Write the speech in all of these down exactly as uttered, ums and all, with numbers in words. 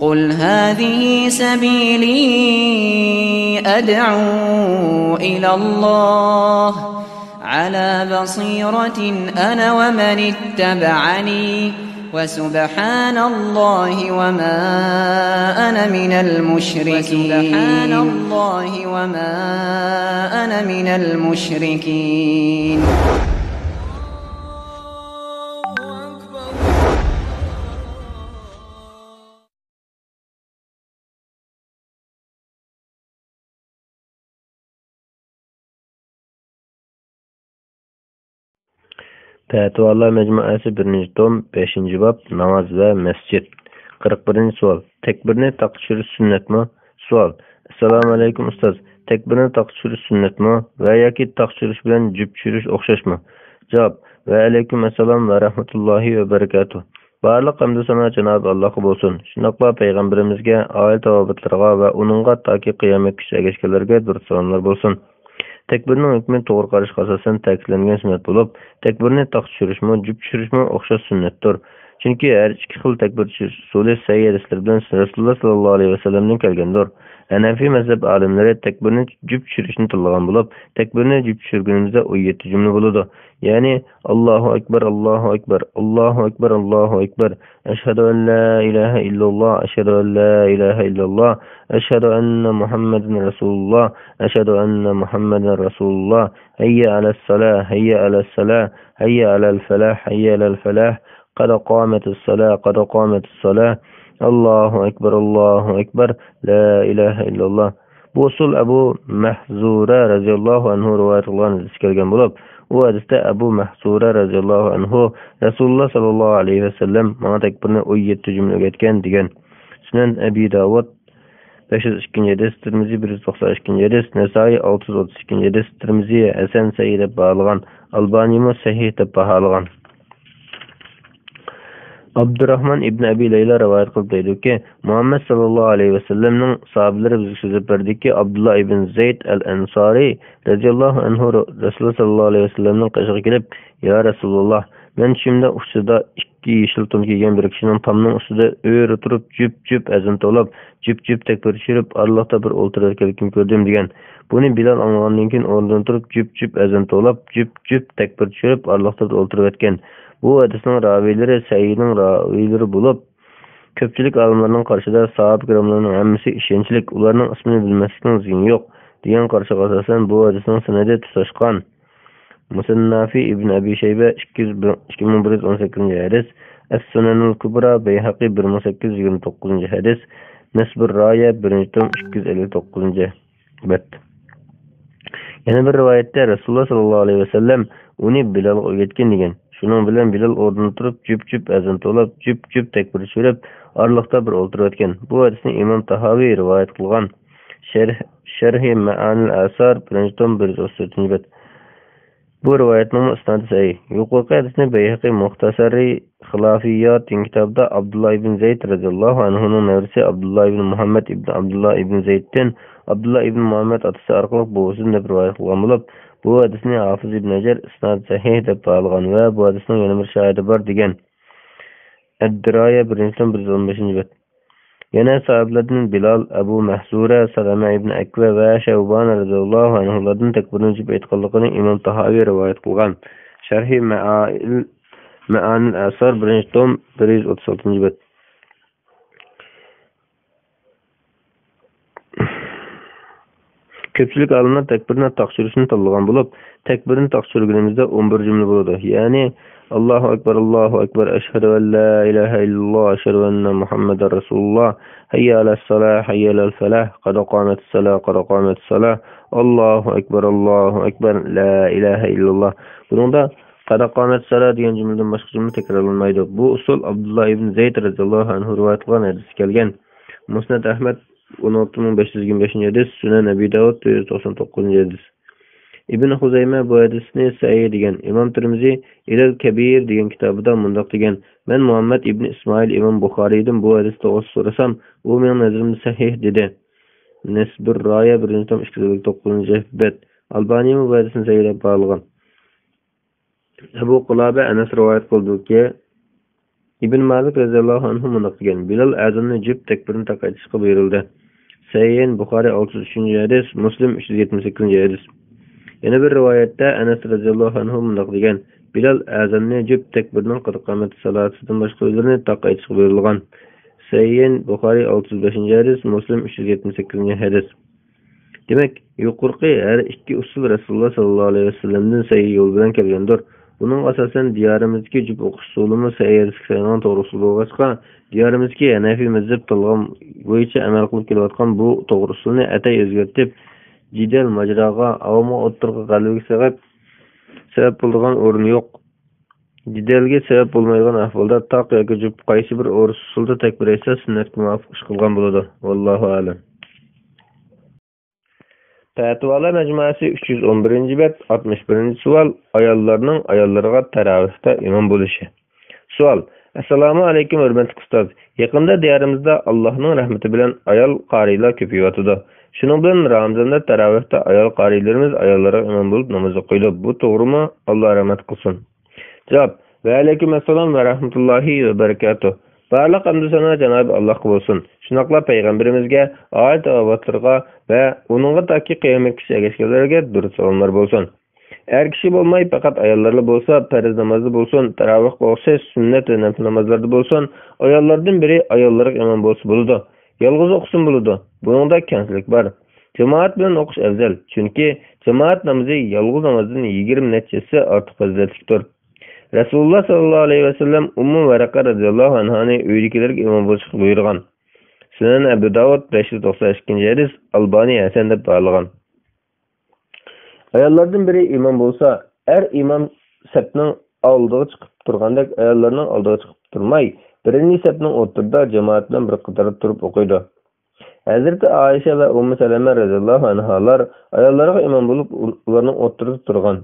قل هذه سبيلي أدعو إلى الله على بصيرة أنا ومن اتبعني وسبحان الله وما أنا من المشركين. وسبحان الله وما أنا من المشركين. پەتىۋالار مەجمۇئەسى، بىرىنچى توم، بەشىنچى باب، ناماز ۋە مەسچىت. قىرىق بىرىنچى سوئال. تەكبىرنى تاققا چۈشۈرۈش سۈننەتمۇ؟ سوئال. ئەسسالامۇئەلەيكۇم ئۇستاز. تەكبىرنى تاققا چۈشۈرۈش سۈننەتمۇ ۋە ياكى تاققا چۈشۈرۈش بىلەن جۈپ چۈشۈرۈش ئوخشاشمۇ؟ جاۋاب. ۋەئەلەيكۇم ئەسسالام ۋە رەھمەتۇللاھى ۋە بەرىكاتۇھ. بارلىق ھەمدۇ سانا جانابى ئاللاغا بولسۇن. شۇنداقلا پەيغەمبىرىمىزگە، ئائىلە تاۋابىئاتلىرىغا ۋە ئۇنىڭغا تاكى قىيامەتكىچە ئەگەشكەنلەرگە دۇرۇت سالاملار بولسۇن. تەكبىرنىڭ ھۆكمى توغرا قاراشقا ئاساسەن تەكىتلەنگەن سۈننەت بولۇپ، تەكبىرنى تاققا چۈشۈرۈشمۇ، جۈپ چۈشۈرۈشمۇ ئوخشاش سۈننەتتۇر. چۈنكى ھەر ئىككى خىل تەكبىر چۈشۈرۈش ئۇسۇلى سەھىھ ھەدىسلەر بىلەن رەسۇلۇللا ساللاللاھۇ ئەلەيھى ۋەسەللەمدىن كەلگەندۇر. ھەنەفىي مەزھەپ ئالىملىرى تەكبىرنى جۈپ چۈشۈرۈشنى تىللىغان بولۇپ، تەكبىرنى جۈپ چۈشۈرگىنىمىزدە ئون يەتتە جۈملە بولىدۇ. يەنى، ئاللاھۇ ئەكبەر، ئاللاھۇ ئەكبەر، ئاللاھۇ ئەكبەر، ئاللاھۇ ئەكبەر، ئەشھەدۇ ئەن لا ئىلاھە ئىللاللاھ، ئەشھەدۇ ئەن لا ئىلاھە ئىللاللاھ، ئەشھەدۇ ئەننە مۇھەممەدەن رەسۇلۇللاھ، ئەشھەدۇ ئەننە مۇھەممەدەن رەسۇلۇللاھ، ھەييە ئەلەسسالاھ، ھەييە ئەلەسسالاھ، ھەييە ئەلەل فەلاھ، ھەييە ئەلەل فەلاھ، قەد قامەتىسسالاھ، قەد قامەتىسسالاھ، ئاللاھۇ ئەكبەر، ئاللاھۇ ئەكبەر، لا ئىلاھە ئىللاللاھ. بۇ ئۇسۇل ئەبۇ مەھزۇرە رەزىياللاھۇ ئەنھۇ رىۋايەت قىلغان ھەدىستە كەلگەن بولۇپ، ئۇ ھەدىستە ئەبۇ مەھزۇرە رەزىياللاھۇ ئەنھۇ، رەسۇلۇللا ساللاللاھۇ ئەلەيھى ۋەسەللەم ماڭا تەكبىرنى ئون يەتتە جۈملە ئۆگەتكەن، دېگەن. سۈنەن ئەبى داۋۇد، بەش يۈز ئىككىنچى ھەدىس، تىرمىزى، بىر يۈز توقسان ئىككىنچى ھەدىس، نەسائىي، ئالتە يۈز ئوتتۇز ئىككىنچى ھەدىس، تىرمىزى ھەسەن سەھىھ دەپ باھالىغان، ئالبانىيمۇ سەھىھ دەپ باھالىغان. ئابدۇراخمان ئىبن ئەبى لەيلا رىۋايەت قىلىپ دەيدۇكى، مۇھەممەد ساللاللاھۇ ئەلەيھى ۋەسەللەمنىڭ ساھابىلىرى بىزگە سۆزلەپ بەردىكى، ئابدۇللا ئىبن زەيد ئەل ئەنسارى رەزىياللاھۇ ئەنھۇ رەسۇلۇللا ساللاللاھۇ ئەلەيھى ۋەسەللەمنىڭ قېشىغا كېلىپ، يا رەسۇلاللا، مەن چۈشۈمدە ئۇچىسىدا ئىككى يېشىل تون كىيگەن بىر كىشىنىڭ تامنىڭ ئۈستىدە ئۆرە تۇرۇپ جۈپ-جۈپ ئەزان توۋلاپ، جۈپ-جۈپ تەكبىر چۈشۈرۈپ، ئارىلىقتا بىر ئولتۇرۇۋەتكەنلىكىنى كۆردۈم، دېگەن. بۇنى بىلال ئاڭلىغاندىن كېيىن ئورنىدىن تۇرۇپ، جۈپ-جۈپ ئەزان توۋلاپ، جۈپ-جۈپ تەكبىر چۈشۈرۈپ، ئارىلىقتا بىر ئولتۇرۇۋەتكەن. بۇ ھەدىسنىڭ راۋىيلىرى سەھىھنىڭ راۋىيلىرى بولۇپ، كۆپچىلىك ئالىملارنىڭ قارىشىدا ساھابە كىراملارنىڭ ھەممىسى ئىشەنچلىك، ئۇلارنىڭ ئىسمىنى بىلمەسلىكنىڭ زىيىنى يوق، دېگەن قاراشقا ئاساسەن بۇ ھەدىسنىڭ سەنىدى تۇتاشقان. مۇسەننافى ئىبن ئەبى شەيبە، ئىككى يۈز بىر، ئىككى مىڭ بىر يۈز ئون سەككىزىنچى ھەدىس، ئەس-سۇنەنۇل كۇبرا، بەيھەقى، بىر مىڭ سەككىز يۈز يىگىرمە توققۇزىنچى ھەدىس، نەسبۇر رايە، بىرىنچى توم، ئىككى يۈز ئەللىك توققۇزىنچى بەت. يەنە بىر رىۋايەتتە رەسۇلۇللا ساللاللاھۇ ئەلەيھى ۋەسەللەم ئۇنى بىلالغا ئۆگەتكەن دېگەن. شۇنىڭ بىلەن بىلال ئورنىدىن تۇرۇپ، جۈپ-جۈپ ئەزان توۋلاپ، جۈپ-جۈپ تەكبىر چۈشۈرۈپ، ئارىلىقتا بىر ئولتۇرۇۋەتكەن. بۇ ھەدىسنى ئىمام تاھاۋى رىۋايەت قىلغان. شەرھ، شەرھى مەئانىل ئەسار، بىرىنچى توم، بىر يۈز ئوتتۇز تۆتىنچى بەت. بۇ رىۋايەتنىڭمۇ ئىسنادى سەھىھ. يۇقىرىقى ھەدىسنى بەيھەقى مۇختەسەرى خىلافىيات دېگەن كىتابىدا ئابدۇللا ئىبن زەيد رەزىياللاھۇ ئەنھۇنىڭ نەۋرىسى ئابدۇللا ئىبن مۇھەممەد ئىبن ئابدۇللا ئىبن زەيدتىن، ئابدۇللا ئىبن مۇھەممەد ئاتىسى ئارقىلىق بوۋىسىدىن دەپ رىۋايەت قىلغان بولۇپ، بۇ ھەدىسنى ھافىز ئىبن ھەجەر ئىسنادى سەھىھ دەپ باھالىغان ۋە بۇ ھەدىسنىڭ يەنە بىر شاھىدى بار دېگەن. ئەددىرايە، بىرىنچى توم، بىر يۈز ئون بەشىنچى بەت. يەنە ساھابىلەردىن بىلال، ئەبۇ مەھزۇرە، سەلەمە ئىبن ئەكۋە ۋە شەۋبان رەزىياللاھۇ ئەنھۇلاردىن تەكبىرنى جۈپ ئېيتقانلىقىنى ئىمام تاھاۋى رىۋايەت قىلغان. شەرھى مەئائىل، مەئانىل ئەسار، بىرىنچى توم، بىر يۈز ئوتتۇز ئالتىنچى بەت. كۆپچىلىك ئالىملار تەكبىرنى تاققا چۈشۈرۈشنى تاللىغان بولۇپ، تەكبىرنى تاققا چۈشۈرگىنىمىزدە ئون بىر جۈملە بولىدۇ. يەنى، ئاللاھۇ ئەكبەر، ئاللاھۇ ئەكبەر، ئەشھەدۇ ئەن لا ئىلاھە ئىللاللاھ، ئەشھەدۇ ئەننە مۇھەممەدەن رەسۇلۇللاھ، ھەييە ئەلەسسالاھ، ھەييە ئەلەل فەلاھ، قەد قامەتىسسالاھ، قەد قامەتىسسالاھ، ئاللاھۇ ئەكبەر، ئاللاھۇ ئەكبەر، لا ئىلاھە ئىللاللاھ. بۇنىڭدا قەد قامەتىسسالاھ دېگەن جۈملىدىن باشقا جۈملە تەكرارلانمايدۇ. بۇ ئۇسۇل ئابدۇللا ئىبن زەيد رەزىياللاھۇ ئەنھۇ رىۋايەت قىلغان ھەدىستە كەلگەن. مۇسنەد ئەھمەد، ئون ئالتە مىڭ بەش يۈز يىگىرمە بەشىنچى ھەدىس، سۈنەن ئەبى داۋۇد، تۆت يۈز توقسان توققۇزىنچى ھەدىس. ئىبن خۇزەيمە بۇ ھەدىسنى سەھىھ دېگەن. ئىمام تىرمىزى ئىلەل كەبىر دېگەن كىتابىدا مۇنداق دېگەن: مەن مۇھەممەد ئىبن ئىسمائىل ئىمام بۇخارىيدىن بۇ ھەدىس توغرىسىدا سورىسام، ئۇ مېنىڭ نەزىرىمدە سەھىھ دېدى. نەسبۇر رايە، بىرىنچى توم، ئىككى يۈز ئەللىك توققۇزىنچى بەت. ئالبانىيمۇ بۇ ھەدىسنى سەھىھ دەپ باھالىغان. ئەبۇ قىلابە ئەنەس رىۋايەت قىلدىكى، ئىبن مالىك رەزىياللاھۇ ئەنھۇ مۇنداق دېگەن: بىلال ئەزاننى جۈپ تەكبىرنى تاق ئېيتىشقا بۇيرۇلدى. سەھىھەين بۇخارىي ئالتە يۈز ئۈچىنچى ھەدىس، مۇسلىم ئۈچ يۈز يەتمىش سەككىزىنچى ھەدىس. يەنە بىر رىۋايەتتە ئەنەس رەزىياللاھۇ ئەنھۇ مۇنداق دېگەن: بىلال ئەزاننى جۈپ تەكبىرنىڭ قىرىق قامەت سالاتىدىن باشقا ئۆزلىرىنى تاق ئېيتىشقا بۇيرۇلغان. سەھىھەين بۇخارىي ئالتە يۈز بەشىنچى ھەدىس، مۇسلىم ئۈچ يۈز يەتمىش سەككىزىنچى ھەدىس. دېمەك، يۇقىرىقى ھەر ئىككى ئۇسۇل رەسۇلۇللا ساللاللاھۇ ئەلەيھى ۋەسەللەمدىن سەھىھ يول بىلەن كەلگەندۇر. بۇنىڭغا ئاساسەن، دىيارىمىزدىكى جۈپ ئوقۇش ئۇسۇلىمۇ سەھىھ ھەدىسكە تايانغان توغرا ئۇسۇل بولغاچقا، دىيارىمىزدىكى ھەنەفىي مەزھەپ تالغان بويىچە ئەمەل قىلىپ كېلىۋاتقان بۇ توغرا ئۇسۇلنى ئەتەي ئۆزگەرتىپ، جېدەل، ماجىراغا، ئاۋامغا ئوتتۇرىغا غەلىبىگە سەۋەب، سەۋەب بولىدىغان ئورۇن يوق. جېدەلگە سەۋەب بولمايدىغان ئەھۋالدا تاق ياكى جۈپ قايسى بىر ئورۇس ئۇسۇلدا تەكبىر ئېيتسا، سۈننەتكە مۇۋاپىق ئىش قىلغان بولىدۇ. ۋاللاھۇ ئەلەم. پەتىۋالار مەجمۇئەسى، ئۈچ يۈز ئون بىرىنچى بەت، ئاتمىش بىرىنچى سوئال، ئاياللارنىڭ ئاياللىرىغا تەراۋىھتا ئىمام بولۇشى. سوئال: ئەسسالامۇ ئەلەيكۇم، ھۆرمەتلىك ئۇستاز. يېقىندا دىيارىمىزدا ئاللاھنىڭ رەھمىتى بىلەن ئايال قارىيلار كۆپىيىۋاتىدۇ. شۇنىڭ بىلەن رامىزاندا تەراۋىھتا ئايال قارىيلىرىمىز ئاياللارغا ئىمام بولۇپ ناماز ئوقۇيدۇ. بۇ توغرىمۇ؟ ئاللا رەھمەت قىلسۇن. جاۋاب: ۋەئەلەيكۇم ئەسسالام ۋە رەھمەتۇللاھى ۋە بەرىكاتۇھ. بارلىق ھەمدۇ سانا جانابى ئاللاھقا بولسۇن. شۇنداقلا پەيغەمبىرىمىزگە، ئائىلە تاۋابىئاتلىرىغا ۋە ئۇنىڭغا تاكى قىيامەتكىچە ئەگەشكەنلەرگە دۇرۇت سالاملار بولسۇن. ئەر كىشى بولماي، پەقەت ئاياللارلا بولسا، پەرز نامازدا بولسۇن، تاراۋىھقا ئوخشاش سۈننەت ۋە نەپىل نامازلاردا بولسۇن، ئاياللاردىن بىرى ئاياللىرىغا ئىمام بولسا بولىدۇ. يالغۇز ئوقۇسىمۇ بولىدۇ. بۇنىڭدا كەڭچىلىك بار. جامائەت بىلەن ئوقۇش ئەۋزەل، چۈنكى جامائەت نامىزى يالغۇز نامازدىن يىگىرمە نەچچە ھەسسە ئارتۇق پەزىلەتلىكتۇر. رەسۇلۇللا ساللاللاھۇ ئەلەيھى ۋەسەللەم ئۇممۇ ۋەرەقە رەزىياللاھۇ ئەنھانى ئۆيىدىكىلەرگە ئىمام بولۇشقا بۇيرۇغان. سۈنەن ئەبۇ داۋۇد، بەش يۈز توقسان ئىككىنچى ھەدىس، ئالبانى ھەسەن دەپ باھالىغان. ئاياللاردىن بىرى ئىمام بولسا، ئەر ئىمام سەپنىڭ ئالدىغا چىقىپ تۇرغاندەك، ئاياللارنىڭ ئالدىغا چىقىپ تۇرماي، بىرىنچى سەپنىڭ ئوتتۇرىدا جامائەت بىلەن بىر قاتاردا تۇرۇپ ئوقۇيدۇ. ھەزرىتى ئائىشە ۋە ئۇممۇ سەلەمە رەزىياللاھۇ ئەنھالار ئاياللارغا ئىمام بولۇپ، ئۇ-، ئۇلارنىڭ ئوتتۇرىدا تۇرغان.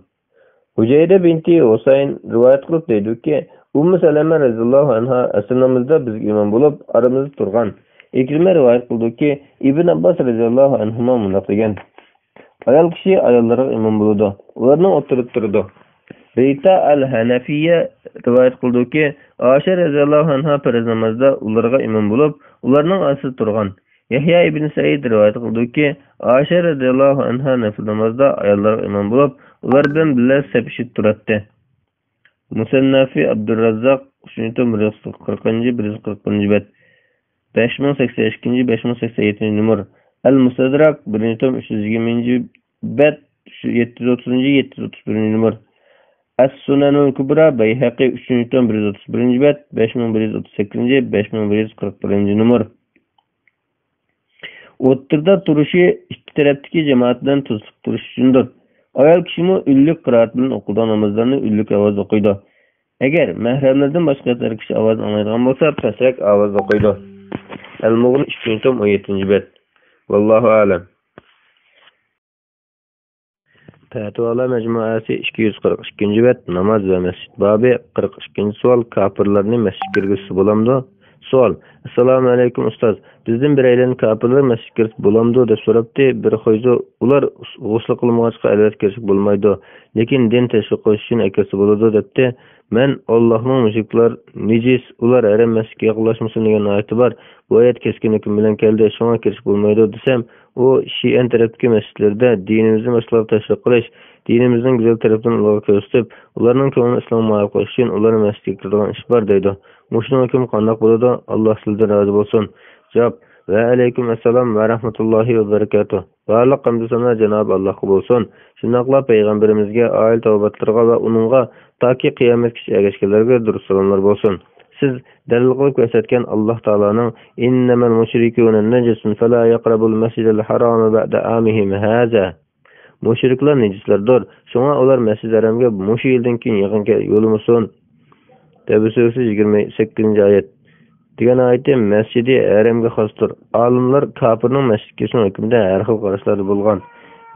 ھۇجەيرە بىنتى ھۇسەين رىۋايەت قىلىپ دەيدۇكى، ئۇممۇ سەلەمە رەزىياللاھۇ ئەنھا ئەسىر نامىزىدا بىزگە ئىمام بولۇپ، ئارىمىزدا تۇرغان. ئىكرىمە رىۋايەت قىلىدۇكى، ئىبن ئابباس رەزىياللاھۇ ئەنھۇما مۇنداق دېگەن: ئايال كىشى ئاياللىرىغا ئىمام بولىدۇ، ئۇلارنىڭ ئوتتۇرىدا تۇرىدۇ. رىتا ئەل ھەنەفىيە رىۋايەت قىلىدۇكى، ئائىشە رەزىياللاھۇ ئەنھا پەرز نامازدا ئۇلارغا ئىمام بولۇپ، ئۇلارنىڭ ئارىسىدا تۇرغان. يەھيا ئىبن سەئىد رىۋايەت قىلىدۇكى، ئائىشە رەزىياللاھۇ ئەنھا نەپىل نامازدا ئاياللارغا ئىمام بولۇپ، ئۇلار بىلەن بىللە سەپ ئىچىدە تۇراتتى. مۇسەننەفى ئابدۇرراززاق، ئۈچىنچى توم، بىر يۈز قىرىقىنچى، بىر يۈز قىرىق بىرىنچى بەت، بەش مىڭ سەكسەن ئىككىنچى، بەش مىڭ سەكسەن يەتتىنچى نومۇر. ئەل مۇستەدراك، بىرىنچى توم، ئۈچ يۈز يىگىرمىنچى بەت، يەتتە يۈز ئوتتۇزىنچى، يەتتە يۈز ئوتتۇز بىرىنچى نومۇر. ئەس سۇنەنۇل كۇبرا، بەيھەقى، ئۈچىنچى توم، بىر يۈز ئوتتۇز بىرىنچى بەت، بەش مىڭ بىر يۈز ئوتتۇز سەككىزىنچى، بەش مىڭ بىر يۈز قىرىق بىرىنچى نومۇر. ئوتتۇرىدا تۇرۇشى ئىككى تەرەپتىكى جامائەت بىلەن توسۇپ تۇرۇش ئۈچۈندۇر. ئايال كىشىمۇ ئۈنلۈك قىرائەت بىلەن ئوقۇلىدىغان نامازلارنى ئۈنلۈك ئاۋازدا ئوقۇيدۇ. ئەگەر مەھرەملىرىدىن باشقا ئەر كىشى ئاۋازنى ئاڭلايدىغان بولسا، پەسرەك ئاۋازدا ئوقۇيدۇ. ئەل مۇغنى، ئۈچىنچى توم، ئون يەتتىنچى بەت. ۋاللاھۇ ئەلەم. پەتىۋالار مەجمۇئەسى، ئىككى يۈز قىرىق ئىككىنچى بەت، ناماز ۋە مەسچىت بابى، قىرىق ئىككىنچى سوئال، كاپىرلارنى مەسچىتكە كىرگۈزسە بولامدۇ؟ سوئال: ئەسسالامۇ ئەلەيكۇم ئۇستاز، بىزدىن بىرەيلەن كاپىرلار مەسچىتكە كىرسە بولامدۇ دەپ سوراپتۇ. بىر خۇيزۇ ئۇلار غۇسلى قىلمىغاچقا ئەلۋەتتە كىرسە بولمايدۇ، لېكىن دىن تەشۋىق قىلىش ئۈچۈن ئەكىرسە بولىدۇ دەپتۇ. مەن ئاللاھنىڭ مۇشرىكلار نىجىس، ئۇلار ھەرەم مەسچىتكە يېقىنلاشمىسۇن دېگەن ئايىتى بار، بۇ ئايەت كەسكىن ھۆكۈم بىلەن كەلدى، شۇڭا كىرسە بولمايدۇ دېسەم، ئۇ شىئەن تەرەپتىكى مەسچىتلەردە دىنىمىزنى باشقىلارغا تەشۋىق قىلىش، دىنىمىزنىڭ گۈزەل تەرىپىنى ئۇلارغا كۆرسىتىپ، ئۇلارنىڭ كۆڭلىنى ئىسلامغا مايىل قىلىش ئۈچۈن ئۇلارنىڭ مەسچىتىگە كىرىدىغان ئىش بار دەيدۇ. مۇشۇنىڭ ھۆكمى قانداق بولىدۇ؟ ئاللا سىلىدىن رازى بولسۇن. جاۋاب: ۋەئەلەيكۇم ئەسسالام ۋە رەھمەتۇللاھى ۋە بەرىكاتۇھ. بارلىق ھەمدۇ سانا جانابى ئاللاھقا بولسۇن. شۇنداقلا پەيغەمبىرىمىزگە، ئائىلە تاۋابىئاتلىرىغا ۋە ئۇنىڭغا تاكى قىيامەتكىچە ئەگەشكەنلەرگە دۇرۇت سالاملار بولسۇن. سىز دەلىل قىلىپ كۆرسەتكەن ئاللاھ تائالانىڭ، «إنما المشركون نجس فلا يقربوا المسجد الحرام بعد عامهم هذا.» مۇشرىكلار نىجىسلاردۇر، شۇڭا ئۇلار مەسجىدى ھەرەمگە مۇشۇ يىلدىن كېيىن يېقىن كەل-، يولىمىسۇن. تەۋبە سۈرىسى يىگىرمە سەككىزىنچى ئايەت. دېگەن ئايىتى مەسجىدى ھەرەمگە خاستۇر. ئالىملار كاپىرنىڭ مەسچىتكە كىرىشىنىڭ ھۆكمىدە ھەر خىل قاراشلاردا بولغان.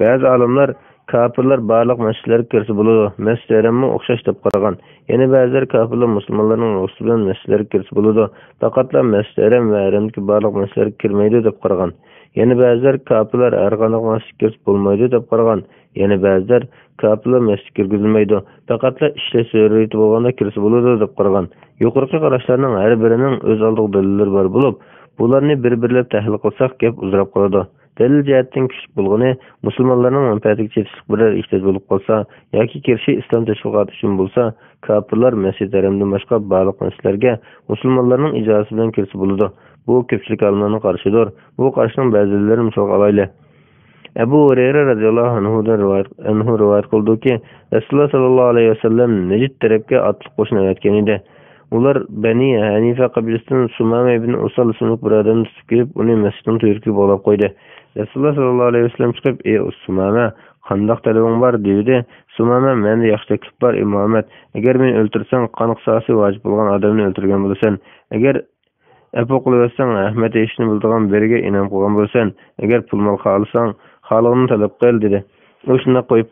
بەزى ئالىملار كاپىرلار بارلىق مەسچىتلەرگە كىرسە بولىدۇ، مەسجىدى ھەرەممۇ ئوخشاش دەپ قارىغان. يەنە بەزىلەر كاپىرلار مۇسۇلمانلارنىڭ رۇخسىتى بىلەن مەسچىتلەرگە كىرسە بولىدۇ، پەقەتلا مەسجىدى ھەرەم ۋە ھەرەمدىكى بارلىق مەسچىتلەرگە كىرمەيدۇ دەپ قارىغان. يەنە بەزىلەر كاپىرلار ھەرقانداق مەسچىتكە كىرسە بولمايدۇ دەپ قارىغان. يەنە بەزىلەر كاپىرلار مەسچىتكە كىرگۈزۈلمەيدۇ، پەقەتلا ئىشلەش زۆرۈرىيىتى بولغاندا كىرسە بولىدۇ دەپ قارىغان. يۇقىرىقى قاراشلارنىڭ ھەر بىرىنىڭ ئۆز ئالدىغا دەلىللىرى بار بولۇپ، بۇلارنى بىر-بىرلەپ تەھلىل قىلساق گەپ ئۇزىراپ قالىدۇ. دەلىل جەھەتتىن كۈچلۈك بولغىنى، مۇسۇلمانلارنىڭ مەنپەئەتىگە چېتىشلىق بىرەر ئېھتىياج بولۇپ قالسا ياكى كىرىشى ئىسلام تەشۋىقاتى ئۈچۈن بولسا، كاپىرلار مەسچىدى ھەرەمدىن باشقا بارلىق مەسچىتلەرگە مۇسۇلمانلارنىڭ ئىجازىسى بىلەن كىرسە بولىدۇ. بۇ كۆپچىلىك ئالىملارنىڭ قارىشىدۇر. بۇ قاراشنىڭ بەزى دەلىللىرىنى مىسالغا ئالايلى. ئەبۇ ھۇرەيرە رەزىياللاھۇ ئەنھۇدىن رىۋايەت، ئەنھۇ رىۋايەت قىلىدۇكى، رەسۇلۇللا ساللاللاھۇ ئەلەيھى ۋەسەللەم نەجد تەرەپكە ئاتلىق قوشۇن ئەۋەتكەن ئىدى. ئۇلار بەنى ھەنىفە قەبىلىسىدىن سۇمامە ئىبن ئۇسال ئىسىملىك بىر ئادەمنى تۇتۇپ كېلىپ، ئۇنى مەسچىتنىڭ تۈۋرۈكىگە باغلاپ قويدى. رەسۇلۇللا ساللاللاھۇ ئەلەيھى ۋەسەللەم چىقىپ، «ئەي سۇمامە، قانداق تەلىپىڭ بار؟» دېدى. سۇمامە، «مەندە ياخشى تەكلىپ بار، ئەي مۇھەممەد. ئەگەر مېنى ئۆلتۈرسەڭ، قان قىساسى ۋاجىپ بولغان ئادەمنى ئۆلتۈرگەن بولىسەن. ئەگەر ئەپۇ قىلىۋەتسەڭ، رەھمەت ئېيتىشنى بىلىدىغان بىرىگە ئىنئام قىلغان بولىسەن. ئەگەر پۇل-مال خالىساڭ، خالىغىنىڭنى تەلەپ قىل» دېدى. ئۇ شۇنداق قويۇپ،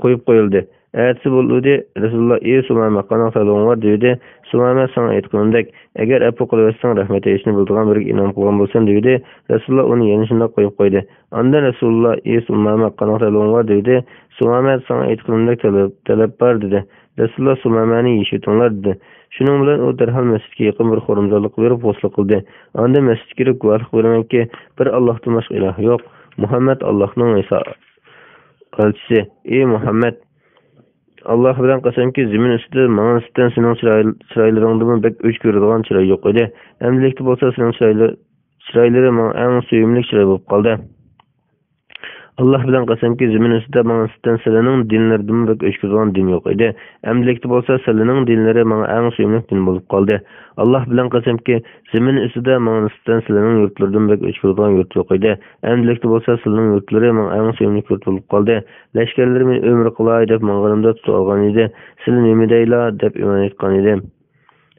قويۇپ قويۇلدى. ئەتىسى بولدى، رەسۇلۇللا، «ئەي سۇمامە، قانداق تەلىپىڭ بار؟» دېدى. سۇمامە، «ساڭا ئېيتقىنىمدەك، ئەگەر ئەپۇ قىلىۋەتسەڭ، رەھمەت ئېيتىشنى بىلىدىغان بىرىگە ئىنئام قىلغان بولىسەن» دېدى. رەسۇلۇللا ئۇنى يەنە شۇنداق قويۇپ قويدى. ئاندىن رەسۇلۇللا، «ئەي سۇمامە، قانداق تەلىپىڭ بار؟» دېدى. سۇمامە، «ساڭا ئېيتقىنىمدەك تەلەپ، تەلەپ بار» دېدى. رەسۇلۇللا، «سۇمامەنى يېشىۋېتىڭلار» دېدى. شۇنىڭ بىلەن ئۇ دەرھال مەسچىتكە يېقىن بىر خورۇمزاللىققا بېرىپ غۇسل قىلدى. ئاندىن مەسچىتكە كىرىپ گۇۋاھلىق بېرىمەنكى، بىر ئاللاھتىن باشقا ئىلاھ يوق. مۇھەممەد ئاللاھنىڭ ئەلچىسى. ئەي مۇھەممەد، ئاللاھ بىلەن قەسەمكى، زېمىن ئۈستىدە ماڭا نىسبەتەن سېنىڭ چىراي-، چىرايلىرىڭدىنمۇ بەك ئۆچ كۆرىدىغان چىراي يوق ئىدى. ئەمدىلىكتە بولسا سېنىڭ چىرايلىرى، چىرايلىرى ماڭا ئەڭ سۆيۈملۈك چىراي بولۇپ قالدى. ئاللاھ بىلەن قەسەمكى، زېمىن ئۈستىدە ماڭا نىسبەتەن سىلەرنىڭ دىنلىرىدىنمۇ بەك ئۆچ كۆرىدىغان دىن يوق ئىدى. ئەمدىلىكتە بولسا سىلەرنىڭ دىنلىرى ماڭا ئەڭ سۆيۈملۈك دىن بولۇپ قالدى. ئاللاھ بىلەن قەسەمكى، زېمىن ئۈستىدە ماڭا نىسبەتەن سىلەرنىڭ يۇرتلىرىدىنمۇ بەك ئۆچ كۆرىدىغان يۇرت يوق ئىدى. ئەمدىلىكتە بولسا سىلەرنىڭ يۇرتلىرى ماڭا ئەڭ سۆيۈملۈك يۇرت بولۇپ قالدى. لەشكەرلىرى مېنى ئۆمرە قىلاي دەپ ماڭغىنىمدا تۇتۇۋالغان ئىدى. سىلى نېمە دەيلا دەپ ئىمان ئېيتقان ئىدى.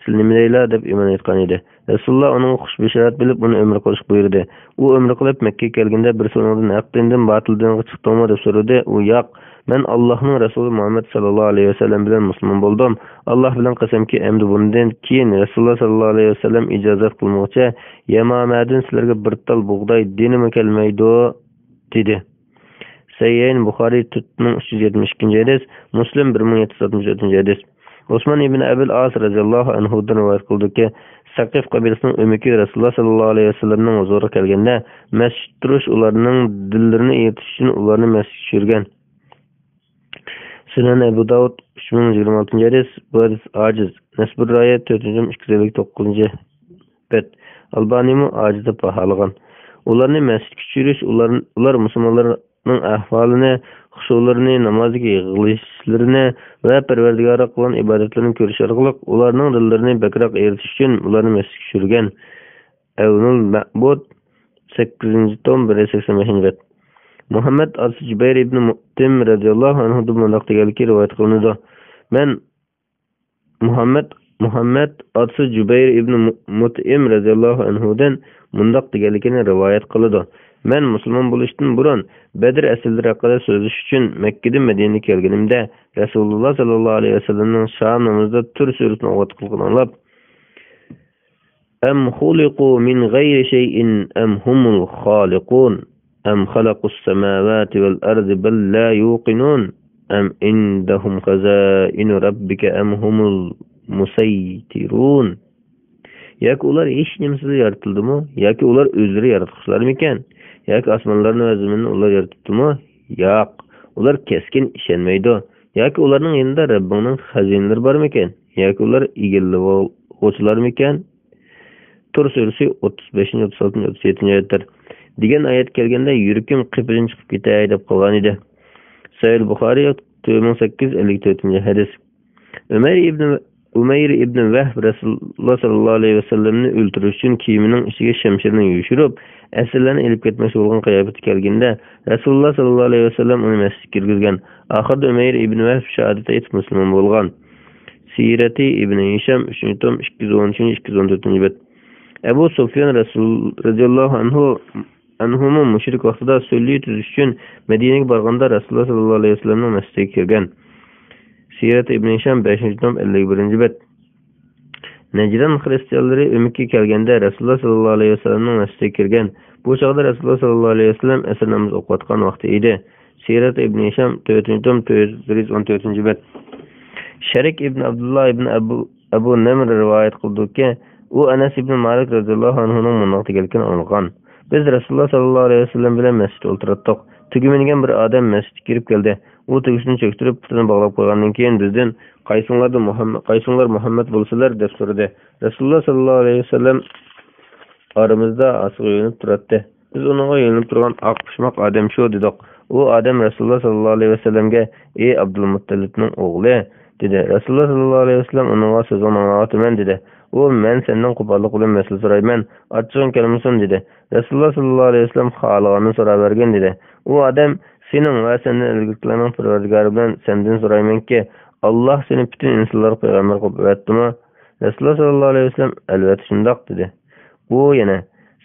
سىلى نېمە دەيلا دەپ ئىمان ئېيتقان ئىدى. رەسۇلۇللا ئۇنىڭغا خۇش بېشارەت بىلىپ، ئۇنى ئۆمرە قىلىشقا بۇيرۇدى. ئۇ ئۆمرە قىلىپ، مەككىگە كەلگەندە، بىرسى ئۇنىڭدىن، ھەق دىندىن باتىل دىنغا چىقتىڭمۇ دەپ سورىدى. ئۇ، ياق، مەن ئاللاھنىڭ رەسۇلى مۇھەممەد ساللاللاھۇ ئەلەيھى ۋەسەللەم بىلەن مۇسۇلمان بولدۇم. ئاللاھ بىلەن قەسەمكى، ئەمدى بۇندىن كېيىن رەسۇلۇللا ساللاللاھۇ ئەلەيھى ۋەسەللەم ئىجازەت قىلمىغۇچە يەمامەدىن سىلەرگە بىر تال بۇغداي دېنىمۇ كەلمەيدۇ، دېدى. سەھىھەين بۇخارىي تۆت مىڭ ئۈچ يۈز يەتمىش ئىككىنچى ھەدىس، مۇسلىم بىر مىڭ يەتتە يۈز ئاتمىش تۆتىنچى ھەدىس. ئوسمان ئىبن ئەبىل ئاس رەزىياللاھۇ ئەنھۇدىن رىۋايەت قىلدۇكى، سەقىف قەبىلىسىنىڭ ئۆمىكى رەسۇلۇللا ساللاللاھۇ ئەلەيھى ۋەسەللەمنىڭ ھۇزۇرىغا كەلگەندە، مەسچىتتە تۇرۇش ئۇلارنىڭ دىللىرىنى ئېرىتىش ئۈچۈن ئۇلارنى مەسچىتكە چۈشۈرگەن. سۈنەن ئەبۇ داۋۇد، ئۈچ مىڭ يۈز يىگىرمە ئالتىنچى ھەدىس، بۇ ھەدىس ئاجىز. نەسبۇر رايەت، تۆتىنچى توم، ئىككى يۈز ئەللىك توققۇزىنچى بەت. ئالبانىيمۇ ئاجىز دەپ باھالىغان. ئۇلارنى مەسچىتكە چۈشۈرۈش، ئۇلار، ئۇلار مۇسۇلمانلارنىڭ ئەھۋالىنى، خۇشۇلىرىنى، نامازدىكى يىغلىشىشلىرىنى ۋە پەرۋەردىگارىغا قىلغان ئىبادەتلىرىنى كۆرۈش ئارقىلىق ئۇلارنىڭ دىللىرىنى بەكرەك ئېرىتىش ئۈچۈن ئۇلارنى مەسچىتكە چۈشۈرگەن. ئەۋنۇل مەبۇد، سەككىزىنچى توم، بىر يۈز سەكسەن بەشىنچى بەت. مۇھەممەد ئاتىسى جۇبەير ئىبنى مۇتئىم رەزىياللاھۇ ئەنھۇدىن مۇنداق دېگەنلىكى رىۋايەت قىلىنىدۇ. مەن مۇھەممەد، مۇھەممەد ئاتىسى جۇبەير ئىبنى مۇ-، مۇتئىم رەزىياللاھۇ ئەنھۇدىن مۇنداق دېگەنلىكىنى رىۋايەت قىلىدۇ. مەن مۇسۇلمان بولۇشتىن بۇرۇن بەدر ئەسىرلىرى ھەققىدە سۆزلىشىش ئۈچۈن مەككىدىن مەدىنىگە كەلگىنىمدە، رەسۇلۇللا ساللاللاھۇ ئەلەيھى ۋەسەللەمنىڭ شام نامىزىدا تۈر سۈرىسىنى ئوقۇۋاتقانلىقىنى ئاڭلاپ، أم خلقوا من غير شيء أم هم الخالقون أم خلقوا السماوات والأرض بل لا يوقنون أم عندهم خزائن ربك أم هم المسيطرون. ياكى ئۇلار ھېچ نېمىسىزلا يارىتىلدىمۇ؟ ياكى ئۇلار ئۆزلىرى ياراتقۇچىلارمىكەن؟ ياكى ئاسمانلارنى ۋە زېمىننى ئۇلار يارىتىپتىمۇ؟ ياق، ئۇلار كەسكىن ئىشەنمەيدۇ. ياكى ئۇلارنىڭ يېنىدا رەببىڭنىڭ خەزىنىلىرى بارمىكەن؟ ياكى ئۇلار ئىگىلىۋالغۇچىلارمىكەن؟ تۇر سۈرىسى ئوتتۇز بەشىنچى، ئوتتۇز ئالتىنچى، ئوتتۇز يەتتىنچى ئايەتلەر. دېگەن ئايەت كەلگەندە يۈرىكىم قېپىدىن چىقىپ كېتەي دەپ قالغان ئىدى. سەھىھ بۇخارىي تۆت مىڭ سەككىز يۈز ئەللىك تۆتىنچى ھەدىس. ئۇمەير ئىبنى، ئۇمەير ئىبنى ۋەھب رەسۇلۇللا ساللاللاھۇ ئەلەيھى ۋەسەللەمنى ئۆلتۈرۈش ئۈچۈن كىيىمىنىڭ ئىچىگە شەمشىرىنى يوشۇرۇپ، ئەسىرلەرنى ئېلىپ كەتمەكچى بولغان قىياپەتكە كەلگىنىدە، رەسۇلۇللا ساللاللاھۇ ئەلەيھى ۋەسەللەم ئۇنى مەسچىتكە كىرگۈزگەن. ئاخىرىدا ئۇمەير ئىبنى ۋەھب شاھادەت ئېيتىپ مۇسۇلمان بولغان. سىيرەتى ئىبنى ھىشام، ئۈچىنچى توم، ئىككى يۈز ئون ئۈچىنچى، ئىككى يۈز ئون تۆتىنچى بەت. ئەبۇ سۇفيان رەسۇل رەزىياللاھۇ ئەنھۇ، ئەنھۇمۇ مۇشرىك ۋاقتىدا سۆلىنى تۈزۈش ئۈچۈن مەدىنىگە بارغاندا رەسۇلۇللا ساللاللاھۇ ئەلەيھى ۋەسەللەمنىڭ مەسچىتىگە كىرگەن. سىيرەت ئىبنى ھىشام، بەشىنچى توم، ئەللىك بىرىنچى بەت. نەجران خىرىستىيانلىرى ئۆمىككە كەلگەندە، رەسۇلۇللا سەللەللاھۇ ئەلەيھى ۋەسەللەمنىڭ مەسچىتىگە كىرگەن. بۇ چاغدا رەسۇلۇللا سەللەللاھۇ ئەلەيھى ۋەسەللەم ئەسىر نامىزى ئوقۇۋاتقان ۋاقتى ئىدى. سىرەت ئىبن ھىشام، تۆتىنچى توم، تۆت يۈز، بىر يۈز ئون تۆتىنچى بەت. شەرىك ئىبن ئابدۇللا ئىبن ئەبۇ، ئەبۇ نەمر رىۋايەت قىلىدۇكى، ئۇ ئەنەس ئىبن مالىك رەزىياللاھۇ ئەنھۇنىڭ مۇنداق دېگەنلىكىنى ئاڭلىغان: بىز رەسۇلۇللا سەللەللاھۇ ئەلەيھى ۋەسەللەم بىلەن مەسچىتتە ئولتۇراتتۇق. تۈگمىنىگەن بىر ئادەم مەسچىتكە كىرىپ كەلدى. ئۇ تۈگىسىنى چۆكتۈرۈپ، پۇتىنى باغلاپ قويغاندىن كېيىن بىزدىن، «قايسىڭلاردا مۇھەممەد، قايسىڭلار مۇھەممەد بولىسىلەر؟» دەپ سورىدى. رەسۇلۇللا سەللەللاھۇ ئەلەيھى ۋەسەللەم ئارىمىزدا ھاسىغا يۆلىنىپ تۇراتتى. بىز ئۇنىڭغا يۆلىنىپ تۇرغان ئاق پۇشماق ئادەم شۇ دېدۇق. ئۇ ئادەم رەسۇلۇللا سەللەللاھۇ ئەلەيھى ۋەسەللەمگە، «ئى ئابدۇلمۇتتەلىپنىڭ ئوغلى» دېدى. رەسۇلۇللا سەللەللاھۇ ئەلەيھى ۋەسەللەم ئۇنىڭغا، «سۆزۈڭنى ئاڭلاۋاتىمەن» دېدى. ئۇ، «مەن سەندىن قوپاللىق بىلەن مەسىلە سورايمەن، ئاچچىقىڭ كەلمىسۇن» دېدى. رەسۇلۇللا سەللەللاھۇ ئەلەيھى ۋەسەللەم، «خالىغاننى سوراۋەرگىن» دېدى. ئۇ ئادەم، «سېنىڭ ۋە سەندىن ئىلگىرىكىلەرنىڭ پەرۋەردىگارى بىلەن سەندىن سورايمەنكى، ئاللاھ سېنى پۈتۈن ئىنسانلارغا پەيغەمبەر قىلىپ ئەۋەتتىمۇ؟» رەسۇلۇللا سەللەللاھۇ ئەلەيھى ۋەسەللەم، «ئەلۋەتتە شۇنداق» دېدى. ئۇ يەنە،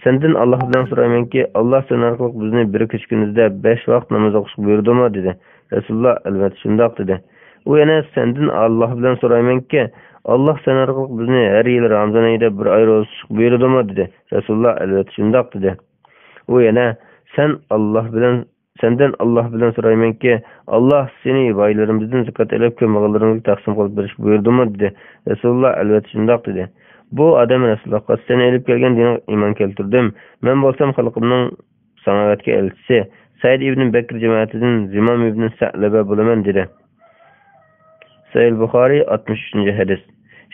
«سەندىن ئاللاھ بىلەن سورايمەنكى، ئاللاھ سەن ئارقىلىق بىزنى بىر كېچە-كۈندۈزدە بەش ۋاقىت ناماز ئوقۇشقا بۇيرۇدىمۇ؟» دېدى. رەسۇلۇللا، «ئەلۋەتتە شۇنداق» دېدى. ئۇ يەنە، «سەندىن ئاللاھ بىلەن سورايمەنكى، ئاللاھ سەن ئارقىلىق بىزنى ھەر يىلى رامىزان ئېيىدا بىر ئاي روزا تۇتۇشقا بۇيرۇدىمۇ؟» دېدى. رەسۇلۇللا، «ئەلۋەتتە شۇنداق» دېدى. ئۇ يەنە، «سەن ئاللاھ بىلەن، سەندىن ئاللاھ بىلەن سورايمەنكى، ئاللاھ سېنى بايلىرىمىزدىن زاكات ئېلىپ، كۆممىغانلىرىمىزغا تەقسىم قىلىپ بېرىشكە بۇيرۇدىمۇ؟» دېدى. رەسۇلۇللا، «ئەلۋەتتە شۇنداق» دېدى. بۇ ئادەم رەسۇلۇللاھقا، «سەن ئېلىپ كەلگەن دىنىڭغا ئىمان كەلتۈردۈم. مەن بولسام خەلقىمنىڭ ساڭا ئەۋەتكەن ئەلچىسى، سەئىد ئىبنى بەكر جەمەتىدىن زىمام ئىبنى سەئلەبە بولىمەن» دېدى. سەھىھ بۇخارىي، ئاتمىش ئۈچىنچى ھەدىس.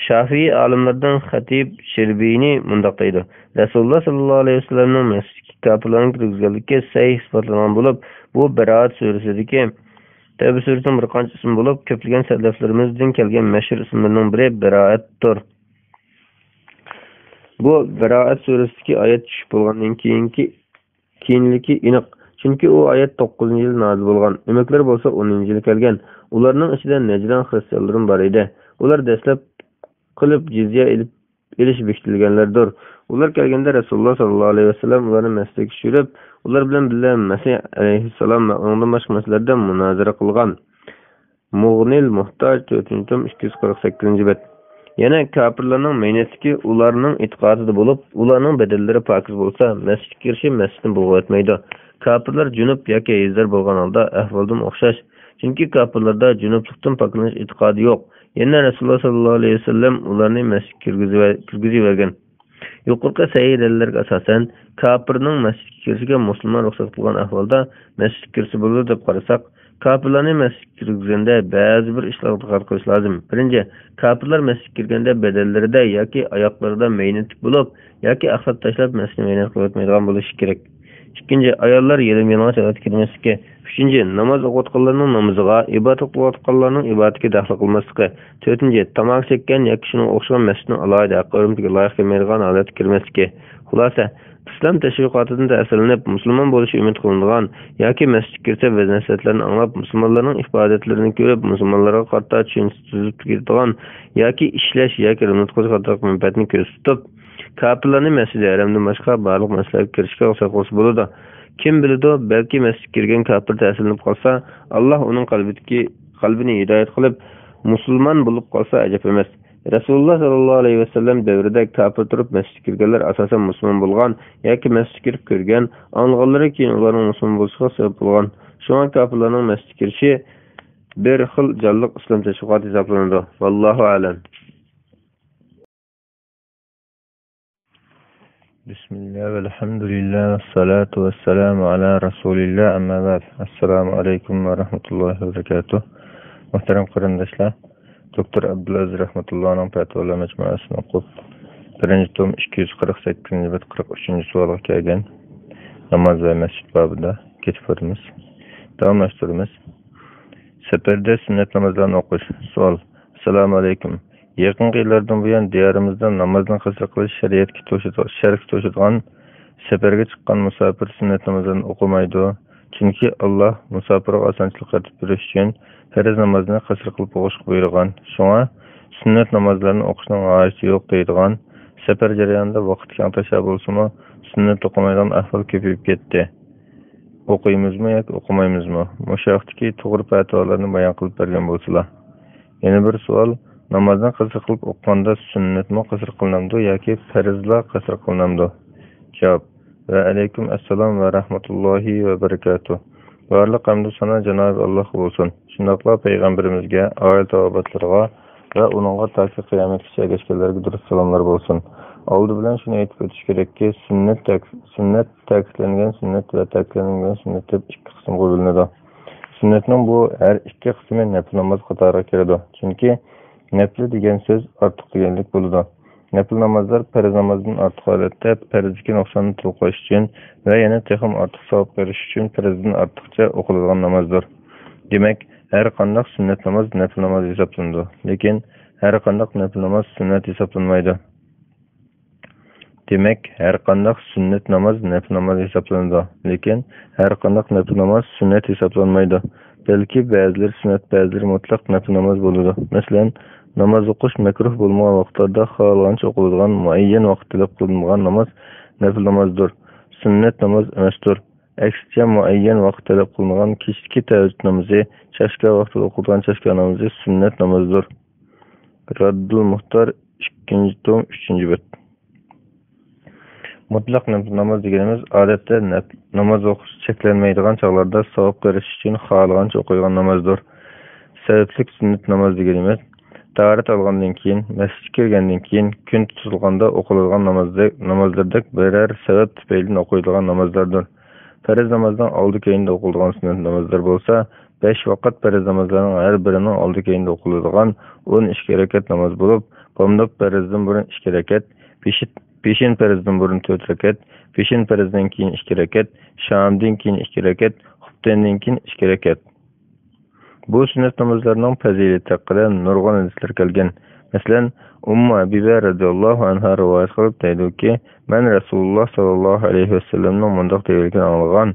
شافىئىي ئالىملىرىدىن خەتىب شىربىنى مۇنداق دەيدۇ: رەسۇلۇللا سەللەللاھۇ ئەلەيھى ۋەسەللەمنىڭ مەسچىتتىكى كاپىرلارنى كىرگۈزگەنلىكى سەھىھ ئىسپاتلانغان بولۇپ، بۇ بەرائەت سۈرىسىدىكى، تەۋبە سۈرىسىنىڭ بىر قانچە ئىسمى بولۇپ، كۆپلىگەن سەلەفلىرىمىزدىن كەلگەن مەشھۇر ئىسىملىرىنىڭ بىرى بەرائەتتۇر. بۇ بەرائەت سۈرىسىدىكى ئايەت چۈشۈپ بولغاندىن كېيىنكى كېيىنلىكى ئېنىق، چۈنكى ئۇ ئايەت توققۇزىنچى يىل نازىل بولغان، ئۆمەكلەر بولسا ئونىنچى يىل كەلگەن. ئۇلارنىڭ ئىچىدە نەجران خىرىستىيانلىرىمۇ بار ئىدى. ئۇلار دەسلەپ قىلىپ جىزيە ئېلىپ، ئېلىش بېكىتىلگەنلەردۇر. ئۇلار كەلگەندە رەسۇلۇللا سەللەللاھۇ ئەلەيھى ۋەسەللەم ئۇلارنى مەسچىتكە چۈشۈرۈپ، ئۇلار بىلەن بىللە مەسىھ ئەلەيھىسسالام ۋە ئۇنىڭدىن باشقا مەسىلىلەردە مۇنازىرە قىلغان. مۇغنىل مۇھتاج، تۆتىنچى توم، ئىككى يۈز قىرىق سەككىزىنچى بەت. يەنە كاپىرلارنىڭ مەينەتلىكى ئۇلارنىڭ ئېتىقادىدا بولۇپ، ئۇلارنىڭ بەدەنلىرى پاكىز بولسا، مەسچىتكە كىرىشى مەسچىتنى بۇلغىۋەتمەيدۇ. كاپىرلار جۇنۇپ ياكى ھەيزلەر بولغان ھالدا ئەھۋالدىن ئوخشاش. چۈنكى كاپىرلاردا جۇنۇپلۇقتىن پاكلىنىش ئېتىقادى يوق. يەنە رەسۇلۇللا سەللەللاھۇ ئەلەيھى ۋەسەللەم ئۇلارنى مەسچىتكە كىرگۈزۈۋە-، كىرگۈزۈۋەرگەن. يۇقىرىقى سەھىھ دەلىللەرگە ئاساسەن، كاپىرنىڭ مەسچىتكە كىرىشىگە مۇسۇلمان رۇخسەت قىلغان ئەھۋالدا مەسچىتكە كىرسە بولىدۇ دەپ قارىساق، كاپىرلارنى مەسچىتكە كىرگۈزگەندە بەزى بىر ئىشلارغا دىققەت قىلىش لازىم. بىرىنچى، كاپىرلار مەسچىتكە كىرگەندە بەدەنلىرىدە ياكى ئاياقلىرىدا مەينەتلىك بولۇپ، ياكى ئەخلەت تاشلاپ مەسچىتنى مەينەت قىلىۋەتمەيدىغان بولۇشى كېرەك. ئىككىنچى، ئاياللار يېلىم-يالىڭاچ ھالەتتە كىرمەسلىكى. ئۈچىنچى، ناماز ئوقۇۋاتقانلارنىڭ نامىزىغا، ئىبادەت قىلىۋاتقانلارنىڭ ئىبادىتىگە دەخلى قىلماسلىقى. تۆتىنچى، تاماكا چەككەن ياكى شۇنىڭغا ئوخشىغان مەسچىتنىڭ ئالاھىدە ھەققى ھۆرمىتىگە لايىق كەلمەيدىغان ھالەتتە كىرمەسلىكى. خۇلاسە، ئىسلام تەشۋىقاتىدىن تەسىرلىنىپ، مۇسۇلمان بولۇشى ئۈمىد قىلىنىدىغان ياكى مەسچىتكە كىرسە ۋەز-نەسىھەتلەرنى ئاڭلاپ، مۇسۇلمانلارنىڭ ئىبادەتلىرىنى كۆرۈپ، مۇسۇلمانلارغا قارىتا چۈشەنچە تۈزۈلۈپ كېتىدىغان ياكى ئىشلەش ياكى رېمونت قىلىش قاتارلىق مەنپەئەتنى كۆزدە تۇتۇپ، كاپىرلارنى مەسچىدى ھەرەمدىن باشقا بارلىق مەسچىتلەرگە كىرىشكە رۇخسەت قىلسا بولىدۇ. كىم بىلىدۇ، بەلكى مەسچىتكە كىرگەن كاپىر تەسىرلىنىپ قالسا، ئاللاھ ئۇنىڭ قەلبىدىكى، قەلبىنى ھىدايەت قىلىپ، مۇسۇلمان بولۇپ قالسا ئەجەب ئەمەس. رەسۇلۇللا سەللەللاھۇ ئەلەيھى ۋەسەللەم دەۋرىدە كاپىر تۇرۇپ مەسچىتكە كىرگەنلەر ئاساسەن مۇسۇلمان بولغان ياكى مەسچىتكە كىرىپ كۆرگەن، ئاڭلىغانلىرى كېيىن ئۇلارنىڭ مۇسۇلمان بولۇشىغا سەۋەب بولغان. شۇڭا كاپىرلارنىڭ مەسچىتكە كىرىشى بىر خىل جانلىق ئىسلام تەشۋىقاتى ھېسابلىنىدۇ. ۋاللاھۇ ئەلەم. بىسمىللا، ۋەلھەمدۇلىللا، ۋەسسالاتۇ ۋەسسالامۇ ئالا رەسۇلىللا، ئەمما بەئد. ئەسسالامۇ ئەلەيكۇم ۋە رەھمەتۇللاھى ۋە بەرىكاتۇھ. مۇھتەرەم قېرىنداشلار، دوكتور ئابدۇلئەزىز رەھمەتۇللانىڭ پەتىۋالار مەجمۇئەسىنى ئوقۇپ، بىرىنچى توم ئىككى يۈز قىرىق سەككىزىنچى بەت قىرىق ئۈچىنچى سوئالغا كەلگەن. ناماز ۋە مەسچىت بابىدا كېتىپ بارىمىز. داۋاملاشتۇرىمىز. سەپەردە سۈننەت نامازلارنى ئوقۇش. سوئال. ئەسسالامۇ ئەلەيكۇم. يېقىنقى يىللاردىن بۇيان دىيارىمىزدا نامازنى قەسىر قىلىش شەرىئەتكە توشىدۇ-، شەرتكە توشىدىغان سەپەرگە چىققان مۇساپىر سۈننەت نامازلىرىنى ئوقۇمايدۇ. چۈنكى ئاللاھ مۇساپىرغا ئاسانچىلىق يارىتىپ بېرىش ئۈچۈن پەرز نامازنى قەسىر قىلىپ ئوقۇشقا بۇيرۇغان. شۇڭا سۈننەت نامازلارنى ئوقۇشنىڭ ھاجىتى يوق دەيدىغان، سەپەر جەريانىدا ۋاقىت كەڭ تاشا بولسىمۇ، سۈننەت ئوقۇمايدىغان ئەھۋال كۆپىيىپ كەتتى. ئوقۇيمىزمۇ ياكى ئوقۇمايمىزمۇ؟ مۇشۇ ھەقتىكى توغرا پەتىۋالارنى بايان قىلىپ بەرگەن بولسىلا. يەنە بىر سوئال، نامازنى قەسر قىلىپ ئوقۇغاندا سۈننەتمۇ قەسر قىلىنامدۇ ياكى پەرزلا قەسر قىلىنامدۇ؟ جاۋاب. ۋە ئەلەيكۇم ئەسسالام ۋە رەھمەتۇللاھى ۋە بەرىكاتۇھ. بارلىق ھەمدۇ سانا جانابى ئاللاھقا بولسۇن. شۇنداقلا پەيغەمبىرىمىزگە، ئائىلە تاۋابىئاتلىرىغا ۋە ئۇنىڭغا تاكى قىيامەتكىچە ئەگەشكەنلەرگە دۇرۇت سالاملار بولسۇن. ئالدى بىلەن شۇنى ئېيتىپ ئۆتۈش كېرەككى، سۈننەت تەك-، سۈننەت تەكىتلەنگەن سۈننەت ۋە تەكىتلەنمىگەن سۈننەت دەپ ئىككى قىسىمغا بۆلۈنىدۇ. سۈننەتنىڭ بۇ ھەر ئىككى قىسمى نەپلى ناماز قاتارىغا كىرىدۇ. چۈنكى نەپلى دېگەن سۆز ئارتۇق دېگەنلىك بولىدۇ. نەپلى نامازلار پەرز نامازدىن ئارتۇق ھالەتتە پەرزدىكى نۇقساننى تولۇقلاش ئۈچۈن ۋە يەنە تېخىمۇ ئارتۇق ساۋابقا ئېرىشىش ئۈچۈن پەرزدىن ئارتۇقچە ئوقۇلىدىغان نامازدۇر. دېمەك، ھەر قانداق سۈننەت ناماز نەپلى ناماز ھېسابلىنىدۇ. لېكىن ھەر قانداق نەپلى ناماز سۈننەت ھېسابلانمايدۇ. دېمەك، ھەر قانداق سۈننەت ناماز نەپلى ناماز ھېسابلىنىدۇ، لېكىن ھەر قانداق نەپلى ناماز سۈننەت ھېسابلانمايدۇ. بەلكى بەزىلىرى سۈننەت، بەزىلىرى مۇتلەق نەپلى ناماز بولىدۇ. مەسىلەن، ناماز ئوقۇش مەكرۇھ بولمىغان ۋاقىتلاردا خالىغانچە ئوقۇلىدىغان مۇئەييەن ۋاقىت تەلەپ قىلىنمىغان ناماز نەپلى نامازدۇر، سۈننەت ناماز ئەمەستۇر. ئەكسىچە، مۇئەييەن ۋاقىت تەلەپ قىلىنغان كېچىدىكى تەھەججۇد نامىزى، چاشكا ۋاقتىدا ئوقۇلىدىغان چاشكا نامىزى سۈننەت نامازدۇر. رەددۇل مۇختار، ئىككىنچى توم، ئۈچىنچى بەت. مۇتلەق نەپلى ناماز دېگىنىمىز، ئادەتتە نەپ-، ناماز ئوقۇش چەكلەنمەيدىغان چاغلاردا ساۋابقا ئېرىشىش ئۈچۈن خالىغانچە ئوقۇيدىغان نامازدۇر. سەۋەبلىك سۈننەت ناماز دېگىنىمىز، تاھارەت ئالغاندىن كېيىن، مەسچىتكە كىرگەندىن كېيىن، كۈن تۇتۇلغاندا ئوقۇلىدىغان نامازدەك، نامازلىرىدەك بىرەر سەۋەب تۈپەيلىدىن ئوقۇيدىغان نامازلاردۇر. پەرز نامازنىڭ ئالدى كەينىدە ئوقۇلىدىغان سۈننەت نامازلار بولسا، بەش ۋاقىت پەرز نامازلارنىڭ ھەر بىرىنىڭ ئالدى كەينىدە ئوقۇلىدىغان ئون ئىككى رەكەت ناماز بولۇپ، بامدات پەرزدىن بۇرۇن ئىككى رەكەت، پېشىن، پېشىن پەرزدىن بۇرۇن تۆت رەكەت، پېشىن پەرزدىن كېيىن ئىككى رەكەت، شامدىن كېيىن ئىككى رەكەت، خۇپتەندىن كېيىن ئىككى رەكەت. بۇ سۈننەت نامازلارنىڭ پەزىلىتى ھەققىدە نۇرغۇن ھەدىسلەر كەلگەن. مەسىلەن، ئۇممۇ ھەبىبە رەزىياللاھۇ ئەنھا رىۋايەت قىلىپ دەيدۇكى، مەن رەسۇلۇللا ساللاللاھۇ ئەلەيھى ۋەسەللەمنىڭ مۇنداق دېگەنلىكىنى ئاڭلىغان،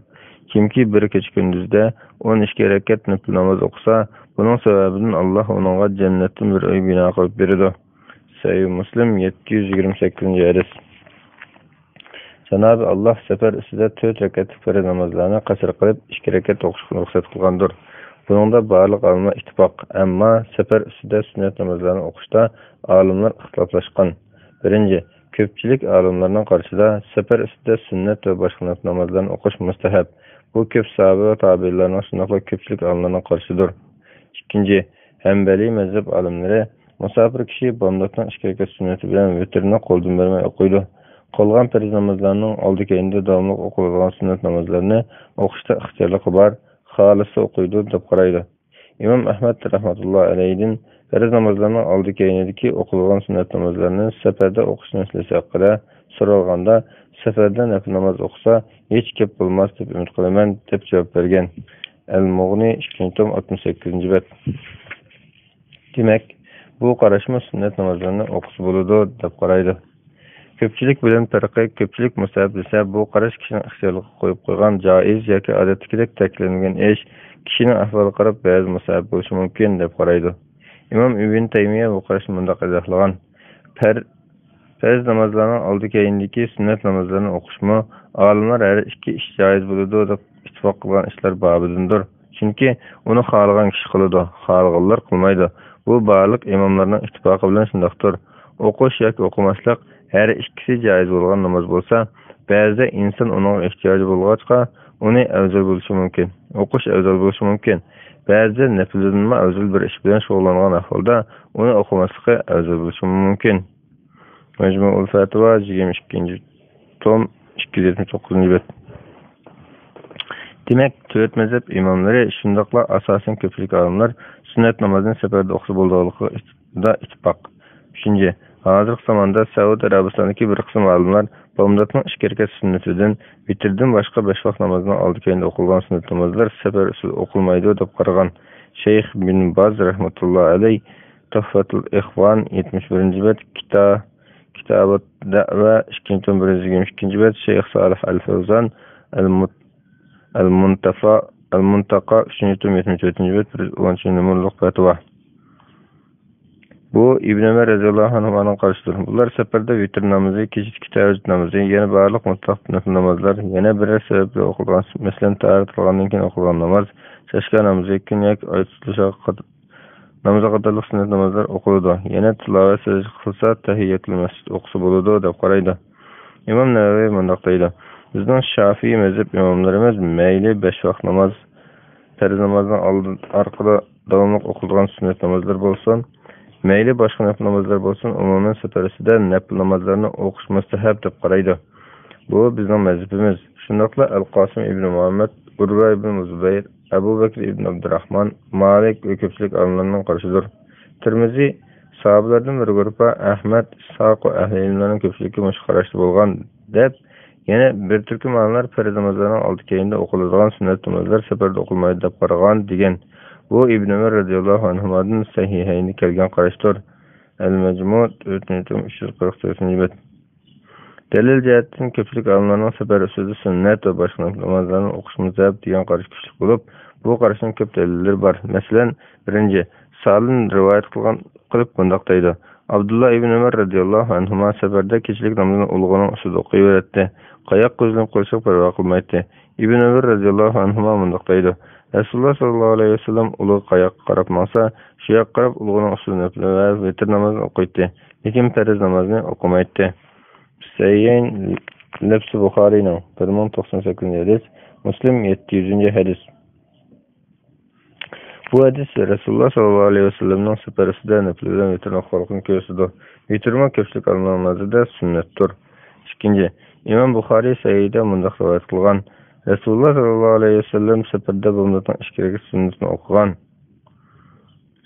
كىمكى بىر كېچە كۈندۈزدە ئون ئىككى رەكەت نەپلى ناماز ئوقۇسا، بۇنىڭ سەۋەبىدىن ئاللا ئۇنىڭغا جەننەتتىن بىر ئۆي بىنا قىلىپ بېرىدۇ. سەھىھ مۇسلىم، يەتتە يۈز يىگىرمە سەككىزىنچى ھەدىس. جانابى ئاللا سەپەر ئۈستىدە تۆت رەكەتلىك پەرز نامازلارنى قەسىر قىلىپ، ئىككى رەكەت ئوقۇشقا رۇخسەت قىلغاندۇر. بۇنىڭدا بارلىق ئالىملار ئىتتىپاق. ئەمما سەپەر ئۈستىدە سۈننەت نامازلارنى ئوقۇشتا ئالىملار ئىختىلاپلاشقان. بىرىنچى، كۆپچىلىك ئالىملارنىڭ قارىشىدا سەپەر ئۈستىدە سۈننەت ۋە باشقا نەپلى نامازلارنى ئوقۇش مۇستەھەب. بۇ كۆپ ساھابە ۋە تابىئىنلارنىڭ، شۇنداقلا كۆپچىلىك ئالىملارنىڭ قارىشىدۇر. ئىككىنچى، ھەمبەلىي مەزھەپ ئالىملىرى مۇساپىر كىشى بامداتنىڭ ئىككى رەكەت سۈننىتى بىلەن ۋىتىرنى قولدىن بەرمەي ئوقۇيدۇ. قالغان پەرز نامازلارنىڭ ئالدى كەينىدە داۋاملىق ئوقۇلىدىغان سۈننەت نامازلارنى ئوقۇشتا ئىختىيارلىقى بار، خالىسا ئوقۇيدۇ، دەپ قارايدۇ. ئىمام ئەھمەد رەھمەتۇللا ئەلەيھىدىن پەرز نامازلارنىڭ ئالدى كەينىدىكى ئوقۇلغان سۈننەت نامازلارنى سەپەردە ئوقۇش مەسىلىسى ھەققىدە سورالغاندا، سەپەردە نەپلى ناماز ئوقۇسا ھېچ گەپ بولماس دەپ ئۈمىد قىلىمەن، دەپ جاۋاب بەرگەن. ئەل مۇغنى، ئىككىنچى توم، ئاتمىش سەككىزىنچى بەت. دېمەك، بۇ قاراشمۇ سۈننەت نامازلارنى ئوقۇسا بولىدۇ، دەپ قارايدۇ. كۆپچىلىك بىلەن پەرقى، كۆپچىلىك مۇستەھەب دېسە، بۇ قاراش كىشىنىڭ ئىختىيارلىقىغا قويۇپ قويغان جائىز ياكى ئادەتتىكىدەك تەكىتلەنگەن ئىش، كىشىنىڭ ئەھۋالىغا قاراپ بەزى مۇستەھەب بولۇشى مۇمكىن، دەپ قارايدۇ. ئىمام ئىبن تەيمىيە بۇ قاراشنى مۇنداق ئىزاھلىغان: پەر-، پەرز نامازلارنىڭ ئالدى كەينىدىكى سۈننەت نامازلارنى ئوقۇشمۇ ئالىملار ھەر ئىككى ئىش جائىز بولىدۇ، دەپ ئىتتىپاق قىلغان ئىشلار بابىدىندۇر. چۈنكى ئۇنى خالىغان كىشى قىلىدۇ، خالىغانلار قىلمايدۇ. بۇ بارلىق ئىماملارنىڭ ئىتتىپاقى بىلەن شۇنداقتۇر. ئوقۇش ياكى ئوقۇماسلىق ھەر ئىككىسى جائىز بولغان ناماز بولسا، بەزىدە ئىنسان ئۇنىڭغا ئېھتىياجى بولغاچقا، ئۇنى ئەۋزەل بولۇشى مۇمكىن. ئوقۇش ئەۋزەل بولۇشى مۇمكىن. بەزىدە نەپلىدىنمۇ ئەۋزەل بىر ئىش بىلەن شۇغۇللانغان ئەھۋالدا ئۇنى ئوقۇماسلىقى ئەۋزەل بولۇشى مۇمكىن. مەجمۇئۇل فەتىۋا، يىگىرمە ئىككىنچى توم، ئىككى يۈز يەتمىش توققۇزىنچى بەت. دېمەك، تۆت مەزھەپ ئىماملىرى، شۇنداقلا ئاساسەن كۆپچىلىك ئالىملار سۈننەت نامازنى سەپەردە ئوقۇسا بولىدىغانلىقىدا ئىتتىپاق. ئۈچىنچى، ھازىرقى زاماندا سەئۇدى ئەرەبىستانىدىكى بىر قىسىم ئالىملار بامداتنىڭ ئىككى رەكەت سۈننىتىدىن، ۋىتىردىن باشقا بەش ۋاق نامازنىڭ ئالدى كەينىدە ئوقۇلغان سۈننەت نامازلار سەپەر ئۈستىدە ئوقۇلمايدۇ، دەپ قارىغان. شەيخ بىن باز رەھمەتۇللا ئەلەي تۇھفەتۇل ئىخۋان، يەتمىش بىرىنچى بەت، كىتا-، كىتابۇت دەۋە، ئىككىنچى توم، بىر يۈز يىگىرمە ئىككىنچى بەت، شەيخ سالىھ ئەل فەۋزان، ئەل مۇت-، ئەل مۇنتەفا، ئەل مۇنتەقا، ئۈچىنچى توم، يەتمىش تۆتىنچى بەت، بىر يۈز ئونىنچى نومۇرلۇق پەتىۋا. بۇ ئىبن ئۆمەر رەزىياللاھۇ ئەنھۇمانىڭ قارىشىدۇر. بۇلار سەپەردە ۋىتىر نامىزى، كېچىدىكى تەھەججۇد نامىزى، يەنە بارلىق مۇتلەق نەپلى نامازلار، يەنە بىرەر سەۋەب بىلەن ئوقۇلغان، مەسىلەن، تاھارەت ئالغاندىن كېيىن ئوقۇلغان ناماز، چاشكا نامىزى، كۈن ياكى ئاي تۇتۇلۇشىغا قات-، نامىزى قاتارلىق سۈننەت نامازلار ئوقۇلىدۇ. يەنە تىلاۋەت سەجدە قىلسا، تەھىيەتۇل مەسجىد ئوقۇسا بولىدۇ، دەپ قارايدۇ. ئىمام نەۋەۋى مۇنداق دەيدۇ: بىزنىڭ شافىئىي مەزھەپ ئىماملىرىمىز مەيلى بەش ۋاق ناماز، پەرز نامازنىڭ ئالدىن، ئارقىدا داۋاملىق ئوقۇلىدىغان سۈننەت نامازلار بولسۇن، مەيلى باشقا نەپىل نامازلار بولسۇن، ئومۇمەن سەپەر ئۈستىدە نەپىل نامازلارنى ئوقۇش مۇستەھەب دەپ قارايدۇ. بۇ بىزنىڭ مەزھىپىمىز. شۇنداقلا ئەل قاسىم ئىبنى مۇھەممەد، ئۇرۋە ئىبنى زۇبەير، ئەبۇ بەكرى ئىبنى ئابدۇراخمان، مالىك ۋە كۆپچىلىك ئالىملارنىڭ قارىشىدۇر. تىرمىزى، ساھابىلاردىن بىر گۇرۇپپا، ئەھمەد، ئىسھاق ۋە ئەھلى ئىلىملەرنىڭ كۆپچىلىكى مۇشۇ قاراشتا بولغان، دەپ، يەنە بىر تۈركۈم ئالىملار پەرز نامازلارنىڭ ئالدى كەينىدە ئوقۇلىدىغان سۈننەت نامازلار سەپەردە ئوقۇلمايدۇ دەپ قارىغان، دېگەن. بۇ ئىبن ئۆمەر رەزىياللاھۇ ئەنھۇمادىن سەھىھەيندە كەلگەن قاراشتۇر. ئەل مەجمۇ، تۆتىنچى توم، ئۈچ يۈز قىرىق تۆتىنچى بەت. دەلىل جەھەتتىن كۆپچىلىك ئالىملارنىڭ سەپەر ئۈستىدە سۈننەت ۋە باشقا نەپىل نامازلارنى ئوقۇش مۇستەھەب دېگەن قارىشى كۈچلۈك بولۇپ، بۇ قاراشنىڭ كۆپ دەلىللىرى بار. مەسىلەن، بىرىنچى، سالىم رىۋايەت قىلغان، قىلىپ مۇنداق دەيدۇ: ئابدۇللا ئىبن ئۆمەر رەزىياللاھۇ ئەنھۇما سەپەردە كېچىلىك نامىزىنى ئۇلىغىنىڭ ئۈستىدە ئوقۇيۋېرەتتى. قاياققا يۈزلىنىپ قېلىشىغا پەرۋا قىلمايتتى. ئىبن ئۆمەر رەزىياللاھۇ ئەنھۇما مۇنداق دەيدۇ: رەسۇلۇللا ساللاللاھۇ ئەلەيھى ۋەسەللەم ئۇلىغا قاياققا قاراپ ماڭسا، شۇ ياققا قاراپ ئۇلىغىنىڭ ئۈستىدە نەپلى ۋە ۋىتىر نامازىنى ئوقۇيتتى. لېكىن پەرز نامازنى ئوقۇمايتتى. سەھىھەين، لەپسى بۇخارىينىڭ، بىر مىڭ توقسان سەككىزىنچى ھەدىس، مۇسلىم، يەتتە يۈزىنچى ھەدىس. بۇ ھەدىس رەسۇلۇللا ساللاللاھۇ ئەلەيھى ۋەسەللەمنىڭ سەپەر ئۈستىدە نەپلى بىلەن ۋىتىرنى ئوقۇغانلىقىنى كۆرسىتىدۇ. ۋىتىرمۇ كۆپچىلىك ئالىملارنىڭ نەزىرىدە سۈننەتتۇر. ئىككىنچى، ئىمام بۇخارىي سەھىھىدە مۇنداق رىۋايەت قىلغان: رەسۇلۇللا ساللاللاھۇ ئەلەيھى ۋەسەللەم سەپەردە بامداتنىڭ ئىككى رەكەت سۈننىتىنى ئوقۇغان.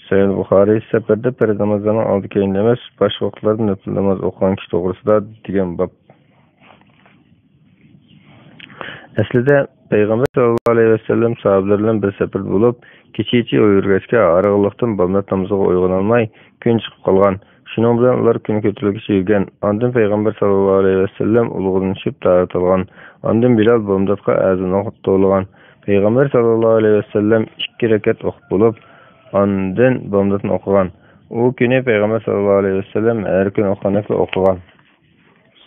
سەھىھ بۇخارىي سەپەردە پەرز نامازلارنىڭ ئالدى كەينىدە ئەمەس، باشقا ۋاقىتلاردا نەپىل ناماز ئوقۇغان كىشى توغرىسىدا دېگەن باب. ئەسلىدە پەيغەمبەر ساللاللاھۇ ئەلەيھى ۋەسەللەم ساھابىلەر بىلەن بىر سەپەردە بولۇپ، كېچىچە يول يۈرگەچكە ھارغىنلىقتىن بامدات نامىزىغا ئويغىنالماي كۈن چىقىپ قالغان. شۇنىڭ بىلەن ئۇلار كۈن كۆتۈرۈلگىچە يۈرگەن. ئاندىن پەيغەمبەر ساللاللاھۇ ئەلەيھى ۋەسەللەم ئۇلىغىنىشىپ تاھارەت ئالغان. ئاندىن بىلال بامداتقا ئەزان توۋلىغان. پەيغەمبەر ساللاللاھۇ ئەلەيھى ۋەسەللەم ئىككى رەكەت ئوقۇپ بولۇپ، ئاندىن بامداتنى ئوقۇغان. ئۇ كۈنى پەيغەمبەر ساللاللاھۇ ئەلەيھى ۋەسەللەم ھەر كۈنى ئوقۇغاندەكلا ئوقۇغان.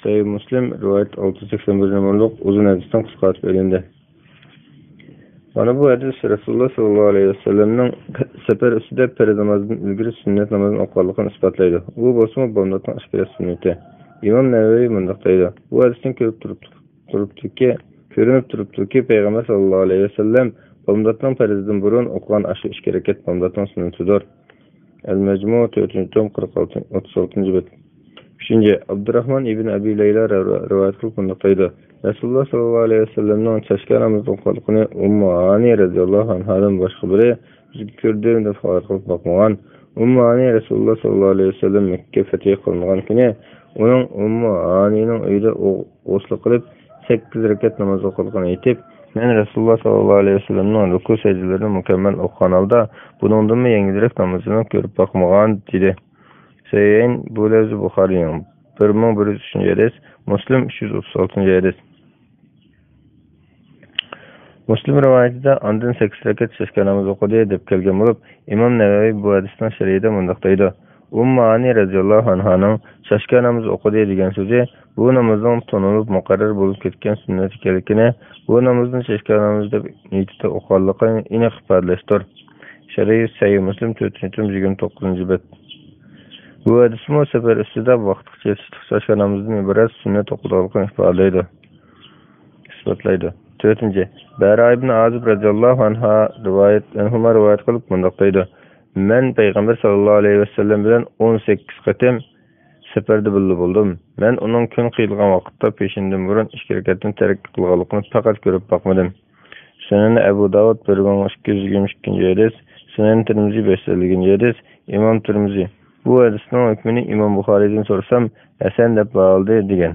سەھىھ مۇسلىم، رىۋايەت ئالتە يۈز سەكسەن بىر نومۇرلۇق ئۇزۇن ھەدىستىن قىسقارتىپ ئېلىندى. مانا بۇ ھەدىس رەسۇلۇللا ساللاللاھۇ ئەلەيھى ۋەسەللەمنىڭ سەپەر ئۈستىدە پەرز نامازدىن ئىلگىرى سۈننەت نامازنى ئوقۇغانلىقىنى ئىسپاتلايدۇ. ئۇ بولسىمۇ بامداتنىڭ ئىككى رەكەت سۈننىتى. ئىمام نەۋەۋى مۇنداق دەيدۇ: بۇ ھەدىستىن كۆرۈپ تۇرۇپ، تۇرۇپتۇكى، كۆرۈنۈپ تۇرۇپتۇكى، پەيغەمبەر ساللاللاھۇ ئەلەيھى ۋەسەللەم بامداتنىڭ پەرزىدىن بۇرۇن ئوقۇغان ئاشۇ ئىككى رەكەت بامداتنىڭ سۈننىتىدۇر. ئەل مەجمۇ، تۆتىنچى توم، قىرىق ئالتىنچى، ئوتتۇز ئالتىنچى بەت. ئۈچىنچى، ئابدۇراخمان ئىبن ئەبى لەيلا رە-، رىۋايەت قىلىپ مۇنداق دەيدۇ: رەسۇلۇللا ساللاللاھۇ ئەلەيھى ۋەسەللەمنىڭ چاشكا نامىزىنى ئوقۇغانلىقىنى ئۇممۇ ھانى رەزىياللاھۇ ئەنھادىن باشقا بىرى بىزگە كۆردۈم دەپ خەۋەر قىلىپ باقمىغان. ئۇممۇ ھانى رەسۇلۇللا ساللاللاھۇ ئەلەيھى ۋەسەللەم مەككە فەتھى قىلىنغان كۈنى ئۇنىڭ ئۇممۇ ھانىنىڭ ئۆيىدە ئو-، غۇسلى قىلىپ، سەككىز رەكەت ناماز ئوقۇغانلىقىنى ئېيتىپ، مەن رەسۇلۇللا ساللاللاھۇ ئەلەيھى ۋەسەللەمنىڭ رۇكۇ سەجدىلىرىنى مۇكەممەل ئوقۇغان ھالدا بۇنىڭدىنمۇ يەڭگىلرەك نامازىنى كۆرۈپ باقمىغان، دېدى. سەھىھەين، بۇ لەۋزى بۇخارىينىڭ، بىر مىڭ بىر يۈز ئۈچىنچى ھەدىس، مۇسلىم، ئۈچ يۈز ئوتتۇز ئالتىنچى ھەدىس. مۇسلىم رىۋايىتىدە ئاندىن سەككىز رەكەت چاشكا نامىزى ئوقۇدى دەپ كەلگەن بولۇپ، ئىمام نەۋەۋى بۇ ھەدىسنىڭ شەرھىدە مۇنداق دەيدۇ: ئۇممۇ ھانى رەزىياللاھۇ ئەنھانىڭ چاشكا نامىزى ئوقۇدى دېگەن سۆزى بۇ نامازنىڭ تونۇلۇپ مۇقەررەر بولۇپ كەتكەن سۈننەت ئىكەنلىكىنى، بۇ نامازنى چاشكا نامىزى دەپ نىيىتىدە ئوقۇغانلىقىنى ئېنىق ئىپادىلەشتۇر. شەرھى سەھىھ مۇسلىم، تۆتىنچى توم، يىگىرمە توققۇزىنچى بەت. بۇ ھەدىسمۇ سەپەر ئۈستىدە ۋاقىتقا چېتىشلىق چاشكا نامىزىدىن ئىبارەت سۈننەت ئوقۇلىدىغانلىقىنى ئىپادىلەيدۇ، ئىسپاتلايدۇ. تۆتىنچى، بەرا ئىبن ئازىب رەزىياللاھۇ ئەنھا رىۋايەت، ئەنھۇما رىۋايەت قىلىپ مۇنداق دەيدۇ: مەن پەيغەمبەر ساللاللاھۇ ئەلەيھى ۋەسەللەم بىلەن ئون سەككىز قېتىم سەپەردە بىللە بولدۇم. مەن ئۇنىڭ كۈن قىيىلغان ۋاقىتتا پېشىندىن بۇرۇن ئىككى رەكەتنى تەرك قىلغانلىقىنى پەقەت كۆرۈپ باقمىدىم. سۈنەن ئەبۇ داۋۇد، بىر مىڭ ئىككى يۈز يىگىرمە ئىككىنچى ھەدىس، سۈنەن تىرمىزى، بەش يۈز ئەللىكىنچى ھەدىس، ئىمام تىرمىزى بۇ ھەدىسنىڭ ھۆكمىنى ئىمام بۇخارىيدىن سورىسام، ھەسەن دەپ باھالىدى، دېگەن.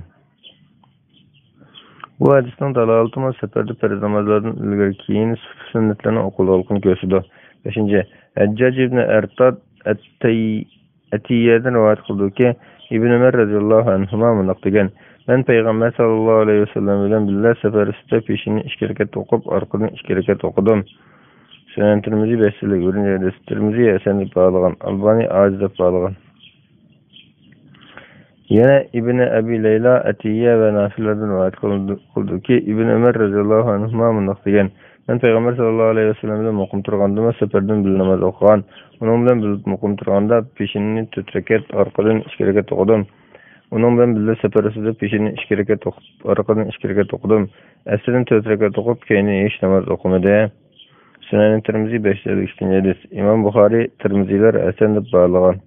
بۇ ھەدىسنىڭ دالالىتىمۇ سەپەردە پەرز نامازلاردىن ئىلگىرى كېيىن سۈننەتلەرنىڭ ئوقۇلىدىغانلىقىنى كۆرسىتىدۇ. بەشىنچى، ھەججاج ئىبنى ئەرتاد ئەتتەي-، ئەتىيەدىن رىۋايەت قىلدۇكى، ئىبن ئۆمەر رەزىياللاھۇ ئەنھۇما مۇنداق دېگەن: مەن پەيغەمبەر ساللاللاھۇ ئەلەيھى ۋەسەللەم بىلەن بىللە سەپەر ئۈستىدە پېشىننى ئىككى رەكەت ئوقۇپ، ئارقىدىن ئىككى رەكەت ئوقۇدۇم. سۈنەن تىرمىزى، بەش يۈز ئەللىك بىرىنچى ھەدىس، تىرمىزى ھەسەن دەپ باھالىغان، ئالبانى ئاجىز دەپ باھالىغان. يەنە ئىبنى ئەبى لەيلا، ئەتىيە ۋە نافىلاردىن رىۋايەت قىلدۇ-، قىلدۇكى، ئىبن ئۆمەر رەزىياللاھۇ ئەنھۇما مۇنداق دېگەن: مەن پەيغەمبەر سەللەللاھۇ ئەلەيھى ۋەسەللەم بىلەن مۇقىم تۇرغاندىمۇ سەپەردىن بىللە ناماز ئوقۇغان. ئۇنىڭ بىلەن بىللە مۇقىم تۇرغاندا پېشىننى تۆت رەكەت، ئارقىدىن ئىككى رەكەت ئوقۇدۇم. ئۇنىڭ بىلەن بىللە سەپەر ئۈستىدە پېشىننى ئىككى رەكەت ئوقۇپ، ئارقىدىن ئىككى رەكەت ئوقۇدۇم. ئەسلىدىن تۆت رەكەت ئوقۇپ، كېيىن ھېچ ناماز ئوقۇمىدى. سۈنەنى تىرمىزى، بەش يۈز ئەللىك ئىككىنچى ھەدىس. ئىمام بۇخارى تىرمىزىيلار ھەسەن دەپ باھالىغان.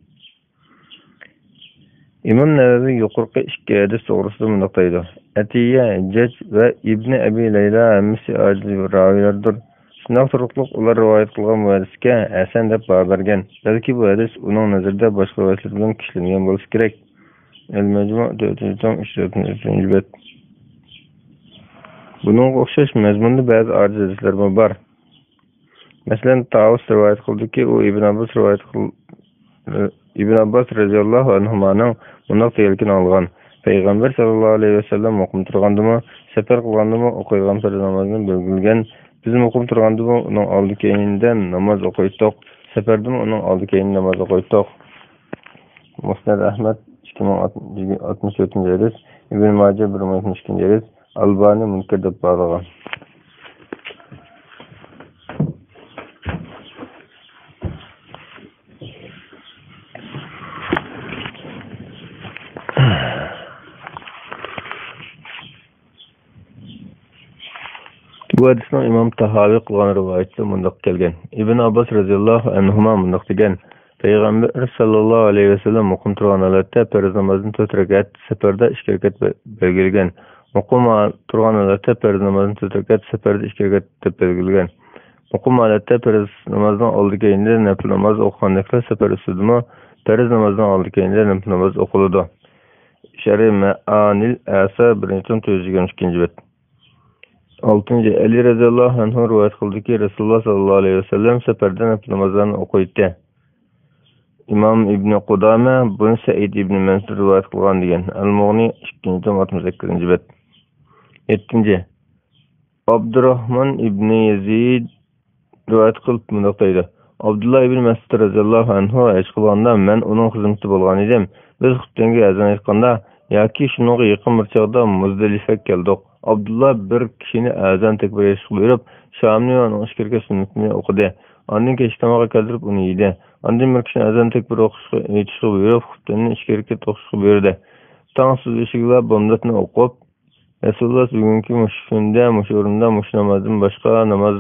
ئىمام نەۋەۋى يۇقىرىقى ئىككى ھەدىس توغرىسىدا مۇنداق دەيدۇ: ئەتىيە، ھەججاج ۋە ئىبنى ئەبى لەيلا ھەممىسى ئاجىز راۋىيلاردۇر. شۇنداق تۇرۇقلۇق ئۇلار رىۋايەت قىلغان بۇ ھەدىسكە ھەسەن دەپ باھا بەرگەن. بەلكى بۇ ھەدىس ئۇنىڭ نەزىرىدە باشقا رىۋايەتلەر بىلەن كۈچلەنگەن بولسا كېرەك. ئەل-مەجمۇ، تۆتىنچى توم، ئۈچ يۈز ئوتتۇز ئۈچىنچى بەت. بۇنىڭغا ئوخشاش مەزمۇندا بەزى ئاجىز ھەدىسلەرمۇ بار. مەسىلەن، تاۋۇس رىۋايەت قىلدىكى، ئۇ ئىبن ئابباس رىۋايەت قىل-، ئىبن ئابباس رەزىياللاھۇ ئەنھۇمانىڭ مۇنداق دېگەنلىكىنى ئاڭلىغان: پەيغەمبەر سەللەللاھۇ ئەلەيھى ۋەسەللەم مۇقىم تۇرغاندىمۇ، سەپەر قىلغاندىمۇ ئوقۇيدىغان پەرز نامازنى بەلگىلىگەن. بىز مۇقىم تۇرغاندىمۇ ئۇنىڭ ئالدى كەينىدە ناماز ئوقۇيتتۇق، سەپەردىمۇ ئۇنىڭ ئالدى كەينىدە ناماز ئوقۇيتتۇق. مۇسنەد ئەھمەد، ئىككى مىڭ ئاتمىش تۆتىنچى ھەدىس، ئىبن ماجە، بىر مىڭ يەتمىش ئىككىنچى ھەدىس، ئالبانى مۇنكەر دەپ باھالىغان. بۇ ھەدىسنىڭ ئىمام تاھاۋى قىلغان رىۋايىتىدە مۇنداق كەلگەن: ئىبن ئابباس رەزىياللاھۇ ئەنھۇما مۇنداق دېگەن: پەيغەمبەر سەللەللاھۇ ئەلەيھى ۋەسەللەم مۇقىم تۇرغان ھالەتتە پەرز نامازنى تۆت رەكەت، سەپەردە ئىككى رەكەت بە-، بەلگىلىگەن. مۇقىم ھال-، تۇرغان ھالەتتە پەرز نامازنى تۆت رەكەت، سەپەردە ئىككى رەكەت دەپ بەلگىلىگەن. مۇقىم ھالەتتە پەرز نامازنىڭ ئالدى كەينىدە نەپىل ناماز ئوقۇغاندەكلا سەپەر ئۈستىدىمۇ پەرز نامازنىڭ ئالدى كەينىدە نەپىل ناماز ئوقۇلىدۇ. شەرھى مەئانىل ئەسا، بىرىنچى توم، تۆت يۈز يىگىرمە ئىككىنچى بەت. ئالتىنچى، ئەلى رەزىياللاھۇ ئەنھۇ رىۋايەت قىلدىكى، رەسۇلۇللا سەللەللاھۇ ئەلەيھى ۋەسەللەم سەپەردە نەپىل نامازلارنى ئوقۇيتتى. ئىمام ئىبنى قۇدامە بۇنى سەئىد ئىبنى مەنسۇر رىۋايەت قىلغان دېگەن. ئەل-مۇغنى، ئىككىنچى توم، ئاتمىش سەككىزىنچى بەت. يەتتىنچى، ئابدۇراھمان ئىبنى يەزىد رىۋايەت قىلىپ مۇنداق دەيدۇ: ئابدۇللا ئىبنى مەسئۇد رەزىياللاھۇ ئەنھۇ ھەج قىلغاندا مەن ئۇنىڭ خىزمىتىدە بولغان ئىدىم. بىز خۇتبەنگە ئەزان ئېيتقاندا ياكى شۇنىڭغا يېقىن بىر چاغدا مۇزدەلىفەگە كەلدۇق. ئابدۇللا بىر كىشىنى ئەزان تەكبىر ئېيتىشقا بۇيرۇپ، شامنى ۋە ئۇنىڭ ئىچكىرىكى سۈننىتىنى ئوقۇدى. ئاندىن كەچلىك تاماققا كەلتۈرۈپ ئۇنى يېدى. ئاندىن بىر كىشىنى ئەزان تەكبىر ئوقۇشقا، ئېيتىشقا بۇيرۇپ، خۇتبەننى ئىچكىرىكى ئوقۇشقا بۇيرۇدى. تاڭ سۈزۈلۈشىگىلا بامداتنى ئوقۇپ، رەسۇلۇللا بۈگۈنكى مۇشۇ كۈندە، مۇشۇ ئورۇندا، مۇشۇ نامازدىن باشقا ناماز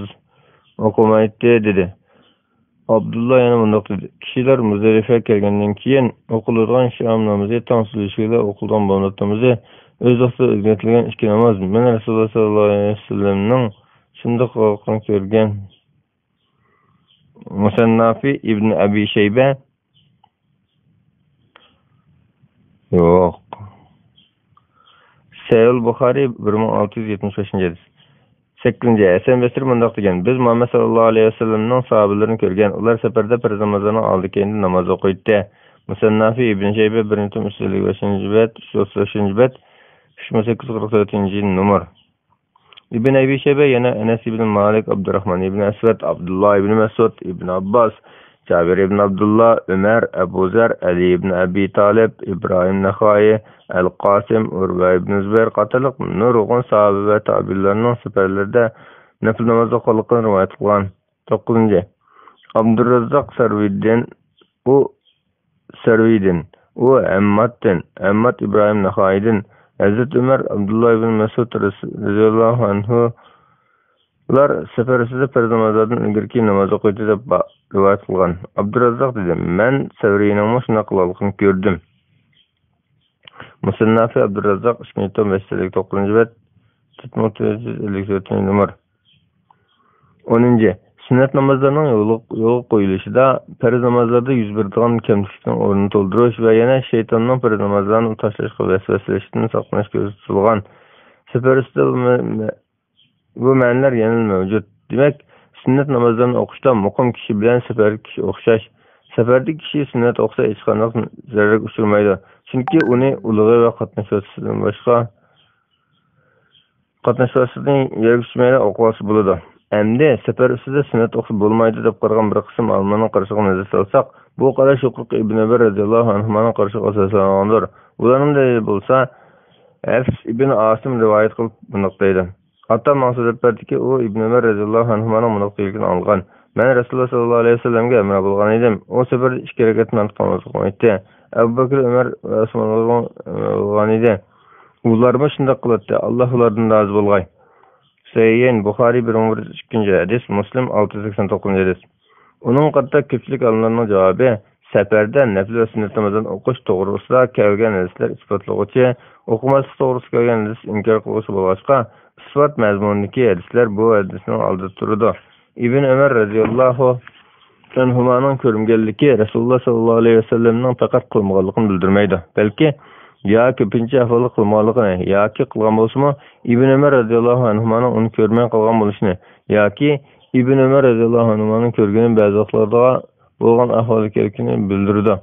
ئوقۇمايتتى، دېدى. ئابدۇللا يەنە مۇنداق دېدى: كىشىلەر مۇزدەلىفەگە كەلگەندىن كېيىن ئوقۇلىدىغان شام نامىزى، تاڭ سۈزۈلۈشى بىلەن ئوقۇلىدىغان بامدات نامىزى ئۆز ۋاقتىدا ئۆزگەرتىلگەن ئىككى ناماز. مەن رەسۇلۇللا سەللەللاھۇ ئەلەيھى ۋەسەللەمنىڭ شۇنداق قىلغانلىقىنى كۆرگەن. مۇسەننافى ئىبن ئەبى شەيبە. يوق. سەھىھۇل بۇخارىي، بىر مىڭ ئالتە يۈز يەتمىش بەشىنچى ھەدىس. سەككىزىنچى، ھەسەن بەسرى مۇنداق دېگەن: بىز مۇھەممەد سەللەللاھۇ ئەلەيھى ۋەسەللەمنىڭ ساھابىلىرىنى كۆرگەن. ئۇلار سەپەردە پەرز نامازلارنىڭ ئالدى كەينىدە ناماز ئوقۇيتتى. مۇسەننافى ئىبن شەيبە، بىرىنچى توم، ئۈچ يۈز ئەللىك بەشىنچى بەت، ئۈچ يۈز ئوتتۇز بەشىنچى بەت، ئۈچ مىڭ سەككىز يۈز قىرىق تۆتىنچى نومۇر. ئىبن ئەبى شەيبە يەنە ئەنەس ئىبن مالىك، ئابدۇراخمان ئىبن ئەسۋەد، ئابدۇللا ئىبن مەسئۇد، ئىبن ئابباس، جابىر ئىبن ئابدۇللا، ئۆمەر، ئەبۇ زەر، ئەلى ئىبن ئەبى تالىپ، ئىبراھىم نەخائى، ئەل قاسىم، ئۇرۋە ئىبن زۇبەير قاتارلىق نۇرغۇن ساھابە ۋە تابىئىنلارنىڭ سەپەرلىرىدە نەپىل ناماز ئوقۇغانلىقىنى رىۋايەت قىلغان. توققۇزىنچى، ئابدۇراززاق سەرۋىدىن، ئۇ سەرۋىدىن، ئۇ ھەممادتىن، ھەمماد ئىبراھىم نەخائىدىن، ھەزرىتى ئۆمەر، ئابدۇللا ئىبن مەسئۇد رەزىياللاھۇ ئەنھۇ ئۇلار سەپەر ئۈستىدە پەرز نامازلاردىن ئىلگىرىكى ناماز ئوقۇيتتى دەپ با-، رىۋايەت قىلغان. ئابدۇراززاق دېدى: مەن سەۋرىينىڭمۇ شۇنداق قىلغانلىقىنى كۆردۈم. مۇسەننافى ئابدۇراززاق، ئىككىنچى توم، بەش يۈز ئەللىك توققۇزىنچى بەت، تۆت مىڭ تۆت يۈز ئەللىك تۆتىنچى نومۇر. ئونىنچى، سۈننەت نامازلارنىڭ يولغا، يولغا قويۇلۇشىدا پەرز نامازلاردا يۈز بېرىدىغان كەمتۈكلۈكنىڭ ئورنىنى تولدۇرۇش ۋە يەنە شەيتاننىڭ پەرز نامازلارنى تاشلاشقا ۋەسۋەسىلىشىدىن ساقلىنىش كۆزدە تۇتۇلغان. سەپەر ئۈستىدە بۇ مە-، مە-، بۇ مەنىلەر يەنىلا مەۋجۇت. دېمەك، سۈننەت نامازلارنى ئوقۇشتا مۇقىم كىشى بىلەن سەپەردىكى كىشى ئوخشاش. سەپەردىكى كىشى سۈننەت ئوقۇسا، ھېچقانداق زەرەرگە ئۇچرىمايدۇ. چۈنكى ئۇنى ئۇلىغى ۋە قاتناشچىسىدىن باشقا، قاتناشچىسىدىن يەرگە چۈشمەيلا ئوقۇۋالسا بولىدۇ. ئەمدى سەپەر ئۈستىدە سۈننەت ئوقۇسا بولمايدۇ دەپ قارىغان بىر قىسىم ئالىملارنىڭ قارىشىغا نەزەر سالساق، بۇ قاراش يۇقىرىقى ئىبن ئۆمەر رەزىياللاھۇ ئەنھۇمانىڭ قارىشىغا ئاساسلانغاندۇر. ئۇلارنىڭ دەلىلى بولسا، ھەفس ئىبن ئاسىم رىۋايەت قىلىپ مۇنداق دەيدۇ: ئاتام ماڭا سۆزلەپ بەردىكى، ئۇ ئىبن ئۆمەر رەزىياللاھۇ ئەنھۇمانىڭ مۇنداق دېگەنلىكىنى ئاڭلىغان: مەن رەسۇلۇللا سەللەللاھۇ ئەلەيھى ۋەسەللەمگە ھەمراھ بولغان ئىدىم. ئۇ سەپەردە ئىككى رەكەت ناماز قىلغان ئىدى. ئەبۇ بەكرى، ئۆمەر ۋە ئوسمان بولغان ئىدى. ئۇلارمۇ شۇنداق قىلاتتى. ئاللاھ ئۇلاردىن رازى بولغاي. سەھىھەين، بۇخارىي بىر مىڭ بىر يۈز ئىككىنچى ھەدىس، مۇسلىم ئالتە يۈز سەكسەن توققۇزىنچى ھەدىس. ئۇنىڭغا قارىتا كۆپچىلىك ئالىملارنىڭ جاۋابى، سەپەردە نەپلى ۋە سۈننەت نامازلارنى ئوقۇش توغرىسىدا كەلگەن ھەدىسلەر ئىسپاتلىغۇچى، ئوقۇماسلىق توغرىسىدا كەلگەن ھەدىس ئىنكار قىلغۇچى بولغاچقا، ئىسپات مەزمۇنىدىكى ھەدىسلەر بۇ ھەدىسنىڭ ئالدىدا تۇرىدۇ. ئىبن ئۆمەر رەزىياللاھۇ ئەنھۇمانىڭ كۆرمىگەنلىكى رەسۇلۇللا سەللەللاھۇ ئەلەيھى ۋەسەللەمنىڭ پەقەت قىلمىغانلىقىنى بىلدۈرمەيدۇ، بەلكى يا كۆپىنچە ئەھۋالدا قىلمىغانلىقىنى، ياكى قىلغان بولسىمۇ، ئىبن ئۆمەر رەزىياللاھۇ ئەنھۇمانىڭ ئۇنى كۆرمەي قالغان بولۇشىنى، ياكى ئىبن ئۆمەر رەزىياللاھۇ ئەنھۇمانىڭ كۆرگىنىنى بەزى ۋاقىتلاردا بولغان ئەھۋال ئىكەنلىكىنى بىلدۈرىدۇ.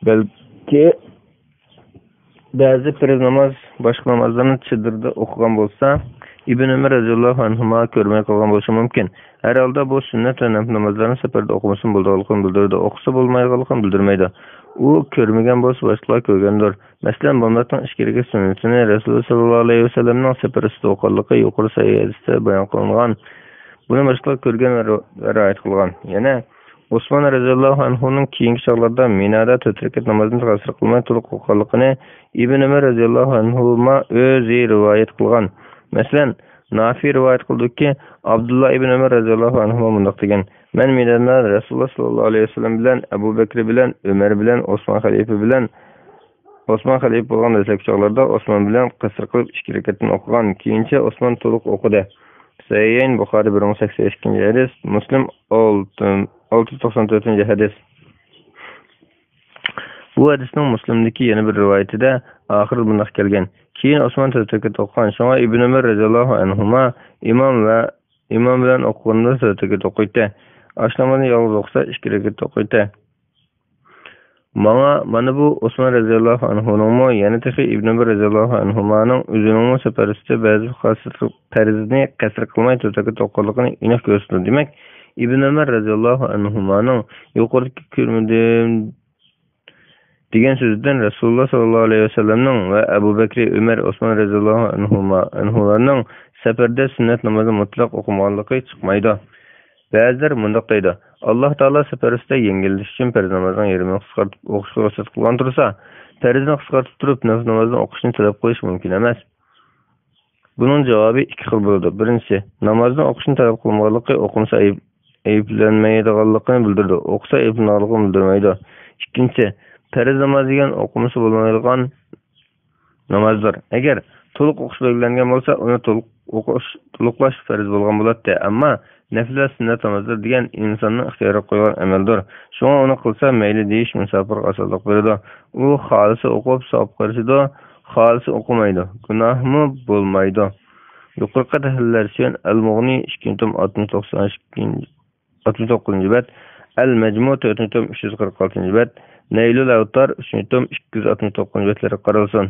بەلكى بەزى پەرز ناماز، باشقا نامازلارنى چېدىردا ئوقۇغان بولسا، ئىبن ئۆمەر رەزىياللاھۇ ئەنھۇما كۆرمەي قالغان بولۇشى مۇمكىن. ھەر ھالدا بۇ سۈننەت ۋە نەپلى نامازلارنى سەپەردە ئوقۇمىسىمۇ بولىدىغانلىقىنى بىلدۈرىدۇ، ئوقۇسا بولمايدىغانلىقىنى بىلدۈرمەيدۇ. ئۇ كۆرمىگەن بولسا، باشقىلار كۆرگەندۇر. مەسىلەن، بامداتنىڭ ئىككى رەكەت سۈننىتىنى رەسۇلۇللا سەللەللاھۇ ئەلەيھى ۋەسەللەمنىڭ سەپەر ئۈستىدە ئوقۇغانلىقى يۇقىرى سەھىھ ھەدىستە بايان قىلىنغان. بۇنى باشقىلار كۆرگەن ۋە ۋە رىۋايەت قىلغان. يەنە ئوسمان رەزىياللاھۇ ئەنھۇنىڭ كېيىنكى چاغلاردا مىنادا تۆت رەكەت نامازنى قەسىر قىلماي تولۇق ئوقۇغانلىقىنى ئىبن ئۆمەر رەزىياللاھۇ ئەنھۇما ئۆزى رىۋايەت قىلغان. مەسىلەن، نافى رىۋايەت قىلدىكى، ئابدۇللا ئىبن ئۆمەر رەزىياللاھۇ ئەنھۇما مۇنداق دېگەن: مەن مىنادا رەسۇلۇللا سەللەللاھۇ ئەلەيھى ۋەسەللەم بىلەن، ئەبۇ بەكرى بىلەن، ئۆمەر بىلەن، ئوسمان خەلىپە بىلەن، ئوسمان خەلىپە بولغان دەسلەپكى چاغلاردا ئوسمان بىلەن قەسىر قىلىپ ئىككى رەكەتتىن ئوقۇغان. كېيىنچە ئوسمان تولۇق ئوقۇدى. سەھىھەين، بۇخارىي بىر مىڭ سەكسەن ئىككىنچى ھەدىس، مۇسلىم ئالتە، ئالتە يۈز توقسان تۆتىنچى ھەدىس. بۇ ھەدىسنىڭ مۇسلىمدىكى يەنە بىر رىۋايىتىدە ئاخىرىدا مۇنداق كەلگەن: كېيىن ئوسمان تۆت رەكەت ئوقۇغان، شۇڭا ئىبن ئۆمەر رەزىياللاھۇ ئەنھۇما ئىمام ۋە ئىمام بىلەن ئوقۇغىنىدا تۆت رەكەت ئوقۇيتتى. ئاشۇ نامازنى يالغۇز ئوقۇسا ئىككى رەكەت ئوقۇيتتى. ماڭا مانا بۇ ئوسمان رەزىياللاھۇ ئەنھۇنىڭمۇ، يەنە تېخى ئىبن ئۆمەر رەزىياللاھۇ ئەنھۇمانىڭ ئۆزىنىڭمۇ سەپەر ئۈستىدە بەزى خاس پەرزنى قەسىر قىلماي تۆت رەكەت ئوقۇغانلىقىنى ئېنىق كۆرسىتىدۇ. دېمەك، ئىبن ئۆمەر رەزىياللاھۇ ئەنھۇمانىڭ يۇقىرىدىكى كۆرمىدىم دېگەن سۆزىدىن رەسۇلۇللا سەللەللاھۇ ئەلەيھى ۋەسەللەمنىڭ ۋە ئەبۇ بەكرى، ئۆمەر، ئوسمان رەزىياللاھۇ ئەنھۇما، ئەنھۇلارنىڭ سەپەردە سۈننەت نامازنى مۇتلەق ئوقۇمىغانلىقى چىقمايدۇ. بەزىلەر مۇنداق دەيدۇ: ئاللاھ تائالا سەپەر ئۈستىدە يەڭگىللىتىش ئۈچۈن پەرز نامازنىڭ يېرىمىنى قىسقارتىپ ئوقۇشقا رۇخسەت قىلغان تۇرسا، پەرزنى قىسقارتىپ تۇرۇپ، نەپلى نامازنى ئوقۇشنى تەلەپ قىلىش مۇمكىن ئەمەس. بۇنىڭ جاۋابى ئىككى خىل بولىدۇ. بىرىنچىسى، نامازنى ئوقۇشنى تەلەپ قىلمىغانلىقى ئوقۇمىسا ئەيىب، ئەيىبلەنمەيدىغانلىقىنى بىلدۈرىدۇ، ئوقۇسا ئەيىبلىنىدىغانلىقىنى بىلدۈرمەيدۇ. ئىككىنچىسى، پەرز ناماز دېگەن ئوقۇمىسا بولمايدىغان نامازدۇر. ئەگەر تولۇق ئوقۇش بەلگىلەنگەن بولسا، ئۇنى تولۇق ئوقۇش، تولۇقلاش پەرز بولغان بولاتتى. ئەمما نەپلە سۈننەت نامازلىرى دېگەن ئىنساننىڭ ئىختىيارىغا قويغان ئەمەلدۇر. شۇڭا ئۇنى قىلسا مەيلى دېيىش مۇساپىرغا ئاسانلىق بېرىدۇ. ئۇ خالىسا ئوقۇپ ساۋابقا ئېرىشىدۇ، خالىسا ئوقۇمايدۇ، گۇناھمۇ بولمايدۇ. يۇقىرىقى تەھلىللەر ئۈچۈن ئەل مۇغنى ئىككىنچى توم ئاتمىش توققۇزىنچى، ئاتمىش توققۇزىنچى بەت، ئەل مەجمۇ تۆتىنچى توم ئۈچ يۈز قىرىق ئالتىنچى بەت، نەيلۇل ئەۋتار ئۈچىنچى توم ئىككى يۈز ئاتمىش توققۇزىنچى بەتلەرگە قارالسۇن.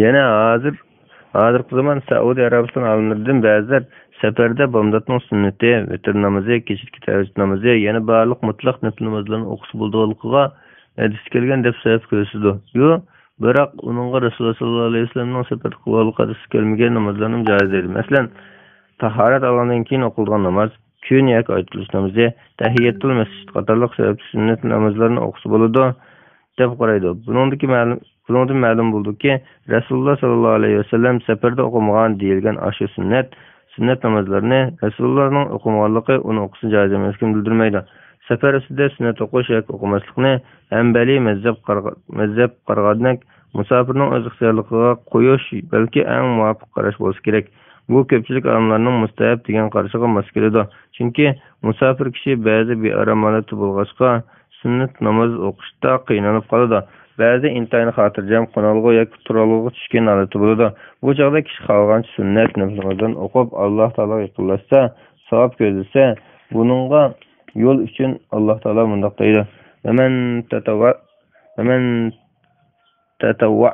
يەنە ھازىر، ھازىرقى زامان سەئۇدى ئەرەبىستان ئالىملىرىدىن بەزىلەر سەپەردە بامداتنىڭ سۈننىتى، ۋىتىر نامىزى، كېچىدىكى تەھەججۇد نامىزى، يەنە بارلىق مۇتلەق نەپلى نامازلارنى ئوقۇسا بولىدىغانلىقىغا ھەدىستە كەلگەن دەپ سەۋەب كۆرسىتىدۇ. يو، بىراق ئۇنىڭغا رەسۇلۇللا سەللەللاھۇ ئەلەيھى ۋەسەللەمنىڭ سەپەردە قىلغانلىقى ھەدىستە كەلمىگەن نامازلارنىمۇ جائىز دەيدۇ. مەسىلەن، تاھارەت ئالغاندىن كېيىن ئوقۇلىدىغان ناماز، كۈن ياكى ئايتۇلۇش نامىزى، تەھىيەتۇل مەسجىد قاتارلىق سەۋەبلىك سۈننەت نامازلارنى ئوقۇسا بولىدۇ، دەپ قارايدۇ. بۇنىڭدىكى مەلۇم، بۇنىڭدىن مەلۇم بولىدۇكى، رەسۇلۇللا سەللەللاھۇ ئەلەيھى ۋەسەللەم سەپەردە ئوقۇمىغان دېيىلگەن ئاشۇ سۈننەت، سۈننەت نامازلىرىنى رەسۇلۇللانىڭ ئوقۇمىغانلىقى ئۇنى ئوقۇشنىڭ جائىز ئەمەسلىكىنى بىلدۈرمەيدۇ. سەپەر ئۈستىدە سۈننەت ئوقۇش ياكى ئوقۇماسلىقنى ھەنبەلىي مەزھەپ قارىغا-، مەزھەپ قارىغاندەك مۇساپىرنىڭ ئۆز ئىختىيارلىقىغا قويۇش بەلكى ئەڭ مۇۋاپىق قاراش بولسا كېرەك. بۇ كۆپچىلىك ئالىملارنىڭ مۇستەھەب دېگەن قارىشىغا ماس كېلىدۇ. چۈنكى مۇساپىر كىشى بەزى بىئارام ھالەتتە بولغاچقا، سۈننەت ناماز ئوقۇشتا قىينىلىپ قالىدۇ. بەزىدە ئىنتايىن خاتىرجەم، قونالغۇ ياكى تۇرالغۇغا چۈشكەن ھالەتتە بولىدۇ. بۇ چاغدا كىشى خالىغانچە سۈننەت نەپلى نامازلارنى ئوقۇپ، ئاللاھ تائالاغا يېقىنلاشسا، ساۋاب كۆزلىسە، بۇنىڭغا يول ئۈچۈن ئاللاھ تائالا مۇنداق دەيدۇ: «فمن تطوع، فمن تطوع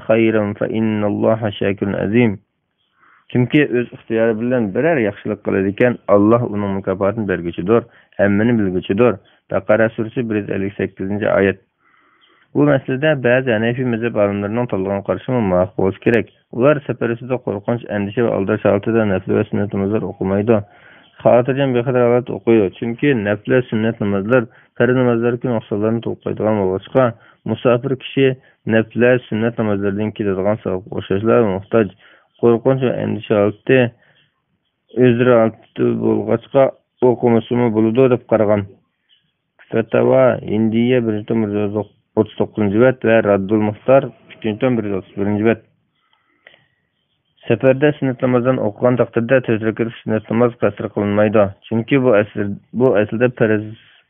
خيرا فإن الله شاكر عليم.» كىمكى ئۆز ئىختىيارى بىلەن بىرەر ياخشىلىق قىلىدىكەن، ئاللاھ ئۇنىڭ مۇكاپاتىنى بەرگۈچىدۇر، ھەممىنى بىلگۈچىدۇر. بەقەرە سۈرىسى بىر يۈز ئەللىك سەككىزىنچى ئايەت. بۇ مەسىلىدە بەزى ھەنەفىي مەزھەپ ئالىملىرىنىڭ تاللىغان قارىشىمۇ ماقۇل بولسا كېرەك. ئۇلار سەپەر ئۈستىدە قورقۇنچ، ئەندىشە ۋە ئالدىراش ھالىتىدە نەپلى ۋە سۈننەت نامازلار ئوقۇمايدۇ. خاتىرجەم، بىخەتەر ھالەتتە ئوقۇيدۇ. چۈنكى نەپلى ۋە سۈننەت نامازلار پەرز نامازلاردىكى نۇقسانلارنى تولۇقلايدىغان بولغاچقا، مۇساپىر كىشى نەپلى ۋە سۈننەت نامازلىرىدىن كېلىدىغان ساۋابقا ئوخشاشلا موھتاج. قورقۇنچ ۋە ئەندىشە ھالىتى ئۆزرە ھالىتى بولغاچقا ئوقۇمىسىمۇ بولىدۇ دەپ قارىغان. فەتاۋا ھىندىيە، بىرىنچى توم، بىر يۈز ئوتتۇز توققۇزىنچى بەت ۋە راددۇل مۇختار، ئۈچىنچى توم، بىر يۈز ئوتتۇز بىرىنچى بەت. سەپەردە سۈننەت نامازلارنى ئوقۇغان تەقدىردە تۆت رەكەتلىك سۈننەت ناماز قەسر قىلىنمايدۇ. چۈنكى بۇ ئەسىل، بۇ ئەسلىدە پەرز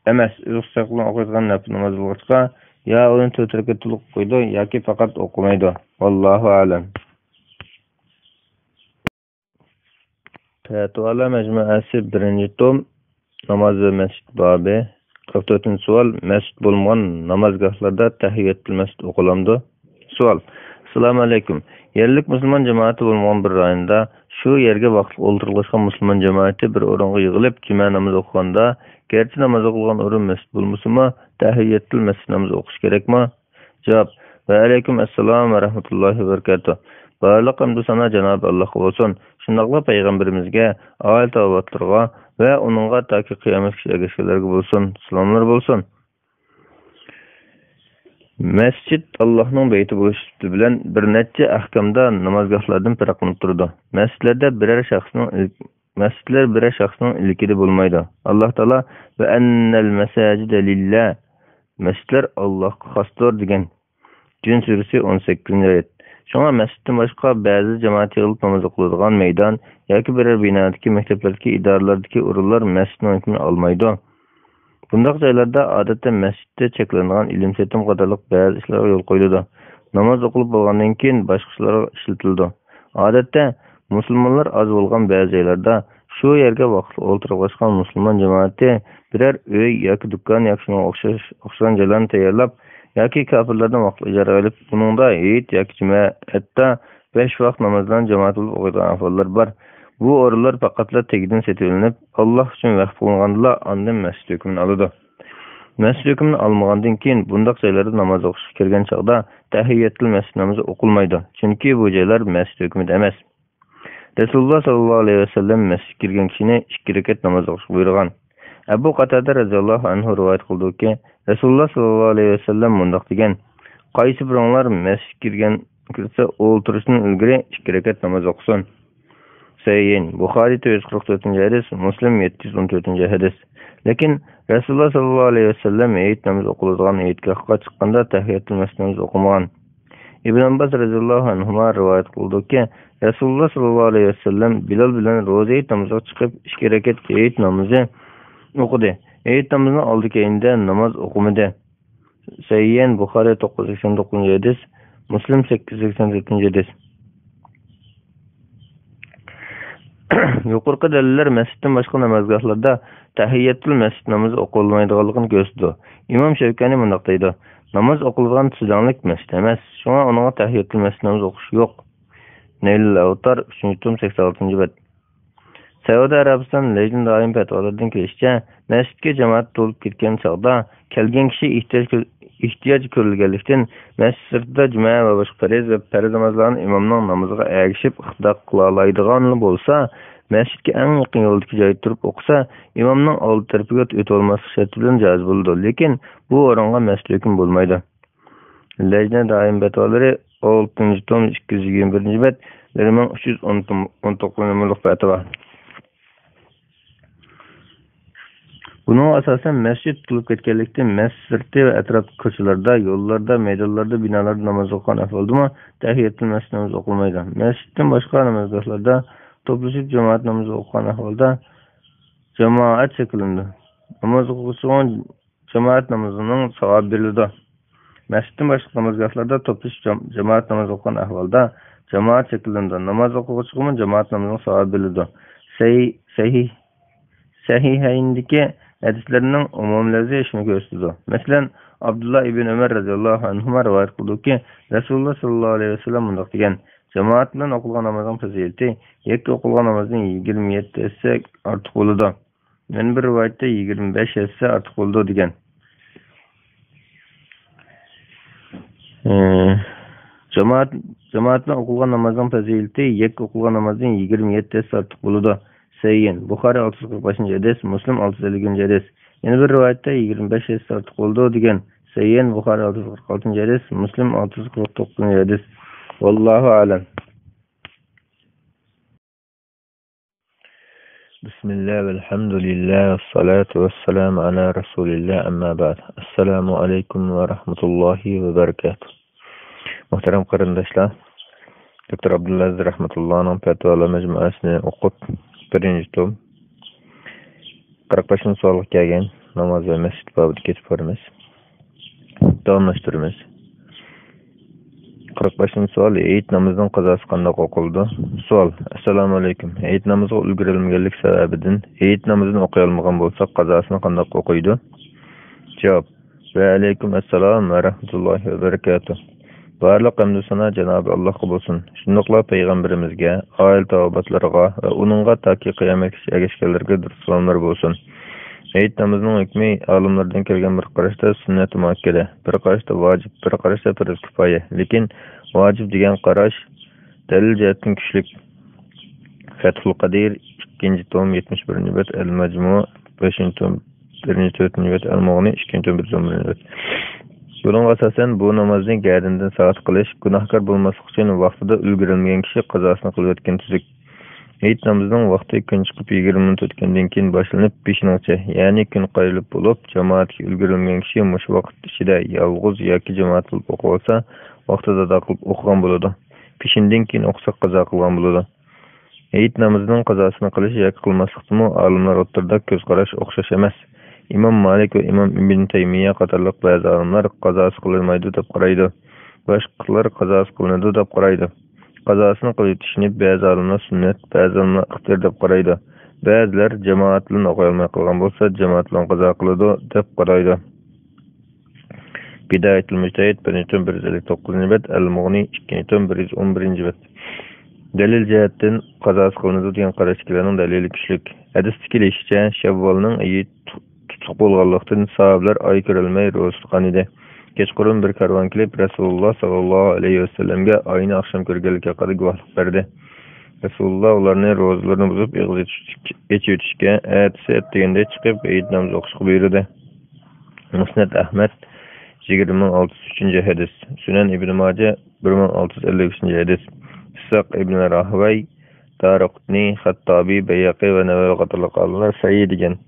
ئەمەس، ئۆز ئىختىيارى بىلەن ئوقۇيدىغان نەپلى ناماز بولغاچقا، يا ئۇنى تۆت رەكەت تولۇق ئوقۇيدۇ ياكى پەقەت ئوقۇمايدۇ. ۋاللاھۇ ئەلەم. پەتىۋالار مەجمۇئەسى، بىرىنچى توم، ناماز ۋە مەسچىت بابى. قىرىق تۆتىنچى سوئال، مەسچىت بولمىغان نامازگاھلاردا تەھىيەتۇل مەسچىت ئوقۇلامدۇ؟ سوئال. ئەسسالامۇ ئەلەيكۇم. يەرلىك مۇسۇلمان جامائىتى بولمىغان بىر رايوندا شۇ يەرگە ۋاقىتلىق ئولتۇرغۇلاشقان مۇسۇلمان جامائىتى بىر ئورۇنغا يىغىلىپ، جۈمە نامىزى ئوقۇغاندا، گەرچە ناماز ئوقۇلغان ئورۇن مەسچىت بولمىسىمۇ، تەھىيەتۇل مەسچىت نامىزى ئوقۇش كېرەكمۇ؟ جاۋاب. ۋەئەلەيكۇم ئەسسالام ۋە رەھمەتۇللاھى ۋە بەرىكاتۇھ. بارلىق ھەمدۇ سانا جانابى ئاللاھقا بولسۇن. شۇنداقلا پەيغەمبىرىمىزگە، ئائىلە تاۋابىئاتلىرىغا ۋە ئۇنىڭغا تاكى قىيامەتكىچە ئەگەشكەنلەرگە بولسۇن، سالاملار بولسۇن. مەسچىت ئاللاھنىڭ بەيتى بولۇش سۈپىتى بىلەن بىر نەچچە ئەھكامدا نامازگاھلاردىن پەرقلىنىپ تۇرىدۇ. مەسچىتلەردە بىرەر شەخسنىڭ ئىل-، مەسچىتلەر بىرەر شەخسنىڭ ئىلكىدە بولمايدۇ. ئاللاھ تائالا ۋە ئەننەل مەساجىدە لىللا، مەسچىتلەر ئاللاھقا خاستۇر دېگەن. جىن سۈرىسى، ئون سەككىزىنچى ئايەت. شۇڭا مەسچىتتىن باشقا بەزى جامائەت يىغىلىپ ناماز ئوقۇلىدىغان مەيدان ياكى بىرەر بىنادىكى، مەكتەپلەردىكى، ئىدارىلەردىكى ئورۇنلار مەسچىتنىڭ ھۆكمىنى ئالمايدۇ. بۇنداق جايلاردا ئادەتتە مەسچىتتە چەكلىنىدىغان ئېلىم-سېتىم قاتارلىق بەزى ئىشلارغا يول قويۇلىدۇ. ناماز ئوقۇلۇپ بولغاندىن كېيىن باشقا ئىشلارغا ئىشلىتىلىدۇ. ئادەتتە مۇسۇلمانلار ئاز بولغان بەزى جايلاردا شۇ يەرگە ۋاقىتلىق ئولتۇرۇۋالغان مۇسۇلمان جامائىتى بىرەر ئۆي ياكى دۇكان ياكى شۇنىڭغا ئوخشاش، ئوخشىغان جايلارنى تەييارلاپ ياكى كاپىرلاردىن ۋاقىتلىق ئىجارىگە ئېلىپ، ئۇنىڭدا ھېيت ياكى جۈمە، ھەتتا بەش ۋاق نامازلارنى جامائەت بولۇپ ئوقۇيدىغان ئەھۋاللار بار. بۇ ئورۇنلار پەقەتلا تېگىدىن سېتىۋېلىنىپ، ئاللاھ ئۈچۈن ۋەقىپ قىلىنغاندىلا ئاندىن مەسچىت ھۆكمىنى ئالىدۇ. مەسچىت ھۆكمىنى ئالمىغاندىن كېيىن بۇنداق جايلاردا ناماز ئوقۇشقا كىرگەن چاغدا تەھىيەتۇل مەسچىت نامىزى ئوقۇلمايدۇ، چۈنكى بۇ جايلار مەسچىت ھۆكمىدە ئەمەس. رەسۇلۇللاھ ساللاللاھۇ ئەلەيھى ۋەسەللەم مەسچىتكە كىرگەن كىشىنى ئىككى رەكەت ناماز ئوقۇشقا بۇيرۇغان. ئەبۇ قاتادە رەزىياللاھۇ ئەنھۇ رىۋايەت قىلىدۇكى، رەسۇلۇللاھ ساللاللاھۇ ئەلەيھى ۋەسەللەم مۇنداق دېگەن: قايسى بىرىڭلار مەسچىتكە كىرگەن، كىرسە، ئولتۇرۇشتىن ئىلگىرى ئىككى رەكەت ناماز ئوقۇسۇن. سەھىھەين، بۇخارىي تۆت يۈز قىرىق تۆتىنچى ھەدىس، مۇسلىم يەتتە يۈز ئون تۆتىنچى ھەدىس. لېكىن رەسۇلۇللاھ ساللاللاھۇ ئەلەيھى ۋەسەللەم ھېيت نامىزى ئوقۇلىدىغان ھېيتگاھقا چىققاندا تەھىيەتۇل مەسچىت نامىزى ئوقۇمىغان. ئىبن ئابباس رەزىياللاھۇ ئەنھۇما رىۋايەت قىلدۇكى، رەسۇلۇللاھ ساللاللاھۇ ئەلەيھى ۋەسەللەم بىلال بىلەن روزا ھېيت نامىزىغا چىقىپ، ئىككى رەكەت ھېيت نامىزى ئوقۇدى. ھېيت نامىزىنىڭ ئالدى كەينىدە ناماز ئوقۇمىدى. سەھىھەين، بۇخارىي توققۇز يۈز سەكسەن توققۇزىنچى ھەدىس، مۇسلىم سەككىز يۈز سەكسەن تۆتىنچى ھەدىس. يۇقىرىقى دەلىللەر مەسچىتتىن باشقا نامازگاھلاردا تەھىيەتۇل مەسچىت نامىزى ئوقۇلمايدىغانلىقىنى كۆرسىتىدۇ. ئىمام شەۋكانىي مۇنداق دەيدۇ: ناماز ئوقۇلىدىغان تۈزلەڭلىك مەسچىت ئەمەس، شۇڭا ئۇنىڭغا تەھىيەتۇل مەسچىت نامىزى ئوقۇش يوق. نەيلۇل ئەۋتار، ئۈچىنچى توم، سەكسەن ئالتىنچى بەت. سەئۇدى ئەرەبىستان لەجنە دائىم پەتىۋالاردىن كېلىشىچە، مەسچىتكە جامائەت تولۇپ كەتكەن چاغدا، كەلگەن كىشى ئېھتىياج كۆ-، ئېھتىياج كۆرۈلگەنلىكتىن، مەسچىت سىرتىدا جۈمە ۋە باشقا پەرز ۋە پەرز نامازلارنى ئىمامنىڭ نامىزىغا ئەگىشىپ ئىقتىدا قىلالايدىغانلا بولسا، مەسچىتكە ئەڭ يېقىن يولدىكى جايدا تۇرۇپ ئوقۇسا، ئىمامنىڭ ئالدى تەرىپىگە ئۆتۈۋالماسلىق شەرتى بىلەن جائىز بولىدۇ. لېكىن بۇ ئورۇنغا مەسچىت ھۆكمى بولمايدۇ. لەجنە دائىم پەتىۋالىرى، ئالتىنچى توم، ئىككى يۈز يىگىرمە بىرىنچى بەت، بىر مىڭ ئۈچ يۈز ئون توققۇز نومۇرلۇق پەتىۋا. بۇنىڭغا ئاساسەن، مەسچىت تولۇپ كەتكەنلىكتىن، مەسچىت سىرتى ۋە ئەتراپتىكى كوچىلاردا، يوللاردا، مەيدانلاردا، بىنالاردا ناماز ئوقۇغان ئەھۋالدىمۇ تەھىيەتۇل مەسچىت نامىزى ئوقۇلمايدۇ. مەسچىتتىن باشقا نامازگاھلاردا توپلىشىپ جامائەت نامىزى ئوقۇغان ئەھۋالدا جامائەت شەكىللىنىدۇ. ناماز ئوقۇغۇچىغا جامائەت نامىزىنىڭ ساۋابى بېرىلىدۇ. مەسچىتتىن باشقا نامازگاھلاردا توپلىشىپ جام-، جامائەت نامىزى ئوقۇغان ئەھۋالدا جامائەت شەكىللىنىدۇ. ناماز ئوقۇغۇچىغىمۇ جامائەت نامىزىنىڭ ساۋابى بېرىلىدۇ. سەھىھ-، سەھىھ-، سەھىھەيندىكى ھەدىسلەرنىڭ ئومۇمىي لەۋزى شۇنى كۆرسىتىدۇ. مەسىلەن، ئابدۇللا ئىبن ئۆمەر رەزىياللاھۇ ئەنھۇما رىۋايەت قىلدۇكى، رەسۇلۇللا ساللاللاھۇ ئەلەيھى ۋەسەللەم مۇنداق دېگەن: جامائەت بىلەن ئوقۇلغان نامازنىڭ پەزىلىتى يەككە ئوقۇلغان نامازدىن يىگىرمە يەتتە ھەسسە ئارتۇق بولىدۇ. يەنە بىر رىۋايەتتە يىگىرمە بەش ھەسسە ئارتۇق بولىدۇ دېگەن. جامائەت، جامائەت بىلەن ئوقۇلغان نامازنىڭ پەزىلىتى يەككە ئوقۇلغان نامازدىن يىگىرمە يەتتە ھەسسە ئارتۇق بولىدۇ. سەييىن، بۇخارىي ئالتە يۈز قىرىق بەشىنچى ھەدىس، مۇسلىم ئالتە يۈز ئەللىك بىرىنچى ھەدىس. يەنە بىر رىۋايەتتە يىگىرمە بەش ھەسسە ئارتۇق بولىدۇ دېگەن. سەييىن، بۇخارىي ئالتە يۈز قىرىق ئالتىنچى ھەدىس، مۇسلىم ئالتە يۈز قىرىق توققۇزىنچى ھەدىس. ۋاللاھۇ ئەلەم. بسم الله والحمد لله والصلاة والسلام على رسول الله، أما بعد. السلام عليكم ورحمة الله وبركاته. مۇھتەرەم قېرىنداشلار، دوكتور ئابدۇلئەزىز رەھمەتۇللانىڭ پەتىۋالار مەجمۇئەسىنى ئوقۇپ، بىرىنچى توم، قىرىق بەشىنچى سوئالغا كەلگەن ناماز ۋە مەسچىت بابىدا كېتىپ بارىمىز. داۋاملاشتۇرىمىز. قىرىق بەشىنچى سوئال، ھېيت نامىزىنىڭ قازاسى قانداق ئوقۇلىدۇ؟ سوئال، ئەسسالامۇ ئەلەيكۇم. ھېيت نامىزىغا ئۈلگۈرەلمىگەنلىك سەۋەبىدىن ھېيت نامىزىنى ئوقۇيالمىغان بولساق، قازاسىنى قانداق ئوقۇيدۇ؟ جاۋاب، ۋەئەلەيكۇم ئەسسالام ۋە رەھمەتۇللاھى ۋە بەرىكاتۇھ. بارلىق ھەمدۇ سانا جانابى ئاللاھقا بولسۇن. شۇنداقلا پەيغەمبىرىمىزگە، ئائىلە تاۋابىئاتلىرىغا ۋە ئۇنىڭغا تاكى قىيامەتكىچە ئەگەشكەنلەرگە دۇرۇت سالاملار بولسۇن. ھېيت نامىزىنىڭ ھۆكمى ئالىملاردىن كەلگەن بىر قاراشتا سۈننەتۇ مۇئەككەدە، بىر قاراشتا ۋاجىپ، بىر قاراشتا پەرز كىپايە. لېكىن ۋاجىپ دېگەن قاراش دەلىل جەھەتتىن كۈچلۈك. فەتھۇل قەدىر، ئىككىنچى توم، يەتمىش بىرىنچى بەت، ئەل مەجمۇ، بەشىنچى توم، بىرىنچى، تۆتىنچى بەت، ئەل مۇغنى، ئىككىنچى توم، بىر يۈز ئون بىرىنچى بەت. بۇنىڭغا ئاساسەن، بۇ نامازنى گەدىنىدىن ساقىت قىلىش، گۇناھكار بولماسلىق ئۈچۈن ۋاقتىدا ئۈلگۈرەلمىگەن كىشى قازاسىنى قىلىۋەتكىنى تۈزۈك. ھېيت نامىزىنىڭ ۋاقتى كۈن چىقىپ يىگىرمە مىنۇت ئۆتكەندىن كېيىن باشلىنىپ، پېشىنغىچە، يەنى كۈن قايرىلىپ بولۇپ، جامائەتكە ئۈلگۈرەلمىگەن كىشى مۇشۇ ۋاقىت ئىچىدە يالغۇز ياكى جامائەت بولۇپ ئوقۇۋالسا، ۋاقتىدا ئادا قىلىپ ئوقۇغان بولىدۇ. پېشىندىن كېيىن ئوقۇسا، قازا قىلغان بولىدۇ. ھېيت نامىزىنىڭ قازاسىنى قىلىش ياكى قىلماسلىقتىمۇ ئالىملار ئوتتۇرىدا كۆز قاراش ئوخشاش ئەمەس. ئىمام مالىك ۋە ئىمام ئىبن تەيمىيە قاتارلىق بەزى ئالىملار قازاسى قىلىنمايدۇ دەپ قارايدۇ. باشقىلار قازاسى قىلىنىدۇ دەپ قارايدۇ. قازاسىنى قىلىۋېتىشنى بەزى ئالىملار سۈننەت، بەزى ئالىملار ئىختىيار دەپ قارايدۇ. بەزىلەر جامائەت بىلەن ئوقۇيالماي قالغان بولسا، جامائەت بىلەن قازا قىلىدۇ دەپ قارايدۇ. بىدايەتۇل مۇجتەھىد، بىرىنچى توم، بىر يۈز ئەللىك توققۇزىنچى بەت، ئەل مۇغنى، ئىككىنچى توم، بىر يۈز ئون بىرىنچى بەت. دەلىل جەھەتتىن قازاسى قىلىنىدۇ دېگەن قاراشتىكىلەرنىڭ دەلىلى كۈچلۈك. ھەدىستە كېلىشىچە، شەۋۋالنىڭ ئېيى تۇ-، تۇتۇق بولغانلىقتىن، ساھابىلەر ئاي كۆرەلمەي روزا تۇتقان ئىدى. كەچقۇرۇن بىر كارۋان كېلىپ، رەسۇلۇللا ساللاللاھۇ ئەلەيھى ۋەسەللەمگە ئاينى ئاخشام كۆرگەنلىكى ھەققىدە گۇۋاھلىق بەردى. رەسۇلۇللا ئۇلارنى روزىلىرىنى بۇزۇپ، ئېغىز ئېچىۋېتىشكە، ئەتىسى ئەتىگەندە چىقىپ، ھېيت نامىزى ئوقۇشقا بۇيرۇدى. مۇسنەد ئەھمەد، يىگىرمە مىڭ ئالتە يۈز ئۈچىنچى ھەدىس. سۈنەن ئىبن ماجە، بىر مىڭ ئالتە يۈز ئەللىك بەشىنچى ھەدىس. ئىسھاق ئىبن راھىۋەي، دارىقۇتنى، خەتتابى، بەيھەقى ۋە نەۋەۋى قاتارلىق ئالىملار سەھىھ دېگەن.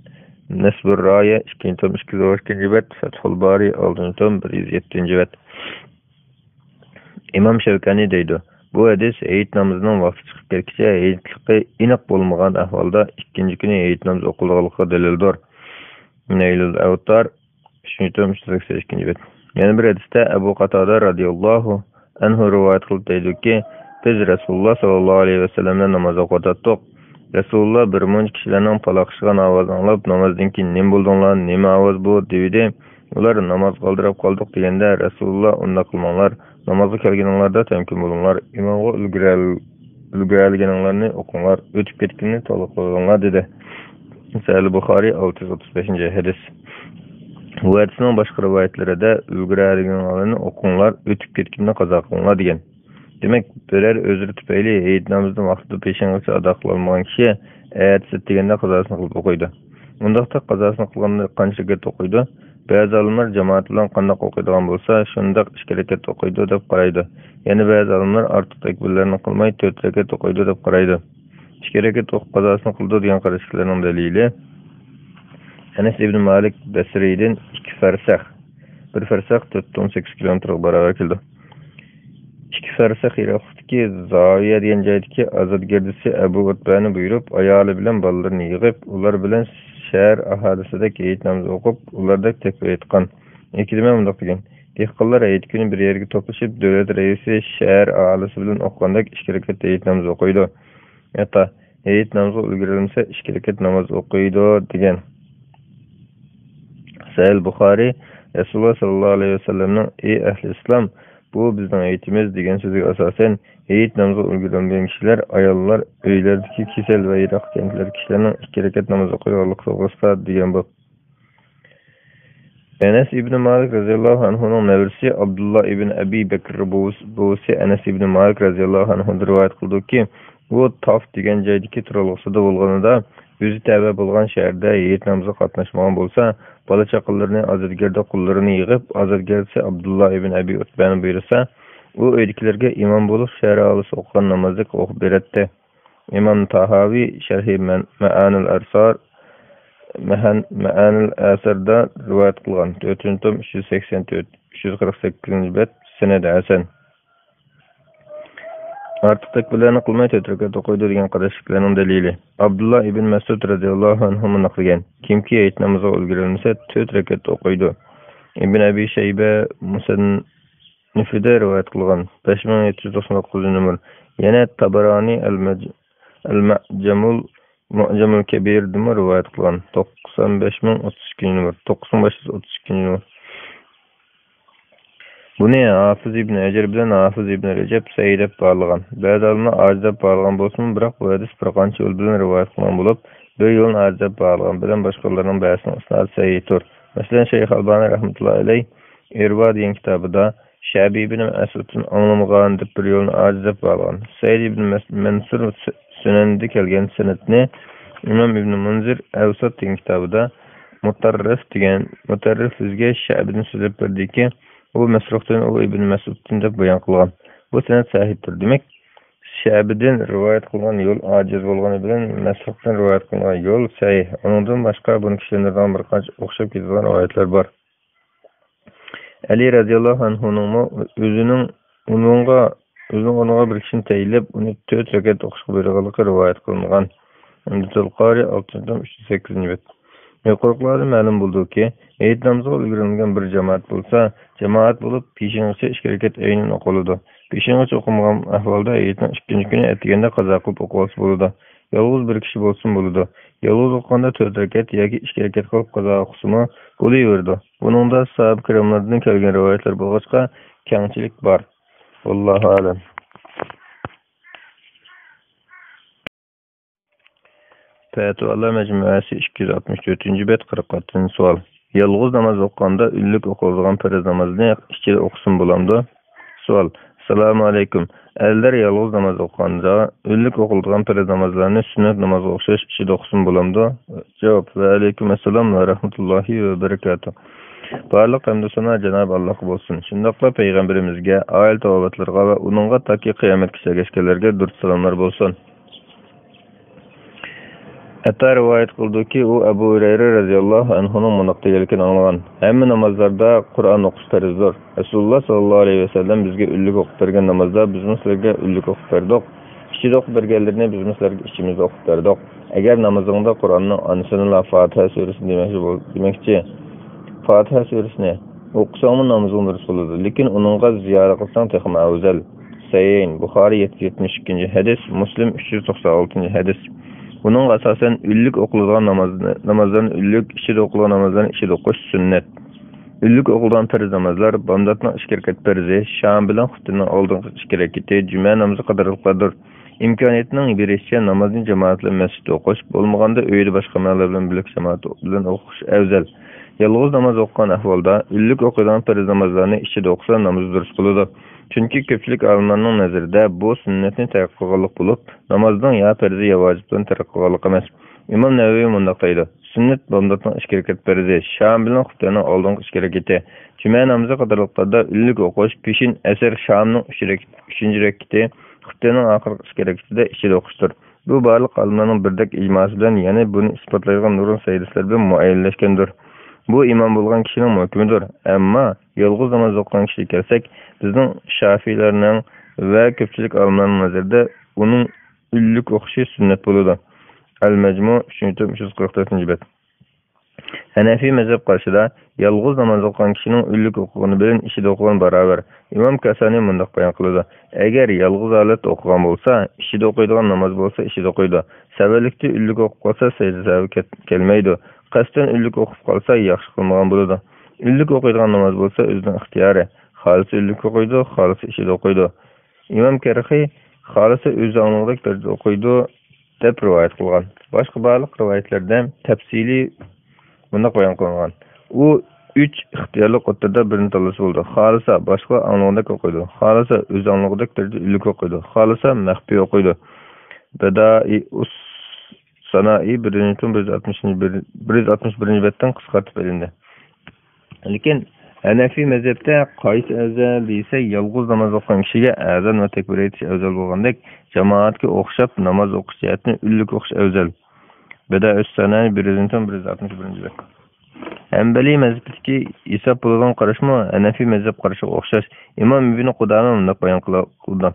نەسبۇر رايە، ئىككىنچى توم، ئىككى يۈز ئون ئىككىنچى بەت، فەتھۇل بارى، ئالتىنچى توم، بىر يۈز يەتتىنچى بەت. ئىمام شەۋكانى دەيدۇ، بۇ ھەدىس ھېيت نامىزىنىڭ ۋاقتى چىقىپ كەتكىچە ھېيتلىقى ئېنىق بولمىغان ئەھۋالدا ئىككىنچى كۈنى ھېيت نامىزى ئوقۇلىدىغانلىقىغا دەلىلدۇر. نەيلۇل ئەۋتار، ئۈچىنچى توم، ئۈچ يۈز سەكسەن ئىككىنچى بەت. يەنە بىر ھەدىستە ئەبۇ قاتادە رازىياللاھۇ ئەنھۇ رىۋايەت قىلىپ دەيدۇكى، بىز رەسۇلۇللا ساللاللاھۇ ئەلەيھى ۋەسەللەم بىلەن ناماز ئوقۇۋاتاتتۇق. رەسۇلۇللا بىر مۇنچە كىشىلەرنىڭ پالاقلىشىدىغان ئاۋازىنى ئاڭلاپ، نامازدىن كېيىن نېمە بولدۇڭلار، نېمە ئاۋاز بۇ؟ دېۋىدى. ئۇلار نامازغا ئالدىراپ قالدۇق دېگەندە، رەسۇلۇللا ئۇنداق قىلماڭلار، نامازغا كەلگىنىڭلاردا تەمكىن بولۇڭلار، ئىمامغا ئۈلگۈرەل-، ئۈلگۈرەلىگىنىڭلارنى ئوقۇڭلار، ئۆتۈپ كەتكىنىنى تولا قىلىۋېلىڭلار دېدى. سەھىھ بۇخارىي، ئالتە يۈز ئوتتۇز بەشىنچى ھەدىس. بۇ ھەدىسنىڭ باشقا رىۋايەتلىرىدە ئۈلگۈرەلىگىنىڭلارنى ئوقۇڭلار، ئۆتۈپ كەتكىنىنى قازا قىلىڭلار دېگەن. دېمەك، بىرەر ئۆزرى تۈپەيلى ھېيت نامىزىنى ۋاقتىدا پېشىنغىچە ئادا قىلالمىغان كىشى ئەتىسى دېگەندە قازاسىنى قىلىپ ئوقۇيدۇ. ئۇنداقتا قازاسىنى قىلغاندا قانچە رەكەت ئوقۇيدۇ؟ بەزى ئالىملار جامائەت بىلەن قانداق ئوقۇيدىغان بولسا، شۇنداق ئىككى رەكەت ئوقۇيدۇ دەپ قارايدۇ. يەنە بەزى ئالىملار ئارتۇق تەكبىرلەرنى قىلماي، تۆت رەكەت ئوقۇيدۇ دەپ قارايدۇ. ئىككى رەكەت ئوقۇپ قازاسىنى قىلىدۇ دېگەن قاراشتىكىلەرنىڭ دەلىلى، ئەنەس ئىبن مالىك بەسرىدىن ئىككى فەرسەخ، بىر فەرسەخ تۆت يۈز ئون سەككىز كىلومېتىرغا باراۋەر كېلىدۇ. ئىككى فەرسەخ يىراقلىقتىكى زاۋىيە دېگەن جايدىكى ئازاد گىردىسى ئەبۇ ئۇتبەنى بۇيرۇپ، ئايالى بىلەن بالىلىرىنى يىغىپ، ئۇلار بىلەن شەھەر ئاھالىسىدەك ھېيت نامىزى ئوقۇپ، ئۇلاردەك تەكبىر ئېيتقان. ئېيتىدىمەن مۇنداق دېگەن، دېھقانلار ھېيت كۈنى بىر يەرگە توپلىشىپ، دۆلەت رەئىسى شەھەر ئاھالىسى بىلەن ئوقۇغاندەك ئىككى رەكەت ھېيت نامىزى ئوقۇيدۇ. ھەتتا ھېيت نامىزىغا ئۈلگۈرەلمىسە، ئىككى رەكەت ناماز ئوقۇيدۇ، دېگەن. سەھىھ بۇخارىي، رەسۇلۇللا ساللاللاھۇ ئەلەيھى ۋەسەللەمنىڭ، ئى ئەھلى ئىسلام، بۇ بىزنىڭ ھېيتىمىز، دېگەن سۆزىگە ئاساسەن، ھېيت نامىزىغا ئۈلگۈرەلمىگەن كىشىلەر، ئاياللار ئۆيلەردىكى كېسەل ۋە يىراق كەنتلەردىكى كىشىلەرنىڭ ئىككى رەكەت ناماز ئوقۇيدىغانلىقى توغرىسىدا دېگەن باب. ئەنەس ئىبنى مالىك رەزىياللاھۇ ئەنھۇنىڭ نەۋرىسى ئابدۇللا ئىبن ئەبى بەكر بوۋىسى، بوۋىسى ئەنەس ئىبنى مالىك رەزىياللاھۇ ئەنھۇدىن رىۋايەت قىلىدۇكى، ئۇ تاف دېگەن جايدىكى تۇرالغۇسىدا بولغىنىدا، ئۆزى تەۋە بولغان شەھەردە ھېيت نامىزىغا قاتناشمىغان بولسا، بالا-چاقىلىرىنى، ئازادگەردە قۇللىرىنى يىغىپ، ئازادگەرچىسى ئابدۇللا ئىبن ئەبى ئۇتبەنى بۇيرۇسا، ئۇ ئۆيدىكىلەرگە ئىمام بولۇپ، شەھەر ئاھالىسى ئوقۇغان نامازدەك ئوقۇپ بېرەتتى. ئىمام تاھاۋى شەرھى مەن-، مەئانىل ئەسار، مەھەن-، مەئانىل ئەساردا رىۋايەت قىلغان، تۆتىنچى توم، ئۈچ يۈز سەكسەن تۆت، ئۈچ يۈز قىرىق سەككىزىنچى بەت، سەنەد ھەسەن. ئارتۇق تەكبىرلەرنى قىلماي تۆت رەكەت ئوقۇيدۇ دېگەن قاراشتىكىلەرنىڭ دەلىلى. ئابدۇللا ئىبن مەسئۇد رەزىياللاھۇ ئەنھۇ مۇنداق دېگەن، كىمكى ھېيت نامىزىغا ئۈلگۈرەلمىسە، تۆت رەكەت ئوقۇيدۇ. ئىبن ئەبى شەيبە مۇسەننىفىدە رىۋايەت قىلغان، بەش مىڭ يەتتە يۈز توقسان توققۇزىنچى نومۇر. يەنە تابارانى ئەل-مەج-، ئەل-مەجەمۇل، مۇئجەمۇل كەبىردىمۇ رىۋايەت قىلغان، توقسان بەش مىڭ ئوتتۇز ئىككىنچى نومۇر، توققۇز مىڭ بەش يۈز ئوتتۇز ئىككىنچى نومۇر. بۇنى ھافىز ئىبن ھەجەر بىلەن ھافىز ئىبن رەجەب سەھىھ دەپ باھالىغان. بەزى ئالىملار ئاجىز دەپ باھالىغان بولسىمۇ، بىراق بۇ ھەدىس بىر قانچە يول بىلەن رىۋايەت قىلغان بولۇپ، بىر يولنى ئاجىز دەپ باھالىغان بىلەن باشقىلارنىڭ بەزىسىنىڭ ئىسنادى سەھىھتۇر. مەسىلەن، شەيخ ئەلبانى رەھمەتۇللاھى ئەلەيھ ئىرۋا دېگەن كىتابىدا شەبى ئىبن مەسئۇدتىن ئاڭلىمىغان دەپ بىر يولنى ئاجىز دەپ باھالىغان. سەئىد ئىبن مەس-، مەنسۇر سۈ-، سۈنەندە كەلگەن سەنەدنى ئىمام ئىبن مۇنزىر ئەۋسات دېگەن كىتابىدا مۇتەررىف دېگەن، مۇتەررىف بىزگە شەبىدىن سۆزلەپ بەردىكى، ئۇ مەسرۇقتىن، ئۇ ئىبن مەسئۇدتىن دەپ بايان قىلغان. بۇ سەنەد سەھىھتۇر. دېمەك، شەبىدىن رىۋايەت قىلغان يول ئاجىز بولغىنى بىلەن، مەسرۇقتىن رىۋايەت قىلغان يول سەھىھ. ئۇنىڭدىن باشقا بۇنى كۈچلەندۈرىدىغان بىر قانچە ئوخشاپ كېتىدىغان رىۋايەتلەر بار. ئەلى رەزىياللاھۇ ئەنھۇنىڭمۇ ئۆزىنىڭ ئۇنىڭغا، ئۆزىنىڭ ئورنىغا بىر كىشىنى تەيىنلەپ، ئۇنى تۆت رەكەت ئوقۇشقا بۇيرۇغانلىقى رىۋايەت قىلىنغان. ئۈمدىتۇل قارى، ئالتىنچى توم، ئۈچ يۈز سەككىزىنچى بەت. يۇقىرىقىلاردىن مەلۇم بولىدۇكى، ھېيت نامىزىغا ئۈلگۈرۈلگەن بىر جامائەت بولسا، جامائەت بولۇپ، پېشىنغىچە ئىككى رەكەت ئەينەن ئوقۇلىدۇ. پېشىنغىچە ئوقۇمىغان ئەھۋالدا ھېيتنىڭ ئىككىنچى كۈنى ئەتىگەندە قازا قىلىپ ئوقۇۋالسا بولىدۇ. يالغۇز بىر كىشى بولسىمۇ بولىدۇ. يالغۇز ئوقۇغاندا تۆت رەكەت ياكى ئىككى رەكەت قىلىپ قازا ئوقۇسىمۇ بولۇۋېرىدۇ. بۇنىڭدا ساھابە كىراملاردىن كەلگەن رىۋايەتلەر بولغاچقا، كەڭچىلىك بار. ۋاللاھۇ ئەلەم. پەتىۋالار مەجمۇئەسى، ئىككى يۈز ئاتمىش تۆتىنچى بەت، قىرىق ئالتىنچى سوئال. يالغۇز ناماز ئوقۇغاندا ئۈنلۈك ئوقۇلىدىغان پەرز نامازنى ئىچىدە ئوقۇسىمۇ بولامدۇ؟ سوئال. ئەسسالامۇ ئەلەيكۇم. ئەرلەر يالغۇز ناماز ئوقۇغاندا ئۈنلۈك ئوقۇلىدىغان پەرز نامازلارنى سۈننەت نامازغا ئوخشاش ئىچىدە ئوقۇسىمۇ بولامدۇ؟ جاۋاب. ۋە ئەلەيكۇم ئەسسالام ۋە رەھمەتۇللاھى ۋە بەرىكاتۇھ. بارلىق ھەمدۇ سانا جانابى ئاللاھقا بولسۇن. شۇنداقلا پەيغەمبىرىمىزگە، ئائىلە تاۋابىئاتلىرىغا ۋە ئۇنىڭغا تاكى قىيامەتكىچە ئەگەشكەنلەرگە دۇرۇت سالاملار بولسۇن. ئەتا رىۋايەت قىلىدۇكى، ئۇ ئەبۇ ھۇرەيرە رەزىياللاھۇ ئەنھۇنىڭ مۇنداق دېگەنلىكىنى ئاڭلىغان، ھەممە نامازلاردا قۇرئان ئوقۇش پەرزدۇر. رەسۇلۇللا ساللاللاھۇ ئەلەيھى ۋەسەللەم بىزگە ئۈنلۈك ئوقۇپ بەرگەن نامازدا بىزمۇ سىلەرگە ئۈنلۈك ئوقۇپ بەردۇق. ئىچىدە ئوقۇپ بەرگەنلىرىنى بىزمۇ سىلەرگە ئىچىمىزدە ئوقۇپ بەردۇق. ئەگەر نامىزىڭدا قۇرئاننىڭ ئانىسىنىلا، فاتىھە سۈرىسىنى دېمەكچى بول-، دېمەكچى. فاتىھە سۈرىسىنى ئوقۇساڭمۇ نامىزىڭ دۇرۇس بولىدۇ، لېكىن ئۇنىڭغا زىيادە قىلساڭ تېخىمۇ ئەۋزەل. سەھىھەين، بۇخارىي يەتتە يۈز يەتمىش ئىككىنچى ھەدىس، مۇسلىم ئۈچ يۈز توقسان ئالتىنچى ھەدىس. بۇنىڭغا ئاساسەن، ئۈنلۈك ئوقۇلىدىغان ناماز، نامازلارنى ئۈنلۈك، ئىچىدە ئوقۇلغان نامازلارنى ئىچىدە ئوقۇش سۈننەت. ئۈنلۈك ئوقۇلىدىغان پەرز نامازلار، بامداتنىڭ ئىككى رەكەت پەرزى، شام بىلەن خۇپتىنىڭ ئالدىنقى ئىككى رەكىتى، جۈمە نامىزى قاتارلىقلاردۇر. ئىمكانىيەتنىڭ بېرىشىچە نامازنى جامائەت بىلەن مەسچىتتە ئوقۇش، بولمىغاندا ئۆيدە باشقا مەنلەر بىلەن بىرلىكتە جامائەت بىلەن ئوقۇش ئەۋزەل. يالغۇز ناماز ئوقۇغان ئەھۋالدا ئۈنلۈك ئوقۇيدىغان پەرز نامازلارنى ئىچىدە ئوقۇسا نامىزى دۇرۇس بولىدۇ. چۈنكى كۆپچىلىك ئالىملارنىڭ نەزىرىدە بۇ سۈننەتنى تەرك قىلغانلىق بولۇپ، نامازنىڭ يا پەرزى يا ۋاجىپلىرىنى تەرك قىلغانلىق ئەمەس. ئىمام نەۋەۋى مۇنداق دەيدۇ، سۈننەت بامداتنىڭ ئىككى رەكەت پەرزى، شام بىلەن خۇپتەننىڭ ئالدىنقى ئىككى رەكىتى، جۈمە نامىزى قاتارلىقلاردا ئۈنلۈك ئوقۇش، پېشىن، ئەسىر، شامنىڭ ئۈچ رەك-، ئۈچىنچى رەكىتى، خۇپتەننىڭ ئاخىرقى ئىككى رەكىتىدە ئىچىدە ئوقۇشتۇر. بۇ بارلىق ئالىملارنىڭ بىردەك ئىجماسى بىلەن، يەنى بۇنى ئىسپاتلايدىغان نۇرغۇن سەھىھەدىسلەر بىلەن مۇئەييەنلەشكەندۇر. بۇ ئىمام بولغان كىشىنىڭ ھۆكمىدۇر. ئەمما يالغۇز ناماز ئوقۇغان كىشىگە كەلسەك، بىزنىڭ شافىيلارنىڭ ۋە كۆپچىلىك ئالىملارنىڭ نەزىرىدە ئۇنىڭ ئۈنلۈك ئوقۇشى سۈننەت بولىدۇ. ئەل مەجمۇ، ئۈچىنچى توم، ئۈچ يۈز قىرىق تۆتىنچى بەت. ھەنەفىي مەزھەپ قارىشىدا يالغۇز ناماز ئوقۇغان كىشىنىڭ ئۈنلۈك ئوقۇغىنى بىلەن ئىچىدە ئوقۇغىنى باراۋەر. ئىمام كاسانى مۇنداق بايان قىلىدۇ، ئەگەر يالغۇز ھالەتتە ئوقۇغان بولسا، ئىچىدە ئوقۇيدىغان ناماز بولسا ئىچىدە ئوقۇيدۇ. سەۋەنلىكتە ئۈنلۈك ئوقۇپ قالسا سەجدە سەھۋى كەت-، كەلمەيدۇ. قەستەن ئۈنلۈك ئوقۇپ قالسا ياخشى قىلمىغان بولىدۇ. ئۈنلۈك ئوقۇيدىغان ناماز بولسا ئۆزىنىڭ ئىختىيارى. خالىسا ئۈنلۈك ئوقۇيدۇ، خالىسا ئىچىدە ئوقۇيدۇ. ئىمام كەرخى خالىسا ئۆزى ئاڭلىغۇدەك دەرىجىدە ئوقۇيدۇ، دەپ رىۋايەت قىلغان. باشقا بارلىق رىۋايەتلەردە تەپسىلىي مۇنداق بايان قىلىنغان. ئۇ ئۈچ ئىختىيارلىق ئوتتۇرىدا بىرنى تاللىسا بولىدۇ. خالىسا باشقىلار ئاڭلىغۇدەك ئوقۇيدۇ. خالىسا ئۆزى ئاڭلىغۇدەك دەرىجىدە ئۈنلۈك ئوقۇيدۇ. خالىسا مەخپىي ئوقۇيدۇ. بەدائىئۇس سانائى بىرىنچى توم بىر يۈز ئاتمىشىنچى، بىر يۈز ئاتمىش بىرىنچى بەتتىن قىسقارتىپ ئېلىندى. لېكىن ھەنەفىي مەزھەپتە قايسى ئەۋزەل دېسە، يالغۇز ناماز ئوقۇغان كىشىگە ئەزان ۋە تەكبىر ئېيتىش ئەۋزەل بولغاندەك، جامائەتكە ئوخشاپ ناماز ئوقۇش جەھەتتىن ئۈنلۈك ئوقۇش ئەۋزەل. بەدائۇس سانائى بىرىنچى توم بىر يۈز ئاتمىش بىرىنچى بەت. ھەنبەلىي مەزھىپىدىكى ھېساب بولىدىغان قاراشمۇ ھەنەفىي مەزھەپ قارىشىغا ئوخشاش. ئىمام ئىبنى قۇدامە مۇنداق بايان قىلا-، قىلىدۇ: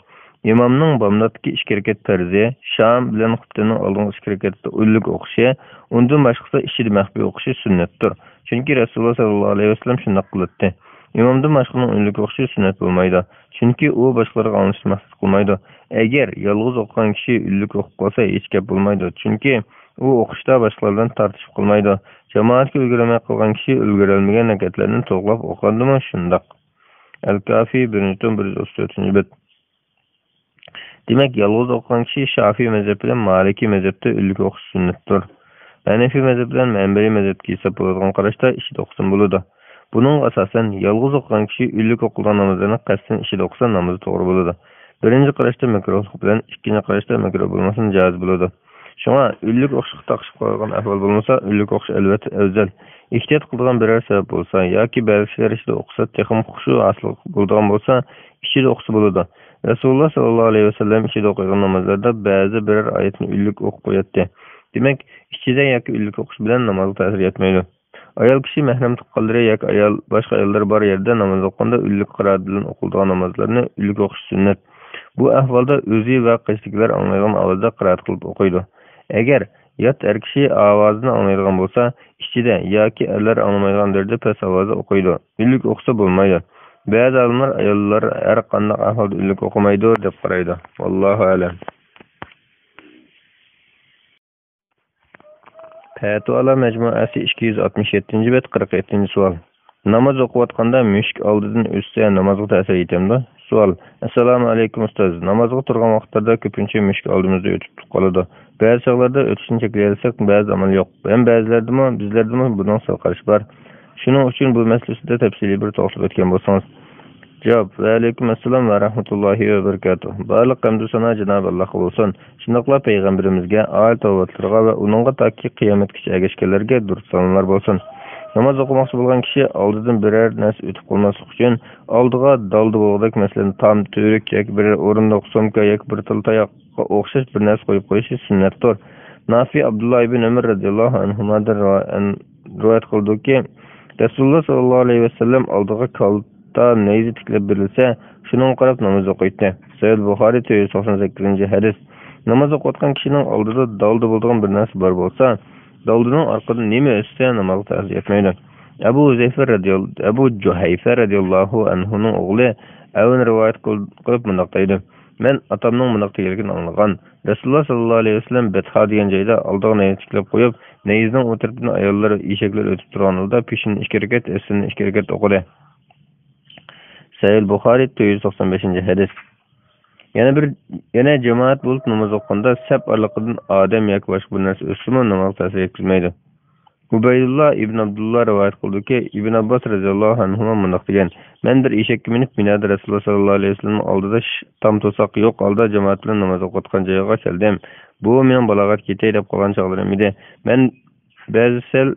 ئىمامنىڭ بامداتتىكى ئىككى رەكەت پەرزى، شام بىلەن خۇپتىنىڭ ئالدىنقى ئىككى رەكەتتە ئۈنلۈك ئوقۇشى، ئۇندىن باشقىسى ئىچىدە مەخپىي ئوقۇشى سۈننەتتۇر. چۈنكى رەسۇلۇللا سەللەللاھۇ ئەلەيھى ۋەسەللەم شۇنداق قىلاتتى. ئىمامدىن باشقىنىڭ ئۈنلۈك ئوقۇشى سۈننەت بولمايدۇ. چۈنكى ئۇ باشقىلارغا ئاڭلىتىشنى مەقسەت قىلمايدۇ. ئەگەر يالغۇز ئوقۇغان كىشى ئۈنلۈك ئوقۇپ قالسا، ھېچ گەپ بولمايدۇ. چۈنكى ئۇ ئوقۇشتا باشقىلار بىلەن تارتىشىپ قالمايدۇ. جامائەتكە ئۈلگۈرەلمەي قالغان كىشى ئۈلگۈرەلمىگەن رەكەتلەرنى توغرىلاپ ئوقۇغاندىمۇ شۇنداق. ئەل-كافى، بىرىنچى توم، بىر يۈز ئوتتۇز تۆتىنچى بەت. دېمەك، يالغۇز ئوقۇغان كىشى شافىئىي مەزھەپ بىلەن مالىكىي مەزھەپتە ئۈنلۈك ئوقۇش سۈننەتتۇر. ھەنەفىي مەزھەپ بىلەن ھەنبەلىي مەزھەپتىكى ھېساب بولىدىغان قاراشتا ئىچىدە ئوقۇسىمۇ بولىدۇ. بۇنىڭغا ئاساسەن، يالغۇز ئوقۇغان كىشى ئۈنلۈك ئوقۇلىدىغان نامازلارنى قەستەن ئىچىدە ئوقۇسا، نامىزى توغرا بولىدۇ. بىرىنچى قاراشتا مەكرۇھلۇق بىلەن ئىككىنچى قاراشتا مەكرۇھ بولمىسىمۇ جائىز بولىدۇ. شۇڭا ئۈنلۈك ئوقۇشقا تاقىشىپ قالغان ئەھۋال بولمىسا، ئۈنلۈك ئوقۇش ئەلۋەتتە ئەۋزەل. ئېھتىيات قىلىدىغان بىرەر سەۋەب بولسا ياكى بەزى كىشىلەر ئىچىدە ئوقۇسا تېخىمۇ خۇشۇ ھاسىل بولىدىغان بولسا، ئىچىدە ئوقۇسا بولىدۇ. رەسۇلۇللا سەللەللاھۇ ئەلەيھى ۋەسەللەم ئىچىدە ئوقۇيدىغان نامازلاردا بەزى بىرەر ئايەتنى ئۈنلۈك ئوقۇپ قوياتتى. دېمەك، ئىچىدە ياكى ئۈنلۈك ئوقۇش بىلەن نامازغا تەسىر يەتمەيدۇ. ئايال كىشى مەھرەم تۇغقانلىرى ياكى ئايال، باشقا ئاياللار بار يەردە ناماز ئوقۇغاندا ئۈنلۈك قىرائەت بىلەن ئوقۇلىدىغان نامازلارنى ئۈنلۈك ئوقۇش سۈننەت. بۇ ئەھۋالدا ئۆزى ۋە قېشىدىكىلەر ئاڭلايدىغان ئاۋازدا قىرائەت قىلىپ ئوقۇيدۇ. ئەگەر يات ئەر كىشى ئاۋازىنى ئاڭلايدىغان بولسا، ئىچىدە ياكى ئەرلەر ئاڭلىمايدىغان دەرىجىدە پەس ئاۋازدا ئوقۇيدۇ. ئۈنلۈك ئوقۇسا بولمايدۇ. بەزى ئالىملار ئاياللار ھەر قانداق ئەھۋالدا ئۈنلۈك ئوقۇمايدۇ دەپ قارايدۇ. ۋاللاھۇ ئەلەم. پەتىۋالار مەجمۇئەسى، ئىككى يۈز ئاتمىش يەتتىنچى بەت، قىرىق يەتتىنچى سوئال. ناماز ئوقۇۋاتقاندا مۈشۈك ئالدىدىن ئۆتسە، نامازغا تەسىر يېتەمدۇ؟ سوئال. ئەسسالامۇ ئەلەيكۇم ئۇستاز. نامازغا تۇرغان ۋاقىتلاردا كۆپىنچە مۈشۈك ئالدىمىزدا ئۆتۈپ قالىدۇ. بەزى چاغلاردا ئۆتۈشنى چەكلىيەلىسەك، بەزىدە ئامال يوق. ھەم بەزىلەردىمۇ، بىزلەردىمۇ بۇنىڭ سەل قارىشى بار. شۇنىڭ ئۈچۈن بۇ مەسىلە ئۈستىدە تەپسىلىي بىر توختىلىپ ئۆتكەن بولسىڭىز. جاۋاب. ۋەئەلەيكۇم ئەسسالام ۋە رەھمەتۇللاھى ۋە بەرىكاتۇھ. بارلىق ھەمدۇ سانا جانابى ئاللاھقا بولسۇن. شۇنداقلا پەيغەمبىرىمىزگە، ئائىلە تاۋابىئاتلىرىغا ۋە ئۇنىڭغا تاكى قىيامەتكىچە ئەگەشكەنلەرگە دۇرۇت سالاملار بولسۇن. ناماز ئوقۇماقچى بولغان كىشى ئالدىدىن بىرەر نەرسە ئۆتۈپ قالماسلىق ئۈچۈن، ئالدىغا دالدا بولغۇدەك، مەسىلەن، تام، تۈۋرۈك ياكى بىرەر ئورۇندۇق، سومكا ياكى بىر تال تاياققا ئوخشاش بىر نەرسە قويۇپ قويۇشى سۈننەتتۇر. نافى ئابدۇللا ئىبن ئۆمەر رەزىياللاھۇ ئەنھۇمادىن رىۋا-، ئەن-، رىۋايەت قىلدۇكى، رەسۇلۇللا سەللەللاھۇ ئەلەيھى ۋەسەللەم ئالدىغا كالتا نەيزە تىكلەپ بېرىلسە، شۇنىڭغا قاراپ ناماز ئوقۇيتتى. سەھىھ بۇخارىي، تۆت يۈز توقسان سەككىزىنچى ھەدىس. ناماز ئوقۇۋاتقان كىشىنىڭ ئالدىدا دالدا بولىدىغان بىر نەرسە بار بولسا، دالدىنىڭ ئارقىدىن نېمە ئۆتسە، نامازغا تەسىر يەتمەيدۇ. ئەبۇ ھۇزەيفە رەزىيال-، ئەبۇ جۇھەيفە رەزىياللاھۇ ئەنھۇنىڭ ئوغلى ئەۋن رىۋايەت قىل-، قىلىپ مۇنداق دەيدۇ: مەن ئاتامنىڭ مۇنداق دېگەنلىكىنى ئاڭلىغان. رەسۇلۇللا سەللەللاھۇ ئەلەيھى ۋەسەللەم بەتھا دېگەن جايدا ئالدىغا نەيزە تىكلەپ قويۇپ، نەيزىنىڭ ئۇ تەرىپىدىن ئاياللار، ئېشەكلەر ئۆتۈپ تۇرغان ھالدا پېشىنى ئىككى رەكەت، ئەسىرىنى ئىككى رەكەت ئوقۇدى. سەھىھ بۇخارىي، تۆت يۈز توقسان بەشىنچى ھەدىس. يەنە بىر، يەنە جامائەت بولۇپ ناماز ئوقۇغاندا سەپ ئارىلىقىدىن ئادەم ياكى باشقا بىر نەرسە ئۆتسىمۇ نامازغا تەسىر يەتكۈزمەيدۇ. ئۇبەيدۇللا ئىبن ئابدۇللا رىۋايەت قىلدۇكى، ئىبن ئابباس رەزىياللاھۇ ئەنھۇما مۇنداق دېگەن: مەن بىر ئېشەككە مىنىپ مىنادا رەسۇلۇللا سەللەللاھۇ ئەلەيھى ۋەسەللەمنىڭ ئالدىدا ش-، تام توساق يوق ھالدا جامائەت بىلەن ناماز ئوقۇۋاتقان جايغا كەلدىم. بۇ مېنىڭ بالاغەت يېتەي دەپ قالغان چاغلىرىم ئىدى. مەن بەزى سەل،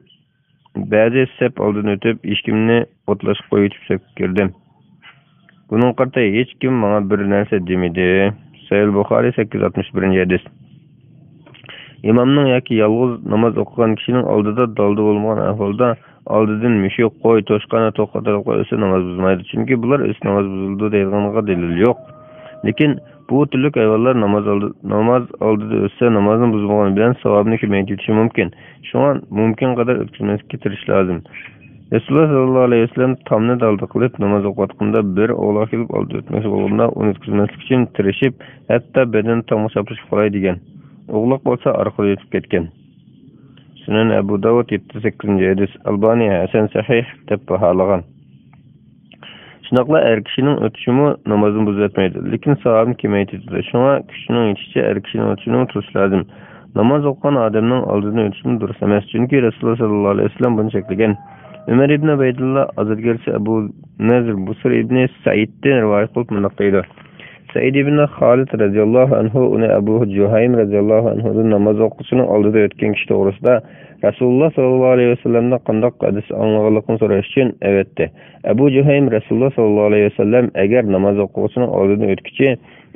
بەزى سەپ ئالدىدىن ئۆتۈپ، ئېشىكىمنى ئوتلاشقا قويۇۋېتىپ سەپكە كىردىم. بۇنىڭغا قارىتا ھېچكىم ماڭا بىر نەرسە دېمىدى. سەھىھ بۇخارىي، سەككىز يۈز ئاتمىش بىرىنچى ھەدىس. ئىمامنىڭ ياكى يالغۇز ناماز ئوقۇغان كىشىنىڭ ئالدىدا دالدا بولمىغان ئەھۋالدا ئالدىدىن مۈشۈك، قوي، توشقان ۋە توخۇ قاتارلىقلار ئۆتسە ناماز بۇزمايدۇ. چۈنكى بۇلار ئۆتسە ناماز بۇزۇلىدۇ دەيدىغانغا دەلىل يوق. لېكىن بۇ تۈرلۈك ھايۋانلار ناماز ئالدى-، ناماز ئالدىدا ئۆتسە، نامازنى بۇزمىغىنى بىلەن ساۋابىنى كېمەيتىۋېتىشى مۇمكىن. شۇڭا مۇمكىن قەدەر ئۆتكۈزمەسلىككە تىرىشىش لازىم. رەسۇلۇللا سەللەللاھۇ ئەلەيھى ۋەسەللەم تامنى دالدا قىلىپ ناماز ئوقۇۋاتقىنىدا، بىر ئوغلاق كېلىپ ئالدىدا ئۆتمەكچى بولغىنىدا، ئۇنى ئۆتكۈزمەسلىك ئۈچۈن تىرىشىپ، ھەتتا بەدىنى تامغا چاپلىشىپ قالاي دېگەن. ئوغلاق بولسا ئارقىدا ئۆتۈپ كەتكەن. سۈنەن ئەبۇ داۋۇد، يەتتە يۈز سەككىزىنچى ھەدىس. ئەلبانى ھەسەن سەھىھ دەپ باھالىغان. شۇنداقلا ئەر كىشىنىڭ ئۆتۈشىمۇ نامازنى بۇزۇۋەتمەيدۇ، لېكىن ساۋابىنى كېمەيتىدۇ. شۇڭا كۈچىنىڭ يېتىشىچە ئەر كىشىنىڭ ئۆتۈشىنىمۇ توسۇش لازىم. ناماز ئوقۇغان ئادەمنىڭ ئالدىدىن ئۆتۈشىمۇ دۇرۇس ئەمەس، چۈنكى رەسۇلۇللا سەللەللاھۇ ئەلەيھى ۋەسەللەم بۇنى چەكلىگەن. ئۆمەر ئىبن ئۇبەيدۇللا ئازادگەرچى ئەبۇ نەزر بۇسر ئىبن سەئىدتىن رىۋايەت قىلىپ مۇنداق دەيدۇ: سەئىد ئىبن خالىد رەزىياللاھۇ ئەنھۇ ئۇنى ئەبۇ جۇھەيم رەزىياللاھۇ ئەنھۇدىن ناماز ئوقۇغۇچىنىڭ ئالدىدا ئۆتكەن كىشى توغرىسىدا رەسۇلۇللا ساللاللاھۇ ئەلەيھى ۋەسەللەمدىن قانداق ھەدىس ئاڭلىغانلىقىنى سوراش ئۈچۈن ئەۋەتتى. ئەبۇ جۇھەيم رەسۇلۇللا ساللاللاھۇ ئەلەيھى ۋەسەللەم ئەگەر ناماز ئوقۇغۇچىنىڭ ئالدىدىن ئۆتكۈچى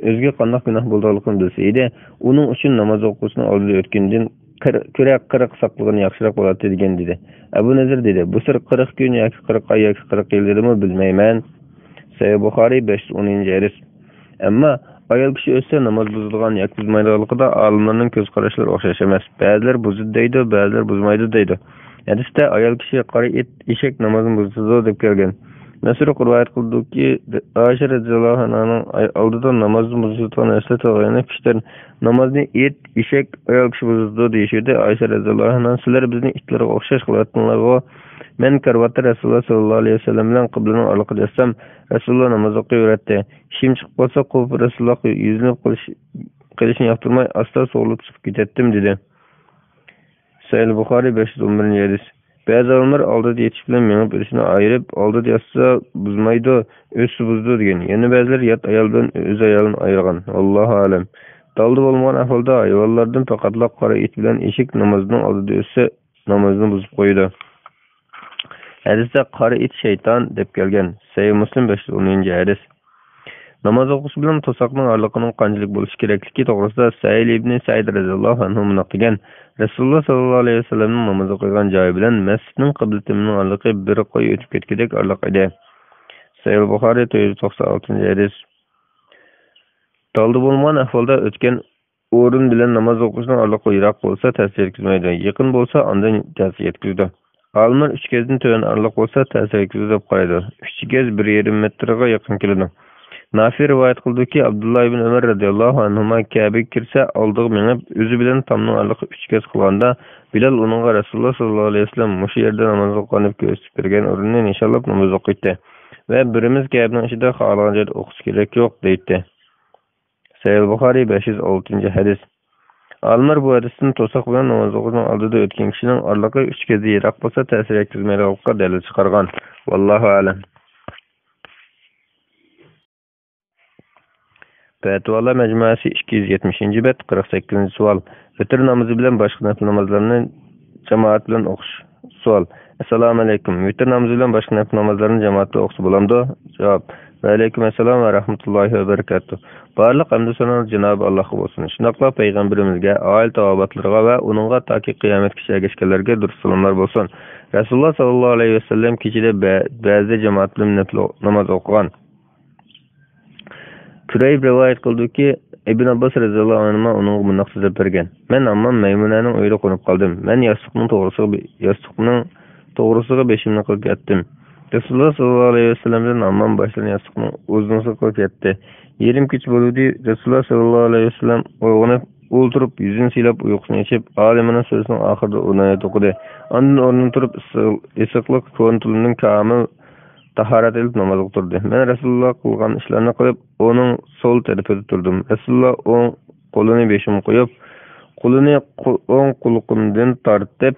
ئۆزىگە قانداق گۇناھ بولىدىغانلىقىنى بىلسە ئىدى، ئۇنىڭ ئۈچۈن ناماز ئوقۇغۇچىنىڭ ئالدىدا ئۆتكىنىدىن قىر-، كۆرە قىرىق ساقلىغىنى ياخشىراق بولاتتى دېگەن دېدى. ئەبۇ نەزىر دېدى: بۇ سىر قىرىق كۈن ياكى قىرىق ئاي ياكى قىرىق يىل دېدىمۇ بىلمەيمەن. سەھىھ بۇخارىي، بەش يۈز ئونىنچى ھەدىس. ئەمما ئايال كىشى ئۆتسە ناماز بۇزىدىغان ياكى بۇزمايدىغانلىقىدا ئالىملارنىڭ كۆز قاراشلىرى ئوخشاش ئەمەس. بەزىلەر بۇزىدۇ دەيدۇ، بەزىلەر بۇزمايدۇ دەيدۇ. ھەدىستە ئايال كىشى قارا ئىت، ئېشەك نامازنى بۇزىدۇ دەپ كەلگەن. مەسرۇق رىۋايەت قىلدۇقى، ئائىشە رەزىياللاھۇ ئەنھانىڭ ئالدىدا نامازنى بۇزىدىغان نەرسىلەر تىلغا ئېلىنىپ، كىشىلەر نامازنى ئىت، ئېشەك، ئايال كىشى بۇزىدۇ دېيىشىدى. ئائىشە رەزىياللاھۇ ئەنھا: سىلەر بىزنى ئىتلارغا ئوخشاش قىلىۋەتتىڭلارغۇ. مەن كارىۋاتتا رەسۇلۇللا ساللاللاھۇ ئەلەيھى ۋەسەللەم بىلەن قىبلىنىڭ ئارىلىقىدا ياتسام، رەسۇلۇللا ناماز ئوقۇيۋېرەتتى. ئىشىم چىقىپ قالسا، قوپۇپ رەسۇلۇللاغا يۈزلىنىپ قېلىش-، قېلىشنى ياقتۇرماي، ئاستا سوغۇلۇپ چىقىپ كېتەتتىم، دېدى. سەھىھ بۇخارىي، بەش يۈز ئون بىرىنچى ھەدىس. بەزى ئالىملار ئالدىدا يېتىش بىلەن مېڭىپ ئۆتۈشنى ئايرىپ، ئالدىدا ياتسا بۇزمايدۇ، ئۆتسە بۇزىدۇ دېگەن. يەنە بەزىلەر يات ئايال بىلەن ئۆز ئايالىنى ئايرىغان. ۋاللاھۇ ئەلەم. دالدا بولمىغان ئەھۋالدا ھايۋانلاردىن پەقەتلا قارا ئىت بىلەن ئېشەك نامازنىڭ ئالدىدا ئۆتسە، نامازنى بۇزۇپ قويىدۇ. ھەدىستە قارا ئىت شەيتان دەپ كەلگەن. سەھىھ مۇسلىم، بەش يۈز ئونىنچى ھەدىس. ناماز ئوقۇش بىلەن توساقنىڭ ئارىلىقىنىڭ قانچىلىك بولۇشى كېرەكلىكى توغرىسىدا سەھىل ئىبنى سەئىد رەزىياللاھۇ ئەنھۇ مۇنداق دېگەن: رەسۇلۇللا ساللاللاھۇ ئەلەيھى ۋەسەللەمنىڭ ناماز ئوقۇيدىغان جايى بىلەن مەسچىتنىڭ قىبلە تېمىنىڭ ئارىلىقى بىر قوي ئۆتۈپ كەتكۈدەك ئارىلىق ئىدى. سەھىھ بۇخارىي، تۆت يۈز توقسان ئالتىنچى ھەدىس. دالدا بولمىغان ئەھۋالدا ئۆتكەن ئورۇن بىلەن ناماز ئوقۇشنىڭ ئارىلىقى يىراق بولسا، تەسىر يەتكۈزمەيدۇ. يېقىن بولسا، ئاندىن تەسىر يەتكۈزىدۇ. ئالىملار ئۈچ گەزدىن تۆۋەن ئارىلىق بولسا، تەسىر يەتكۈزىدۇ دەپ قارايدۇ. ئۈچ گەز بىر يېرىم مېتىرغا يېقىن كېلىدۇ. نافىئ رىۋايەت قىلىدۇكى، ئابدۇللا ئىبن ئۆمەر رەزىياللاھۇ ئەنھۇما كەبىگە كىرسە، ئالدىغا مېڭىپ، ئۆزى بىلەن تامنىڭ ئارىلىقى ئۈچ گەز قالغاندا، بىلال ئۇنىڭغا رەسۇلۇللا ساللاللاھۇ ئەلەيھى ۋەسەللەم مۇشۇ يەردە ناماز ئوقۇغان دەپ كۆرسىتىپ بەرگەن ئورۇننى نىشانلاپ ناماز ئوقۇيتتى ۋە بىرىمىز كەبىنىڭ ئىچىدە خالىغان جايدا ئوقۇش كېرەك يوق دەيتتى. سەھىھ بۇخارىي، بەش يۈز ئالتىنچى ھەدىس. ئالىملار بۇ ھەدىستىن توساق بىلەن ناماز ئوقۇشنىڭ ئالدىدا ئۆتكەن كىشىنىڭ ئارىلىقى ئۈچ گەزدىن يىراق بولسا، تەسىر يەتكۈزمەيدىغانلىققا دەلىل چىقارغان. ۋاللاھۇ ئەلەم. پەتىۋالار مەجمۇئەسى، ئىككى يۈز يەتمىشىنچى بەت، قىرىق سەككىزىنچى سوئال. ۋىتىر نامىزى بىلەن باشقا نەپلى نامازلارنى جامائەت بىلەن ئوقۇش. سوئال. ئەسسالامۇئەلەيكۇم. ۋىتىر نامىزى بىلەن باشقا نەپلى نامازلارنى جامائەت بىلەن ئوقۇسا بولامدۇ؟ جاۋاب. ۋەئەلەيكۇم ئەسسالام ۋە رەھمەتۇللاھى ۋە بەرىكاتۇھ. بارلىق ھەمدۇ سانالار جانابى ئاللاھقا بولسۇن. شۇنداقلا پەيغەمبىرىمىزگە، ئائىلە تاۋابىئاتلىرىغا ۋە ئۇنىڭغا تاكى قىيامەتكىچە ئەگەشكەنلەرگە دۇرۇت سالاملار بولسۇن. رەسۇلۇللا ساللاللاھۇ ئەلەيھى ۋەسەللەم كېچىدە بە-، بەزىدە جامائەت بىلەن نەپلى ناماز ئوقۇغان. كۇرەيب رىۋايەت قىلىدۇكى، ئىبن ئابباس رەزىياللاھۇ ئەنھۇما ئۇنىڭغا مۇنداق سۆزلەپ بەرگەن: مەن ھاممام مەيمۇنەنىڭ ئۆيىدە قونۇپ قالدىم. مەن ياستۇقنىڭ توغرىسىغا، ياستۇقنىڭ توغرىسىغا بېشىمنى قىلىپ ياتتىم. رەسۇلۇللا ساللاللاھۇ ئەلەيھى ۋەسەللەم بىلەن ھاممام باشلىرىنى ياستۇقنىڭ ئۇزۇنىسىغا قىلىپ ياتتى. يېرىم كېچە بولۇۋىدى. رەسۇلۇللا ساللاللاھۇ ئەلەيھى ۋەسەللەم ئويغىنىپ، ئولتۇرۇپ، يۈزىنى سىيلاپ، ئۇيقۇسىنى ئېچىپ، ئالى ئىمران سۈرىسىنىڭ ئاخىرىدا ئون ئايەت ئوقۇدى. ئاندىن ئورنىدىن تۇرۇپ، ئېسىق-، ئېسىقلىق كونا تۇلۇمدىن كامىل تاھارەت ئېلىپ نامازغا تۇردى. مەن رەسۇلۇللا قىلغان ئىشلارنى قىلىپ، ئۇنىڭ سول تەرىپىدە تۇردۇم. رەسۇلۇللا ئوڭ قولىنى بېشىمغا قويۇپ، قولىنى قۇ-، ئوڭ قۇلىقىمدىن تارتىپ،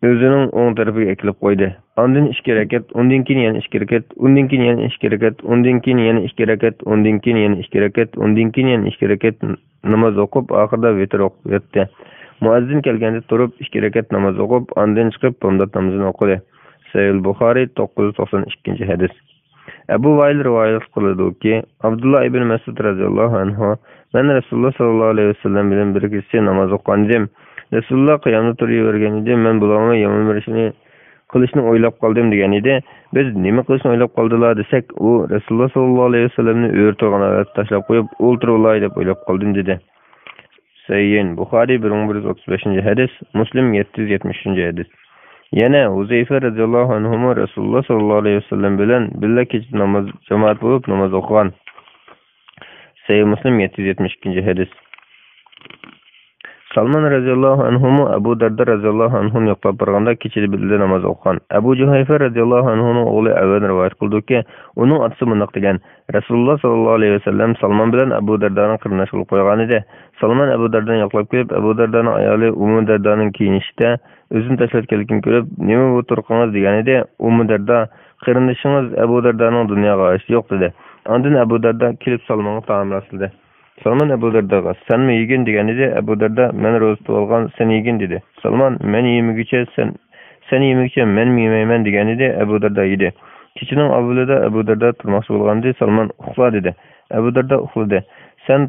ئۆزىنىڭ ئوڭ تەرىپىگە ئەكېلىپ قويدى. ئاندىن ئىككى رەكەت، ئۇندىن كېيىن يەنە ئىككى رەكەت، ئۇندىن كېيىن يەنە ئىككى رەكەت، ئۇندىن كېيىن يەنە ئىككى رەكەت، ئۇندىن كېيىن يەنە ئىككى رەكەت، ئۇندىن كېيىن يەنە ئىككى رەكەت ناماز ئوقۇپ، ئاخىرىدا ۋىتىر ئوقۇپ ياتتى. مۇئەززىن كەلگەندە تۇرۇپ، ئىككى رەكەت ناماز ئوقۇپ، ئاندىن چىقىپ، بامدات نامىزىنى ئوقۇدى. سەھىھ بۇخارىي، توققۇز يۈز توقسان ئىككىنچى ھەدىس. ئەبۇ ۋائىل رىۋايەت قىلىدۇكى، ئابدۇللا ئىبن مەسئۇد رەزىياللاھۇ ئەنھۇ، مەن رەسۇلۇللا ساللاللاھۇ ئەلەيھى ۋەسەللەم بىلەن بىر كېچىسى ناماز ئوقۇغان ئىدىم. رەسۇلۇللا قىيامدا تۇرۇۋەرگەن ئىدى، مەن بۇلارغا يامىنىۋېرىشنى، قىلىشنى ئويلاپ قالدىم دېگەن ئىدى. بىز نېمە قىلىشنى ئويلاپ قالدىلا دېسەك، ئۇ رەسۇلۇللا ساللاللاھۇ ئەلەيھى ۋەسەللەمنى ئۆرە تۇرغان ھالەتتە تاشلاپ قويۇپ، ئولتۇرۇۋالاي دەپ ئويلاپ قالدىم دېدى. سەھىھ بۇخارىي، بىر مىڭ بىر يۈز ئوتتۇز بەشىنچى ھەدىس، مۇسلىم، يەتتە يۈز يەتمىش ئۈچىنچى ھەدىس. يەنە ھۇزەيفە رەزىياللاھۇ ئەنھۇمۇ رەسۇلۇللا ساللاللاھۇ ئەلەيھى ۋەسەللەم بىلەن بىللە كېچىدە ناماز، جامائەت بولۇپ ناماز ئوقۇغان. سەھىھ مۇسلىم، يەتتە يۈز يەتمىش ئىككىنچى ھەدىس. سالمان رەزىياللاھۇ ئەنھۇمۇ ئەبۇ دەردە رەزىياللاھۇ ئەنھۇنى يوقلاپ بارغاندا كېچىدە بىللە ناماز ئوقۇغان. ئەبۇ جۇھەيفە رەزىياللاھۇ ئەنھۇنىڭ ئوغلى ئەۋەن رىۋايەت قىلىدۇكى، ئۇنىڭ ئاتىسى مۇنداق دېگەن، رەسۇلۇللا ساللاللاھۇ ئەلەيھى ۋەسەللەم سالمان بىلەن ئەبۇ دەردانى قېرىنداش قىلىپ قويغانىدى. سالمان ئەبۇ دەردانى يوقلاپ كېلىپ، ئەبۇ دەردانىڭ ئايالى ئۇممۇ دەردانىڭ كىيىنىشىدە ئۆزىنى تاشلاپ كەلگىنىنى كۆرۈپ، نېمە بۇ تۇرقىڭىز؟ دېگەنىدى. ئۇممۇ دەردا، قېرىندىشىڭىز ئەبۇ دەردانىڭ دۇنياغا ھاجىتى يوق، دېدى. ئاندىن ئەبۇ دەردا كېلىپ سالمانغا تائام راسلىدى. سالمان ئەبۇ دەرداغا، سەنمۇ يېگىن، دېگەنىدى. ئەبۇ دەردا، مەن روزا تۇتۇۋالغان، سەن يېگىن، دېدى. سالمان، مەن يېمىگۈچە سەن، سەن يېمىگۈچە مەنمۇ يېمەيمەن، دېگەنىدى. ئەبۇ دەردا يېدى. كېچىنىڭ ئاۋۋىلىدا ئەبۇ دەردا تۇرماقچى بولغانىدى. سالمان، ئۇخلا، دېدى. ئەبۇ دەردا ئۇخلىدى. سەن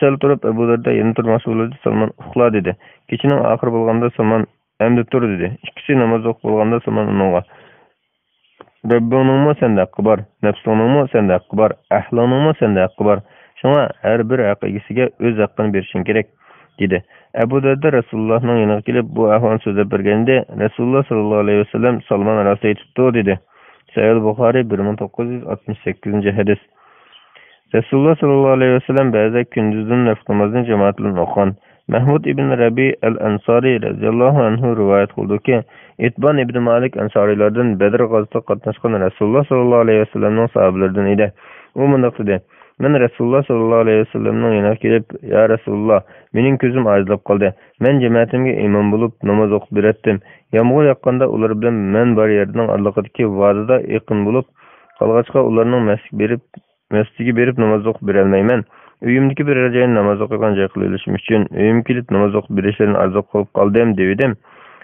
سەل تۇرۇپ، ئەبۇ دەردا يەنە تۇرماقچى بولدى. سالمان، ئۇخلا، دېدى. كېچىنىڭ ئاخىرى بولغاندا سالمان، ئەمدى تۇر، دېدى. ئىككىسى ناماز ئوقۇپ بولغاندا سالمان ئۇنىڭغا، رەببىڭنىڭمۇ سەندە ھەققى بار، نەپسىڭنىڭمۇ سەندە ھەققى بار، ئەھلىڭنىڭمۇ سەندە ھەققى بار. شۇڭا ھەر بىر ھەق ئىگىسىگە ئۆز ھەققىنى بېرىشىڭ كېرەك، دېدى. ئەبۇ دەردە رەسۇلۇللاھنىڭ يېنىغا كېلىپ، بۇ ئەھۋالنى سۆزلەپ بەرگەندە، رەسۇلۇللا ساللاللاھۇ ئەلەيھى ۋەسەللەم، سالمان راست ئېيتىپتۇ، دېدى. سەھىھ بۇخارىي، بىر مىڭ توققۇز يۈز ئاتمىش سەككىزىنچى ھەدىس. رەسۇلۇللا ساللاللاھۇ ئەلەيھى ۋەسەللەم بەزىدە كۈندۈزدىن نەپلى نامازنى جامائەت بىلەن ئوقۇغان. مەھمۇد ئىبن رەبىئ ئەل ئەنسارى رەزىياللاھۇ ئەنھۇ رىۋايەت قىلىدۇكى، ئىتبان ئىبن مالىك ئەنسارىيلاردىن بەدر غازىتىغا قاتناشقان رەسۇلۇللا ساللاللاھۇ ئەلەيھى ۋەسەللەمنىڭ ساھابىلىرىدىن ئىدى. ئۇ مۇنداق دېدى، مەن رەسۇلۇللا ساللاللاھۇ ئەلەيھى ۋەسەللەمنىڭ يېنىغا كېلىپ، يا رەسۇلۇللا، مېنىڭ كۆزۈم ئاجىزلاپ قالدى. مەن جەمەتىمگە ئىمام بولۇپ ناماز ئوقۇپ بېرەتتىم. يامغۇر ياغقاندا ئۇلار بىلەن مەن بار يەرنىڭ ئارىلىقىدىكى ۋادىدا ئېقىن بولۇپ قالغاچقا، ئۇلارنىڭ مەسچىتكە بېرىپ، مەسچىتىگە بېرىپ ناماز ئوقۇپ بېرەلمەيمەن. ئۆيۈمدىكى بىرەر جاينى ناماز ئوقۇيدىغان جاي قىلىۋېلىشىم ئۈچۈن، ئۆيۈمگە كېلىپ ناماز ئوقۇپ بېرىشلىرىنى ئارزۇ قىلىپ قالدىم، دېۋىدىم.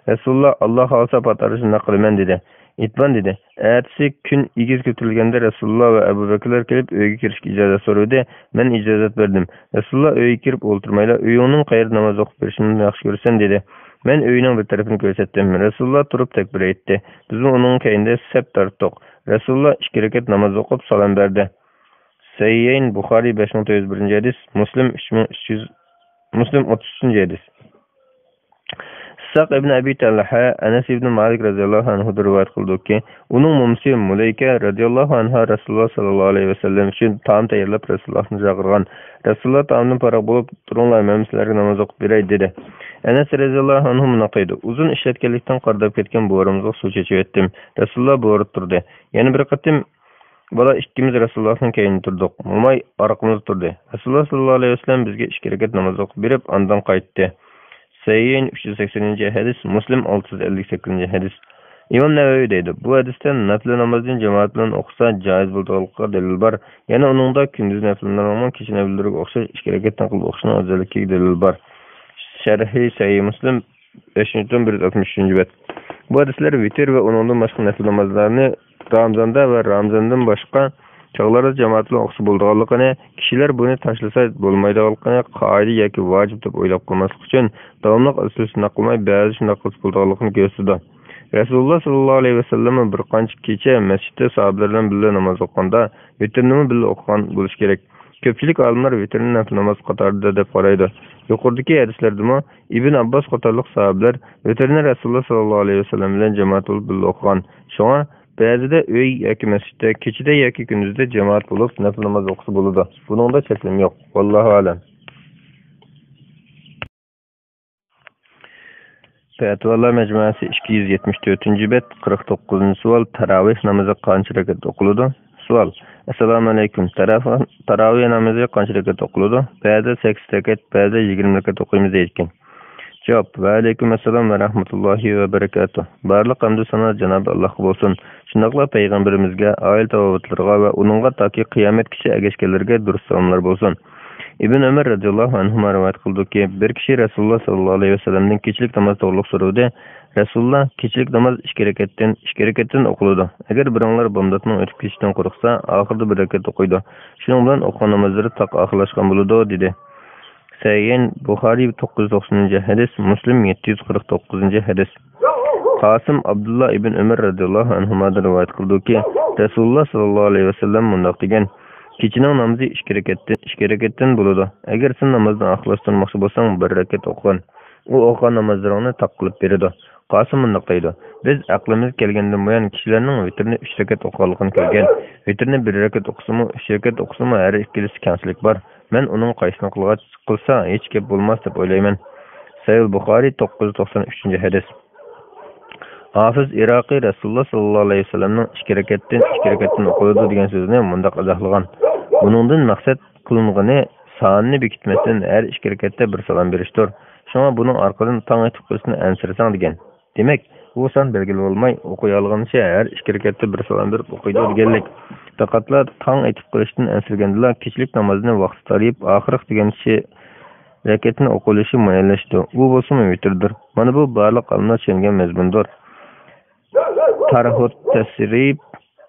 رەسۇلۇللا، ئاللا خالىسا، پات ئارىدا شۇنداق قىلىمەن، دېدى. ئىتبان دېدى، ئەتىسى كۈن ئېگىز كۆتۈرۈلگەندە رەسۇلۇللا ۋە ئەبۇ بەكىرلەر كېلىپ، ئۆيگە كىرىشكە ئىجازەت سورىدى. مەن ئىجازەت بەردىم. رەسۇلۇللا ئۆيگە كىرىپ ئولتۇرمايلا، ئۆيۈڭنىڭ قەيەردە ناماز ئوقۇپ بېرىشىمنى ياخشى كۆرىسەن؟ دېدى. مەن ئۆينىڭ بىر تەرىپىنى كۆرسەتتىم. رەسۇلۇللا تۇرۇپ تەكبىر ئېيتتى. بىزمۇ ئۇنىڭ كەينىدە سەپ تارتتۇق. رەسۇلۇللا ئىككى رەكەت ناماز ئوقۇپ سالام بەردى. سەھىھەين، بۇخارىي، بەش مىڭ تۆت يۈز بىرىنچى ھەدىس، مۇسلىم، ئۈچ مىڭ ئۈچ يۈز، مۇسلىم، ئوتتۇز ئۈچىنچى ھەدىس. ئىسساق ئىبن ئەبى تەلھە ئەنەس ئىبن مالىك رەزىياللاھۇ ئەنھۇدىن رىۋايەت قىلدۇقكى، ئۇنىڭ مومىسى مۇلەيكە رەزىياللاھۇ ئەنھا رەسۇلۇللا ساللاللاھۇ ئەلەيھى ۋەسەللەم ئۈچۈن تائام تەييارلاپ، رەسۇلۇللاھنى چاقىرغان. رەسۇلۇللا تائامدىن پاراق بولۇپ، تۇرۇڭلار، مەن سىلەرگە ناماز ئوقۇپ بېرەي، دېدى. ئەنەس رەزىياللاھۇ ئەنھۇ مۇنداق دەيدۇ، ئۇزۇن ئىشلەتكەنلىكتىن قارىداپ كەتكەن بورىمىزغا سۇ چېچىۋەتتىم. رەسۇلۇللا بورىدا تۇردى. يەنە بىر قېتىم بالا ئىككىمىز رەسۇلۇللاھنىڭ كەينىدە تۇردۇق. موماي ئارقىمىزدا تۇردى. رەسۇلۇللا ساللاللاھۇ ئەلەيھى ۋەسەللەم بىزگە ئىككى رەكەت ناماز ئوقۇپ بېرىپ، ئاندىن قايتتى. سەھىھەين، ئۈچ يۈز سەكسىنىنچى ھەدىس، مۇسلىم، ئالتە يۈز ئەللىك سەككىزىنچى ھەدىس. ئىمام نەۋەۋى دەيدۇ، بۇ ھەدىستە نەپلى نامازنى جامائەت بىلەن ئوقۇسا جائىز بولىدىغانلىقىغا دەلىل بار. يەنە ئۇنىڭدا كۈندۈز نەپلىلەرنىڭمۇ كېچە نەپلىلىرىگە ئوخشاش ئىككى رەكەتتىن قىلىپ ئوقۇشنىڭ ئەۋزەللىكىگە دەلىل بار. شەرھى سەھىھ مۇسلىم، بەشىنچى توم، بىر يۈز ئاتمىش ئۈچىنچى بەت. بۇ ھەدىسلەر ۋىتىر ۋە ئۇنىڭدىن باشقا نەپلى نامازلارنى رامىزاندا ۋە رامىزاندىن باشقا چاغلاردا جامائەت بىلەن ئوقۇسا بولىدىغانلىقىنى، كىشىلەر بۇنى تاشلىسا بولمايدىغانلىقىنى قائىدە ياكى ۋاجىپ دەپ ئويلاپ قالماسلىق ئۈچۈن، داۋاملىق ئەسلى شۇنداق قىلماي، بەزىدە شۇنداق قىلسا بولىدىغانلىقىنى كۆرسىتىدۇ. رەسۇلۇللا ساللاللاھۇ ئەلەيھى ۋەسەللەممۇ بىر قانچە كېچە مەسچىتتە ساھابىلەر بىلەن بىللە ناماز ئوقۇغاندا، ۋىتىرنىمۇ بىللە ئوقۇغان بولۇشى كېرەك. كۆپچىلىك ئالىملار ۋىتىرنى نەپلى ناماز قاتارىدا دەپ قارايدۇ. يۇقىرىدىكى ھەدىسلەردىمۇ ئىبن ئابباس قاتارلىق ساھابىلەر ۋىتىرنى رەسۇلۇللا ساللاللاھۇ ئەلەيھى ۋەسەللەم بىلەن جامائەت بولۇپ بىللە ئوقۇغان. شۇڭا بەزىدە ئۆي ياكى مەسچىتتە، كېچىدە ياكى كۈندۈزدە جامائەت بولۇپ نەپلى ناماز ئوقۇسا بولىدۇ. بۇنىڭدا چەكلىمە يوق. ۋاللاھۇ ئەلەم. پەتىۋالار مەجمۇئەسى، ئىككى يۈز يەتمىش تۆتىنچى بەت، قىرىق توققۇزىنچى سوئال، تاراۋىھ نامىزى قانچە رەكەت ئوقۇلىدۇ؟ سوئال، ئەسسالامۇ ئەلەيكۇم، تاراۋىھ، تاراۋىھ نامىزى قانچە رەكەت ئوقۇلىدۇ؟ بەزىدە سەككىز رەكەت، بەزىدە يىگىرمە رەكەت ئوقۇيمىز دەيدىكەن. جاۋاب، ۋەئەلەيكۇم ئەسسالام ۋە رەھمەتۇللاھى ۋە بەرىكاتۇھ. بارلىق ھەمدۇ سانا جانابى ئاللاھقا بولسۇن. شۇنداقلا پەيغەمبىرىمىزگە، ئائىلە تاۋابىئاتلىرىغا ۋە ئۇنىڭغا تاكى قىيامەتكىچە ئەگەشكەنلەرگە دۇرۇت سالاملار بولسۇن. ئىبن ئۆمەر رەزىياللاھۇ ئەنھۇما رىۋايەت قىلىدۇكى، بىر كىشى رەسۇلۇللا ساللاللاھۇ ئەلەيھى ۋەسەللەمدىن كېچىلىك ناماز توغرۇلۇق سورىدى. رەسۇلۇللا، كېچىلىك ناماز ئىككى رەكەتتىن، ئىككى رەكەتتىن ئوقۇلىدۇ. ئەگەر بىرىڭلار بامداتنىڭ ئۆتۈپ كېتىشىدىن قورقسا، ئاخىرىدا بىر رەكەت ئوقۇيدۇ. شۇنىڭ بىلەن ئوقۇغان نامازلىرى تاق ئاخىرلاشقان بولىدۇ، دېدى. سەھىھەين، بۇخارىي، توققۇز يۈز توقسىنىنچى ھەدىس، مۇسلىم، يەتتە يۈز قىرىق توققۇزىنچى ھەدىس. قاسىم ئابدۇللا ئىبن ئۆمەر رەزىياللاھۇ ئەنھۇمادىن رىۋايەت قىلىدۇكى، رەسۇلۇللا ساللاللاھۇ ئەلەيھى ۋەسەللەم مۇنداق دېگەن، كېچىنىڭ نامىزى ئىككى رەكەتتىن، ئىككى رەكەتتىن بولىدۇ. ئەگەر سەن نامازنى ئاخىرلاشتۇرماقچى بولساڭ، بىر رەكەت ئوقۇغىن. ئۇ ئوقۇغان نامازلىرىڭنى تاق قىلىپ بېرىدۇ. قاسىم مۇنداق دەيدۇ، بىز ئەقلىمىز كەلگەندىن بۇيان كىشىلەرنىڭ ۋىتىرنى ئۈچ رەكەت ئوقۇغانلىقىنى كۆرگەن. ۋىتىرنى بىر رەكەت ئوقۇسىمۇ، ئۈچ رەكەت ئوقۇسىمۇ ھەر ئىككىلىسى كەڭچىلىك بار. مەن ئۇنىڭ قايسىنى قىلغاچ-، قىلسا ھېچ گەپ بولماس دەپ ئويلايمەن. سەھىھ بۇخارىي، توققۇز يۈز توقسان ئۈچىنچى ھەدىس. ھافىز ئىراقىي رەسۇلۇللا ساللاللاھۇ ئەلەيھى ۋەسەللەمنىڭ ئىككى رەكەتتىن، ئىككى رەكەتتىن ئوقۇلىدۇ دېگەن سۆزىنى مۇنداق ئىزاھلىغان: بۇنىڭدىن مەقسەت قىلىنغىنى سانىنى بېكىتمەستىن ھەر ئىككى رەكەتتە بىر سالام بېرىشتۇر. شۇڭا بۇنىڭ ئارقىدىن تاڭ ئېتىپ قېلىشنى ئەنسىرىسەڭ دېگەن. دېمەك، ئۇ سان بەلگىلىۋالماي ئوقۇيالىغىنىچە ھەر ئىككى رەكەتتە بىر سالام بېرىپ ئوقۇيدۇ دېگەنلىك. پەقەتلا تاڭ ئېتىپ قېلىشتىن ئەنسىرىگەندىلا كېچىلىك نامازنى ۋاقتى تارىيىپ، ئاخىرقى دېگەنچە رەكەتنى ئوقۇلۇشى مۇئەييەنلىشىدۇ. ئۇ بولسىمۇ ۋىتىردۇر. مانا بۇ بارلىق ئالىملار چۈشەنگەن مەزمۇندۇر. تارىخۇت تەسرىپ،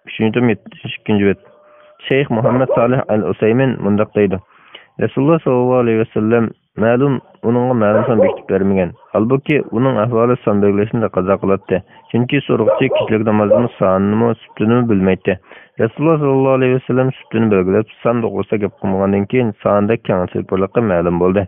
ئۈچىنچى توم، يەتمىش ئىككىنچى بەت. شەيخ مۇھەممەد سالىھ ئەل ئۇسەيمىن مۇنداق دەيدۇ: رەسۇلۇللا ساللاللاھۇ ئەلەيھى ۋەسەللەم مەلۇم، ئۇنىڭغا مەلۇم سان بېكىتىپ بەرمىگەن. ھالبۇكى، ئۇنىڭ ئەھۋالى سان بەلگىلەشنى تەقەززا قىلاتتى. چۈنكى سورىغۇچى كېچىلىك نامازنىمۇ، سانىنىمۇ، سۈپىتىنىمۇ بىلمەيتتى. رەسۇلۇللا ساللاللاھۇ ئەلەيھى ۋەسەللەم سۈپىتىنى بەلگىلەپ، سان توغرىسىدا گەپ قىلمىغاندىن كېيىن، سانىدا كەڭچىلىك بارلىقى مەلۇم بولدى.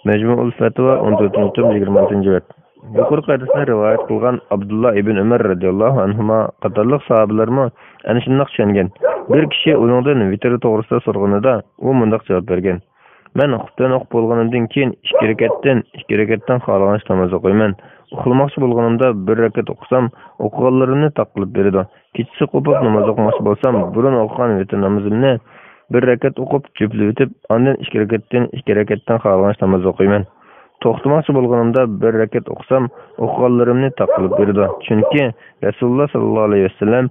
مەجمۇئۇل فەتۋا، ئون تۆتىنچى توم، يىگىرمە ئالتىنچى بەت. يۇقىرىقى ھەدىسنى رىۋايەت قىلغان ئابدۇللا ئىبن ئۆمەر رەزىياللاھۇ ئەنھۇما قاتارلىق ساھابىلەرمۇ ئەنە شۇنداق چۈشەنگەن. بىر كىشى ئۇنىڭدىن ۋىتىر توغرىسىدا سورىغىنىدا، ئۇ مۇنداق جاۋاب بەرگەن: مەن خۇپتىن ئوقۇپ بولغىنىمدىن كېيىن ئىككى رەكەتتىن، ئىككى رەكەتتىن خالىغانچە ناماز ئوقۇيمەن. ئۇخلىماقچى بولغىنىمدا بىر رەكەت ئوقۇسام، ئوقۇغانلىرىمنى تاق قىلىپ بېرىدۇ. كېچىسى قوپۇپ ناماز ئوقۇماقچى بولسام، بۇرۇن ئوقۇغان ۋىتىر نامىزىمنى بىر رەكەت ئوقۇپ، جۈپلىۋېتىپ، ئاندىن ئىككى رەكەتتىن، ئىككى رەكەتتىن خالىغانچە ناماز ئوقۇيمەن. توختىماقچى بولغىنىمدا بىر رەكەت ئوقۇسام، ئوقۇغانلىرىمنى تاق قىلىپ بېرىدۇ. چۈنكى رەسۇلۇللا ساللاللاھۇ ئەلەيھى ۋەسەللەم،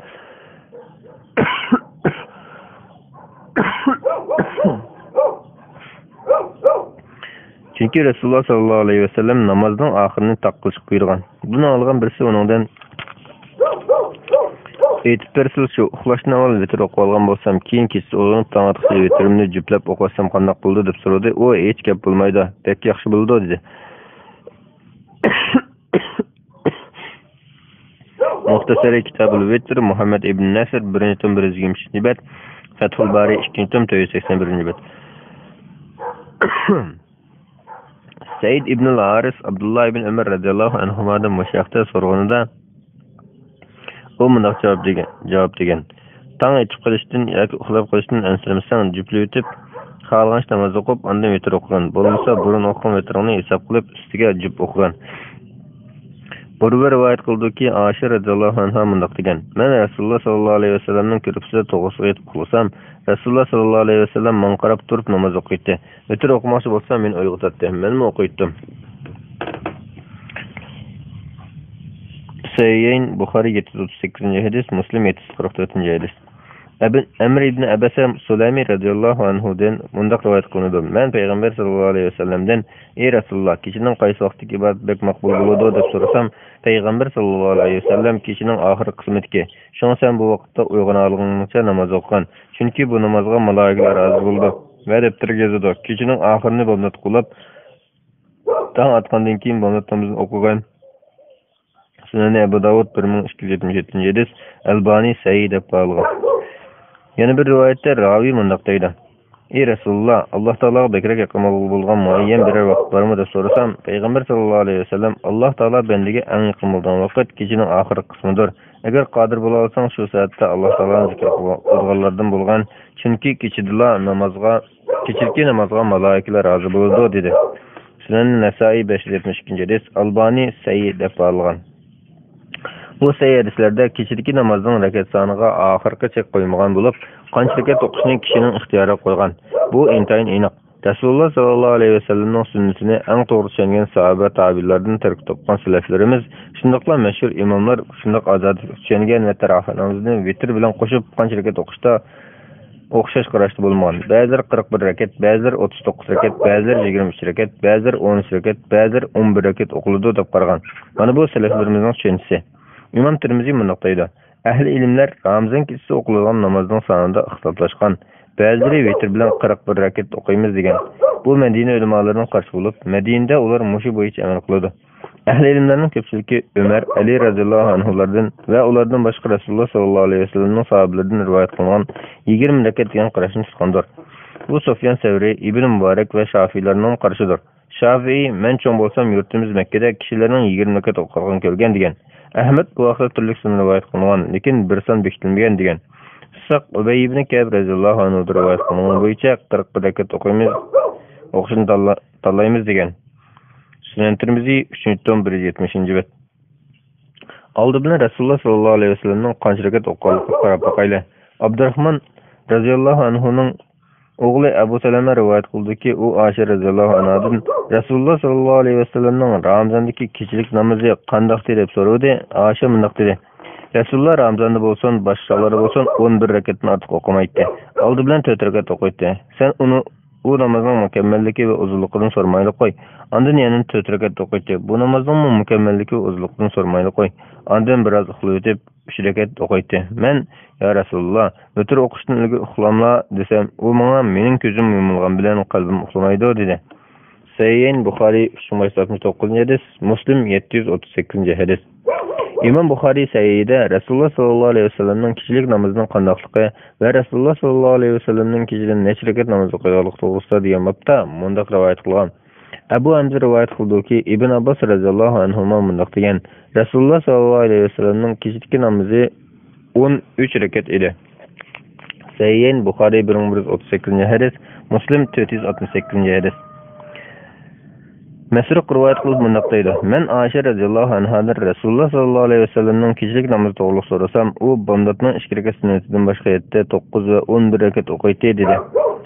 چۈنكى رەسۇلۇللا ساللاللاھۇ ئەلەيھى ۋەسەللەم نامازنىڭ ئاخىرىنى تاق قىلىشقا بۇيرۇغان. بۇنى ئاڭلىغان بىرسى ئۇنىڭدىن ئېيتىپ بەرسىلا شۇ، ئۇخلاشتىن ئاۋۋال ۋىتىر ئوقۇۋالغان بولسام، كېيىن كېچىسى ئويغىنىپ تاڭ ئاتقۇچە ۋىتىرىمنى جۈپلەپ ئوقۇۋەتسەم قانداق بولىدۇ دەپ سورىدى. ئۇ ھېچ گەپ بولمايدۇ، بەك ياخشى بولىدۇ دېدى. مۇختەسەرى كىتابۇل ۋىتر، مۇھەممەد ئىبن نەسىر، بىرىنچى توم، بىر يۈز يىگىرمە ئۈچىنچى بەت، فەتھۇل بارى، ئىككىنچى توم، تۆت يۈز سەكسەن بىرىنچى بەت. سەئىد ئىبنۇل ھارىس ئابدۇللا ئىبن ئۆمەر رەزىياللاھۇ ئەنھۇمادىن مۇشۇ ھەقتە سورىغىنىدا، ئۇ مۇنداق جاۋاب دېگەن، جاۋاب دېگەن: تاڭ ئېتىپ قېلىشتىن ياكى ئۇخلاپ قېلىشتىن ئەنسىرىمىسەڭ، جۈپلىۋېتىپ، خالىغانچە ناماز ئوقۇپ، ئاندىن ۋىتىر ئوقۇغىن. بولمىسا، بۇرۇن ئوقۇغان ۋىتىرىڭنى ھېساب قىلىپ، ئۈستىگە جۈپ ئوقۇغىن. ئۇرۋە رىۋايەت قىلىدۇكى، ئائىشە رەزىياللاھۇ ئەنھا مۇنداق دېگەن: مەن رەسۇلۇللا ساللاللاھۇ ئەلەيھى ۋەسەللەمنىڭ كۆرپىسىدە توغرىسىغا يېتىپ ئۇخلىسام، رەسۇلۇللا ساللاللاھۇ ئەلەيھى ۋەسەللەم ماڭا قاراپ تۇرۇپ ناماز ئوقۇيتتى. ۋىتىر ئوقۇماقچى بولسا، مېنى ئويغىتاتتى. مەنمۇ ئوقۇيتتۇم. سەھىھەين، بۇخارىي يەتتە يۈز ئوتتۇز سەككىزىنچى ھەدىس، مۇسلىم يەتتە يۈز قىرىق تۆتىنچى ھەدىس. ئەبى-، ئەمر ئىبنى ئەبەسە سۇلەيمى رەزىياللاھۇ ئەنھۇدىن مۇنداق رىۋايەت قىلىنىدۇ: مەن پەيغەمبەر ساللاللاھۇ ئەلەيھى ۋەسەللەمدىن: ئەي رەسۇلۇللا، كېچىنىڭ قايسى ۋاقتىدىكى ئىبادەت بەك مەقبۇل بولىدۇ؟ دەپ سورىسام، پەيغەمبەر ساللاللاھۇ ئەلەيھى ۋەسەللەم: كېچىنىڭ ئاخىرقى قىسمىدىكى. شۇڭا سەن بۇ ۋاقىتتا ئويغىنالىغىنىڭچە ناماز ئوقۇغىن. چۈنكى بۇ نامازغا مالائىكىلەر ھازىر بولىدۇ ۋە دەپتەرگە يازىدۇ. كېچىنىڭ ئاخىرىنى بامدات قىلىپ، تاڭ ئاتقاندىن كېيىن بامدات نامىزىنى ئوقۇغىن. سۈنەنى ئەبۇ داۋۇد، بىر مىڭ ئىككى يۈز يەتمىش يەتتىنچى ھەدىس، ئەلبانى سەھىھ دەپ باھالىغان. يەنە بىر رىۋايەتتە راۋى مۇنداق دەيدۇ: ئەي رەسۇلۇللا، ئاللا تائالاغا بەكرەك يېقىن بولغان مۇئەييەن بىرەر ۋاقىت بارمۇ دەپ سورىسام، پەيغەمبەر ساللاللاھۇ ئەلەيھى ۋەسەللەم: ئاللا تائالا بەندىگە ئەڭ يېقىن بولىدىغان ۋاقىت كېچىنىڭ ئاخىرقى قىسمىدۇر. ئەگەر قادىر بولالىساڭ، شۇ سائەتتە ئاللا تائالانى زىكىر قىلغانلاردىن بولغىن. چۈنكى كېچىدىلا نامازغا، كېچىلىكى نامازغا مالائىكىلەر ھازىر بولىدۇ، دېدى. سۈنەن نەسائىي، بەش يۈز يەتمىش ئىككىنچى ھەدىس، ئالبانى سەھىھ دەپ باھالىغان. بۇ سەھىھ ھەدىسلەردە كېچىدىكى نامازنىڭ رەكەت سانىغا ئاخىرقى چەك قويمىغان بولۇپ، قانچە رەكەت ئوقۇشنى كىشىنىڭ ئىختىيارىغا قويغان. بۇ ئىنتايىن ئېنىق. رەسۇلۇللا ساللاللاھۇ ئەلەيھى ۋەسەللەمنىڭ سۈننىتىنى ئەڭ توغرا چۈشەنگەن ساھابە تابىئىنلاردىن تەرەت تاپقان سەلەفلىرىمىز، شۇنداقلا مەشھۇر ئىماملار شۇنداق ئادەتتە چۈشەنگەن ۋە تەراۋىھ نامىزىنى ۋىتىر بىلەن قوشۇپ قانچە رەكەت ئوقۇشتا ئوخشاش قاراشتا بولمىغان. بەزىلەر قىرىق بىر رەكەت، بەزىلەر ئوتتۇز توققۇز رەكەت، بەزىلەر يىگىرمە ئۈچ رەكەت، بەزىلەر ئون ئۈچ رەكەت، بەزىلەر ئون بىر رەكەت ئوقۇلىدۇ دەپ قارىغان. مانا بۇ سەلەفلىرىمىزنىڭ چۈشەنچىسى. ئىمام تىرمىزى مۇنداق دەيدۇ: ئەھلى ئىلىملەر رامىزان كېچىسى ئوقۇلىدىغان نامازنىڭ سانىدا ئىختىلاپلاشقان. بەزىلىرى ۋىتىر بىلەن قىرىق بىر رەكەت ئوقۇيمىز دېگەن. بۇ مەدىنە ئۆلىمالىرىنىڭ قارىشى بولۇپ، مەدىنىدە ئۇلار مۇشۇ بويىچە ئەمەل قىلىدۇ. ئەھلى ئىلىملەرنىڭ كۆپچىلىكى ئۆمەر، ئەلى رەزىياللاھۇ ئەنھۇلاردىن ۋە ئۇلاردىن باشقا رەسۇلۇللا ساللاللاھۇ ئەلەيھى ۋەسەللەمنىڭ ساھابىلىرىدىن رىۋايەت قىلىنغان يىگىرمە رەكەت دېگەن قاراشنى تۇتقاندۇر. بۇ سۇفيان سەۋرى، ئىبن مۇبارەك ۋە شافىئىيلارنىڭ قارىشىدۇر. شافىئىي: مەن چوڭ بولسام، يۇرتىمىز مەككىدە كىشىلەرنىڭ يىگىرمە رەكەت ئوقۇغانلىقىنى كۆرگەن، دېگەن. ئەھمەد بۇ ھەقتە تۈرلۈك سان رىۋايەت قىلىنغان، لېكىن بىر سان بېكىتىلمىگەن، دېگەن. ئىسساق ئۇبەي ئىبنى كەئب رەزىياللاھۇ ئەنھۇدىن رىۋايەت قىلىنغىنى بويىچە قىرىق بىر رەكەت ئوقۇيمىز، ئوقۇشنى تاللا-، تاللايمىز، دېگەن. سۈنەن تىرمىزى، ئۈچىنچى توم، بىر يۈز يەتمىشىنچى بەت. ئالدى بىلەن رەسۇلۇللا ساللاللاھۇ ئەلەيھى ۋەسەللەمنىڭ قانچە رەكەت ئوقۇغانلىقىغا قاراپ باقايلى. ئابدۇراخمان رازىياللاھۇ ئەنھۇنىڭ ئوغلى ئەبۇ سەلەمە رىۋايەت قىلدىكى، ئۇ ئائىشە رازىياللاھۇ ئەنھادىن رەسۇلۇللا ساللاللاھۇ ئەلەيھى ۋەسەللەمنىڭ رامىزاندىكى كېچىلىك نامىزى قانداقتى دەپ سورىدى. ئائىشە مۇنداق دېدى: رەسۇلۇللا رامىزاندا بولسۇن، باشقا چاغلاردا بولسۇن، ئون بىر رەكەتتىن ئارتۇق ئوقۇمايتتى. ئالدى بىلەن تۆت رەكەت ئوقۇيتتى. سەن ئۇنى ئۇ نامازنىڭ مۇكەممەللىكى ۋە ئۇزۇنلۇقىدىن سورىمايلى قوي. ئاندىن يەنە تۆت رەكەت ئوقۇيتتى. بۇ نامازنىڭمۇ مۇكەممەللىكى ۋە ئۇزۇنلۇقىدىن سورىمايلى قوي. ئاندىن بىراز ئۇخلىۋېتىپ، ئۈچ رەكەت ئوقۇيتتى. مەن، يا رەسۇلۇللا، ۋىتىر ئوقۇشتىن ئىلگىرى ئۇخلاملا دېسەم، ئۇ ماڭا، مېنىڭ كۆزۈم يۇمۇلغان بىلەن قەلبىم ئۇخلىمايدۇ، دېدى. سەھىھەين بۇخارىي، ئۈچ مىڭ بەش يۈز ئاتمىش توققۇزىنچى ھەدىس، مۇسلىم، يەتتە يۈز ئوتتۇز سەككىزىنچى ھەدىس. ئىمام بۇخارىي سەھىھىدە رەسۇلۇللا ساللاللاھۇ ئەلەيھى ۋەسەللەمنىڭ كېچىلىك نامىزىنىڭ قانداقلىقى ۋە رەسۇلۇللا ساللاللاھۇ ئەلەيھى ۋەسەللەمنىڭ كېچىدە نەچچە رەكەت ناماز ئوقۇيدىغانلىقى توغرىسىدا دېگەن بابتا مۇنداق رىۋايەت قىلغان. ئەبۇ ھەمزە رىۋايەت قىلدۇكى، ئىبن ئابباس رەزىياللاھۇ ئەنھۇما مۇنداق دېگەن: رەسۇلۇللا ساللاللاھۇ ئەلەيھى ۋەسەللەمنىڭ كېچىدىكى نامىزى ئون ئۈچ رەكەت ئىدى. سەھىھەين بۇخارىي، بىر مىڭ بىر يۈز ئوتتۇز سەككىزىنچى ھەدىس، مۇسلىم، تۆت يۈز ئاتمىش سەككىزىنچى ھەدىس. مەسرۇق رىۋايەت قىلىپ مۇنداق دەيدۇ: مەن ئائىشە رەزىياللاھۇ ئەنھادىن رەسۇلۇللا ساللاللاھۇ ئەلەيھى ۋەسەللەمنىڭ كېچىلىك نامىزى توغرىلىق سورىسام، ئۇ بامداتنىڭ ئىككى رەكەت سۈننىتىدىن باشقا يەتتە، توققۇز ۋە ئون بىر رەكەت ئوقۇيتتى، دېدى.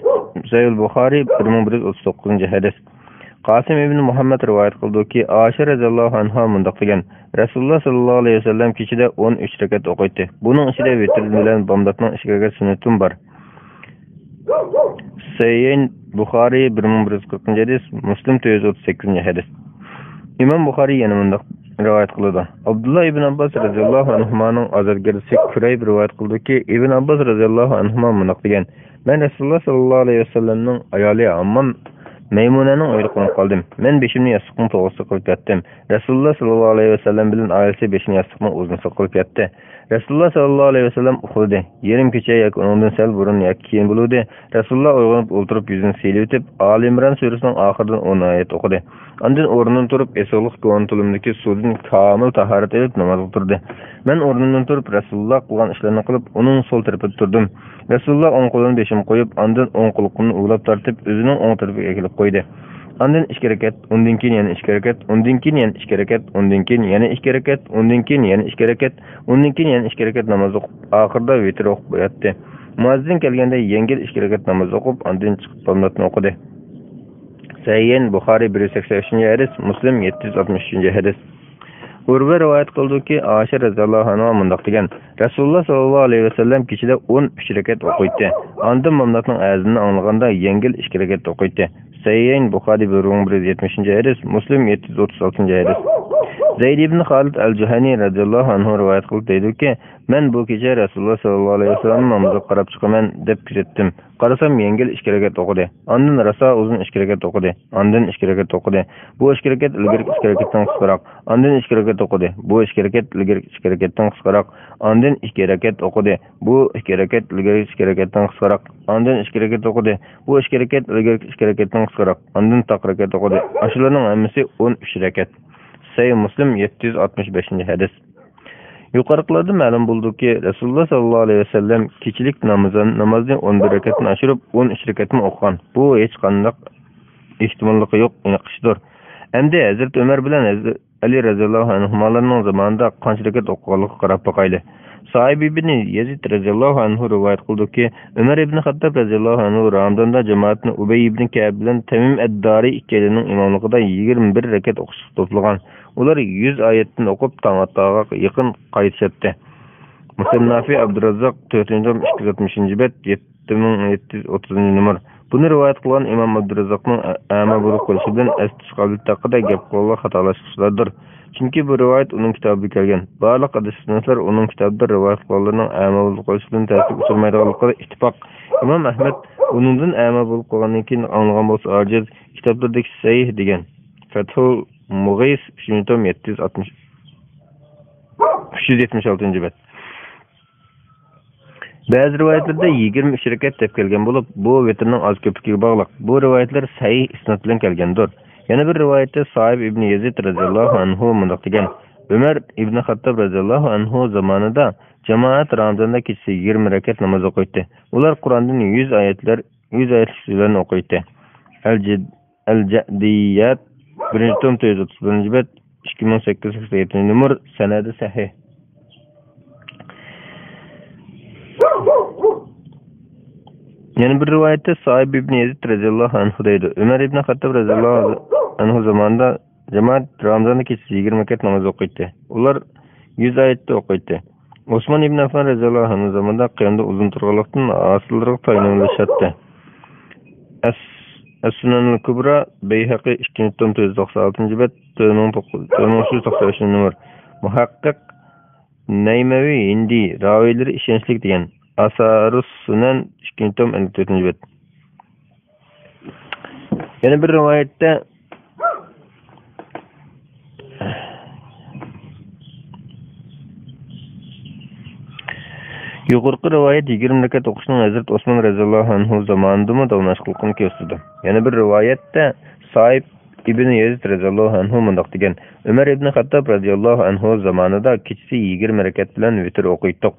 سەھىھ بۇخارىي، بىر مىڭ بىر يۈز ئوتتۇز توققۇزىنچى ھەدىس. قاسىم ئىبن مۇھەممەد رىۋايەت قىلدۇكى، ئائىشە رەزىياللاھۇ ئەنھا مۇنداق دېگەن: رەسۇلۇللا ساللاللاھۇ ئەلەيھى ۋەسەللەم كېچىدە ئون ئۈچ رەكەت ئوقۇيتتى. بۇنىڭ ئىچىدە ۋىتىر بىلەن بامداتنىڭ ئىككى رەكەت سۈننىتىمۇ بار. سەھىھەين بۇخارىي، بىر مىڭ بىر يۈز قىرىقىنچى ھەدىس، مۇسلىم، تۆت يۈز ئوتتۇز سەككىزىنچى ھەدىس. ئىمام بۇخارىي يەنە مۇنداق رىۋايەت قىلىدۇ: ئابدۇللا ئىبن ئابباس رەزىياللاھۇ ئەنھۇمانىڭ ئازادگىرىسى كۇرەيب رىۋايەت قىلدۇكى، ئىبن ئابباس رەزىياللاھۇ ئەنھۇما مۇنداق دېگەن: مەن رەسۇلۇللا ساللاللاھۇ ئەلەيھى ۋەسەللەمنىڭ ئايالى ھاممام مەيمۇنەنىڭ ئۆيىدە قونۇپ قالدىم. مەن بېشىمنى ياستۇقنىڭ توغرىسىغا قىلىپ ياتتىم. رەسۇلۇللا ساللاللاھۇ ئەلەيھى ۋەسەللەم بىلەن ئائىلىسى بېشىنى ياستۇقنىڭ ئۇزۇنىسىغا قىلىپ ياتتى. رەسۇلۇللا ساللاللاھۇ ئەلەيھى ۋەسەللەم ئۇخلىدى. يېرىم كېچە ياكى ئۇنىڭدىن سەل بۇرۇن ياكى كېيىن بولۇۋىدى. رەسۇلۇللا ئويغىنىپ ئولتۇرۇپ، يۈزىنى سىيلىۋېتىپ، ئالى ئىمران سۈرىسىنىڭ ئاخىرىدىن ئون ئايەت ئوقۇدى. ئاندىن ئورنىدىن تۇرۇپ، ئېسىقلىق كونا تۇلۇمدىكى سۇدىن كامىل تاھارەت ئېلىپ، نامازغا تۇردى. مەن ئورنۇمدىن تۇرۇپ، رەسۇلۇللا قىلغان ئىشلارنى قىلىپ، ئۇنىڭ سول تەرىپىدە تۇردۇم. رەسۇلۇللا ئوڭ قولىنى بېشىمغا قويۇپ، ئاندىن ئوڭ قۇلىقىمنى ئۇۋىلاپ تارتىپ، ئۆزىنىڭ ئوڭ تەرىپىگە ئەكېلىپ قويدى. ئاندىن ئىككى رەكەت، ئۇندىن كېيىن يەنە ئىككى رەكەت، ئۇندىن كېيىن يەنە ئىككى رەكەت، ئۇندىن كېيىن يەنە ئىككى رەكەت، ئۇندىن كېيىن يەنە ئىككى رەكەت، ئۇندىن كېيىن يەنە ئىككى رەكەت ناماز ئوقۇپ، ئاخىرىدا ۋىتىر ئوقۇپ ياتتى. مۇئەززىن كەلگەندە يەڭگىل ئىككى رەكەت ناماز ئوقۇپ، ئاندىن چىقىپ بامداتنى ئوقۇدى. سەھىھەين بۇخارىي، بىر يۈز سەكسەن ئۈچىنچى ھەدىس، مۇسلىم، يەتتە يۈز ئاتمىش ئۈچىنچى ھەدىس. ئۇرۋە رىۋايەت قىلدۇكى، ئائىشە رەزىياللاھۇ ئەنھا مۇنداق دېگەن: رەسۇلۇللا ساللاللاھۇ ئەلەيھى ۋەسەللەم كېچىدە ئون ئۈچ رەكەت ئوقۇيتتى. ئاندىن بامداتنىڭ ئەزىنىنى ئاڭلىغاندا يەڭگىل ئىككى رەكەت ئوقۇيتتى. سەھىھەين بۇخارىي، بىر مىڭ بىر يۈز يەتمىشىنچى ھەدىس، مۇسلىم، يەتتە يۈز ئوتتۇز ئالتىنچى ھەدىس. زەيد ئىبن خالىد ئەل جۇھەنى رەزىياللاھۇ ئەنھۇ رىۋايەت قىلىپ دەيدۇكى، مەن بۇ كېچە رەسۇلۇللا ساللاللاھۇ ئەلەيھى ۋەسەللەمنىڭ نامىزىغا قاراپ چىقىمەن دەپ كۆزەتتىم. قارىسام، يەڭگىل ئىككى رەكەت ئوقۇدى. ئاندىن راسا ئۇزۇن ئىككى رەكەت ئوقۇدى. ئاندىن ئىككى رەكەت ئوقۇدى. بۇ ئىككى رەكەت ئىلگىرىكى ئىككى رەكەتتىن قىسقىراق. ئاندىن ئىككى رەكەت ئوقۇدى. بۇ ئىككى رەكەت ئىلگىرىكى ئىككى رەكەتتىن قىسقىراق. ئاندىن ئىككى رەكەت ئوقۇدى. بۇ ئىككى رەكەت ئىلگىرىكى ئىككى رەكەتتىن قىسقىراق. ئاندىن ئىككى رەكەت ئوقۇدى. بۇ ئىككى رەكەت ئىلگىرىكى ئىككى رەكەتتىن قىسقىراق. ئاندىن تاق رەكەت ئوقۇدى. ئاشۇلارنىڭ ھەممىسى ئون ئۈچ رەكەت. سەھىھ مۇسلىم، يەتتە يۈز ئاتمىش بەشىنچى ھەدىس. يۇقىرىقىلاردىن مەلۇم بولدىكى، رەسۇلۇللا ساللاللاھۇ ئەلەيھى ۋەسەللەم كېچىلىك نامىزان-، نامازنى ئون بىر رەكەتتىن ئاشۇرۇپ، ئون ئۈچ رەكەتمۇ ئوقۇغان. بۇ ھېچقانداق ئېھتىماللىقى يوق ئېنىق ئىشتۇر. ئەمدى ھەزرىتى ئۆمەر بىلەن ھەزرىتى ئەلى رەزىياللاھۇ ئەنھۇمالارنىڭ زامانىدا قانچە رەكەت ئوقۇغانلىقىغا قاراپ باقايلى. سائىب ئىبنى يەزىد رەزىياللاھۇ ئەنھۇ رىۋايەت قىلدۇكى، ئۆمەر ئىبنى خەتتاب رەزىياللاھۇ ئەنھۇ رامىزاندا جامائەتنى ئۇبەي ئىبنى كەئب بىلەن تەمىم ئەد-دارى ئىككىيلىنىڭ ئىماملىقىدا يىگىرمە بىر رەكەت ئوقۇشقا توپلىغان. ئۇلار يۈز ئايەتتىن ئوقۇپ، تاڭ ئاتقانغا يېقىن قايتىشاتتى. مۇسەننافى ئابدۇراززاق، تۆتىنچى توم، ئىككى يۈز ئاتمىشىنچى بەت، يەتتە مىڭ يەتتە يۈز ئوتتۇزىنچى نومۇر. بۇنى رىۋايەت قىلغان ئىمام ئابدۇراززاقنىڭ ئە-، ئەما بولۇپ قېلىشى بىلەن ئەستە چىقىۋېلىش ھەققىدە گەپ قىلغانلار خاتالاشقۇچىلاردۇر. چۈنكى بۇ رىۋايەت ئۇنىڭ كىتابىدا كەلگەن. بارلىق ھەدىس سەنەدلەر ئۇنىڭ كىتابىدا رىۋايەت قىلغانلىرىنىڭ ئەما بولۇپ قېلىشىدىن تەسىرگە ئۇچرىمايدىغانلىقىغا ئىتتىپاق. ئىمام ئەھمەد ئۇنىڭدىن ئەما بولۇپ قالغاندىن كېيىن ئاڭلىغان بولسا ئاجىز، كىتابلىرىدىكى سەھىھ دېگەن. فەتھۇل مۇغىس، ئۈچىنچى توم، يەتتە يۈز ئاتمىش، ئۈچ يۈز يەتمىش ئالتىنچى بەت. بەزى رىۋايەتلەردە يىگىرمە ئۈچ رەكەت دەپ كەلگەن بولۇپ، بۇ ۋىتىرنىڭ ئاز-كۆپلۈكىگە باغلىق. بۇ رىۋايەتلەر سەھىھ ئىسناد بىلەن كەلگەندۇر. يەنە بىر رىۋايەتتە سائىب ئىبنى يەزىد رەزىياللاھۇ ئەنھۇ مۇنداق دېگەن: ئۆمەر ئىبنى خەتتاب رەزىياللاھۇ ئەنھۇ زامانىدا جامائەت رامىزاندا كېچىسى يىگىرمە رەكەت ناماز ئوقۇيتتى. ئۇلار قۇراندىن يۈز ئايەتلەر، يۈز ئايەتلىك سۈرىلەرنى ئوقۇيتتى. ئەل-جىد-، ئەل-جەدىيەت، بىرىنچى توم، تۆت يۈز ئوتتۇز بىرىنچى بەت، ئىككى مىڭ سەككىز يۈز سەكسەن يەتتىنچى نومۇر، سەنەدى سەھىھ. يەنە بىر رىۋايەتتە سائىب ئىبن يەزىد رەزىياللاھۇ ئەنھۇ دەيدۇ، ئۆمەر ئىبن خەتتاب رەزىياللاھۇ ئەنھۇ زامانىدا جامائەت رامىزاندا كېچىسى يىگىرمە رەكەت ناماز ئوقۇيتتى. ئۇلار يۈز ئايەتتە ئوقۇيتتى. ئوسمان ئىبن ئەففان رەزىياللاھۇ ئەنھۇ زامانىدا قىيامدا ئۇزۇن تۇرغانلىقتىن، ھاسىللىرىغا تايىنىۋېلىشاتتى. ئەس-، ئەس-سۇنەنۇل كۇبرا، بەيھەقى، ئىككىنچى توم، تۆت يۈز توقسان ئالتىنچى بەت، تۆت مىڭ توققۇز، تۆت مىڭ ئۈچ يۈز توقسان ئۈچىنچى نومۇر. مۇھەققىق نەيمەۋى ھىندى، راۋىيلىرى ئىشەنچلىك دېگەن. ئاسارۇس سۇنەن، ئىككىنچى توم، ئەللىك تۆتىنچى بەت. يەنە بىر رىۋايەتتە، يۇقىرىقى رىۋايەت يىگىرمە رەكەت ئوقۇشنىڭ ھەزرىتى ئوسمان رەزىياللاھۇ ئەنھۇ زامانىدىمۇ داۋاملاشقانلىقىنى كۆرسىتىدۇ. يەنە بىر رىۋايەتتە سائىب ئىبن يەزىد رەزىياللاھۇ ئەنھۇ مۇنداق دېگەن، ئۆمەر ئىبن خەتتاب رەزىياللاھۇ ئەنھۇ زامانىدا كېچىسى يىگىرمە رەكەت بىلەن ۋىتىر ئوقۇيتتۇق.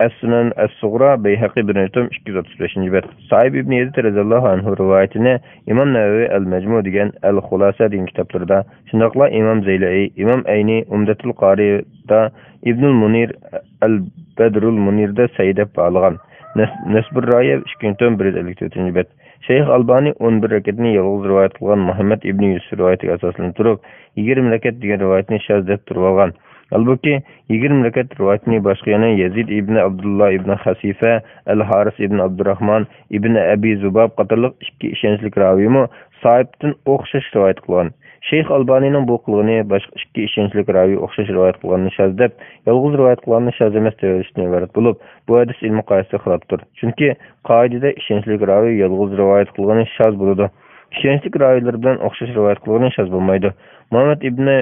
ئەس-سۇنەن ئەس-سۇغرا، بەيھەقى، بىرىنچى توم، ئىككى يۈز ئوتتۇز بەشىنچى بەت. سائىب ئىبن يېزىد رەزىياللاھۇ ئەنھۇ رىۋايىتىنى ئىمام نەۋەۋى ئەل-مەجمۇ دېگەن، ئەل-خۇلاسە دېگەن كىتابلىرىدا، شۇنداقلا ئىمام زەيلەئى، ئىمام ئەينى، ئۇمدەتۇل قارىدا، ئىبنۇل مۇنىر، ئەل-بەدرۇل مۇنىردا سەھىھ دەپ باھالىغان. نەس-، نەسبۇر رايە، ئىككىنچى توم، بىر يۈز ئەللىك تۆتىنچى بەت. شەيخ ئالبانى ئون بىر رەكەتنى يالغۇز رىۋايەت قىلغان مۇھەممەد ئىبنى يۈسۈپ رىۋايىتىگە ئاساسلىنىپ تۇرۇپ، يىگىرمە رەكەت دېگەن رىۋايەتنى شاز دەپ تۇرۇۋالغان. ھالبۇكى، يىگىرمە رەكەت رىۋايىتىنى باشقا يەنە يەزىد ئىبنى ئابدۇللا ئىبنى خەسىفە، ئەل-ھارىس ئىبنى ئابدۇراخمان ئىبنى ئەبى زۇباب قاتارلىق ئىككى ئىشەنچلىك راۋىيمۇ سائىبتىن ئوخشاش رىۋايەت قىلغان. شەيخ ئالبانىنىڭ بۇ قىلغىنى باشقا ئىككى ئىشەنچلىك راۋىي ئوخشاش رىۋايەت قىلغاننى شاز دەپ، يالغۇز رىۋايەت قىلغاننى شاز ئەمەس دەۋېلىشتىن ئىبارەت بولۇپ، بۇ ھەدىس ئىلمىي قائىدىسىگە خىلاپتۇر. چۈنكى قائىدىدە ئىشەنچلىك راۋىي يالغۇز رىۋايەت قىلغىنى شاز بولىدۇ. ئىشەنچلىك راۋىيلار بىلەن ئوخشاش رىۋايەت قىلغىنى شاز بولمايدۇ. مۇھەممەد ئىبنى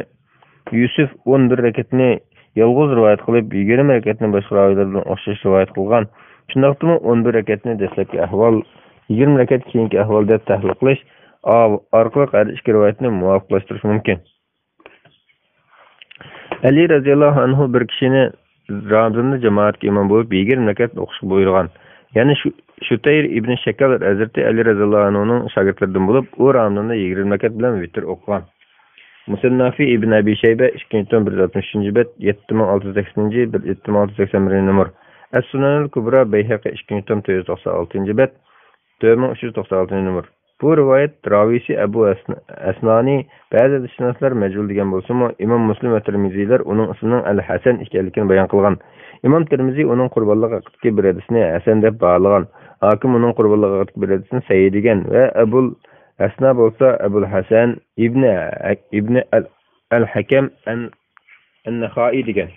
يۈسۈف ئون بىر رەكەتنى يالغۇز رىۋايەت قىلىپ، يىگىرمە رەكەتنى باشقا راۋىيلار بىلەن ئوخشاش رىۋايەت قىلغان. شۇنداقتىمۇ ئون بىر رەكەتنى دەسلەپكى ئەھۋال، يىگىرمە رەكەت كېيىنكى ئەھۋال دەپ تەھلىل قىلىش ئا-، ئارقىلىق ھەر ئىككى رىۋايەتنى مۇۋاپىقلاشتۇرۇش مۇمكىن. ئەلى رەزىياللاھۇ ئەنھۇ بىر كىشىنى رامىزاندا جامائەتكە ئىمام بولۇپ يىگىرمە رەكەت ئوقۇشقا بۇيرۇغان. يەنى شۇ-، شۇتەير ئىبنى شەكەل ھەزرىتى ئەلى رەزىياللاھۇ ئەنھۇنىڭ شاگىرتلىرىدىن بولۇپ، ئۇ رامىزاندا يىگىرمە رەكەت بىلەن ۋىتىر ئوقۇغان. مۇسەننافى ئىبن ئەبى شەيبە، ئىككىنچى توم، بىر يۈز ئاتمىشىنچى بەت، يەتتە مىڭ ئالتە يۈز سەكسىنىنچى، يەتتە مىڭ ئالتە يۈز سەكسەن بىرىنچى نومۇر. ئەس-سۇنەنۇل كۇبرا، بەيھەقى، ئىككىنچى توم، تۆت يۈز توقسان ئالتىنچى بەت، تۆت مىڭ ئۈچ يۈز توقسان ئالتىنچى نومۇر. بۇ رىۋايەت راۋىسى ئەبۇ ئەسن-، ئەسنانى بەزى ھەدىسشۇناسلار مەجھۇل دېگەن بولسىمۇ، ئىمام مۇسلىم ۋە تىرمىزىيلەر ئۇنىڭ ئىسمىنىڭ ئەل-ھەسەن ئىكەنلىكىنى بايان قىلغان. ئىمام تىرمىزى ئۇنىڭ قۇربانلىق ھەققىدىكى بىر ھەدىسىنى ھەسەن دەپ باھالىغان. ھاكىم ئۇنىڭ قۇربانلىق ھەققىدىكى بىر ھەدىسىنى سەھىھ دېگەن ۋە ئەبۇل ئەسنا بولسا ئەبۇل ھەسەن ئىبنى، ئىبنى ئەل-، ئەل-ھەكەم ئەن-، ئەن-نەخائى دېگەن.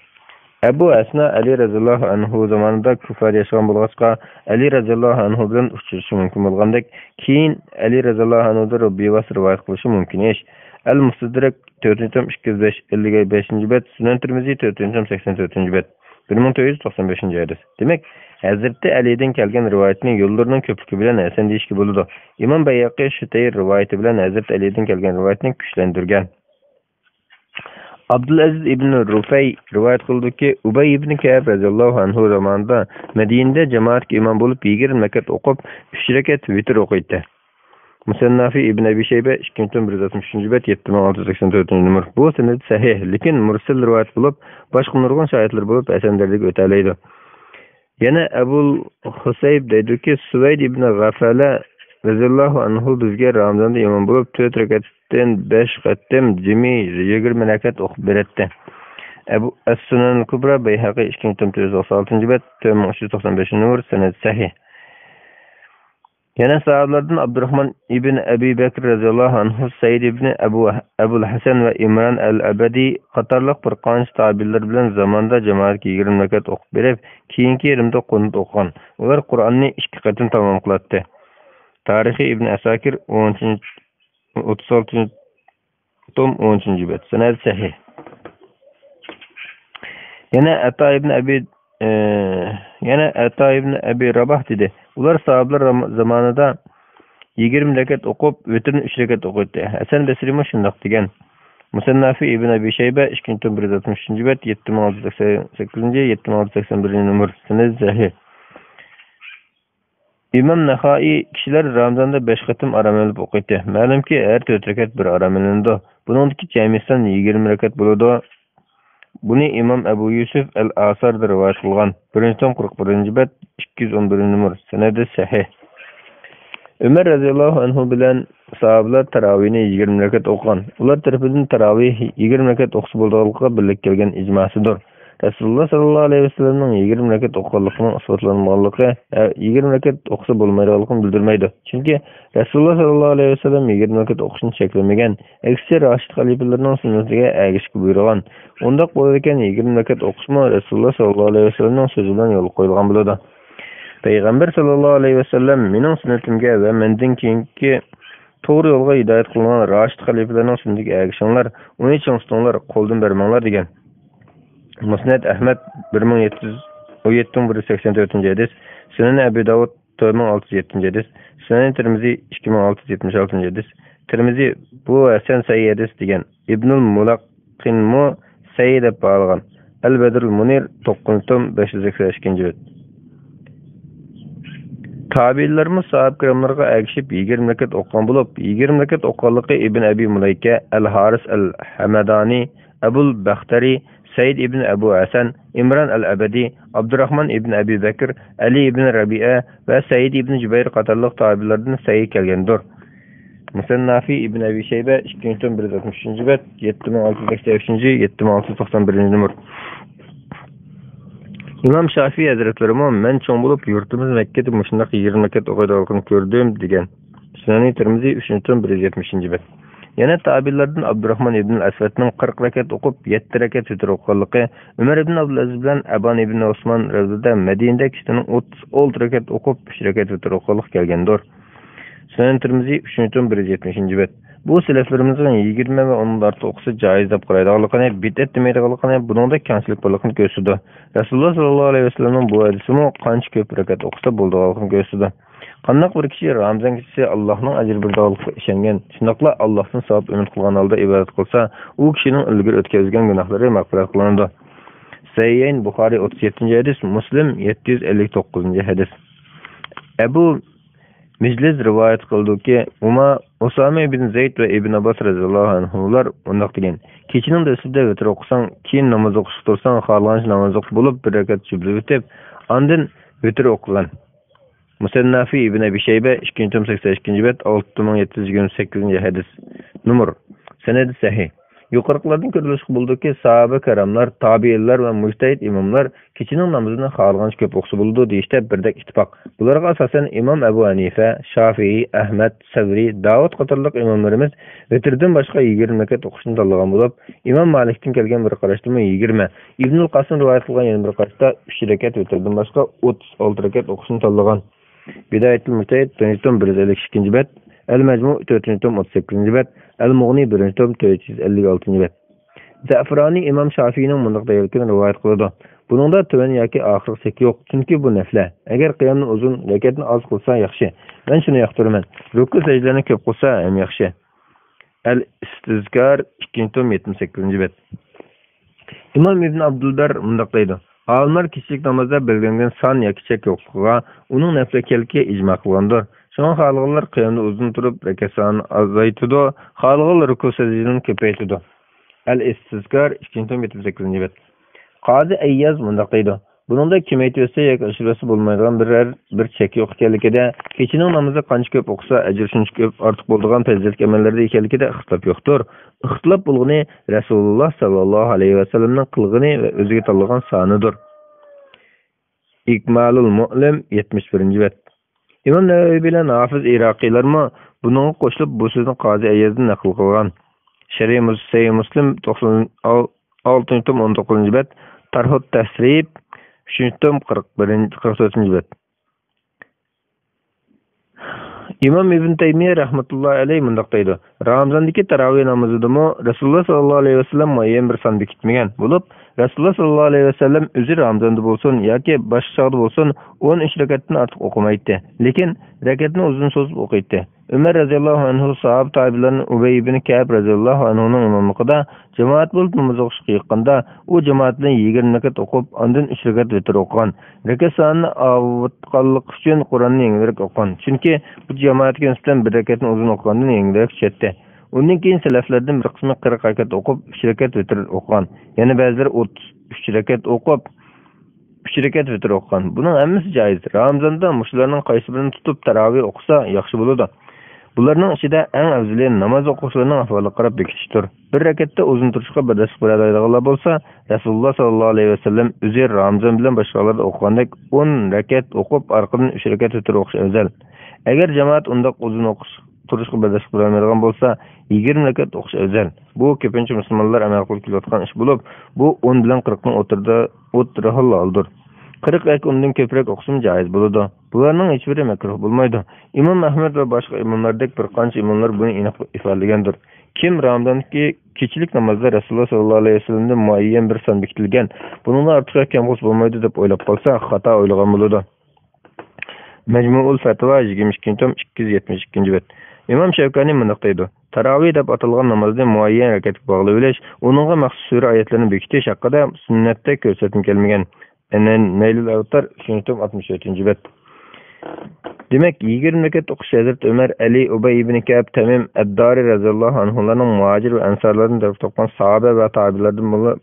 ئەبۇ ئەسنا ئەلى رەزىياللاھۇ ئەنھۇ زامانىدا كۇفەدە ياشىغان بولغاچقا، ئەلى رەزىياللاھۇ ئەنھۇ بىلەن ئۇچرىشىشى مۇمكىن بولغاندەك، كېيىن ئەلى رەزىياللاھۇ ئەنھۇدىن بىۋاسىتە رىۋايەت قىلىشى مۇمكىن ئىش. ئەل-مۇستەدرەك، تۆتىنچى توم، ئىككى يۈز بەش، ئەللىك بەشىنچى بەت، سۈنەن تىرمىزى، تۆتىنچى توم، سەكسەن تۆتىنچى بەت، بىر مىڭ تۆت يۈز توقسان بەشىنچى ھەدىس. دېمەك، ھەزرىتى ئەلىدىن كەلگەن رىۋايەتنى يوللىرىنىڭ كۆپلۈكى بىلەن ھەسەن دېيىشكە بولىدۇ. ئىمام بەيھەقى شۇتەير رىۋايىتى بىلەن ھەزرىتى ئەلىدىن كەلگەن رىۋايەتنى كۈچلەندۈرگەن. ئابدۇلئەزىز ئىبن رۇفەي رىۋايەت قىلىدۇكى، ئۇبەي ئىبن كەئب رەزىياللاھۇ ئەنھۇ زامانىدا مەدىنىدە جامائەتكە ئىمام بولۇپ، يىگىرمە رەكەت ئوقۇپ، ئۈچ رەكەت ۋىتىر ئوقۇيتتى. مۇسەننافى ئىبن ئەبى شەيبە، ئىككىنچى توم، بىر يۈز ئاتمىش ئۈچىنچى بەت، يەتتە مىڭ ئالتە يۈز سەكسەن تۆتىنچى نومۇر. بۇ سەنەد سەھىھ، لېكىن مۇرسەل رىۋايەت بولۇپ، باشقا نۇرغۇن شاھىتلىرى بولۇپ، ھەسەن دەرىجىگە ئۆتەلەيدۇ. يەنە ئەبۇل خۇسەيب دەيدۇكى، سۇۋەيد ئىبن غەفەلە رەزىياللاھۇ ئەنھۇ بىزگە رامىزاندا ئىمام بولۇپ، تۆت رەكەتتىن بەش قېتىم جىمى يىگىرمە رەكەت ئوقۇپ بېرەتتى. ئەبۇ ئەس-سۇنەن كۇبرا، بەيھەقى، ئىككىنچى توم، تۆت يۈز توقسان ئالتىنچى بەت، تۆت مىڭ ئۈچ يۈز توقسان بەشىنچى نومۇر، سەنەد سەھىھ. يەنە ساھابىلاردىن ئابدۇراخمان ئىبن ئەبى بەكر رەزىياللاھۇ ئەنھۇ، سەئىد ئىبن ئەبۇ، ئەبۇل ھەسەن ۋە ئىمران ئەل ئەبەدى قاتارلىق بىر قانچە تابىئىنلار بىلەن زامانىدا جامائەتكە يىگىرمە رەكەت ئوقۇپ بېرىپ، كېيىنكى يېرىمدە قۇنۇت ئوقۇغان. ئۇلار قۇرئاننى ئىككى قېتىم تامام قىلاتتى. تارىخى ئىبن ئەساكىر، ئون ئۈچىنچى، ئوتتۇز ئالتىنچى توم، ئون ئۈچىنچى بەت. سەنەد سەھىھ. يەنە ئەتا ئىبن ئەبى، ئى، يەنە ئەتا ئىبن ئەبى راباھ دېدى، ئۇلار ساھابىلەر رام-، زامانىدا يىگىرمە رەكەت ئوقۇپ، ۋىتىرنى ئۈچ رەكەت ئوقۇيتتى. ھەسەن بەسرىمۇ شۇنداق دېگەن. مۇسەننافى ئىبن ئەبى شەيبە، ئىككىنچى توم، بىر يۈز ئاتمىش ئۈچىنچى بەت، يەتتە مىڭ ئالتە يۈز سەكسەن سەككىزىنچى، يەتتە مىڭ ئالتە يۈز سەكسەن بىرىنچى نومۇر. سەنەد سەھىھ. ئىمام نەخائى: كىشىلەر رامىزاندا بەش قېتىم ئارام ئېلىپ ئوقۇيتتى. مەلۇمكى، ھەر تۆت رەكەت بىر ئارام ئېلىنىدۇ. بۇنىڭدىكى جەمئىي سان يىگىرمە رەكەت بولىدۇ. بۇنى ئىمام ئەبۇ يۈسۈف ئەل ئاساردا رىۋايەت قىلغان. بىرىنچى توم، قىرىق بىرىنچى بەت، ئىككى يۈز ئون بىرىنچى نومۇر. سەنەدى سەھىھ. ئۆمەر رەزىياللاھۇ ئەنھۇ بىلەن ساھابىلەر تاراۋىنى يىگىرمە رەكەت ئوقۇغان. ئۇلار تەرىپىدىن تاراۋىھ يىگىرمە رەكەت ئوقۇسا بولىدىغانلىقىغا بىرلىككە كەلگەن ئىجماسىدۇر. رەسۇلۇللا ساللاللاھۇ ئەلەيھى ۋەسەللەمنىڭ يىگىرمە رەكەت ئوقۇغانلىقىنىڭ ئىسپاتلانمىغانلىقى، ھە، يىگىرمە رەكەت ئوقۇسا بولمايدىغانلىقىنى بىلدۈرمەيدۇ. چۈنكى رەسۇلۇللا ساللاللاھۇ ئەلەيھى ۋەسەللەم يىگىرمە رەكەت ئوقۇشنى چەكلىمىگەن، ئەكسىچە راشىد خەلىپىلىرىنىڭ سۈننىتىگە ئەگىشىشكە بۇيرۇغان. ئۇنداق بولىدىكەن، يىگىرمە رەكەت ئوقۇشمۇ رەسۇلۇللا ساللاللاھۇ ئەلەيھى ۋەسەللەمنىڭ سۆزى بىلەن يولغا قويۇلغان بولىدۇ. پەيغەمبەر ساللاللاھۇ ئەلەيھى ۋەسەللەم: مېنىڭ سۈننىتىمگە ۋە مەندىن كېيىنكى توغرا يولغا ھىدايەت قىلىنغان راشىد خەلىپىلەرنىڭ سۈننىتىگە ئەگىشىڭلار، ئۇنى چىڭ تۇتۇڭلار، قولدىن بەرمەڭلار، دېگەن. مۇسنەد ئەھمەد بىر مىڭ يەتتە يۈز ئون يەتتە مىڭ بىر يۈز سەكسەن تۆتىنچى ھەدىس، سۈنەن ئەبى داۋۇد تۆت مىڭ ئالتە يۈز يەتتىنچى ھەدىس، سۈنەن تىرمىزى ئىككى مىڭ ئالتە يۈز يەتمىش ئالتىنچى ھەدىس. تىرمىزى: بۇ ھەسەن سەھىھ ھەدىس، دېگەن. ئىبنۇل مۇلەققىنمۇ سەھىھ دەپ باھالىغان. ئەل بەدرۇل مۇنىر، توققۇزىنچى توم، بەش يۈز سەكسەن ئىككىنچى بەت. تابىئىنلارمۇ ساھابە كىراملارغا ئەگىشىپ يىگىرمە رەكەت ئوقۇغان بولۇپ، يىگىرمە رەكەت ئوقۇغانلىقى ئىبن ئەبى مۇلەيكە، ئەل ھارىس ئەل ھەمەدانى، ئەبۇل بەختەرى، سەئىد ئىبن ئەبۇ ھەسەن، ئىمران ئەل ئەبەدى، ئابدۇراخمان ئىبن ئەبى بەكر، ئەلى ئىبن رەبىئە ۋە سەئىد ئىبن جۇبەير قاتارلىق تابىئىنلاردىن سەھىھ كەلگەندۇر. مۇسەننافى ئىبن ئەبى شەيبە، ئىككىنچى توم، بىر يۈز ئاتمىش ئۈچىنچى بەت، يەتتە مىڭ ئالتە يۈز سەكسەن ئۈچىنچى، يەتتە مىڭ ئالتە يۈز توقسان بىرىنچى نومۇر. ئىمام شافىئى ھەزرەتلىرىمۇ: مەن چوڭ بولۇپ، يۇرتىمىز مەككىدە مۇشۇنداق يىگىرمە رەكەت ئوقۇيدىغانلىقىنى كۆردۈم، دېگەن. سۈنەنى تىرمىزى، ئۈچىنچى توم، بىر يۈز يەتمىشىنچى بەت. يەنە تابىئىنلاردىن ئابدۇراخمان ئىبن ئەسۋەدنىڭ قىرىق رەكەت ئوقۇپ، يەتتە رەكەت ۋىتىر ئوقۇغانلىقى، ئۆمەر ئىبن ئابدۇلئەزىز بىلەن ئەبان ئىبن ئوسمان رەزىياللاھۇ مەدىنىدە كىشىنىڭ ئوتتۇز ئالتە رەكەت ئوقۇپ، ئۈچ رەكەت ۋىتىر ئوقۇغانلىقى كەلگەندۇر. سۈنەن تىرمىزى، ئۈچىنچى توم، بىر يۈز يەتمىشىنچى بەت. بۇ سەلەفلىرىمىزنىڭ يىگىرمە ۋە ئۇنىڭدىن ئارتۇق ئوقۇسا جائىز دەپ قارايدىغانلىقىنى، بىدئەت دېمەيدىغانلىقىنى، بۇنىڭدا كەڭچىلىك بارلىقىنى كۆرسىتىدۇ. رەسۇلۇللا ساللاللاھۇ ئەلەيھى ۋەسەللەمنىڭ بۇ ھەدىسىمۇ قانچە كۆپ رەكەت ئوقۇسا بولىدىغانلىقىنى كۆرسىتىدۇ. قانداق بىر كىشى رامىزان كېچىسى ئاللاھنىڭ ئەجرى بېرىدىغانلىقىغا ئىشەنگەن، شۇنداقلا ئاللاھتىن ساۋاب ئۈمىد قىلغان ھالدا ئىبادەت قىلسا، ئۇ كىشىنىڭ ئىلگىرى ئۆتكۈزگەن گۇناھلىرى مەغپىرەت قىلىنىدۇ. سەھىھەين، بۇخارىي ئوتتۇز يەتتىنچى ھەدىس، مۇسلىم يەتتە يۈز ئەللىك توققۇزىنچى ھەدىس. ئەبۇ مىجلىز رىۋايەت قىلىدۇكى، ئۇما، ئۇسامە ئىبن زەيد ۋە ئىبن ئابباس رەزىياللاھۇ ئەنھۇلار مۇنداق دېگەن: كېچىنىڭ دەسلىپىدە ۋىتىر ئوقۇساڭ، كېيىن ناماز ئوقۇشقا تۇرساڭ، خالىغانچە ناماز ئوقۇپ بولۇپ، بىر رەكەت جۈپلىۋېتىپ، ئاندىن ۋىتىر ئوقۇغىن. مۇسەننافى ئىبن ئەبى شەيبە، ئىككىنچى توم، سەكسەن ئىككىنچى بەت، ئالتە مىڭ يەتتە يۈز يىگىرمە سەككىزىنچى ھەدىس. نومۇر. سەنەدى سەھىھ. يۇقىرىقىلاردىن كۆرۈلۈشكە بولىدۇكى، ساھابە كىراملار، تابىئىنلار ۋە مۇجتەھىد ئىماملار كېچىنىڭ نامىزىنى خالىغانچە كۆپ ئوقۇسا بولىدۇ دېيىشتە بىردەك ئىتتىپاق. بۇلارغا ئاساسەن ئىمام ئەبۇ ھەنىفە، شافىئىي، ئەھمەد، سەۋرى، داۋۇت قاتارلىق ئىماملىرىمىز ۋىتىردىن باشقا يىگىرمە رەكەت ئوقۇشنى تاللىغان بولۇپ، ئىمام مالىكتىن كەلگەن بىر قاراشتىمۇ يىگىرمە، ئىبنۇل قاسىم رىۋايەت قىلغان يەنە بىر قاراشتا ئۈچ رەكەت، ۋىتىردىن باشقا ئوتتۇز ئالتە رەكەت ئوقۇشنى تاللىغان. بىدايەتۇل مۇجتەھىد، تۆتىنچى توم، بىر يۈز ئەللىك ئىككىنچى بەت، ئەل مەجمۇ، تۆتىنچى توم، ئوتتۇز سەككىزىنچى بەت، ئەل مۇغنى، بىرىنچى توم، تۆت يۈز ئەللىك ئالتىنچى بەت. زەفرانى ئىمام شافىئىنىڭ مۇنداق دېگەنلىكىنى رىۋايەت قىلىدۇ: بۇنىڭدا تۆۋەن ياكى ئاخىرقى چەك يوق، چۈنكى بۇ نەفلە. ئەگەر قىيامنى ئۇزۇن، رەكەتنى ئاز قىلسا ياخشى. مەن شۇنى ياقتۇرىمەن. رۇكۇ سەجدىلەرنى كۆپ قىلسا ھەم ياخشى. ئەل ئىستىزكار، ئىككىنچى توم، يەتمىش سەككىزىنچى بەت. ئىمام ئىبن ئابدۇلبەر مۇنداق دەيدۇ: ئالىملار كېچىلىك نامازدا بەلگىلەنگەن سان ياكى چەك يوقلۇقىغا، ئۇنىڭ نەپلە ئىكەنلىكىگە ئىجما قىلغاندۇر. شۇڭا خالىغانلار قىيامدا ئۇزۇن تۇرۇپ، رەكەت سانىنى ئازايتىدۇ، خالىغانلار رۇكۇ سەجدىلىرىنى كۆپەيتىدۇ. ئەل ئىستىزكار، ئىككىنچى توم، يەتمىش سەككىزىنچى بەت. قازى ئەيياز مۇنداق دەيدۇ: بۇنىڭدا كېمەيتىۋەتسە ياكى ئاشۇرۇۋەتسە بولمايدىغان بىرەر بىر چەك يوق ئىكەنلىكىدە، كېچىنىڭ نامىزى قانچە كۆپ ئوقۇسا، ئەجرى شۇنچە كۆپ ئارتۇق بولىدىغان پەزىلەتلىك ئەمەللەردە ئىكەنلىكىدە ئىختىلاپ يوقتۇر. ئىختىلاپ بولغىنى رەسۇلۇللا ساللاللاھۇ ئەلەيھى ۋەسەللەمنىڭ قىلغىنى ۋە ئۆزىگە تاللىغان سانىدۇر. ئىكمالۇل مۇئلىم، يەتمىش بىرىنچى بەت. ئىمام نەۋەۋى بىلەن ھافىز ئىراقىيلارمۇ بۇنىڭغا قوشۇلۇپ، بۇ سۆزنى قازى ئەييازدىن نەقىل قىلغان. شەرھى مۇس-، سەھىھ مۇسلىم، توقسان، ئالتىنچى توم، ئون توققۇزىنچى بەت، تارھۇت تەسرىب، ئۈچىنچى توم، قىرىق بىرىنچى، قىرىق تۆتىنچى بەت. ئىمام ئىبن تەيمىيە رەھمەتۇللاھى ئەلەيھ مۇنداق دەيدۇ: رامىزاندىكى تاراۋىھ نامىزىدىمۇ رەسۇلۇللا ساللاللاھۇ ئەلەيھى ۋەسەللەم مۇئەييەن بىر سان بېكىتمىگەن بولۇپ، رەسۇلۇللا ساللاللاھۇ ئەلەيھى ۋەسەللەم ئۆزى رامىزاندا بولسۇن ياكى باشقا چاغدا بولسۇن، ئون ئۈچ رەكەتتىن ئارتۇق ئوقۇمايتتى. لېكىن رەكەتنى ئۇزۇن سوزۇپ ئوقۇيتتى. ئۆمەر رەزىياللاھۇ ئەنھۇ ساھابە تابىئىنلاردىن ئۇبەي ئىبنى كەئب رەزىياللاھۇ ئەنھۇنىڭ ئىماملىقىدا جامائەت بولۇپ ناماز ئوقۇشقا يىغىشقاندا، ئۇ جامائەت بىلەن يىگىرمە رەكەت ئوقۇپ، ئاندىن ئۈچ رەكەت ۋىتىر ئوقۇغان. رەكەت سانىنى ئاۋۇتقانلىقى ئۈچۈن قۇرئاننى يېڭىلىرەك ئوقۇغان. چۈنكى بۇ جامائەتكە نىسبەتەن بىر رەكەتنى ئۇزۇن ئوقۇغاندىن يېڭىلىرەك چۈشەتتى. ئۇندىن كېيىن سەلەفلەردىن بىر قىسمى قىرىق رەكەت ئوقۇپ، ئۈچ رەكەت ۋىتىر ئوقۇغان. يەنە بەزىلىرى ئوتتۇز ئۈچ رەكەت ئوقۇپ، ئۈچ رەكەت ۋىتىر ئوقۇغان. بۇنىڭ ھەممىسى جائىز. رامىزاندا مۇشۇلارنىڭ قايسى بىرىنى تۇتۇپ تاراۋىھ ئوقۇسا ياخشى بولىدۇ. بۇلارنىڭ ئىچىدە ئەڭ ئەۋزىلى ناماز ئوقۇغۇچىلارنىڭ ئەھۋالىغا قاراپ بېكىتىشتۇر. بىر رەكەتتە ئۇزۇن تۇرۇشقا بەرداشلىق بېرەلەيدىغانلار بولسا، رەسۇلۇللا ساللاللاھۇ ئەلەيھى ۋەسەللەم ئۆزى رامىزان بىلەن باشقىلاردا ئوقۇغاندەك ئون رەكەت ئوقۇپ، ئارقىدىن ئۈچ رەكەت ۋىتىر ئوقۇش ئەۋزەل. ئەگەر جامائەت ئۇنداق ئۇزۇن ئوقۇش، تۇرۇشقا بەرداشلىق بېرەلمەيدىغان بولسا، يىگىرمە رەكەت ئوقۇش ئەۋزەل. بۇ كۆپىنچە مۇسۇلمانلار ئەمەل قىلىپ كېلىۋاتقان ئىش بولۇپ، بۇ ئون بىلەن قىرىقنىڭ ئوتتۇرىدا، ئوتتۇرا ھالدۇر. قىرىق ياكى ئۇندىن كۆپرەك ئوقۇسىمۇ جائىز بولىدۇ. بۇلارنىڭ ھېچبىرى مەكرۇھ بولمايدۇ. ئىمام ئەھمەد ۋە باشقا ئىماملاردەك بىر قانچە ئىماملار بۇنى ئېنىق ئىپادىلىگەندۇر. كىم رامىزاندىكى كېچىلىك نامازدا رەسۇلۇللا ساللاللاھۇ ئەلەيھى ۋەسەللەمدىن مۇئەييەن بىر سان بېكىتىلگەن، بۇنىڭدىن ئارتۇق ياكى كەم قىلسا بولمايدۇ دەپ ئويلاپ قالسا، خاتا ئويلىغان بولىدۇ. مەجمۇئۇل فەتىۋا، يىگىرمە ئىككىنچى توم، ئىككى يۈز يەتمىش ئىككىنچى بەت. ئىمام شەۋكانىي مۇنداق دەيدۇ: تاراۋىھ دەپ ئاتالغان نامازنى مۇئەييەن رەكەتكە باغلىۋېلىش، ئۇنىڭغا مەخسۇس سۈرە ئايەتلەرنى بېكىتىش ھەققىدە سۈننەتتە كۆرسەتمە كەلمىگەن. نەيلۇل ئەۋتار، ئۈچىنچى توم، ئاتمىش تۆتىنچى بەت. دېمەك، يىگىرمە رەكەت ئوقۇش ھەزرىتى ئۆمەر، ئەلى، ئۇبەي ئىبنى كەئب، تەمىم ئەددارى رەزىياللاھۇ ئەنھۇلاردىن، مۇھاجىر ۋە ئەنسارلاردىن تەرەپ تاپقان ساھابە ۋە تابىئىنلاردىن بولۇپ،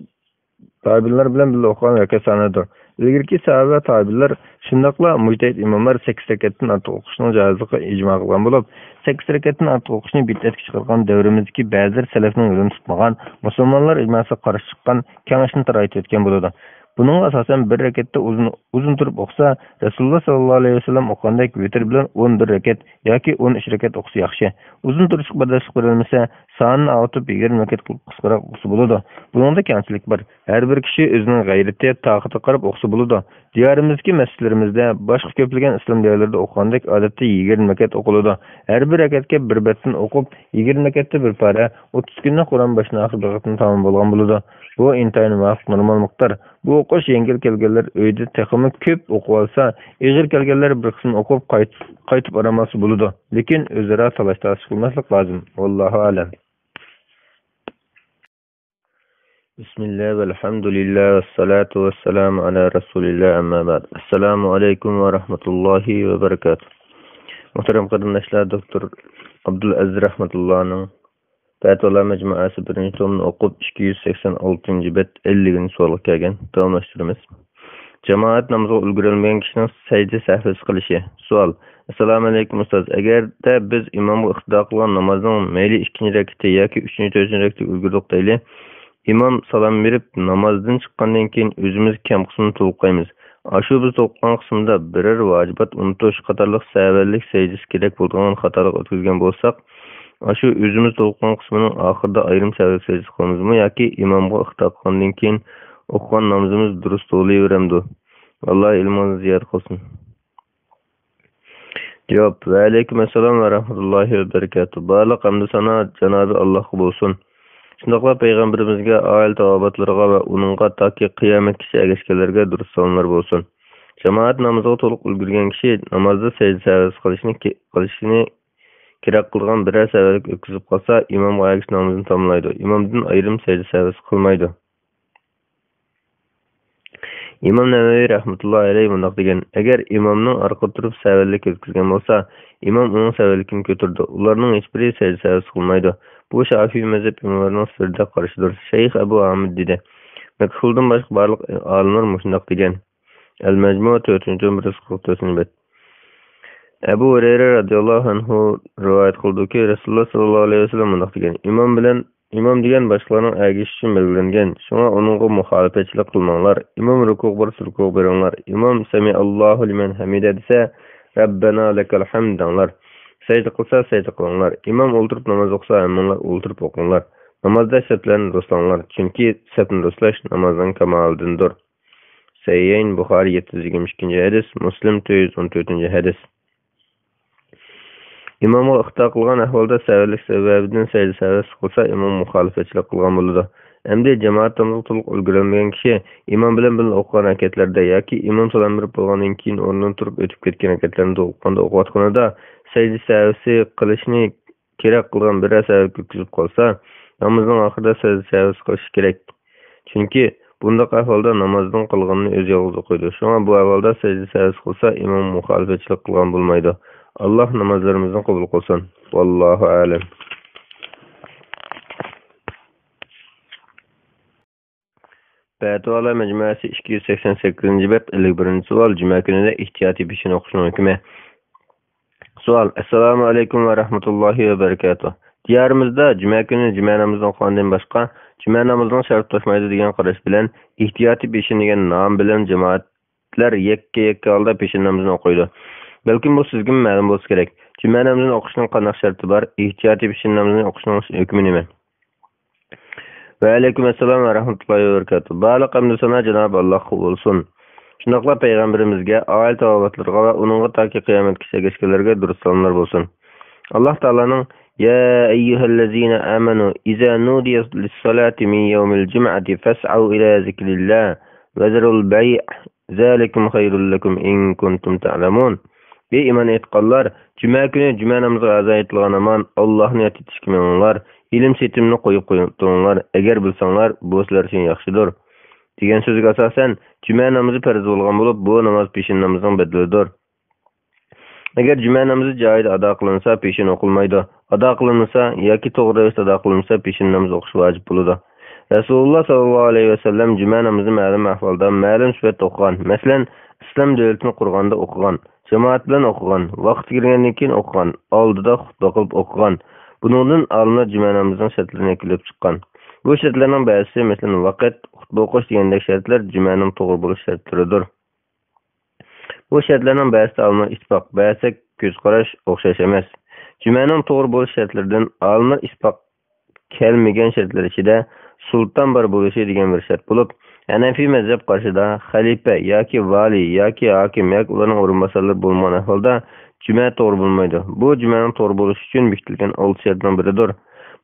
تابىنلار بىلەن بىللە ئوقۇغان رەكەت سانىدۇر. ئىلگىرىكى ساھابە ۋە تابىنلار، شۇنداقلا مۇجتەھىد ئىماملار سەككىز رەكەتتىن ئارتۇق ئوقۇشنىڭ جائىزلىقىغا ئىجما قىلغان بولۇپ، سەككىز رەكەتتىن ئارتۇق ئوقۇشنى بىدئەتكە چىقارغان دەۋرىمىزدىكى بەزىلەر سەلەفنىڭ يولىنى تۇتمىغان، مۇسۇلمانلار ئىجماسىغا قارشى چىققان كەڭەشنى تارايتىۋەتكەن بولىدۇ. بۇنىڭغا ئاساسەن، بىر رەكەتتە ئۇزۇن، ئۇزۇن تۇرۇپ ئوقۇسا، رەسۇلۇللا ساللاللاھۇ ئەلەيھى ۋەسەللەم ئوقۇغاندەك ۋىتىر بىلەن ئون بىر رەكەت ياكى ئون ئۈچ رەكەت ئوقۇسا ياخشى. ئۇزۇن تۇرۇشقا بەرداشلىق بېرەلمىسە، سانىنى ئاۋۇتۇپ، يىگىرمە رەكەت قىلىپ قىسقىراق ئوقۇسا بولىدۇ. بۇنىڭدا كەڭچىلىك بار. ھەر بىر كىشى ئۆزىنىڭ غەيرىتى، تاقىتىگە قاراپ ئوقۇسا بولىدۇ. دىيارىمىزدىكى مەسچىتلىرىمىزدە، باشقا كۆپلىگەن ئىسلام دىيارلىرىدا ئوقۇغاندەك، ئادەتتە يىگىرمە رەكەت ئوقۇلىدۇ. ھەر بىر رەكەتكە بىر بەتتىن ئوقۇپ، يىگىرمە رەكەتتە بىر پارە، ئوتتۇز كۈندە قۇرئان باشتىن ئاخىر بىر قېتىم تامام بولغان بولىدۇ. بۇ ئىنتايىن مۇۋاپىق، نورمال مىقدار. بۇ ئوقۇش يەڭگىل كەلگەنلەر ئۆيدە تېخىمۇ كۆپ ئوقۇۋالسا، ئېغىر كەلگەنلەر بىر قىسمىنى ئوقۇپ قايت-، قايتىپ ئارام ئالسا بولىدۇ. لېكىن ئۆزئارا تالاش-تارتىش قىلماسلىق لازىم. ۋاللاھۇ ئەلەم. بىسمىللا، ۋەلھەمدۇلىللا، ۋەسسالاتۇ ۋەسسالامۇ ئالا رەسۇلىللا، ئەمما بەئد. ئەسسالامۇ ئەلەيكۇم ۋە رەھمەتۇللاھى ۋە بەرىكاتۇھ. مۇھتەرەم قېرىنداشلار، دوكتور ئابدۇلئەزىز رەھمەتۇللانىڭ پەتىۋالار مەجمۇئەسى بىرىنچى تومىنى ئوقۇپ، ئىككى يۈز سەكسەن ئالتىنچى بەت، ئەللىكىنچى سوئالغا كەلگەن. داۋاملاشتۇرىمىز. جامائەت نامىزىغا ئۈلگۈرەلمىگەن كىشىنىڭ سەجدە سەھۋىسى قىلىشى. سوئال. ئەسسالامۇئەلەيكۇم ئۇستاز. ئەگەردە بىز ئىمامغا ئىقتىدا قىلغان نامازنىڭ مەيلى ئىككىنچى رەكىتى ياكى ئۈچىنچى، تۆتىنچى رەكىتىگە ئۈلگۈردۇق دەيلى، ئىمام سالام بېرىپ، نامازدىن چىققاندىن كېيىن ئۆزىمىز كەم قىسمىنى تولۇقلايمىز. ئاشۇ بىز تولۇقلىغان قىسمىدا بىرەر ۋاجىبات ئۇنتۇش قاتارلىق سەۋەنلىك سەجدىسى كېرەك بولىدىغان خاتالىق ئۆتكۈزگەن بولساق، ئاشۇ ئۆزىمىز تولۇقلىغان قىسمىنىڭ ئاخىرىدا ئايرىم سەۋەنلىك سەجدىسى قىلىمىزمۇ ياكى ئىمامغا ئىقتىدا قىلغاندىن كېيىن ئوقۇغان نامىزىمىز دۇرۇس تولىيىۋېرەمدۇ؟ ئاللا ئىلمىڭىزنى زىيادە قىلسۇن. جاۋاب. ۋەئەلەيكۇم ئەسسالام ۋە رەھمەتۇللاھى ۋە بەرىكاتۇھ. بارلىق ھەمدۇ سانا جانابى ئاللاھقا بولسۇن. شۇنداقلا پەيغەمبىرىمىزگە، ئائىلە تاۋابىئاتلىرىغا ۋە ئۇنىڭغا تاكى قىيامەتكىچە ئەگەشكەنلەرگە دۇرۇت سالاملار بولسۇن. جامائەت نامىزىغا تولۇق ئۈلگۈرگەن كىشى نامازدا سەجدە سەھۋىسى قىلىشنى كى-، قىلىشنى كېرەك قىلىدىغان بىرەر سەۋەنلىك ئۆتكۈزۈپ قالسا، ئىمامغا ئەگىشىپ نامىزىنى تاماملايدۇ. ئىمامدىن ئايرىم سەجدە سەھۋىسى قىلمايدۇ. ئىمام نەۋەۋى رەھمەتۇللاھى ئەلەيھى مۇنداق دېگەن: ئەگەر ئىمامنىڭ ئارقىدا تۇرۇپ سەۋەنلىك ئۆتكۈزگەن بولسا، ئىمام ئۇنىڭ سەۋەنلىكىنى كۆتۈرىدۇ. ئۇلارنىڭ ھېچبىرى سەجدە سەھۋىسى قىلمايدۇ. بۇ شافىئىي مەزھەپ ئىماملىرىنىڭ سۈپىتىدە قارشى تۇرۇش. شەيخ ئەبۇ ھامىد دېدى. مەكھۇلدىن باشقا بارلىق ئالىملار مۇشۇنداق دېگەن. ئەل مەجمۇ، تۆتىنچى توم، بىر يۈز قىرىق تۆتىنچى بەت. ئەبۇ ھۇرەيرە رەزىياللاھۇ ئەنھۇ رىۋايەت قىلدۇكى، رەسۇلۇللا ساللاللاھۇ ئەلەيھى ۋەسەللەم مۇنداق دېگەن: ئىمام بىلەن ئىمام دېگەن باشقىلارنىڭ ئەگىشىشى ئۈچۈن بەلگىلەنگەن، شۇڭا ئۇنىڭغا مۇخالىپەتچىلىك قىلماڭلار. ئىمام رۇكۇغا بارسا رۇكۇغا بېرىڭلار. ئىمام سەمىئاللاھۇ لىمەن ھەمىدە دېسە، رەببەنا لەكەل ھەمد دەڭلار. سەجدە قىلسا سەجدە قىلىڭلار. ئىمام ئولتۇرۇپ ناماز ئوقۇسا، ھەممىڭلار ئولتۇرۇپ ئوقۇڭلار. نامازدا سەپلەرنى رۇسلاڭلار، چۈنكى سەپنى رۇسلاش نامازنىڭ كامالىدىندۇر. سەھىھەين، بۇخارىي، يەتتە يۈز يىگىرمە ئىككىنچى ھەدىس، مۇسلىم، تۆت يۈز ئون تۆتىنچى ھەدىس. ئىمامغا ئىقتىدا قىلغان ئەھۋالدا سەۋەنلىك سەۋەبىدىن سەجدە سەھۋىسى قىلسا، ئىمام مۇخالىپەتچىلىك قىلغان بولىدۇ. ئەمدى جامائەت نامىزىغا تولۇق ئۈلگۈرەلمىگەن كىشى ئىمام بىلەن بىللە ئوقۇغان رەكەتلەردە ياكى ئىمام سالام بېرىپ بولغاندىن كېيىن ئورنىدىن تۇرۇپ ئۆتۈپ كەتكەن رەكەتلەرنى تولۇقلىغاندا ئوقۇۋاتقىنىدا سەجدە سەھۋىسى قىلىشنى كېرەك قىلغان بىرەر سەۋەبكە يەتكۈزۈپ قالسا، نامىزنىڭ ئاخىرىدا سەجدە سەھۋىسى قىلىشى كېرەك. چۈنكى بۇنداق ئەھۋالدا نامازنىڭ قالغىنىنى ئۆزى يالغۇز ئوقۇيدۇ. شۇڭا بۇ ئەھۋالدا سەجدە سەھۋىسى قىلسا، ئىمامغا مۇخالىپەتچىلىك قىلغان بولمايدۇ. ئاللاھ نامازلىرىمىزنى قوبۇل قىلسۇن. ۋاللاھۇ ئەلەم. پەتىۋالار مەجمۇئەسى ئىككى يۈز سەكسەن سەككىزىنچى بەت، ئەللىك بىرىنچى سوئال، جۈمە كۈنىدە ئېھتىياتىي پېشىن ئوقۇشنىڭ ھۆكمى. سوئال، ئەسسالامۇ ئەلەيكۇم ۋە رەھمەتۇللاھى ۋە بەرىكاتۇھ. دىيارىمىزدا جۈمە كۈنى جۈمە نامىزىنى ئوقۇغاندىن باشقا، جۈمە نامىزىنىڭ شەرتى توشمايدۇ دېگەن قاراش بىلەن، ئېھتىياتىي پېشىن دېگەن نام بىلەن جامائەتلەر يەككە-يەككە ھالدا پېشىن نامىزىنى ئوقۇيدۇ. بەلكىم بۇ سىزگىمۇ مەلۇم بولسا كېرەك. جۈمە نامىزىنى ئوقۇشنىڭ قانداق شەرتى بار؟ ئېھتىياتىي پېشىن نامىزىنى ئوقۇشنىڭ ھۆكمى نېمە؟ ۋەئەلەيكۇم ئەسسالام ۋە رەھمەتۇللاھى ۋە بەرىكاتۇھ. بارلىق ھەمدۇ سانا جانابى ئاللاھقا بولسۇن. شۇنداقلا پەيغەمبىرىمىزگە، ئائىلە تاۋابىئاتلىرىغا ۋە ئۇنىڭغا تاكى قىيامەتكىچە ئەگەشكەنلەرگە دۇرۇت سالاملار بولسۇن. ئاللاھ تائالانىڭ، يا أيها الذين آمنوا إذا نودي للصلاة من يوم الجمعة فاسعوا إلى ذكر الله وذروا البيع ذلكم خير لكم إن كنتم تعلمون. ئەي ئىمان ئېيتقانلار، جۈمە كۈنى جۈمە نامىزىغا ئازان ئېيتىلغان ھامان، ئاللاھنى ياد ئېتىشكە مېڭىڭلار، ئېلىم سېتىمنى قويۇپ قويۇڭلار، ئەگەر بىلسەڭلار، بۇ سىلەر ئۈچۈن ياخشىدۇر، دېگەن سۆزگە ئاساسەن، جۈمە نامىزى پەرز بولغان بولۇپ، بۇ ناماز پېشىن نامىزىنىڭ بەدىلىدۇر. ئەگەر جۈمە نامىزى جايىدا ئادا قىلىنسا، پېشىن ئوقۇلمايدۇ. ئادا قىلىنمىسا ياكى توغرا رەۋىشتە ئادا قىلىنمىسا، پېشىن نامىزى ئوقۇش ۋاجىپ بولىدۇ. رەسۇلۇللا ساللاللاھۇ ئەلەيھى ۋەسەللەم جۈمە نامىزىنى مەلۇم ئەھۋالدا، مەلۇم سۈپەتتە ئوقۇغان. مەسىلەن، ئىسلام دۆلىتىنى قۇرغاندا ئوقۇغان، جامائەت بىلەن ئوقۇغان، ۋاقتى كىرگەندىن كېيىن ئوقۇغان، ئالدىدا خۇتبە قىلىپ ئوقۇغان. بۇنىڭدىن ئالىملار جۈمە نامىزىنىڭ شەرتلىرىنى كېلىپ چىققان. بۇ شەرتلەرنىڭ بەزىسى، مەسىلەن، ۋاقىت، خۇتبە ئوقۇش دېگەندەك شەرتلەر جۈمەنىڭ توغرا بولۇش شەرتلىرىدۇر. بۇ شەرتلەرنىڭ بەزىسىدە ئالىملار ئىتتىپاق، بەزىدە كۆز قاراش ئوخشاش ئەمەس. جۈمەنىڭ توغرا بولۇش شەرتلىرىدىن ئالىملار ئىتتىپاق كەلمىگەن شەرتلەر ئىچىدە سۇلتان بار بولۇشى دېگەن بىر شەرت بولۇپ، ھەنەفىي مەزھەپ قارىشىدا خەلىپە ياكى ۋالىي ياكى ھاكىم ياكى ئۇلارنىڭ ئورۇنباسارلىرى بولمىغان ئەھۋالدا جۈمە توغرا بولمايدۇ. بۇ جۈمەنىڭ توغرا بولۇشى ئۈچۈن بېكىتىلگەن ئالتە شەرتنىڭ بىرىدۇر.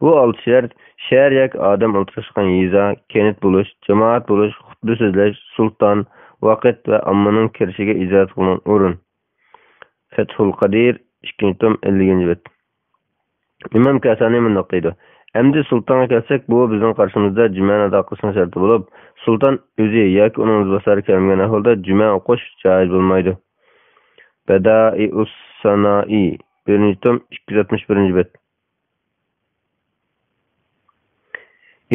بۇ ئالتە شەرت شەھەر ياكى ئادەم ئولتۇرۇشقان يېزا، كەنت بولۇش، جامائەت بولۇش، خۇتبە سۆزلەش، سۇلتان، ۋاقىت ۋە ئاممىنىڭ كىرىشىگە ئىجازەت قىلىنغان ئورۇن. فەتھۇل قادىر، ئىككىنچى توم، ئەللىكىنچى بەت. ئىمام كاسانى مۇنداق دەيدۇ، ئەمدى سۇلتانغا كەلسەك، بۇ بىزنىڭ قارىشىمىزدا جۈمەنى ئادا قىلىشنىڭ شەرتى بولۇپ، سۇلتان ئۆزى ياكى ئۇنىڭ ئىزباسارى كەلمىگەن ئەھۋالدا جۈمە ئوقۇش جائىز بولمايدۇ. بەدائىئۇس سانائى، بىرىنچى توم، ئىككى يۈز ئاتمىش بىرىنچى بەت.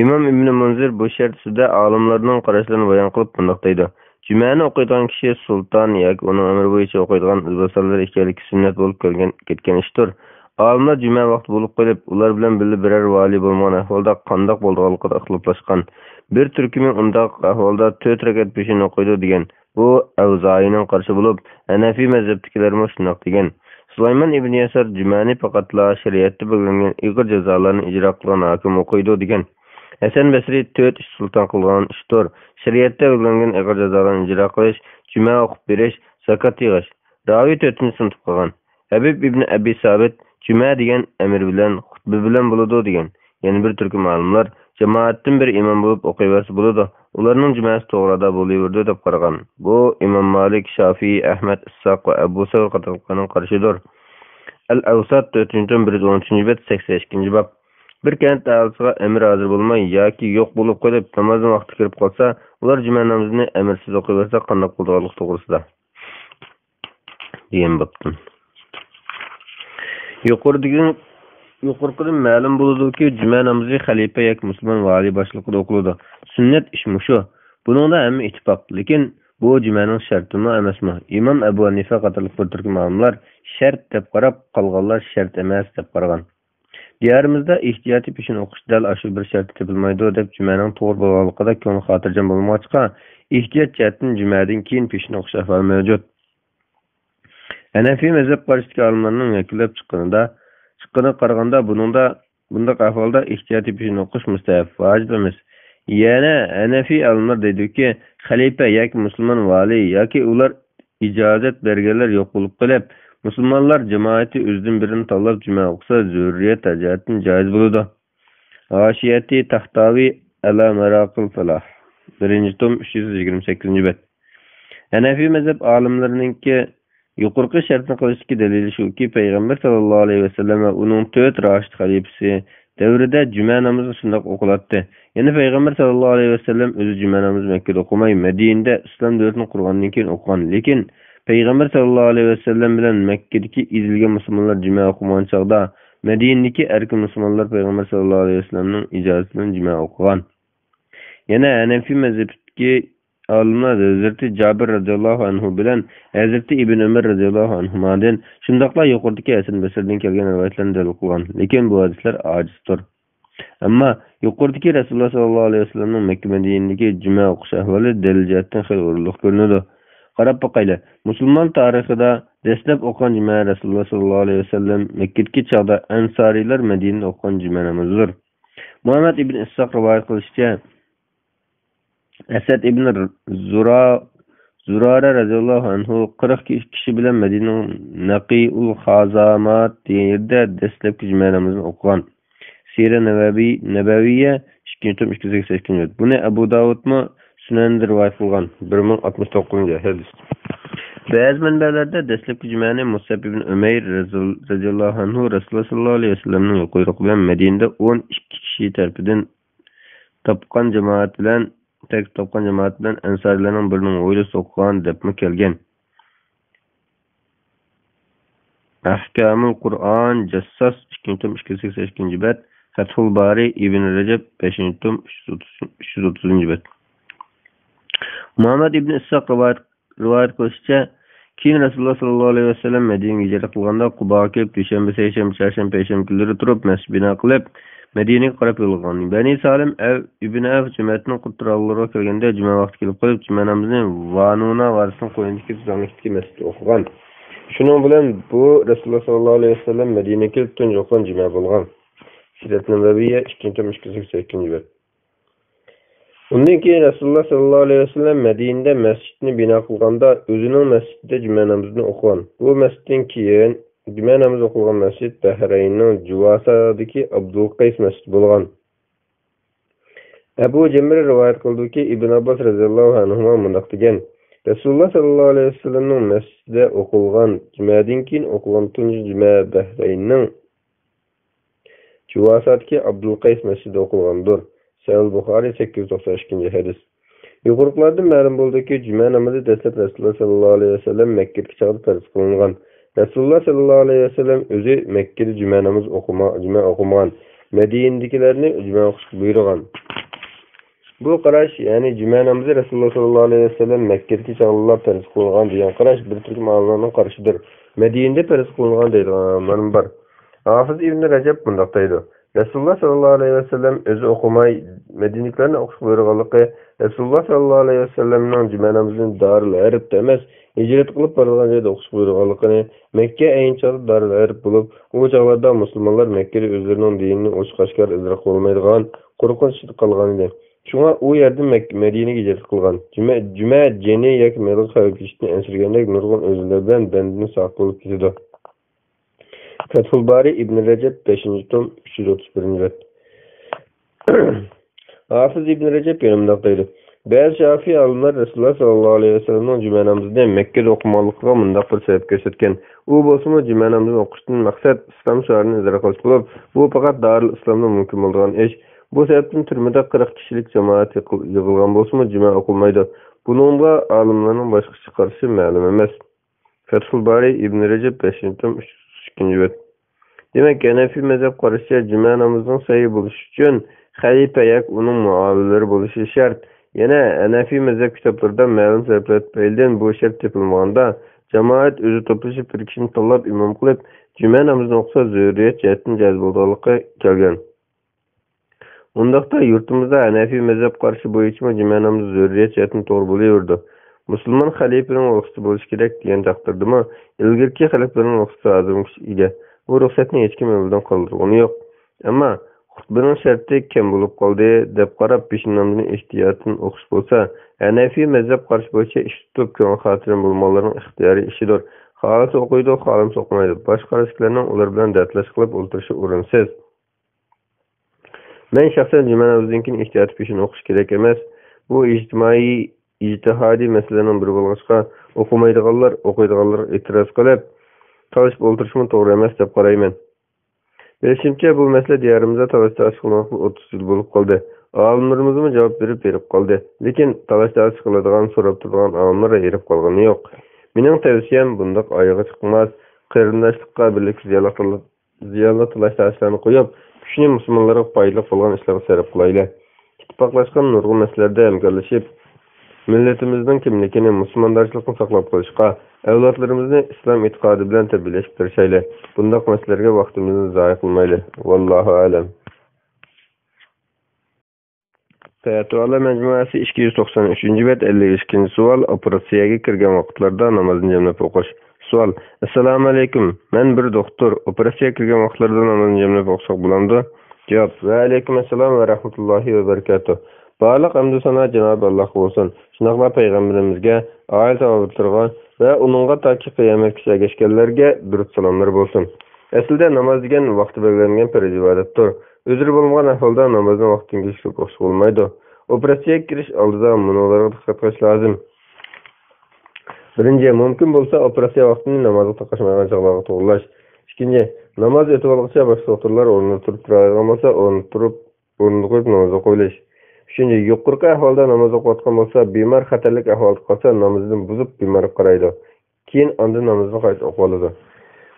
ئىمام ئىبنى مۇنزىر بۇ شەرت ئۈستىدە ئالىملارنىڭ قاراشلىرىنى بايان قىلىپ مۇنداق دەيدۇ، جۈمەنى ئوقۇيدىغان كىشى سۇلتان ياكى ئۇنىڭ ئەمرى بويىچە ئوقۇيدىغان ئىزباسارلىرى ئىكەنلىكى سۈننەت بولۇپ كەلگەن، كەتكەن ئىشتۇر. ئالىملار جۈمە ۋاقتى بولۇپ قېلىپ، ئۇلار بىلەن بىللە بىرەر ۋالىي بولمىغان ئەھۋالدا قانداق بولىدىغانلىقىدا ئىختىلاپلاشقان. بىر تۈركۈمى ئۇنداق ئەھۋالدا تۆت رەكەت پېشىن ئوقۇيدۇ دېگەن. بۇ ئەۋزائىينىڭ قارىشى بولۇپ، ھەنەفىي مەزھەپتىكىلەرمۇ شۇنداق دېگەن. سۇلايمان ئىبن يەسار جۈمەنى پەقەتلا شەرىئەتتە بەلگىلەنگەن ئېغىر جازالارنى ئىجرا قىلغان ھاكىم ئوقۇيدۇ دېگەن. ھەسەن بەسرى تۆت ئىش سۇلتان قىلغان ئىشتۇر. شەرىئەتتە بەلگىلەنگەن ئېغىر جازالارنى ئىجرا قىلىش، جۈمە ئوقۇپ بېرىش، زاكات يىغىش. راۋى تۆتىنچىسى ئۇنتۇپ قالغان. ھەبىب ئىبن ئەبى سابىت جۈمە دېگەن ئەمىر بىلەن، خۇتبە بىلەن بولىدۇ دېگەن. يەنە بىر تۈركۈم ئالىملار جامائەتتىن بىر ئىمام بولۇپ ئوقۇيۋەرسە بولىدۇ، ئۇلارنىڭ جۈمەسى توغرا ئادا بولۇۋېرىدۇ دەپ قارىغان. بۇ ئىمام مالىك، شافىئىي، ئەھمەد، ئىسھاق ۋە ئەبۇ سەۋر قاتارلىقلارنىڭ قارىشىدۇر. ئەل ئەۋسات، تۆتىنچى توم، بىر يۈز ئون ئۈچىنچى بەت، سەكسەن ئىككىنچى باب. بىر كەنت ئاھالىسىغا ئەمىر ھازىر بولماي ياكى يوق بولۇپ قېلىپ، نامازنىڭ ۋاقتى كىرىپ قالسا، ئۇلار جۈمە نامىزىنى ئەمىرسىز ئوقۇيۋەرسە قانداق بولىدىغانلىقى توغرىسىدا. دېگەن بوپتۇ. يۇقىرىدىكى، يۇقىرىقىدىن مەلۇم بولىدۇكى، جۈمە نامىزى خەلىپە ياكى مۇسۇلمان ۋالىي باشچىلىقىدا ئوقۇلىدۇ. سۈننەت ئىش مۇشۇ. بۇنىڭدا ھەممە ئىتتىپاق. لېكىن بۇ جۈمەنىڭ شەرتىمۇ ئەمەسمۇ؟ ئىمام ئەبۇ ھەنىفە قاتارلىق بىر تۈركۈم ئالىملار شەرت دەپ قاراپ، قالغانلار شەرت ئەمەس دەپ قارىغان. دىيارىمىزدا ئېھتىياتىي پېشىن ئوقۇش دەل ئاشۇ بىر شەرتتە تېپىلمايدۇ دەپ، جۈمەنىڭ توغرا بولغانلىقىدا كۆڭلى خاتىرجەم بولمىغاچقا، ئېھتىيات جەھەتتىن جۈمەدىن كېيىن پېشىن ئوقۇش ئەھۋالى مەۋجۇت. ھەنەفىي مەزھەپ قارىشىدىكى ئالىملارنىڭ يەكۈنلەپ چىققىنىدا، چىققىنىغا قارىغاندا، بۇنىڭدا، بۇنداق ئەھۋالدا ئېھتىياتىي پېشىن ئوقۇش مۇستەھەب، ۋاجىپ ئەمەس. يەنە ھەنەفىي ئالىملار دەيدۇكى، خەلىپە ياكى مۇسۇلمان ۋالىي ياكى ئۇلار ئىجازەت بەرگەنلەر يوق بولۇپ قېلىپ، مۇسۇلمانلار جامائىتى ئۆزىدىن بىرىنى تاللاپ جۈمە ئوقۇسا، زۆرۈرىيەت جەھەتتىن جايىز بولىدۇ. ھاشىيەتى تاختاۋى، ئەلا ماراقىل فالاھ. بىرىنچى توم، ئۈچ يۈز يىگىرمە سەككىزىنچى بەت. ھەنەفىي مەزھەپ ئالىملىرىنىڭكى يۇقىرىقى شەرتنى قىلىشتىكى دەلىلى شۇكى، پەيغەمبەر ساللاللاھۇ ئەلەيھى ۋەسەللەم ۋە ئۇنىڭ تۆت راشىد خەلىپىسى دەۋرىدە جۈمە نامىزى شۇنداق ئوقۇلاتتى. يەنە پەيغەمبەر ساللاللاھۇ ئەلەيھى ۋەسەللەم ئۆزى جۈمە نامىزى مەككىدە ئوقۇماي، مەدىنىدە ئىسلام دۆلىتىنى قۇرغاندىن كېيىن ئوقۇغان. لېكىن پەيغەمبەر ساللاللاھۇ ئەلەيھى ۋەسەللەم بىلەن مەككىدىكى ئېزىلگەن مۇسۇلمانلار جۈمە ئوقۇمىغان چاغدا، مەدىنىدىكى ئەركىن مۇسۇلمانلار پەيغەمبەر ساللاللاھۇ ئەلەيھى ۋەسەللەمنىڭ ئىجازىتى بىلەن جۈمە ئوقۇغان. يەنە ھەنەفىي مەزھىپىدىكى ئالىملار ھەزرىتى جابىر رەزىياللاھۇ ئەنھۇ بىلەن ھەزرىتى ئىبن ئۆمەر رەزىياللاھۇ ئەنھۇمادىن، شۇنداقلا يۇقىرىدىكى ھەسەن بەسرىدىن كەلگەن رىۋايەتلەرنى دەلىل قىلغان. لېكىن بۇ ھەدىسلەر ئاجىزدۇر. ئەمما يۇقىرىدىكى رەسۇلۇللا ساللاللاھۇ ئەلەيھى ۋەسەللەمنىڭ مەككە مەدىنىدىكى جۈمە ئوقۇش ئەھۋالى دەلىل جەھەتتىن خېلى ئورۇنلۇق كۆرۈنىدۇ. قاراپ باقايلى، مۇسۇلمان تارىخىدا دەسلەپ ئوقۇغان جۈمە رەسۇلۇللا ساللاللاھۇ ئەلەيھى ۋەسەللەم مەككىدىكى چاغدا ئەنسارىيلار مەدىنىدە ئوقۇغان جۈمە نامىزىدۇر. مۇھەممەد ئىبن ئىسھاق رىۋايەت قىلىشىچە، ئەسەد ئىبن زۇرا-، زۇرارە رەزىياللاھۇ ئەنھۇ قىرىق كىشى بىلەن مەدىنىنىڭ نەقىئۇل خازامات دېگەن يېرىدە دەسلەپكى جۈمە نامىزىنى ئوقۇغان. سىرە نەۋەۋى-، نەبەۋىيە، ئىككىنچى توم، ئىككى يۈز سەكسەن ئىككىنچى بەت. بۇنى ئەبۇ داۋۇدمۇ سۈنەندە رىۋايەت قىلغان. بىر مىڭ ئاتمىش توققۇزىنچى ھەدىس. بەزى مەنبەلەردە دەسلەپكى جۈمەنى مۇسئەب ئىبن ئۈمەير رەزىل-، رەزىياللاھۇ ئەنھۇ رەسۇلۇللا ساللاللاھۇ ئەلەيھى ۋەسەللەمنىڭ يۇقىرىقى بىلەن مەدىنىدە ئون ئىككى كىشى تەرىپىدىن تاپقان جامائەت بىلەن، تەركىب تاپقان جامائەت بىلەن ئەنسارىيلارنىڭ بىرىنىڭ ھويلىسىدا ئوقۇغان دەپمۇ كەلگەن. ئەھكامۇل قۇرئان، جەسساس، ئىككىنچى توم، ئىككى يۈز سەكسەن ئىككىنچى بەت، فەتھۇل بارى، ئىبن رەجەب، بەشىنچى توم، ئۈچ يۈز ئوتتۇز، ئۈچ يۈز ئوتتۇزىنچى بەت. مۇھەممەد ئىبن ئىسھاق رىۋايەت، رىۋايەت قىلىشىچە، كېيىن رەسۇلۇللا ساللاللاھۇ ئەلەيھى ۋەسەللەم مەدىنىگە ھىجرەت قىلغاندا، قۇباغا كېلىپ، دۈشەنبە، سەيشەنبە، چارشەنبە، پەيشەنبە كۈنلىرى تۇرۇپ، مەسچىت بىنا قىلىپ، مەدىنىگە قاراپ يول ئالغان. بەنى سالىم ئەۋ-، ئىبن ئەۋف جەمەتىنىڭ قۇترانلىرىغا كەلگەندە، جۈمە ۋاقتى كېلىپ قېلىپ، جۈمە نامىزىنى ۋانۇنا ۋادىسىنىڭ قوينىدىكى تۈزلەڭلىكتىكى مەسچىتتە ئوقۇغان. شۇنىڭ بىلەن بۇ رەسۇلۇللا ساللاللاھۇ ئەلەيھى ۋەسەللەم مەدىنىگە كېلىپ تۇنجى ئوقۇغان جۈمە بولغان. سىرەت نەبەۋىيە، ئىككىنچى توم، ئىككى يۈز سەكسەن ئىككىنچى بەت. ئۇندىن كېيىن رەسۇلۇللا ساللاللاھۇ ئەلەيھى ۋەسەللەم مەدىنىدە مەسچىتنى بىنا قىلغاندا، ئۆزىنىڭ مەسچىتىدە جۈمە نامىزىنى ئوقۇغان. بۇ مەسچىتتىن كېيىن جۈمە نامىزى ئوقۇلغان مەسچىت بەھرەيننىڭ جۇۋاسادىكى ئابدۇلقەيس مەسچىتى بولغان. ئەبۇ جەمرە رىۋايەت قىلىدۇكى، ئىبن ئابباس رەزىياللاھۇ ئەنھۇما مۇنداق دېگەن: رەسۇلۇللا ساللاللاھۇ ئەلەيھى ۋەسەللەمنىڭ مەسچىتىدە ئوقۇلغان جۈمەدىن كېيىن ئوقۇلغان تۇنجى جۈمە بەھرەيننىڭ جۇۋاسادىكى ئابدۇلقەيس مەسچىتىدە ئوقۇلغاندۇر. سەھىھ بۇخارىي، سەككىز يۈز توقسان ئىككىنچى ھەدىس. يۇقىرىقىلاردىن مەلۇم بولدىكى، جۈمە نامىزى دەسلەپ رەسۇلۇللا ساللاللاھۇ ئەلەيھى ۋەسەللەم مەككىدىكى چاغدا پەرز قىلىنغان. رەسۇلۇللا ساللاللاھۇ ئەلەيھى ۋەسەللەم ئۆزى مەككىدە جۈمە نامىزى ئوقۇما-، جۈمە ئوقۇمىغان. مەدىنىدىكىلەرنى جۈمە ئوقۇشقا بۇيرۇغان. بۇ قاراش، يەنى جۈمە نامىزى رەسۇلۇللا ساللاللاھۇ ئەلەيھى ۋەسەللەم مەككىدىكى چاغلىلار پەرز قىلىنغان دېگەن قاراش بىر تۈركۈم ئالىملارنىڭ قارىشىدۇر. مەدىنىدە پەرز قىلىنغان دەيدىغان ئالىملارمۇ بار. ھافىز ئىبن رەجەب مۇنداق دەيدۇ: رەسۇلۇللا ساللاللاھۇ ئەلەيھى ۋەسەللەم ئۆزى ئوقۇماي، مەدىنىدىكىلەرنى ئوقۇشقا بۇيرۇغانلىقى، رەسۇلۇللا ساللاللاھۇ ئەلەيھى ۋەسەللەمنىڭ جۈمە نامىزىنى دارىل ھەربتە ئەمەس، ھىجرەت قىلىپ بارىدىغان جايدا ئوقۇشقا بۇيرۇغانلىقىنى، مەككە ئەينى چاغدا دارىل ھەرب بولۇپ، ئۇ چاغلاردا مۇسۇلمانلار مەككىدە ئۆزلىرىنىڭ دىنىنى ئوچۇق ئاشكارا ئىزھار قىلالمايدىغان قورقۇنچ ئىچىدە قالغانىدى. شۇڭا ئۇ يەردىن مەك-، مەدىنىگە ھىجرەت قىلغان. جۈمە، جۈمە جېنى ياكى مېلىغا خەۋپ يېتىشتىن ئەنسىرىگەندەك نۇرغۇن ئۆزلىرى بىلەن بەندىنى ساقىت بولۇپ كېتىدۇ. فەتھۇل بارى، ئىبن رەجەب، بەشىنچى توم، ئۈچ يۈز ئوتتۇز بىرىنچى بەت. ھافىز ئىبن رەجەب يەنە مۇنداق دەيدۇ: بەزى شافىئى ئالىملار رەسۇلۇللا ساللاللاھۇ ئەلەيھى ۋەسەللەمنىڭ جۈمە نامىزىنى مەككىدە ئوقۇمىغانلىقىغا مۇنداق بىر سەۋەب كۆرسەتكەن. ئۇ بولسىمۇ جۈمە نامىزىنى ئوقۇشتىن مەقسەت ئىسلام شوئارىنى ئىزھار قىلىش بولۇپ، بۇ پەقەت دارىل ئىسلامدا مۇمكىن بولىدىغان ئىش. بۇ سەۋەبتىن تۈرمىدە قىرىق كىشىلىك جامائەت يىقىل-، يىغىلغان بولسىمۇ جۈمە ئوقۇلمايدۇ. بۇنىڭغا ئالىملارنىڭ باشقىچە قارىشى مەلۇم ئەمەس. فەتھۇل بارى، ئىبن رەجەب، بەشىنچى توم، ئۈچ يۈز ئىككىنچى بەت. دېمەك، ھەنەفىي مەزھەپ قارىشىچە، جۈمە نامىزىنىڭ سەھىھ بولۇشى ئۈچۈن خەلىپە ياكى ئۇنىڭ مۇئاۋىنلىرى بولۇشى شەرت. يەنە ھەنەفىي مەزھەپ كىتابلىرىدا مەلۇم سەۋەبلەر تۈپەيلىدىن بۇ شەرت تېپىلمىغاندا، جامائەت ئۆزى توپلىشىپ بىر كىشىنى تاللاپ ئىمام قىلىپ، جۈمە نامىزىنى ئوقۇسا، زۆرۈرىيەت جەھەتتىن جائىز بولىدىغانلىقى كەلگەن. ئۇنداقتا يۇرتىمىزدا ھەنەفىي مەزھەپ قارىشى بويىچىمۇ جۈمە نامىزى زۆرۈرىيەت جەھەتتىن توغرا بولۇۋېرىدۇ. مۇسۇلمان خەلىپىنىڭ رۇخسىتى بولۇشى كېرەك دېگەن تەقدىردىمۇ، ئىلگىرىكى خەلىپىنىڭ رۇخسىتى ھازىرمۇ كۈچكە ئىگە. بۇ رۇخسەتنى ھېچكىم ئەمەلدىن قالدۇرغىنى يوق. ئەمما خۇتبىنىڭ شەرتى كەم بولۇپ قالدى دەپ قاراپ، پېشىن نامىزىنى ئېھتىياتتىن ئوقۇش بولسا، ھەنەفىي مەزھەپ قارىشى بويىچە ئىش تۇتۇپ، كۆڭۈل خاتىرىمى بولمىغانلارنىڭ ئىختىيارىي ئىشىدۇر. خالىسا ئوقۇيدۇ، خالىمىسا ئوقۇمايدۇ. باشقا قاراشتىكىلەرنىڭ ئۇلار بىلەن دەردلەش قىلىپ ئولتۇرۇشى ئورۇنسىز. مەن شەخسەن جۈمە نامىزىدىن كېيىن ئېھتىيات پېشىن ئوقۇش كېرەك ئەمەس. بۇ ئىجتىمائىي، ئىجتىھادىي مەسىلىنىڭ بىرى بولغاچقا، ئوقۇمايدىغانلار ئوقۇيدىغانلارغا ئېتىراز قىلىپ، تالىشىپ ئولتۇرۇشمۇ توغرا ئەمەس دەپ قارايمەن. بىلىشىمچە، بۇ مەسىلە دىيارىمىزدا تالاش-تارتىش قىلمىغانلىقى ئوتتۇز يىل بولۇپ قالدى. ئالىملىرىمىزمۇ جاۋاب بېرىپ، بېرىپ قالدى. لېكىن تالاش-تارتىش قىلىدىغان، سوراپ تۇرىدىغان ئالىملار ھېرىپ قالغىنى يوق. مېنىڭ تەۋسىيەم، بۇنداق ئايىغى چىقماس، قېرىنداشلىققا، بىرلىككە زىيانلىق، زىيانلىق تالاش-تارتىشلارنى قويۇپ، كۈچنى مۇسۇلمانلارغا پايدىلىق بولغان ئىشلارغا سەرپ قىلايلى. ئىتتىپاقلاشقان نۇرغۇن مەسىلىلەردە ھەمكارلىشىپ، مىللىتىمىزنىڭ كىملىكىنى، مۇسۇلماندارچىلىقنى ساقلاپ قېلىشقا، ئەۋلادلىرىمىزنى ئىسلام ئېتىقادى بىلەن تەربىيەلەشكە تىرىشايلى. بۇنداق مەسىلىلەرگە ۋاقتىمىزنى زايە قىلمايلى. ۋاللاھۇ ئەلەم. پەتىۋالار مەجمۇئەسى، ئىككى يۈز توقسان ئۈچىنچى بەت، ئەللىك ئىككىنچى سوئال، ئوپېراتسىيەگە كىرگەن ۋاقىتلاردا نامازنى جەملەپ ئوقۇش. سوئال، ئەسسالامۇ ئەلەيكۇم، مەن بىر دوختۇر، ئوپېراتسىيەگە كىرگەن ۋاقىتلاردا نامازنى جەملەپ ئوقۇساق بولامدۇ؟ جاۋاب، ۋە ئەلەيكۇم ئەسسالام ۋە رەھمەتۇللاھى ۋە بەرىكاتۇھ. بارلىق ھەمدۇ سانا جانابى ئاللاھقا بولسۇن. شۇنداقلا پەيغەمبىرىمىزگە، ئائىلە تاۋابىئاتلىرىغا ۋە ئۇنىڭغا تاكى قىيامەتكىچە ئەگەشكەنلەرگە دۇرۇت سالاملار بولسۇن. ئەسلىدە ناماز دېگەن ۋاقتى بەلگىلەنگەن پەرز ئىبادەتتۇر. ئۆزرى بولمىغان ئەھۋالدا نامازنى ۋاقتىدىن كېچىكتۈرۈپ ئوقۇشقا بولمايدۇ. ئوپېراتسىيەگە كىرىش ئالدىدا مۇنۇلارغا دىققەت قىلىش لازىم. بىرىنچى، مۇمكىن بولسا ئوپېراتسىيە ۋاقتىنى نامازغا تاقاشمايدىغان چاغلارغا توغرىلاش. ئىككىنچى، ناماز ئۆتۈۋالغۇچە باشقا دوختۇرلار ئورنىدا تۇرۇپ تۇرالايدىغان بولسا، ئورنىدا تۇرۇپ، ئورنىدا قويۇپ ناماز ئوقۇۋېلىش. ئۈچىنچى، يۇقىرىقى ئەھۋالدا ناماز ئوقۇۋاتقان بولسا، بىمار خەتەرلىك ئەھۋالدا قالسا، نامىزىنى بۇزۇپ، بىمارغا قارايدۇ. كېيىن ئاندىن نامىزىنى قايتا ئوقۇۋالىدۇ.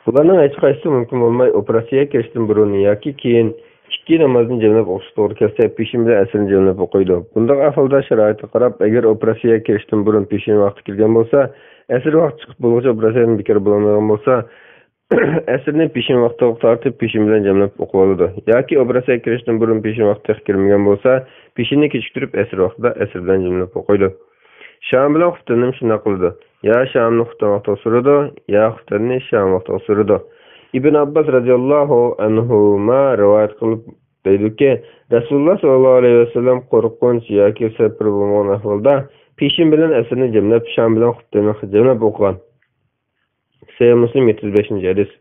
بۇلارنىڭ ھېچقايسىسى مۇمكىن بولماي، ئوپېراتسىيەگە كىرىشتىن بۇرۇن ياكى كېيىن ئىككى نامازنى جەملەپ ئوقۇشقا توغرا كەلسە، پېشىن بىلەن ئەسىرنى جەملەپ ئوقۇيدۇ. بۇنداق ئەھۋالدا شارائىتقا قاراپ، ئەگەر ئوپېراتسىيەگە كىرىشتىن بۇرۇن پېشىن ۋاقتى كىرگەن بولسا، ئەسىر ۋاقتى چىقىپ بولغۇچە ئوپېراتسىيەدىن بىكار بولالمايدىغان بولسا، ئەسىرنى پېشىن ۋاقتىغا تارتىپ، پېشىن بىلەن جەملەپ ئوقۇۋالىدۇ. ياكى ئوپېراتسىيەگە كىرىشتىن بۇرۇن پېشىن ۋاقتى تېخى كىرمىگەن بولسا، پېشىننى كېچىكتۈرۈپ، ئەسىر ۋاقتىدا ئەسىر بىلەن جەملەپ ئوقۇيدۇ. شام بىلەن خۇپتەننىمۇ شۇنداق قىلىدۇ. يا شامنى خۇپتەن ۋاقتىغا سۈرىدۇ، يا خۇپتەننى شام ۋاقتىغا سۈرىدۇ. ئىبن ئابباس رەزىياللاھۇ ئەنھۇما رىۋايەت قىلىپ دەيدۇكى، رەسۇلۇللا ساللاللاھۇ ئەلەيھى ۋەسەللەم قورقۇنچ ياكى سەپەر بولمىغان ئەھۋالدا پېشىن بىلەن ئەسىرنى جەملەپ، شام بىلەن خۇپتەننى جەملەپ ئوقۇغان. سەھىھ مۇسلىم، يەتتە يۈز بەشىنچى ھەدىس.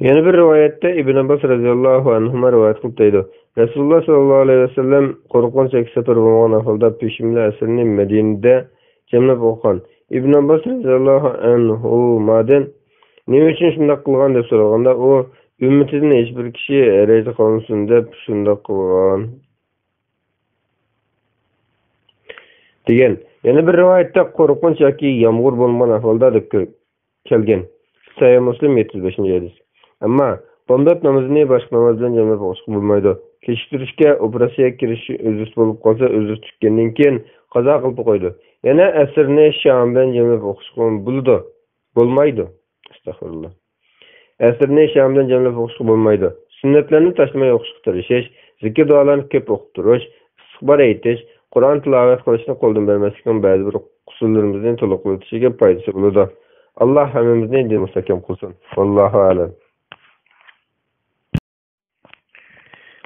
يەنە بىر رىۋايەتتە ئىبن ئابباس رەزىياللاھۇ ئەنھۇما رىۋايەت قىلىپ دەيدۇ، رەسۇلۇللا ساللاللاھۇ ئەلەيھى ۋەسەللەم قورقۇنچ ياكى سەپەر بولمىغان ئەھۋالدا پېشىن بىلەن ئەسىرنى مەدىنىدە جەملەپ ئوقۇغان. ئىبن ئابباس رەزىياللاھۇ ئەنھۇمادىن نېمە ئۈچۈن شۇنداق قىلغان دەپ سورالغاندا، ئۇ ئۈممىتىدىن ھېچبىر كىشى ھەرەجدە قالمىسۇن دەپ شۇنداق قىلغان دېگەن. يەنە بىر رىۋايەتتە قورقۇنچ ياكى يامغۇر بولمىغان ئەھۋالدا دەپ كىر-، كەلگەن. سەھىھ مۇسلىم، يەتتە يۈز بەشىنچى ھەدىس. ئەمما بامدات نامىزىنى باشقا ناماز بىلەن جەملەپ ئوقۇشقا بولمايدۇ. كېچىكتۈرۈشكە ئوپېراتسىيەگە كىرىش ئۆزرىسى بولۇپ قالسا، ئۆزرىسى تۈگىگەندىن كېيىن قازا قىلىپ ئوقۇيدۇ. يەنە ئەسىرنى شام بىلەن جەملەپ ئوقۇشقا بولىدۇ. بولمايدۇ. ئەستەغپىرۇللا. ئەسىرنى شام بىلەن جەملەپ ئوقۇشقا بولمايدۇ. سۈننەتلەرنى تاشلىماي ئوقۇشقا تىرىشىش، زىكىر دۇئالارنى كۆپ ئوقۇپ تۇرۇش، ئىستىغپار ئېيتىش، قۇرئان تىلاۋەت قىلىشنى قولدىن بەرمەسلىكنىڭ بەزى بىر قۇسۇرلىرىمىزنى تولۇقلىتىشىگە پايدىسى بولىدۇ. ئاللا ھەممىمىزنى دىندا مۇستەھكەم قىلسۇن. ۋاللاھۇ ئەلەم.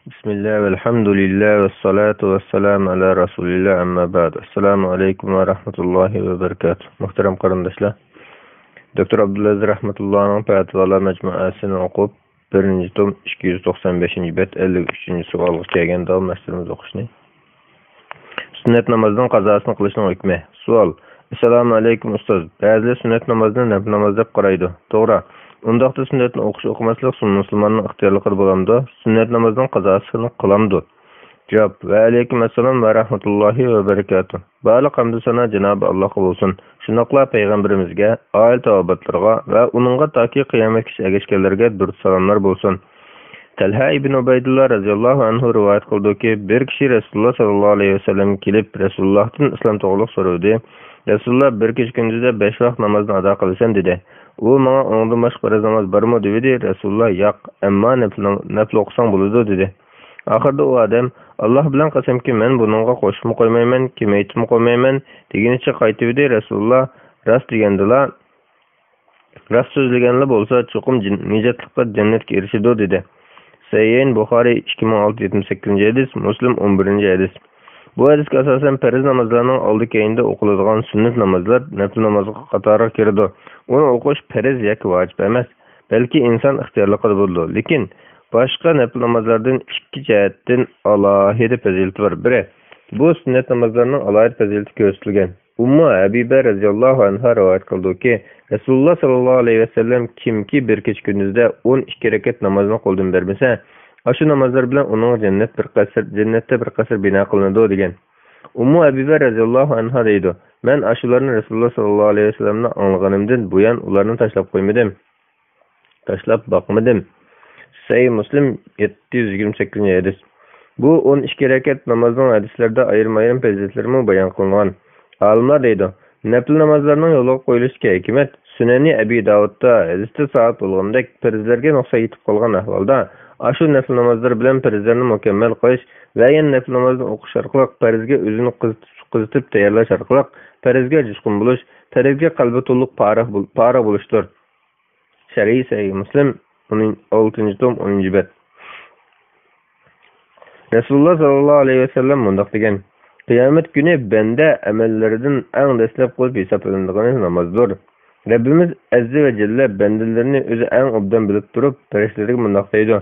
بىسمىللا، ۋەلھەمدۇلىللا، ۋەسسالاتۇ ۋەسسالامۇ ئەلا رەسۇلىللا، ئەمما بەئد. ئەسسالامۇ ئەلەيكۇم ۋە رەھمەتۇللاھى ۋە بەرىكاتۇھ. مۇھتەرەم قېرىنداشلار، دوكتور ئابدۇلئەزىز رەھمەتۇللانىڭ پەتىۋالار مەجمۇئەسىنى ئوقۇپ، بىرىنچى توم، ئىككى يۈز توقسان بەشىنچى بەت، ئەللىك ئۈچىنچى سوئالغا كەلگەندە، داۋام مەسىلىمىزنى ئوقۇشنى. سۈننەت نامازنىڭ قازاسىنى قىلىشنىڭ ھۆكمى. سوئال، ئەسسالامۇ ئەلەيكۇم ئۇستاز، بەزىلەر سۈننەت نامازنى نەپىل ناماز دەپ قارايدۇ، توغرا. ئۇنداقتا سۈننەتنى ئوقۇش ئوقۇماسلىق مۇسۇلماننىڭ ئىختىيارلىقىدا بولامدۇ؟ سۈننەت نامازنىڭ قازاسىنى قىلامدۇ؟ جاۋاب، ۋە ئەلەيكۇم ئەسسالام ۋە رەھمەتۇللاھى ۋە بەرىكاتۇھ. بارلىق ھەمدۇ سانا جانابى ئاللاھقا بولسۇن. شۇنداقلا پەيغەمبىرىمىزگە، ئائىلە تاۋابىئاتلىرىغا ۋە ئۇنىڭغا تاكى قىيامەتكىچە ئەگەشكەنلەرگە دۇرۇت سالاملار بولسۇن. تەلھە ئىبن ئۇبەيدۇللا رەزىياللاھۇ ئەنھۇ رىۋايەت قىلىدۇكى، بىر كىشى رەسۇلۇللا ساللاللاھۇ ئەلەيھى ۋەسەللەمگە كېلىپ، رەسۇلۇللاھتىن ئىسلام توغرىلىق سورىدى. رەسۇلۇللا، بىر كېچە كۈندۈزدە بەش ۋاق نامازنى ئادا قىلىسەن، دېدى. ئۇ ماڭا، ئۇنىڭدىن باشقا پەرز ناماز بارمۇ؟ دېۋىدى. رەسۇلۇللا، ياق، ئەمما نەپلىنىڭ-، نەپلى ئوقۇساڭ بولىدۇ، دېدى. ئاخىرىدا ئۇ ئادەم، ئاللاھ بىلەن قەسەمكى، مەن بۇنىڭغا قوشۇپمۇ قويمايمەن، كېمەيتىپمۇ قويمايمەن، دېگىنىچە قايتىۋىدى. رەسۇلۇللا، راست دېگەندىلا، راست سۆزلىگەنلا بولسا، چوقۇم جىن-، نىجاتلىققا، جەننەتكە ئېرىشىدۇ، دېدى. سەھىھەين، بۇخارىي، ئىككى مىڭ ئالتە يۈز يەتمىش سەككىزىنچى ھەدىس، مۇسلىم، ئون بىرىنچى ھەدىس. بۇ ھەدىسكە ئاساسەن، پەرز نامازلارنىڭ ئالدى-كەينىدە ئوقۇلىدىغان سۈننەت نامازلار نەپلى نامازغا قاتارىغا كىرىدۇ. ئۇنى ئوقۇش پەرز ياكى ۋاجىپ ئەمەس، بەلكى ئىنسان ئىختىيارلىقىدا بولىدۇ. لېكىن باشقا نەپىل نامازلاردىن ئىككى جەھەتتىن ئالاھىدە پەزىلىتى بار. بىرى، بۇ سۈننەت نامازلارنىڭ ئالاھىدە پەزىلىتى كۆرسىتىلگەن. ئۇممۇ ھەبىبە رەزىياللاھۇ ئەنھا رىۋايەت قىلىدۇكى، رەسۇلۇللاھ ساللاللاھۇ ئەلەيھى ۋەسەللەم، كىمكى بىر كېچە كۈندۈزدە ئون ئىككى رەكەت نامازنى قولدىن بەرمىسە، ئاشۇ نامازلار بىلەن ئۇنىڭغا جەننەت بىر قەسىر، جەننەتتە بىر قەسىر بىنا قىلىنىدۇ، دېگەن. ئۇممۇ ھەبىبە رەزىياللاھۇ ئەنھا دەيدۇ، مەن ئاشۇلارنى رەسۇلۇللاھ ساللاللاھۇ ئەلەيھى ۋەسەللەمدىن ئاڭلىغىنىمدىن بۇيان ئۇلارنى تاشلاپ قويمىدىم. تاشلاپ باقمىدىم. سەھىھ مۇسلىم، يەتتە يۈز يىگىرمە سەككىزىنچى ھەدىس. بۇ ئون ئىككى رەكەت نامازنىڭ ھەدىسلەردە ئايرىم-ئايرىم پەزىلەتلىرىمۇ بايان قىلىنغان. ئالىملار دەيدۇ، نەپىل نامازلارنىڭ يولغا قويۇلۇشىدىكى ھېكمەت سۈنەنى ئەبى داۋۇدتا ھەدىستە سابىت بولغاندەك، پەرزلەرگە نۇقسان يېتىپ قالغان ئەھۋالدا، ئاشۇ نەپىل نامازلار بىلەن پەرزلەرنى مۇكەممەل قىلىش ۋە يەنە نەپىل نامازنى ئوقۇش ئارقىلىق پەرزگە ئۆزىنى قىزىتىپ، قىزىتىپ تەييارلاش ئارقىلىق پەرزگە جۇشقۇن بولۇش، پەرزگە قەلبى تولۇق پارىخ بول-، پارىخ بولۇشتۇر. شەرھى سەھىھ مۇسلىم، ئون، ئالتىنچى توم، ئونىنچى بەت. رەسۇلۇللاھ ساللاللاھۇ ئەلەيھى ۋەسەللەم مۇنداق دېگەن، قىيامەت كۈنى بەندە ئەمەللىرىدىن ئەڭ دەسلەپ قىلىپ ھېسابلىنىدىغىنى نامازدۇر. رەببىمىز ئەززە ۋە جەللە بەندىلىرىنى ئۆزى ئەڭ ئوبدان بىلىپ تۇرۇپ، پەرىشتىلەرگە مۇنداق دەيدۇ،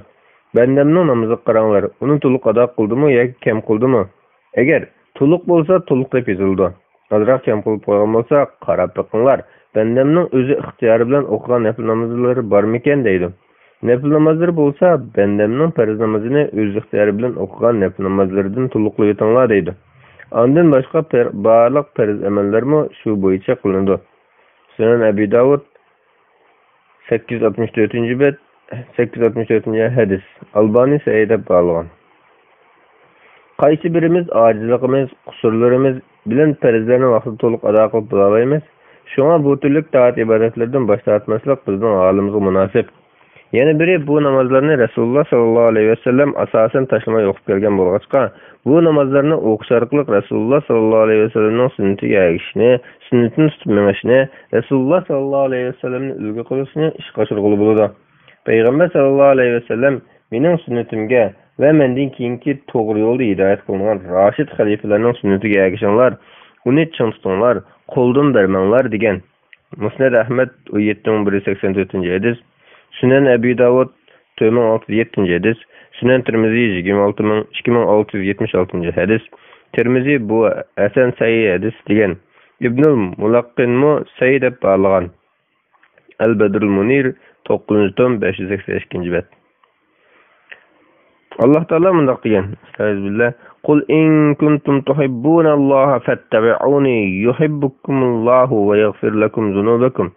بەندەمنىڭ نامىزىغا قاراڭلار، ئۇنى تولۇق ئادا قىلدىمۇ ياكى كەم قىلدىمۇ؟ ئەگەر تولۇق بولسا، تولۇق دەپ يېزىلىدۇ. ئازراق كەم قىلىپ قويغان بولسا، قاراپ بېقىڭلار، بەندەمنىڭ ئۆزى ئىختىيارى بىلەن ئوقۇغان نەپىل نامازلىرى بارمىكەن دەيدۇ. نەپىل نامازلىرى بولسا، بەندەمنىڭ پەرز نامىزىنى ئۆز ئىختىيارى بىلەن ئوقۇغان نەپىل نامازلىرىدىن تولۇقلىۋېتىڭلار دەيدۇ. ئاندىن باشقا پەر-، بارلىق پەرز ئەمەللەرمۇ شۇ بويىچە قىلىنىدۇ. سۈنەن ئەبى داۋۇد، سەككىز يۈز ئاتمىش تۆتىنچى بەت، سەككىز يۈز ئاتمىش تۆتىنچى ھەدىس. ئالبانى سەھىھ دەپ باھالىغان. قايسى بىرىمىز ئاجىزلىقىمىز، قۇسۇرلىرىمىز بىلەن پەرزلەرنى ۋاقتىدا تولۇق ئادا قىلىپ بولالايمىز؟ شۇڭا بۇ تۈرلۈك تائەت-ئىبادەتلەردىن باش تارتماسلىق بىزنىڭ ھالىمىزغا مۇناسىپ. يەنە بىرى، بۇ نامازلارنى رەسۇلۇللاھ ساللاللاھۇ ئەلەيھى ۋەسەللەم ئاساسەن تاشلىماي ئوقۇپ كەلگەن بولغاچقا، بۇ نامازلارنى ئوقۇش ئارقىلىق رەسۇلۇللاھ ساللاللاھۇ ئەلەيھى ۋەسەللەمنىڭ سۈننىتىگە ئەگىشىشنى، سۈننىتىنى تۇتۇپ مېڭىشنى، رەسۇلۇللاھ ساللاللاھۇ ئەلەيھى ۋەسەللەمنى ئۈلگە قىلىشنى ئىشقا ئاشۇرغىلى بولىدۇ. پەيغەمبەر ساللاللاھۇ ئەلەيھى ۋەسەللەم، مېنىڭ سۈننىتىمگە ۋە مەندىن كېيىنكى توغرا يولدا ھىدايەت قىلىنغان راشىد خەلىپىلەرنىڭ سۈننىتىگە ئەگىشىڭلار، ئۇنى چىڭ تۇتۇڭلار، قولدىن بەرمەڭلار، دېگەن. مۇسنەد ئەھمەد، ئون يەتتە مىڭ بىر يۈز سەكسەن تۆتىنچى ھەدىس. سۈنەن ئەبى داۋۇد، تۆت مىڭ ئالتە يۈز يەتتىنچى ھەدىس. سۈنەن تىرمىزى، يىگىرمە ئالتە مىڭ، ئىككى مىڭ ئالتە يۈز يەتمىش ئالتىنچى ھەدىس. تىرمىزى بۇ ھەسەن سەھىھ ھەدىس دېگەن. ئىبنۇل مۇلەققىنمۇ سەھىھ دەپ باھالىغان. ئەل بەدرۇل مۇنىر، توققۇزىنچى توم، بەش يۈز سەكسەن ئىككىنچى بەت. ئاللاھ تائالا مۇنداق دېگەن، ئەستەئىزۇبىللاھ، قۇل ئىن كۇنتۇم تۇھىببۇناللاھە فەتتەبىئۇنى يۇھبىبكۇمۇللاھۇ ۋە يەغفىر لەكۇم زۇنۇبەكۇم.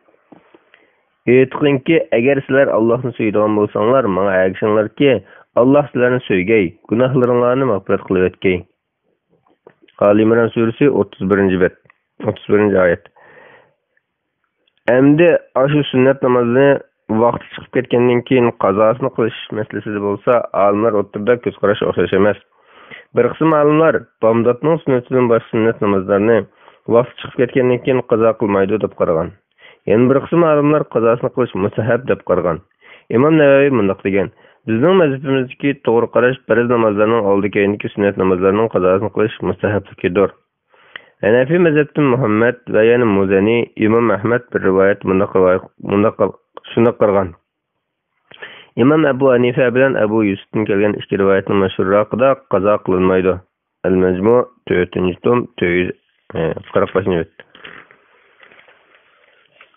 ئېيتقىنكى، ئەگەر سىلەر ئاللاھنى سۆيىدىغان بولساڭلار، ماڭا ئەگىشىڭلاركى، ئاللاھ سىلەرنى سۆيگەي، گۇناھلىرىڭلارنى مەغپىرەت قىلىۋەتكەي. ئالى ئىمران سۈرىسى، ئوتتۇز بىرىنچى بەت، ئوتتۇز بىرىنچى ئايەت. ئەمدى ئاشۇ سۈننەت نامازنى ۋاقتى چىقىپ كەتكەندىن كېيىن قازاسىنى قىلىش مەسىلىسىدە بولسا، ئالىملار ئوتتۇرىدا كۆز قاراش ئوخشاش ئەمەس. بىر قىسىم ئالىملار بامداتنىڭ سۈننىتىدىن باشقا سۈننەت نامازلارنى ۋاقتى چىقىپ كەتكەندىن كېيىن قازا قىلمايدۇ دەپ قارىغان. يەنە بىر قىسىم ئالىملار قازاسىنى قىلىش مۇستەھەب دەپ قارىغان. ئىمام نەۋەۋى مۇنداق دېگەن، بىزنىڭ مەزھىپىمىزدىكى توغرا قاراش پەرز نامازلارنىڭ ئالدى كەينىدىكى سۈننەت نامازلارنىڭ قازاسىنى قىلىش مۇستەھەبلىكىدۇر. ھەنەفىي مەزھەپتىن مۇھەممەد ۋە يەنە مۇزەنى، ئىمام ئەھمەد بىر رىۋايەت مۇنداق رىۋايەت، مۇنداق، شۇنداق قىلغان. ئىمام ئەبۇ ھەنىفە بىلەن ئەبۇ يۈسۈپتىن كەلگەن ئىككى رىۋايەتنىڭ مەشھۇرراقىدا قازا قىلىنمايدۇ. ئەل مەجمۇ، تۆتىنچى توم، تۆت يۈز قىرىق بەشىنچى بەت.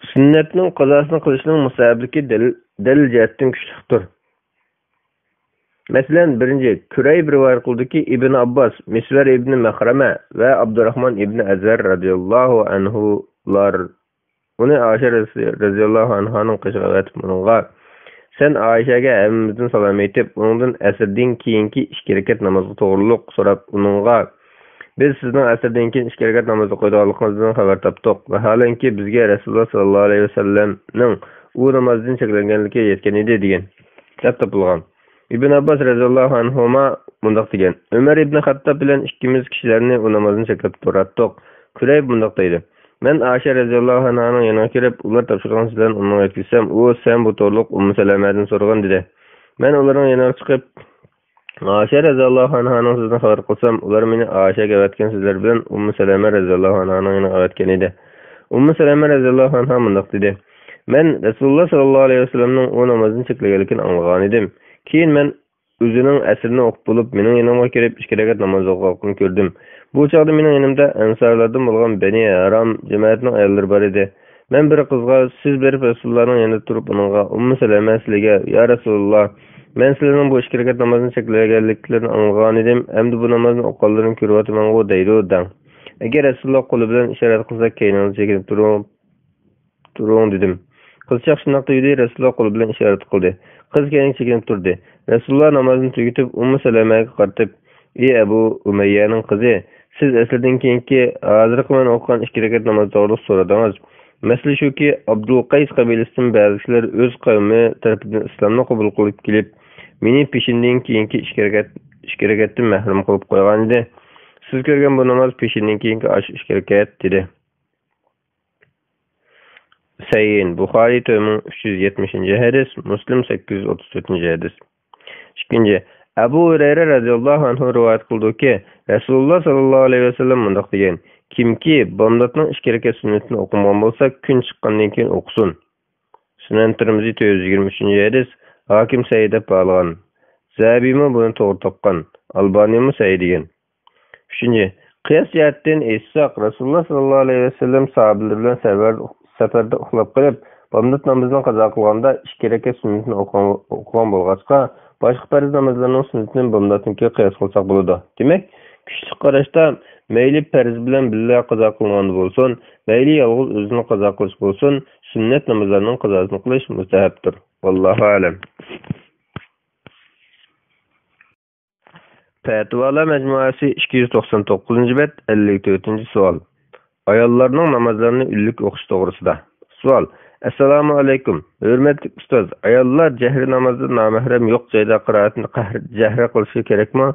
سۈننەتنىڭ قازاسىنى قىلىشنىڭ مۇستەھەبلىكى دەلىل، دەلىل جەھەتتىن كۈچلۈكتۇر. مەسىلەن، بىرىنچى، كۈرەيب رىۋايەت قىلدىكى، ئىبن ئابباس، مىسۋەر ئىبن مەخرەمە ۋە ئابدۇراخمان ئىبن ئەزھەر رەزىياللاھۇ ئەنھۇلار ئۇنى ئائىشە رەزىياللاھۇ ئەنھانىڭ قېشىغا ئەۋەتىپ ئۇنىڭغا، سەن ئائىشەگە ھەممىمىزدىن سالام ئېيتىپ، ئۇنىڭدىن ئەسىردىن كېيىنكى ئىككى رەكەت نامازغا توغرۇلۇق سوراپ ئۇنىڭغا، بىز سىزنىڭ ئەسىردىن كېيىن ئىككى رەكەت نامازغا قويىدىغانلىقىڭىزدىن خەۋەر تاپتۇق. ۋەھالەنكى، بىزگە رەسۇلۇللاھ ساللاللاھۇ ئەلەيھى ۋەسەللەمنىڭ ئۇ نامازدىن چەكلەنگەنلىكى يەتكەن ئىدى، دېگەن، دەپ تاپىلغان. ئىبن ئابباس رەزىياللاھۇ ئەنھۇما مۇنداق دېگەن، ئۆمەر ئىبن خەتتاب بىلەن ئىككىمىز كىشىلەرنى ئۇ نامازنى چەكلەپ تۇراتتۇق. كۈرەيب مۇنداق دەيدۇ، مەن ئائىشە رەزىياللاھۇ ئەنھانىڭ يېنىغا كىرىپ، ئۆمەر تاپشۇرغان سۆزلەرنى ئۇنىڭغا يەتكۈزسەم، ئۇ سەن بۇ توغرۇلۇق ئۇممۇ سەلەمەدىن سورىغىن، دېدى. مەن ئۇلارنىڭ يېنىغا چىقىپ، ئائىشە رەزىياللاھۇ ئەنھانىڭ سۆزىدىن خەۋەر قىلسام، ئۇلار مېنى ئائىشەگە ئەۋەتكەن سۆزلەر بىلەن ئۇممۇ سەلەمە رەزىياللاھۇ ئەنھانىڭ يېنىغا ئەۋەتكەن ئىدى. ئۇممۇ سەلەمە رەزىياللاھۇ ئەنھا مۇنداق دېدى، مەن رەسۇلۇللاھ ساللاللاھۇ ئەلەيھى ۋەسەللەمنىڭ ئۇ نامازنى چەكلىگەنلىكىنى ئاڭلىغانىدىم. كېيىن مەن ئۆزىنىڭ ئەسىرىنى ئوقۇپ بولۇپ، مېنىڭ يېنىمغا كىرىپ، ئىككى رەكەت ناماز ئوقۇغانلىقىنى كۆردۈم. بۇ چاغدا مېنىڭ يېنىمدا ئەنسارلاردىن بولغان بەنى ھارام جەمەتىنىڭ ئاياللىرى بار ئىدى. مەن بىر قىزغا، سىز بېرىپ رەسۇلۇللانىڭ يېنىدا تۇرۇپ، ئۇنىڭغا، ئۇممۇ سەلەمە سىلىگە، يا رەسۇلۇللا، مەن سىلەرنىڭ بۇ ئىككى رەكەت نامازنى چەكلىگەنلىكلىرىنى ئاڭلىغانىدىم، ئەمدى بۇ نامازنى ئوقۇغانلىرىنى كۆرۈۋاتىمەنغۇ دەيدۇ دەڭ. ئەگەر رەسۇلۇللا قولى بىلەن ئىشارەت قىلسا، كەينىڭىزدىن چېكىنىپ تۇرۇڭ. تۇرۇڭ دېدىم. قىزچاق شۇنداق دېدى، رەسۇلۇللا قولى بىلەن ئىشارەت قىلدى. قىز كەينىگە چېكىنىپ تۇردى. رەسۇلۇللا نامازنى تۈگىتىپ، ئۇممۇ سەلەمەگە قارىتىپ، ئى ئەبۇ ئۇمەييەنىڭ قىزى، سىز ئەسلىدىن كېيىنكى، ھازىرقى مەن ئوقۇغان ئىككى رەكەت ناماز توغرىلىق سورىدىڭىز. مەسىلە شۇكى، ئابدۇل قەيس قەبىلىسىدىن بەزى كىشىلەر ئۆز قەۋمى تەرىپىدىن ئىسلامنى قوبۇل قىلىپ كېلىپ، مېنى پېشىندىن كېيىنكى ئىككى رەكەت، ئىككى رەكەتتىن مەھرۇم قىلىپ قويغانىدى. سىز كۆرگەن بۇ ناماز پېشىندىن كېيىنكى ئاشۇ ئىككى رەكەت، دېدى. سەھىھ بۇخارىي تۆت مىڭ ئۈچ يۈز يەتمىشىنچى ھەدىس، مۇسلىم سەككىز يۈز ئوتتۇز تۆتىنچى ھەدىس. ئىككىنچى، ئەبۇ ھۇرەيرە رەزىياللاھۇ ئەنھۇ رىۋايەت قىلدۇكى، رەسۇلۇللا ساللاللاھۇ ئەلەيھى ۋەسەللەم مۇنداق دېگەن، كىمكى بامداتنىڭ ئىككى رەكەت سۈننىتىنى ئوقۇمىغان بولسا، كۈن چىققاندىن كېيىن ئوقۇسۇن. سۇنەن تىرمىزى تۆت يۈز يىگىرمە ئۈچىنچى ھەدىس، ھاكىم سەھىھ دەپ باھالىغان. زەھەبىمۇ بۇنى توغرا تاپقان. ئالبانىمۇ سەھىھ دېگەن. ئۈچىنچى، قىياس جەھەتتىن ئېيتساق، رەسۇلۇللا ساللاللاھۇ ئەلەيھى ۋەسەللەم ساھابىلىرى بىلەن سەپەر-، سەپەردە ئۇخلاپ قېلىپ، بامدات نامىزىنى قازا قىلغاندا ئىككى رەكەت سۈننىتىنى ئوقۇغان، ئوقۇغان بولغاچقا، باشقا پەرز نامازلارنىڭ سۈننىتىنى بامداتنىڭكىگە قىياس قىلساق بولىدۇ. دېمەك، كۈچلۈك قاراشتا، مەيلى پەرز بىلەن بىللە قازا قىلىنغاندا بولسۇن، مەيلى يالغۇز ئۆزىنى قازا قىلىش بولسۇن، سۈننەت نامازلارنىڭ قازاسىنى قىلىش مۇستەھەبتۇر. ۋاللاھۇ ئەلەم. پەتىۋالار مەجمۇئەسى، ئىككى يۈز توقسان توققۇزىنچى بەت، ئەللىك تۆتىنچى سوئال. ئاياللارنىڭ نامازلىرىنى ئۈنلۈك ئوقۇش توغرىسىدا. سوئال. ئەسسالامۇ ئەلەيكۇم. ھۆرمەتلىك ئۇستاز، ئاياللار جەھرىي نامازدا نامەھرەم يوق جايدا قىرائەتنى قەھر-، جەھرىي قىلىشى كېرەكمۇ؟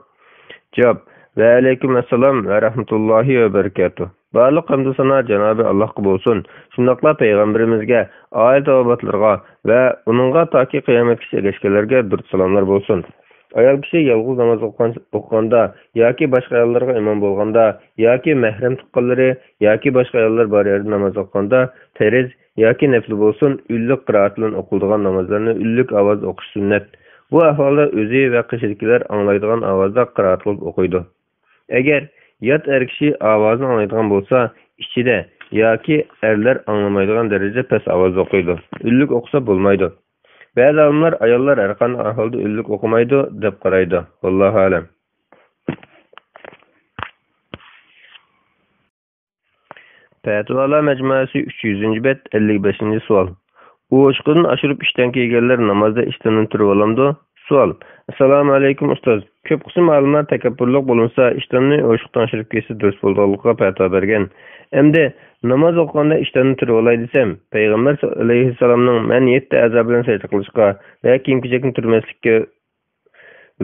جاۋاب. ۋەئەلەيكۇم ئەسسالام ۋە رەھمەتۇللاھى ۋە بەرىكاتۇھ. بارلىق ھەمدۇ سانا جانابى ئاللاھقا بولسۇن. شۇنداقلا پەيغەمبىرىمىزگە، ئائىلە تاۋابىئاتلىرىغا ۋە ئۇنىڭغا تاكى قىيامەتكىچە ئەگەشكەنلەرگە دۇرۇت سالاملار بولسۇن. ئايال كىشى يالغۇز ناماز ئوقۇغان-، ئوقۇغاندا ياكى باشقا ئاياللارغا ئىمام بولغاندا ياكى مەھرەم تۇغقانلىرى ياكى باشقا ئاياللار بار يەردە ناماز ئوقۇغاندا پەرز ياكى نەپلى بولسۇن، ئۈنلۈك قىرائەت بىلەن ئوقۇلىدىغان نامازلارنى ئۈنلۈك ئاۋازدا ئوقۇش سۈننەت. بۇ ئەھۋالدا ئۆزى ۋە قېشىدىكىلەر ئاڭلايدىغان ئاۋازدا قىرائەت قىلىپ ئوقۇيدۇ. ئەگەر يات ئەر كىشى ئاۋازنى ئاڭلايدىغان بولسا، ئىچىدە ياكى ئەرلەر ئاڭلىمايدىغان دەرىجىدە پەس ئاۋازدا ئوقۇيدۇ. ئۈنلۈك ئوقۇسا بولمايدۇ. بەزى ئالىملار ئاياللار ھەرقانداق ئەھۋالدا ئۈنلۈك ئوقۇمايدۇ دەپ قارايدۇ. ۋاللاھۇ ئەلەم. پەتىۋالار مەجمۇئەسى، ئۈچ يۈزىنچى بەت، ئەللىك بەشىنچى سوئال. ئوشۇقىدىن ئاشۇرۇپ ئىشتانكا يېگەنلەر نامازدا ئىشتىنىنى تۈرۈۋالامدۇ؟ سوئال. ئەسسالامۇ ئەلەيكۇم ئۇستاز. كۆپ قىسىم ئالىملار تەكەببۇرلۇق بولمىسا، ئىشتاننى ئوشۇقتىن ئاشۇرۇپ كىيسە دۇرۇس بولىدىغانلىقىغا پەتىۋا بەرگەن. ئەمدى ناماز ئوقۇغاندا ئىشتاننى تۈرۈۋالاي دېسەم، پەيغەمبەر ئەلەيھىسسالامنىڭ مەن يەتتە ئەزا بىلەن سەجدە قىلىشقا ۋە كىيىم-كېچەكنى تۈرمەسلىككە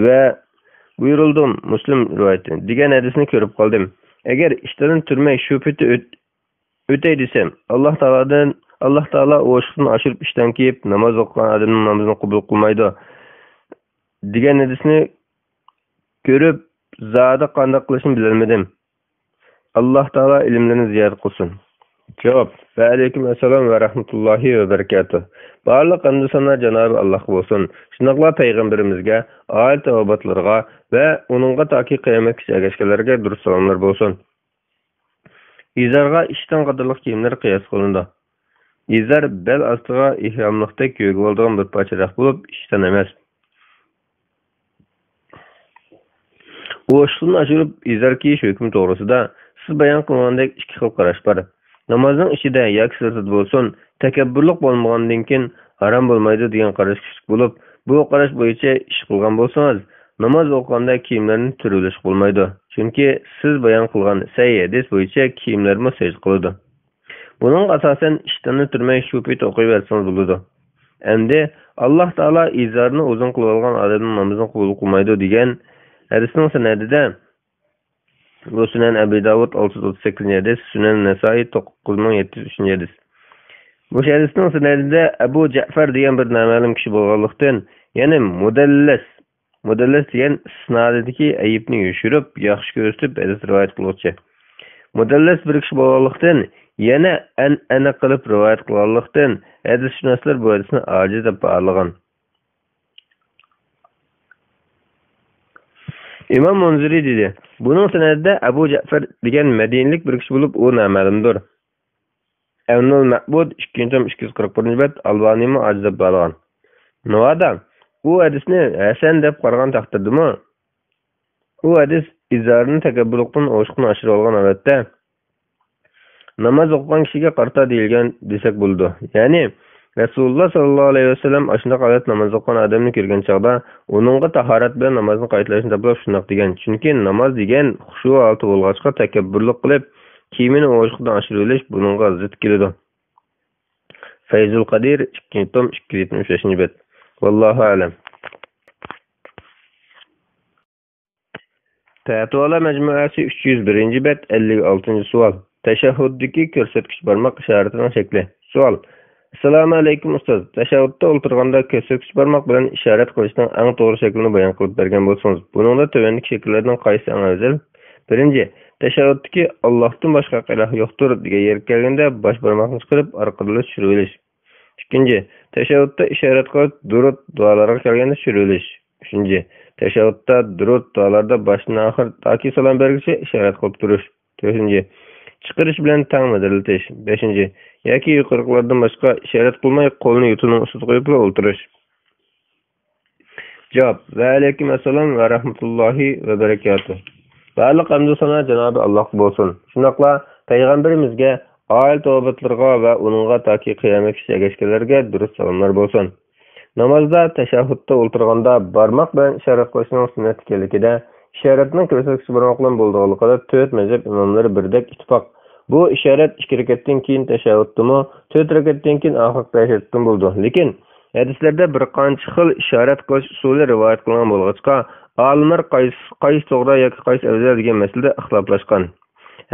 ۋە بۇيرۇلدۇم، مۇسلىم رىۋايىتى، دېگەن ھەدىسنى كۆرۈپ قالدىم. ئەگەر ئىشتاننى تۈرمەي شۇ پېتى ئۆت-، ئۆتەي دېسەم، ئاللاھ تائالادىن، ئاللاھ تائالا ئوشۇقتىن ئاشۇرۇپ ئىشتان كىيىپ ناماز ئوقۇغان ئادەمنىڭ نامىزىنى قوبۇل قىلمايدۇ، دېگەن ھەدىسنى كۆرۈپ، زادى قانداق قىلىشنى بىلەلمىدىم. ئاللاھ تائالا ئىلىملىرىنى زىيادە قىلسۇن. جاۋاب. ۋەئەلەيكۇم ئەسسالام ۋە رەھمەتۇللاھى ۋە بەرىكاتۇھ. بارلىق ھەمدۇ سانا جانابى ئاللاھقا بولسۇن. شۇنداقلا پەيغەمبىرىمىزگە، ئائىلە تاۋابىئاتلىرىغا ۋە ئۇنىڭغا تاكى قىيامەتكىچە ئەگەشكەنلەرگە دۇرۇت سالاملار بولسۇن. ئىزارغا ئىشتان قاتارلىق كىيىملەر قىياس قىلىنىدۇ. ئىزار بەل ئاستىغا ئېھراملىقتەك كىيگۈۋالىدىغان بىر پارچە رەخت بولۇپ، ئىشتان ئەمەس. ئوشۇقتىن ئاشۇرۇپ ئىزار كىيىش ھۆكمى توغرىسىدا سىز بايان قىلغاندەك ئىككى خىل قاراش بار. نامازنىڭ ئىچىدە ياكى سىرتىدا بولسۇن، تەكەببۇرلۇق بولمىغاندىن كېيىن ھارام بولمايدۇ دېگەن قاراش كۈچلۈك بولۇپ، بۇ قاراش بويىچە ئىش قىلغان بولسىڭىز، ناماز ئوقۇغاندا كىيىملەرنى تۈرۈۋېلىشقا بولمايدۇ. چۈنكى سىز بايان قىلغان سەھىھ ھەدىس بويىچە كىيىملەرمۇ سەجدە قىلىدۇ. بۇنىڭغا ئاساسەن، ئىشتاننى تۈرمەي شۇ پېتى ئوقۇيۋەرسىڭىز بولىدۇ. ئەمدى، ئاللاھ تائالا ئىزارنى ئۇزۇن قىلىۋالغان ئادەمنىڭ نامىزىنى قوبۇل قىلمايدۇ دېگەن ھەدىسنىڭ سەنەدىدە، بۇ سۈنەن ئەبى داۋۇد ئالتە يۈز ئوتتۇز سەككىزىنچى ھەدىس، سۈنەن نەسائىي توققۇز مىڭ يەتتە يۈز ئۈچىنچى ھەدىس. مۇشۇ ھەدىسنىڭ سەنەدىدە ئەبۇ جەئفەر دېگەن بىر نامەلۇم كىشى بولغانلىقتىن، يەنى مۇدەللەس، مۇدەللەس دېگەن ئىسنادىدىكى ئەيىبنى يوشۇرۇپ، ياخشى كۆرسىتىپ ھەدىس رىۋايەت قىلغۇچى. مۇدەللەس بىر كىشى بولغانلىقتىن، يەنە ئەنئەنە قىلىپ رىۋايەت قىلغانلىقتىن، ھەدىسشۇناسلار بۇ ھەدىسنى ئاجىز دەپ باھالىغان. ئىمام مۇنزىرى دېدى، بۇنىڭ سەنەدىدە ئەبۇ جەئفەر دېگەن مەدىنىلىك بىر كىشى بولۇپ، ئۇ نامەلۇمدۇر. ئەۋنۇل مەبۇد، ئىككىنچى توم، ئىككى يۈز قىرىق بىرىنچى بەت، ئالبانىيمۇ ئاجىز دەپ باھالىغان. ناۋادا ئۇ ھەدىسنى ھەسەن دەپ قارىغان تەقدىردىمۇ، ئۇ ھەدىس ئىزارنى تەكەببۇرلۇقتىن ئوشۇقنى ئاشۇرۇۋالغان ھالەتتە ناماز ئوقۇغان كىشىگە قارىتا دېيىلگەن دېسەك بولىدۇ. يەنى، رەسۇلۇللا ساللاللاھۇ ئەلەيھى ۋەسەللەم ئاشۇنداق ھالەتتە ناماز ئوقۇغان ئادەمنى كۆرگەن چاغدا، ئۇنىڭغا تاھارەت بىلەن نامازنى قايتىلاشنى تەلەپ قىلىپ شۇنداق دېگەن. چۈنكى ناماز دېگەن خۇشۇ ھالىتى بولغاچقا، تەكەببۇرلۇق قىلىپ، كىيىمىنى ئوشۇقىدىن ئاشۇرۇۋېلىش بۇنىڭغا زىت كېلىدۇ. فەيزۇل قادىر، ئىككىنچى توم، ئىككى يۈز يەتمىش بەشىنچى بەت. ۋاللاھۇ ئەلەم. پەتىۋالار مەجمۇئەسى، ئۈچ يۈز بىرىنچى بەت، ئەللىك ئالتىنچى سوئال. تەشەھھۇدتىكى كۆرسەتكۈچ بارماق ئىشارىتىنىڭ شەكلى. سوئال. ئەسسالامۇ ئەلەيكۇم ئۇستاز. تەشەھھۇدتا ئولتۇرغاندا كۆرسەتكۈچ بارماق بىلەن ئىشارەت قىلىشنىڭ ئەڭ توغرا شەكلىنى بايان قىلىپ بەرگەن بولسىڭىز. بۇنىڭدا تۆۋەندىكى شەكىللەردىن قايسىسى ئەڭ ئەۋزەل؟ بىرىنچى، تەشەھھۇدتىكى «ئاللاھتىن باشقا ھەق ئىلاھ يوقتۇر» دېگەن يەرگە كەلگەندە باش بارماقنى چىقىرىپ ئارقىدىنلا چۈشۈرۈۋېلىش. ئىككىنچى، تەشەھھۇدتا ئىشارەت قىلىپ دۇرۇت دۇئالارغا كەلگەندە چۈشۈرۈۋېلىش. ئۈچىنچى، تەشەھھۇدتا دۇرۇت دۇئالاردا باشتىن ئاخىر تاكى سالام بەرگۈچە ئىشارەت قىلىپ تۇرۇش. تۆتىنچى، چىقىرىش بىلەن تەڭ مىدىرلىتىش. بەشىنچى، ياكى يۇقىرىقىلاردىن باشقا ئىشارەت قىلماي قولنى يوتىنىڭ ئۈستىدە قويۇپلا ئولتۇرۇش. جاۋاب. ۋەئەلەيكۇم ئەسسالام ۋە رەھمەتۇللاھى ۋە بەرەكاتۇھ. بارلىق ھەمدۇ سانا جانابى ئاللاھقا بولسۇن. شۇنداقلا پەيغەمبىرىمىزگە، ئائىلە تاۋابىئاتلىرىغا ۋە ئۇنىڭغا تاكى قىيامەتكىچە ئەگەشكەنلەرگە دۇرۇت سالاملار بولسۇن. نامازدا تەشەھھۇدتا ئولتۇرغاندا بارماق بىلەن ئىشارەت قىلىشنىڭ سۈننەت ئىكەنلىكىدە، ئىشارەتنىڭ كۆرسەتكۈچ بارماق بىلەن بولىدىغانلىقىدا تۆت مەزھەپ ئىماملىرى بىردەك ئىتتىپاق. بۇ ئىشارەت ئىككى رەكەتتىن كېيىن تەشەھھۇدتىمۇ، تۆت رەكەتتىن كېيىن ئاخىرقى تەشەھھۇدتىمۇ بولىدۇ. لېكىن ھەدىسلەردە بىر قانچە خىل ئىشارەت قىلىش ئۇسۇلى رىۋايەت قىلىنغان بولغاچقا، ئالىملار قايسى، قايسى توغرا ياكى قايسى ئەۋزەل دېگەن مەسىلىدە ئىختىلاپلاشقان.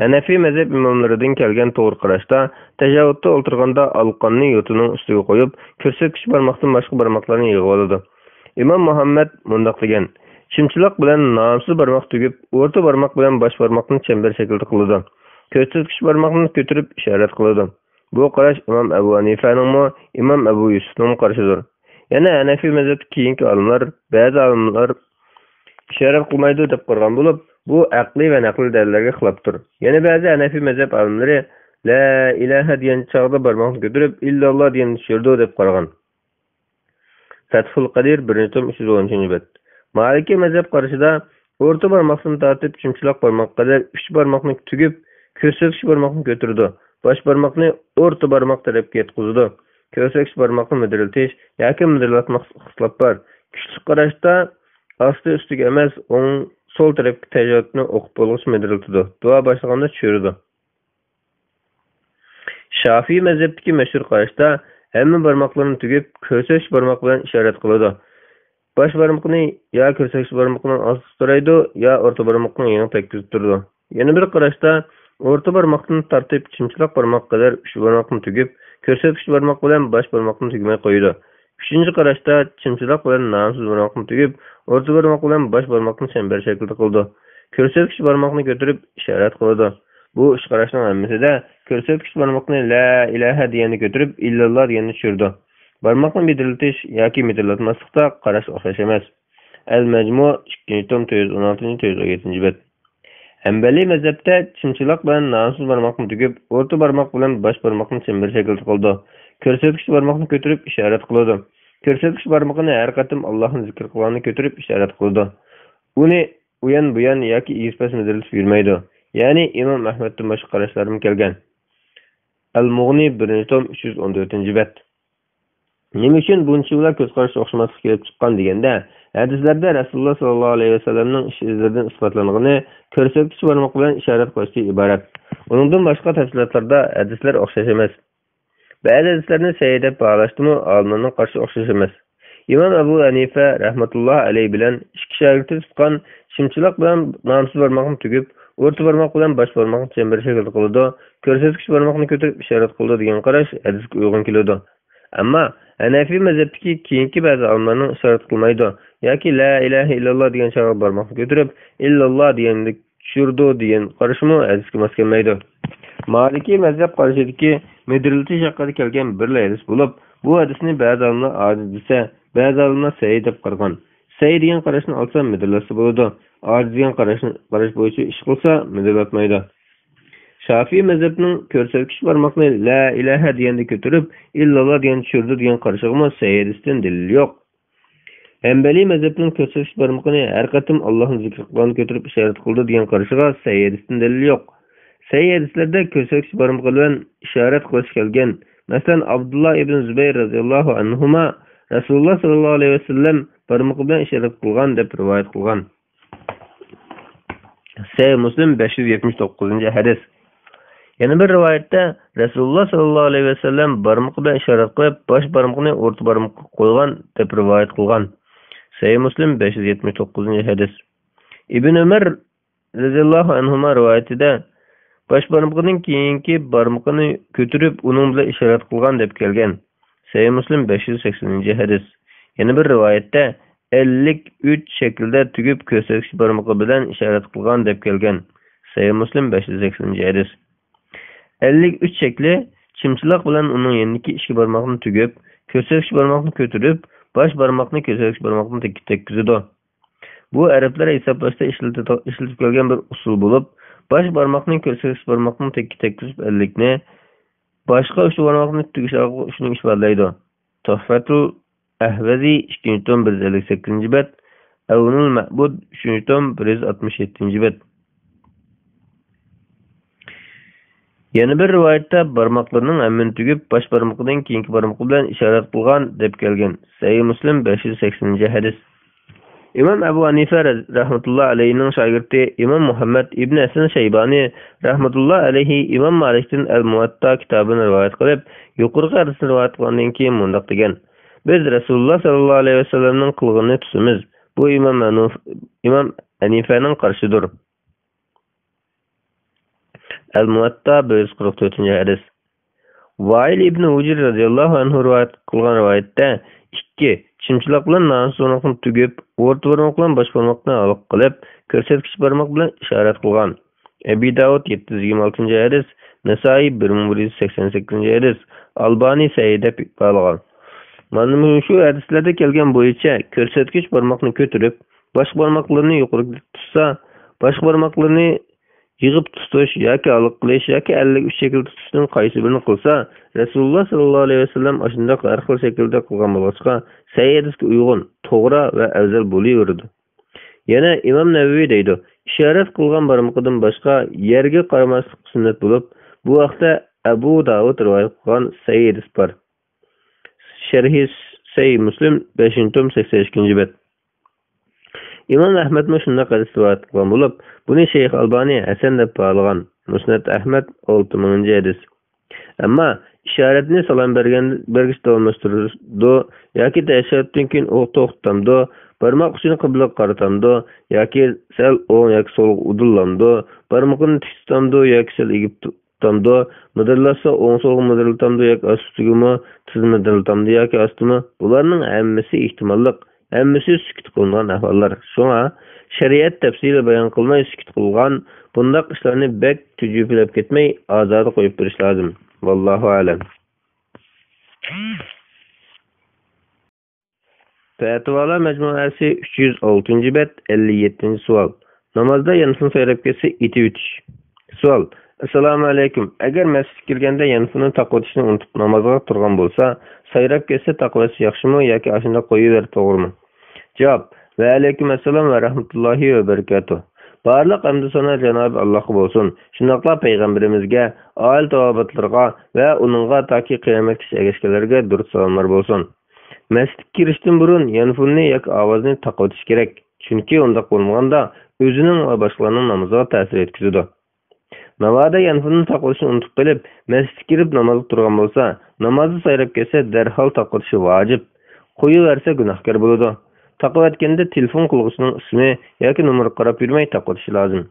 ھەنەفىي مەزھەپ ئىماملىرىدىن كەلگەن توغرا قاراشتا، تەشەھھۇدتا ئولتۇرغاندا ئالىقاننى يوتىنىڭ ئۈستىگە قويۇپ، كۆرسەتكۈچ بارماقتىن باشقا بارماقلارنى يىغىۋالىدۇ. ئىمام مۇھەممەد مۇنداق دېگەن، چىمچىلاق بىلەن نامسىز بارماق تۈگۈپ، ئورتا بارماق بىلەن باش بارماقنى چەمبەر شەكلىدە قىلىدۇ. كۆرسەتكۈچ بارماقنى كۆتۈرۈپ ئىشارەت قىلىدۇ. بۇ قاراش ئىمام ئەبۇ ھەنىفەنىڭمۇ، ئىمام ئەبۇ يۈسۈفنىڭمۇ قارىشىدۇر. يەنە ھەنەفىي مەزھەپتىن كېيىنكى ئالىملار، بەزى ئالىملار ئىشارەت قىلمايدۇ دەپ قارىغان بولۇپ، بۇ ئەقلىي ۋە نەقلىي دەلىللەرگە خىلاپتۇر. يەنە بەزى ھەنەفىي مەزھەپ ئالىملىرى لا ئىلاھە دېگەن چاغدا بارماقنى كۆتۈرۈپ، ئىللاللا دېگەننى چۈشۈرىدۇ دەپ قارىغان. فەتھۇل قەدىر، بىرىنچى توم، ئۈچ يۈز ئون ئۈچىنچى بەت. مالىكىي مەزھەپ قارىشىدا ئورتا بارماقتىن تارتىپ چىمچىلاق بارماققا قەدەر ئۈچ بارماقنى تۈگۈپ، كۆرسەتكۈچ بارماقنى كۆتۈرىدۇ. باش بارماقنى ئورتا بارماق تەرەپكە ياتقۇزىدۇ. كۆرسەتكۈچ بارماقنى مىدىرلىتىش ياكى مىدىرلاتماسلىق ئىختىلاپ بار. كۈچلۈك قاراشتا ئاستى ئۈستىگە ئەمەس، ئوڭ سول تەرەپكە تەشەھھۇدنى ئوقۇپ بولغۇچە مىدىرلىتىدۇ. دۇئا باشلىغاندا چۈشۈرىدۇ. شافىئىي مەزھەپتىكى مەشھۇر قاراشتا ھەممە بارماقلىرىنى تۈگۈپ، كۆرسەتكۈچ بارماق بىلەن ئىشارەت قىلىدۇ. باش بارمىقىنى يا كۆرسەتكۈچ بارمىقىنىڭ ئاستىدا تۇرايدۇ، يا ئورتا بارمىقنىڭ يېنىغا تەگكۈزۈپ تۇرىدۇ. يەنە بىر قاراشتا ئورتا بارماقتىن تارتىپ چىمچىلاق بارماققا قەدەر ئۈچ بارماقنى تۈگۈپ، كۆرسەتكۈچ بارماق بىلەن باش بارماقنى تۈگمەي قويىدۇ. ئۈچىنچى قاراشتا چىمچىلاق بىلەن نامسىز بارماقنى تۈگۈپ، ئورتا بارماق بىلەن باش بارماقنى چەمبەر شەكلىدە قىلىدۇ. كۆرسەتكۈچ بارماقنى كۆتۈرۈپ ئىشارەت قىلىدۇ. بۇ ئۈچ قاراشنىڭ ھەممىسىدە كۆرسەتكۈچ بارماقنى لا ئىلاھە دېگەننى كۆتۈرۈپ، ئىللاللا دېگەننى چۈشۈرىدۇ. بارماقنى مىدىرلىتىش ياكى مىدىرلاتماسلىقتا قاراش ئوخشاش ئەمەس. ئەل مەجمۇ، ئىككىنچى توم، تۆت يۈز ئون ئالتىنچى، تۆت يۈز ئون يەتتىنچى بەت. ھەمبەلىي مەزھەپتە چىمچىلاق بىلەن نامسىز بارماقنى تۈگۈپ، ئورتا بارماق بىلەن باش بارماقنى چەمبەر شەكلىدە قىلىدۇ. كۆرسەتكۈچ بارماقنى كۆتۈرۈپ ئىشارەت قىلىدۇ. كۆرسەتكۈچ بارمىقىنى ھەر قېتىم ئاللاھنى زىكىر قىلغاندا كۆتۈرۈپ ئىشارەت قىلىدۇ. ئۇنى ئۇيان-بۇيان ياكى ئېگىز-پەس مىدىرلىتىپ يۈرمەيدۇ. يەنى ئىمام ئەھمەدتىن باشقا قاراشلارمۇ كەلگەن. ئەل مۇغنى، بىرىنچى توم، ئۈچ يۈز ئون تۆتىنچى بەت. نېمە ئۈچۈن بۇنچىۋالا كۆز قارىشى ئوخشىماسلىق كېلىپ چىققان دېگەندە، ھەدىسلەردە رەسۇلۇللا ساللاللاھۇ ئەلەيھى ۋەسەللەمنىڭ ئىش ئىزلىرىدىن ئىسپاتلانغىنى كۆرسەتكۈچ بارماق بىلەن ئىشارەت قىلىشتىن ئىبارەت. ئۇنىڭدىن باشقا تەپسىلاتلاردا ھەدىسلەر ئوخشاش ئەمەس. بەزى ھەدىسلەرنى سەھىھ دەپ باھالاشتىمۇ ئالىملارنىڭ قارىشى ئوخشاش ئەمەس. ئىمام ئەبۇ ھەنىفە رەھمەتۇللاھى ئەلەيھى بىلەن ئىككى شاگىرتى تۇتقان چىمچىلاق بىلەن نامسىز بارماقنى تۈگۈپ، ئورتا بارماق بىلەن باش بارماقنى چەمبەر شەكلىدە قىلىدۇ، كۆرسەتكۈچ بارماقنى كۆتۈرۈپ ئىشارەت قىلىدۇ دېگەن قاراش ھەدىسكە ئۇيغۇن كېلىدۇ. ئەمما ھەنەفىي مەزھەپتىكى كېيىنكى بەزى ئالىملارنىڭ ئىشارەت قىلمايدۇ ياكى لا ئىلاھە ئىللاللا دېگەن چاغدا بارماقنى كۆتۈرۈپ، ئىللاللا دېگەندە چۈشۈرىدۇ دېگەن قارىشىمۇ ھەدىسكە ماس كەلمەيدۇ. مالىكىي مەزھەپ قارىشىدىكى مىدىرلىتىش ھەققىدە كەلگەن بىرلا ھەدىس بولۇپ، بۇ ھەدىسنى بەزى ئالىملار ئاجىز دېسە، بەزى ئالىملار سەھىھ دەپ قارىغان. سەھىھ دېگەن قاراشنى ئالسا مىدىرلاتسا بولىدۇ. ئاجىز دېگەن قاراشنى، قاراش بويىچە ئىش قىلسا، مىدىرلاتمايدۇ. شافىئىي مەزھەپنىڭ كۆرسەتكۈچ بارماقنى لا ئىلاھە دېگەندە كۆتۈرۈپ، ئىللاللا دېگەندە چۈشۈرىدۇ دېگەن قارىشىغىمۇ سەھىھ ھەدىستىن دەلىل يوق. ھەنبەلىي مەزھەپنىڭ كۆرسەتكۈچ بارمىقىنى ھەر قېتىم ئاللاھنى زىكىر قىلغاندا كۆتۈرۈپ ئىشارەت قىلىدۇ دېگەن قارىشىغا سەھىھ ھەدىستىن دەلىل يوق. سەھىھ ھەدىسلەردە كۆرسەتكۈچ بارمىقى بىلەن ئىشارەت قىلىش كەلگەن. مەسىلەن، ئابدۇللا ئىبن زۇبەير رەزىياللاھۇ ئەنھۇما رەسۇلۇللا ساللاللاھۇ ئەلەيھى ۋەسەللەم بارمىقى بىلەن ئىشارەت قىلغان دەپ رىۋايەت قىلغان. سەھىھ مۇسلىم، بەش يۈز يەتمىش توققۇزىنچى ھەدىس. يەنە بىر رىۋايەتتە، رەسۇلۇللا ساللاللاھۇ ئەلەيھى ۋەسەللەم بارمىقى بىلەن ئىشارەت قىلىپ، باش بارمىقىنى ئورتا بارمىققا قويغان دەپ رىۋايەت قىلغان. سەھىھ مۇسلىم، بەش يۈز يەتمىش توققۇزىنچى ھەدىس. ئىبن ئۆمەر رەزىياللاھۇ ئەنھۇما رىۋايىتىدە، باش بارمىقىدىن كېيىنكى بارمىقىنى كۆتۈرۈپ، ئۇنىڭ بىلەن ئىشارەت قىلغان دەپ كەلگەن. سەھىھ مۇسلىم، بەش يۈز سەكسىنىنچى ھەدىس. يەنە بىر رىۋايەتتە، ئەللىك ئۈچ شەكىلدە تۈگۈپ، كۆرسەتكۈچ بارمىقى بىلەن ئىشارەت قىلغان دەپ كەلگەن. سەھىھ مۇسلىم، بەش يۈز سەكسىنىنچى ھەدىس. ئەللىك ئۈچ شەكلى چىمچىلاق بىلەن ئۇنىڭ يېنىدىكى ئىككى بارماقنى تۈگۈپ، كۆرسەتكۈچ بارماقنى كۆتۈرۈپ، باش بارماقنى كۆرسەتكۈچ بارماقنىڭ تېكىگە تەگكۈزىدۇ. بۇ ئەرەبلەر ھېسابلاشتا ئىشلىتىدۇ-، ئىشلىتىپ كەلگەن بىر ئۇسۇل بولۇپ، باش بارماقنى كۆرسەتكۈچ بارماقنىڭ تېكىگە تەگكۈزۈپ ئەللىكنى، باشقا ئۈچ بارماقنى تۈگۈش ئارقىلىق ئۈچنى ئىپادىلەيدۇ. تۇھفەتۇل ئەھۋەزى، ئىككىنچى توم، بىر يۈز ئەللىك سەككىزىنچى بەت، ئەۋنۇل مەبۇد، ئۈچىنچى توم، بىر يۈز ئاتمىش يەتتىنچى بەت. يەنە بىر رىۋايەتتە بارماقلىرىنىڭ ھەممىنى تۈگۈپ، باش بارمىقىدىن كېيىنكى بارمىقى بىلەن ئىشارەت قىلغان دەپ كەلگەن. سەھىھ مۇسلىم، بەش يۈز سەكسىنىنچى ھەدىس. ئىمام ئەبۇ ھەنىفە رەز-، رەھمەتۇللا ئەلەيھىنىڭ شاگىرتى ئىمام مۇھەممەد ئىبن ھەسەن شەيبانى رەھمەتۇللا ئەلەيھى ئىمام مالىكتىن ئەل مۇۋەتتا كىتابىنى رىۋايەت قىلىپ، يۇقىرىقى ھەدىسنى رىۋايەت قىلغاندىن كېيىن مۇنداق دېگەن: «بىز رەسۇلۇللا ساللاللاھۇ ئەلەيھى ۋەسەللەمنىڭ قىلغىنىنى تۇتىمىز. بۇ ئىمام ھەنۇف-، ئىمام ھەنىفەنىڭ قارىشىدۇر.» ئەل مۇۋەتتا، بىر يۈز قىرىق تۆتىنچى ھەدىس. ۋائىل ئىبنى ھۇجىر رەزىياللاھۇ ئەنھۇ رىۋايەت قىلغان رىۋايەتتە، ئىككى، چىمچىلاق بىلەن ناھەسە بارماقنى تۈگۈپ، ئورتا بارماق بىلەن باش بارماقنى ھالقا قىلىپ، كۆرسەتكۈچ بارماق بىلەن ئىشارەت قىلغان. ئەبى داۋۇد، يەتتە يۈز يىگىرمە ئالتىنچى ھەدىس، نەسائىي، بىر مىڭ بىر يۈز سەكسەن سەككىزىنچى ھەدىس، ئالبانى سەھىھ دەپ باھالىغان. مانا مۇشۇ ھەدىسلەردە كەلگەن بويىچە كۆرسەتكۈچ بارماقنى كۆتۈرۈپ، باش بارماقلىرىنى يۇقىرىغا تۇتسا، باش بارماقلىرىنى يىغىپ تۇتۇش ياكى ھالقا قىلىش ياكى ئەللىك ئۈچ شەكىلدە تۇتۇشتىن قايسى بىرىنى قىلسا، رەسۇلۇللا ساللاللاھۇ ئەلەيھى ۋەسەللەم ئاشۇنداق ھەر خىل شەكىلدە قىلغان بولغاچقا، سەھىھ ھەدىسكە ئۇيغۇن، توغرا ۋە ئەۋزەل بولۇۋېرىدۇ. يەنە ئىمام نەۋەۋى دەيدۇ، ئىشارەت قىلغان بارمىقىدىن باشقا يەرگە قارىماسلىق سۈننەت بولۇپ، بۇ ھەقتە ئەبۇ داۋۇد رىۋايەت قىلغان سەھىھ ھەدىس بار. شەرھى سەھىھ مۇسلىم، بەشىنچى توم، سەكسەن ئىككىنچى بەت. ئىمام ئەھمەدمۇ شۇنداق ھەدىس رىۋايەت قىلغان بولۇپ، بۇنى شەيخ ئالبانى ھەسەن دەپ باھالىغان. مۇسنەد ئەھمەد، ئالتە مىڭىنچى ھەدىس. ئەمما ئىشارەتنى سالام بەرگەن، بەرگۈچ داۋاملاشتۇرىدۇ ياكى تەشەھھۇدتىن كېيىن ئۇ توختىتامدۇ، بارماق ئۇچىنى قىبلىگە قارىتامدۇ ياكى سەل ئوڭ ياكى سولغا ئۇدۇللامدۇ، بارمىقىنى تىك تۇتامدۇ ياكى سەل ئېگىپ تۇ-، تامدۇ، مىدىرلاتسا ئوڭ سولغا مىدىرلىتامدۇ ياكى ئاستىگىمۇ تېز مىدىرلىتامدۇ ياكى ئاستىمۇ؟ بۇلارنىڭ ھەممىسى ئېھتىماللىق، ھەممىسى سۈكۈت قىلىنغان ئەھۋاللار. شۇڭا شەرىئەت تەپسىلىي بايان قىلماي سۈكۈت قىلغان بۇنداق ئىشلارنى بەك تۈجۈپىلەپ كەتمەي ئازادە قويۇپ بېرىش لازىم. ۋاللاھۇ ئەلەم. پەتىۋالار مەجمۇئەسى، ئۈچ يۈز ئالتىنچى بەت، ئەللىك يەتتىنچى سوئال. نامازدا يانفوننى سايراپ كەتسە ئېتىۋېتىش. سوئال. ئەسسالامۇ ئەلەيكۇم. ئەگەر مەسچىتكە كىرگەندە يانفوننى تاقىۋېتىشنى ئۇنتۇپ نامازغا تۇرغان بولسا، سايراپ كەتسە تاقىۋەتسە ياخشىمۇ ياكى ئاشۇنداق قويۇۋېرىپ توغرىمۇ؟ جاۋاب. ۋەئەلەيكۇم ئەسسالام ۋە رەھمەتۇللاھى ۋە بەرىكاتۇھ. بارلىق ھەمدۇ سانا جانابى ئاللاھقا بولسۇن. شۇنداقلا پەيغەمبىرىمىزگە، ئائىلە تاۋابىئاتلىرىغا ۋە ئۇنىڭغا تاكى قىيامەتكىچە ئەگەشكەنلەرگە دۇرۇت سالاملار بولسۇن. مەسچىتكە كىرىشتىن بۇرۇن يانفوننى ياكى ئاۋازنى تاقىۋېتىش كېرەك، چۈنكى ئۇنداق بولمىغاندا ئۆزىنىڭ ۋە باشقىلارنىڭ نامىزىغا تەسىر يەتكۈزىدۇ. ناۋادا يانفوننى تاقىۋېتىشنى ئۇنتۇپ قېلىپ، مەسچىتكە كىرىپ نامازغا تۇرغان بولسا، نامازدا سايراپ كەتسە دەرھال تاقىۋېتىشى ۋاجىپ. قويۇۋەرسە گۇناھكار بولىدۇ. تاقىۋەتكەندە تېلېفون قىلغۇچىنىڭ ئىسمى ياكى نومۇرىغا قاراپ يۈرمەي تاقىۋېتىشى لازىم.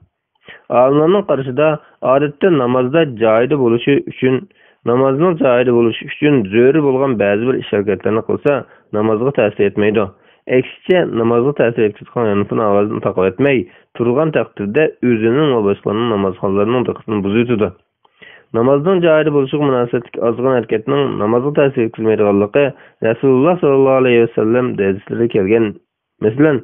ئالىملارنىڭ قارىشىدا، ئادەتتە نامازدا جايىدا بولۇشى ئۈچۈن، نامازنىڭ جايىدا بولۇشى ئۈچۈن زۆرۈر بولغان بەزى بىر ئىش-ھەرىكەتلەرنى قىلسا، نامازغا تەسىر يەتمەيدۇ. ئەكسىچە، نامازغا تەسىر يەتكۈزىدىغان يانفون ئاۋازىنى تاقىۋەتمەي تۇرغان تەقدىردە، ئۆزىنىڭ ۋە باشقىلارنىڭ نامازخانلىرىنىڭ دىققىتىنى بۇزۇۋېتىدۇ. نامازنىڭ جايىدا بولۇشىغا مۇناسىۋەتلىك ئازغىنە ھەرىكەتنىڭ نامازغا تەسىر يەتكۈزمەيدىغانلىقى رەسۇلۇللا ساللاللاھۇ ئەلەيھى ۋەسەللەم ھەدىسلىرىدە كەلگەن. مەسىلەن،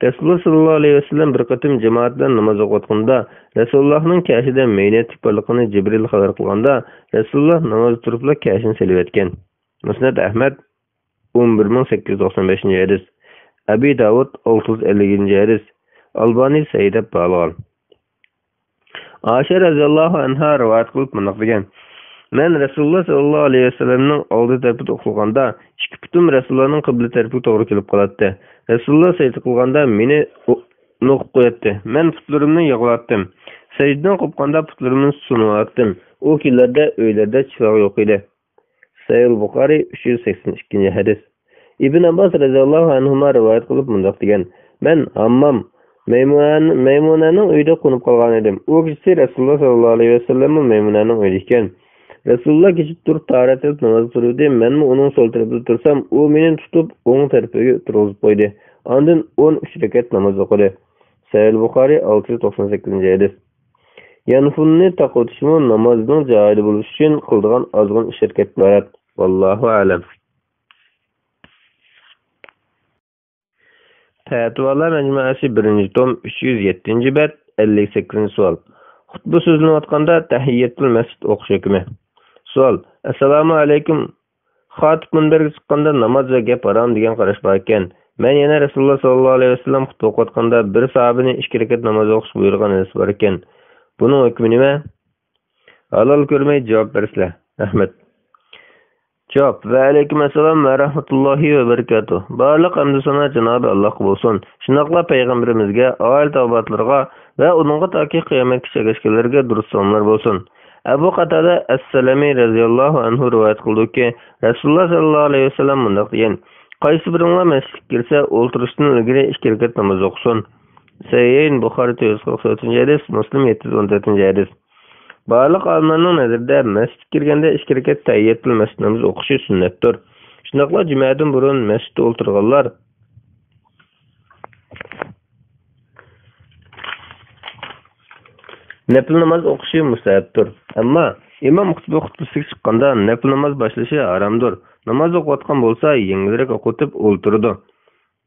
رەسۇلۇللا ساللاللاھۇ ئەلەيھى ۋەسەللەم بىر قېتىم جامائەت بىلەن ناماز ئوقۇۋاتقىندا، رەسۇلۇللانىڭ كەشىدە مەينەتلىك بارلىقىنى جىبرىل خەۋەر قىلغاندا، رەسۇلۇللا نامازدا تۇرۇپلا كەشىنى سېلىۋەتكەن. مۇسنەد ئەھمەد، ئون بىر مىڭ سەككىز يۈز توقسان بەشىنچى ھەدىس. ئەبى داۋۇد، ئالتە يۈز ئەللىكىنچى ھەدىس. ئالبانى سەھىھ دەپ باھالىغان. ئائىشە رەزىياللاھۇ ئەنھا رىۋايەت قىلىپ مۇنداق دېگەن: مەن رەسۇلۇللا ساللاللاھۇ ئەلەيھى ۋەسەللەمنىڭ ئالدى تەرىپىدە ئۇخلىغاندا، ئىككى پۇتۇم رەسۇلۇللانىڭ قىبلە تەرىپىگە توغرا كېلىپ قالاتتى. رەسۇلۇللا سەجدە قىلغاندا مېنى ئو-، نوقۇپ قوياتتى. مەن پۇتلىرىمنى يىغلاتتىم. سەجدىدىن قوپقاندا پۇتلىرىمنى سۇنۇۋالاتتىم. ئۇ كۈنلەردە ئۆيلەردە چىراغ يوق ئىدى. سەھىھ بۇخارىي، ئۈچ يۈز سەكسەن ئىككىنچى ھەدىس. ئىبن ئابباس رەزىياللاھۇ ئەنھۇما رىۋايەت قىلىپ مۇنداق دېگەن: مەن ھاممام مەيمۇنەنىڭ ئۆيىدە قونۇپ قالغان ئىدىم. ئۇ كېچىسى رەسۇلۇللا ساللاللاھۇ ئەلەيھى ۋەسەللەممۇ مەيمۇنەنىڭ ئۆيىدە ئىكەن. رەسۇلۇللا كېچىدە تۇرۇپ تاھارەت ئېلىپ نامازغا تۇرۇۋىدى. مەنمۇ ئۇنىڭ سول تەرىپىدە تۇرسام، ئۇ مېنى تۇتۇپ ئوڭ تەرىپىگە تۇرغۇزۇپ قويدى. ئاندىن ئون ئۈچ رەكەت ناماز ئوقۇدى. سەھىھ بۇخارىي، ئالتە يۈز توقسان سەككىزىنچى ھەدىس. يانفوننى تاقىۋېتىشمۇ نامازنىڭ جايىدا بولۇش ئۈچۈن قىلىدىغان ئازغىنە ئىش-ھەرىكەتتىن ئىبارەت. ۋاللاھۇ ئەلەم. پەتىۋالار مەجمۇئەسى، بىرىنچى توم، ئۈچ يۈز يەتتىنچى بەت، ئەللىك سەككىزىنچى سوئال. خۇتبە سۆزلىنىۋاتقاندا تەھىيەتۇل مەسچىد ئوقۇش ھۆكمى. سوئال: ئەسسالامۇ ئەلەيكۇم. خاتىپ مۇنبەرگە چىققاندا ناماز ۋە گەپ ھارام دېگەن قاراش بار ئىكەن. مەن يەنە رەسۇلۇللا ساللاللاھۇ ئەلەيھى ۋەسەللەم خۇتبە ئوقۇۋاتقاندا بىر ساھابىنى ئىككى رەكەت ناماز ئوقۇش بۇيرۇغان ھەدىس بار ئىكەن. بۇنىڭ ھۆكمى نېمە؟ ھالال كۆرمەي جاۋاب بەرسىلە. رەھمەت. جاۋاب: ۋەئەلەيكۇم ئەسسالام ۋە رەھمەتۇللاھى ۋە بەرىكاتۇھ. بارلىق ھەمدۇ سانا جانابى ئاللاھقا بولسۇن. شۇنداقلا پەيغەمبىرىمىزگە، ئائىلە تاۋابىئاتلىرىغا ۋە ئۇنىڭغا تاكى قىيامەتكىچە ئەگەشكەنلەرگە دۇرۇت سالاملار بولسۇن. ئەبۇ قاتادە ئەسسەلەمى رەزىياللاھۇ ئەنھۇ رىۋايەت قىلىدۇكى، رەسۇلۇللا ساللاللاھۇ ئەلەيھى ۋەسەللەم مۇنداق دېگەن: قايسى بىرىڭلار مەسچىتكە كىرسە، ئولتۇرۇشتىن ئىلگىرى ئىككى رەكەت ناماز ئوقۇسۇن. سەھىھەين، بۇخارىي تۆت يۈز قىرىق تۆتىنچى ھەدىس، مۇسلىم يەتتە يۈز ئون تۆتىنچى ھەدىس. بارلىق ئالىملارنىڭ نەزىرىدە مەسچىتكە كىرگەندە ئىككى رەكەت تەھىيەتۇل مەسچىت نامىزى ئوقۇشى سۈننەتتۇر. شۇنداقلا جۈمەدىن بۇرۇن مەسچىتتە ئولتۇرغانلار نەپىل ناماز ئوقۇشى مۇستەھەبتۇر. ئەمما ئىمام خۇتبە خۇتبىسىگە چىققاندا نەپىل ناماز باشلىشى ھارامدۇر. ناماز ئوقۇۋاتقان بولسا يېڭىلرەك ئوقۇتۇپ ئولتۇرىدۇ.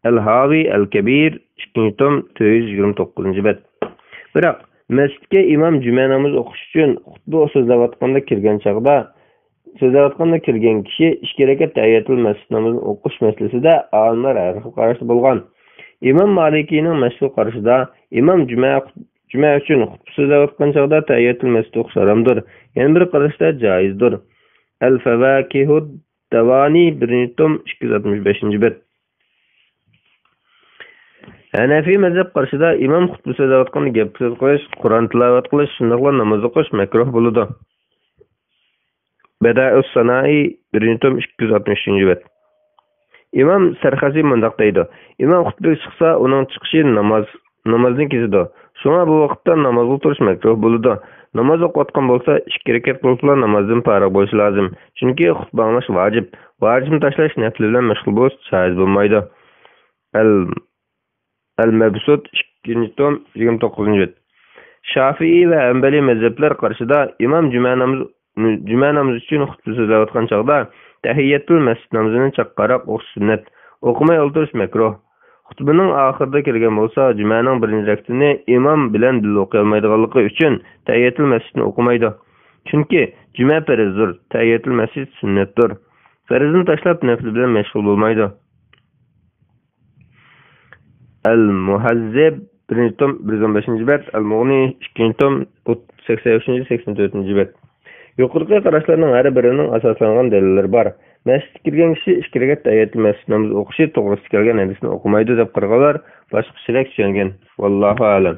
ئەل-ھاۋى ئەل-كەبىر، ئىككىنچى توم، تۆت يۈز يىگىرمە توققۇزىنچى بەت. بىراق، مەسچىتكە ئىمام جۈمە نامىزى ئوقۇش ئۈچۈن خۇتبە سۆزلەۋاتقاندا كىرگەن چاغدا، سۆزلەۋاتقاندا كىرگەن كىشى ئىككى رەكەت تەھىيەتۇل مەسچىت نامىزىنى ئوقۇش مەسىلىسىدە ئالىملار ھەر خىل قاراشتا بولغان. ئىمام مالىكىينىڭ مەشھۇر قارىشىدا، ئىمام جۈمە، جۈمە ئۈچۈن خۇتبە سۆزلەۋاتقان چاغدا تەھىيەتۇل مەسچىت ئوقۇش ھارامدۇر. يەنە بىر قاراشتا جائىزدۇر. ئەل-فەۋاكىھۇد داۋانى، بىرىنچى توم، ئىككى يۈز ئاتمىش بەشىنچى بەت. ھەنەفىي مەزھەپ قارىشىدا ئىمام خۇتبە سۆزلەۋاتقاندا گەپ-سۆز قىلىش، قۇرئان تىلاۋەت قىلىش، شۇنداقلا ناماز ئوقۇش مەكرۇھ بولىدۇ. بەدائۇس سانائى، بىرىنچى توم، ئىككى يۈز ئاتمىش ئۈچىنچى بەت. ئىمام سەرخەسى مۇنداق دەيدۇ: ئىمام خۇتبىگە چىقسا، ئۇنىڭ چىقىشى ناماز نامازنى كېسىدۇ. شۇڭا بۇ ۋاقىتتا نامازغا تۇرۇش مەكرۇھ بولىدۇ. ناماز ئوقۇۋاتقان بولسا، ئىككى رەكەت قىلىپلا نامازدىن پارىغ بولۇشى لازىم. چۈنكى خۇتبە ئاڭلاش ۋاجىپ. ۋاجىپنى تاشلاش نەپلى بىلەن مەشغۇل بولۇش جائىز بولمايدۇ. ئەل، ئەل-مەبسۇت، ئىككىنچى توم، يىگىرمە توققۇزىنچى بەت. شافىئىي ۋە ھەنبەلىي مەزھەپلەر قارىشىدا ئىمام جۈمە نامىزى جۈمە نامىزى ئۈچۈن خۇتبە سۆزلەۋاتقان چاغدا تەھىيەتۇل مەسچىت نامىزىنى چاققانراق ئوقۇش سۈننەت، ئوقۇماي ئولتۇرۇش مەكرۇھ. خۇتبىنىڭ ئاخىرىدا كىرگەن بولسا، جۈمەنىڭ بىرىنچى رەكىتىنى ئىمام بىلەن بىللە ئوقۇيالمايدىغانلىقى ئۈچۈن تەھىيەتۇل مەسچىتنى ئوقۇمايدۇ. چۈنكى جۈمە پەرزدۇر، تەھىيەتۇل مەسچىت سۈننەتتۇر. پەرزنى تاشلاپ نەپلى بىلەن مەشغۇل بولمايدۇ. ئەل-مۇھەززىب، بىرىنچى توم، بىر يۈز ئون بەشىنچى بەت، ئەل-مۇغنى، ئىككىنچى توم، سەكسەن ئۈچىنچى، سەكسەن تۆتىنچى بەت. يۇقىرىقى قاراشلارنىڭ ھەر بىرىنىڭ ئاساسلانغان دەلىللىرى بار. مەسچىتكە كىرگەن كىشى ئىككى رەكەت تەھىيەتۇل مەسچىت نامىزى ئوقۇشى توغرىسىدا كەلگەن ھەدىسنى ئوقۇمايدۇ دەپ قارىغانلار باشقىچىراق چۈشەنگەن. ۋاللاھۇ ئەلەم.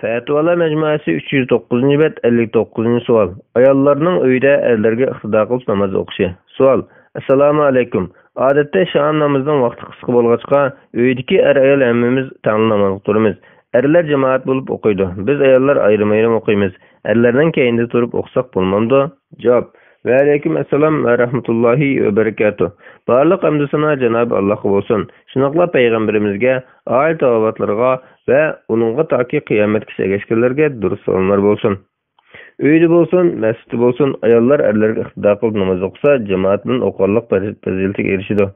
پەتىۋالار مەجمۇئەسى، ئۈچ يۈز توققۇزىنچى بەت، ئەللىك توققۇزىنچى سوئال. ئاياللارنىڭ ئۆيىدە ئەرلەرگە ئىقتىدا قىلىپ ناماز ئوقۇشى. سوئال: ئەسسالامۇ ئەلەيكۇم. ئادەتتە شام نامىزىنىڭ ۋاقتى قىسقا بولغاچقا، ئۆيدىكى ئەر-ئايال ھەممىمىز تەڭلا نامازغا تۇرىمىز. ئەرلەر جامائەت بولۇپ ئوقۇيدۇ. بىز ئاياللار ئايرىم-ئايرىم ئوقۇيمىز. ئەرلەرنىڭ كەينىدە تۇرۇپ ئوقۇساق بولمامدۇ؟ جاۋاب: ۋەئەلەيكۇم ئەسسالام ۋە رەھمەتۇللاھى ۋە بەرىكاتۇھ. بارلىق ھەمدۇ سانا جانابى ئاللاھقا بولسۇن. شۇنداقلا پەيغەمبىرىمىزگە، ئائىلە تاۋابىئاتلىرىغا ۋە ئۇنىڭغا تاكى قىيامەتكىچە ئەگەشكەنلەرگە دۇرۇت سالاملار بولسۇن. ئۆيىدە بولسۇن، مەسچىتتە بولسۇن، ئاياللار ئەرلەرگە ئىقتىدا قىلىپ ناماز ئوقۇسا، جامائەت بىلەن ئوقۇغانلىق پەز-، پەزىلىتىگە ئېرىشىدۇ.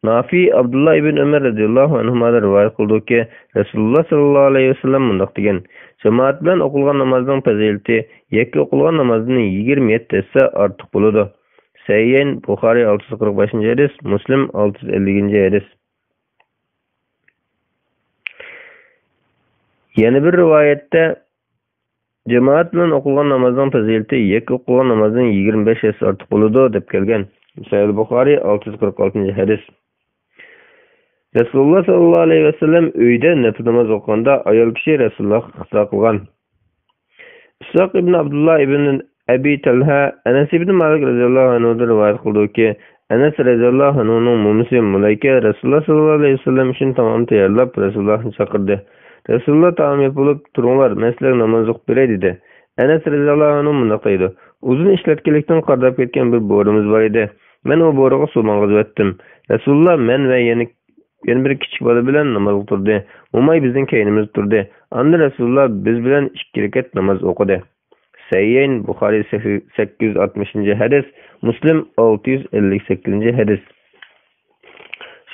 نافى ئابدۇللا ئىبن ئۆمەر رەزىياللاھۇ ئەنھۇمادىن رىۋايەت قىلدۇقى، رەسۇلۇللا سەللەللاھۇ ئەلەيھى ۋەسەللەم مۇنداق دېگەن: جامائەت بىلەن ئوقۇلغان نامازنىڭ پەزىلىتى يەككە ئوقۇلغان نامازدىن يىگىرمە يەتتە ھەسسە ئارتۇق بولىدۇ. سەھىھەين، بۇخارىي ئالتە يۈز قىرىق بەشىنچى ھەدىس، مۇسلىم ئالتە يۈز ئەللىكىنچى ھەدىس. يەنە بىر رىۋايەتتە، جامائەت بىلەن ئوقۇلغان نامازنىڭ پەزىلىتى يەككە ئوقۇلغان نامازدىن يىگىرمە بەش ھەسسە ئارتۇق بولىدۇ، دەپ كەلگەن. سەھىھ بۇخارىي، ئالتە يۈز قىرىق ئالتىنچى ھەدىس. رەسۇلۇللا سەللەللاھۇ ئەلەيھى ۋەسەللەم ئۆيدە نەپىل ناماز ئوقۇغاندا ئايال كىشى رەسۇلۇللاغا ئىقتىدا قىلغان. ئىسھاق ئىبن ئابدۇللا ئىبن ئەبى تەلھە ئەنەس ئىبن مالىك رەزىياللاھۇ ئەنھۇدىن رىۋايەت قىلدۇكى، ئەنەس رەزىياللاھۇ ئەنھۇنىڭ مومىسى مۇلەيكە رەسۇلۇللا سەللەللاھۇ ئەلەيھى ۋەسەللەم ئۈچۈن تائام تەييارلاپ، رەسۇلۇللاھنى چاقىردى. رەسۇلۇللا تائام يېپىپ بولۇپ، تۇرۇڭلار، مەن سىلەرگە ناماز ئوقۇپ بېرەي، دېدى. ئەنەس رەزىياللاھۇ ئەنھۇ مۇنداق دەيدۇ: ئۇزۇن ئىشلەتكەنلىكتىن قارىداپ كەتكەن بىر بورىمىز بار ئىدى. مەن ئۇ بورىغا سۇ ماڭغۇزۇۋەتتىم. رەسۇلۇللا مەن ۋە يەنە، يەنە بىر كىچىك بالا بىلەن نامازغا تۇردى. موماي بىزنىڭ كەينىمىزدە تۇردى. ئاندىن رەسۇلۇللا بىز بىلەن ئىككى رەكەت ناماز ئوقۇدى. سەھىھەين، بۇخارىي سەككىز يۈز ئاتمىشىنچى ھەدىس، مۇسلىم ئالتە يۈز ئەللىك سەككىزىنچى ھەدىس.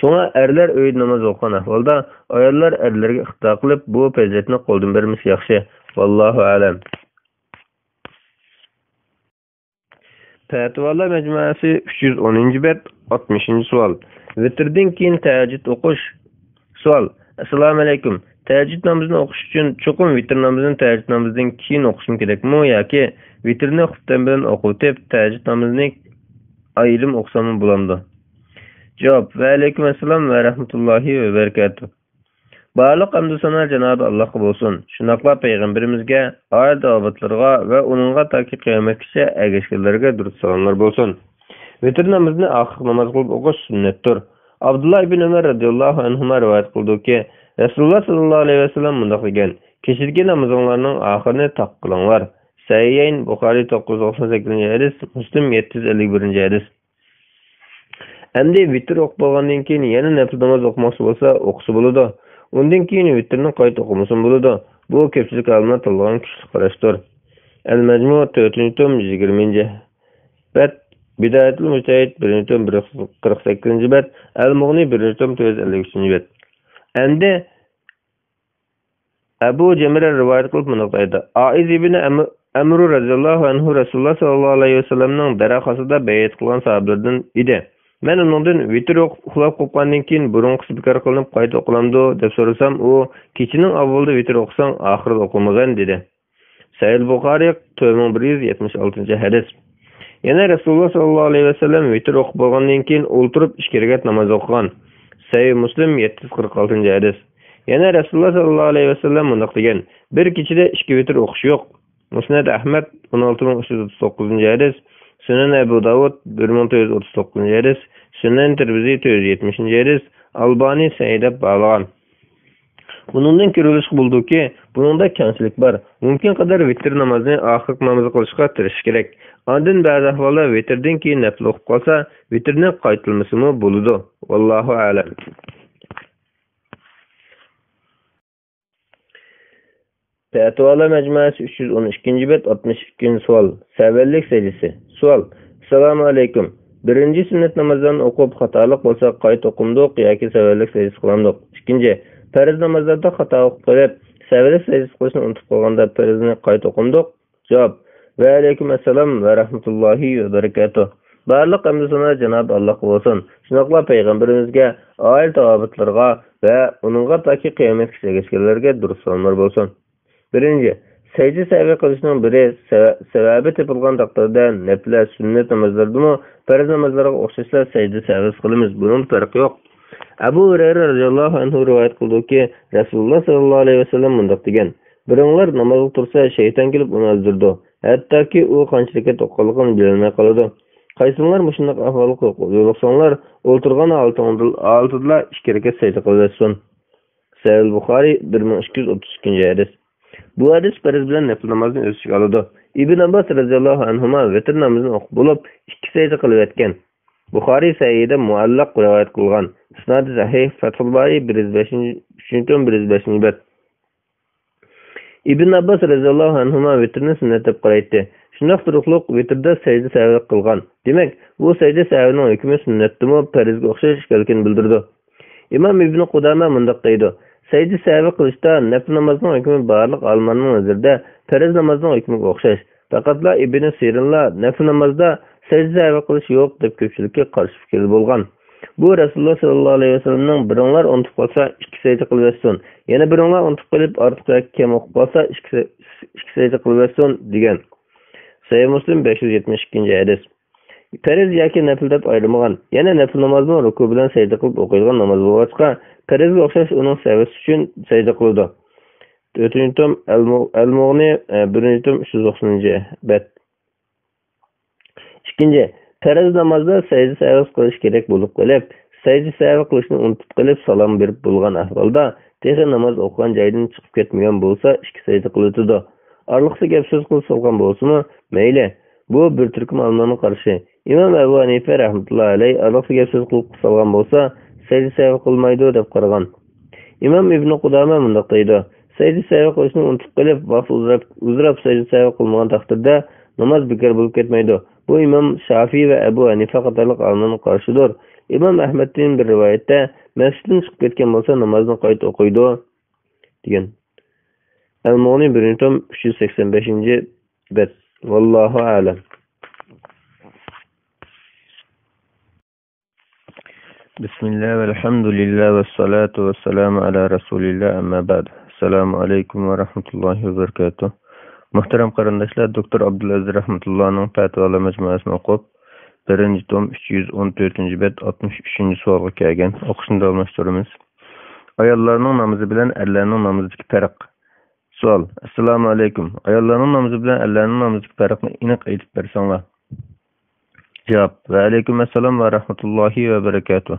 شۇڭا ئەرلەر ئۆيدە ناماز ئوقۇغان ئەھۋالدا، ئاياللار ئەرلەرگە ئىقتىدا قىلىپ، بۇ پەزىلەتنى قولدىن بەرمىسە ياخشى. ۋاللاھۇ ئەلەم. پەتىۋالار مەجمۇئەسى، ئۈچ يۈز ئونىنچى بەت، ئاتمىشىنچى سوئال. ۋىتىردىن كېيىن تەھەججۇد ئوقۇش. سوئال. ئەسسالامۇئەلەيكۇم. تەھەججۇد نامىزىنى ئوقۇش ئۈچۈن چوقۇم ۋىتىر نامىزىنى تەھەججۇد نامىزىدىن كېيىن ئوقۇشۇم كېرەكمۇ ياكى ۋىتىرنى خۇپتەن بىلەن ئوقۇۋېتىپ، تەھەججۇد نامىزىنى ئايرىم ئوقۇساممۇ بولامدۇ؟ جاۋاب. ۋەئەلەيكۇم ئەسسالام ۋە رەھمەتۇللاھى ۋە بەرىكاتۇھ. بارلىق ھەمدۇ سانا جانابى ئاللاھقا بولسۇن. شۇنداقلا پەيغەمبىرىمىزگە، ئائىلە تاۋابىئاتلىرىغا ۋە ئۇنىڭغا تاكى قىيامەتكىچە ئەگەشكەنلەرگە دۇرۇت سالاملار بولسۇن. ۋىتىر نامىزىنى ئاخىرقى ناماز قىلىپ ئوقۇش سۈننەتتۇر. ئابدۇللا ئىبن ئۆمەر رەزىياللاھۇ ئەنھۇما رىۋايەت قىلدۇكى، رەسۇلۇللا سەللەللاھۇ ئەلەيھى ۋەسەللەم مۇنداق دېگەن: كېچىدىكى نامىزىڭلارنىڭ ئاخىرىنى تاق قىلىڭلار. سەھىھەين، بۇخارىي توققۇز يۈز توقسان سەككىزىنچى ھەدىس، مۇسلىم يەتتە يۈز ئەللىك بىرىنچى ھەدىس. ئەمدى ۋىتىر ئوقۇپ بولغاندىن كېيىن يەنە نەپىل ناماز ئوقۇماقچى بولسا ئوقۇسا بولىدۇ. ئۇندىن كېيىن ۋىتىرنى قايتا ئوقۇمىسىمۇ بولىدۇ. بۇ كۆپچىلىك ئالىملار تاللىغان كۈچلۈك قاراشتۇر. ئەل مەجمۇ تۆتىنچى توم يىگىرمىنچى بەت، بىدايەتۇل مۇجتەھىد بىرىنچى توم بىر يۈز قىرىق سەككىزىنچى بەت، ئەل مۇغنى بىرىنچى توم تۆت يۈز ئەللىك ئۈچىنچى بەت. ئەمدى ئەبۇ جەمرە رىۋايەت قىلىپ مۇنداق دەيدۇ: ئائىز ئىبنى ئەم-، ئەمرۇ رەزىياللاھۇ ئەنھۇ رەسۇلۇللا سەللەللاھۇ ئەلەيھى ۋەسەللەمنىڭ دەرەخاسىدا بەيئەت قىلغان ساھابىلىرىدىن ئىدى. مەن ئۇنىڭدىن ۋىتىر ئوقۇپ ئۇخلاپ قوپقاندىن كېيىن بۇرۇنقىسى بىكار قىلىنىپ قايتا ئوقۇلامدۇ دەپ سورىسام، ئۇ كېچىنىڭ ئاۋۋىلىدا ۋىتىر ئوقۇساڭ ئاخىرىدا ئوقۇمىغىن دېدى. سەھىھ بۇخارىي، تۆت مىڭ بىر يۈز يەتمىش ئالتىنچى ھەدىس. يەنە رەسۇلۇللا سەللەللاھۇ ئەلەيھى ۋەسەللەم ۋىتىر ئوقۇپ بولغاندىن كېيىن ئولتۇرۇپ ئىككى رەكەت ناماز ئوقۇغان. سەھىھ مۇسلىم، يەتتە يۈز قىرىق ئالتىنچى ھەدىس. يەنە رەسۇلۇللا سەللەللاھۇ ئەلەيھى ۋەسەللەم مۇنداق دېگەن: بىر كېچىدە ئىككى ۋىتىر ئوقۇش يوق. مۇسنەد ئەھمەد، ئون ئالتە مىڭ ئۈچ يۈز ئوتتۇز توققۇزىنچى ھەدىس، سۈنەن ئەبۇ داۋۇد، بىر مىڭ تۆت يۈز ئوتتۇز توققۇزىنچى ھەدىس، سۈنەن تىرمىزى، تۆت يۈز يەتمىشىنچى ھەدىس، ئالبانى سەھىھ دەپ باھالىغان. بۇنىڭدىن كۆرۈۋېلىشقا بولىدۇكى، بۇنىڭدا كەڭچىلىك بار. مۇمكىن قەدەر ۋىتىر نامازنى ئاخىرقى ناماز قىلىشقا تىرىشىش كېرەك. ئاندىن بەزى ئەھۋالدا ۋىتىردىن كېيىن نەپلى ئوقۇپ قالسا، ۋىتىرنى قايتىلىمىسىمۇ بولىدۇ. ۋاللاھۇ ئەلەم. پەتىۋالار مەجمۇئەسى، ئۈچ يۈز ئون ئىككىنچى بەت، ئاتمىش ئىككىنچى سوئال. سەۋەنلىك سەجدىسى. سوئال. ئەسسالامۇ ئەلەيكۇم. بىرىنچى سۈننەت نامازلارنى ئوقۇپ خاتالىق بولسا قايتا ئوقۇمدۇق ياكى سەۋەنلىك سەجدىسى قىلامدۇق؟ ئىككىنچى، پەرز نامازلاردا خاتا ئوقۇپ قېلىپ، سەۋەنلىك سەجدىسى قىلىشنى ئۇنتۇپ قالغاندا پەرزنى قايتا ئوقۇمدۇق؟ جاۋاب. ۋەئەلەيكۇم ئەسسالام ۋە رەھمەتۇللاھى ۋە بەرىكاتۇھ. بارلىق ھەمدۇ سانا جانابى ئاللاھقا بولسۇن. شۇنداقلا پەيغەمبىرىمىزگە، ئائىلە تاۋابىئاتلىرىغا ۋە ئۇنىڭغا تاكى قىيامەتكىچە ئەگەشكەنلەرگە دۇرۇت سالاملار بولسۇن. بىرىنچى، سەجدە سەھۋى قىلىشنىڭ بىرى سەۋە-، سەۋەبى تېپىلغان تەقدىردە نەپلە، سۈننەت نامازلىرىدىمۇ پەرز نامازلارغا ئوخشاشلا سەجدە سەھۋىسى قىلىمىز. بۇنىڭدا پەرق يوق. ئەبۇ ھۇرەيرە رەزىياللاھۇ ئەنھۇ رىۋايەت قىلدۇكى، رەسۇلۇللا سەللەللاھۇ ئەلەيھى ۋەسەللەم مۇنداق دېگەن: بىرىڭلار نامازغا تۇرسا، شەيتان كېلىپ ئۇنى ئازدۇرىدۇ. ھەتتاكى ئۇ قانچە رەكەت ئوقۇغانلىقىنى بىلەلمەي قالىدۇ. قايسىڭلار مۇشۇنداق ئەھۋالغا يولۇقساڭلار، ئولتۇرغان ھالىتىڭدىلا ئىككى رەكەت سەجدە قىلىۋەتسۇن. سەھىھ بۇخارىي، بىر مىڭ ئىككى يۈز ئوتتۇز ئىككىنچى ھەدىس. بۇ ھەدىس پەرز بىلەن نەپىل نامازنى ئۆز ئىچىگە ئالىدۇ. ئىبن ئابباس رەزىياللاھۇ ئەنھۇما ۋىتىر نامىزىنى ئوقۇپ بولۇپ، ئىككى سەجدە قىلىۋەتكەن. بۇخارىي سەھىھىدە مۇئەللەق رىۋايەت قىلغان. ئىسنادى سەھىھ، فەتھۇل بارىي، بىر يۈز بەشىنچى، ئۈچىنچى توم، بىر يۈز بەشىنچى بەت. ئىبن ئابباس رەزىياللاھۇ ئەنھۇما ۋىتىرنى سۈننەت دەپ قارايتتى. شۇنداق تۇرۇقلۇق ۋىتىردە سەجدە سەھۋى قىلغان. دېمەك، بۇ سەجدە سەھۋىنىڭ ھۆكمى سۈننەتتىمۇ، پەرزگە ئوخشاش ئىكەنلىكىنى بىلدۈرىدۇ. ئىمام ئىبنى قۇدامە مۇنداق دەيدۇ: سەجدە سەھۋى قىلىشتا نەپلى نامازنىڭ ھۆكمى بارلىق ئالىملارنىڭ نەزىرىدە پەرز نامازنىڭ ھۆكمىگە ئوخشاش. پەقەتلا ئىبنى سىرىنلا نەپلى نامازدا سەجدە سەھۋى قىلىش يوق دەپ كۆپچىلىككە قارشى پىكىردە بولغان. بۇ رەسۇلۇللا ساللاللاھۇ ئەلەيھى ۋەسەللەمنىڭ «بىرىڭلار ئۇنتۇپ قالسا، ئىككى سەجدە قىلىۋەتسۇن، يەنە بىرىڭلار ئۇنتۇپ قېلىپ، ئارتۇق ياكى كەم ئوقۇپ قالسا، ئىككى سە-، ئىككى سەجدە قىلىۋەتسۇن» دېگەن. سەھىھ مۇسلىم، بەش يۈز يەتمىش ئىككىنچى ھەدىس. پەرز ياكى نەپىل دەپ ئايرىمىغان. يەنە نەپىل نامازمۇ رۇكۇ بىلەن سەجدە قىلىپ ئوقۇيدىغان ناماز بولغاچقا، پەرزگە ئوخشاش ئۇنىڭ سەھۋىسى ئۈچۈن سەجدە قىلىدۇ. تۆتىنچى توم ئەل-، ئەل-مۇغنى، ئە، بىرىنچى توم، ئۈچ يۈز توقسىنىنچى بەت. ئىككىنچى، پەرز نامازدا سەجدە سەھۋى قىلىش كېرەك بولۇپ قېلىپ، سەجدە سەھۋى قىلىشنى ئۇنتۇپ قېلىپ سالام بېرىپ بولغان ئەھۋالدا، تېخى ناماز ئوقۇغان جايدىن چىقىپ كەتمىگەن بولسا، ئىككى سەجدە قىلىۋېتىدۇ. ئارىلىقتا گەپ سۆز قىلىپ سالغان بولسىمۇ مەيلى، بۇ بىر تۈركۈم ئالىملارنىڭ قارىشى. ئىمام ئەبۇ ھەنىفە رەھمەتۇللاھى ئەلەيھ ئارىلىقتا گەپ سۆز قىلىپ سالغان بولسا، سەجدە سەھۋى قىلمايدۇ دەپ قارىغان. ئىمام ئىبنى قۇدامە مۇنداق دەيدۇ: سەجدە سەھۋى قىلىشنى ئۇنتۇپ قېلىپ، ۋاقىت ئۇزىراپ، ئۇزىراپ سەجدە سەھۋى قىلمىغان تەقدىردە، ناماز بىكار بولۇپ كەتمەيدۇ. بۇ ئىمام شافىئى ۋە ئەبۇ ھەنىفە قاتارلىق ئالىملارنىڭ قارىشىدۇر. ئىمام ئەھمەدتىن بىر رىۋايەتتە، مەسچىتتىن چىقىپ كەتكەن بولسا، نامازنى قايتا ئوقۇيدۇ، دېگەن. ئەل-مۇغنى، بىرىنچى توم، ئۈچ يۈز سەكسەن بەشىنچى بەت. ۋاللاھۇ ئەلەم. بسم الله والحمد لله والصلاة والسلام على رسول الله، أما بعد. السلام عليكم ورحمة الله وبركاته. مۇھتەرەم قېرىنداشلار، دوكتور ئابدۇلئەزىز رەھمەتۇللانىڭ پەتىۋالار مەجمۇئەسىنى ئوقۇپ، بىرىنچى توم، ئۈچ يۈز ئون تۆتىنچى بەت، ئاتمىش ئۈچىنچى سوئالغا كەلگەن. ئوقۇشنى داۋاملاشتۇرىمىز. ئاياللارنىڭ نامىزى بىلەن ئەرلەرنىڭ نامىزىدىكى پەرق. سوئال: ئەسسالامۇ ئەلەيكۇم. ئاياللارنىڭ نامىزى بىلەن ئەرلەرنىڭ نامىزىدىكى پەرقنى ئېنىق ئېيتىپ بەرسەڭلار. جاۋاب: ۋەئەلەيكۇم ئەسسالام ۋە رەھمەتۇللاھى ۋە بەرىكاتۇھ.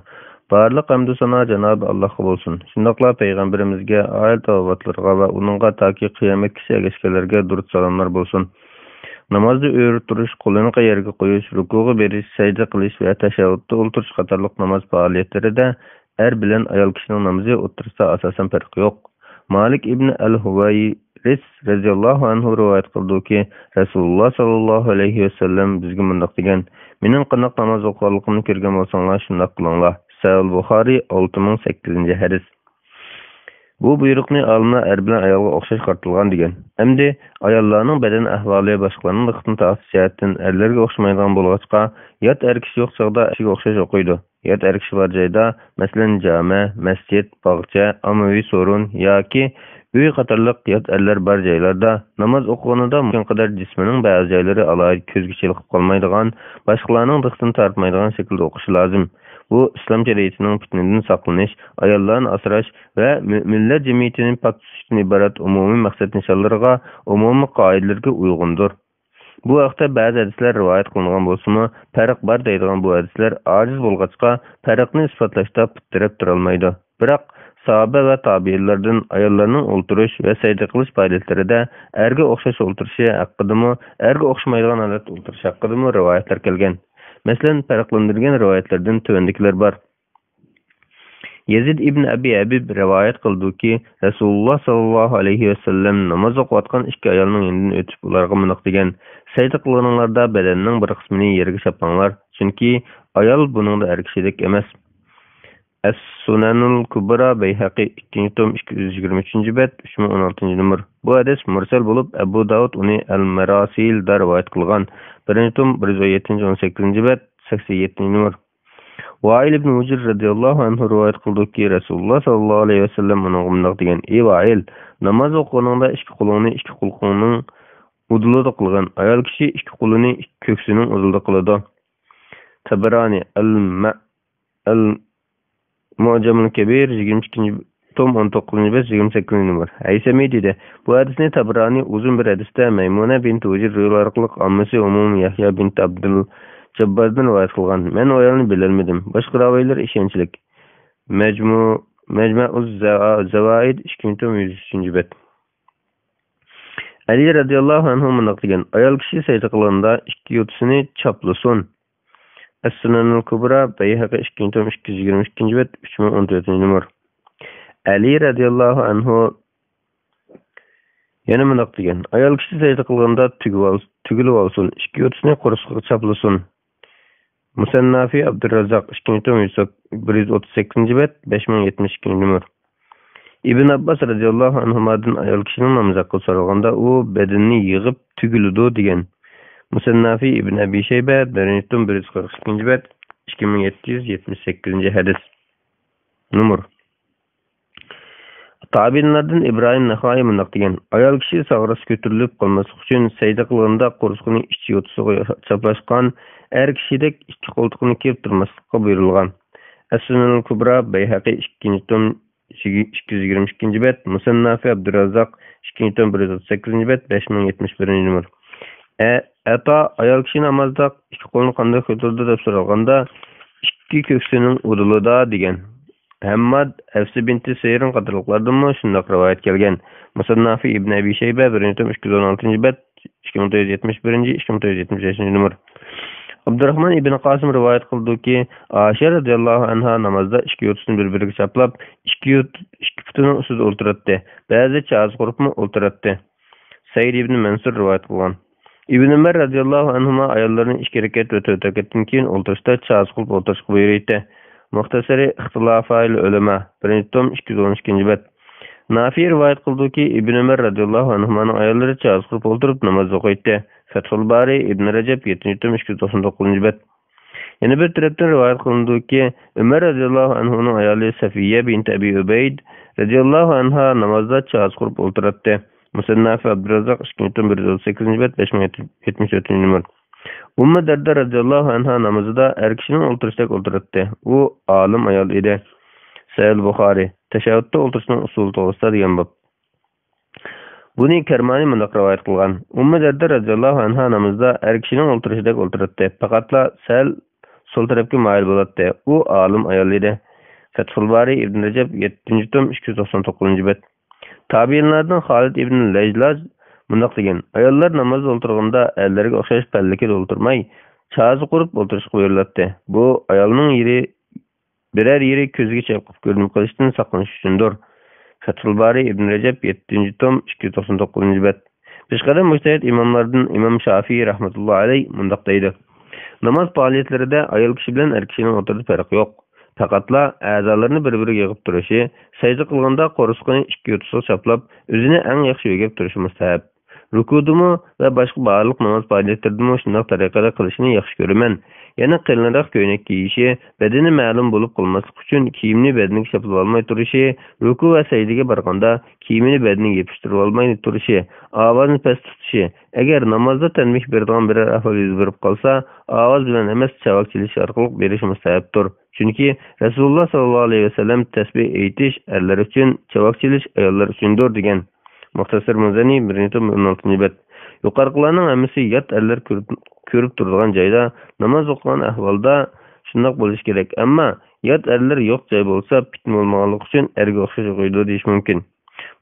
بارلىق ھەمدۇ سانا جانابى ئاللاھقا بولسۇن. شۇنداقلا پەيغەمبىرىمىزگە، ئائىلە تاۋابىئاتلىرىغا ۋە ئۇنىڭغا تاكى قىيامەتكىچە ئەگەشكەنلەرگە دۇرۇت سالاملار بولسۇن. نامازدا ئۆرە تۇرۇش، قولىنى يەرگە قويۇش، رۇكۇغا بېرىش، سەجدە قىلىش ۋە تەشەھھۇدتا ئولتۇرۇش قاتارلىق ناماز پائالىيەتلىرىدە ئەر بىلەن ئايال كىشىنىڭ نامىزى ئوتتۇرىسىدا ئاساسەن پەرق يوق. مالىك ئىبن ئەل ھۇۋەيرىس رەزىياللاھۇ ئەنھۇ رىۋايەت قىلىدۇكى، رەسۇلۇللا ساللاللاھۇ ئەلەيھى ۋەسەللەم بىزگە مۇنداق دېگەن: مېنىڭ قانداق ناماز ئوقۇغانلىقىمنى كۆرگەن بولساڭلار، شۇنداق قىلىڭلار. سەھىھۇل بۇخارىي، ئالتە مىڭ سەككىزىنچى ھەدىس. بۇ بۇيرۇقنى ئالىملار ئەر بىلەن ئايالغا ئوخشاش قارىتىلغان دېگەن. ئەمدى ئاياللارنىڭ بەدەن ئەھۋالى باشقىلارنىڭ دىققىتىنى تارتىش جەھەتتىن ئەرلەرگە ئوخشىمايدىغان بولغاچقا، يات ئەر كىشى يوق چاغدا ئەر كىشىگە ئوخشاش ئوقۇيدۇ. يات ئەر كىشى بار جايدا، مەسىلەن، جامە، مەسچىت، باغچە، ئاممىۋى سورۇن ياكى ئۆي قاتارلىق يات ئەرلەر بار جايلاردا ناماز ئوقۇغىنىدا مۇمكىن قەدەر جىسمىنىڭ بەزى جايلىرى ئالاھىدە كۆزگە چېلىقىپ قالمايدىغان، باشقىلارنىڭ دىققىتىنى تارتمايدىغان شەكىلدە ئوقۇشى لازىم. بۇ ئىسلام شەرىئىتىنىڭ پىتنىدىن ساقلىنىش، ئاياللارنى ئاسراش ۋە مۆمىنلەر جەمئىيىتىنى پاك تۇتۇشتىن ئىبارەت ئومۇمىي مەقسەت نىشانلىرىغا، ئومۇمىي قائىدىلىرىگە ئۇيغۇندۇر. بۇ ھەقتە بەزى ھەدىسلەر رىۋايەت قىلىنغان بولسىمۇ، پەرق بار دەيدىغان بۇ ھەدىسلەر ئاجىز بولغاچقا، پەرقنى ئىسپاتلاشتا پۇت تىرەپ تۇرالمايدۇ. بىراق، ساھابە ۋە تابىئىنلاردىن ئاياللارنىڭ ئولتۇرۇش ۋە سەجدە قىلىش پائالىيەتلىرىدە ئەرگە ئوخشاش ئولتۇرۇشى ھەققىدىمۇ، ئەرگە ئوخشىمايدىغان ھالەتتە ئولتۇرۇش ھەققىدىمۇ رىۋايەتلەر كەلگەن. مەسىلەن، پەرقلەندۈرگەن رىۋايەتلەردىن تۆۋەندىكىلەر بار. يەزىد ئىبن ئەبى ھەبىب رىۋايەت قىلىدۇكى، رەسۇلۇللا ساللاللاھۇ ئەلەيھى ۋەسەللەم ناماز ئوقۇۋاتقان ئىككى ئايالنىڭ يېنىدىن ئۆتۈپ، ئۇلارغا مۇنداق دېگەن: سەجدە قىلغىنىڭلاردا بەدەننىڭ بىر قىسمىنى يەرگە چاپلاڭلار، چۈنكى ئايال بۇنىڭدا ئەر كىشىدەك ئەمەس. ئەس-سۇنەنۇل كۇبرا، بەيھەقى، ئىككىنچى توم، ئىككى يۈز يىگىرمە ئۈچىنچى بەت، ئۈچ مىڭ ئون ئالتىنچى نومۇر. بۇ ھەدىس مۇرسەل بولۇپ، ئەبۇ داۋۇد ئۇنى ئەل-مەراسىلدا رىۋايەت قىلغان، بىرىنچى توم، بىر يۈز ئون يەتتىنچى، ئون سەككىزىنچى بەت، سەكسەن يەتتىنچى نومۇر. ۋائىل ئىبن ھۇجر رەزىياللاھۇ ئەنھۇ رىۋايەت قىلىدۇكى، رەسۇلۇللا ساللاللاھۇ ئەلەيھى ۋەسەللەم ئۇنىڭغا مۇنداق دېگەن: ئى ۋائىل، ناماز ئوقۇغىنىڭدا ئىككى قولۇڭنى ئىككى قۇلىقىڭنىڭ ئۇدۇلىدا قىلغىن. ئايال كىشى ئىككى قولىنى ئىككى كۆكسىنىڭ ئۇدۇلىدا قىلىدۇ. تەبرانى، ئەل-مە-، ئەل-مۇئجەمۇل كەبىر، يىگىرمە ئىككىنچى توم، ئون توققۇزىنچى بەت، يىگىرمە سەككىزىنچى نومۇر. ھەيسەمى دېدى: بۇ ھەدىسنى تەبرانى ئۇزۇن بىر ھەدىستە مەيمۇنە بىنت ھۇجر رىۋايەت قىلىپ، ئاممىسى ئۇممۇ يەھيا بىنت ئابدۇل جابباردىن رىۋايەت قىلغان. مەن ئۇ ئايالنى بىلەلمىدىم. باشقا راۋىلەر ئىشەنچلىك. مەجمۇ-، مەجمەئۇز زاۋائىد، ئىككىنچى توم، يۈز ئۈچىنچى بەت. ئەلى رەزىياللاھۇ ئەنھۇ مۇنداق دېگەن: ئايال كىشى سەجدە قىلغاندا ئىككى يوتىسىنى چاپلىسۇن. ئەس-سۇنەنۇل كۇبرا، بەيھەقى، ئىككىنچى توم، ئىككى يۈز يىگىرمە ئىككىنچى بەت، ئۈچ مىڭ ئون تۆتىنچى نومۇر. ئەلى رەزىياللاھۇ ئەنھۇ يەنە مۇنداق دېگەن: ئايال كىشى سەجدە قىلغاندا تۈگۈۋال-، تۈگۈلۈۋالسۇن، ئىككى يوتىسىنى قورسىقىغا چاپلىسۇن. مۇسەننافى ئابدۇراززاق، ئىككىنچى توم، يۈز، بىر يۈز ئوتتۇز سەككىزىنچى بەت، بەش مىڭ يەتمىش ئىككىنچى نومۇر. ئىبن ئابباس رەزىياللاھۇ ئەنھۇمادىن ئايال كىشىنىڭ نامىزى ھەققىدە سورالغاندا، ئۇ بەدىنىنى يىغىپ تۈگۈلىدۇ دېگەن. مۇسەننافى ئىبن ئەبى شەيبە، بىرىنچى توم، بىر يۈز قىرىق ئىككىنچى بەت، ئىككى مىڭ يەتتە يۈز يەتمىش سەككىزىنچى ھەدىس. نومۇر. تابىئىنلاردىن ئىبراھىم نەخائى مۇنداق دېگەن: ئايال كىشى ساغرىسى كۆتۈرۈلۈپ قالماسلىق ئۈچۈن سەجدە قىلغاندا قورسىقىنى ئىچ يوتىسىغا چاپلاشقان، ئەر كىشىدەك ئىككى قولتۇقىنى كېرىپ تۇرماسلىققا بۇيرۇلغان. ئەس-سۇنەنۇل كۇبرا، بەيھەقى، ئىككىنچى توم، ئىككى يۈز يىگىرمە ئىككىنچى بەت، مۇسەننافى ئابدۇراززاق، ئىككىنچى توم، بىر يۈز ئوتتۇز سەككىزىنچى بەت، بەش مىڭ يەتمىش بىرىنچى نومۇر. ئە-، ئەتا ئايال كىشى نامازدا ئىككى قولىنى قانداق كۆتۈرىدۇ دەپ سورالغاندا، ئىككى كۆكسىنىڭ ئۇدۇلىدا دېگەن. ھەمماد، ھەفسە بىنتى سىرىن قاتارلىقلاردىنمۇ شۇنداق رىۋايەت كەلگەن. مۇسەننافى ئىبن ئەبى شەيبە، بىرىنچى توم، ئىككى يۈز ئون ئالتىنچى بەت، ئىككى مىڭ تۆت يۈز يەتمىش بىرىنچى، ئىككى مىڭ تۆت يۈز يەتمىش بەشىنچى نومۇر. ئابدۇراخمان ئىبن قاسىم رىۋايەت قىلىدۇكى، ئائىشە رەزىياللاھۇ ئەنھا نامازدا ئىككى يوتىسىنى بىر-بىرىگە چاپلاپ، ئىككى يوت-، ئىككى پۇتىنىڭ ئۈستىدە ئولتۇراتتى. بەزىدە چازا قۇرۇپمۇ ئولتۇراتتى. سەئىد ئىبن مەنسۇر رىۋايەت قىلغان. ئىبن ئۆمەر رەزىياللاھۇ ئەنھۇما ئاياللىرىنى ئىككى رەكەت ۋە تۆت رەكەتتىن كېيىن ئولتۇرۇشتا چازا قىلىپ ئولتۇرۇشقا بۇيرۇيتتى. مۇختەسەرى ئىختىلافايىل ئۆلەما، بىرىنچى توم، ئىككى يۈز ئون ئىككىنچى بەت. نافىي رىۋايەت قىلىدۇكى، ئىبن ئۆمەر رەزىياللاھۇ ئەنھۇمانىڭ ئاياللىرى چازا قۇرۇپ ئولتۇرۇپ ناماز ئوقۇيتتى. فەتھۇل بارى، ئىبن رەجەب، يەتتىنچى توم، ئىككى يۈز توقسان توققۇزىنچى بەت. يەنە بىر تەرەپتىن رىۋايەت قىلىنىدۇكى، ئۆمەر رەزىياللاھۇ ئەنھۇنىڭ ئايالى سەفىيە بىنت ئەبى ئۇبەيد رەزىياللاھۇ ئەنھا نامازدا چازا قۇرۇپ ئولتۇراتتى. مۇسەننافى ئابدۇراززاق، ئىككىنچى توم، بىر يۈز ئوتتۇز سەككىزىنچى بەت، بەش مىڭ يەتمىش تۆتىنچى نومۇر. ئۇممۇ دەردە رەزىياللاھۇ ئەنھا نامىزىدا ئەر كىشىنىڭ ئولتۇرۇشىدەك ئولتۇراتتى. ئۇ ئالىم ئايال ئىدى. سەھىھ بۇخارىي، تەشەھھۇدتا ئولتۇرۇشنىڭ ئۇسۇلى توغرىسىدا دېگەن باب. بۇنى كەرمانى مۇنداق رىۋايەت قىلغان: ئۇممۇ دەردە رەزىياللاھۇ ئەنھا نامىزدا ئەر كىشىنىڭ ئولتۇرۇشىدەك ئولتۇراتتى، پەقەتلا سەل سول تەرەپكە مايىل بولاتتى. ئۇ ئالىم ئايال ئىدى. فەتھۇل بارى، ئىبن رەجەب، يەتتىنچى توم، ئىككى يۈز توقسان توققۇزىنچى بەت. تابىئىنلاردىن خالىد ئىبن لەجلاج مۇنداق دېگەن: ئاياللار نامازدا ئولتۇرغاندا ئەرلەرگە ئوخشاش پەللىكىدە ئولتۇرماي، چازا قۇرۇپ ئولتۇرۇشقا بۇيرۇلاتتى. بۇ ئايالنىڭ يېرى بىرەر يېرى كۆزگە چېقىپ كۆرۈنۈپ قېلىشتىن ساقلىنىش ئۈچۈندۇر. فەتھۇل بارى، ئىبن رەجەب، يەتتىنچى توم، ئىككى يۈز توقسان توققۇزىنچى بەت. پېشقەدەم مۇجتەھىد ئىماملاردىن ئىمام شافىئى رەھمەتۇللا ئەلەي مۇنداق دەيدۇ: ناماز پائالىيەتلىرىدە ئايال كىشى بىلەن ئەر كىشىنىڭ ئوتتۇرىدا پەرق يوق. پەقەتلا ئەزالىرىنى بىر-بىرىگە يىغىپ تۇرۇشى، سەجدە قىلغاندا قورسىقىنى ئىككى يوتىسىغا چاپلاپ، ئۆزىنى ئەڭ ياخشى بېگەپ تۇرۇشى مۇستەھەپ. رۇكۇدىمۇ ۋە باشقا بارلىق ناماز پائالىيەتلىرىدىمۇ شۇنداق تەرىقىدە قىلىشىنى ياخشى كۆرىمەن. يەنە قېلىنراق كۆينەك كىيىشى، بەدىنى مەلۇم بولۇپ قالماسلىق ئۈچۈن كىيىمنى بەدىنىگە چاپلىۋالماي تۇرۇشى، رۇكۇ ۋە سەجدىگە بارغاندا كىيىمىنى بەدىنىگە يېپىشتۇرۇۋالماي تۇرۇشى، ئاۋازىنى پەس تۇتۇشى، ئەگەر نامازدا تەنبىھ بېرىدىغان بىرەر ئەھۋال يۈز بېرىپ قالسا، ئاۋاز بىلەن ئەمەس، چاۋاك چېلىش ئارقىلىق بېرىشى مۇستەھەپتۇر. چۈنكى رەسۇلۇللا ساللاللاھۇ ئەلەيھى ۋەسەللەم تەسبىھ ئېيتىش ئەرلەر ئۈچۈن، چاۋاك چېلىش ئاياللار ئۈچۈندۇر دېگەن. مۇختەسىر مۇزەنى، بىرىنچى توم، ئون ئالتىنچى بەت. يۇقىرىقىلارنىڭ ھەممىسى يات ئەرلەر كۆرۈپ، كۆرۈپ تۇرىدىغان جايدا ناماز ئوقۇغان ئەھۋالدا شۇنداق بولۇشى كېرەك. ئەمما يات ئەرلەر يوق جاي بولسا، پىتنە بولمىغانلىقى ئۈچۈن ئەرگە ئوخشاش ئوقۇيدۇ دېيىش مۇمكىن.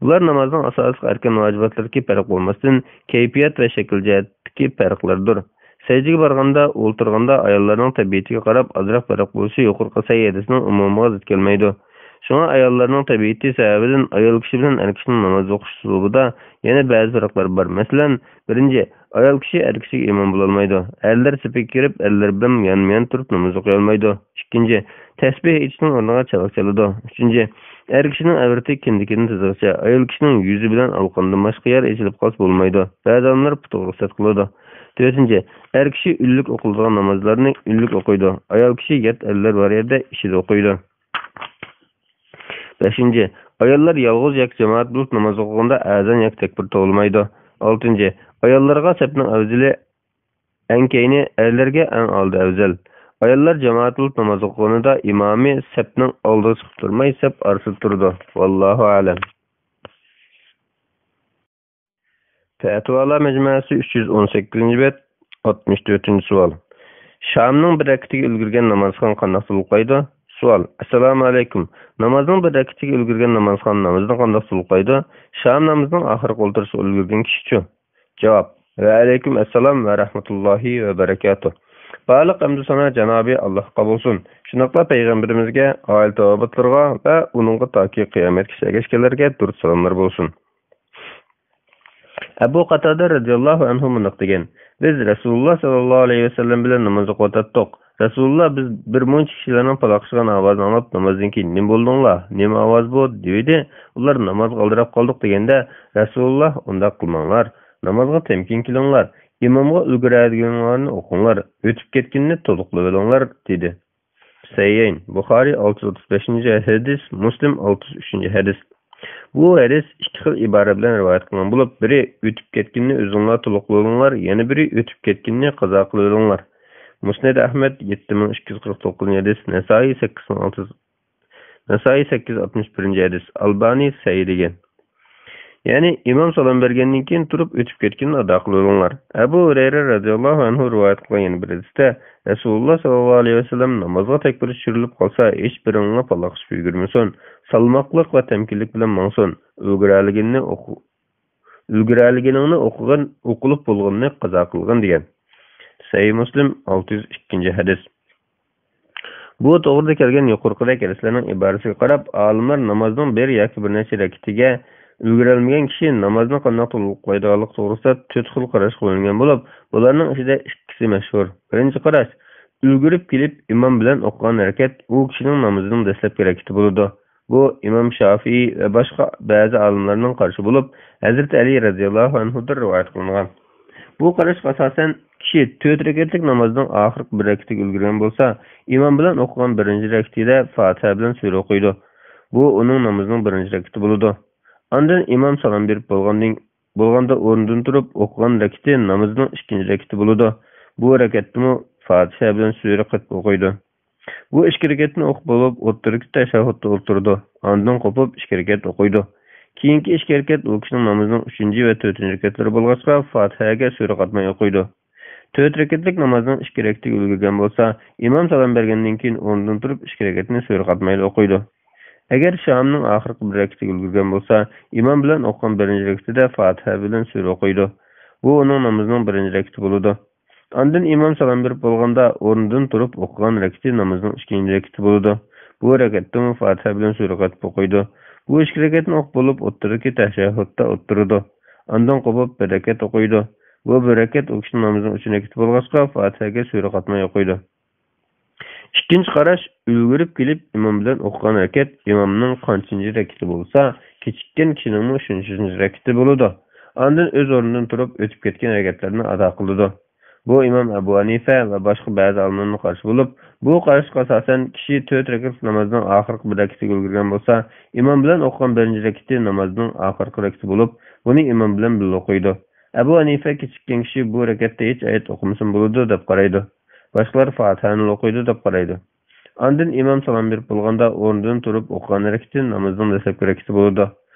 بۇلار نامازنىڭ ئاساسلىق ئەركان ۋاجىباتلىرىدىكى پەرق بولماستىن، كەيپىيات ۋە شەكىل جەھەتتىكى پەرقلەردۇر. سەجدىگە بارغاندا، ئولتۇرغاندا ئاياللارنىڭ تەبىئىتىگە قاراپ ئازراق پەرق بولۇشى يۇقىرىقى سەھىھ ھەدىسنىڭ ئومۇمىغا زىت كەلمەيدۇ. شۇڭا ئاياللارنىڭ تەبىئىتى سەۋەبىدىن ئايال كىشى بىلەن ئەر كىشىنىڭ ناماز ئوقۇش ئۇسلۇبىدا يەنە بەزى پەرقلەر بار. مەسىلەن، بىرىنچى، ئايال كىشى ئەر كىشىگە ئىمام بولالمايدۇ. ئەرلەر سېپىگە كىرىپ، ئەرلەر بىلەن يانمۇيان تۇرۇپ ناماز ئوقۇيالمايدۇ. ئىككىنچى، تەسبىھ ئېيتىشنىڭ ئورنىغا چاۋاك چالىدۇ. ئۈچىنچى، ئەر كىشىنىڭ ئەۋرىتى كىندىكىدىن تىزغىچە، ئايال كىشىنىڭ يۈزى بىلەن ئالىقىنىدىن باشقا يەر ئېچىلىپ قالسا بولمايدۇ. بەزى ئالىملار پۇتىغا رۇخسەت قىلىدۇ. تۆتىنچى، ئەر كىشى ئۈنلۈك ئوقۇلىدىغان نامازلارنى ئۈنلۈك ئوقۇيدۇ. ئايال كىشى يات ئەرلەر بار يەردە ئىچىدە ئوقۇيدۇ. بەشىنچى، ئاياللار يالغۇز ياكى جامائەت بولۇپ ناماز ئوقۇغاندا ئەزان ياكى تەكبىر توۋلىمايدۇ. ئالتىنچى، ئاياللارغا سەپنىڭ ئەۋزىلى ئەڭ كەينى، ئەرلەرگە ئەڭ ئالدى ئەۋزەل. ئاياللار جامائەت بولۇپ ناماز ئوقۇغىنىدا ئىمامى سەپنىڭ ئالدىغا چىقىپ تۇرماي، سەپ ئارىسىدا تۇرىدۇ. ۋاللاھۇ ئەلەم. پەتىۋالار مەجمۇئەسى، ئۈچ يۈز ئون سەككىزىنچى بەت، ئاتمىش تۆتىنچى سوئال. شامنىڭ بىر رەكىتىگە ئۈلگۈرگەن نامازخان قانداق تولۇقلايدۇ؟ سوئال. ئەسسالامۇ ئەلەيكۇم. نامازنىڭ بىر رەكىتىگە ئۈلگۈرگەن نامازخان نامىزىنى قانداق تولۇقلايدۇ؟ شام نامىزىنىڭ ئاخىرقى ئولتۇرۇشىغا ئۈلگۈرگەن كىشىچۇ؟ جاۋاب. ۋەئەلەيكۇم ئەسسالام ۋە رەھمەتۇللاھى ۋە بەرەكاتۇھ. بارلىق ھەمدۇ سانا جانابى ئاللاھقا بولسۇن. شۇنداقلا پەيغەمبىرىمىزگە، ئائىلە تاۋابىئاتلىرىغا ۋە ئۇنىڭغا تاكى قىيامەتكىچە ئەگەشكەنلەرگە دۇرۇت سالاملار بولسۇن. ئەبۇ قاتادە رەزىياللاھۇ ئەنھۇ مۇنداق دېگەن: بىز رەسۇلۇللا ساللاللاھۇ ئەلەيھى ۋەسەللەم بىلەن نامازغا قوتاتتۇق. رەسۇلۇللا بىز بىر مۇنچە كىشىلەرنىڭ پالاقلىشىدىغان ئاۋازىنى ئاڭلاپ، نامازدىن كېيىن نېمە بولدۇڭلار؟ نېمە ئاۋاز بۇ؟ دېۋىدى. ئۇلار نامازغا ئالدىراپ قالدۇق دېگەندە، رەسۇلۇللا ئۇنداق قىلماڭلار، نامازغا تەمكىن كېلىڭلار، ئىمامغا ئۈلگۈرەلىگىنىڭلارنى ئوقۇڭلار، ئۆتۈپ كەتكىنىنى تولۇقلىۋېلىڭلار، دېدى. سەھىھەين، بۇخارىي ئالتە يۈز ئوتتۇز بەشىنچى ھەدىس، مۇسلىم ئالتە يۈز ئۈچىنچى ھەدىس. بۇ ھەدىس ئىككى خىل ئىبارە بىلەن رىۋايەت قىلىنغان بولۇپ، بىرى ئۆتۈپ كەتكىنىنى ئۆزۈڭلار تولۇقلىۋېلىڭلار، يەنە بىرى ئۆتۈپ كەتكىنىنى قازا قىلىۋېلىڭلار. مۇسنەد ئەھمەد يەتتە مىڭ ئىككى يۈز قىرىق توققۇزىنچى ھەدىس، نەسائىي سەككىز مىڭ ئالتە يۈز، نەسائىي سەككىز يۈز ئاتمىش بىرىنچى ھەدىس، ئالبانى سەھىھ دېگەن. يەنى ئىمام سالام بەرگەندىن كېيىن تۇرۇپ ئۆتۈپ كەتكىنىنى ئادا قىلىۋېلىڭلار. ئەبۇ ھۇرەيرە رەزىياللاھۇ ئەنھۇ رىۋايەت قىلغان يەنە بىر ھەدىستە، رەسۇلۇللا ساللاللاھۇ ئەلەيھى ۋەسەللەم نامازغا تەكبىر چۈشۈرۈلۈپ قالسا، ھېچبىرىڭلار پالاقلىشىپ يۈگۈرمىسۇن، سالماقلىق ۋە تەمكىنلىك بىلەن ماڭسۇن، ئۈلگۈرەلىگىنىنى ئوقۇ-، ئۈلگۈرەلىگىنىڭنى ئوقۇغىن، ئوقۇلۇپ بولغىنىنى قازا قىلغىن دېگەن. سەھىھ مۇسلىم، ئالتە يۈز ئىككىنچى ھەدىس. بۇ توغرىدا كەلگەن يۇقىرىقىدەك ھەدىسلەرنىڭ ئىبارىسىگە قاراپ، ئالىملار نامازنىڭ بىر ياكى بىر نەچچە رەكىتىگە ئۈلگۈرەلمىگەن كىشى نامازنى قانداق تولۇقلايدىغانلىقى توغرىسىدا تۆت خىل قاراشقا بۆلۈنگەن بولۇپ، بۇلارنىڭ ئىچىدە ئىككىسى مەشھۇر. بىرىنچى قاراش، ئۈلگۈرۈپ كېلىپ ئىمام بىلەن ئوقۇغان رەكەت ئۇ كىشىنىڭ نامىزىنىڭ دەسلەپكى رەكىتى بولىدۇ. بۇ ئىمام شافىئىي ۋە باشقا بەزى ئالىملارنىڭ قارىشى بولۇپ، ھەزرىتى ئەلى رەزىياللاھۇ ئەنھۇدىن رىۋايەت قىلىنغان. بۇ قاراشقا ئاساسەن، كىشى تۆت رەكەتلىك نامازنىڭ ئاخىرقى بىر رەكىتىگە ئۈلگۈرگەن بولسا، ئىمام بىلەن ئوقۇغان بىرىنچى رەكىتىدە فاتىھە بىلەن سۈرە ئوقۇيدۇ. بۇ ئۇنىڭ نامىزىنىڭ بىرىنچى رەكىتى بولىدۇ. ئاندىن ئىمام سالام بېرىپ بولغاندىن، بولغاندا ئورنىدىن تۇرۇپ ئوقۇغان رەكىتى نامىزىنىڭ ئىككىنچى رەكىتى بولىدۇ. بۇ رەكەتتىمۇ فاتىھە بىلەن سۈرە قېتىپ ئوقۇيدۇ. بۇ ئىككى رەكەتنى ئوقۇپ بولۇپ، ئوتتۇرىدىكى تەشەھھۇدتا ئولتۇرىدۇ. ئاندىن قوپۇپ ئىككى رەكەت ئوقۇيدۇ. كېيىنكى ئىككى رەكەت ئۇ كىشىنىڭ نامىزىنىڭ ئۈچىنچى ۋە تۆتىنچى رەكەتلىرى بولغاچقا، فاتىھەگە سۈرە قاتماي ئوقۇيدۇ. تۆت رەكەتلىك نامازنىڭ ئىككى رەكىتىگە ئۈلگۈرگەن بولسا، ئىمام سالام بەرگەندىن كېيىن ئورنىدىن تۇرۇپ ئىككى رەكەتنى سۈرە قاتمايلا ئوقۇيدۇ. ئەگەر شامنىڭ ئاخىرقى بىر رەكىتىگە ئۈلگۈرگەن بولسا، ئىمام بىلەن ئوقۇغان بىرىنچى رەكىتىدە فاتىھە بىلەن سۈرە ئوقۇيدۇ. بۇ ئۇنىڭ نامىزىنىڭ بىرىنچى رەكىتى بولىدۇ. ئاندىن ئىمام سالام بېرىپ بولغاندا، ئورنىدىن تۇرۇپ ئوقۇغان رەكىتى نامىزىنىڭ ئىككىنچى رەكىتى بولىدۇ. بۇ رەكەتتىمۇ فاتىھە بىلەن سۈرە قېتىپ ئوقۇيدۇ. بۇ ئىككى رەكەتنى ئوقۇپ بولۇپ، ئوتتۇرىدىكى تەشەھھۇدتا ئولتۇرىدۇ. ئاندىن قوپۇپ بىر رەكەت ئوقۇيدۇ. بۇ بىر رەكەت ئۇ كىشىنىڭ نامىزىنىڭ ئۈچىنچى رەكىتى بولغاچقا، فاتىھەگە سۈرە قاتماي ئوقۇيدۇ. ئىككىنچى قاراش، ئۈلگۈرۈپ كېلىپ ئىمام بىلەن ئوقۇغان رەكەت ئىمامنىڭ قانچىنچى رەكىتى بولسا، كېچىككەن كىشىنىڭمۇ شۇنچىنچى رەكىتى بولىدۇ. ئاندىن ئۆز ئورنىدىن تۇرۇپ ئۆتۈپ كەتكەن رەكەتلەرنى ئادا قىلىدۇ. بۇ ئىمام ئەبۇ ھەنىفە ۋە باشقا بەزى ئالىملارنىڭ قارىشى بولۇپ، بۇ قاراشقا ئاساسەن، كىشى تۆت رەكەتلىك نامازنىڭ ئاخىرقى بىر رەكىتىگە ئۈلگۈرگەن بولسا، ئىمام بىلەن ئوقۇغان بىرىنچى رەكىتى نامازنىڭ ئاخىرقى رەكىتى بولۇپ، بۇنى ئىمام بىلەن بىللە ئوقۇيدۇ. ئەبۇ ھەنىفە كېچىككەن كىشى بۇ رەكەتتە ھېچ ئايەت ئوقۇمىسىمۇ بولىدۇ دەپ قارايدۇ. باشقىلار فاتىھەنىلا ئوقۇيدۇ دەپ قارايدۇ. ئاندىن ئىمام سالام بېرىپ بولغاندا ئورنىدىن تۇرۇپ ئوقۇغان رەكىتى نامىزىنىڭ دەسلەپكى رەكىتى بولىدۇ.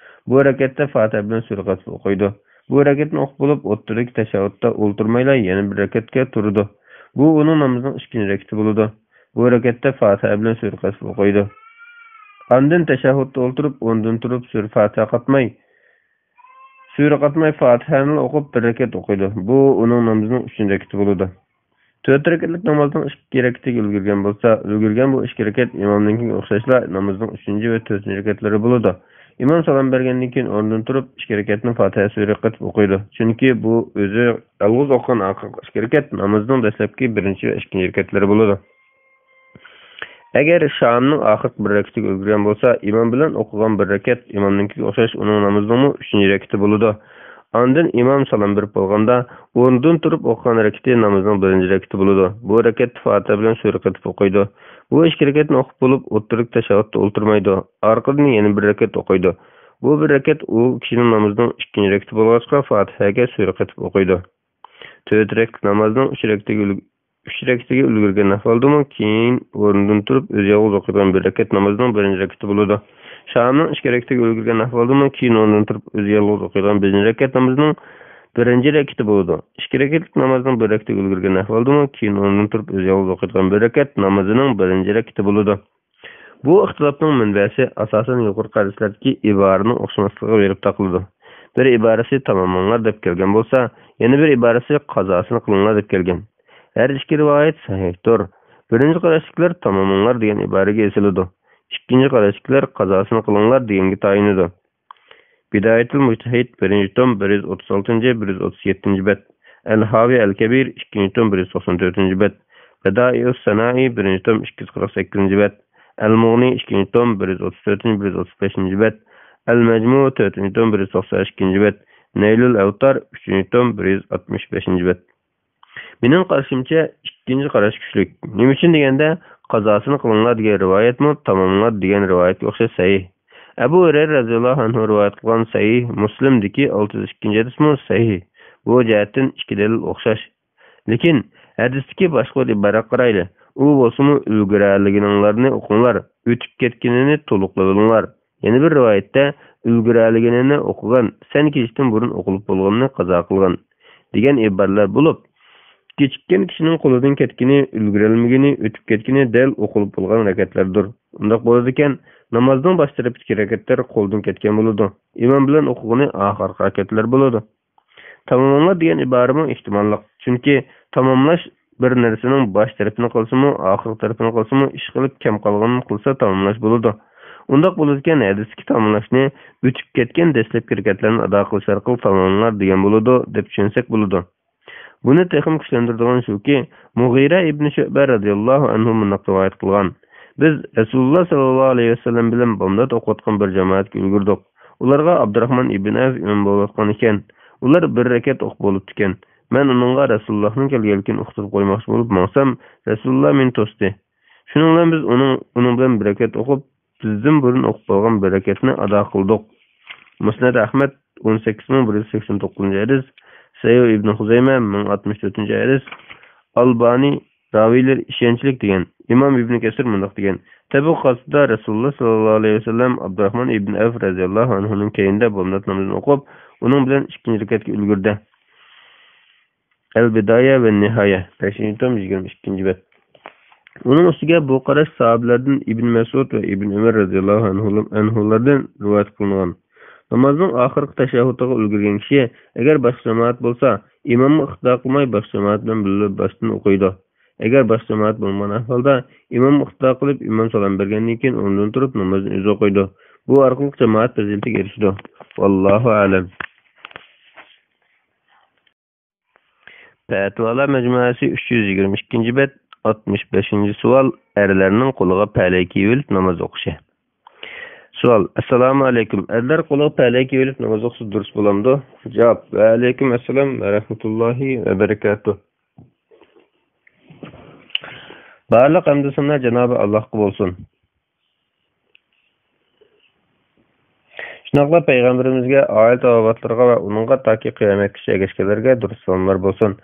بۇ رەكەتتە فاتىھە بىلەن سۈرە قېتىپ ئوقۇيدۇ. بۇ رەكەتنى ئوقۇپ بولۇپ ئوتتۇرىدىكى تەشەھھۇدتا ئولتۇرمايلا يەنە بىر رەكەتكە تۇرىدۇ. بۇ ئۇنىڭ نامىزىنىڭ ئىككىنچى رەكىتى بولىدۇ. بۇ رەكەتتە فاتىھە بىلەن سۈرە قېتىپ ئوقۇيدۇ. ئاندىن تەشەھھۇدتا ئولتۇرۇپ ئورنىدىن تۇرۇپ سۈرە فاتىھە قاتماي، سۈرە قاتماي فاتىھەنىلا ئوقۇپ بىر رەكەت ئوقۇيدۇ. بۇ ئۇنىڭ نامىزىنىڭ ئۈچىنچى رەكىتى بولىدۇ. تۆت رەكەتلىك نامازنىڭ ئىككى رەكىتىگە ئۈلگۈرگەن بولسا، ئۈلگۈرگەن بۇ ئىككى رەكەت ئىمامنىڭكىگە ئوخشاشلا نامىزنىڭ ئۈچىنچى ۋە تۆتىنچى رەكەتلىرى بولىدۇ. ئىمام سالام بەرگەندىن كېيىن ئورنىدىن تۇرۇپ ئىككى رەكەتنى فاتىھە سۈرە قېتىپ ئوقۇيدۇ. چۈنكى بۇ ئۆزى يالغۇز ئوقۇغان ئاخىرقى ئىككى رەكەت نامىزنىڭ دەسلەپكى بىرىنچى ۋە ئىككىنچى رەكەتلىرى بولىدۇ. ئەگەر شامنىڭ ئاخىرقى بىر رەكىتىگە ئۈلگۈرگەن بولسا، ئىمام بىلەن ئوقۇغان بىر رەكەت ئىمامنىڭكىگە ئوخشاش ئۇنىڭ نامىزىنىڭمۇ ئۈچىنچى رەكىتى بولىدۇ. ئاندىن ئىمام سالام بېرىپ بولغاندا، ئورنىدىن تۇرۇپ ئوقۇغان رەكىتى نامىزىنىڭ بىرىنچى رەكىتى بولىدۇ. بۇ رەكەتتە فاتىھە بىلەن سۈرە قېتىپ ئوقۇيدۇ. بۇ ئىككى رەكەتنى ئوقۇپ بولۇپ، ئوتتۇرىدىكى تەشەھھۇدتا ئولتۇرمايدۇ. ئارقىدىن يەنە بىر رەكەت ئوقۇيدۇ. بۇ بىر رەكەت ئۇ كىشىنىڭ نامىزىنىڭ ئىككىنچى رەكىتى بولغاچقا، فاتىھەگە سۈرە قېتىپ ئوقۇيدۇ. تۆت رەكەتلىك نامازنىڭ ئۈچ رەكىتىگە ئۈلگۈ-، ئۈچ رەكىتىگە ئۈلگۈرگەن ئەھۋالدىمۇ كېيىن ئورنىدىن تۇرۇپ ئۆزى يالغۇز ئوقۇيدىغان بىر رەكەت نامازنىڭ بىرىنچى رەكىتى بولىدۇ. شامنىڭ ئىككى رەكىتىگە ئۈلگۈرگەن ئەھۋالدىمۇ كېيىن ئورنىدىن تۇرۇپ ئۆزى يالغۇز ئوقۇيدىغان بىرىنچى رەكەت نامىزىنىڭ بىرىنچى رەكىتى بولىدۇ. ئىككى رەكەتلىك نامازنىڭ بىر رەكىتىگە ئۈلگۈرگەن ئەھۋالدىمۇ كېيىن ئورنىدىن تۇرۇپ ئۆزى يالغۇز ئوقۇيدىغان بىر رەكەت نامىزىنىڭ بىرىنچى رەكىتى بولىدۇ. بۇ ئىختىلاپنىڭ مەنبەسى ئاساسەن يۇقىرىقى ھەدىسلەردىكى ئىبارىنىڭ ئوخشىماسلىقىغا بېرىپ تاقىلىدۇ. بىر ئىبارىسى تاماملاڭلار دەپ كەلگەن بولسا، يەنە بىر ئىبارىسى قازاسىنى قىلىڭلار دەپ كەلگەن. ھەر ئىككى رىۋايەت سەھىھتۇر. بىرىنچى قاراشتىكىلەر تاماملاڭلار دېگەن ئىبارىگە ئېسىلىدۇ. ئىككىنچى قاراشتىكىلەر قازاسىنى قىلىڭلار دېگەنگە تايىنىدۇ. بىدايەتۇل مۇجتەھىد، بىرىنچى توم، بىر يۈز ئوتتۇز ئالتىنچى، بىر يۈز ئوتتۇز يەتتىنچى بەت. ئەل ھاۋى ئەل كەبىر، ئىككىنچى توم، بىر يۈز توقسان تۆتىنچى بەت. بەدائىئۇس سانائى، بىرىنچى توم، ئىككى يۈز قىرىق سەككىزىنچى بەت. ئەل مۇغنى، ئىككىنچى توم، بىر يۈز ئوتتۇز تۆتىنچى، بىر يۈز ئوتتۇز بەشىنچى بەت. ئەل مەجمۇ، تۆتىنچى توم، بىر يۈز توقسان ئىككىنچى بەت. نەيلۇل ئەۋتار، ئۈچىنچى توم، بىر يۈز ئاتمىش بەشىنچى بەت. مېنىڭ قارىشىمچە، ئىككىنچى قاراش كۈچلۈك. نېمە ئۈچۈن دېگەندە، قازاسىنى قىلىڭلار دېگەن رىۋايەتمۇ تاماملار دېگەن رىۋايەتكە ئوخشاش سەھىھ. ئەبۇ ھۇرەيرە رەزىياللاھۇ ئەنھۇ رىۋايەت قىلغان سەھىھ مۇسلىمدىكى ئالتە يۈز ئىككىنچى ھەدىسمۇ سەھىھ. بۇ جەھەتتىن ئىككى دەلىل ئوخشاش. لېكىن ھەدىستىكى باشقا بىر ئىبارەگە قارايلى. ئۇ بولسىمۇ، ئۈلگۈرەلىگىنىڭلارنى ئوقۇڭلار، ئۆتۈپ كەتكىنىنى تولۇقلىۋېلىڭلار. يەنە بىر رىۋايەتتە، ئۈلگۈرەلىگىنىنى ئوقۇغىن، سەن كېلىشتىن بۇرۇن ئوقۇلۇپ بولغىنىنى قازا قىلغىن، دېگەن ئىبارىلەر بولۇپ، كېچىككەن كىشىنىڭ قولىدىن كەتكىنى، ئۈلگۈرەلمىگىنى، ئۆتۈپ كەتكىنى دەل ئوقۇلۇپ بولغان رەكەتلەردۇر. ئۇنداق بولىدىكەن، نامازنىڭ باش تەرىپىدىكى رەكەتلەر قولدىن كەتكەن بولىدۇ. ئىمام بىلەن ئوقۇغىنى ئاخىرقى رەكەتلەر بولىدۇ. تاماملاڭلار دېگەن ئىبارىمۇ ئېھتىماللىق. چۈنكى تاماملاش بىر نەرسىنىڭ باش تەرىپىنى قىلسىمۇ، ئاخىرقى تەرىپىنى قىلسىمۇ، ئىشقىلىپ كەم قالغىنىنى قىلسا تاماملاش بولىدۇ. ئۇنداق بولىدىكەن، ھەدىستىكى تاماملاشنى ئۆتۈپ كەتكەن دەسلەپكى رەكەتلەرنى ئادا قىلىش ئارقىلىق تاماملاڭلار دېگەن بولىدۇ، دەپ چۈشەنسەك بولىدۇ. بۇنى تېخىمۇ كۈچلەندۈرىدىغىنى شۇكى، مۇغىرە ئىبنى شۇئبە رەزىياللاھۇ ئەنھۇ مۇنداق رىۋايەت قىلغان: بىز رەسۇلۇللا ساللاللاھۇ ئەلەيھى ۋەسەللەم بىلەن بامدات ئوقۇۋاتقان بىر جامائەتكە ئۈلگۈردۇق. ئۇلارغا ئابدۇراخمان ئىبن ئەۋف ئىمام بولۇۋاتقان ئىكەن. ئۇلار بىر رەكەت ئوقۇپ بولۇپتىكەن. مەن ئۇنىڭغا رەسۇلۇللاھنىڭ كەلگەنلىكىنى ئۇقتۇرۇپ قويماقچى بولۇپ ماڭسام، رەسۇلۇللا مېنى توستى. شۇنىڭ بىلەن بىز ئۇنىڭ، ئۇنىڭ بىلەن بىر رەكەت ئوقۇپ، بىزدىن بۇرۇن ئوقۇپ بولغان بىر رەكەتنى ئادا قىلدۇق. مۇسنەد ئەھمەد، ئون سەككىز مىڭ بىر يۈز سەكسەن توققۇزىنچى ھەدىس، سەھىھ ئىبن خۇزەيمە، مىڭ ئاتمىش تۆتىنچى ھەدىس، ئالبانى، راۋىيلىرى ئىشەنچلىك دېگەن. ئىمام ئىبن كەسىر مۇنداق دېگەن: تەبۇك غازىتىدە رەسۇلۇللا ساللاللاھۇ ئەلەيھى ۋەسەللەم ئابدۇراخمان ئىبن ئەۋف رەزىياللاھۇ ئەنھۇنىڭ كەينىدە بامدات نامىزىنى ئوقۇپ، ئۇنىڭ بىلەن ئىككىنچى رەكەتكە ئۈلگۈردى. ئەل بىدايە ۋە نىھايە، بەشىنچى توم، يىگىرمە ئىككىنچى بەت. ئۇنىڭ ئۈستىگە بۇ قاراش ساھابىلەردىن ئىبن مەسئۇد ۋە ئىبن ئۆمەر رەزىياللاھۇ ئەنھۇلار-، ئەنھۇلاردىن رىۋايەت قىلىنغان. نامازنىڭ ئاخىرقى تەشەھھۇدىغا ئۈلگۈرگەن كىشى، ئەگەر باشقا جامائەت بولسا، ئىمامغا ئىقتىدا قىلماي، باشقا جامائەت بىلەن بىللە باشتىن ئوقۇيدۇ. ئەگەر باشقا جامائەت بولمىغان ئەھۋالدا، ئىمامغا ئىقتىدا قىلىپ، ئىمام سالام بەرگەندىن كېيىن ئورنىدىن تۇرۇپ، نامازنى ئۆزى ئوقۇيدۇ. بۇ ئارقىلىق جامائەت پەزىلىتىگە ئېرىشىدۇ. ۋاللاھۇ ئەلەم. پەتىۋالار مەجمۇئەسى، ئۈچ يۈز يىگىرمە ئىككىنچى بەت، ئاتمىش بەشىنچى سوئال، ئەرلەرنىڭ قولىغا پەلەي كىيىۋېلىپ ناماز ئوقۇشى. سوئال: ئەسسالامۇ ئەلەيكۇم، ئەرلەر قولىغا پەلەي كىيىۋېلىپ ناماز ئوقۇسا دۇرۇس بولامدۇ؟ جاۋاب: ۋەئەلەيكۇم ئەسسالام ۋە رەھمەتۇللاھى ۋە بەرىكاتۇھ. بارلىق ھەمدۇ سانا جانابى ئاللاھقا بولسۇن. شۇنداقلا پەيغەمبىرىمىزگە، ئائىلە تاۋابىئاتلىرىغا ۋە ئۇنىڭغا تاكى قىيامەتكىچە ئەگەشكەنلەرگە دۇرۇت سالاملار بولسۇن.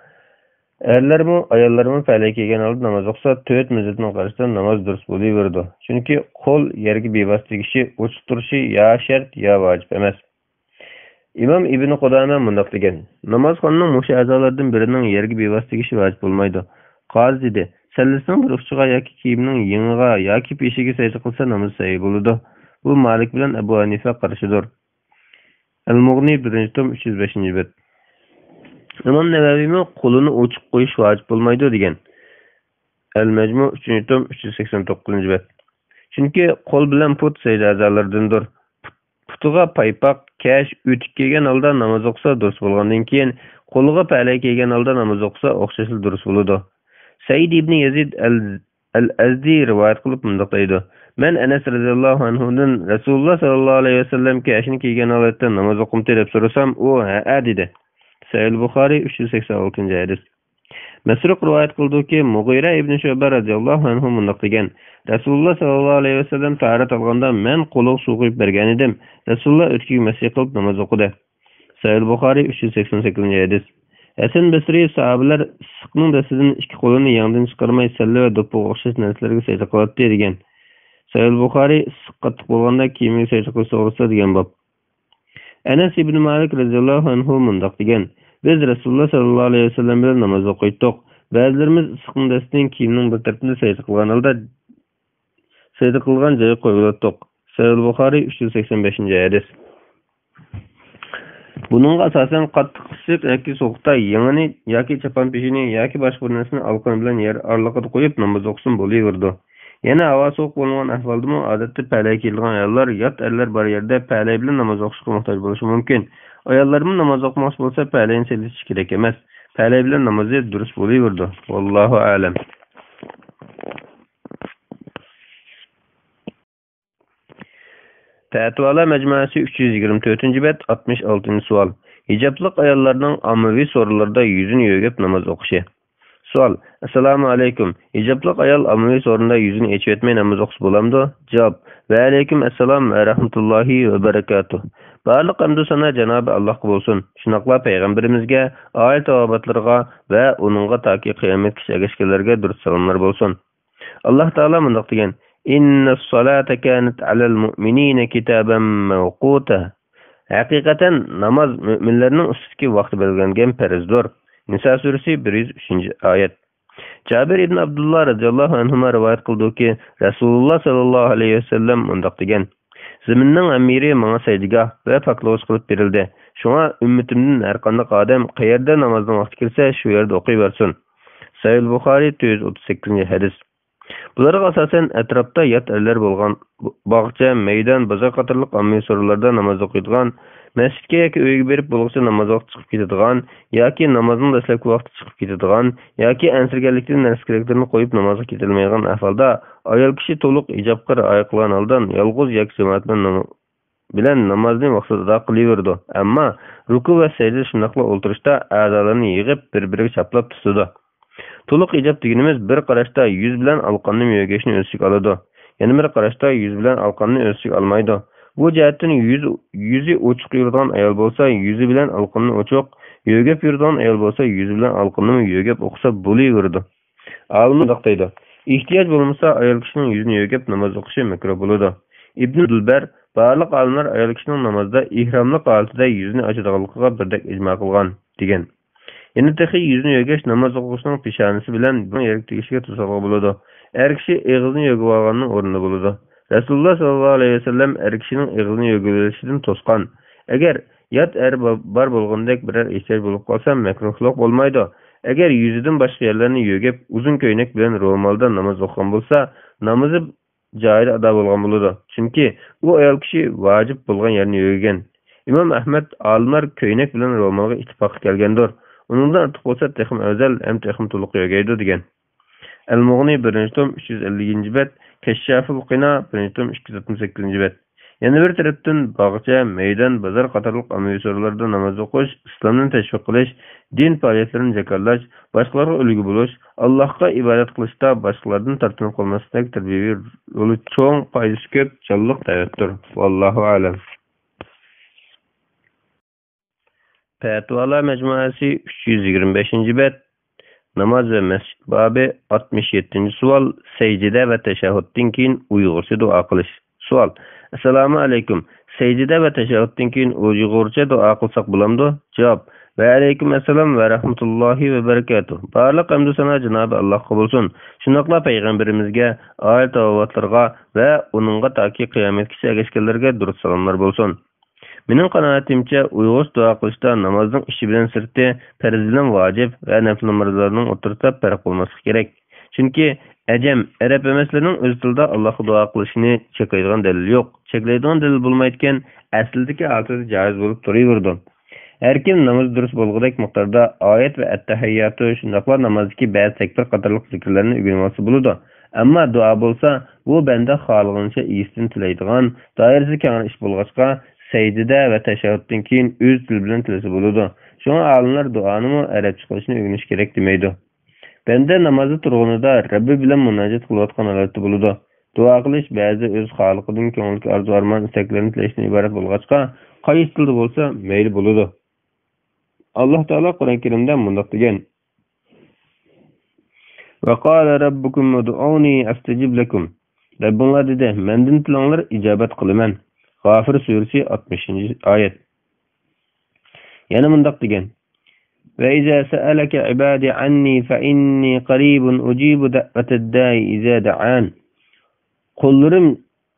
ئەرلەرمۇ، ئاياللارمۇ پەلەي كىيگەن ھالدا ناماز ئوقۇسا، تۆت مەزھەپنىڭ قارىشىدا ناماز دۇرۇس بولۇۋېرىدۇ. چۈنكى قول يەرگە بىۋاسىتە تېگىشى، ئوچۇق تۇرۇشى يا شەرت، يا ۋاجىپ ئەمەس. ئىمام ئىبنى قۇدامە مۇنداق دېگەن: نامازخاننىڭ مۇشۇ ئەزالىرىدىن بىرىنىڭ يەرگە بىۋاسىتە تېگىشى ۋاجىپ بولمايدۇ. قازى دېدى: سەللىسىنىڭ بىر ئۇچىغا ياكى كىيىمىنىڭ يېڭىغا ياكى پېشىگە سەجدە قىلسا، نامىزى سەھىھ بولىدۇ. بۇ مالىك بىلەن ئەبۇ ھەنىفە قارىشىدۇر. ئەل مۇغنى، بىرىنچى توم، ئۈچ يۈز بەشىنچى بەت. ئىمام نەۋەۋىيمۇ قولىنى ئوچۇق قويۇش ۋاجىپ بولمايدۇ دېگەن. ئەل مەجمۇ، ئۈچىنچى توم، ئۈچ يۈز سەكسەن توققۇزىنچى بەت. چۈنكى قول بىلەن پۇت سەجدە ئەزالىرىدىندۇر. پۇت-، پۇتىغا پايپاق، كەش، ئۆتۈك كىيگەن ھالدا ناماز ئوقۇسا دۇرۇس بولغاندىن كېيىن، قولىغا پەلەي كىيگەن ھالدا ناماز ئوقۇسا ئوخشاشلا دۇرۇس بولىدۇ. سەئىد ئىبنى يەزىد ئەل-، ئەل ئەزدى رىۋايەت قىلىپ مۇنداق دەيدۇ: مەن ئەنەس رەزىياللاھۇ ئەنھۇدىن رەسۇلۇللا ساللاللاھۇ ئەلەيھى ۋەسەللەم كەشىنى كىيگەن ھالەتتە ناماز ئوقۇمتى دەپ سورىسام، ئۇ ھەئە دېدى. سەھىھ بۇخارىي، ئۈچ يۈز سەكسەن ئالتىنچى ھەدىس. مەسرۇق رىۋايەت قىلىدۇكى، مۇغىرە ئىبنى شۇئبە رەزىياللاھۇ ئەنھۇ مۇنداق دېگەن: رەسۇلۇللا ساللاللاھۇ ئەلەيھى ۋەسەللەم تاھارەت ئالغاندا، مەن قولىغا سۇ قۇيۇپ بەرگەنىدىم. رەسۇلۇللا ئۆتۈكىگە مەسخ قىلىپ ناماز ئوقۇدى. سەھىھ بۇخارىي، ئۈچ يۈز سەكسەن سەككىزىنچى ھەدىس. ھەسەن بەسرى: ساھابىلەر ئىسسىقنىڭ دەستىدىن ئىككى قولىنى يەڭدىن چىقارماي، سەللە ۋە دوپپىغا ئوخشاش نەرسىلەرگە سەجدە قىلاتتى دېگەن. سەھىھ بۇخارىي، ئىسسىق قاتتىق بولغاندا كىيىمگە سەجدە قىلىش توغرىسىدا دېگەن باب. ئەنەس ئىبنى مالىك رەزىياللاھۇ ئەنھۇ مۇنداق دېگەن: بىز رەسۇلۇللا ساللاللاھۇ ئەلەيھى ۋەسەللەم بىلەن ناماز ئوقۇيتتۇق. بەزىلىرىمىز ئىسسىقنىڭ دەستىدىن كىيىمنىڭ بىر تەرىپىنى سەجدە قىلغان ھالدا، سەجدە قىلغان جايغا قويۇۋالاتتۇق. سەھىھ بۇخارىي، ئۈچ يۈز سەكسەن بەشىنچى ھەدىس. بۇنىڭغا ئاساسەن، قاتتىق ئىسسىق ياكى سوغۇقتا يېڭىنى ياكى چاپان پېشىنى ياكى باشقا بىر نەرسىنى ئالىقىنى بىلەن يەر ئارىلىقىدا قويۇپ ناماز ئوقۇسىمۇ بولۇۋېرىدۇ. يەنە ھاۋا سوغۇق بولمىغان ئەھۋالدىمۇ ئادەتتە پەلەي كىيىدىغان ئاياللار يات ئەرلەر بار يەردە پەلەي بىلەن ناماز ئوقۇشقا موھتاج بولۇشى مۇمكىن. ئاياللارمۇ ناماز ئوقۇماقچى بولسا پەلەينى سېلىش كېرەك ئەمەس. پەلەي بىلەن نامىزى دۇرۇس بولۇۋېرىدۇ. ۋاللاھۇ ئەلەم. پەتىۋالار مەجمۇئەسى، ئۈچ يۈز يىگىرمە تۆتىنچى بەت، ئاتمىش ئالتىنچى سوئال. ھىجابلىق ئاياللارنىڭ ئاممىۋى سورۇنلاردا يۈزىنى يۆگەپ ناماز ئوقۇشى. سوئال: ئەسسالامۇ ئەلەيكۇم. ھىجابلىق ئايال ئاممىۋى سورۇندا يۈزىنى ئېچىۋەتمەي ناماز ئوقۇسا بولامدۇ؟ جاۋاب: ۋەئەلەيكۇم ئەسسالام ۋە رەھمەتۇللاھى ۋە بەرىكاتۇھ. بارلىق ھەمدۇ سانا جانابى ئاللاھقا بولسۇن. شۇنداقلا پەيغەمبىرىمىزگە، ئائىلە تاۋابىئاتلىرىغا ۋە ئۇنىڭغا تاكى قىيامەتكىچە ئەگەشكەنلەرگە دۇرۇت سالاملار بولسۇن. ئاللاھ تائالا مۇنداق دېگەن: «إن الصلاة كانت على المؤمنين كتابا موقوتا.» ھەقىقەتەن ناماز مۆمىنلەرنىڭ ئۈستىدىكى ۋاقتى بەلگىلەنگەن پەرزدۇر. نىسا سۈرىسى، بىر يۈز ئۈچىنچى ئايەت. جابىر ئىبن ئابدۇللا رازىياللاھۇ ئەنھۇما رىۋايەت قىلىدۇكى، رەسۇلۇللا ساللاللاھۇ ئەلەيھى ۋەسەللەم مۇنداق دېگەن: «زېمىننىڭ ھەممە يېرى ماڭا سەجدىگاھ ۋە پاكلىغۇچ قىلىپ بېرىلدى. شۇڭا ئۈممىتىمدىن ھەرقانداق ئادەم قەيەردە نامازنىڭ ۋاقتى كىرسە، شۇ يەردە ئوقۇيۋەرسۇن.» سەھىھ بۇخارىي، تۆت يۈز ئوتتۇز سەككىزىنچى ھەدىس. بۇلارغا ئاساسەن، ئەتراپتا يات ئەرلەر بولغان باغچە، مەيدان، بازار قاتارلىق ئاممىۋى سورۇنلاردا ناماز ئوقۇيدىغان، مەسچىتكە ياكى ئۆيگە بېرىپ بولغۇچە ناماز ۋاقتى چىقىپ كېتىدىغان ياكى نامازنىڭ دەسلەپكى ۋاقتى چىقىپ كېتىدىغان ياكى ئەنسىرىگەنلىكتىن نەرسە-كېرەكلىرىنى قويۇپ نامازغا كېتەلمەيدىغان ئەھۋالدا، ئايال كىشى تولۇق ھىجابقا رىئايە قىلغان ھالدا يالغۇز ياكى جامائەت بىلەن نام-، بىلەن نامازنى ۋاقتىدا ئادا قىلىۋېرىدۇ. ئەمما رۇكۇ ۋە سەجدىدە شۇنداقلا ئولتۇرۇشتا ئەزالىرىنى يىغىپ، بىر-بىرىگە چاپلاپ تۇتىدۇ. تولۇق ھىجاب دېگىنىمىز بىر قاراشتا يۈز بىلەن ئالقاننىمۇ يۆگەشنى ئۆز ئىچىگە ئالىدۇ. يەنە بىر قاراشتا يۈز بىلەن ئالقاننى ئۆز ئىچىگە ئالمايدۇ. بۇ جەھەتتىن يۈز، يۈزى ئوچۇق يۈرىدىغان ئايال بولسا، يۈزى بىلەن ئالقىنىنى ئوچۇق، يۆگەپ يۈرىدىغان ئايال بولسا، يۈزى بىلەن ئالقىنىنىمۇ يۆگەپ ئوقۇسا بولۇۋېرىدۇ. ئالىملار مۇنداق دەيدۇ: ئېھتىياج بولمىسا، ئايال كىشىنىڭ يۈزىنى يۆگەپ ناماز ئوقۇشى مەكرۇھ بولىدۇ. ئىبنى دۇلبەر، بارلىق ئالىملار ئايال كىشىنىڭ نامازدا ئېھراملىق ھالىتىدە يۈزىنى ئاچىدىغانلىقىغا بىردەك ئىجما قىلغان، دېگەن. يەنە تېخى يۈزنى يۆگەش ناماز ئوقۇغۇچىنىڭ پېشانىسى بىلەن بۇنىڭ يەرگە تېگىشىگە توسالغۇ بولىدۇ. ئەر كىشى ئېغىزىنى يۆگىۋالغاننىڭ ئورنىدا بولىدۇ. رەسۇلۇللا ساللاللاھۇ ئەلەيھى ۋەسەللەم ئەر كىشىنىڭ ئېغىزىنى يۆگىۋېلىشىدىن توسقان. ئەگەر يات ئەر با-، بار بولغاندەك بىرەر ئېھتىياج بولۇپ قالسا، مەكرۇھلۇق بولمايدۇ. ئەگەر يۈزىدىن باشقا يەرلەرنى يۆگەپ، ئۇزۇن كۆينەك بىلەن رومالدا ناماز ئوقۇغان بولسا، نامىزى جايىدا ئادا بولغان بولىدۇ. چۈنكى ئۇ ئايال كىشى ۋاجىپ بولغان يەرنى يۆگىگەن. ئىمام ئەھمەد، ئالىملار كۆينەك بىلەن رومالغا ئىتتىپاققا كەلگەندۇر. ئۇنىڭدىن ئارتۇق بولسا تېخىمۇ ئەۋزەل ھەم تېخىمۇ تولۇق يۆگەيدۇ، دېگەن. ئەل-مۇغنى، بىرىنچى توم، ئۈچ يۈز ئەللىكىنچى بەت، كەششافۇل قىنا، بىرىنچى توم، ئىككى يۈز ئاتمىش سەككىزىنچى بەت. يەنە بىر تەرەپتىن، باغچە، مەيدان، بازار قاتارلىق ئاممىۋى سورۇنلاردا ناماز ئوقۇش، ئىسلامنى تەشۋىق قىلىش، دىن پائالىيەتلىرىنى جاكارلاش، باشقىلارغا ئۈلگە بولۇش، ئاللاھقا ئىبادەت قىلىشتا باشقىلاردىن تارتىنىپ قالماسلىق تەربىيەۋى رولى چوڭ، پايدىسى كۆپ، جانلىق دەۋەتتۇر. ۋاللاھۇ ئەلەم. پەتىۋالار مەجمۇئەسى، ئۈچ يۈز يىگىرمە بەشىنچى بەت، ناماز ۋە مەسچىت بابى، ئاتمىش يەتتىنچى سوئال، سەجدە ۋە تەشەھھۇدتىن كېيىن ئۇيغۇرچە دۇئا قىلىش. سوئال: ئەسسالامۇ ئەلەيكۇم. سەجدە ۋە تەشەھھۇدتىن كېيىن ئۇيغۇرچە دۇئا قىلساق بولامدۇ؟ جاۋاب: ۋەئەلەيكۇم ئەسسالام ۋە رەھمەتۇللاھى ۋە بەرىكاتۇھ. بارلىق ھەمدۇ سانا جانابى ئاللاھقا بولسۇن. شۇنداقلا پەيغەمبىرىمىزگە، ئائىلە تاۋابىئاتلىرىغا ۋە ئۇنىڭغا تاكى قىيامەتكىچە ئەگەشكەنلەرگە دۇرۇت سالاملار بولسۇن. مېنىڭ قانائىتىمچە، ئۇيغۇرچە دۇئا قىلىشتا نامازنىڭ ئىچى بىلەن سىرتى، پەرز بىلەن ۋاجىپ ۋە نەپلى نامازلارنىڭ ئوتتۇرىسىدا پەرق بولماسلىقى كېرەك. چۈنكى ئەجەم، ئەرەب ئەمەسلەرنىڭ ئۆز تىلىدا ئاللاھقا دۇئا قىلىشىنى چەكلەيدىغان دەلىل يوق. چەكلەيدىغان دەلىل بولمايدىكەن، ئەسلىدىكى ھالىتىدە جائىز بولۇپ تۇرۇۋېرىدۇ. ھەركىم نامىزى دۇرۇس بولغۇدەك مىقداردا ئايەت ۋە ئەتتەھىياتۇ، شۇنداقلا نامازدىكى بەزى تەكبىر قاتارلىق زىكىرلەرنى ئۆگىنىۋالسا بولىدۇ. ئەمما دۇئا بولسا، بۇ بەندە خالىغىنىچە ئىگىسىدىن تىلەيدىغان، دائىرىسى كەڭرى ئىش بولغاچقا، سەجدىدە ۋە تەشەھھۇدتىن كېيىن ئۆز تىلى بىلەن تىلىسە بولىدۇ. شۇڭا ئالىملار دۇئانىمۇ ئەرەبچە قىلىشنى ئۆگىنىش كېرەك دېمەيدۇ. بەندە نامازدا تۇرغىنىدا رەببى بىلەن مۇناجات قىلىۋاتقان ھالەتتە بولىدۇ. دۇئا قىلىش بەزىدە ئۆز خالىقىدىن كۆڭلىدىكى ئارزۇ-ئارمان، ئىستەكلەرنى تىلەشتىن ئىبارەت بولغاچقا، قايسى تىلدا بولسا مەيلى بولىدۇ. ئاللاھ تائالا قۇرئان كەرىمدە مۇنداق دېگەن: «وقال ربكم ادعوني أستجب لكم.» رەببىڭلار دېدى: «مەندىن تىلەڭلار، ئىجابەت قىلىمەن.» غافىر سۈرىسى، ئاتمىشىنچى ئايەت. يەنە مۇنداق دېگەن: «وإذا سألك عبادي عني فإني قريب أجيب دعوة الداع إذا دعان.» قۇللىرىم،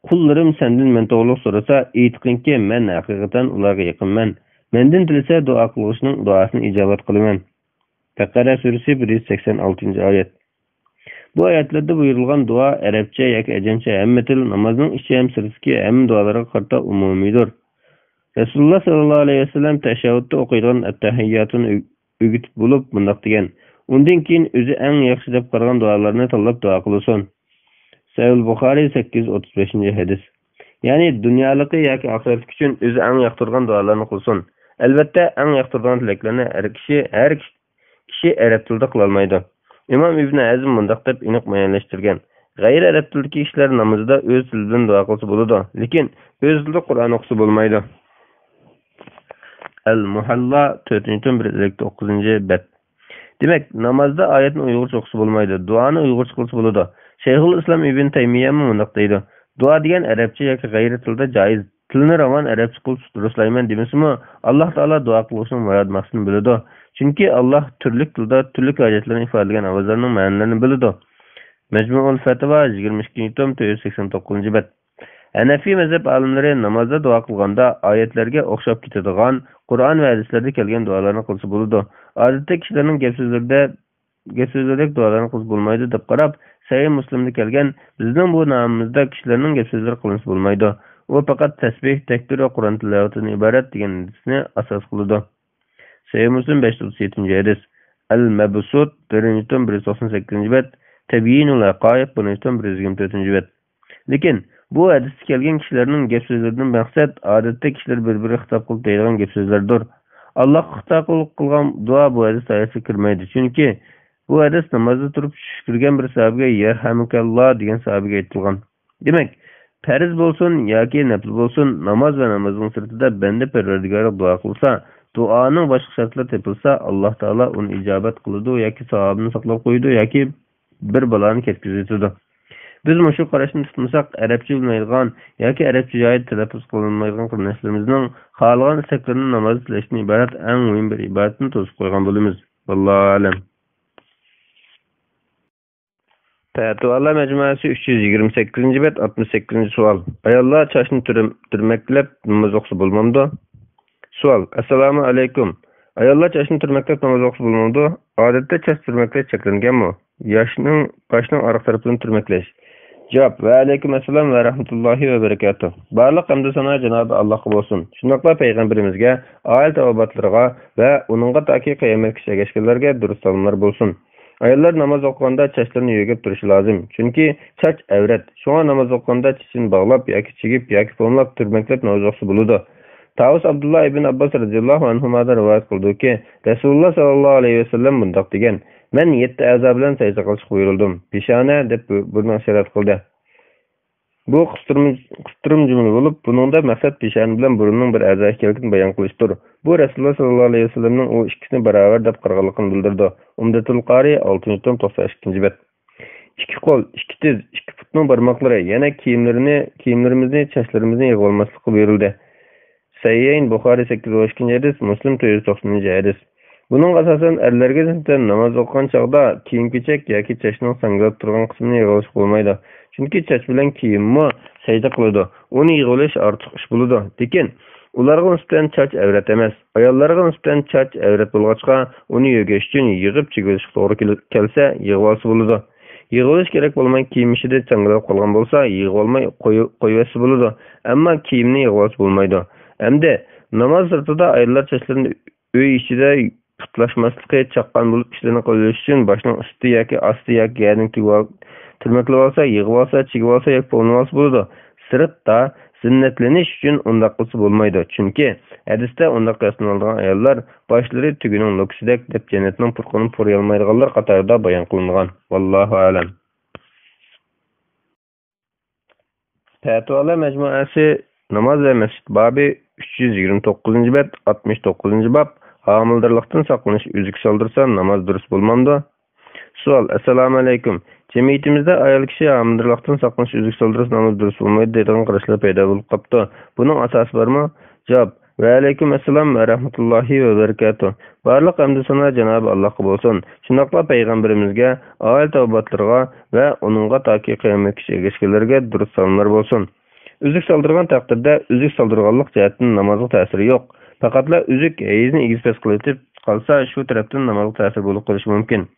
قۇللىرىم سەندىن مەن توغرۇلۇق سورىسا، ئېيتقىنكى، مەن ھەقىقەتەن ئۇلارغا يېقىنمەن. مەندىن تىلىسە، دۇئا قىلغۇچىنىڭ دۇئاسىنى ئىجابەت قىلىمەن. بەقەرە سۈرىسى، بىر يۈز سەكسەن ئالتىنچى ئايەت. بۇ ئايەتلەردە بۇيرۇلغان دۇئا ئەرەبچە ياكى ئەجەمچە ھەممە تىل، نامازنىڭ ئىچى ھەم سىرتىدىكى ھەممە دۇئالارغا قارىتا ئومۇمىيدۇر. رەسۇلۇللا ساللاللاھۇ ئەلەيھى ۋەسەللەم تەشەھھۇدتا ئوقۇيدىغان ئەتتەھىياتىنى ئۆ-، ئۆگىتىپ بولۇپ مۇنداق دېگەن: «ئۇندىن كېيىن ئۆزى ئەڭ ياخشى دەپ قارىغان دۇئالارنى تاللاپ دۇئا قىلسۇن.» سەھىھ بۇخارىي، سەككىز يۈز ئوتتۇز بەشىنچى ھەدىس. يەنى دۇنيالىقى ياكى ئاخىرەتلىك ئۈچۈن ئۆزى ئەڭ ياقتۇرىدىغان دۇئالارنى قىلسۇن. ئەلۋەتتە، ئەڭ ياقتۇرىدىغان تىلەكلەرنى ھەر كىشى، ھەر كىشى كىشى ئەرەب تىلىدا قىلالمايدۇ. ئىمام ئىبن ھەزم مۇنداق دەپ ئېنىق مۇئەييەنلەشتۈرگەن: غەيرىي ئەرەب تىلدىكى كىشىلەر نامىزىدا ئۆز تىلى بىلەن دۇئا قىلسا بولىدۇ، لېكىن ئۆز تىلىدا قۇرئان ئوقۇسا بولمايدۇ. ئەل مۇھەللا، تۆتىنچى توم، بىر يۈز ئەللىك توققۇزىنچى بەت. دېمەك، نامازدا ئايەتنى ئۇيغۇرچە ئوقۇسا بولمايدۇ، دۇئانى ئۇيغۇرچە قىلسا بولىدۇ. شەيخۇل ئىسلام ئىبن تەيمىيەمۇ مۇنداق دەيدۇ: دۇئا دېگەن ئەرەبچە ياكى غەيرىي تىلدا جائىز. تىلنى راۋان ئەرەبچە قىلىپ دۇرۇسلايمەن دېمىسىمۇ، ئاللاھ تائالا دۇئا قىلغۇچىنىڭ مۇراد مەقسىتىنى بىلىدۇ. چۈنكى ئاللاھ تۈرلۈك تىلدا تۈرلۈك ھاجەتلەرنى ئىپادىلىگەن ئاۋازلارنىڭ مەنىلىرىنى بىلىدۇ. مەجمۇئۇل فەتىۋا، يىگىرمە ئىككىنچى توم، تۆت يۈز سەكسەن توققۇزىنچى بەت. ھەنەفىي مەزھەپ ئالىملىرى نامازدا دۇئا قىلغاندا ئايەتلەرگە ئوخشاپ كېتىدىغان، قۇرئان ۋە ھەدىسلەردە كەلگەن دۇئالارنى قىلسا بولىدۇ. ئادەتتە كىشىلەرنىڭ گەپ سۆزلىرىدە گەپ سۆزلىرىدەك دۇئالارنى قىلسا بولمايدۇ دەپ قاراپ، سەھىھ مۇسلىمدا كەلگەن، بىزنىڭ بۇ نامىمىزدا كىشىلەرنىڭ گەپ سۆزلىرى قىلىنسا بولمايدۇ. ئۇ پەقەت تەسبىھ، تەكبىر ۋە قۇرئان تىلاۋىتىدىن ئىبارەت دېگەن ھەدىسنى ئاساس قىلىدۇ. سەھىھ مۇسلىم، بەش يۈز ئوتتۇز يەتتىنچى ھەدىس. ئەل مەبسۇت، بىرىنچى توم، بىر يۈز توقسان سەككىزىنچى بەت، تەبيىنۇل ھەقايىق، بىرىنچى توم، بىر يۈز يىگىرمە تۆتىنچى بەت. لېكىن بۇ ھەدىستە كەلگەن كىشىلەرنىڭ گەپ سۆزلىرىدىن مەقسەت ئادەتتە كىشىلەر بىر-بىرىگە خىتاب قىلىپ دەيدىغان گەپ سۆزلەردۇر. ئاللاھقا خىتاب قىلغان دۇئا بۇ ھەدىس دائىرىسىگە كىرمەيدۇ. چۈنكى بۇ ھەدىس نامازدا تۇرۇپ چۈش كۆرگەن بىر ساھابىگە يەرھەمۇكەللا دېگەن ساھابىگە ئېيتىلغان. دېمەك، پەرز بولسۇن ياكى نەپلى بولسۇن، ناماز ۋە نامازنىڭ سىرتىدا بەندە پەرۋەردىگارىغا دۇئا قىلسا، دۇئانىڭ باشقا شەرتلىرى تېپىلسا، ئاللاھ تائالا ئۇنى ئىجابەت قىلىدۇ ياكى ساۋابىنى ساقلاپ قويىدۇ ياكى بىر بالانى كەتكۈزۈۋېتىدۇ. بىز مۇشۇ قاراشنى تۇتمىساق، ئەرەبچە بىلمەيدىغان ياكى ئەرەبچە جايىدا تەلەپپۇز قىلىنمايدىغان قېرىنداشلىرىمىزنىڭ خالىغان ئىستەكلىرىنى نامازدا تىلەشتىن ئىبارەت ئەڭ مۇھىم بىر ئىبادەتنى توسۇپ قويغان بولىمىز. ۋاللاھۇ ئەلەم. پەتىۋالار مەجمۇئەسى، ئۈچ يۈز يىگىرمە سەككىزىنچى بەت، ئاتمىش سەككىزىنچى سوئال. ئاياللار چاچنى تۈرۈم-، تۈرمەكلەپ ناماز ئوقۇسا بولمامدۇ؟ سوئال. ئەسسالامۇ ئەلەيكۇم. ئاياللار چاچنى تۈرمەكلەپ ناماز ئوقۇسا بولمامدۇ؟ ئادەتتە چاچ تۈرمەكلەش چەكلەنگەنمۇ؟ ياشنىڭ، باشنىڭ ئارقا تەرىپىدىن تۈرمەكلەش. جاۋاب. ۋەئەلەيكۇم ئەسسالام ۋە رەھمەتۇللاھى ۋە بەرىكاتۇھ. بارلىق ھەمدۇ سانا جانابى ئاللاھقا بولسۇن. شۇنداقلا پەيغەمبىرىمىزگە، ئائىلە تاۋابىئاتلىرىغا ۋە ئۇنىڭغا تاكى قىيامەتكىچە ئەگەشكەنلەرگە دۇرۇت سالاملار بولسۇن. ئاياللار ناماز ئوقۇغاندا چاچلىرىنى يۆگەپ تۇرۇشى لازىم. چۈنكى چاچ ئەۋرەت. شۇڭا ناماز ئوقۇغاندا چېچىنى باغلاپ ياكى چىگىپ ياكى پوملاپ تۈرمەكلەپ ناماز ئوقۇسا بولىدۇ. تاۋۇس ئابدۇللا ئىبن ئابباس رەزىياللاھۇ ئەنھۇمادىن رىۋايەت قىلىدۇكى، رەسۇلۇللا ساللاللاھۇ ئەلەيھى ۋەسەللەم مۇنداق دېگەن: مەن يەتتە ئەزا بىلەن سەجدە قىلىشقا بۇيرۇلدۇم. پېشانە دەپ بۇ-، بۇرنىغا ئىشارەت قىلدى. بۇ قىستۇرما، قىستۇرما جۈملە بولۇپ، بۇنىڭدا مەقسەت پېشانە بىلەن بۇرۇننىڭ بىر ئەزا ئىكەنلىكىنى بايان قىلىشتۇر. بۇ رەسۇلۇللا ساللاللاھۇ ئەلەيھى ۋەسەللەمنىڭ ئۇ ئىككىسىنى باراۋەر دەپ قارىغانلىقىنى بىلدۈرىدۇ. ئۇمدەتۇل قارىي، ئالتىنچى توم، توقسان ئىككىنچى بەت. ئىككى قول، ئىككى تىز، ئىككى پۇتنىڭ بارماقلىرى، يەنە كىيىملىرىنى، كىيىملىرىمىزنى، چاچلىرىمىزنى يىغىۋالماسلىققا بۇيرۇلدى. سەھىھەين، بۇخارىي، سەككىز يۈز ئون ئىككىنچى ھەدىس، مۇسلىم، تۆت يۈز توقسىنىنچى ھەدىس. بۇنىڭغا ئاساسەن، ئەرلەرگە نىسبەتەن ناماز ئوقۇغان چاغدا كىيىم-كېچەك ياكى چاچنىڭ ساڭگىلاپ تۇرغان قىسمىنى يىغىۋېلىشقا بولمايدۇ. چۈنكى چاچ بىلەن كىيىممۇ سەجدە قىلىدۇ. ئۇنى يىغىۋېلىش ئارتۇق ئىش بولىدۇ. لېكىن ئۇلارغا نىسبەتەن چاچ ئەۋرەت ئەمەس. ئاياللارغا نىسبەتەن چاچ ئەۋرەت بولغاچقا، ئۇنى يۆگەش ئۈچۈن يىغىپ چىگىۋېلىشقا توغرا كېل-، كەلسە، يىغىۋالسا بولىدۇ. يىغىۋېلىش كېرەك بولماي كىيىم ئىچىدە چاڭگىلاپ قالغان بولسا، يىغىۋالماي قوي-، قويۇۋەتسە بولىدۇ. ئەمما كىيىمنى يىغىۋالسا بولمايدۇ. ئەمدى ناماز سىرتىدا ئاياللار چاچلىرىنى ئۆي ئىچىدە پۇتلاشماسلىقى، چاققان بولۇپ ئىشلىرىنى قىلىۋېلىشى ئۈچۈن باشنىڭ ئۈستى ياكى ئاستى ياكى يەردىن تۈگۈۋال-، تۈرمەكلىۋالسا، يىغىۋالسا، چىگىۋالسا ياكى پوملىۋالسا بولىدۇ. سىرتتا زىننەتلىنىش ئۈچۈن ئۇنداق قىلسا بولمايدۇ. چۈنكى ھەدىستە ئۇنداق قىياسلىنىلىدىغان ئاياللار باشلىرى تۆگىنىڭ نۆكىسىدەك دەپ جەننەتنىڭ پۇرىقىنى پۇرىيالمايدىغانلار قاتارىدا بايان قىلىنغان. ۋاللاھۇ ئەلەم. پەتىۋالار مەجمۇئەسى، ناماز ۋە مەسچىت بابى، ئۈچ يۈز يىگىرمە توققۇزىنچى بەت، ئاتمىش توققۇزىنچى باب، ھامىلىدارلىقتىن ساقلىنىش ئۈزۈك سالدۇرسا ناماز دۇرۇس بولمامدۇ؟ سوئال. ئەسسالامۇ ئەلەيكۇم. جەمئىيىتىمىزدە ئايال كىشى ھامىلىدارلىقتىن ساقلىنىش ئۈزۈك سالدۇرسا ناماز دۇرۇس بولمايدۇ دەيدىغان قاراشلار پەيدا بولۇپ قاپتۇ. بۇنىڭ ئاساسى بارمۇ؟ جاۋاب. ۋەئەلەيكۇم ئەسسالام ۋە رەھمەتۇللاھى ۋە بەرىكاتۇھ. بارلىق ھەمدۇ سانا جانابى ئاللاھقا بولسۇن. شۇنداقلا پەيغەمبىرىمىزگە، ئائىلە تاۋابىئاتلىرىغا ۋە ئۇنىڭغا تاكى قىيامەتكىچە ئەگەشكەنلەرگە دۇرۇت سالاملار بولسۇن. ئۈزۈك سالدۇرغان تەقدىردە ئۈزۈك سالدۇرغانلىق جەھەتتىن نامازغا تەسىرى يوق. پەقەتلا ئۈزۈك ھەيزنى ئېگىز-پەس قىلىۋېتىپ قالسا، شۇ تەرەپتىن نامازغا تەسىر بولۇپ قېلىشى مۇمكىن.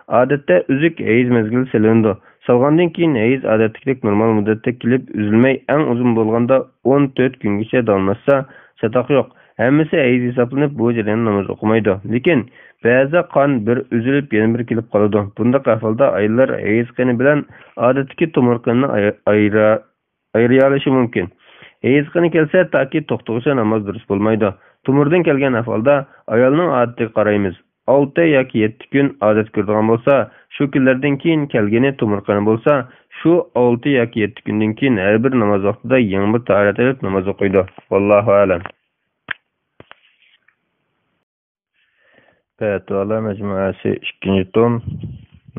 ئادەتتە ئۈزۈك ھەيز مەزگىلى سېلىنىدۇ. سالغاندىن كېيىن ھەيز ئادەتتىكىدەك نورمال مۇددەتتە كېلىپ، ئۈزۈلمەي ئەڭ ئۇزۇن بولغاندا ئون تۆت كۈنگىچە داۋاملاشسا، چاتاق يوق. ھەممىسى ھەيز ھېسابلىنىپ، بۇ جەرياندا ناماز ئوقۇمايدۇ. لېكىن بەزىدە قان بىر ئۈزۈلۈپ، يەنە بىر كېلىپ قالىدۇ. بۇنداق ئەھۋالدا ئاياللار ھەيز قېنى بىلەن ئادەتتىكى تومۇر قېنىنى ئاي-، ئايرا-، ئايرىيالىشى مۇمكىن. ھەيز قېنى كەلسە، تاكى توختىغۇچە ناماز دۇرۇس بولمايدۇ. تومۇردىن كەلگەن ئەھۋالدا ئايالنىڭ ئادىتىگە قارايمىز. ئالتە ياكى يەتتە كۈن ئادەت كۆرىدىغان بولسا، شۇ كۈنلەردىن كېيىن كەلگىنى تومۇر قېنى بولسا، شۇ ئالتە ياكى يەتتە كۈندىن كېيىن ھەر بىر ناماز ۋاقتىدا يېڭى بىر تاھارەت ئېلىپ ناماز ئوقۇيدۇ. ۋاللاھۇ ئەلەم. پەتىۋالار مەجمۇئەسى، ئىككىنچى توم،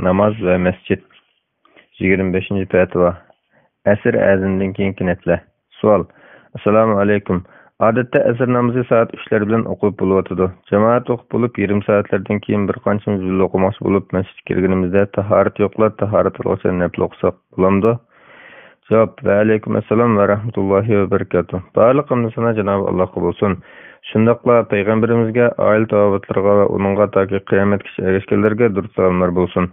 ناماز ۋە مەسچىت. يىگىرمە بەشىنچى پەتىۋا. ئەسىر ئەزىنىدىن كېيىنكى نەپلە. سوئال. ئەسسالامۇ ئەلەيكۇم. ئادەتتە ئەسىر نامىزى سائەت ئۈچلەر بىلەن ئوقۇلۇپ بولۇۋاتىدۇ. جامائەت ئوقۇپ بولۇپ، يېرىم سائەتلەردىن كېيىن بىر قانچىمىز بىللە ئوقۇماقچى بولۇپ، مەسچىتكە كىرگىنىمىزدە تاھارەت يوقلا، تاھارەت ئالغۇچە نەپلە ئوقۇساق بولامدۇ؟ جاۋاب. ۋەئەلەيكۇم ئەسسالام ۋە رەھمەتۇللاھى ۋە بەرىكاتۇھ. بارلىق ھەمدۇ سانا جانابى ئاللاھقا بولسۇن. شۇنداقلا پەيغەمبىرىمىزگە، ئائىلە تاۋابىئاتلىرىغا ۋە ئۇنىڭغا تاكى قىيامەتكىچە ئەگەشكەنلەرگە دۇرۇت سالاملار بولسۇن.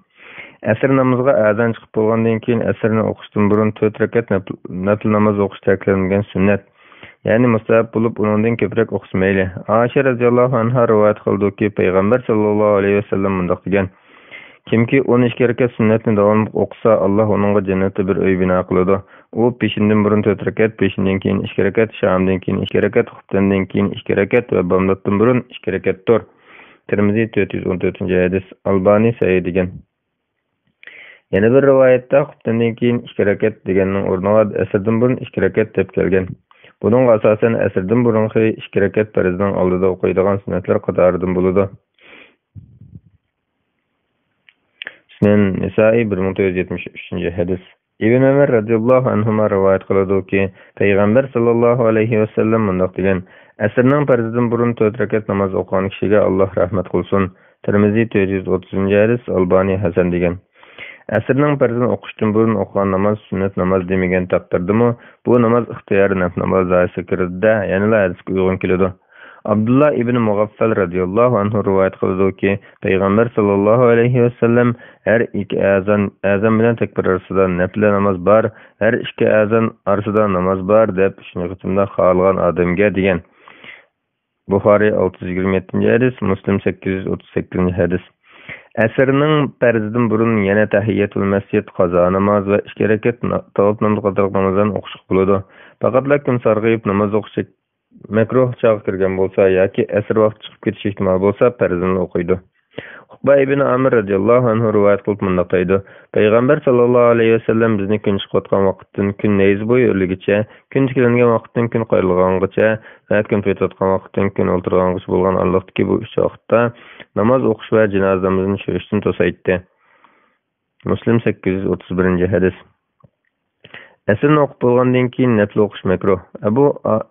ئەسىر نامىزىغا ئەزان چىقىپ بولغاندىن كېيىن، ئەسىرنى ئوقۇشتىن بۇرۇن تۆت رەكەت نەپ-، نەپلە ناماز ئوقۇش تەكىتلەنمىگەن سۈننەت، يەنى مۇستەھەب بولۇپ، ئۇنىڭدىن كۆپرەك ئوقۇسا مەيلى. ئائىشە رەزىياللاھۇ ئەنھا رىۋايەت قىلىدۇكى، پەيغەمبەر ساللاللاھۇ ئەلەيھى ۋەسەللەم مۇنداق دېگەن: كىمكى ئون ئىككى رەكەت سۈننەتنى داۋاملىق ئوقۇسا، ئاللاھ ئۇنىڭغا جەننەتتە بىر ئۆي بىنا قىلىدۇ. ئۇ پېشىندىن بۇرۇن تۆت رەكەت، پېشىندىن كېيىن ئىككى رەكەت، شامدىن كېيىن ئىككى رەكەت، خۇپتەندىن كېيىن ئىككى رەكەت ۋە بامداتتىن بۇرۇن ئىككى رەكەتتۇر. تىرمىزى، تۆت يۈز ئون تۆتىنچى ھەدىس. ئالبانى سەھىھ دېگەن. يەنە بىر رىۋايەتتە خۇپتەندىن كېيىن ئىككى رەكەت دېگەننىڭ ئورنىغا ئەسىردىن بۇرۇن ئىككى رەكەت دەپ كەلگەن. بۇنىڭغا ئاساسەن، ئەسىردىن بۇرۇنقى ئىككى رەكەت پەرزنىڭ ئالدىدا ئوقۇيدىغان سۈننەتلەر قاتارىدىن بولىدۇ. سۈنەن نىسائىي، بىر مىڭ تۆت يۈز يەتمىش ئۈچىنچى ھەدىس. ئىبن ئۆمەر رەزىياللاھۇ ئەنھۇما رىۋايەت قىلىدۇكى، پەيغەمبەر ساللاللاھۇ ئەلەيھى ۋەسەللەم مۇنداق دېگەن: ئەسىرنىڭ پەرزىدىن بۇرۇن تۆت رەكەت ناماز ئوقۇغان كىشىگە ئاللاھ رەھمەت قىلسۇن. تىرمىزى، تۆت يۈز ئوتتۇزىنچى ھەدىس، ئالبانى ھەسەن دېگەن. ئەسىرنىڭ پەرزىنى ئوقۇشتىن بۇرۇن ئوقۇغان ناماز سۈننەت ناماز دېمىگەن تەقدىردىمۇ، بۇ ناماز ئىختىيارىي نەپلى ناماز دائىرىسىگە كىرىدۇ-دە، يەنىلا ھەدىسكە ئۇيغۇن كېلىدۇ. ئابدۇللا ئىبنى مۇغەففەل رەزىياللاھۇ ئەنھۇ رىۋايەت قىلىدۇكى، پەيغەمبەر ساللاللاھۇ ئەلەيھى ۋەسەللەم، ھەر ئىككى ئەزان، ئەزان بىلەن تەكبىر ئارىسىدا نەپلە ناماز بار، ھەر ئىككى ئەزان ئارىسىدا ناماز بار، دەپ ئۈچىنچى قېتىمدا خالىغان ئادەمگە دېگەن. بۇخارىي، ئالتە يۈز يىگىرمە يەتتىنچى ھەدىس، مۇسلىم، سەككىز يۈز ئوتتۇز سەككىزىنچى ھەدىس. ئەسىرنىڭ پەرزىدىن بۇرۇن يەنە تەھىيەتۇل مەسجىد، قازا ناماز ۋە ئىككى رەكەت نا-، تاۋاپ نامىزى قاتارلىق نامازلارنى ئوقۇشقا بولىدۇ. پەقەتلا كۈن سارغىيىپ ناماز ئوقۇش مەكرۇھ چاغغا كىرگەن بولسا ياكى ئەسىر ۋاقتى چىقىپ كېتىش ئېھتىمالى بولسا، پەرزىنى ئوقۇيدۇ. ئۇقبە ئىبنى ئامىر رەزىياللاھۇ ئەنھۇ رىۋايەت قىلىپ مۇنداق دەيدۇ: پەيغەمبەر ساللاللاھۇ ئەلەيھى ۋەسەللەم بىزنى كۈن چىقىۋاتقان ۋاقىتتىن كۈن نەيزە بويى ئۆرلىگىچە، كۈن تىكلەنگەن ۋاقىتتىن كۈن قايرىلغانغىچە ۋە كۈن پېتىۋاتقان ۋاقىتتىن كۈن ئولتۇرغانغىچە بولغان ئارىلىقتىكى بۇ ئۈچ ۋاقىتتا ناماز ئوقۇش ۋە جىنازا نامىزىنى چۈشۈرۈشتىن توسايتتى. مۇسلىم، سەككىز يۈز ئوتتۇز بىرىنچى ھەدىس. ئەسىرنى ئوقۇپ بولغاندىن كېيىن نەپلە ئوقۇش مەكرۇھ. ئەبۇ،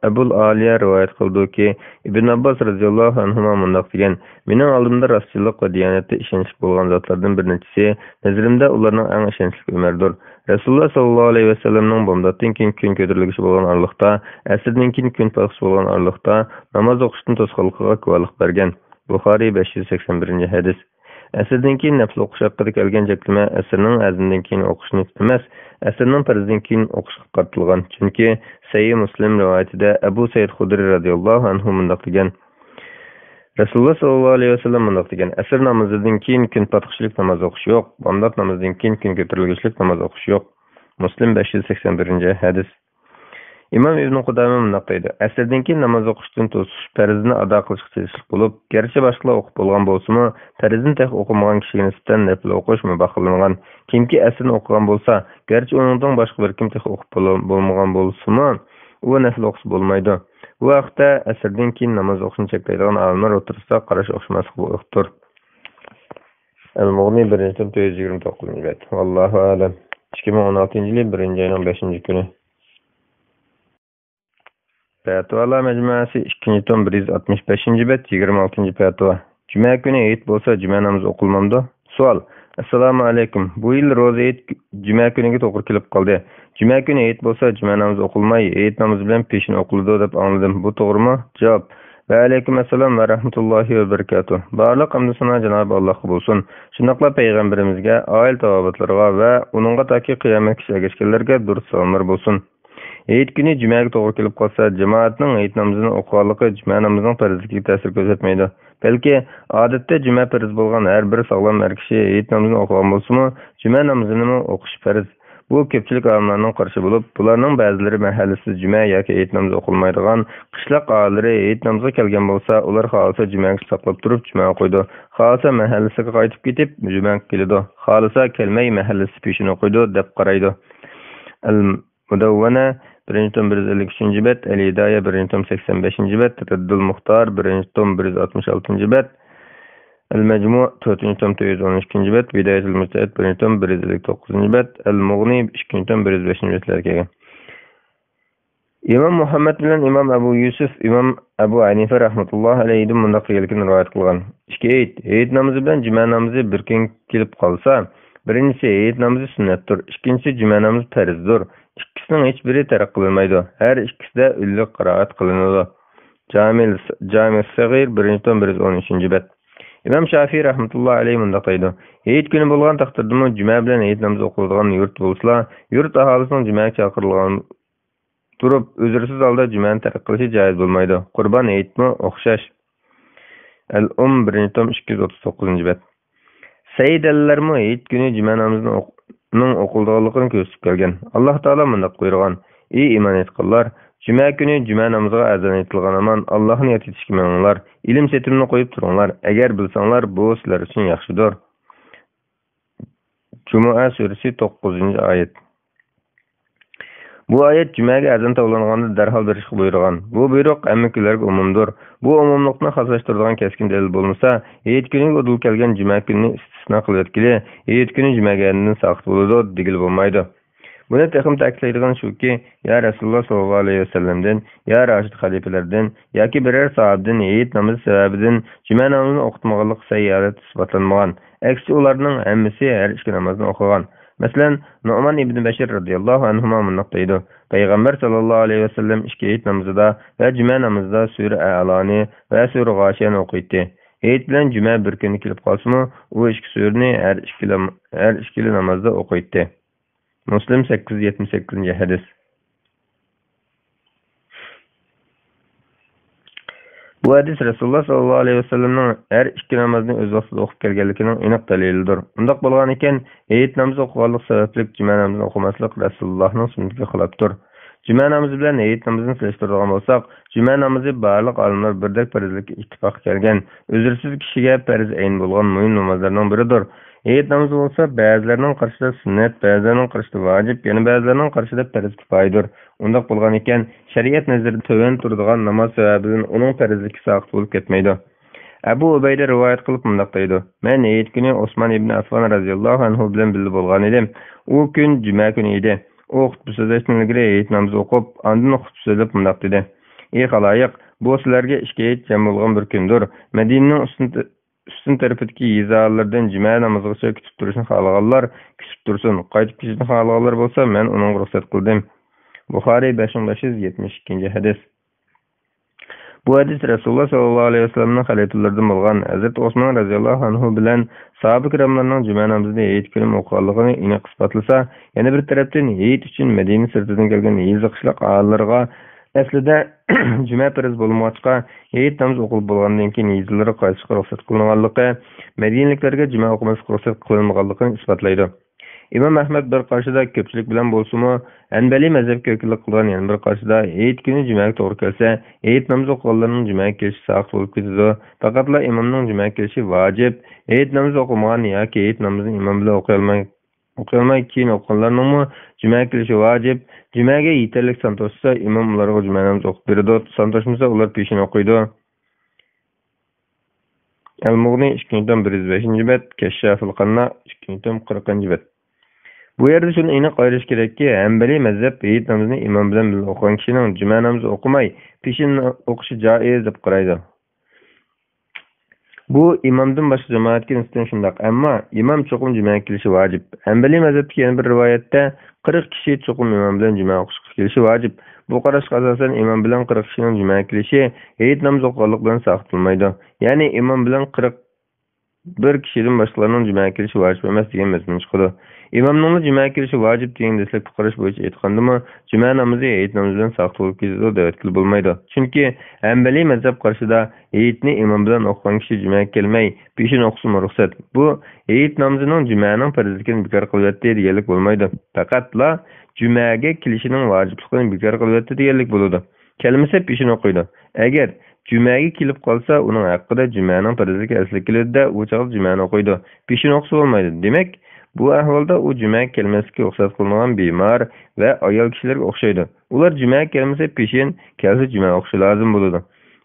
ئەبۇل ئالىيە رىۋايەت قىلىدۇكى، ئىبن ئابباس رەزىياللاھۇ ئەنھۇما مۇنداق دېگەن: مېنىڭ ئالدىمدا راستچىللىق ۋە دىيانەتتە ئىشەنچلىك بولغان زاتلاردىن بىر نەچچىسى، نەزىرىمدە ئۇلارنىڭ ئەڭ ئىشەنچلىكى ئۆمەردۇر. رەسۇلۇللا ساللاللاھۇ ئەلەيھى ۋەسەللەمنىڭ بامداتتىن كېيىن كۈن كۆتۈرۈلگۈچى بولغان ئارىلىقتا، ئەسىردىن كېيىن كۈن پاتقۇچى بولغان ئارىلىقتا ناماز ئوقۇشتىن توسقانلىقىغا گۇۋاھلىق بەرگەن. بۇخارىي، بەش يۈز سەكسەن بىرىنچى ھەدىس. ئەسىردىن كېيىن نەپلە ئوقۇش ھەققىدە كەلگەن چەكلىمە ئەسىرنىڭ ئەزىندىن كېيىن ئوقۇشنى ئەمەس، ئەسىرنىڭ پەرزىدىن كېيىن ئوقۇشقا قارىتىلغان. چۈنكى سەھىھ مۇسلىم رىۋايىتىدە ئەبۇ سەئىد خۇدرى رەزىياللاھۇ ئەنھۇ مۇنداق دېگەن: رەسۇلۇللا ساللاللاھۇ ئەلەيھى ۋەسەللەم مۇنداق دېگەن: ئەسىر نامىزىدىن كېيىن كۈن پاتقۇچىلىق ناماز ئوقۇش يوق، بامدات نامىزىدىن كېيىن كۈن كۆتۈرۈلگۈچىلىك ناماز ئوقۇش يوق. مۇسلىم، بەش يۈز سەكسەن بىرىنچى ھەدىس. ئىمام ئىبن قۇدامە مۇنداق دەيدۇ: ئەسىردىن كېيىن ناماز ئوقۇشتىن توسۇش پەرزىنى ئادا قىلىشقا تېگىشلىك بولۇپ، گەرچە باشقىلار ئوقۇپ بولغان بولسىمۇ، پەرزىنى تېخى ئوقۇمىغان كىشىگە نىسبەتەن نەپلە ئوقۇش مۇباھ قىلىنغان. كىمكى ئەسىرنى ئوقۇغان بولسا، گەرچە ئۇنىڭدىن باشقا بىر كىم تېخى ئوقۇپ بولا-، بولمىغان بولسىمۇ، ئۇ نەپلە ئوقۇسا بولمايدۇ. بۇ ھەقتە ئەسىردىن كېيىن ناماز ئوقۇشنى چەكلەيدىغان ئالىملار ئوتتۇرىسىدا قاراش ئوخشىماسلىقى بولۇپتۇر. ئەل-مۇغنى، بىرىنچى توم، تۆت يۈز يىگىرمە توققۇزىنچى بەت. ۋاللاھۇ ئەلەم. ئىككى مىڭ ئون ئالتىنچى يىلى بىرىنچى ئاينىڭ بەشىنچى كۈنى. پەتىۋالار مەجمۇئەسى، ئىككىنچى توم، بىر يۈز ئاتمىش بەشىنچى بەت، يىگىرمە ئالتىنچى پەتىۋا. جۈمە كۈنى ھېيت بولسا، جۈمە نامىزى ئوقۇلمامدۇ؟ سوئال. ئەسسالامۇ ئەلەيكۇم. بۇ يىل روزا ھېيت جۈمە كۈنىگە توغرا كېلىپ قالدى. جۈمە كۈنى ھېيت بولسا، جۈمە نامىزى ئوقۇلماي، ھېيت نامىزى بىلەن پېشىن ئوقۇلىدۇ دەپ ئاڭلىدىم. بۇ توغرىمۇ؟ جاۋاب. ۋەئەلەيكۇم ئەسسالام ۋە رەھمەتۇللاھى ۋە بەرىكاتۇھ. بارلىق ھەمدۇ سانا جانابى ئاللاھقا بولسۇن. شۇنداقلا پەيغەمبىرىمىزگە، ئائىلە تاۋابىئاتلىرىغا ۋە ئۇنىڭغا تاكى قىيامەتكىچە ئەگەشكەنلەرگە دۇرۇت سالاملار بولسۇن. ھېيت كۈنى جۈمەگە توغرا كېلىپ قالسا، جامائەتنىڭ ھېيت نامىزىنى ئوقۇۋاللىقى جۈمە نامىزىنىڭ پەرزلىكىگە تەسىر كۆرسەتمەيدۇ. بەلكى ئادەتتە جۈمە پەرز بولغان ھەر بىر ساغلام ئەر كىشى ھېيت نامىزىنى ئوقۇغان بولسىمۇ، جۈمە نامىزىنىمۇ ئوقۇشى پەرز. بۇ كۆپچىلىك ئالىملارنىڭ قارىشى بولۇپ، بۇلارنىڭ بەزىلىرى مەھەللىسىدە جۈمە ياكى ھېيت نامىزى ئوقۇلمايدىغان قىشلاق ئاھالىلىرى ھېيت نامىزىغا كەلگەن بولسا، ئۇلار خالىسا جۈمەگە ساقلاپ تۇرۇپ جۈمە ئوقۇيدۇ، خالىسا مەھەللىسىگە قايتىپ كېتىپ جۈمە كېلىدۇ، خالىسا كەلمەي مەھەللىسىدە پېشىن ئوقۇيدۇ دەپ قارايدۇ. ئەل مۇدەۋۋەنە، بىرىنچى توم، بىر يۈز ئەللىك ئۈچىنچى بەت، ئەل ھىدايە، بىرىنچى توم، سەكسەن بەشىنچى بەت، رەددۇل مۇختار، بىرىنچى توم، بىر يۈز ئاتمىش ئالتىنچى بەت، ئەل مەجمۇ، تۆتىنچى توم، تۆت يۈز ئون ئىككىنچى بەت، بىدايەتۇل مۇجتەھىد، بىرىنچى توم، بىر يۈز ئەللىك توققۇزىنچى بەت، ئەل مۇغنى، ئىككىنچى توم، بىر يۈز بەشىنچى بەتلەرگە كەلگەن. ئىمام مۇھەممەد بىلەن ئىمام ئەبۇ يۈسۈف، ئىمام ئەبۇ ھەنىفە رەھمەتۇللاھى ئەلەيھىدىن مۇنداق دېگەنلىكىنى رىۋايەت قىلغان. ئىككى ھېيت، ھېيت نامىزى بىلەن جۈمە نامىزى بىر كۈن كېلىپ قالسا، بىرىنچىسى ھېيت نامىزى سۈننەتتۇر، ئىككىنچىسى جۈمە نامىزى پەرزدۇر. ئىككىسىنىڭ ھېچبىرى تەرك قىلىنمايدۇ. ھەر ئىككىسىدە ئۈنلۈك قىرائەت قىلىنىدۇ. جامىل، جامىل سەغىر، بىرىنچى توم، بىر يۈز ئون ئۈچىنچى بەت. ئىمام شافىئى رەھمەتۇللاھى ئەلەيھى مۇنداق دەيدۇ: ھېيت كۈنى بولغان تەقدىردىمۇ جۈمە بىلەن ھېيت نامىزى ئوقۇلىدىغان يۇرت بولسىلا، يۇرت ئاھالىسىنىڭ جۈمەگە چاقىرىلغان تۇرۇپ، ئۈزرىسىز ھالدا جۈمەنى تەرك قىلىشى جائىز بولمايدۇ. قۇربان ھېيتمۇ ئوخشاش. ئەل ئۇم، بىرىنچى توم، ئىككى يۈز ئوتتۇز توققۇزىنچى بەت. سەئىدەلىلەرمۇ ھېيت كۈنى جۈمە نامىزىنىڭ ئوق-، نىڭ ئوقۇلىدىغانلىقىنى كۆرسىتىپ كەلگەن. ئاللاھ تائالا مۇنداق بۇيرۇغان: ئى ئىمان ئېيتقانلار! جۈمە كۈنى جۈمە نامىزىغا ئەزان ئېيتىلغان ھامان ئاللاھنى ياد ئېتىشكە مېڭىڭلار، ئىلىم سېتىمنى قويۇپ تۇرۇڭلار، ئەگەر بىلسەڭلار، بۇ سىلەر ئۈچۈن ياخشىدۇر. جۇمۇئە سۈرىسى، توققۇزىنچى ئايەت. بۇ ئايەت جۈمەگە ئەزان توۋلانغاندا دەرھال بېرىشقا بۇيرۇغان. بۇ بۇيرۇق ھەممە كۈنلەرگە ئومۇمدۇر. بۇ ئومۇملۇقنى خاسلاشتۇرىدىغان كەسكىن دەلىل بولمىسا، ھېيت كۈنىگە ئۇدۇل كەلگەن جۈمە كۈنىنى ئىستىسنا قىلىۋەتكىلى، ھېيت كۈنى جۈمەگە ئەزاندىن ساقىت بولىدۇ دېگىلى بولمايدۇ. بۇنى تېخىمۇ تەكىتلەيدىغىنى شۇكى، يا رەسۇلۇللا ساللاللاھۇ ئەلەيھى ۋەسەللەمدىن، يا راشىد خەلىپىلەردىن ياكى بىرەر ساھابىدىن ھېيت نامىزى سەۋەبىدىن جۈمە نامىزىنى ئوقۇتمىغانلىقى سەھىھ ھالەتتە ئىسپاتلانمىغان. ئەكسىچە، ئۇلارنىڭ ھەممىسى ھەر ئىككى نامازنى ئوقۇغان. مەسىلەن، نۇئمان ئىبنى بەشىر رەزىياللاھۇ ئەنھۇما مۇنداق دەيدۇ: پەيغەمبەر ساللاللاھۇ ئەلەيھى ۋەسەللەم ئىككى ھېيت نامىزىدا ۋە جۈمە نامىزىدا سۈرە ئەلانى ۋە سۈرە غاشىيەنى ئوقۇيتتى. ھېيت بىلەن جۈمە بىر كۈندە كېلىپ قالسىمۇ، ئۇ ئىككى سۈرىنى ھەر ئىككىلا، ھەر ئىككىلا نامازدا ئوقۇيتتى. مۇسلىم، سەككىز يۈز يەتمىش سەككىزىنچى ھەدىس. بۇ ھەدىس رەسۇلۇللا ساللاللاھۇ ئەلەيھى ۋەسەللەمنىڭ ھەر ئىككى نامازنى ئۆز ۋاقتىدا ئوقۇپ كەلگەنلىكىنىڭ ئېنىق دەلىلىدۇر. ئۇنداق بولغانىكەن، ھېيت نامىزى ئوقۇغانلىق سەۋەبلىك جۈمە نامىزىنى ئوقۇماسلىق رەسۇلۇللانىڭ سۈننىتىگە خىلاپتۇر. جۈمە نامىزى بىلەن ھېيت نامىزىنى سېلىشتۇرىدىغان بولساق، جۈمە نامىزى بارلىق ئالىملار بىردەك پەرزلىككە ئىتتىپاققا كەلگەن، ئۈزرىسىز كىشىگە پەرز ئەين بولغان مۇھىم نامازلارنىڭ بىرىدۇر. ھېيت نامىزى بولسا بەزىلەرنىڭ قارىشىدا سۈننەت، بەزىلەرنىڭ قارىشىدا ۋاجىپ، يەنە بەزىلەرنىڭ قارىشىدا پەرز كۇپايىدۇر. ئۇنداق بولغانىكەن، شەرىئەت نەزىرىدە تۆۋەن تۇرىدىغان ناماز سەۋەبىدىن ئۇنىڭ پەرزلىكى ساقىت بولۇپ كەتمەيدۇ. ئەبۇ ئۇبەيدە رىۋايەت قىلىپ مۇنداق دەيدۇ: مەن ھېيت كۈنى ئوسمان ئىبنى ئەففان رەزىياللاھۇ ئەنھۇ بىلەن بىللە بولغان ئىدىم. ئۇ كۈن جۈمە كۈنى ئىدى. ئۇ خۇتبە سۆزلەشتىن ئىلگىرى ھېيت نامىزى ئوقۇپ، ئاندىن خۇتبە سۆزلەپ مۇنداق دېدى: ئى خالايىق، بۇ سىلەرگە ئىككى ھېيت جەم بولغان بىر كۈندۇر. مەدىنىنىڭ ئۈستۈن، ئۈستۈن تەرىپىدىكى يېزا ئاھالىلىرىدىن جۈمە نامىزىغىچە كۈتۈپ تۇرۇشنى خالىغانلار كۈتۈپ تۇرسۇن، قايتىپ كېتىشنى خالىغانلار بولسا، مەن ئۇنىڭغا رۇخسەت قىلدىم. بۇخارىي، بەش مىڭ بەش يۈز يەتمىش ئىككىنچى ھەدىس. بۇ ھەدىس رەسۇلۇللا ساللاللاھۇ ئەلەيھى ۋەسەللەمنىڭ خەلىپىلىرىدىن بولغان ھەزرىتى ئوسمان رەزىياللاھۇ ئەنھۇ بىلەن ساھابە كىراملارنىڭ جۈمە نامىزىنى ھېيت كۈنى ئوقۇغانلىقىنى ئېنىق ئىسپاتلىسا، يەنە بىر تەرەپتىن ھېيت ئۈچۈن مەدىنە سىرتىدىن كەلگەن يېزا قىشلاق ئاھالىلىرىغا ئەسلىدە جۈمە پەرز بولمىغاچقا، ھېيت نامىزى ئوقۇلۇپ بولغاندىن كېيىن يېزىلىرىغا قايتىشقا رۇخسەت قىلىنغانلىقى، مەدىنىلىكلەرگە جۈمە ئوقۇماسلىققا رۇخسەت قىلىنمىغانلىقىنى ئىسپاتلايدۇ. ئىمام ئەھمەد بىر قارىشىدا كۆپچىلىك بىلەن بولسىمۇ، ھەنبەلىي مەزھەپكە ۋەكىللىك قىلغان يەنە بىر قارىشىدا، ھېيت كۈنى جۈمەگە توغرا كەلسە، ھېيت نامىزى ئوقۇغانلارنىڭ جۈمەگە كېلىشى ساقىت بولۇپ كېتىدۇ. پەقەتلا ئىمامنىڭ جۈمەگە كېلىشى ۋاجىپ. ھېيت نامىزى ئوقۇمىغان ياكى ھېيت نامىزىنى ئىمام بىلەن ئوقۇيالماي، ئوقۇيالماي كېيىن ئوقۇغانلارنىڭمۇ جۈمەگە كېلىشى ۋاجىپ. جۈمەگە يېتەرلىك سان توشسا، ئىمام ئۇلارغا جۈمە نامىزى ئوقۇپ بېرىدۇ. سان توشمىسا، ئۇلار پېشىن ئوقۇيدۇ. ئەل مۇغنى، ئىككىنچى توم، بىر يۈز بەشىنچى بەت، كەششافۇل قاننا، ئىككىنچى توم، قىرىقىنچى بەت. بۇ يەردە شۇنى ئېنىق ئايرىش كېرەككى، ھەنبەلىي مەزھەپ ھېيت نامىزىنى ئىمام بىلەن بىللە ئوقۇغان كىشىنىڭ جۈمە نامىزى ئوقۇماي، پېشىن ئوقۇشى جائىز دەپ قارايدۇ. بۇ ئىمامدىن باشقا جامائەتكە نىسبەتەن شۇنداق. ئەمما ئىمام چوقۇم جۈمەگە كېلىشى ۋاجىپ. ھەنبەلىي مەزھەپتىكى يەنە بىر رىۋايەتتە، قىرىق كىشى چوقۇم ئىمام بىلەن جۈمە ئوقۇشقا كېلىشى ۋاجىپ. بۇ قاراشقا ئاساسەن، ئىمام بىلەن قىرىق كىشىنىڭ جۈمەگە كېلىشى ھېيت نامىزى ئوقۇغانلىق بىلەن ساقىت بولمايدۇ. يەنى ئىمام بىلەن قىرىق بىر كىشىدىن باشقىلارنىڭ جۈمەگە كېلىشى ۋاجىپ ئەمەس دېگەن مەزمۇن چىقىدۇ. ئىمامنىڭلا جۈمەگە كېلىشى ۋاجىپ دېگەن دەسلەپكى قاراش بويىچە ئېيتقاندىمۇ، جۈمە نامىزى ھېيت نامىزى بىلەن ساقىت بولۇپ كېتىدۇ دەۋەتكىلى بولمايدۇ. چۈنكى ھەنبەلىي مەزھەپ قارىشىدا ھېيتنى ئىمام بىلەن ئوقۇغان كىشى جۈمەگە كەلمەي، پېشىن ئوقۇسىمۇ رۇخسەت. بۇ ھېيت نامىزىنىڭ جۈمەنىڭ پەرزلىكىنى بىكار قىلىۋەتتى دېگەنلىك بولمايدۇ. پەقەتلا جۈمەگە كېلىشىنىڭ ۋاجىپلىقىنى بىكار قىلىۋەتتى دېگەنلىك بولىدۇ. كەلمىسە پېشىن ئوقۇيدۇ. ئەگەر جۈمەگە كېلىپ قالسا، ئۇنىڭ ھەققىدە جۈمەنىڭ پەرزلىكى ئەسلىگە كېلىدۇ-دە، ئۇ چاغدا جۈمەنى ئوقۇيدۇ. پېشىن ئوقۇسا بولمايدۇ. دېمەك، بۇ ئەھۋالدا ئۇ جۈمەگە كەلمەسلىككە رۇخسەت قىلىنغان بىمار ۋە ئايال كىشىلەرگە ئوخشايدۇ. ئۇلار جۈمەگە كەلمىسە پېشىن، كەلسە جۈمە ئوقۇشى لازىم بولىدۇ.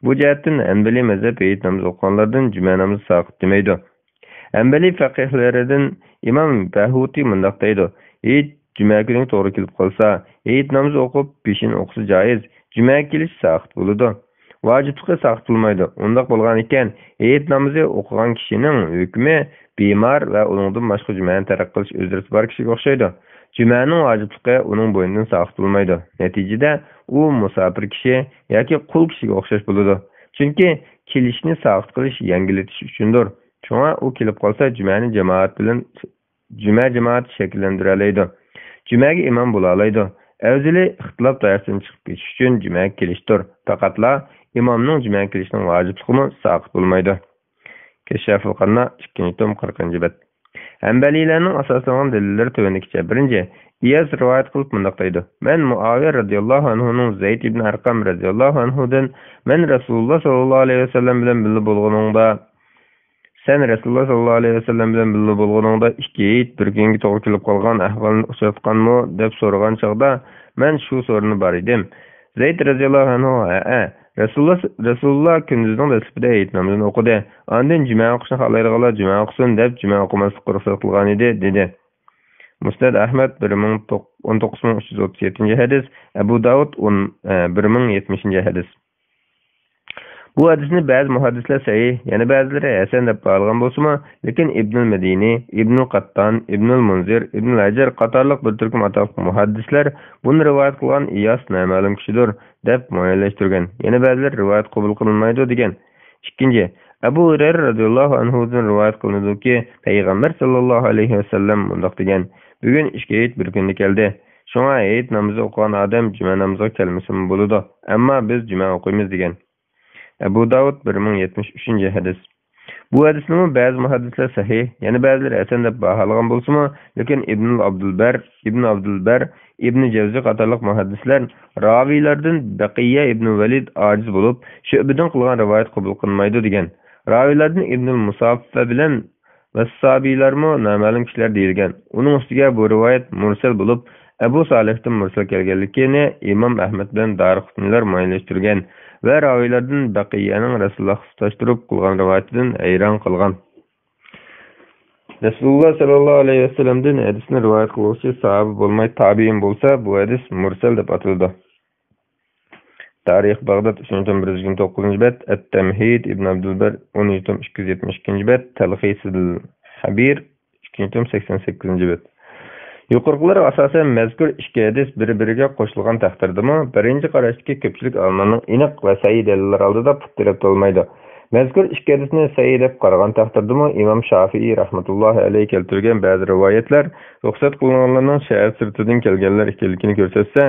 بۇ جەھەتتىن ھەنبەلىي مەزھەپ ھېيت نامىزى ئوقۇغانلاردىن جۈمە نامىزى ساقىت دېمەيدۇ. ھەنبەلىي پەقىھلىرىدىن ئىمام بەھۇتى مۇنداق دەيدۇ: ھېيت جۈمە كۈنىگە توغرا كېلىپ قالسا، ھېيت نامىزى ئوقۇپ، پېشىن ئوقۇسا جائىز، جۈمەگە كېلىش ساقىت بولىدۇ. ۋاجىپلىقى ساقىت بولمايدۇ. ئۇنداق بولغانىكەن، ھېيت نامىزى ئوقۇغان كىشىنىڭ ھۆكمى بىمار ۋە ئۇنىڭدىن باشقا جۈمەنى تەرك قىلىش ئۆزرىسى بار كىشىگە ئوخشايدۇ. جۈمەنىڭ ۋاجىپلىقى ئۇنىڭ بوينىدىن ساقىت بولمايدۇ. نەتىجىدە، ئۇ مۇساپىر كىشى ياكى قۇل كىشىگە ئوخشاش بولىدۇ. چۈنكى كېلىشنى ساقىت قىلىش يەڭگىللىتىش ئۈچۈندۇر. شۇڭا ئۇ كېلىپ قالسا، جۈمەنى جامائەت بىلەن جۈمە جامائەت شەكىللەندۈرەلەيدۇ. جۈمەگە ئىمام بولالايدۇ. ئەۋزىلى ئىختىلاپ دائىرىسىدىن چىقىپ كېتىش ئۈچۈن جۈمەگە كېلىشتۇر. پەقەتلا ئىمامنىڭ جۈمەگە كېلىشىنىڭ ۋاجىپلىقىمۇ ساقىت بولمايدۇ. كەششافۇل قاننا، ئىككىنچى توم، قىرىقىنچى بەت. ھەنبەلىيلەرنىڭ ئاساسلانغان دەلىللىرى تۆۋەندىكىچە. بىرىنچى، ئىياس رىۋايەت قىلىپ مۇنداق دەيدۇ: مەن مۇئاۋىيە رەزىياللاھۇ ئەنھۇنىڭ زەيد ئىبن ئەرقەم رەزىياللاھۇ ئەنھۇدىن، مەن رەسۇلۇللا ساللاللاھۇ ئەلەيھى ۋەسەللەم بىلەن بىللە بولغىنىڭدا، سەن رەسۇلۇللا ساللاللاھۇ ئەلەيھى ۋەسەللەم بىلەن بىللە بولغىنىڭدا ئىككى ھېيت بىر كۈنگە توغرا كېلىپ قالغان ئەھۋالنى ئۇچراتقانمۇ؟ دەپ سورىغان چاغدا، مەن شۇ سورۇندا بار ئىدىم. زەيد رەزىياللاھۇ ئەنھۇ، ھەئە، رەسۇلۇللا، رەسۇلۇللا كۈندۈزنىڭ دەسلىپىدە ھېيت نامىزىنى ئوقۇدى. ئاندىن جۈمە ئوقۇشنى خالايدىغانلار جۈمە ئوقۇسۇن دەپ، جۈمە ئوقۇماسلىققا رۇخسەت قىلغان ئىدى، دېدى. مۇسنەد ئەھمەد، بىر مىڭ، ئون توققۇز مىڭ ئۈچ يۈز ئوتتۇز يەتتىنچى ھەدىس، ئەبۇ داۋۇد، ئون، ئە، بىر مىڭ يەتمىشىنچى ھەدىس. بۇ ھەدىسنى بەزى مۇھەددىسلەر سەھىھ، يەنە بەزىلىرى ھەسەن دەپ باھالىغان بولسىمۇ، لېكىن ئىبنۇل مەدىنى، ئىبنۇل قاتتان، ئىبنۇل مۇنزىر، ئىبنۇل ھەجەر قاتارلىق بىر تۈركۈم ئاتاقلىق مۇھەددىسلەر بۇنى رىۋايەت قىلغان ئىياس نامەلۇم كىشىدۇر، دەپ مۇئەييەنلەشتۈرگەن. يەنە بەزىلەر رىۋايەت قوبۇل قىلىنمايدۇ، دېگەن. ئىككىنچى، ئەبۇ ھۇرەيرە رەزىياللاھۇ ئەنھۇدىن رىۋايەت قىلىنىدۇكى، پەيغەمبەر ساللاللاھۇ ئەلەيھى ۋەسەللەم مۇنداق دېگەن: بۈگۈن ئىككى ھېيت بىر كۈندە كەلدى. شۇڭا ھېيت نامىزى ئوقۇغان ئادەم جۈمە نامىزىغا كەلمىسىمۇ بولىدۇ، ئەمما بىز جۈمە ئوقۇيمىز، دېگەن. ئەبۇ داۋۇد، بىر مىڭ يەتمىش ئۈچىنچى ھەدىس. بۇ ھەدىسنىمۇ بەزى مۇھەددىسلەر سەھىھ، يەنە بەزىلىرى ھەسەن دەپ باھالىغان بولسىمۇ، لېكىن ئىبنۇل ئابدۇلبەر، ئىبنى ئابدۇلبەر، ئىبنى جەۋزى قاتارلىق مۇھەددىسلەر راۋىيلاردىن بەقىيە ئىبنى ۋەلىد ئاجىز بولۇپ، شۇئبىدىن قىلغان رىۋايەت قوبۇل قىلىنمايدۇ، دېگەن. راۋىيلاردىن ئىبنۇل مۇساففە بىلەن ۋەسسابىيلارمۇ نامەلۇم كىشىلەر دېيىلگەن. ئۇنىڭ ئۈستىگە بۇ رىۋايەت مۇرسەل بولۇپ، ئەبۇ سالىھتىن مۇرسەل كەلگەنلىكىنى ئىمام ئەھمەد بىلەن دارىقۇتنىلار مۇئەييەنلەشتۈرگەن ۋە راۋىيلاردىن بەقىيەنىڭ رەسۇلۇللاھقا تۇتاشتۇرۇپ قىلغان رىۋايىتىدىن ھەيران قالغان. رەسۇلۇللا ساللاللاھۇ ئەلەيھى ۋەسەللەمدىن ھەدىسنى رىۋايەت قىلغۇچى ساھابە بولماي تابىئىن بولسا، بۇ ھەدىس مۇرسەل دەپ ئاتىلىدۇ. تارىخ بەغداد، ئۈچىنچى توم، بىر يۈز يىگىرمە توققۇزىنچى بەت، ئەت-تەمھىد، ئىبن ئابدۇلبەر، ئونىنچى توم، ئىككى يۈز يەتمىش ئىككىنچى بەت، تەلخىسىل ھەبىر، ئىككىنچى توم، سەكسەن سەككىزىنچى بەت. يۇقىرىقىلارغا ئاساسەن، مەزكۇر ئىككى ھەدىس بىر-بىرىگە قوشۇلغان تەقدىردىمۇ، بىرىنچى قاراشتىكى كۆپچىلىك ئالىملارنىڭ ئېنىق ۋە سەھىھ دەلىللىرى ئالدىدا پۇت تىرەپ بولمايدۇ. مەزكۇر ئىككى ھەدىسنى سەھىھ دەپ قارىغان تەقدىردىمۇ، ئىمام شافىئىي رەھمەتۇللاھى ئەلەيھى كەلتۈرگەن بەزى رىۋايەتلەر رۇخسەت قىلىنغانلارنىڭ شەھەر سىرتىدىن كەلگەنلەر ئىكەنلىكىنى كۆرسەتسە،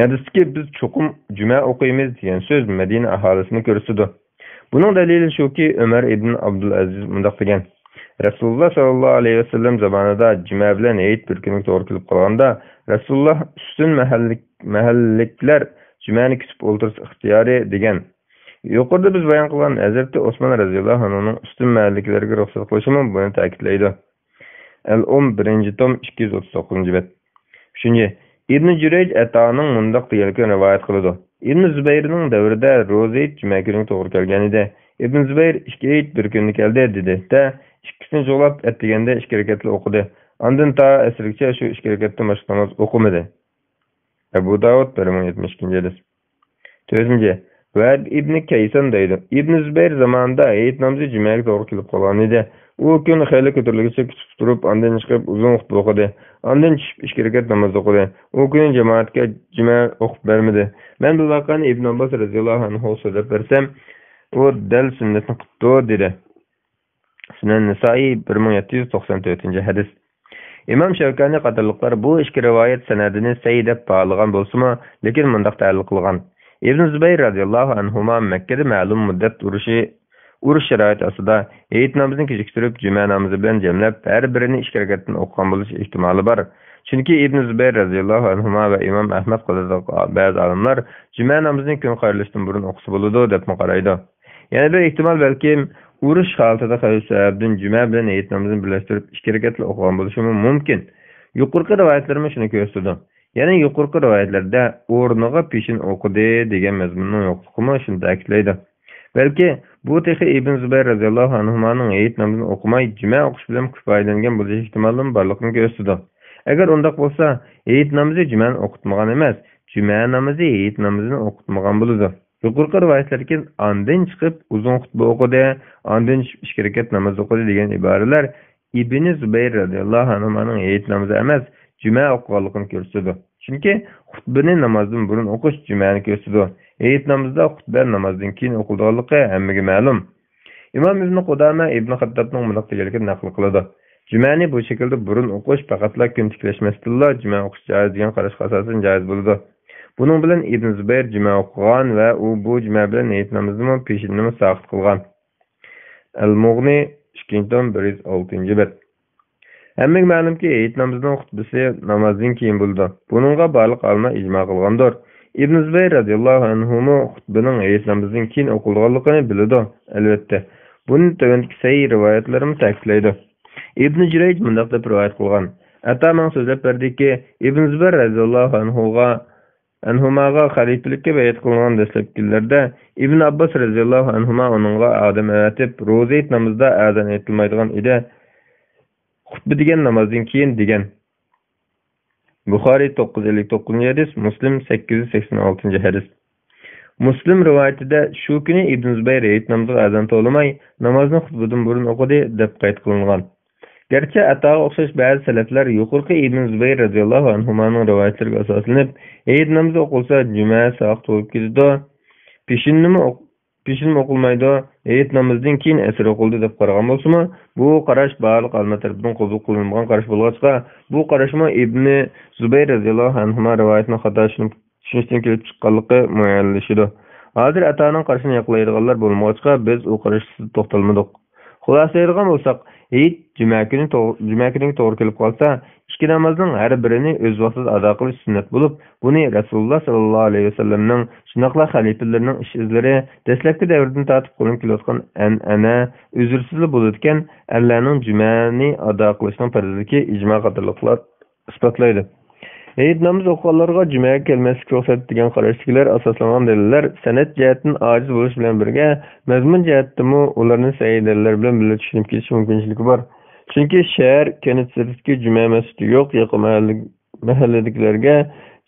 ھەدىستىكى «بىز چوقۇم جۈمە ئوقۇيمىز» دېگەن سۆز مەدىنە ئاھالىسىنى كۆرسىتىدۇ. بۇنىڭ دەلىلى شۇكى، ئۆمەر ئىبن ئابدۇلئەزىز مۇنداق دېگەن: رەسۇلۇللا ساللاللاھۇ ئەلەيھى ۋەسەللەم زامانىدا جۈمە بىلەن ھېيت بىر كۈنگە توغرا كېلىپ قالغاندا، رەسۇلۇللا ئۈستۈن مەھەللىك-، مەھەللىكلەر جۈمەنى كۈتۈپ ئولتۇرسا ئىختىيارى، دېگەن. يۇقىرىدا بىز بايان قىلغان ھەزرىتى ئوسمان رەزىياللاھۇ ئەنھۇنىڭ ئۈستۈن مەھەللىكلەرگە رۇخسەت قىلىشىمۇ بۇنى تەكىتلەيدۇ. ئەل-ئۇم، بىرىنچى توم، ئىككى يۈز ئوتتۇز توققۇزىنچى بەت. ئۈچىنچى، ئىبنى جۈرەيج ئەتانىڭ مۇنداق دېگەنلىكىنى رىۋايەت قىلىدۇ: ئىبنى زۇبەيرنىڭ دەۋرىدە روزا ھېيت جۈمە كۈنىگە توغرا كەلگەن ئىدى. ئىبنى زۇبەير ئىككى ھېيت بىر كۈندە كەلدى، دېدى-دە، ئىككىسىنى جۇغلاپ، ئەتىگەندە ئىككى رەكەتلا ئوقۇدى. ئاندىن تا ئەسىرگىچە شۇ ئىككى رەكەتتىن باشقا ناماز ئوقۇمىدى. ئەبۇ داۋۇد، بىر مىڭ يەتمىش ئىككىنچى ھەدىس. تۆتىنچى، ۋەھب ئىبنى كەيسان دەيدۇ: ئىبنى زۇبەير زامانىدا ھېيت نامىزى جۈمەگە توغرا كېلىپ قالغان ئىدى. ئۇ كۈن خېلى كۆتۈرۈلگۈچە كۈتۈپ تۇرۇپ، ئاندىن چىقىپ ئۇزۇن خۇتبە ئوقۇدى. ئاندىن چۈشۈپ ئىككى رەكەت ناماز ئوقۇدى. ئۇ كۈنى جامائەتكە جۈمە ئوقۇپ بەرمىدى. مەن بۇ ۋەقەنى ئىبن ئابباس رەزىياللاھۇ ئەنھۇغا سۆزلەپ بەرسەم، ئۇ دەل سۈننەتنى قىپتۇ، دېدى. سۈنەن نىسائىي، بىر مىڭ يەتتە يۈز توقسان تۆتىنچى ھەدىس. ئىمام شەۋكانىي قاتارلىقلار بۇ ئىككى رىۋايەت سەنەدىنى سەھىھ دەپ باھالىغان بولسىمۇ، لېكىن مۇنداق تەھلىل قىلغان: ئىبن زۇبەير رەزىياللاھۇ ئەنھۇما مەككىدە مەلۇم مۇددەت ئۇرۇشى، ئۇرۇش شارائىتى ئاستىدا ھېيت نامىزىنى كېچىكتۈرۈپ، جۈمە نامىزى بىلەن جەملەپ، ھەر بىرىنى ئىككى رەكەتتىن ئوقۇغان بولۇش ئېھتىمالى بار. چۈنكى ئىبن زۇبەير رەزىياللاھۇ ئەنھۇما ۋە ئىمام ئەھمەد قاتارلىق بەزى ئالىملار جۈمە نامىزىنى كۈن قايرىلىشتىن بۇرۇن ئوقۇسا بولىدۇ، دەپمۇ قارايدۇ. يەنە بىر ئېھتىمال، بەلكىم ئۇرۇش ھالىتىدە خەۋپ سەۋەبىدىن جۈمە بىلەن ھېيت نامىزىنى بىرلەشتۈرۈپ، ئىككى رەكەتلا ئوقۇغان بولۇشىمۇ مۇمكىن. يۇقىرىقى رىۋايەتلەرمۇ شۇنى كۆرسىتىدۇ. يەنى يۇقىرىقى رىۋايەتلەردە ئورنىغا پېشىن ئوقۇدى دېگەن مەزمۇننىڭ يوقلۇقىمۇ شۇنى تەكىتلەيدۇ. بەلكى بۇ تېخى ئىبن زۇبەير رەزىياللاھۇ ئەنھۇمانىڭ ھېيت نامىزىنى ئوقۇماي، جۈمە ئوقۇش بىلەن كۇپايىلەنگەن بولۇش ئېھتىمالىمۇ بارلىقىنى كۆرسىتىدۇ. ئەگەر ئۇنداق بولسا، ھېيت نامىزى جۈمەنى ئوقۇتمىغان ئەمەس، جۈمە نامىزى ھېيت نامىزىنى ئوقۇتمىغان بولىدۇ. يۇقىرىقى رىۋايەتلەردىن ئاندىن چىقىپ ئۇزۇن خۇتبە ئوقۇدى، ئاندىن چۈشۈپ ئىككى رەكەت ناماز ئوقۇدى دېگەن ئىبارىلەر ئىبنى زۇبەير رەزىياللاھۇ ئەنھۇمانىڭ ھېيت نامىزى ئەمەس، جۈمە ئوقۇغانلىقىنى كۆرسىتىدۇ. چۈنكى خۇتبىنى نامازدىن بۇرۇن ئوقۇش جۈمەنى كۆرسىتىدۇ. ھېيت نامىزىدا خۇتبە نامازدىن كېيىن ئوقۇلىدىغانلىقى ھەممىگە مەلۇم. ئىمام ئىبن قۇدامە ئىبن خەتتابنىڭ مۇنداق دېگەنلىكىنى نەقىل قىلىدۇ: جۈمەنى بۇ شەكىلدە بۇرۇن ئوقۇش پەقەتلا كۈن تىكلەشمەستىنلا جۈمە ئوقۇش جائىز دېگەن قاراشقا ئاساسەن جائىز بولىدۇ. بۇنىڭ بىلەن ئىبن زۇبەير جۈمە ئوقۇغان ۋە ئۇ بۇ جۈمە بىلەن ھېيت نامىزىنىمۇ پېشىننىمۇ ساقىت قىلغان. ئەل مۇغنى، ئىككىنچى توم، بىر يۈز ئالتىنچى بەت. ھەممىگە مەلۇمكى، ھېيت نامىزىنىڭ خۇتبىسى نامازدىن كېيىن بولىدۇ. بۇنىڭغا بارلىق ئالىملار ئىجما قىلغاندۇر. ئىبن زۇبەير رەزىياللاھۇ ئەنھۇمۇ خۇتبىنىڭ ھېيت نامىزىدىن كېيىن ئوقۇلىدىغانلىقىنى بىلىدۇ. ئەلۋەتتە، بۇنى تۆۋەندىكى سەھىھ رىۋايەتلىرىمۇ تەكىتلەيدۇ. ئىبن جۈرەيج مۇنداق دەپ رىۋايەت قىلغان: ئەتا ماڭا سۆزلەپ بەردىكى، ئىبن زۇبەير رەزىياللاھۇ ئەنھۇغا، ئەنھۇماغا خەلىپىلىككە بەيئەت قىلىنغان دەسلەپكى كۈنلەردە ئىبن ئابباس رەزىياللاھۇ ئەنھۇما ئۇنىڭغا ئادەم ئەۋەتىپ، روزا ھېيت نامىزىدا ئەزان ئېيتىلمايدىغان ئىدى، خۇتبە دېگەن نامازدىن كېيىن دېگەن. بۇخارىي توققۇز يۈز ئەللىك توققۇزىنچى ھەدىس، مۇسلىم سەككىز يۈز سەكسەن ئالتىنچى ھەدىس. مۇسلىم رىۋايىتىدە شۇ كۈنى ئىبن زۇبەير ھېيت نامىزىغا ئەزان توۋلىماي، نامازنى خۇتبىدىن بۇرۇن ئوقۇدى، دەپ قەيت قىلىنغان. گەرچە ئەتاغا ئوخشاش بەزى سەلەپلەر يۇقىرىقى ئىبن زۇبەير رەزىياللاھۇ ئەنھۇمانىڭ رىۋايەتلىرىگە ئاساسلىنىپ، ھېيت نامىزى ئوقۇلسا، جۈمە ساقىت بولۇپ كېتىدۇ، پېشىننىمۇ ئوق-، پېشىنمۇ ئوقۇلمايدۇ، ھېيت نامىزىدىن كېيىن ئەسىر ئوقۇلىدۇ، دەپ قارىغان بولسىمۇ، بۇ قاراش بارلىق ئالىملار تەرىپىدىن قوبۇل قىلىنمىغان قاراش بولغاچقا، بۇ قاراشمۇ ئىبنى زۇبەير رەزىياللاھۇ ئەنھۇما رىۋايىتىنى خاتا چۈشىنىپ، چۈشىنىشتىن كېلىپ چىققانلىقى مۇئەييەنلىشىدۇ. ھازىر ئەتانىڭ قارىشىنى ياقلايدىغانلار بولمىغاچقا، بىز ئۇ قاراشقا توختالمىدۇق. خۇلاسىلەيدىغان بولساق، ھېيت جۈمە كۈنى توغ-، جۈمە كۈنىگە توغرا كېلىپ قالسا، ئىككى نامازنىڭ ھەر بىرىنى ئۆز ۋاقتىدا ئادا قىلىش سۈننەت بولۇپ، بۇنى رەسۇلۇللا ساللاللاھۇ ئەلەيھى ۋەسەللەمنىڭ، شۇنداقلا خەلىپىلىرىنىڭ ئىش ئىزلىرى، دەسلەپكى دەۋردىن تارتىپ قوللىنىپ كېلىۋاتقان ئەنئەنە، ئۆزرىسىزلا بولىدىكەن، ئەرلەرنىڭ جۈمەنى ئادا قىلىشنىڭ پەرزلىكى ئىجما قاتارلىقلار ئىسپاتلايدۇ. ھېيت نامىزى ئوقۇغانلارغا جۈمەگە كەلمەسلىك رۇخسەت دېگەن قاراشتىكىلەر ئاساسلانغان دەلىللەر سەنەد جەھەتتىن ئاجىز بولۇش بىلەن بىرگە، مەزمۇن جەھەتتىنمۇ ئۇلارنى سەھىھ دەلىللەر بىلەن بىللە چۈشىنىپ كېتىش مۇمكىنچىلىكى بار. چۈنكى شەھەر، كەنت سىرتىدىكى جۈمە مەسچىتى يوق يېقىن مەھەللە-، مەھەللىدىكىلەرگە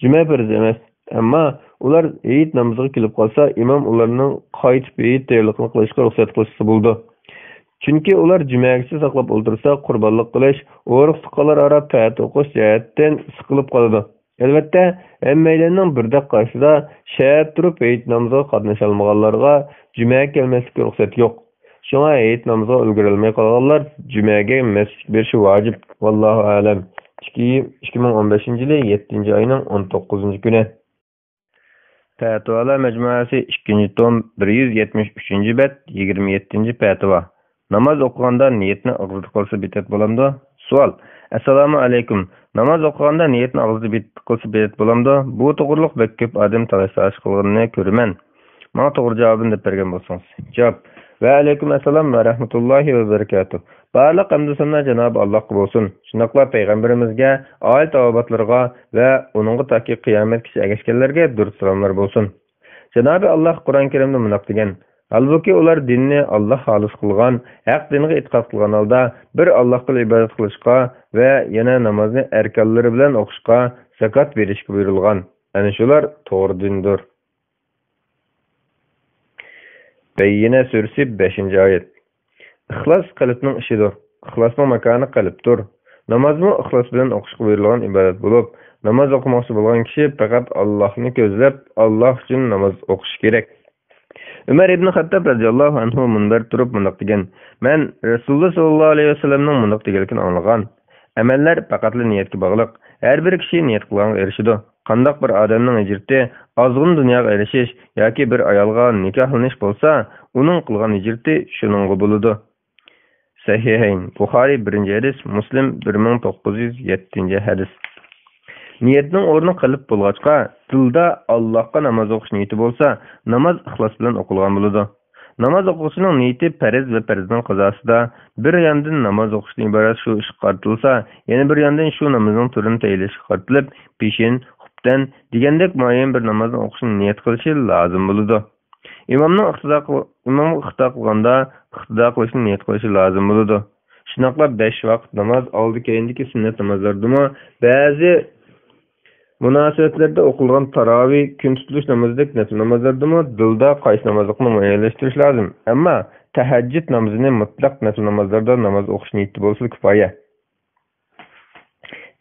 جۈمە پەرز ئەمەس. ئەمما ئۇلار ھېيت نامىزىغا كېلىپ قالسا، ئىمام ئۇلارنىڭ قايتىپ ھېيت تەييارلىقىنى قىلىشقا رۇخسەت قىلسا بولىدۇ. چۈنكى ئۇلار جۈمەگىچە ساقلاپ ئولتۇرسا، قۇربانلىق قىلىش، ئۇرۇق-تۇغقانلار ئارا پەتە ئوقۇش جەھەتتىن سىقىلىپ قالىدۇ. ئەلۋەتتە، ھەممەيلەننىڭ بىردەك قارىشىدا، شەھەردە تۇرۇپ ھېيت نامىزىغا قاتنىشالمىغانلارغا جۈمەگە كەلمەسلىككە رۇخسەت يوق. شۇڭا ھېيت نامىزىغا ئۈلگۈرەلمەي قالغانلار جۈمەگە مەسچىتكە بېرىشى ۋاجىپ. ۋاللاھۇ ئەلەم. ئىككى، ئىككى مىڭ ئون بەشىنچى يىلى يەتتىنچى ئاينىڭ ئون توققۇزىنچى كۈنى. پەتىۋالار مەجمۇئەسى، ئىككىنچى توم، بىر يۈز يەتمىش ئۈچىنچى بەت، يىگىرمە يەتتىنچى پەتىۋا. ناماز ئوقۇغاندا نىيەتنى ئاغزىدا قىلسا بىدئەت بولامدۇ؟ سوئال. ئەسسالامۇ ئەلەيكۇم. ناماز ئوقۇغاندا نىيەتنى ئاغزىدا بىت-، قىلسا بىدئەت بولامدۇ؟ بۇ توغرۇلۇق بەك كۆپ ئادەم تالاش-تارتىش قىلغىنىنى كۆرىمەن. ماڭا توغرا جاۋابىنى دەپ بەرگەن بولسىڭىز. جاۋاب. ۋەئەلەيكۇم ئەسسالام ۋە رەھمەتۇللاھى ۋە بەرىكاتۇھ. بارلىق ھەمدۇ سانا جانابى ئاللاھقا بولسۇن. شۇنداقلا پەيغەمبىرىمىزگە، ئائىلە تاۋابىئاتلىرىغا ۋە ئۇنىڭغا تاكى قىيامەتكىچە ئەگەشكەنلەرگە دۇرۇت سالاملار بولسۇن. جانابى ئاللاھ قۇرئان كەرىمدە مۇنداق دېگەن: ھالبۇكى، ئۇلار دىننى ئاللاھ خالىس قىلغان، ھەق دىنىغا ئېتىقاد قىلغان ھالدا بىر ئاللاھقىلا ئىبادەت قىلىشقا ۋە يەنە نامازنى ئەركانلىرى بىلەن ئوقۇشقا، زاكات بېرىشكە بۇيرۇلغان. ئەنە شۇلار توغرا دىندۇر. بەييىنە سۈرىسى، بەشىنچى ئايەت. ئىخلاس قەلبنىڭ ئىشىدۇر. ئىخلاسنىڭ ماكانى قەلبتۇر. نامازمۇ ئىخلاس بىلەن ئوقۇشقا بۇيرۇلغان ئىبادەت بولۇپ، ناماز ئوقۇماقچى بولغان كىشى پەقەت ئاللاھنى كۆزلەپ، ئاللاھ ئۈچۈن ناماز ئوقۇشى كېرەك. ئۆمەر ئىبن خەتتاب رەزىياللاھۇ ئەنھۇ مۇنبەردە تۇرۇپ مۇنداق دېگەن: مەن رەسۇلۇللا ساللاللاھۇ ئەلەيھى ۋەسەللەمنىڭ مۇنداق دېگەنلىكىنى ئاڭلىغان: ئەمەللەر پەقەتلا نىيەتكە باغلىق. ھەر بىر كىشى نىيەت قىلغانغا ئېرىشىدۇ. قانداق بىر ئادەمنىڭ ھىجرىتى ئازغىنە دۇنياغا ئېرىشىش ياكى بىر ئايالغا نىكاھلىنىش بولسا، ئۇنىڭ قىلغان ھىجرىتى شۇنىڭغا بولىدۇ. سەھىھەين، بۇخارىي بىرىنچى ھەدىس، مۇسلىم بىر مىڭ توققۇز يۈز يەتتىنچى ھەدىس. نىيەتنىڭ ئورنى قەلب بولغاچقا، دىلدا ئاللاھقا ناماز ئوقۇش نىيىتى بولسا، ناماز ئىخلاس بىلەن ئوقۇلغان بولىدۇ. ناماز ئوقۇغۇچىنىڭ نىيىتى پەرز ۋە پەرزنىڭ قازاسىدا بىر ياندىن ناماز ئوقۇشتىن ئىبارەت شۇ ئىشقا قارىتىلسا، يەنە بىر ياندىن شۇ نامازنىڭ تۈرىنى تەيىنلەشكە قارىتىلىپ، پېشىن، خۇپتەن دېگەندەك مۇئەييەن بىر نامازنى ئوقۇشنى نىيەت قىلىشى لازىم بولىدۇ. ئىمامنىڭ ئىقتىدا قىل-، ئىمامغا ئىقتىدا قىلغاندا ئىقتىدا قىلىشنى نىيەت قىلىشى لازىم بولىدۇ. شۇنداقلا بەش ۋاقىت ناماز ئالدى كەينىدىكى سۈننەت نامازلاردىمۇ، بەزى مۇناسىۋەتلەردە ئوقۇلغان تاراۋىھ، كۈن تۇتۇلۇش نامىزىدەك نەپلى نامازلاردىمۇ دىلدا قايسى نامازلىقنى مۇئەييەنلەشتۈرۈش لازىم. ئەمما تەھەججۇد نامىزىنى مۇتلەق نەپلى نامازلاردا ناماز ئوقۇش نىيىتى بولسىلا كۇپايە.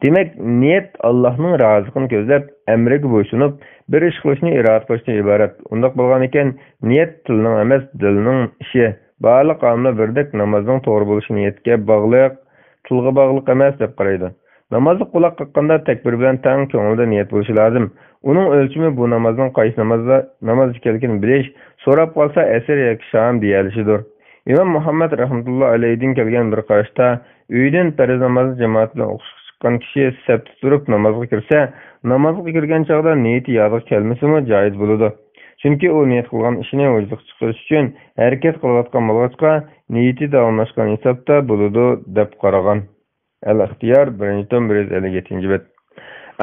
دېمەك، نىيەت ئاللاھنىڭ رازىلىقىنى كۆزلەپ، ئەمرىگە بويسۇنۇپ، بىر ئىش قىلىشنى ئىرادە قىلىشتىن ئىبارەت. ئۇنداق بولغانىكەن، نىيەت تىلنىڭ ئەمەس، دىلنىڭ ئىشى. بارلىق ئالىملار بىردەك نامازنىڭ توغرا بولۇشى نىيەتكە باغلىق، تىلغا باغلىق ئەمەس، دەپ قارايدۇ. نامازغا قۇلاق قاققاندا تەكبىر بىلەن تەڭ كۆڭۈلدە نىيەت بولۇشى لازىم. ئۇنىڭ ئۆلچىمى بۇ نامازنىڭ قايسى نامازدا، ناماز ئىكەنلىكىنى بىلىش، سوراپ قالسا ئەسىر ياكى شام دېيەلىشىدۇر. ئىمام مۇھەممەد رەھمەتۇللا ئەلەيھىدىن كەلگەن بىر قاراشتا، ئۆيدىن پەرز نامازنى جامائەت بىلەن ئوقۇشقا چىققان كىشى سەپتە تۇرۇپ نامازغا كىرسە، نامازغا كىرگەن چاغدا نىيىتى يادىغا كەلمىسىمۇ جايىز بولىدۇ. چۈنكى ئۇ نىيەت قىلغان ئىشىنى ۋۇجۇدقا چىقىرىش ئۈچۈن ھەرىكەت قىلىۋاتقان بولغاچقا، نىيىتى داۋاملاشقان ھېسابتا بولىدۇ، دەپ قارىغان. ئەل ئىختىيار، بىرىنچى توم، بىر يۈز ئەللىك يەتتىنچى بەت.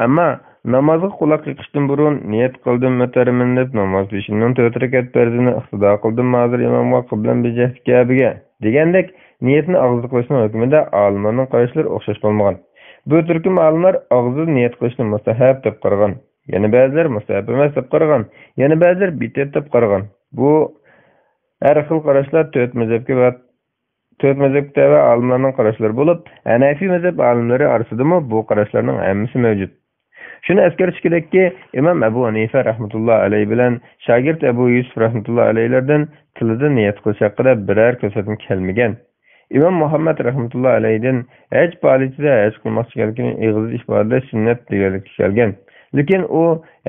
ئەمما نامازغا قۇلاق قېقىشتىن بۇرۇن نىيەت قىلدىم، ئۆتەرمەن دەپ ناماز پېشىننىڭ تۆت رەكەت پەرزىنى ئىقتىدا قىلدىم، ھازىر ئىمامغا، قىبلەم بىر جەھەتتە كەبىگە دېگەندەك نىيەتنى ئاغزىدا قىلىشنىڭ ھۆكمىدە ئالىملارنىڭ قاراشلىرى ئوخشاش بولمىغان. بۇ تۈركۈم ئالىملار ئاغزىدا نىيەت قىلىشنى مۇستەھەب دەپ قارىغان. يەنە بەزىلەر مۇستەھەب ئەمەس دەپ قارىغان. يەنە بەزىلەر بىدئەت دەپ قارىغان. بۇ ھەر خىل قاراشلار تۆت مەزھەپكە ۋە تۆت مەزھەپكە تەۋە ئالىملارنىڭ قاراشلىرى بولۇپ، ھەنەفىي مەزھەپ ئالىملىرى ئارىسىدىمۇ بۇ قاراشلارنىڭ ھەممىسى مەۋجۇت. شۇنى ئەسكەرتىش كېرەككى، ئىمام ئەبۇ ھەنىفە رەھمەتۇللا ئەلەيھ بىلەن شاگىرت ئەبۇ يۈسۈپ رەھمەتۇللا ئەلەيھلەردىن تىلىدا نىيەت قىلىش ھەققىدە بىرەر كۆرسەتمە كەلمىگەن. ئىمام مۇھەممەد رەھمەتۇللا ئەلەيھدىن ھەج پائالىيىتىدە ھەج قىلماقچى ئىكەنلىكىنى ئېغىزدا ئىپادىلەش سۈننەت دېگەنلىككە كەلگەن. لېكىن ئۇ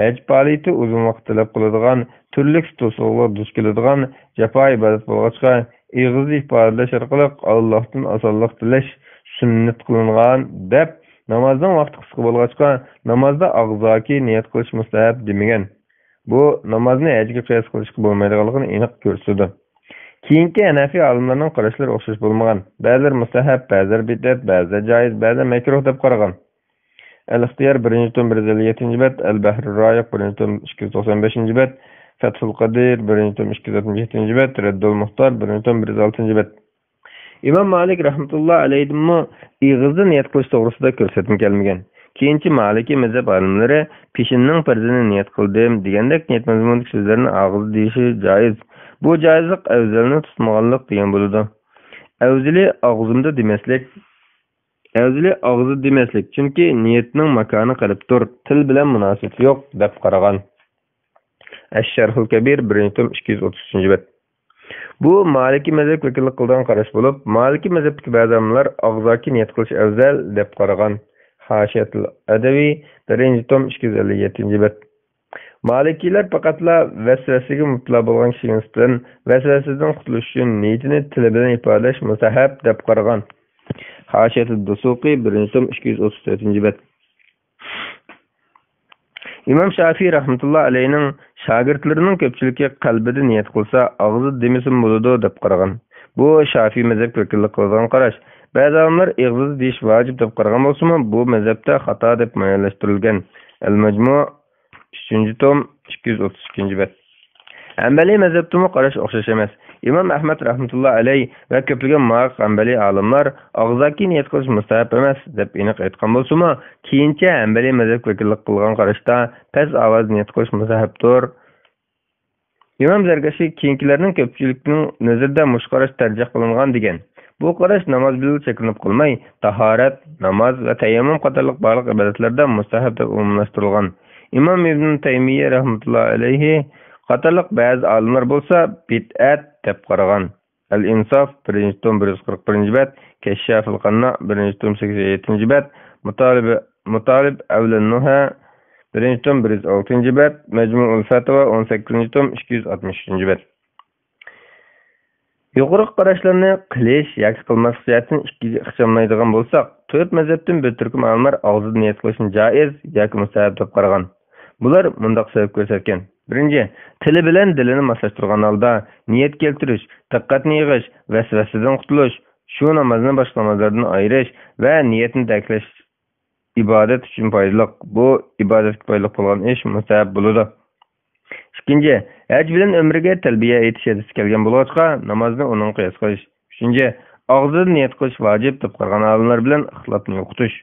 ھەج پائالىيىتى ئۇزۇن ۋاقىت تەلەپ قىلىدىغان، تۈرلۈك توسۇقلۇققا دۇچ كېلىدىغان جاپا ئىبادەت بولغاچقا، ئېغىزدا ئىپادىلەش ئارقىلىق ئاللاھتىن ئاسانلىق تىلەش سۈننەت قىلىنغان، دەپ، نامازنىڭ ۋاقتى قىسقا بولغاچقا، نامازدا ئاغزاكى نىيەت قىلىش مۇستەھەب دېمىگەن. بۇ نامازنى ھەجگە قىياس قىلىشقا بولمايدىغانلىقىنى ئېنىق كۆرسىتىدۇ. كېيىنكى ھەنەفىي ئالىملارنىڭ قاراشلىرى ئوخشاش بولمىغان. بەزىلەر مۇستەھەب، بەزىلەر بىدئەت، بەزىلەر جائىز، بەزىلەر مەكرۇھ دەپ قارىغان. ئەل ئىختىيار، بىرىنچى توم، بىر يۈز ئەللىك يەتتىنچى بەت، ئەل بەھرۇر رايىق، بىرىنچى توم، ئىككى يۈز توقسان بەشىنچى بەت، فەتھۇل قەدىر، بىرىنچى توم، ئىككى يۈز ئاتمىش يەتتىنچى بەت، رەددۇل مۇختار، بىرىنچى توم، بىر يۈز ئالتىنچى بەت. ئىمام مالىك رەھمەتۇللا ئەلەيھىدىنمۇ ئېغىزدا نىيەت قىلىش توغرىسىدا كۆرسەتمە كەلمىگەن. كېيىنچە مالىكىي مەزھەپ ئالىملىرى پېشىننىڭ پەرزىنى نىيەت قىلدىم دېگەندەك نىيەت مەزمۇنىدىكى سۆزلەرنى ئاغزىدا دېيىشى جائىز. بۇ جائىزلىق ئەۋزەلنى تۇتمىغانلىق دېگەن بولىدۇ. ئەۋزىلى ئاغزىمدا دېمەسلىك، ئەۋزىلى ئاغزىدا دېمەسلىك، چۈنكى نىيەتنىڭ ماكانى قەلبتۇر، تىل بىلەن مۇناسىۋىتى يوق، دەپ قارىغان. ئەششەرھۇل كەبىر، بىرىنچى توم، ئىككى يۈز ئوتتۇز ئۈچىنچى بەت. بۇ مالىكىي مەزھەپ ۋەكىللىك قىلىدىغان قاراش بولۇپ، مالىكىي مەزھەپتىكى بەزى ئالىملار ئاغزاكى نىيەت قىلىش ئەۋزەل دەپ قارىغان. ھاشىيەتۇل ئەدەۋى، بىرىنچى توم، ئىككى يۈز ئەللىك يەتتىنچى بەت. مالىكىيلەر پەقەتلا ۋەسۋەسىگە مۇپتىلا بولغان كىشىگە نىسبەتەن ۋەسۋەسىدىن قۇتۇلۇش ئۈچۈن نىيىتىنى تىلى بىلەن ئىپادىلەش مۇستەھەب دەپ قارىغان. ھاشىيەتۇل دۇسۇقى، بىرىنچى توم، ئىككى يۈز ئوتتۇز تۆتىنچى بەت. ئىمام شافىي رەھمەتۇللا ئەلەيھنىڭ شاگىرتلىرىنىڭ كۆپچىلىكى قەلبىدە نىيەت قىلسا، ئاغزىدا دېمىسىمۇ بولىدۇ، دەپ قارىغان. بۇ شافىي مەزھەپكە ۋەكىللىك قىلىدىغان قاراش. بەزى ئالىملار ئېغىزدا دېيىش ۋاجىپ دەپ قارىغان بولسىمۇ، بۇ مەزھەپتە خاتا دەپ مۇئەييەنلەشتۈرۈلگەن. ئەل مەجمۇ، ئۈچىنچى توم، ئىككى يۈز ئوتتۇز ئىككىنچى بەت. ھەمبەلىي مەزھەپتىمۇ قاراش ئوخشاش ئەمەس. ئىمام ئەھمەد رەھمەتۇللا ئەلەيھ ۋە كۆپلىگەن مۇھەققىق ھەمبەلىي ئالىملار ئاغزاكى نىيەت قىلىش مۇستەھەپ ئەمەس، دەپ ئېنىق ئېيتقان بولسىمۇ، كېيىنچە ھەمبەلىي مەزھەپكە ۋەكىللىك قىلغان قاراشتا پەس ئاۋاز نىيەت قىلىش مۇستەھەپتۇر. ئىمام زەركەشى كېيىنكىلەرنىڭ كۆپچىلىكنىڭ نەزىرىدە مۇشۇ قاراش تەرجىھ قىلىنغان دېگەن. بۇ قاراش ناماز بىلەن چەكلىنىپ قالماي، تاھارەت، ناماز ۋە تەيەممۇم قاتارلىق بارلىق ئىبادەتلەردە مۇستەھەب دەپ ئومۇملاشتۇرۇلغان. ئىمام ئىبن تەيمىيە رەھمەتۇللاھى ئەلەيھى قاتارلىق بەزى ئالىملار بولسا بىدئەت دەپ قارىغان. ئەل ئىنساف، بىرىنچى توم، بىر يۈز قىرىق بىرىنچى بەت، كەششافىل قاننا، بىرىنچى توم، سەكسەن يەتتىنچى بەت، مۇتالىبە، مۇتالىب ئەۋلىن نۇھە، بىرىنچى توم، بىر يۈز ئالتىنچى بەت، مەجمۇئۇل فەتىۋا، ئون سەككىزىنچى توم، ئىككى يۈز ئاتمىش ئۈچىنچى بەت. يۇقىرىقى قاراشلارنى قىلىش ياكى قىلماسلىق جەھەتتىن ئىككىگە ئىقچاملايدىغان بولساق، تۆت مەزھەپتىن بىر تۈركۈم ئالىملار ئاغزىدا نىيەت قىلىشنى جائىز ياكى مۇستەھەب دەپ قارىغان. بۇلار مۇنداق سەۋەب كۆرسەتكەن. بىرىنچى، تىلى بىلەن دىلىنى ماسلاشتۇرغان ھالدا نىيەت كەلتۈرۈش، دىققەتنى يىغىش، ۋەسۋەسىدىن قۇتۇلۇش، شۇ نامازنى باشقا نامازلاردىن ئايرىش ۋە نىيەتنى تەكىتلەش ئىبادەت ئۈچۈن پايدىلىق. بۇ ئىبادەتكە پايدىلىق بولغان ئىش مۇستەھەب بولىدۇ. ئىككىنچى، ھەج بىلەن ئۆمرىگە تەلبىيە ئېيتىش ھەدىسى كەلگەن بولغاچقا، نامازنى ئۇنىڭغا قىياس قىلىش. ئۈچىنچى، ئاغزىدا نىيەت قىلىش ۋاجىپ دەپ قارىغان ئالىملار بىلەن ئىختىلاپنى يوقىتىش.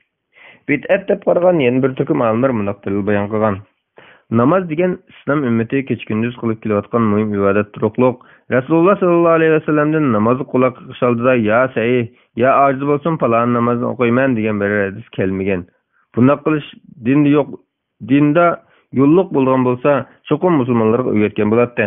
بىدئەت دەپ قارىغان يەنە بىر تۈركۈم ئالىملار مۇنداق دەلىل بايان قىلغان. ناماز دېگەن ئىسلام ئۈممىتى كېچە-كۈندۈز قىلىپ كېلىۋاتقان مۇھىم ئىبادەت تۇرۇقلۇق. رەسۇلۇللا سەللەللاھۇ ئەلەيھى ۋەسەللەمدىن نامازغا قۇلاق قېقىش ئالدىدا يا سەھىھ، يا ئاجىز بولسۇن، پالان نامازنى ئوقۇيمەن دېگەن بىرەر ھەدىس كەلمىگەن. بۇنداق قىلىش دىندا يوق، دىندا يوللۇق بولغان بولسا، چوقۇم مۇسۇلمانلارغا ئۆگەتكەن بولاتتى.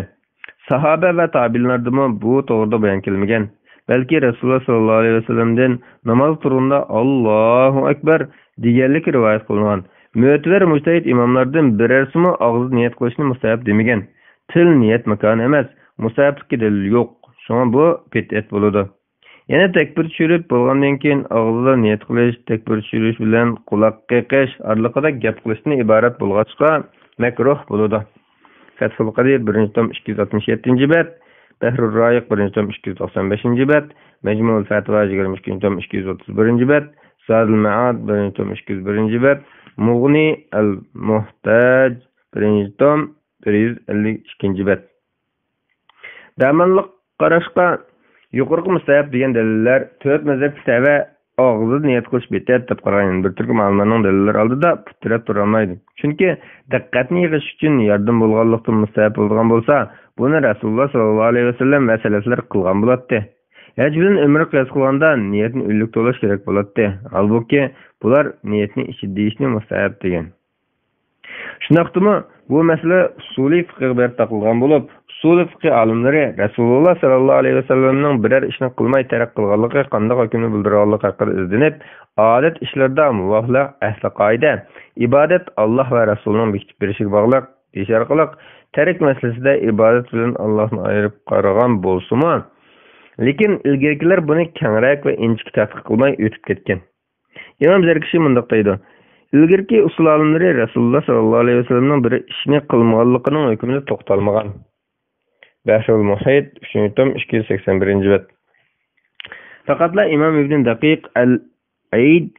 ساھابە ۋە تابىئىنلاردىمۇ بۇ توغرىدا بايان كەلمىگەن. بەلكى رەسۇلۇللا سەللەللاھۇ ئەلەيھى ۋەسەللەمدىن ناماز تۇرغاندا «ئاللاھۇ ئەكبەر» دېگەنلىكى رىۋايەت قىلىنغان. مۆتىۋەر مۇجتەھىد ئىماملاردىن بىرەرسىمۇ ئاغزىدا نىيەت قىلىشنى مۇستەھەب دېمىگەن. تىل نىيەت ماكانى ئەمەس، مۇستەھەبلىككە دەلىل يوق. شۇڭا بۇ بىدئەت بولىدۇ. يەنە تەكبىر چۈشۈرۈپ بولغاندىن كېيىن ئاغزىدا نىيەت قىلىش، تەكبىر چۈشۈرۈش بىلەن قۇلاق قېقىش ئارىلىقىدا گەپ قىلىشتىن ئىبارەت بولغاچقا، مەكرۇھ بولىدۇ. فەتھۇل قەدىر، بىرىنچى توم، ئىككى يۈز ئاتمىش يەتتىنچى بەت، بەھرۇر رايىق، بىرىنچى توم، ئىككى يۈز توقسان بەشىنچى بەت، مەجمۇئۇل فەتىۋا، يىگىرمە ئىككىنچى توم، ئىككى يۈز ئوتتۇز بىرىنچى بەت، زادۇل مائاد، بىرىنچى توم، ئىككى يۈز بىرىنچى بەت، مۇغنى ئەل مۇھتاج، بىرىنچى توم، بىر يۈز ئەللىك ئىككىنچى بەت. دەماللىق قاراشقا يۇقىرىقى مۇستەھەب دېگەن دەلىللەر تۆت مەزھەپكە تەۋە ئاغزىدا نىيەت قىلىش بىدئەت دەپ قارىغان يەنە بىر تۈركۈم ئالىملارنىڭ دەلىللىرى ئالدىدا پۇت تىرەپ تۇرالمايدۇ. چۈنكى دىققەتنى يىغىش ئۈچۈن ياردىمى بولغانلىقتىن مۇستەھەب بولىدىغان بولسا، بۇنى رەسۇلۇللا سەللەللاھۇ ئەلەيھى ۋەسەللەم ۋە سەلەفلەر قىلغان بولاتتى. ھەج بىلەن ئۆمرە قىياس قىلغاندا نىيەتنى ئۈنلۈك توۋلاش كېرەك بولاتتى. ھالبۇكى، بۇلار نىيەتنى ئىچىدە دېيىشنى مۇستەھەب دېگەن. شۇنداقتىمۇ، بۇ مەسىلە ئۇسۇلىي فىقىھقا بېرىپ تاقالغان بولۇپ، ئۇسۇلىي فىقىھ ئالىملىرى رەسۇلۇللا سەللەللاھۇ ئەلەيھى ۋەسەللەمنىڭ بىرەر ئىشنى قىلماي تەرك قىلغانلىقى قانداق ھۆكۈمنى بىلدۈرىدىغانلىقى ھەققىدە ئىزدىنىپ، ئادەت ئىشلىرىدا مۇباھلىق، ئەھلى قائىدە، ئىبادەت ئاللاھ ۋە رەسۇلىنىڭ بېكىتىپ بېرىشىگە باغلىق دېيىش ئارقىلىق تەرك مەسىلىسىدە ئىبادەت بىلەن ئاللاھنى ئايرىپ قارىغان بولسىمۇ، لېكىن ئىلگىرىكىلەر بۇنى كەڭرەك ۋە ئىنچىكە تەتقىق قىلماي ئۆتۈپ كەتكەن. ئىمام زەركىشى مۇنداق دەيدۇ: ئىلگىرىكى ئۇسۇل ئالىملىرى رەسۇلۇللا سەللەللاھۇ ئەلەيھى ۋەسەللەمنىڭ بىر ئىشنى قىلمىغانلىقىنىڭ ھۆكمىدە توختالمىغان. بەھرۇل مۇھىت، ئۈچىنچى توم، ئىككى يۈز سەكسەن بىرىنچى بەت. پەقەتلا ئىمام ئىبن دەقىق ئەل ئەيد،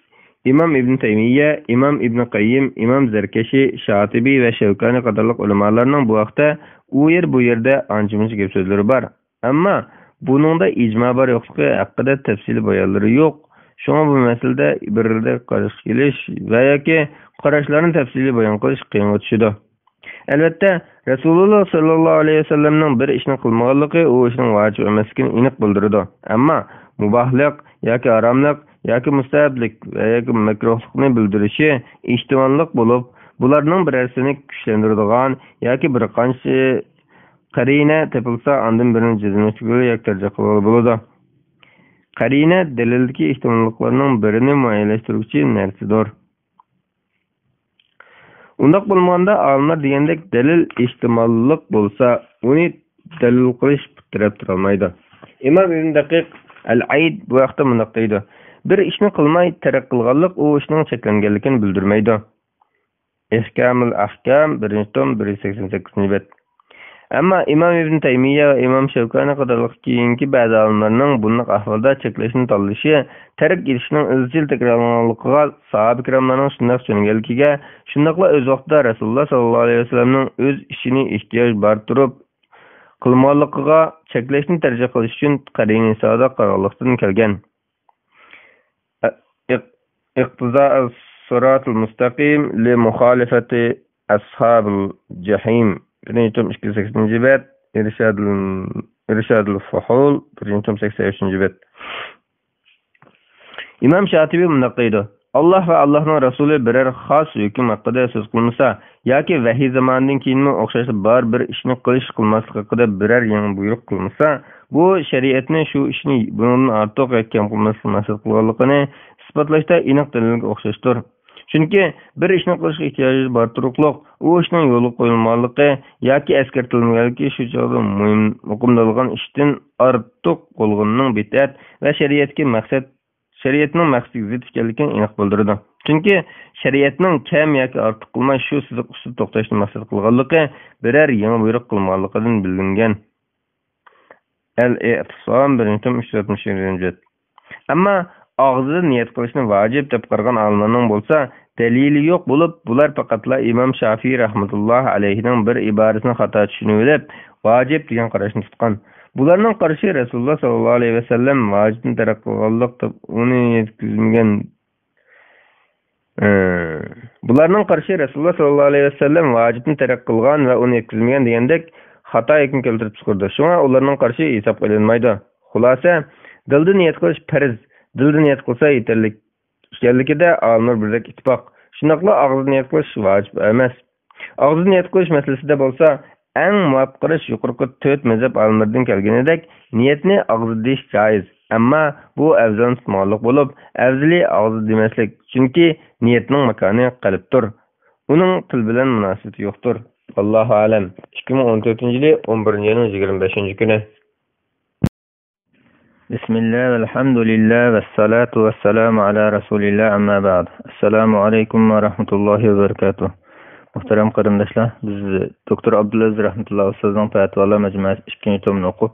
ئىمام ئىبن تەيمىيە، ئىمام ئىبن قەييىم، ئىمام زەركەشى، شاتىبى ۋە شەۋكانى قاتارلىق ئۆلىمالارنىڭ بۇ ھەقتە ئۇ يەر، بۇ يەردە ئانچە-مۇنچە گەپ-سۆزلىرى بار. ئەمما بۇنىڭدا ئىجما بار يوقلۇقى ھەققىدە تەپسىلىي بايانلىرى يوق. شۇڭا بۇ مەسىلىدە بىر-بىرىگە قارشى كېلىش ۋە ياكى قاراشلارنى تەپسىلىي بايان قىلىش قىيىنغا چۈشىدۇ. ئەلۋەتتە، رەسۇلۇللا سەللەللاھۇ ئەلەيھى ۋەسەللەمنىڭ بىر ئىشنى قىلمىغانلىقى ئۇ ئىشنىڭ ۋاجىپ ئەمەسلىكىنى ئېنىق بىلدۈرىدۇ. ئەمما مۇباھلىق ياكى ھاراملىق ياكى مۇستەھەبلىك ۋە ياكى مەكرۇھلۇقنى بىلدۈرۈشى ئېھتىماللىق بولۇپ، بۇلارنىڭ بىرەرسىنى كۈچلەندۈرىدىغان ياكى بىر قانچە قەرىنە تېپىلسا، ئاندىن بىرىنى جەزملەشتۈرگىلى ياكى تەرجىھ قىلغىلى بولىدۇ. قەرىنە دەلىلدىكى ئېھتىماللىقلارنىڭ بىرىنى مۇئەييەنلەشتۈرگۈچى نەرسىدۇر. ئۇنداق بولمىغاندا، ئالىملار دېگەندەك دەلىل ئېھتىماللىق بولسا، ئۇنى دەلىل قىلىش پۇت تىرەپ تۇرالمايدۇ. ئىمام ئىبن دەقىق ئەل ئەيد بۇ ھەقتە مۇنداق دەيدۇ: بىر ئىشنى قىلماي تەرك قىلغانلىق ئۇ ئىشنىڭ چەكلەنگەنلىكىنى بىلدۈرمەيدۇ. ئىھكامۇل ئەھكام، بىرىنچى توم، بىر يۈز سەكسەن سەككىزىنچى بەت. ئەمما ئىمام ئىبن تەيمىيە ۋە ئىمام شەۋكانى قاتارلىق كېيىنكى بەزى ئالىملارنىڭ بۇنداق ئەھۋالدا چەكلەشنى تاللىشى تەرك ئېتىشنىڭ ئىزچىل تەكرارلانغانلىقىغا، ساھابە كىراملارنىڭ شۇنداق چۈشەنگەنلىكىگە، شۇنداقلا ئۆز ۋاقتىدا رەسۇلۇللا سەللەللاھۇ ئەلەيھى ۋەسەللەمنىڭ ئۆز ئىشىنى ئېھتىياج بار تۇرۇپ قىلمىغانلىقىغا، چەكلەشنى تەرجىھ قىلىش ئۈچۈن قەرىنە ھېسابىدا قارىغانلىقتىن كەلگەن. ئىق-، ئىقتىزائۇ سىراتىل مۇستەقىم لى مۇخالىفەتى ئەسھابىل جەھىم. بىرىنچى توم، ئىككى يۈز سەكسىنىنچى بەت، ئىرشادىل، ئىرشادىل فۇھۇل، بىرىنچى توم، سەكسەن ئۈچىنچى بەت. ئىمام شاتىبى مۇنداق دەيدۇ: «ئاللاھ ۋە ئاللاھنىڭ رەسۇلى بىرەر خاس ھۆكۈم ھەققىدە سۆز قىلمىسا ياكى ۋەھىي زامانىدىن كېيىنمۇ ئوخشاشلا بار بىر ئىشنى قىلىش، قىلماسلىق ھەققىدە بىرەر يېڭى بۇيرۇق قىلمىسا، بۇ شەرىئەتنى شۇ ئىشنى بۇنىڭدىن ئارتۇق ياكى كەم قىلماسلىقنى مەقسەت قىلغانلىقىنى ئىسپاتلاشتا ئېنىق دەلىلگە ئوخشاشتۇر. چۈنكى بىر ئىشنى قىلىشقا ئېھتىياجى بار تۇرۇقلۇق، ئۇ ئىشنىڭ يولغا قويۇلمىغانلىقى ياكى ئەسكەرتىلمىگەنلىكى شۇ چاغدا مۇھىم، مۇقىملانغان ئىشتىن ئارتۇق بولغىنىنىڭ بىدئەت ۋە شەرىئەتكە مەقسەت، شەرىئەتنىڭ مەقسىتىگە زىت ئىكەنلىكىنى ئېنىق بىلدۈرىدۇ. چۈنكى شەرىئەتنىڭ كەم ياكى ئارتۇق قىلماي شۇ سىزىق ئۈستىدە توختاشنى مەقسەت قىلغانلىقى بىرەر يېڭى بۇيرۇق قىلمىغانلىقىدىن بىلىنگەن.» ئەل ئېتىسام، بىرىنچى توم، ئۈچ يۈز ئاتمىش يەتتىنچى بەت. ئەمما ئاغزىدا نىيەت قىلىشنى ۋاجىپ دەپ قارىغان ئالىملارنىڭ بولسا دەلىلى يوق بولۇپ، بۇلار پەقەتلا ئىمام شافىئى رەھمەتۇللاھى ئەلەيھىنىڭ بىر ئىبارىسىنى خاتا چۈشىنىۋېلىپ، ۋاجىپ دېگەن قاراشنى تۇتقان. بۇلارنىڭ قارىشى رەسۇلۇللا ساللاللاھۇ ئەلەيھى ۋەسەللەم ۋاجىپنى تەرك قىلغانلىق دەپ ئۇنى يەتكۈزمىگەن. ئى، بۇلارنىڭ قارىشى رەسۇلۇللا ساللاللاھۇ ئەلەيھى ۋەسەللەم ۋاجىپنى تەرك قىلغان ۋە ئۇنى يەتكۈزمىگەن دېگەندەك خاتا ھۆكۈم كەلتۈرۈپ چىقىرىدۇ. شۇڭا ئۇلارنىڭ قارىشى ھېسابقا ئېلىنمايدۇ. خۇلاسە، دىلدا نىيەت قىلىش پەرز، دىلدا نىيەت قىلسا يېتەرلىك ئىكەنلىكىدە ئالىملار بىردەك ئىتتىپاق. شۇنداقلا ئاغزىدا نىيەت قىلىش ۋاجىپ ئەمەس. ئاغزىدا نىيەت قىلىش مەسىلىسىدە بولسا، ئەڭ مۇۋاپىق قاراش يۇقىرىقى تۆت مەزھەپ ئالىملىرىدىن كەلگىنىدەك، نىيەتنى ئاغزىدا دېيىش جائىز، ئەمما بۇ ئەۋزەلنى تۇتمىغانلىق بولۇپ، ئەۋزىلى ئاغزىدا دېمەسلىك، چۈنكى نىيەتنىڭ ماكانى قەلبتۇر، ئۇنىڭ تىل بىلەن مۇناسىۋىتى يوقتۇر. ۋاللاھۇ ئەلەم. ئىككى مىڭ ئون تۆتىنچى يىلى ئون بىرىنچى ئاينىڭ يىگىرمە بەشىنچى كۈنى. بىسمىللا، ۋەلھەمدۇلىللا، ۋەسسالاتۇ ۋەسسالامۇ ئالا رەسۇلىللا، ئەمما بەئد. ئەسسالامۇ ئەلەيكۇم ۋە رەھمەتۇللاھى ۋە بەرىكاتۇھ. مۇھتەرەم قېرىنداشلار، بىز دوكتور ئابدۇلئەزىز رەھمەتۇللا ئۇستازنىڭ پەتىۋالار مەجمۇئەسى ئىككىنچى تومىنى ئوقۇپ،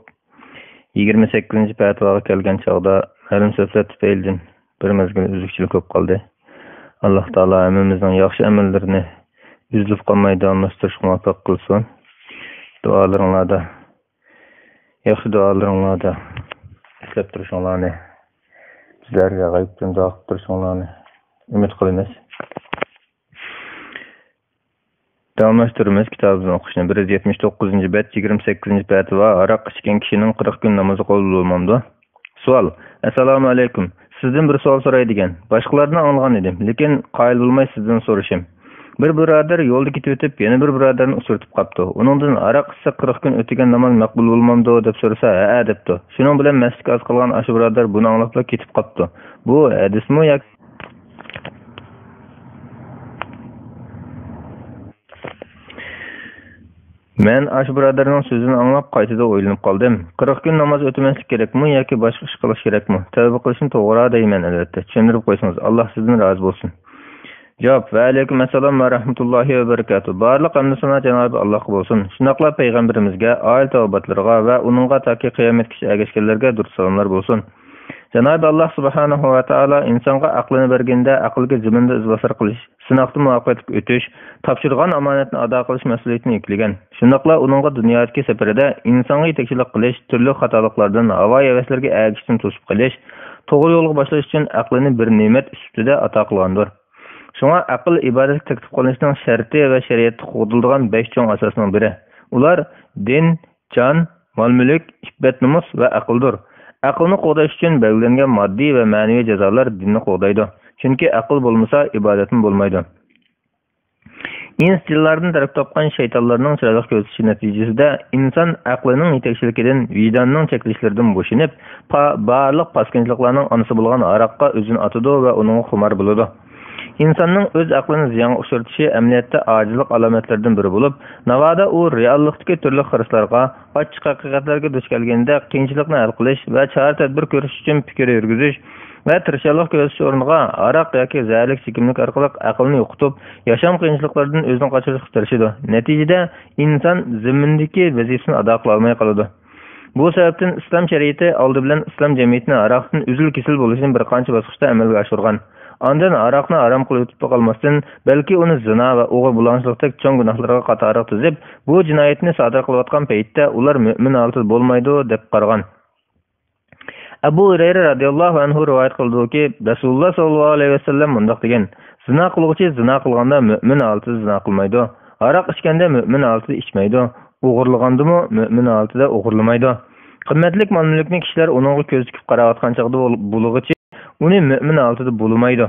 يىگىرمە سەككىزىنچى پەتىۋاغا كەلگەن چاغدا مەلۇم سەۋەبلەر تۈپەيلىدىن بىر مەزگىل ئۈزۈكچىلىك بولۇپ قالدى. ئاللاھ تائالا ھەممىمىزنىڭ ياخشى ئەمەللىرىنى ئۈزۈلۈپ قالماي داۋاملاشتۇرۇشقا مۇۋەپپەق قىلسۇن. دۇئالىرىڭلاردا ياخشى دۇئالىرىڭلاردا ئەسلەپ تۇرۇشۇڭلارنى، بىزلەرگە غەيىبتىن دۇئا قىلىپ تۇرۇشۇڭلارنى ئۈمىد قىلىمىز. داۋاملاشتۇرىمىز كىتابىمىزنى ئوقۇشنى. بىر يۈز يەتمىش توققۇزىنچى بەت، يىگىرمە سەككىزىنچى پەتىۋا، ھاراق ئىچكەن كىشىنىڭ قىرىق كۈن نامىزى قوبۇل بولمامدۇ؟ سوئال. ئەسسالامۇ ئەلەيكۇم. سىزدىن بىر سوئال سوراي دېگەن. باشقىلاردىن ئاڭلىغان ئىدىم، لېكىن قايىل بولماي سىزدىن سورىشىم. بىر بۇرادەر يولدا كېتىۋېتىپ، يەنە بىر بۇرادەرنى ئۇچرىتىپ قاپتۇ. ئۇنىڭدىن «ھاراق ئىچسە قىرىق كۈن ئۆتىگەن ناماز مەقبۇل بولمامدۇ؟» دەپ سورىسا، «ھەئە» دەپتۇ. شۇنىڭ بىلەن مەسچىتكە ئاز قالغان ئاشۇ بۇرادەر بۇنى ئاڭلاپلا كېتىپ قاپتۇ. بۇ ھەدىسمۇ ياكى مەن ئاشۇ بۇرادەرنىڭ سۆزىنى ئاڭلاپ، قايتىدىن ئويلىنىپ قالدىم. قىرىق كۈن ناماز ئۆتىمەسلىك كېرەكمۇ ياكى باشقا ئىش قىلىش كېرەكمۇ؟ تەۋبە قىلىشنى توغرا دەيمەن، ئەلۋەتتە. چۈشەندۈرۈپ قويسىڭىز، ئاللاھ سىزدىن رازى بولسۇن. جاۋاب. ۋەئەلەيكۇم ئەسسالام ۋە رەھمەتۇللاھى ۋە بەرىكاتۇھ. بارلىق ھەمدۇ سانا جانابى ئاللاھقا بولسۇن. شۇنداقلا پەيغەمبىرىمىزگە، ئائىلە تاۋابىئاتلىرىغا ۋە ئۇنىڭغا تاكى قىيامەتكىچە ئەگەشكەنلەرگە دۇرۇت سالاملار بولسۇن. جانابى ئاللاھ سۇبھانەھۇ ۋە تائالا ئىنسانغا ئەقلىنى بەرگىندە، ئەقىلگە زېمىندا ئىزباسار قىلىش، سىناقتىن مۇۋەپپەقىيەتلىك ئۆتۈش، تاپشۇرغان ئامانەتنى ئادا قىلىش مەسئۇلىيىتىنى يۈكلىگەن. شۇنداقلا ئۇنىڭغا دۇنيادىكى سەپىرىدە ئىنسانغا يېتەكچىلىك قىلىش، تۈرلۈك خاتالىقلاردىن، ھاۋايى ھەۋەسلەرگە ئەگىشىشتىن توسۇپ قېلىش، توغرا يولغا باشلاش ئۈچۈن ئەقلىنى بىر نېمەت سۈپىتىدە ئاتا قىلغاندۇر. شۇڭا ئەقىل ئىبادەتكە تەكلىپ قىلىنىشنىڭ شەرتى ۋە شەرىئەتتە قوغدىلىدىغان بەش چوڭ ئاساسنىڭ بىرى. ئۇلار دىن، جان، مال-مۈلۈك، ئىپپەت-نومۇس ۋە ئەقىلدۇر. ئەقىلنى قوغداش ئۈچۈن بەلگىلەنگەن ماددىي ۋە مەنىۋى جازالار دىننى قوغدايدۇ. چۈنكى ئەقىل بولمىسا، ئىبادەتمۇ بولمايدۇ. ئىنس-جىنلاردىن تەركىب تاپقان شەيتانلارنىڭ چىرايلىق كۆرسىتىشى نەتىجىسىدە، ئىنسان ئەقلىنىڭ يېتەكچىلىكىدىن، ۋىجداننىڭ چەكلىشلىرىدىن بوشىنىپ، پا-، بارلىق پاسكىنچىلىقلارنىڭ ئانىسى بولغان ھاراققا ئۆزىنى ئاتىدۇ ۋە ئۇنىڭغا خۇمار بولىدۇ. ئىنساننىڭ ئۆز ئەقلىنى زىيانغا ئۇچرىتىشى ئەمەلىيەتتە ئاجىزلىق ئالامەتلىرىدىن بىرى بولۇپ، ناۋادا ئۇ رېئاللىقتىكى تۈرلۈك خىرىسلارغا، ئاچچىق ھەقىقەتلەرگە دۇچ كەلگەندە، قىيىنچىلىقنى ھەل قىلىش ۋە چارە-تەدبىر كۆرۈش ئۈچۈن پىكىر يۈرگۈزۈش ۋە تىرىشچانلىق كۆرسىتىش ئورنىغا، ھاراق ياكى زەھەرلىك چېكىملىك ئارقىلىق ئەقلىنى يوقىتىپ، ياشام قىيىنچىلىقلىرىدىن ئۆزىنى قاچۇرۇشقا تىرىشىدۇ. نەتىجىدە، ئىنسان زېمىندىكى ۋەزىپىسىنى ئادا قىلالماي قالىدۇ. بۇ سەۋەبتىن ئىسلام شەرىئىتى ئالدى بىلەن ئىسلام جەمئىيىتىنى ھاراقتىن ئۈزۈل-كېسىل بولۇشنى بىر قانچە باسقۇچتا ئەمەلگە ئاشۇرغان. ئاندىن ھاراقنى ھارام قىلىۋېتىپلا قالماستىن، بەلكى ئۇنى زىنا ۋە ئوغرى-بۇلاڭچىلىقتەك چوڭ گۇناھلارغا قاتارلىق تىزىپ، بۇ جىنايەتنى سادىر قىلىۋاتقان پەيتتە ئۇلار مۆمىن ھالىتىدە بولمايدۇ، دەپ قارىغان. ئەبۇ ھۇرەيرە رەزىياللاھۇ ئەنھۇ رىۋايەت قىلىدۇكى، رەسۇلۇللا ساللاللاھۇ ئەلەيھى ۋەسەللەم مۇنداق دېگەن: «زىنا قىلغۇچى زىنا قىلغاندا مۆمىن ھالىتىدە زىنا قىلمايدۇ. ھاراق ئىچكەندە مۆمىن ھالىتىدە ئىچمەيدۇ. ئوغرىلىغاندىمۇ مۆمىن ھالىتىدە ئوغرىلىمايدۇ.» قىممەتلىك مال-مۈلۈكنى كىشىلەر ئۇنىڭغا كۆز تىكىپ قاراۋاتقان چاغدا بول-، بۇلىغىچە ئۇنى مۆمىن ھالىتىدە بۇلىمايدۇ.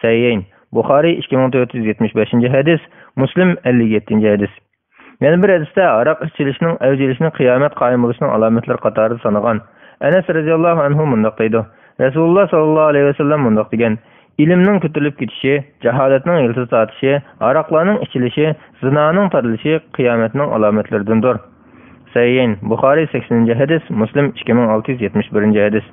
سەھىھەين، بۇخارىي ئىككى مىڭ تۆت يۈز يەتمىش بەشىنچى ھەدىس، مۇسلىم ئەللىك يەتتىنچى ھەدىس. يەنە بىر ھەدىستە ئاراق ئىچىلىشنىڭ ئەۋج ئېلىشىنى قىيامەت قايىم بولۇشىنىڭ ئالامەتلىرى قاتارىدا سانىغان. ئەنەس رەزىياللاھۇ ئەنھۇ مۇنداق دەيدۇ، رەسۇلۇللا ساللاللاھۇ ئەلەيھى ۋەسەللەم مۇنداق دېگەن، ئىلىمنىڭ كۆتۈرۈلۈپ كېتىشى، جاھالەتنىڭ يىلتىز تارتىشى، ئاراقلارنىڭ ئىچىلىشى، زىنانىڭ تارىلىشى قىيامەتنىڭ ئالامەتلىرىدىندۇر. سەھىھەين، بۇخارىي سەكسىنىنچى ھەدىس، مۇسلىم ئىككى مىڭ ئالتە يۈز يەتمىش بىرىنچى ھەدىس.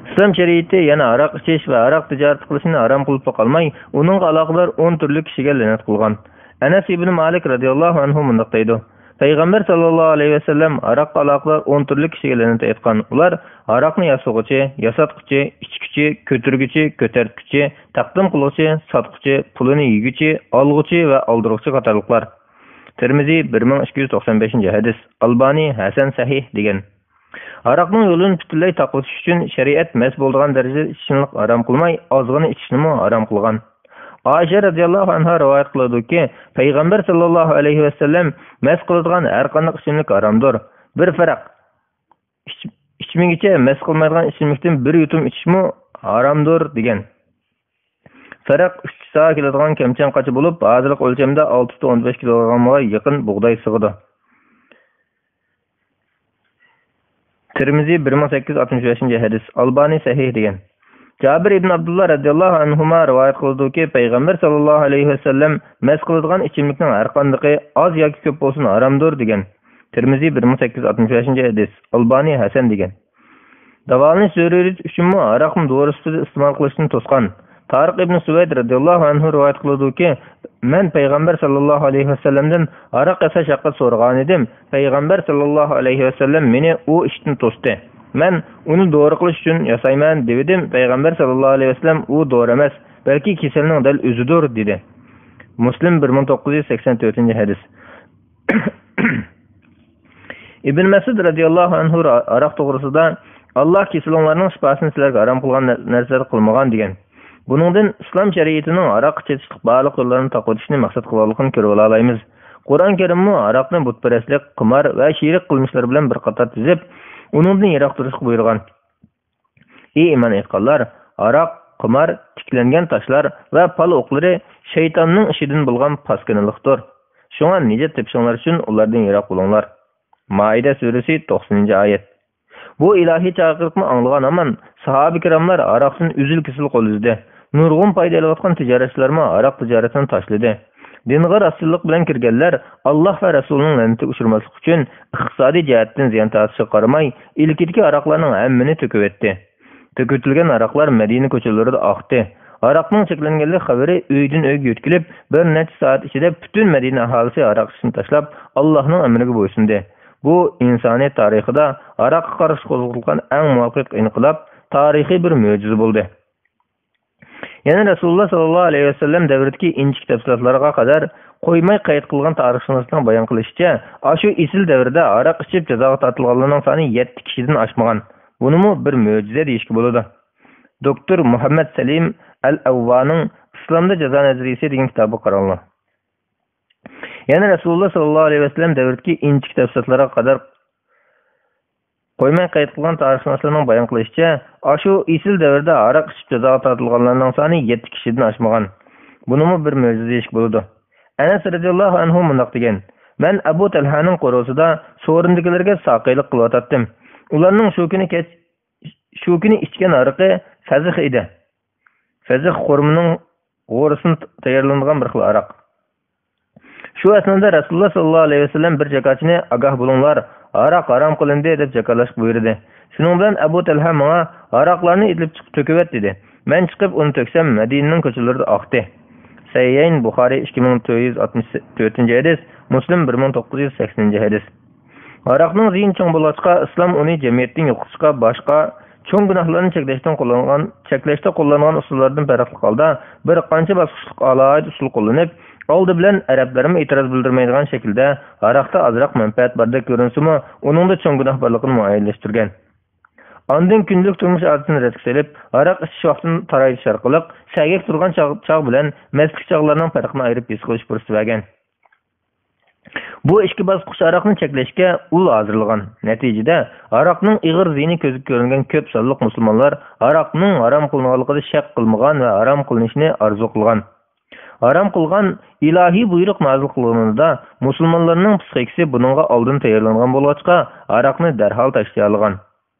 ئىسلام شەرىئىتى يەنە ھاراق ئىچىش ۋە ھاراق تىجارىتى قىلىشنى ھارام قىلىپلا قالماي، ئۇنىڭغا ئالاقىدار ئون تۈرلۈك كىشىگە لەنەت قىلغان. ئەنەس ئىبنى مالىك رەزىياللاھۇ ئەنھۇ مۇنداق دەيدۇ، پەيغەمبەر ساللاللاھۇ ئەلەيھى ۋەسەللەم ھاراققا ئالاقىدار ئون تۈرلۈك كىشىگە لەنەت ئېيتقان. ئۇلار ھاراقنى ياسىغۇچى، ياساتقۇچى، ئىچكۈچى، كۆتۈرگۈچى، كۆتەرتكۈچى، تەقدىم قىلغۇچى، ساتقۇچى، پۇلىنى يېگۈچى، ئالغۇچى ۋە ئالدۇرغۇچى قاتارلىقلار. تىرمىزى بىر مىڭ ئىككى يۈز توقسان بەشىنچى ھەدىس، ئالبانى ھەسەن سەھىھ دېگەن. ھاراقنىڭ يولىنى پۈتۈنلەي تاقىۋېتىش ئۈچۈن شەرىئەت مەس بولىدىغان دەرىجىدە ئىچىشنى ھارام قىلماي، ئازغىنە ئىچىشنىمۇ ھارام قىلغان. ئائىشە رەزىياللاھۇ ئەنھا رىۋايەت قىلىدۇكى، پەيغەمبەر ساللاللاھۇ ئەلەيھى ۋەسەللەم مەس قىلىدىغان ھەر قانداق ئىچىملىك ھارامدۇر. بىر فەرق، ئىچ-، ئىچمىگىچە مەس قىلمايدىغان ئىچىملىكتىن بىر يۇتۇم ئىچىشمۇ ھارامدۇر، دېگەن. فەرق ئۈچ سائا كېلىدىغان كەمچەڭ قاچا بولۇپ، ھازىرقى ئۆلچەمدە ئالتە پۈتۈن ئوندىن بەش كىلوگراممغا يېقىن بۇغداي سىغىدۇ. تىرمىزى بىر مىڭ سەككىز يۈز ئاتمىش بەشىنچى ھەدىس، ئالبانى سەھىھ دېگەن. جابىر ئىبن ئابدۇللا رەزىياللاھۇ ئەنھۇما رىۋايەت قىلىدۇكى، پەيغەمبەر ساللاللاھۇ ئەلەيھى ۋەسەللەم مەس قىلىدىغان ئىچىملىكنىڭ ھەر قاندىقى ئاز ياكى كۆپ بولسۇن ھارامدۇر، دېگەن. تىرمىزى بىر مىڭ سەككىز يۈز ئاتمىش بەشىنچى ھەدىس، ئالبانى ھەسەن دېگەن. داۋالىنىش زۆرۈرىيىتى ئۈچۈنمۇ ھاراقنى دورا سۈپىتىدە ئىستېمال قىلىشتىن توسقان. تارىق ئىبن سۇۋەيد رەزىياللاھۇ ئەنھۇ رىۋايەت قىلىدۇكى، مەن پەيغەمبەر ساللاللاھۇ ئەلەيھى ۋەسەللەمدىن ھاراق ياساش ھەققىدە سورىغانىدىم، پەيغەمبەر ساللاللاھۇ ئەلەيھى ۋەسەللەم مېنى ئۇ ئىشتىن توستى. مەن ئۇنى دورا قىلىش ئۈچۈن ياسايمەن دېۋىدىم، پەيغەمبەر ساللاللاھۇ ئەلەيھى ۋەسەللەم ئۇ دورا ئەمەس، بەلكى كېسەلنىڭ دەل ئۆزىدۇر، دېدى. مۇسلىم بىر مىڭ توققۇز يۈز سەكسەن تۆتىنچى ھەدىس. ئىبن مەسئۇد رەزىياللاھۇ ئەنھۇ ھاراق توغرىسىدا، ئاللاھ كېسىلىڭلارنىڭ شىپاسىنى سىلەرگە ھارام قىلغان نەرسىلەرنى قىلمىغان، دېگەن. بۇنىڭدىن ئىسلام شەرىئىتىنىڭ ھاراققا چېتىشلىق بارلىق يوللارنى تاقىۋېتىشنى مەقسەت قىلغانلىقىنى كۆرۈۋالالايمىز. قۇرئان كەرىممۇ ھاراقنى بۇتپەرەسلىك، قىمار ۋە شېرىك قىلمىشلار بىلەن بىر قاتار تىزىپ، ئۇنىڭدىن يىراق تۇرۇشقا بۇيرۇغان. ئى ئىمان ئېيتقانلار! ھاراق، قىمار، تىكلەنگەن تاشلار ۋە پال ئوقلىرى شەيتاننىڭ ئىشىدىن بولغان پاسكىنىلىقتۇر. شۇڭا نىجات تېپىشىڭلار ئۈچۈن ئۇلاردىن يىراق بولۇڭلار. مائىدە سۈرىسى، توقسىنىنچى ئايەت. بۇ ئىلاھىي چاقىرىقنى ئاڭلىغان ھامان ساھابە كىراملار ھاراقتىن ئۈزۈل-كېسىل قول ئۈزدى. نۇرغۇن پايدا ئېلىۋاتقان تىجارەتچىلەرمۇ ھاراق تىجارىتىنى تاشلىدى. دىنغا راستچىللىق بىلەن كىرگەنلەر ئاللاھ ۋە رەسۇلىنىڭ لەنىتىگە ئۇچرىماسلىق ئۈچۈن، ئىقتىسادىي جەھەتتىن زىيان تارتىشىغا قارىماي، ئىلكىدىكى ھاراقلارنىڭ ھەممىنى تۆكۈۋەتتى. تۆكۈۋېتىلگەن ھاراقلار مەدىنە كوچىلىرىدا ئاقتى. ھاراقنىڭ چەكلەنگەنلىك خەۋىرى ئۆيدىن ئۆيگە يۆتكىلىپ، بىر نەچچە سائەت ئىچىدە پۈتۈن مەدىنە ئاھالىسى ھاراق ئىچىشنى تاشلاپ، ئاللاھنىڭ ئەمرىگە بويسۇندى. بۇ ئىنسانىيەت تارىخىدا ھاراققا قارشى قوزغىتىلغان ئەڭ مۇۋەپپەقىيەتلىك ئىنقىلاب، تارىخىي بىر مۆجىزە بولدى. يەنە رەسۇلۇللا ساللاللاھۇ ئەلەيھى ۋەسەللەم دەۋرىدىكى ئىنچىكە تەپسىلاتلارغا قەدەر قويماي قەيت قىلغان تارىخشۇناسلارنىڭ بايان قىلىشىچە، ئاشۇ ئېسىل دەۋردە ھاراق ئىچىپ جازاغا تارتىلغانلارنىڭ سانى يەتتە كىشىدىن ئاشمىغان. بۇنىمۇ بىر مۆجىزە دېيىشكە بولىدۇ. دوكتور مۇھەممەد سەلىم ئەل ئەۋۋانىڭ ئىسلامدا جازا نەزەرىيىسى دېگەن كىتابىغا قاراڭلار. يەنە رەسۇلۇللا ساللاللاھۇ ئەلەيھى ۋەسەللەم دەۋرىدىكى ئىنچىكە تەپسىلاتلارغا قەدەر قويماي قەيت قىلغان تارىخشۇناسلارنىڭ بايان قىلىشىچە، ئاشۇ ئېسىل دەۋردە ھاراق ئىچىپ جازاغا تارتىلغانلارنىڭ سانى يەتتە كىشىدىن ئاشمىغان. بۇنىمۇ بىر مۆجىزە دېيىشكە بولىدۇ. ئەنەس رەزىياللاھۇ ئەنھۇ مۇنداق دېگەن، مەن ئەبۇ تەلھانىڭ قورۇسىدا سورۇندىكىلەرگە ساقىيلىق قىلىۋاتاتتىم. ئۇلارنىڭ شۇ كۈنى كەچ-، شۇ كۈنى ئىچكەن ھارىقى فەزىخ ئىدى. فەزىخ خورمىنىڭ غورىسىدىن تەييارلىنىدىغان بىر خىل ھاراق. شۇ ئەسنادا رەسۇلۇللا ساللاللاھۇ ئەلەيھى ۋەسەللەم بىر جاكارچىنى، «ئاگاھ بولۇڭلار، ھاراق ھارام قىلىندى» دەپ جاكارلاشقا بۇيرۇدى. شۇنىڭ بىلەن ئەبۇ تەلھە ماڭا، «ھاراقلارنى ئېلىپ چىقىپ تۆكۈۋەت» دېدى. مەن چىقىپ ئۇنى تۆكسەم، مەدىنىنىڭ كوچىلىرىدا ئاقتى. سەھىھەين، بۇخارىي ئىككى مىڭ تۆت يۈز ئاتمىش تۆتىنچى ھەدىس، مۇسلىم بىر مىڭ توققۇز يۈز سەكسىنىنچى ھەدىس. ھاراقنىڭ زىيىنى چوڭ بولغاچقا، ئىسلام ئۇنى جەمئىيەتتىن يوقىتىشقا، باشقا چوڭ گۇناھلارنى چەكلەشتىن قوللانغان، چەكلەشتە قوللانغان ئۇسۇللاردىن پەرقلىق ھالدا، بىر قانچە باسقۇچلۇق ئالاھىدە ئۇسۇل قوللىنىپ، ئالدى بىلەن ئەرەبلەرمۇ ئېتىراز بىلدۈرمەيدىغان شەكىلدە، ھاراقتا ئازراق مەنپەئەت باردەك كۆرۈنسىمۇ، ئۇنىڭدا چوڭ گۇناھ بارلىقىنى مۇئەييەنلەشتۈرگەن. ئاندىن كۈندىلىك تۇرمۇش ئادىتىنى رەتكە سېلىپ، ھاراق ئىچىش ۋاقتىنى تارايتىش ئارقىلىق، سەگەك تۇرغان چاغ، چاغ بىلەن مەستلىك چاغلارنىڭ پەرقىنى ئايرىپ ھېس قىلىش پۇرسىتى بەرگەن. بۇ ئىككى باسقۇچ ھاراقنى چەكلەشكە ئۇل ھازىرلىغان. نەتىجىدە، ھاراقنىڭ ئېغىر زىيىنى كۆزگە كۆرۈنگەن كۆپ سانلىق مۇسۇلمانلار ھاراقنىڭ ھارام قىلىنغانلىقىدا شەك قىلمىغان ۋە ھارام قىلىنىشىنى ئارزۇ قىلغان. ھارام قىلغان ئىلاھىي بۇيرۇق نازىل قىلغىنىدا، مۇسۇلمانلارنىڭ پسىخىكىسى بۇنىڭغا ئالدىن تەييارلانغان بولغاچقا، ھاراقنى دەرھال تاشلىيالىغان.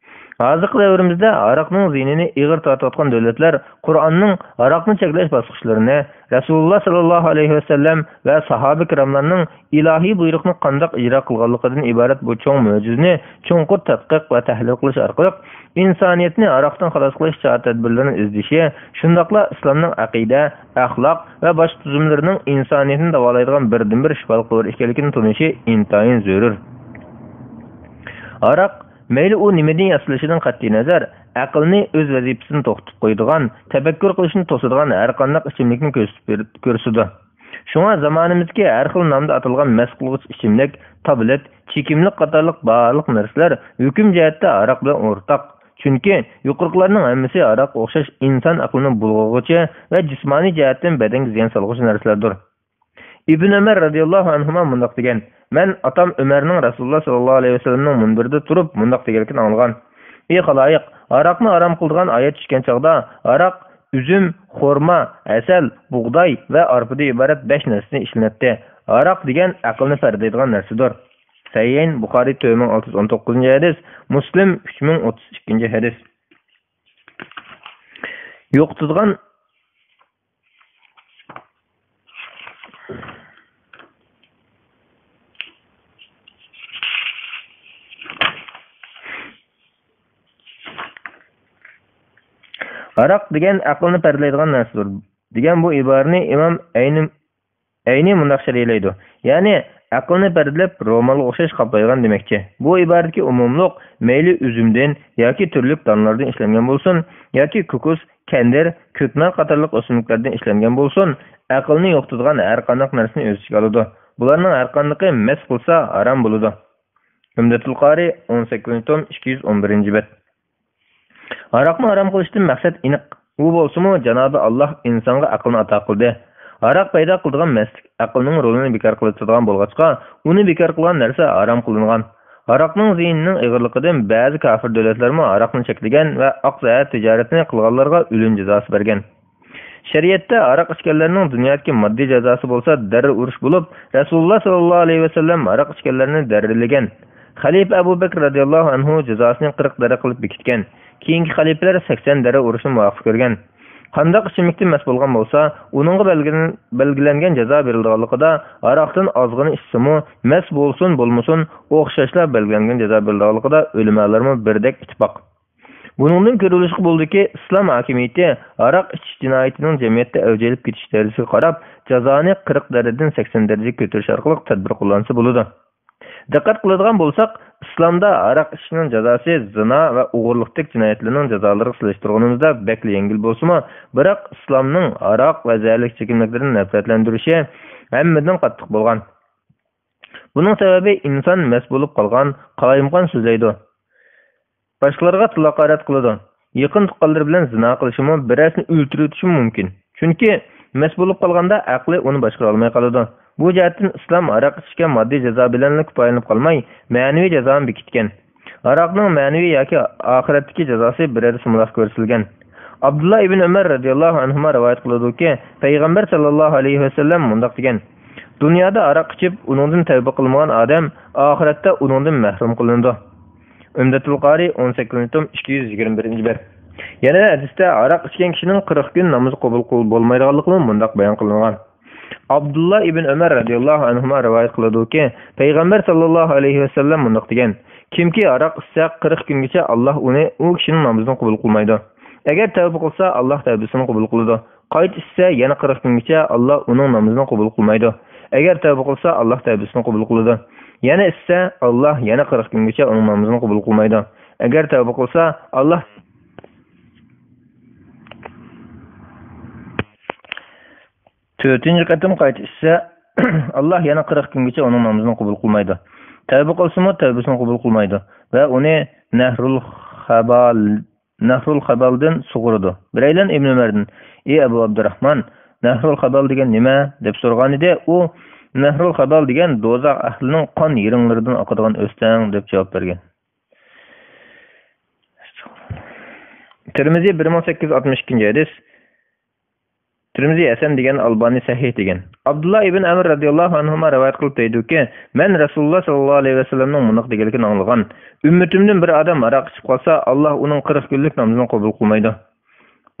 ھازىرقى دەۋرىمىزدە ھاراقنىڭ زىيىنىنى ئېغىر تارتىۋاتقان دۆلەتلەر قۇرئاننىڭ ھاراقنى چەكلەش باسقۇچلىرىنى، رەسۇلۇللا ساللاللاھۇ ئەلەيھى ۋەسەللەم ۋە ساھابە كىراملارنىڭ ئىلاھىي بۇيرۇقنى قانداق ئىجرا قىلغانلىقىدىن ئىبارەت بۇ چوڭ مۆجىزىنى چوڭقۇر تەتقىق ۋە تەھلىل قىلىش ئارقىلىق، ئىنسانىيەتنى ھاراقتىن خالاس قىلىش چارە-تەدبىرلىرىنى ئىزدىشى، شۇنداقلا ئىسلامنىڭ ئەقىدە، ئەخلاق ۋە باشقا تۈزۈملىرىنىڭ ئىنسانىيەتنى داۋالايدىغان بىردىنبىر شىپالىق دورا ئىكەنلىكىنى تونۇشى ئىنتايىن زۆرۈر. ھاراق، مەيلى ئۇ نېمىدىن ياسىلىشىدىن قەتئىينەزەر، ئەقىلنى ئۆز ۋەزىپىسىدىن توختىتىپ قويىدىغان، تەپەككۇر قىلىشنى توسىدىغان ھەرقانداق ئىچىملىكنى كۆرسىتىپ بېر-، كۆرسىتىدۇ. شۇڭا زامانىمىزدىكى ھەر خىل نامدا ئاتالغان مەست قىلغۇچ ئىچىملىك، تابلېت، چېكىملىك قاتارلىق بارلىق نەرسىلەر ھۆكۈم جەھەتتە ھاراق بىلەن ئورتاق. چۈنكى يۇقىرىقىلارنىڭ ھەممىسى ھاراققا ئوخشاش ئىنسان ئەقلىنى بۇلغىغۇچى ۋە جىسمانىي جەھەتتىن بەدەنگە زىيان سالغۇچى نەرسىلەردۇر. ئىبن ئۆمەر رەزىياللاھۇ ئەنھۇما مۇنداق دېگەن: مەن ئاتام ئۆمەرنىڭ رەسۇلۇللا ساللاللاھۇ ئەلەيھى ۋەسەللەمنىڭ مۇنبىرىدە تۇرۇپ مۇنداق دېگەنلىكىنى ئاڭلىغان: ئى خالايىق، ھاراقنى ھارام قىلىدىغان ئايەت چۈشكەن چاغدا، ھاراق، ئۈزۈم، خورما، ھەسەل، بۇغداي ۋە ئارپىدىن ئىبارەت بەش نەرسىدىن ئىشلىنەتتى. ھاراق دېگەن ئەقىلنى پەردىلەيدىغان نەرسىدۇر. سەھىھەين، بۇخارىي تۆت مىڭ ئالتە يۈز ئون توققۇزىنچى ھەدىس، مۇسلىم ئۈچ مىڭ ئوتتۇز ئىككىنچى ھەدىس. يوقىتىدىغان ھاراق دېگەن ئەقىلنى پەردىلەيدىغان نەرسىدۇر، دېگەن بۇ ئىبارىنى ئىمام ئەينى، ئەينى مۇنداق شەرھلەيدۇ، يەنى ئەقىلنى پەردىلەپ، رومالغا ئوخشاش قاپلايدىغان دېمەكچى. بۇ ئىبارىدىكى ئومۇملۇق مەيلى ئۈزۈمدىن ياكى تۈرلۈك دانىلاردىن ئىشلەنگەن بولسۇن، ياكى كوكۇس، كەندىر، كۆكنار قاتارلىق ئۆسۈملۈكلەردىن ئىشلەنگەن بولسۇن، ئەقىلنى يوقىتىدىغان ھەر قانداق نەرسىنى ئۆز ئىچىگە ئالىدۇ. بۇلارنىڭ ھەر قاندىقى مەس قىلسا ھارام بولىدۇ. ئۈمدەتۇل قارى، ئون سەككىزىنچى توم، ئىككى يۈز ئون بىرىنچى بەت. ھاراقنى ھارام قىلىشتىن مەقسەت ئېنىق. ئۇ بولسىمۇ، جانابى ئاللاھ ئىنسانغا ئەقىلنى ئاتا قىلدى. ھاراق پەيدا قىلىدىغان مەستلىك ئەقىلنىڭ رولىنى بىكار قىلىۋېتىدىغان بولغاچقا، ئۇنى بىكار قىلغان نەرسە ھارام قىلىنغان. ھاراقنىڭ زىيىنىنىڭ ئېغىرلىقىدىن بەزى كاپىر دۆلەتلەرمۇ ھاراقنى چەكلىگەن ۋە ئاق زەھەر تىجارىتىنى قىلغانلارغا ئۆلۈم جازاسى بەرگەن. شەرىئەتتە ھاراق ئىچكەنلەرنىڭ دۇنيادىكى ماددىي جازاسى بولسا دەررە ئۇرۇش بولۇپ، رەسۇلۇللا ساللاللاھۇ ئەلەيھى ۋەسەللەم ھاراق ئىچكەنلەرنى دەررىلىگەن. خەلىپە ئەبۇ بەكرى رەزىياللاھۇ ئەنھۇ جازاسىنى قىرىق دەررە قىلىپ بېكىتكەن. كېيىنكى خەلىپىلەر سەكسەن دەررە ئۇرۇشنى مۇۋاپىق كۆرگەن. قانداق ئىچىملىكتىن مەست بولغان بولسا، ئۇنىڭغا بەلگىلىنىپ، بەلگىلەنگەن جازا بېرىلىدىغانلىقىدا، ھاراقتىن ئازغىنە ئىچسىمۇ، مەست بولسۇن بولمىسۇن، ئوخشاشلا بەلگىلەنگەن جازا بېرىلىدىغانلىقىدا ئۆلىمالارمۇ بىردەك ئىتتىپاق. بۇنىڭدىن كۆرۈلۈشىگە بولىدۇكى، ئىسلام ھاكىمىيىتى ھاراق ئىچىش جىنايىتىنىڭ جەمئىيەتتە ئەۋج ئېلىپ كېتىش دەرىجىسىگە قاراپ، جازانى قىرىق دەرىجىدىن سەكسەن دەرىجىگە كۆتۈرۈش ئارقىلىق تەدبىر قوللانسا بولىدۇ. دىققەت قىلىدىغان بولساق، ئىسلامدا ھاراق ئىچىشنىڭ جازاسى زىنا ۋە ئوغرىلىقتەك جىنايەتلەرنىڭ جازالىرىغا سېلىشتۇرغىنىمىزدا بەكلا يەڭگىل بولسىمۇ، بىراق ئىسلامنىڭ ھاراق ۋە زەھەرلىك ئىچكىلىكلەردىن نەپرەتلەندۈرۈشى ھەممىدىن قاتتىق بولغان. بۇنىڭ سەۋەبى ئىنسان مەست بولۇپ قالغان، قالايمىقان سۆزلەيدۇ. باشقىلارغا تىل ھاقارەت قىلىدۇ. يېقىن تۇغقانلىرى بىلەن زىنا قىلىشىمۇ، بىرەرسىنى ئۆلتۈرۈۋېتىشىمۇ مۇمكىن. چۈنكى مەست بولۇپ قالغاندا ئەقلى ئۇنى باشقۇرالماي قالىدۇ. بۇ جەھەتتىن ئىسلام ھاراق ئىچكەن ماددىي جازا بىلەنلا كۇپايىلىنىپ قالماي، مەنىۋى جازانى بېكىتكەن. ھاراقنىڭ مەنىۋى ياكى ئاخىرەتتىكى جازاسى بىرەر سىمىلاق كۆرسىتىلگەن. ئابدۇللا ئىبن ئۆمەر رەزىياللاھۇ ئەنھۇما رىۋايەت قىلىدۇكى، پەيغەمبەر ساللاللاھۇ ئەلەيھى ۋەسەللەم مۇنداق دېگەن: دۇنيادا ھاراق ئىچىپ، ئۇنىڭدىن تەۋبە قىلمىغان ئادەم ئاخىرەتتە ئۇنىڭدىن مەھرۇم قىلىنىدۇ. ئۈمدەتۇل قارى، ئون سەككىزىنچى توم، ئىككى يۈز يىگىرمە بىرىنچى بەت. يەنە ھەدىستە ھاراق ئىچكەن كىشىنىڭ قىرىق كۈن نامىزى قوبۇل قىل-، بولمايدىغانلىقىمۇ مۇنداق بايان قىلىنغان. ئابدۇللا ئىبن ئۆمەر رەزىياللاھۇ ئەنھۇما رىۋايەت قىلىدۇكى، پەيغەمبەر ساللاللاھۇ ئەلەيھى ۋەسەللەم مۇنداق دېگەن: كىمكى ھاراق ئىچسە، قىرىق كۈنگىچە ئاللاھ ئۇنى، ئۇ كىشىنىڭ نامىزىنى قوبۇل قىلمايدۇ. ئەگەر تەۋبە قىلسا، ئاللاھ تەۋبىسىنى قوبۇل قىلىدۇ. قايتا ئىچسە، يەنە قىرىق كۈنگىچە ئاللاھ ئۇنىڭ نامىزىنى قوبۇل قىلمايدۇ. ئەگەر تەۋبە قىلسا، ئاللاھ تەۋبىسىنى قوبۇل قىلىدۇ. يەنە ئىچسە، ئاللاھ يەنە قىرىق كۈنگىچە ئۇنىڭ نامىزىنى قوبۇل قىلمايدۇ. ئەگەر تەۋبە قىلسا، ئاللاھ تۆتىنچى قېتىم قايتا ئىچسە، ئاللاھ يەنە قىرىق كۈنگىچە ئۇنىڭ نامىزىنى قوبۇل قىلمايدۇ. تەۋبە قىلسىمۇ، تەۋبىسىنى قوبۇل قىلمايدۇ ۋە ئۇنى نەھرۇل خەبال نەھرۇل خەبالدىن سۇغۇرىدۇ. بىرەيلەن ئىبن ئۆمەردىن: «ئى ئەبۇ ئابدۇراخمان، نەھرۇل خەبال دېگەن نېمە؟» دەپ سورىغانىدى. ئۇ: نەھرۇل خادال دېگەن دوزاخ ئەھلىنىڭ قان يىرىڭلىرىدىن ئاقىدىغان ئۆستەڭ دەپ جاۋاب بەرگەن. تىرمىزى بىر مىڭ سەككىز يۈز ئاتمىش ئىككىنچى ھەدىس. تىرمىزى ھەسەن دېگەن، ئالبانى سەھىھ دېگەن. ئابدۇللا ئىبن ئەمر رەزىياللاھۇ ئەنھۇما رىۋايەت قىلىپ دەيدۇكى، مەن رەسۇلۇللا ساللاللاھۇ ئەلەيھى ۋەسەللەمنىڭ مۇنداق دېگەنلىكىنى ئاڭلىغان، ئۈممىتىمدىن بىر ئادەم ھاراق ئىچىپ قالسا، ئاللا ئۇنىڭ قىرىق كۈنلۈك نامىزىنى قوبۇل قىلمايدۇ.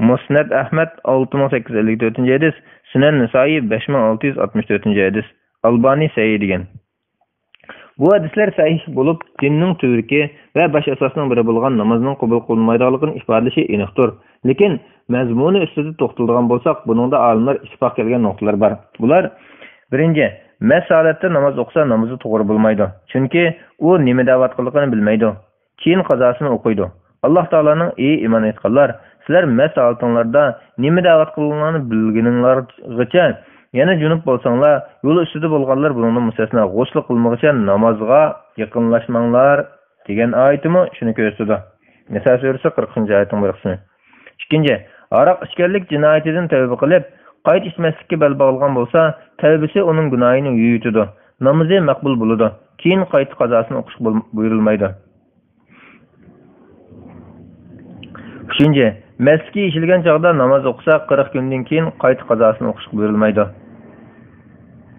مۇسنەد ئەھمەد، ئالتە مىڭ سەككىز يۈز ئەللىك تۆتىنچى ھەدىس، سۈنەن نىسائىي، بەش مىڭ ئالتە يۈز ئاتمىش تۆتىنچى ھەدىس، ئالبانى سەھىھ دېگەن. بۇ ھەدىسلەر سەھىھ بولۇپ، دىننىڭ تۈۋرۈكى ۋە باش ئاساسنىڭ بىرى بولغان نامازنىڭ قوبۇل قىلىنمايدىغانلىقىنى ئىپادىلىشى ئېنىقتۇر. لېكىن مەزمۇنى ئۈستىدە توختىلىدىغان بولساق، بۇنىڭدا ئالىملار ئىتتىپاق كەلگەن نۇقتىلار بار. بۇلار، بىرىنچى، مەس ھالەتتە ناماز ئوقۇسا، نامىزى توغرا بولمايدۇ. چۈنكى ئۇ نېمە دەۋاتقانلىقىنى بىلمەيدۇ. كېيىن قازاسىنى ئوقۇيدۇ. ئاللا تائالانىڭ، ئى ئىمان ئېيتقانلار، سىلەر مەس ھالىتىڭلاردا نېمە دەۋاتقانلىقىڭلارنى بىلگىنىڭلارغىچە يەنە جۇنۇپ بولساڭلار، يول ئۈستىدە بولغانلار بۇنىڭدىن مۇستەسنا، غۇسلى قىلمىغۇچە نامازغا يېقىنلاشماڭلار دېگەن ئايىتىمۇ شۇنى كۆرسىتىدۇ. نىسا سۈرىسى قىرىقىنچى ئايىتىنىڭ بىر قىسمى. ئىككىنچى، ھاراق ئىچكەنلىك جىنايىتىدىن تەۋبە قىلىپ، قايتا ئىچمەسلىككە بەل باغلىغان بولسا، تەۋبىسى ئۇنىڭ گۇناھىنى يۇيۇۋېتىدۇ. نامىزى مەقبۇل بولىدۇ. كېيىن قايتا قازاسىنى ئوقۇشقا بول-، بۇيرۇلمايدۇ. ئۈچىنچى، مەستلىكى يېشىلگەن چاغدا ناماز ئوقۇسا، قىرىق كۈندىن كېيىن قايتا قازاسىنى ئوقۇشقا بۇيرۇلمايدۇ.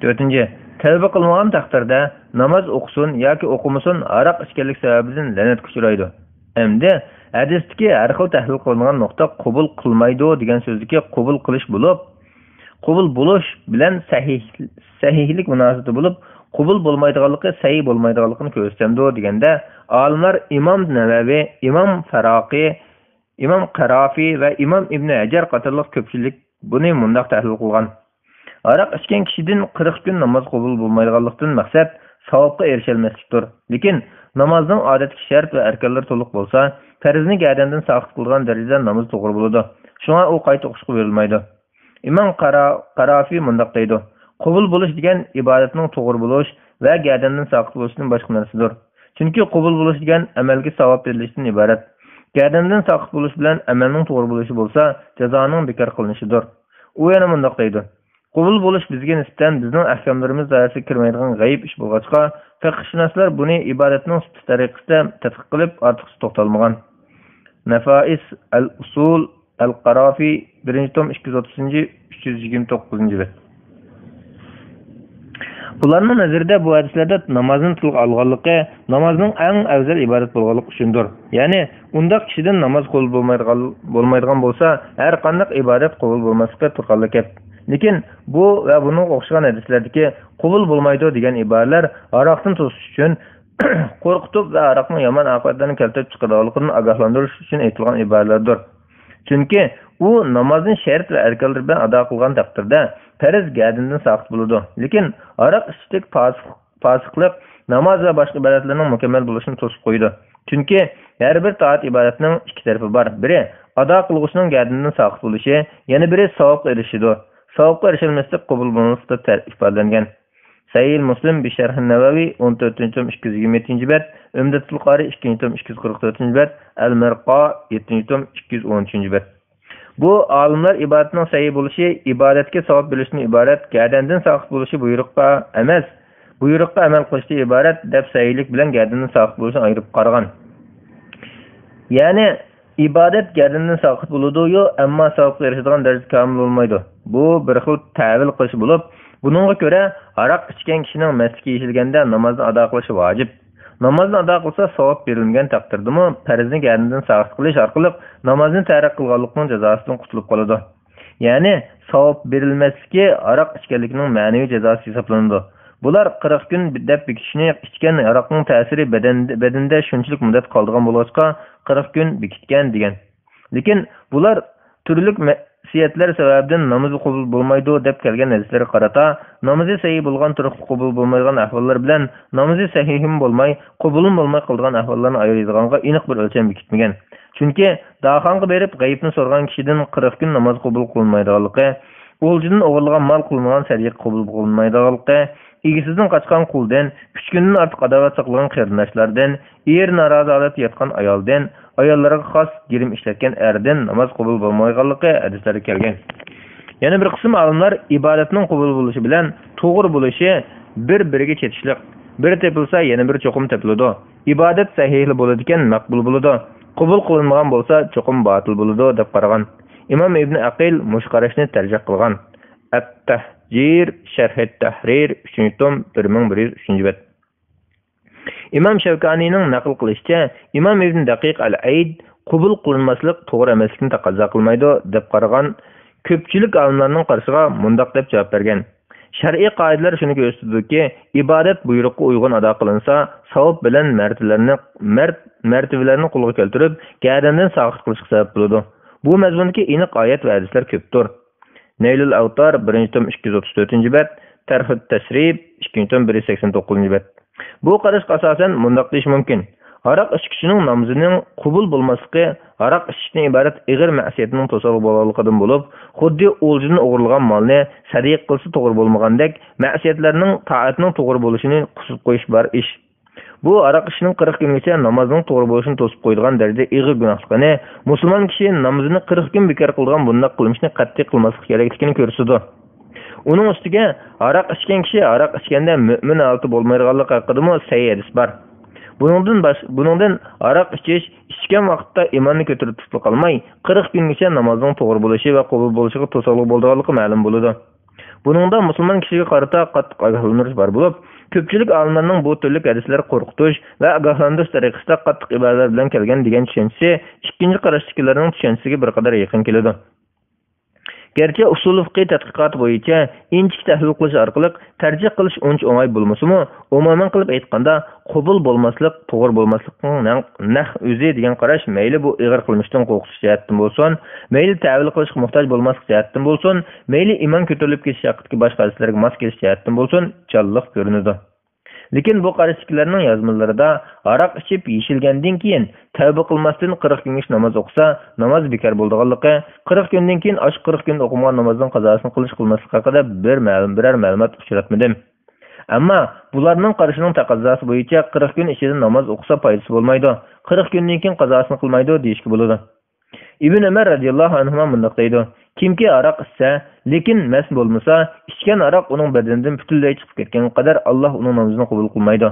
تۆتىنچى، تەۋبە قىلمىغان تەقدىردە ناماز ئوقۇسۇن ياكى ئوقۇمىسۇن، ھاراق ئىچكەنلىك سەۋەبىدىن لەنەتكە ئۇچرايدۇ. ئەمدى ھەدىستىكى ھەر خىل تەھلىل قىلىنغان نۇقتا قوبۇل قىلمايدۇ دېگەن سۆزدىكى قوبۇل قىلىش بولۇپ، قوبۇل بولۇش بىلەن سەھىھ، سەھىھلىك مۇناسىۋىتى بولۇپ، قوبۇل بولمايدىغانلىقى سەھىھ بولمايدىغانلىقىنى كۆرسىتەمدۇ دېگەندە، ئالىملار ئىمام نەۋەۋى، ئىمام فەراقى، ئىمام قەرافى ۋە ئىمام ئىبنى ھەجەر قاتارلىق كۆپچىلىك بۇنى مۇنداق تەھلىل قىلغان: ھاراق ئىچكەن كىشىدىن قىرىق كۈن ناماز قوبۇل بولمايدىغانلىقتىن مەقسەت ساۋابقا ئېرىشەلمەسلىكتۇر. لېكىن نامازنىڭ ئادەتتىكى شەرت ۋە ئەركانلىرى تولۇق بولسا، پەرزنى گەدەندىن ساقىت قىلغان دەرىجىدە ناماز توغرا بولىدۇ. شۇڭا ئۇ قايتا ئوقۇشقا بۇيرۇلمايدۇ. ئىمام قارا-، قارافى مۇنداق دەيدۇ: قوبۇل بولۇش دېگەن ئىبادەتنىڭ توغرا بولۇش ۋە گەدەندىن ساقىت بولۇشتىن باشقا نەرسىدۇر. چۈنكى قوبۇل بولۇش دېگەن ئەمەلگە ساۋاب بېرىلىشتىن ئىبارەت. گەدەندىن ساقىت بولۇش بىلەن ئەمەلنىڭ توغرا بولۇشى بولسا، جازانىڭ بىكار قىلىنىشىدۇر. ئۇ يەنە مۇنداق دەيدۇ: قوبۇل بولۇش بىزگە نىسبەتەن بىزنىڭ ئەھكاملىرىمىز دائىرىسىگە كىرمەيدىغان غەيىب ئىش بولغاچقا، فىقىھشۇناسلار بۇنى ئىبادەتنىڭ سۈپىتى تەرىقىسىدە تەتقىق قىلىپ، ئارتۇقچە توختالمىغان. نەفائىس ئەل ئۇسۇل، ئەل قارافى، بىرىنچى توم، ئىككى يۈز ئوتتۇزىنچى، ئۈچ يۈز يىگىرمە توققۇزىنچى بەت. بۇلارنىڭ نەزىرىدە بۇ ھەدىسلەردە نامازنى تىلغا ئالغانلىقى نامازنىڭ ئەڭ ئەۋزەل ئىبادەت بولغانلىقى ئۈچۈندۇر. يەنى ئۇنداق كىشىدىن ناماز قوبۇل بولمايدىغان، بولمايدىغان بولسا، ھەر قانداق ئىبادەت قوبۇل بولماسلىقى تۇرغانلا گەپ. لېكىن بۇ ۋە بۇنىڭغا ئوخشىغان ھەدىسلەردىكى قوبۇل بولمايدۇ دېگەن ئىبارىلەر ھاراقتىن توسۇش ئۈچۈن، قورقۇتۇپ ۋە ھاراقنىڭ يامان ئاقىۋەتلەرنى كەلتۈرۈپ چىقىرىدىغانلىقىدىن ئاگاھلاندۇرۇش ئۈچۈن ئېيتىلغان ئىبارىلەردۇر. چۈنكى ئۇ نامازنى شەرت ۋە ئەركانلىرى بىلەن ئادا قىلغان تەقدىردە پەرز گەدىنىدىن ساقىت بولىدۇ. لېكىن ھاراق ئىچىشتەك پاسىق-، پاسىقلىق ناماز ۋە باشقا ئىبادەتلەرنىڭ مۇكەممەل بولۇشىنى توسۇپ قويىدۇ. چۈنكى ھەر بىر تائەت ئىبادەتنىڭ ئىككى تەرىپى بار. بىرى ئادا قىلغۇچىنىڭ گەدىنىدىن ساقىت بولۇشى، يەنە بىرى ساۋابقا ئېرىشىشىدۇ. ساۋابقا ئېرىشەلمەسلىك قوبۇل بولماسلىق دەپ تەر-، ئىپادىلەنگەن. سەھىھ مۇسلىم بىشەرھ نەۋەۋى، ئون تۆتىنچى توم، ئىككى يۈز يىگىرمە يەتتىنچى بەت، ئۆمدەتۇل قارى، ئىككىنچى توم، ئىككى يۈز قىرىق تۆتىنچى بەت، ئەل مىرقا، يەتتىنچى توم، ئىككى يۈز ئون ئۈچىنچى بەت. بۇ ئالىملار ئىبادەتنىڭ سەھىھ بولۇشى ئىبادەتكە ساۋاب بېرىشتىن ئىبارەت، گەدەندىن ساقىت بولۇشى بۇيرۇققا ئەمەس، بۇيرۇققا ئەمەل قىلىشتىن ئىبارەت دەپ سەھىھلىك بىلەن گەدەندىن ساقىت بولۇشنى ئايرىپ قارىغان. يەنى، ئىبادەت گەدىنىدىن ساقىت بولىدۇ-يۇ، ئەمما ساۋابقا ئېرىشىدىغان دەرىجىدە كامىل بولمايدۇ. بۇ بىر خىل تەۋىل قىلىش بولۇپ، بۇنىڭغا كۆرە ھاراق ئىچكەن كىشىنىڭ مەستلىكى يېشىلگەندە نامازنى ئادا قىلىشى ۋاجىپ. نامازنى ئادا قىلسا، ساۋاب بېرىلمىگەن تەقدىردىمۇ پەرزنى گەدىنىدىن ساقىت قىلىش ئارقىلىق نامازنى تەرك قىلغانلىقنىڭ جازاسىدىن قۇتۇلۇپ قالىدۇ. يەنى ساۋاب بېرىلمەسلىكى ھاراق ئىچكەنلىكنىڭ مەنىۋى جازاسى ھېسابلىنىدۇ. بۇلار قىرىق كۈن دەپ بېكىتىشنى، ئىچكەن ھاراقنىڭ تەسىرى بەدەن-، بەدەندە شۇنچىلىك مۇددەت قالىدىغان بولغاچقا، قىرىق كۈن بېكىتكەن دېگەن. لېكىن بۇلار تۈرلۈك مەسىيەتلەر سەۋەبىدىن نامىزى قوبۇل بولمايدۇ دەپ كەلگەن ھەدىسلەرگە قارىتا، نامىزى سەھىھ بولغان تۇرۇقتا قوبۇل بولمايدىغان ئەھۋاللار بىلەن نامىزى سەھىھمۇ بولماي، قوبۇلمۇ بولماي قالىدىغان ئەھۋاللارنى ئايرىيدىغانغا ئېنىق بىر ئۆلچەم بېكىتمىگەن. چۈنكى داخانغا بېرىپ غەيىبنى سورىغان كىشىدىن قىرىق كۈن ناماز قوبۇل قىلىنمايدىغانلىقى، ئولجىدىن ئوغرىلىغان مال قىلىنغان سەدىقە قوبۇل قىلىنمايدىغانلىقى، ئىگىسىدىن قاچقان قۇلدىن، ئۈچ كۈندىن ئارتۇق ئاداۋەت ساقلىغان قېرىنداشلاردىن، ئېرى نارازى ھالەتتە ياتقان ئايالدىن، ئاياللىرىغا خاس گىرىم ئىشلەتكەن ئەردىن ناماز قوبۇل بولمايدىغانلىقى ھەدىسلەردە كەلگەن. يەنە بىر قىسىم ئالىملار ئىبادەتنىڭ قوبۇل بولۇشى بىلەن توغرا بولۇشى بىر-بىرىگە چېتىشلىق. بىرى تېپىلسا، يەنە بىرى چوقۇم تېپىلىدۇ. ئىبادەت سەھىھلا بولىدىكەن، مەقبۇل بولىدۇ. قوبۇل قىلىنمىغان بولسا، چوقۇم باتىل بولىدۇ، دەپ قارىغان. ئىمام ئىبنى ئەقىل مۇشۇ قاراشنى تەرجىھ قىلغان. ئەت-تەھجىر، شەرھىت تەھرىر، ئۈچىنچى توم، بىر مىڭ بىر يۈز ئۈچىنچى بەت. ئىمام شەۋكانىينىڭ نەقىل قىلىشىچە، ئىمام ئىبن دەقىق ئەل ئەيد قوبۇل قىلىنماسلىق توغرا ئەمەسلىكنى تەقەززا قىلمايدۇ، دەپ قارىغان كۆپچىلىك ئالىملارنىڭ قارىشىغا مۇنداق دەپ جاۋاب بەرگەن: شەرئىي قائىدىلەر شۇنى كۆرسىتىدۇكى، ئىبادەت بۇيرۇققا ئۇيغۇن ئادا قىلىنسا، ساۋاب بىلەن مەرتىلەرنى، مەرت-، مەرتىۋىلەرنى قولغا كەلتۈرۈپ، گەدەندىن ساقىت قىلىشقا سەۋەب بولىدۇ. بۇ مەزمۇندىكى ئېنىق ئايەت ۋە ھەدىسلەر كۆپتۇر. نەيلۇل ئەۋتار، بىرىنچى توم، ئىككى يۈز ئوتتۇز تۆتىنچى بەت، تەرھۇت تەسرىب، ئىككىنچى توم، بىر يۈز سەكسەن توققۇزىنچى بەت. بۇ قاراشقا ئاساسەن مۇنداق دېيىش مۇمكىن: ھاراق ئىچكۈچىنىڭ نامىزىنىڭ قوبۇل بولماسلىقى ھاراق ئىچىشتىن ئىبارەت ئېغىر مەسىيەتنىڭ توسالغۇ بولغانلىقىدىن بولۇپ، خۇددى ئولجىدىن ئوغرىلىغان مالنى سەدىقە قىلسا توغرا بولمىغاندەك، مەسىيەتلەرنىڭ تائەتنىڭ توغرا بولۇشىنى قىسىپ قويۇش بار ئىش. بۇ ھاراق ئىچىشنىڭ قىرىق كۈنگىچە نامازنىڭ توغرا بولۇشىنى توسۇپ قويىدىغان دەرىجىدە ئېغىر گۇناھلىقىنى، مۇسۇلمان كىشى نامىزىنى قىرىق كۈن بىكار قىلىدىغان بۇنداق قىلمىشنى قەتئىي قىلماسلىق كېرەكلىكىنى كۆرسىتىدۇ. ئۇنىڭ ئۈستىگە، ھاراق ئىچكەن كىشى ھاراق ئىچكەندە مۆمىن ھالىتى بولمايدىغانلىقى ھەققىدىمۇ سەھىھ ھەدىس بار. بۇنىڭدىن باش-، بۇنىڭدىن ھاراق ئىچىش ئىچكەن ۋاقىتتا ئىماننى كۆتۈرۈپ تۇتۇپلا قالماي، قىرىق كۈنگىچە نامازنىڭ توغرا بولۇشى ۋە قوبۇل بولۇشىغا توسالغۇ بولىدىغانلىقى مەلۇم بولىدۇ. بۇنىڭدا مۇسۇلمان كىشىگە قارىتا قاتتىق ئاگاھلاندۇرۇش بار بولۇپ، كۆپچىلىك ئالىملارنىڭ بۇ تۈرلۈك ھەدىسلەر قورقۇتۇش ۋە ئاگاھلاندۇرۇش تەرىقىسىدە قاتتىق ئىبارىلەر بىلەن كەلگەن دېگەن چۈشەنچىسى ئىككىنچى قاراشتىكىلەرنىڭ چۈشەنچىسىگە بىر قەدەر يېقىن كېلىدۇ. گەرچە ئۇسۇل فىقھىي تەتقىقاتى بويىچە ئىنچىكە تەھلىل قىلىش ئارقىلىق تەرجىھ قىلىش ئۇنچە ئوڭاي بولمىسىمۇ، ئومۇمەن قىلىپ ئېيتقاندا، قوبۇل بولماسلىق، توغرا بولماسلىقنىڭ نەق-، نەق ئۆزى دېگەن قاراش مەيلى بۇ ئېغىر قىلمىشتىن قورقۇش جەھەتتىن بولسۇن، مەيلى تەۋىل قىلىشقا موھتاج بولماسلىق جەھەتتىن بولسۇن، مەيلى ئىمان كۆتۈرۈلۈپ كېتىش ھەققىدىكى باشقا ھەدىسلەرگە ماس كېلىش جەھەتتىن بولسۇن، جانلىق كۆرۈنىدۇ. لېكىن بۇ قاراشتىكىلەرنىڭ يازمىلىرىدا ھاراق ئىچىپ يېشىلگەندىن كېيىن تەۋبە قىلماستىن قىرىق كۈنگىچە ناماز ئوقۇسا، ناماز بىكار بولىدىغانلىقى، قىرىق كۈندىن كېيىن ئاشۇ قىرىق كۈندە ئوقۇمىغان نامازنىڭ قازاسىنى قىلىش قىلماسلىق ھەققىدە بىر مەلۇم، بىرەر مەلۇمات ئۇچراتمىدىم. ئەمما بۇلارنىڭ قارىشىنىڭ تەقەززاسى بويىچە قىرىق كۈن ئىچىدە ناماز ئوقۇسا پايدىسى بولمايدۇ، قىرىق كۈندىن كېيىن قازاسىنى قىلمايدۇ دېيىشكە بولىدۇ. ئىبن ئۆمەر رەزىياللاھۇ ئەنھۇما مۇنداق دەيدۇ: كىمكى ھاراق ئىچسە، لېكىن مەست بولمىسا، ئىچكەن ھاراق ئۇنىڭ بەدىنىدىن پۈتۈنلەي چىقىپ كەتكەنگە قەدەر ئاللاھ ئۇنىڭ نامىزىنى قوبۇل قىلمايدۇ.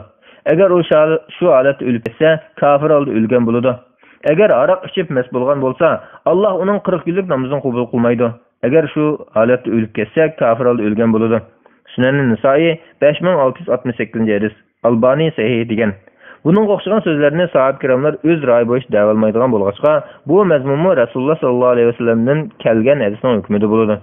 ئەگەر ئۇ شا-، شۇ ھالەتتە ئۆلۈپ كەتسە، كاپىر ھالدا ئۆلگەن بولىدۇ. ئەگەر ھاراق ئىچىپ مەست بولغان بولسا، ئاللاھ ئۇنىڭ قىرىق كۈنلۈك نامىزىنى قوبۇل قىلمايدۇ. ئەگەر شۇ ھالەتتە ئۆلۈپ كەتسە، كاپىر ھالدا ئۆلگەن بولىدۇ. سۈنەن نىسائىي، بەش مىڭ ئالتە يۈز ئاتمىش سەككىزىنچى ھەدىس. ئالبانى سەھىھ دېگەن. بۇنىڭغا ئوخشىغان سۆزلەرنى ساھابە كىراملار ئۆز رايى بويىچە دەۋالمايدىغان بولغاچقا، بۇ مەزمۇنمۇ رەسۇلۇللاھ ساللاللاھۇ ئەلەيھى ۋەسەللەمدىن كەلگەن ھەدىسنىڭ ھۆكمىدە بولىدۇ.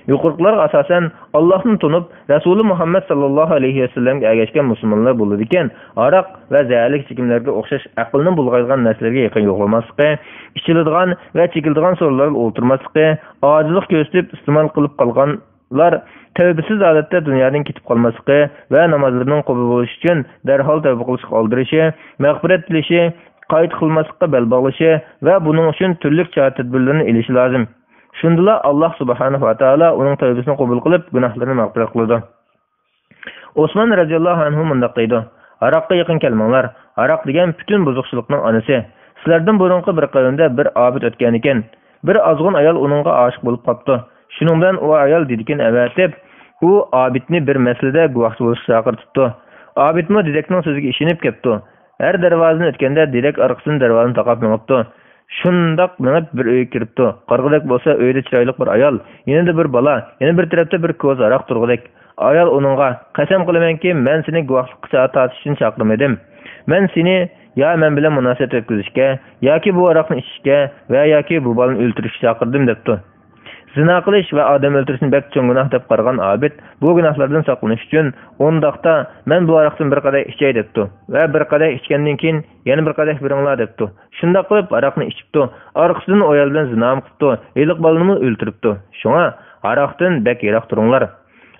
يۇقىرىقىلارغا ئاساسەن، ئاللاھنى تونۇپ، رەسۇلى مۇھەممەد ساللاللاھۇ ئەلەيھى ۋەسەللەمگە ئەگەشكەن مۇسۇلمانلار بولىدىكەن، ھاراق ۋە زەھەرلىك ئىچكىملەرگە ئوخشاش ئەقىلنى بۇلغايدىغان نەرسىلەرگە يېقىن يوقلىماسلىقى، ئىچىلىدىغان ۋە چېكىلىدىغان سورۇنلاردا ئولتۇرماسلىقى، ئاجىزلىق كۆرسىتىپ ئىستېمال قىلىپ قالغان، ئۇلار تەۋبىسىز ھالەتتە دۇنيادىن كېتىپ قالماسلىقى ۋە نامازلىرىنىڭ قوبۇل بولۇشى ئۈچۈن دەرھال تەۋبە قىلىشقا ئالدىرىشى، مەغپىرەت تىلىشى، قايتا قىلماسلىققا بەل باغلىشى ۋە بۇنىڭ ئۈچۈن تۈرلۈك چارە-تەدبىرلىرىنى ئېلىشى لازىم. شۇندىلا ئاللاھ سۇبھانەھۇ ۋە تائالا ئۇنىڭ تەۋبىسىنى قوبۇل قىلىپ، گۇناھلىرىنى مەغپىرەت قىلىدۇ. ئوسمان رەزىياللاھۇ ئەنھۇ مۇنداق دەيدۇ: ھاراققا يېقىن كەلمەڭلار. ھاراق دېگەن پۈتۈن بۇزۇقچىلىقنىڭ ئانىسى. سىلەردىن بۇرۇنقى بىر قەۋمدە بىر ئابىد ئۆتكەنىكەن. بىر ئازغۇن ئايال ئۇنىڭغا ئاشىق بولۇپ قاپتۇ. شۇنىڭ بىلەن ئۇ ئايال دېدىكىنى ئەۋەتىپ، ئۇ ئابىدنى بىر مەسىلىدە گۇۋاھچى بولۇشقا چاقىرتىپتۇ. ئابىدمۇ دېدەكنىڭ سۆزىگە ئىشىنىپ كەپتۇ. ھەر دەرۋازىدىن ئۆتكەندە دېدەك ئارقىسىدىن دەرۋازىنى تاقاپ مېڭىپتۇ. شۇنداق مېڭىپ بىر ئۆيگە كىرىپتۇ. قارىغۇدەك بولسا ئۆيدە چىرايلىق بىر ئايال، يېنىدا بىر بالا، يەنە بىر تەرەپتە بىر كوزا ھاراق تۇرغۇدەك. ئايال ئۇنىڭغا: قەسەم قىلىمەنكى، مەن سېنى گۇۋاھلىققا چا-، تارتىشتىن چاقىرمىدىم. مەن سېنى يا مەن بىلەن مۇناسىۋەت ئۆتكۈزۈشكە، ياكى بۇ ھاراقنى ئىچىشكە ۋە ياكى بۇ بالىنى ئۆلتۈرۈشكە چاقىردىم، دەپتۇ. زىنا قىلىش ۋە ئادەم ئۆلتۈرۈشنى بەك چوڭ گۇناھ دەپ قارىغان ئابىد بۇ گۇناھلاردىن ساقلىنىش ئۈچۈن، ئۇنداقتا مەن بۇ ھاراقتىن بىر قەدەھ ئىچەي، دەپتۇ ۋە بىر قەدەھ ئىچكەندىن كېيىن يەنە بىر قەدەھ بېرىڭلار، دەپتۇ. شۇنداق قىلىپ ھاراقنى ئىچىپتۇ، ئارقىسىدىن ئۇ ئايال بىلەن زىنامۇ قىپتۇ، ھېلىقى بالىنىمۇ ئۆلتۈرۈپتۇ. شۇڭا ھاراقتىن بەك يىراق تۇرۇڭلار.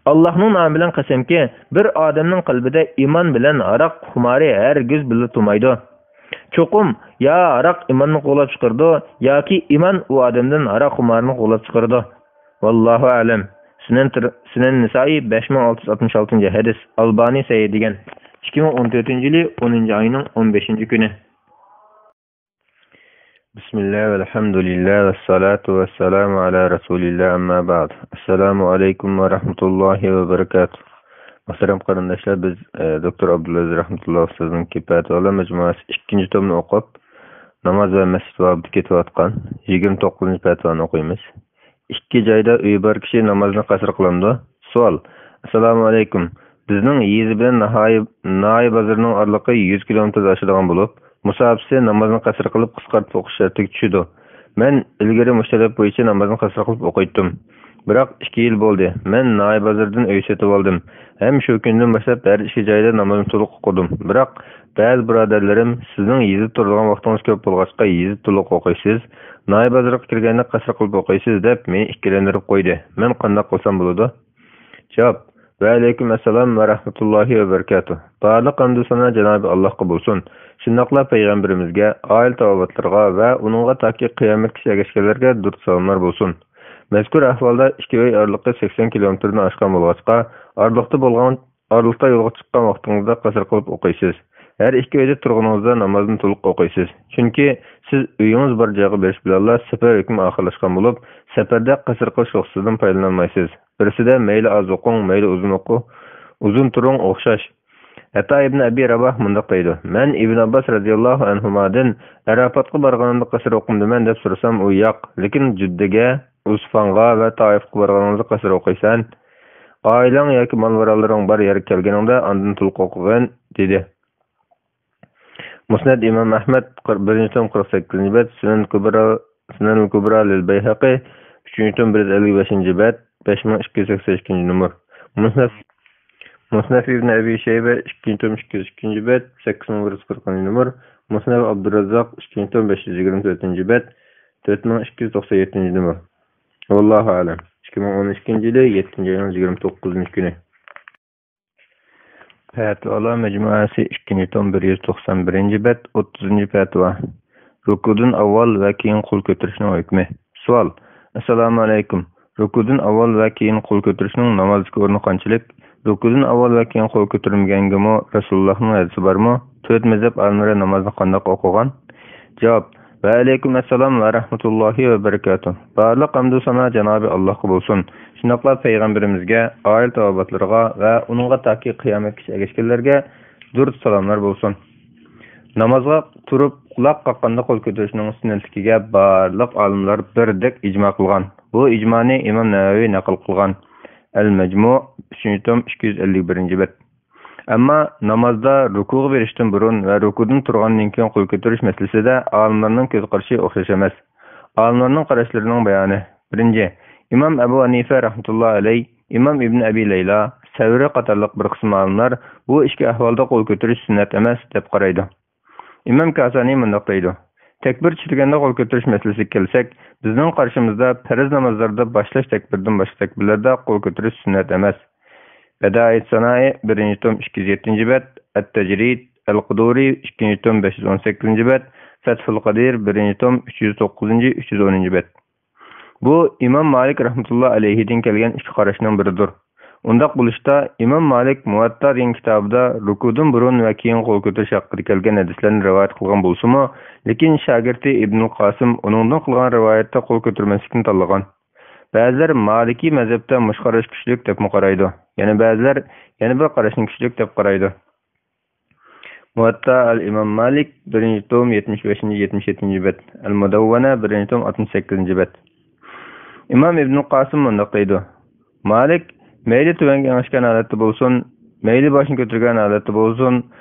ئاللاھنىڭ نامى بىلەن قەسەمكى، بىر ئادەمنىڭ قەلبىدە ئىمان بىلەن ھاراق خۇمارى ھەرگىز بىللە تۇرمايدۇ. چوقۇم يا ھاراق ئىماننى قوغلاپ چىقىرىدۇ، ياكى ئىمان ئۇ ئادەمدىن ھاراق خۇمارىنى قوغلاپ چىقىرىدۇ. ۋاللاھۇ ئەلەم. سۈنەن تىر-، سۈنەن نىسائىي، بەش مىڭ ئالتە يۈز ئاتمىش ئالتىنچى ھەدىس، ئالبانى سەھىھ دېگەن. ئىككى مىڭ ئون تۆتىنچى يىلى ئونىنچى ئاينىڭ ئون بەشىنچى كۈنى. بىسمىللا، ۋەلھەمدۇلىللا، ۋەسسالاتۇ ۋەسسالامۇ ئالا رەسۇلىللا، ئەمما بەئد. ئەسسالامۇ ئەلەيكۇم ۋە رەھمەتۇللاھى ۋە بەرىكاتۇھ. مۇھتەرەم قېرىنداشلار، بىز، ئە، دوكتور ئابدۇلئەزىز رەھمەتۇللا ئۇستازنىڭكى پەتىۋالار مەجمۇئەسى ئىككىنچى تومنى ئوقۇپ، ناماز ۋە مەسچىت بابىدا كېتىۋاتقان يىگىرمە توققۇزىنچى پەتىۋانى ئوقۇيمىز. ئىككى جايدا ئۆيى بار كىشى نامازنى قەسىر قىلامدۇ؟ سوئال. ئەسسالامۇ ئەلەيكۇم. بىزنىڭ يېزا بىلەن ناھىيە، ناھىيە بازىرىنىڭ ئارىلىقى يۈز كىلومېتىردىن ئاشىدىغان بولۇپ، مۇساپىسى نامازنى قەسىر قىلىپ قىسقارتىپ ئوقۇش شەرتىگە چۈشىدۇ. مەن ئىلگىرى مۇشۇ تەلەپ بويىچە نامازنى قەسىر قىلىپ ئوقۇيتتۇم. بىراق ئىككى يىل بولدى، مەن ناھىيە بازىرىدىن ئۆي سېتىۋالدىم ھەم شۇ كۈندىن باشلاپ ھەر ئىككى جايدا نامازنى تولۇق ئوقۇدۇم. بىراق بەزى بۇرادەرلىرىم، «سىزنىڭ يېزىدا تۇرىدىغان ۋاقتىڭىز كۆپ بولغاچقا، يېزىدا تولۇق ئوقۇيسىز، ناھىيە بازىرىغا كىرگەندە قەسىر قىلىپ ئوقۇيسىز» دەپ، مېنى ئىككىلەندۈرۈپ قويدى. مەن قانداق قىلسام بولىدۇ؟ جاۋاب. ۋەئەلەيكۇم ئەسسالام ۋە رەھمەتۇللاھى ۋە بەرىكاتۇھ. بارلىق ھەمدۇ سانا جانابى ئاللاھقا بولسۇن. شۇنداقلا پەيغەمبىرىمىزگە، ئائىلە تاۋابىئاتلىرىغا ۋە ئۇنىڭغا تاكى قىيامەتكىچە ئەگەشكەنلەرگە دۇرۇت سالاملار بولسۇن. مەزكۇر ئەھۋالدا ئىككى ئۆي ئارىلىقى سەكسەن كىلومېتىردىن ئاشقان بولغاچقا، ئارىلىقتا بولغان ئارىلىقتا يولغا چىققان ۋاقتىڭىزدا قەسىر قىلىپ ئوقۇيسىز. ھەر ئىككى ئۆيدە تۇرغىنىڭىزدا نامازنى تولۇق ئوقۇيسىز. چۈنكى سىز ئۆيىڭىز بار جايغا بېرىش بىلەنلا سەپەر ھۆكمى ئاخىرلاشقان بولۇپ، سەپەردە قەسىر قىلىش رۇخسىتىدىن پايدىلانالمايسىز. بىرسىدە مەيلى ئاز ئوقۇڭ، مەيلى ئۇزۇن ئوقۇ-، ئۇزۇن تۇرۇڭ ئوخشاش. ئەتا ئىبن ئەبى راباھ مۇنداق دەيدۇ، مەن ئىبن ئابباس رەزىياللاھۇ ئەنھۇمادىن ئەرەپاتقا بارغىنىمدا قەسىر ئوقۇمدىمەن دەپ سورىسام، ئۇ ياق، لېكىن جىددىگە، ئۇسفانغا ۋە تائىفقا بارغىنىڭىزدا قەسىر ئوقۇيسەن. ئائىلەڭ ياكى مال-مۇراللىرىڭ بار يەرگە كەلگىنىڭدە ئاندىن تولۇق ئوقۇغىن، دېدى. مۇسنەد ئىمام ئەھمەد، قىر-، بىرىنچى توم، قىرىق سەككىزىنچى بەت، سۈنەن كۇبرا، سۈنەنۇل كۇبرا لىل بەيھەقى، ئۈچىنچى توم، بىر يۈز ئەللىك بەشىنچى بەت، بەش مىڭ ئىككى يۈز سەكسەن ئىككىنچى نومۇر. مۇسنەف، مۇسنەف ئىبن ئەبى شەيبە، ئىككىنچى توم، ئىككى يۈز ئىككىنچى بەت، سەككىز مىڭ بىر يۈز قىرىقىنچى نومۇر. مۇسنەف ئابدۇراززاق، ئىككىنچى توم، بەش يۈز يىگىرمە تۆتىنچى بەت، تۆت مىڭ ئىككى يۈز توقسان يەتتىنچى نومۇر. ۋاللاھۇ ئەلەم. ئىككى مىڭ ئون ئىككىنچى يىلى يەتتىنچى ئاينىڭ يىگىرمە توققۇزىنچى كۈنى. پەتىۋالار مەجمۇئەسى، ئىككىنچى توم، بىر يۈز توقسان بىرىنچى بەت، ئوتتۇزىنچى پەتىۋا. رۇكۇدىن ئاۋۋال ۋە كېيىن قول كۆتۈرۈشنىڭ ھۆكمى. سوئال. ئەسسالامۇ ئەلەيكۇم. رۇكۇدىن ئاۋۋال ۋە كېيىن قول كۆتۈرۈشنىڭ نامازدىكى ئورنى قانچىلىك؟ رۇكۇدىن ئاۋۋال ۋە كېيىن قول كۆتۈرمىگەنگىمۇ رەسۇلۇللاھنىڭ ھەدىسى بارمۇ؟ تۆت مەزھەپ ئالىملىرى نامازنى قانداق ئوقۇغان؟ جاۋاب. ۋەئەلەيكۇم ئەسسالام ۋە رەھمەتۇللاھى ۋە بەرىكاتۇھ. بارلىق ھەمدۇ سانا جانابى ئاللاھقا بولسۇن. شۇنداقلا پەيغەمبىرىمىزگە، ئائىلە تاۋابىئاتلىرىغا ۋە ئۇنىڭغا تاكى قىيامەتكىچە ئەگەشكەنلەرگە دۇرۇت سالاملار بولسۇن. نامازغا تۇرۇپ قۇلاق قاققاندا قول كۆتۈرۈشنىڭ سۈننەتلىكىگە بارلىق ئالىملار بىردەك ئىجما قىلغان. بۇ ئىجمانى ئىمام نەۋەۋى نەقىل قىلغان. ئەل مەجمۇ، ئۈچىنچى توم، ئىككى يۈز ئەللىك بىرىنچى بەت. ئەمما نامازدا رۇكۇغا بېرىشتىن بۇرۇن ۋە رۇكۇدىن تۇرغاندىن كېيىن قول كۆتۈرۈش مەسىلىسىدە ئالىملارنىڭ كۆز قارىشى ئوخشاش ئەمەس. ئالىملارنىڭ قاراشلىرىنىڭ بايانى. بىرىنچى، ئىمام ئەبۇ ھەنىفە رەھمەتۇللا ئەلەي، ئىمام ئىبن ئەبى لەيلا، سەۋرى قاتارلىق بىر قىسىم ئالىملار بۇ ئىككى ئەھۋالدا قول كۆتۈرۈش سۈننەت ئەمەس، دەپ قارايدۇ. ئىمام كاسانى مۇنداق دەيدۇ، تەكبىر چۈشۈرگەندە قول كۆتۈرۈش مەسىلىسىگە كەلسەك، بىزنىڭ قارىشىمىزدا پەرز نامازلاردا باشلاش تەكبىرىدىن باشقا تەكبىرلەردە قول كۆتۈرۈش سۈننەت ئەمەس. بەدائىت سانائى، بىرىنچى توم، ئىككى يۈز يەتتىنچى بەت، ئەت-تەجرىد، ئەل-قۇدۇرى، ئىككىنچى توم، بەش يۈز ئون سەككىزىنچى بەت، فەتھۇل قەدىر، بىرىنچى توم، ئۈچ يۈز توققۇزىنچى، ئۈچ يۈز ئونىنچى بەت. بۇ ئىمام مالىك رەھمەتۇللا ئەلەيھىدىن كەلگەن ئىككى قاراشنىڭ بىرىدۇر. ئۇنداق بولۇشتا، ئىمام مالىك مۇۋەتتا دېگەن كىتابىدا رۇكۇدىن بۇرۇن ۋە كېيىن قول كۆتۈرۈش ھەققىدە كەلگەن ھەدىسلەرنى رىۋايەت قىلغان بولسىمۇ، لېكىن شاگىرتى ئىبنۇل قاسىم ئۇنىڭدىن قىلغان رىۋايەتتە قول كۆتۈرمەسلىكنى تاللىغان. بەزىلەر مالىكىي مەزھەپتە مۇشۇ قاراش كۈچلۈك دەپمۇ قارايدۇ. يەنە بەزىلەر يەنە بىر قاراشنى كۈچلۈك دەپ قارايدۇ. مۇۋەتتا ئەل ئىمام مالىك، بىرىنچى توم، يەتمىش بەشىنچى، يەتمىش يەتتىنچى بەت. ئەل مۇدەۋۋەنە، بىرىنچى توم، ئاتمىش سەككىزىنچى بەت. ئىمام ئىبنۇل قاسىم مۇنداق دەيدۇ، مالىك مەيلى تۆۋەنگە ئېڭىشكەن ھالەتتە بولسۇن، مەيلى باشنى كۆتۈرگەن ھالەتتە بولسۇن،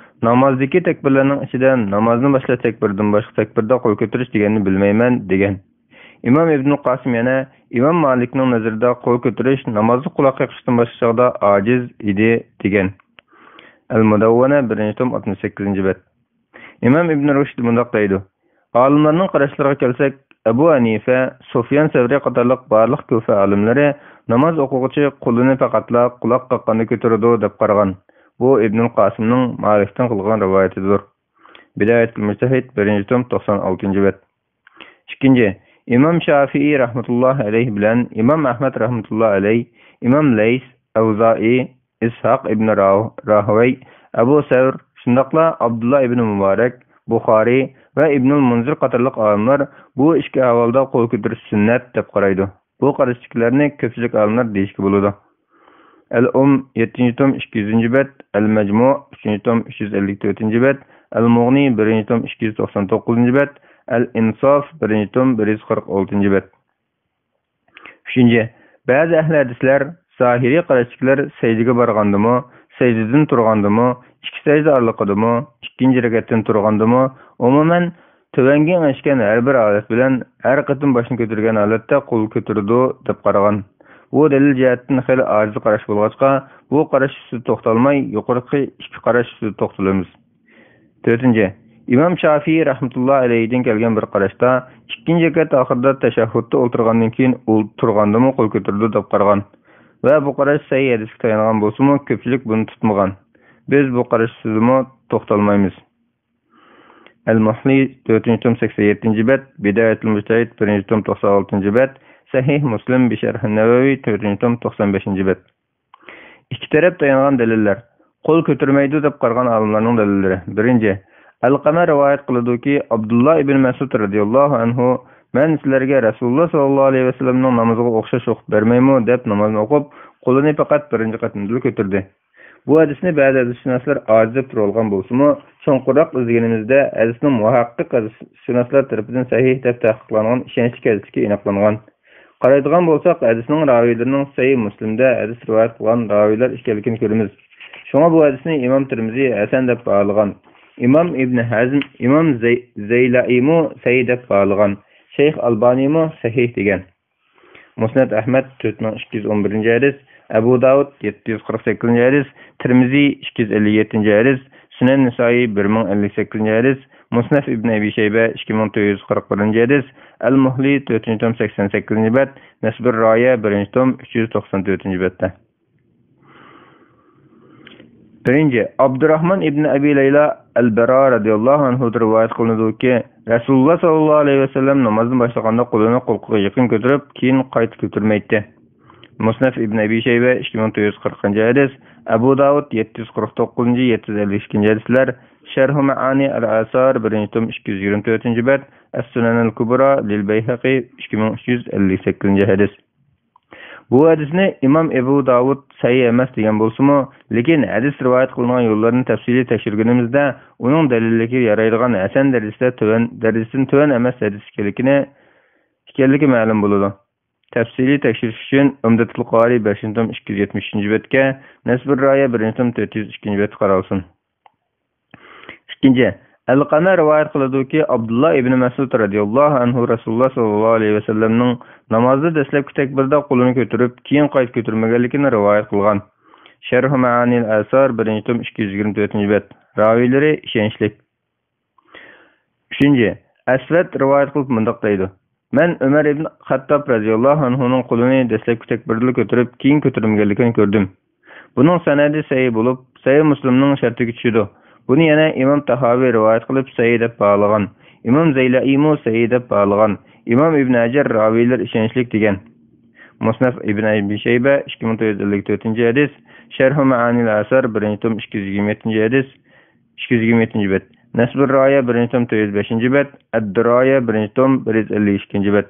نامازدىكى تەكبىرلەرنىڭ ئىچىدە نامازنى باشلاش تەكبىرىدىن باشقا تەكبىردە قول كۆتۈرۈش دېگەننى بىلمەيمەن، دېگەن. ئىمام ئىبنۇل قاسىم يەنە، ئىمام مالىكنىڭ نەزىرىدە قول كۆتۈرۈش نامازدا قۇلاق قېقىشتىن باشقا چاغدا ئاجىز ئىدى، دېگەن. ئەل مۇدەۋۋەنە، بىرىنچى توم، ئاتمىش سەككىزىنچى بەت. ئىمام ئىبن رۇشد مۇنداق دەيدۇ، ئالىملارنىڭ قاراشلىرىغا كەلسەك، ئەبۇ ھەنىفە، سۇفيان سەۋرى قاتارلىق بارلىق كۇفە ئالىملىرى ناماز ئوقۇغۇچى قولىنى پەقەتلا قۇلاق قاققاندا كۆتۈرىدۇ دەپ قارىغان. بۇ ئىبنۇل قاسىمنىڭ مالىكتىن قىلغان رىۋايىتىدۇر. بىدايەتۇل مۇجتەھىد، بىرىنچى توم، توقسان ئالتىنچى بەت. ئىككىنچى، ئىمام شافىئىي رەھمەتۇللاھى ئەلەيھ بىلەن ئىمام ئەھمەد رەھمەتۇللاھى ئەلەيھ، ئىمام لەيس، ئەۋزائىي، ئىسھاق ئىبن راھ-، راھۋەي، ئەبۇ سەۋر، شۇنداقلا ئابدۇللا ئىبن مۇبارەك، بۇخارىي ۋە ئىبنۇل مۇنزىر قاتارلىق ئالىملار بۇ ئىككى ئەھۋالدا قول كۆتۈرۈش سۈننەت دەپ قارايدۇ. بۇ قاراشتىكىلەرنى كۆپچىلىك ئالىملار دېيىشكە بولىدۇ. ئەل ئۇم، يەتتىنچى توم، ئىككى يۈزىنچى بەت، ئەل مەجمۇ، ئۈچىنچى توم، ئۈچ يۈز ئەللىك تۆتىنچى بەت، ئەل مۇغنى، بىرىنچى توم، ئىككى يۈز توقسان توققۇزىنچى بەت، ئەل ئىنساف، بىرىنچى توم، بىر يۈز قىرىق ئالتىنچى بەت. ئۈچىنچى، بەزى ئەھلى ھەدىسلەر، زاھىرىي قاراشتىكىلەر سەجدىگە بارغاندىمۇ، سەجدىدىن تۇرغاندىمۇ، ئىككى سەجدە ئارىلىقىدىمۇ، ئىككىنچى رەكەتتىن تۇرغاندىمۇ، ئومۇمەن، تۆۋەنگە ئېڭىشكەن ھەر بىر ھالەت بىلەن ھەر قېتىم باشنى كۆتۈرگەن ھالەتتە قول كۆتۈرىدۇ، دەپ قارىغان. بۇ دەلىل جەھەتتىن خېلى ئاجىز قاراش بولغاچقا، بۇ قاراش ئۈستىدە توختالماي، يۇقىرىقى ئىككى قاراش ئۈستىدە توختىلىمىز. تۆتىنچى، ئىمام شافىئىي رەھمەتۇللا ئەلەيھىدىن كەلگەن بىر قاراشتا، ئىككىنچى رەكەت ئاخىرىدا تەشەھھۇدتا ئولتۇرغاندىن كېيىن ئۇ تۇرغاندىمۇ قول كۆتۈرىدۇ دەپ قارىغان ۋە بۇ قاراش سەھىھ ھەدىسكە تايانغان بولسىمۇ، كۆپچىلىك بۇنى تۇتمىغان. بىز بۇ قاراش ئۈستىدىمۇ توختالمايمىز. ئەل مۇھلى، تۆتىنچى توم، سەكسەن يەتتىنچى بەت، بىدايەتۇل مۇجتەھىد، بىرىنچى توم، توقسان ئالتىنچى بەت، سەھىھ مۇسلىم، بىشەرھ نەۋەۋى، تۆتىنچى توم، توقسان بەشىنچى بەت. ئىككى تەرەپ تايانغان دەلىللەر. قول كۆتۈرمەيدۇ دەپ قارىغان ئالىملارنىڭ دەلىللىرى. بىرىنچى، ئەلقەمە رىۋايەت قىلىدۇكى، ئابدۇللا ئىبن مەسئۇد رەزىياللاھۇ ئەنھۇ، مەن سىلەرگە رەسۇلۇللا ساللاللاھۇ ئەلەيھى ۋەسەللەمنىڭ نامىزىغا ئوخشاش ئوقۇپ بەرمەيمۇ دەپ نامازنى ئوقۇپ، قولىنى پەقەت بىرىنچى قېتىمدىلا كۆتۈردى. بۇ ھەدىسنى بەزى ھەدىسشۇناسلار ئاجىز دەپ تۇرۇۋالغان بولسىمۇ، چوڭقۇرراق ئىزدىگىنىمىزدە، ھەدىسنىڭ مۇھەققىق ھەدىسشۇناسلار تەرىپىدىن سەھىھ دەپ تەھقىقلانغان ئىشەنچلىك ھەدىسلىكى ئېنىقلانغان. قارايدىغان بولساق، ھەدىسنىڭ راۋىيلىرىنىڭ سەھىھ مۇسلىمدە ھەدىس رىۋايەت قىلغان راۋىيلار ئىكەنلىكىنى كۆرىمىز. شۇڭا بۇ ھەدىسنى ئىمام تىرمىزى ھەسەن دەپ باھالىغان. ئىمام ئىبن ھەزم، ئىمام زەي-، زەيلائىمۇ سەھىھ دەپ باھالىغان. شەيخ ئالبانىمۇ سەھىھ دېگەن. مۇسنەد ئەھمەد، تۆت مىڭ ئىككى يۈز ئون بىرىنچى ھەدىس، ئەبۇ داۋۇد، يەتتە يۈز قىرىق سەككىزىنچى ھەدىس، تىرمىزى، ئىككى يۈز ئەللىك يەتتىنچى ھەدىس، سۈنەن نىسائىي، بىر مىڭ ئەللىك سەككىزىنچى ھەدىس، مۇسنەف ئىبن ئەبى شەيبە، ئىككى مىڭ تۆت يۈز قىرىق بىرىنچى ھەدىس، ئەل مۇھلى، تۆتىنچى توم، سەكسەن سەككىزىنچى بەت، نەسبۇر رايە، بىرىنچى توم، ئۈچ يۈز توقسان تۆتىنچى بەتتە. بىرىنچى، ئابدۇراخمان ئىبن ئەبى لەيلا ئەل بەرا رەزىياللاھۇ ئەنھۇدىن رىۋايەت قىلىنىدۇكى، رەسۇلۇللا ساللاللاھۇ ئەلەيھى ۋەسەللەم نامازنى باشلىغاندا قولىنى قۇلىقىغا يېقىن كۆتۈرۈپ، كېيىن قايتا كۆتۈرمەيتتى. مۇسنەف ئىبن ئەبى شەيبە، ئىككى مىڭ تۆت يۈز قىرىقىنچى ھەدىس، ئەبۇ داۋۇد، يەتتە يۈز قىرىق توققۇزىنچى، يەتتە يۈز ئەللىك ئىككىنچى ھەدىسلەر، شەرھۇ مەئانى ئەل ئاسار، بىرىنچى توم، ئىككى يۈز يىگىرمە تۆتىنچى بەت، ئەس سۇنەنەل كۇبرا لىل بەيھەقى، ئىككى مىڭ ئۈچ يۈز ئەللىك سەككىزىنچى ھەدىس. بۇ ھەدىسنى ئىمام ئەبۇ داۋۇد سەھىھ ئەمەس دېگەن بولسىمۇ، لېكىن ھەدىس رىۋايەت قىلىنغان يوللارنى تەپسىلىي تەكشۈرگىنىمىزدە، ئۇنىڭ دەلىللىكىگە يارايدىغان ھەسەن دەرىجىسىدە تۆۋەن، دەرىجىسىدىن تۆۋەن ئەمەس ھەدىس ئىكەنلىكىنى، ئىكەنلىكى مەلۇم بولىدۇ. تەپسىلىي تەكشۈرۈش ئۈچۈن ئۇمدەتۇل قارىي بەشىنچى توم ئىككى يۈز يەتمىش ئۈچىنچى بەتكە، نەسبۇر رايە بىرىنچى توم تۆت يۈز ئىككىنچى بەتكە قارالسۇن. ئىككىنچى، ئەلقەمە رىۋايەت قىلىدۇكى، ئابدۇللا ئىبنى مەسئۇد رەزىياللاھۇ ئەنھۇ رەسۇلۇللا ساللاللاھۇ ئەلەيھى ۋەسەللەمنىڭ نامازدا دەسلەپكى تەكبىردە قولىنى كۆتۈرۈپ، كېيىن قايتا كۆتۈرمىگەنلىكىنى رىۋايەت قىلغان. شەرھۇ مەئانىل ئەسار، بىرىنچى توم، ئىككى يۈز يىگىرمە تۆتىنچى بەت. راۋىيلىرى ئىشەنچلىك. ئۈچىنچى، ئەسۋەد رىۋايەت قىلىپ مۇنداق دەيدۇ: مەن ئۆمەر ئىبن خەتتاب رەزىياللاھۇ ئەنھۇنىڭ قولىنى دەسلەپكى تەكبىردىلا كۆتۈرۈپ، كېيىن كۆتۈرمىگەنلىكىنى كۆردۈم. بۇنىڭ سەنەدى سەھىھ بولۇپ، سەھىھ مۇسلىمنىڭ شەرتىگە چۈشىدۇ. بۇنى يەنە ئىمام تاھاۋى رىۋايەت قىلىپ، سەھىھ دەپ باھالىغان. ئىمام زەيلەئىمۇ سەھىھ دەپ باھالىغان. ئىمام ئىبن ھەجەر راۋىيلار ئىشەنچلىك دېگەن. مۇسنەف ئىبن ئەبى شەيبە، ئىككى مىڭ تۆت يۈز ئەللىك تۆتىنچى ھەدىس، شەرھۇ مەئانىل ئەسەر، بىرىنچى توم، ئىككى يۈز يىگىرمە يەتتىنچى ھەدىس، ئىككى يۈز يىگىرمە يەتتىنچى بەت. نەسبۇر رايە، بىرىنچى توم، تۆت يۈز بەشىنچى بەت. ئەددىرايە، بىرىنچى توم، بىر يۈز ئەللىك ئىككىنچى بەت.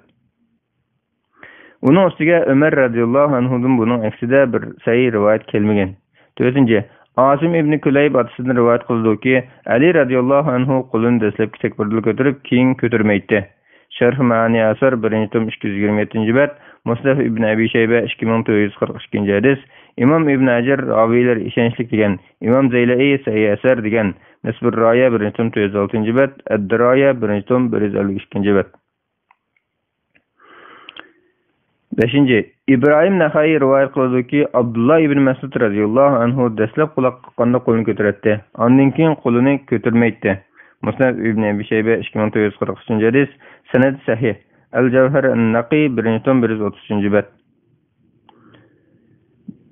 ئۇنىڭ ئۈستىگە ئۆمەر رەزىياللاھۇ ئەنھۇدىن بۇنىڭ ئەكسىدە بىر سەھىھ رىۋايەت كەلمىگەن. تۆتىنچى، ئاسىم ئىبنى كۇلەيب ئاتىسىدىن رىۋايەت قىلىدۇكى، ئەلى رەزىياللاھۇ ئەنھۇ قولىنى دەسلەپكى تەكبىردىلا كۆتۈرۈپ، كېيىن كۆتۈرمەيتتى. شەرھ مەئانى ئەسەر، بىرىنچى توم، ئىككى يۈز يىگىرمە يەتتىنچى بەت، مۇسنەف ئىبن ئەبى شەيبە، ئىككى مىڭ تۆت يۈز قىرىق ئىككىنچى ھەدىس، ئىمام ئىبن ھەجەر راۋىيلار ئىشەنچلىك دېگەن، ئىمام زەيلەئى سەھىھ ئەسەر دېگەن، نەسبۇر رايە، بىرىنچى توم، تۆت يۈز ئالتىنچى بەت، ئەددىرايە، بىرىنچى توم، بىر يۈز ئەللىك ئىككىنچى بەت. بەشىنچى، ئىبراھىم نەخەئىي رىۋايەت قىلىدۇكى، ئابدۇللا ئىبن مەسئۇد رەزىياللاھۇ ئەنھۇ دەسلەپ قۇلاق قاققاندا قولىنى كۆتۈرەتتى. ئاندىن كېيىن قولىنى كۆتۈرمەيتتى. مۇسنەف ئىبن ئەبى شەيبە، ئىككى مىڭ تۆت يۈز قىرىق ئۈچىنچى ھەدىس، سەنەد سەھىھ. ئەل جەۋھەر ئەن نەقىي، بىرىنچى توم، بىر يۈز ئوتتۇز ئۈچىنچى بەت.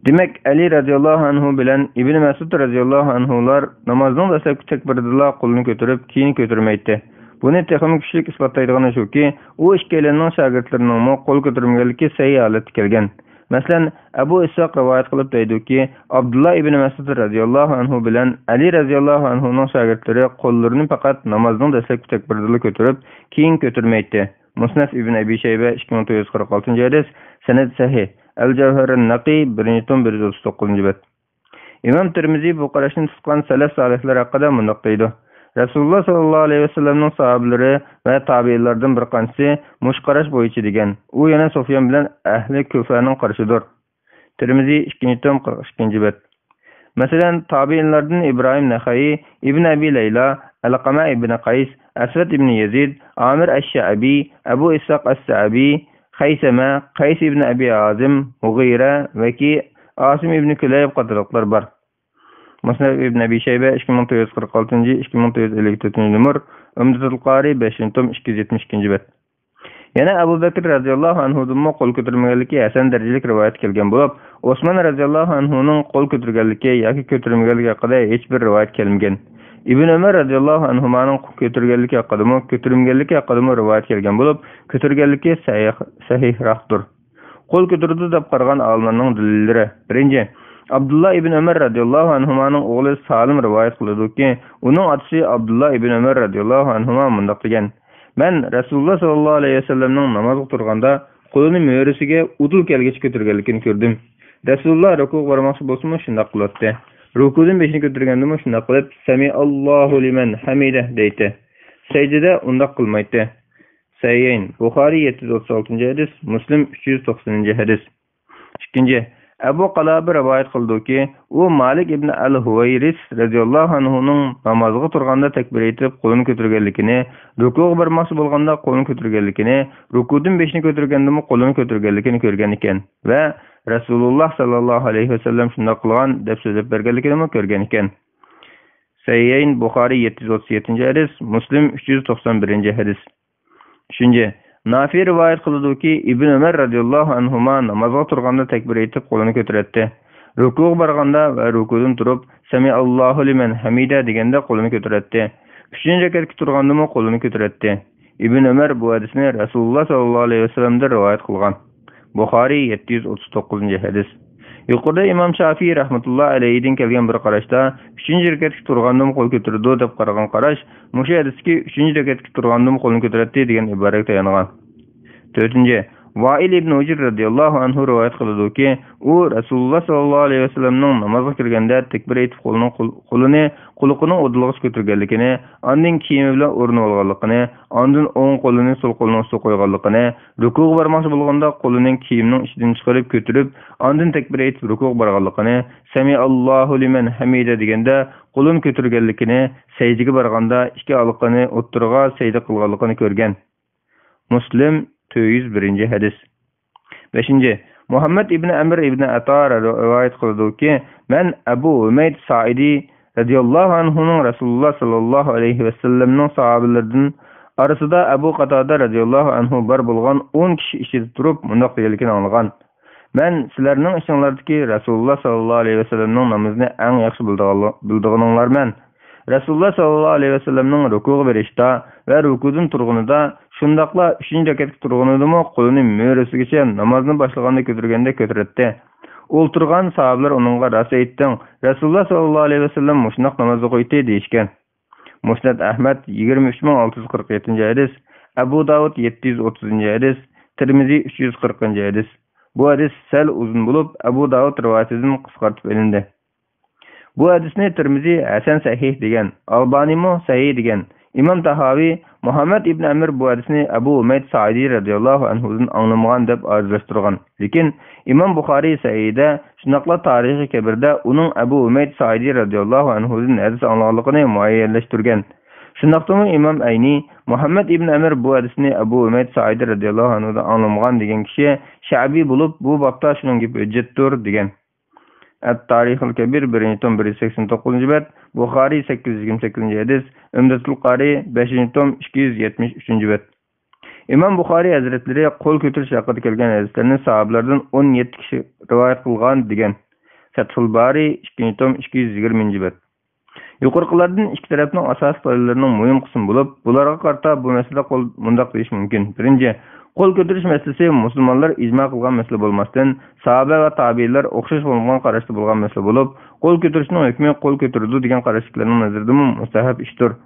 دېمەك، ئەلى رەزىياللاھۇ ئەنھۇ بىلەن ئىبنى مەسئۇد رەزىياللاھۇ ئەنھۇلار نامازنىڭ دەسلەپكى تەكبىرىدىلا قولىنى كۆتۈرۈپ، كېيىن كۆتۈرمەيتتى. بۇنى تېخىمۇ كۈچلۈك ئىسپاتلايدىغىنى شۇكى، ئۇ ئىككىيلەننىڭ شاگىرتلىرىنىڭمۇ قول كۆتۈرمىگەنلىكى سەھىھ ھالەتتە كەلگەن. مەسىلەن، ئەبۇ ئىسھاق رىۋايەت قىلىپ دەيدۇكى، ئابدۇللا ئىبنى مەسئۇد رەزىياللاھۇ ئەنھۇ بىلەن ئەلى رەزىياللاھۇ ئەنھۇنىڭ شاگىرتلىرى قوللىرىنى پەقەت نامازنىڭ دەسلەپكى تەكبىرىدىلا كۆتۈرۈپ، كېيىن كۆتۈرمەيتتى. مۇسنەف ئىبن ئەبى شەيبە، ئىككى مىڭ تۆت يۈز قىرىق ئالتىنچى ھەدىس، سەنەد سەھىھ. ئەل جەۋھەرىن نەقىي، بىرىنچى توم، بىر يۈز ئوتتۇز توققۇزىنچى بەت. ئىمام تىرمىزى بۇ قاراشنى تۇتقان سەلەف سالىھلار ھەققىدە مۇنداق دەيدۇ: رەسۇلۇللا ساللاللاھۇ ئەلەيھى ۋەسەللەمنىڭ ساھابىلىرى ۋە تابىئىنلاردىن بىر قانچىسى مۇشۇ قاراش بويىچە دېگەن. ئۇ يەنە سۇفيان بىلەن ئەھلى كۇفەنىڭ قارىشىدۇر. تىرمىزى، ئىككىنچى توم، قىرىق ئىككىنچى بەت. مەسىلەن، تابىئىنلاردىن ئىبراھىم نەخەئىي، ئىبن ئەبى لەيلا، ئەلقەمە ئىبن قەيس، ئەسۋەد ئىبن يەزىد، ئامىر ئەششەئەبى، ئەبۇ ئىسھاق ئەسسەئەبى، خەيسەمە، قەيس ئىبن ئەبى ھازىم، مۇغىرە، ۋەكى، ئاسىم ئىبن كۈلەيب قاتارلىقلار بار. مۇسنەد ئىبن ئەبى شەيبە، ئىككى مىڭ تۆت يۈز قىرىق ئالتىنچى، ئىككى مىڭ تۆت يۈز ئەللىك تۆتىنچى نومۇر، ئۈمدىتۇل قارى، بەشىنچى توم، ئىككى يۈز يەتمىش ئىككىنچى بەت. يەنە ئەبۇ بەكرى رەزىياللاھۇ ئەنھۇدىنمۇ قول كۆتۈرمىگەنلىكى ھەسەن دەرىجىلىك رىۋايەت كەلگەن بولۇپ، ئوسمان رەزىياللاھۇ ئەنھۇنىڭ قول كۆتۈرگەنلىكى ياكى كۆتۈرمىگەنلىكى ھەققىدە ھېچبىر رىۋايەت كەلمىگەن. ئىبن ئۆمەر رەزىياللاھۇ ئەنھۇمانىڭ قول كۆتۈرگەنلىكى ھەققىدىمۇ، كۆتۈرمىگەنلىكى ھەققىدىمۇ رىۋايەت كەلگەن بولۇپ، كۆتۈرگەنلىكى سەھىھ-، سەھىھراقتۇر. قول كۆتۈرىدۇ دەپ قارىغان ئالىملارنىڭ دەلىللىرى. بىرىنچى، ئابدۇللا ئىبن ئۆمەر رەزىياللاھۇ ئەنھۇمانىڭ ئوغلى سالىم رىۋايەت قىلىدۇكى، ئۇنىڭ ئاتىسى ئابدۇللا ئىبن ئۆمەر رەزىياللاھۇ ئەنھۇما مۇنداق دېگەن: مەن رەسۇلۇللا ساللاللاھۇ ئەلەيھى ۋەسەللەمنىڭ نامازغا تۇرغاندا قولىنى مۈرىسىگە ئۇدۇل كەلگىچە كۆتۈرگەنلىكىنى كۆردۈم. رەسۇلۇللا رۇكۇغا بارماقچى بولسىمۇ شۇنداق قىلاتتى. رۇكۇدىن بېشىنى كۆتۈرگەندىمۇ شۇنداق قىلىپ، سەمىئاللاھۇ لىمەن ھەمىدە دەيتتى. سەجدىدە ئۇنداق قىلمايتتى. سەھىھەين، بۇخارىي يەتتە يۈز ئوتتۇز ئالتىنچى ھەدىس، مۇسلىم ئۈچ يۈز توقسىنىنچى ھەدىس. ئىككىنچى، ئەبۇ قالابە رىۋايەت قىلىدۇكى، ئۇ مالىك ئىبن ئەل ھۇۋەيرىس رەزىياللاھۇ ئەنھۇنىڭ نامازغا تۇرغاندا تەكبىر ئېيتىپ قولىنى كۆتۈرگەنلىكىنى، رۇكۇغا بارماقچى بولغاندا قولىنى كۆتۈرگەنلىكىنى، رۇكۇدىن بېشىنى كۆتۈرگەندىمۇ قولىنى كۆتۈرگەنلىكىنى كۆرگەن ئىكەن ۋە رەسۇلۇللا ساللاللاھۇ ئەلەيھى ۋەسەللەم شۇنداق قىلغان دەپ سۆزلەپ بەرگەنلىكىنىمۇ كۆرگەن ئىكەن. سەھىھەين، بۇخارىي يەتتە يۈز ئوتتۇز يەتتىنچى ھەدىس، مۇسلىم ئۈچ يۈز توقسان بىرىنچى ھەدىس. ئۈچىنچى، نافى رىۋايەت قىلىدۇكى، ئىبن ئۆمەر رەزىياللاھۇ ئەنھۇما نامازغا تۇرغاندا تەكبىر ئېيتىپ قولىنى كۆتۈرەتتى. رۇكۇغا بارغاندا ۋە رۇكۇدىن تۇرۇپ، سەمىئاللاھۇ لىمەن ھەمىدە دېگەندە قولىنى كۆتۈرەتتى. ئۈچىنچى رەكەتكە تۇرغاندىمۇ قولىنى كۆتۈرەتتى. ئىبن ئۆمەر بۇ ھەدىسنى رەسۇلۇللا ساللاللاھۇ ئەلەيھى ۋەسەللەمدىن رىۋايەت قىلغان. بۇخارىي يەتتە يۈز ئوتتۇز توققۇزىنچى ھەدىس. يۇقىرىدا ئىمام شافىئى رەھمەتۇللا ئەلەيھىدىن كەلگەن بىر قاراشتا، ئۈچىنچى رەكەتكە تۇرغاندىمۇ قول كۆتۈرىدۇ دەپ قارىغان قاراش، مۇشۇ ھەدىستىكى ئۈچىنچى رەكەتكە تۇرغاندىمۇ قولنى كۆتۈرەتتى دېگەن ئىبارەتكە تايانغان. تۆتىنچى، ۋائىل ئىبن ھۇجر رەزىياللاھۇ ئەنھۇ رىۋايەت قىلىدۇكى، ئۇ رەسۇلۇللا ساللاللاھۇ ئەلەيھى ۋەسەللەمنىڭ نامازغا كىرگەندە تەكبىر ئېيتىپ قولىنىڭ قول-، قولىنى قۇلىقىنىڭ ئۇدۇلىغىچە كۆتۈرگەنلىكىنى، ئاندىن كىيىمى بىلەن ئورىنىۋالغانلىقىنى، ئاندىن ئوڭ قولىنى سول قولىنىڭ ئۈستىگە قويغانلىقىنى، رۇكۇغا بارماقچى بولغاندا قولىنىڭ كىيىمىنىڭ ئىچىدىن چىقىرىپ كۆتۈرۈپ، ئاندىن تەكبىر ئېيتىپ رۇكۇغا بارغانلىقىنى، سەمىئاللاھۇ لىمەن ھەمىدە دېگەندە قولىنى كۆتۈرگەنلىكىنى، سەجدىگە بارغاندا ئىككى ھالقىنى ئوتتۇرىغا سەجدە قىلغانلىقىنى كۆرگەن. مۇسلىم، تۆت يۈز بىرىنچى ھەدىس. بەشىنچى، مۇھەممەد ئىبن ئەمر ئىبن ئەتا رىۋايەت قىلىدۇكى، مەن ئەبۇ ھۈمەيد سائىدى رەزىياللاھۇ ئەنھۇنىڭ رەسۇلۇللا ساللاللاھۇ ئەلەيھى ۋەسەللەمنىڭ ساھابىلىرىدىن ئارىسىدا ئەبۇ قاتادە رەزىياللاھۇ ئەنھۇ بار بولغان ئون كىشى ئىچىدە تۇرۇپ مۇنداق دېگەنلىكىنى ئاڭلىغان. مەن سىلەرنىڭ ئىچىڭلاردىكى رەسۇلۇللا ساللاللاھۇ ئەلەيھى ۋەسەللەمنىڭ نامىزىنى ئەڭ ياخشى بىلىدىغانلار-، بىلىدىغىنىڭلارمەن. رەسۇلۇللا ساللاللاھۇ ئەلەيھى ۋەسەللەمنىڭ رۇكۇغا بېرىشتا ۋە رۇكۇدىن تۇرغىنىدا، شۇنداقلا ئۈچىنچى رەكەتكە تۇرغىنىدىمۇ قولىنى مۈرىسىگىچە نامازنى باشلىغاندا كۆتۈرگەندەك كۆتۈرەتتى. ئولتۇرغان ساھابىلەر ئۇنىڭغا، راست ئېيتتىڭ، رەسۇلۇللا ساللاللاھۇ ئەلەيھى ۋەسەللەم مۇشۇنداق نامازدا قويدى، دېيىشكەن. مۇسنەد ئەھمەد، يىگىرمە ئۈچ مىڭ ئالتە يۈز قىرىق يەتتىنچى ھەدىس، ئەبۇ داۋۇد، يەتتە يۈز ئوتتۇزىنچى ھەدىس، تىرمىزى، ئۈچ يۈز قىرىقىنچى ھەدىس. بۇ ھەدىس سەل ئۇزۇن بولۇپ، ئەبۇ داۋۇد رىۋايىتىدىن قىسقارتىپ ئېلىندى. بۇ ھەدىسنى تىرمىزى ھەسەن سەھىھ دېگەن، ئالبانىمۇ سەھىھ دېگەن. ئىمام تاھاۋى، مۇھەممەد ئىبن ئەمىر بۇ ھەدىسنى ئەبۇ ھۈمەيد سائىدى رەزىياللاھۇ ئەنھۇدىن ئاڭلىمىغان دەپ ئاجىزلاشتۇرغان. لېكىن ئىمام بۇخارىي سەھىھىدە، شۇنداقلا تارىخى كەبىردە ئۇنىڭ ئەبۇ ھۈمەيد سائىدى رەزىياللاھۇ ئەنھۇدىن ھەدىس ئاڭلىغانلىقىنى مۇئەييەنلەشتۈرگەن. شۇنداقتىمۇ ئىمام ئەينى، مۇھەممەد ئىبن ئەمىر بۇ ھەدىسنى ئەبۇ ھۈمەيد سائىدى رەزىياللاھۇ ئەنھۇدىن ئاڭلىمىغان دېگەن كىشى شەئبى بولۇپ، بۇ بابتا شۇنىڭ گېپى ھۆججەتتۇر، دېگەن. ئەت تارىخىل كەبىر، بىرىنچى توم، بىر يۈز سەكسەن توققۇزىنچى بەت، بۇخارىي، سەككىز يۈز يىگىرمە سەككىزىنچى ھەدىس، ئۈمدەتۇل قارىي، بەشىنچى توم، ئىككى يۈز يەتمىش ئۈچىنچى بەت. ئىمام بۇخارىي ھەزرەتلىرى قول كۆتۈرۈش ھەققىدە كەلگەن ھەدىسلەرنى ساھابىلەردىن ئون يەتتە كىشى رىۋايەت قىلغان، دېگەن. فەتھۇل بارىي، ئىككىنچى توم، ئىككى يۈز يىگىرمىنچى بەت. يۇقىرىقىلاردىن ئىككى تەرەپنىڭ ئاساسلىق دەلىللىرىنىڭ مۇھىم قىسمى بولۇپ، بۇلارغا قارىتا بۇ مەسىلىدە قول مۇنداق دېيىش مۇمكىن. بىرىنچى، قول كۆتۈرۈش مەسىلىسى مۇسۇلمانلار ئىجما قىلغان مەسىلە بولماستىن، ساھابە ۋە تابىئىنلار ئوخشاش بولمىغان قاراشتا بولغان مەسىلە بولۇپ، قول كۆتۈرۈشنىڭ ھۆكمى قول كۆتۈرىدۇ دېگەن قاراشتىكىلەرنىڭ نەزىرىدىمۇ مۇستەھەب ئىشتۇر.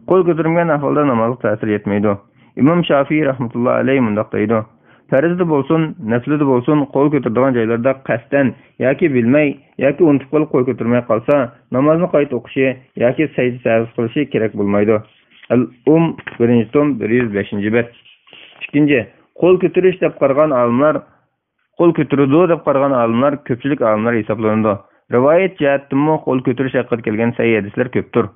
قول كۆتۈرمىگەن ئەھۋالدا نامازغا تەسىر يەتمەيدۇ. ئىمام شافىئىي رەھمەتۇللا ئەلەيھ مۇنداق دەيدۇ: پەرزدە بولسۇن، نەپلىدە بولسۇن، قول كۆتۈرىدىغان جايلاردا قەستەن ياكى بىلمەي ياكى ئۇنتۇپ قېلىپ قول كۆتۈرمەي قالسا، نامازنى قايتا ئوقۇشى ياكى سەجدە سەھۋ قىلىشى كېرەك بولمايدۇ. ئەل ئۇم، بىرىنچى توم، بىر يۈز بەشىنچى بەت. ئىككىنچى، قول كۆتۈرۈش دەپ قارىغان ئالىملار، قول كۆتۈرىدۇ دەپ قارىغان ئالىملار كۆپچىلىك ئالىملار ھېسابلىنىدۇ. رىۋايەت جەھەتتىنمۇ قول كۆتۈرۈش ھەققىدە كەلگەن سەھىھ ھەدىسلەر كۆپتۇر.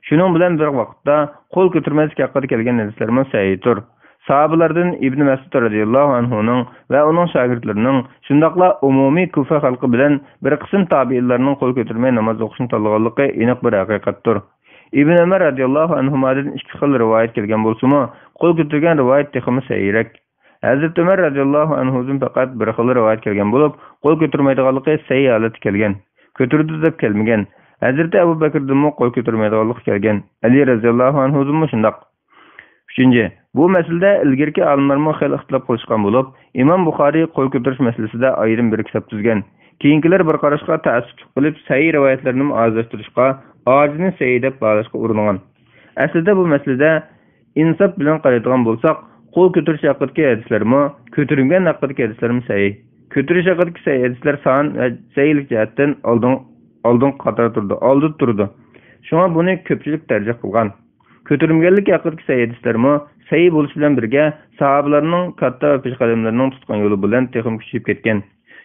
شۇنىڭ بىلەن بىر ۋاقىتتا، قول كۆتۈرمەسلىك ھەققىدە كەلگەن ھەدىسلەرمۇ سەھىھتۇر. ساھابىلاردىن ئىبن مەسئۇد رەزىياللاھۇ ئەنھۇنىڭ ۋە ئۇنىڭ شاگىرتلىرىنىڭ، شۇنداقلا ئومۇمىي كۇفە خەلقى بىلەن بىر قىسىم تابىئىنلارنىڭ قول كۆتۈرمەي ناماز ئوقۇشنى تاللىغانلىقى ئېنىق بىر ھەقىقەتتۇر. ئىبن ئۆمەر رەزىياللاھۇ ئەنھۇمادىن ئىككى خىل رىۋايەت كەلگەن بولسىمۇ، قول كۆتۈرگەن رىۋايەت تېخىمۇ سەھىھرەك. ھەزرىتى ئۆمەر رەزىياللاھۇ ئەنھۇدىن پەقەت بىر خىل رىۋايەت كەلگەن بولۇپ، قول كۆتۈرمەيدىغانلىقى سەھىھ ھالەتتە كەلگەن. كۆتۈرىدۇ دەپ كەلمىگەن. ھەزرىتى ئەبۇ بەكرىدىنمۇ قول كۆتۈرمەيدىغانلىقى كەلگەن. ئەلى رەزىياللاھۇ ئەنھۇدىنمۇ شۇنداق. ئۈچىنچى، بۇ مەسىلىدە ئىلگىرىكى ئالىملارمۇ خېلى ئىختىلاپ قىلىشقان بولۇپ، ئىمام بۇخارىي قول كۆتۈرۈش مەسىلىسىدە ئايرىم بىر كىتاب تۈزگەن. كېيىنكىلەر بىر قاراشقا تەئەسسۇپلۇق قىلىپ، سەھىھ رىۋايەتلەرنىمۇ ئازلاشتۇرۇشقا، ئاجىزنى سەھىھ دەپ باھالاشقا ئۇرۇنغان. ئەسلىدە بۇ مەسىلىدە ئىنساپ بىلەن قارايدىغان بولساق، قول كۆتۈرۈش ھەققىدىكى ھەدىسلەرمۇ، كۆتۈرمىگەن ھەققىدىكى ھەدىسلەرمۇ سەھىھ. كۆتۈرۈش ھەققىدىكى سەھىھ ھەدىسلەر سان ۋە سەھىھلىك جەھەتتىن ئالدىن، ئالدىنقى قاتاردا تۇرىدۇ، ئالدىدا تۇرىدۇ. شۇڭا بۇنى كۆپچىلىك تەرجىھ قىلغان. كۆتۈرمىگەنلىك ھەققىدىكى سەھىھ ھەدىسلەرمۇ سەھىھ بولۇش بىلەن بىرگە، ساھابىلارنىڭ كاتتا ۋە پېشقەدەملىرىنىڭ تۇتقان يولى بىلەن تېخىمۇ كۈچىيىپ كەتكەن.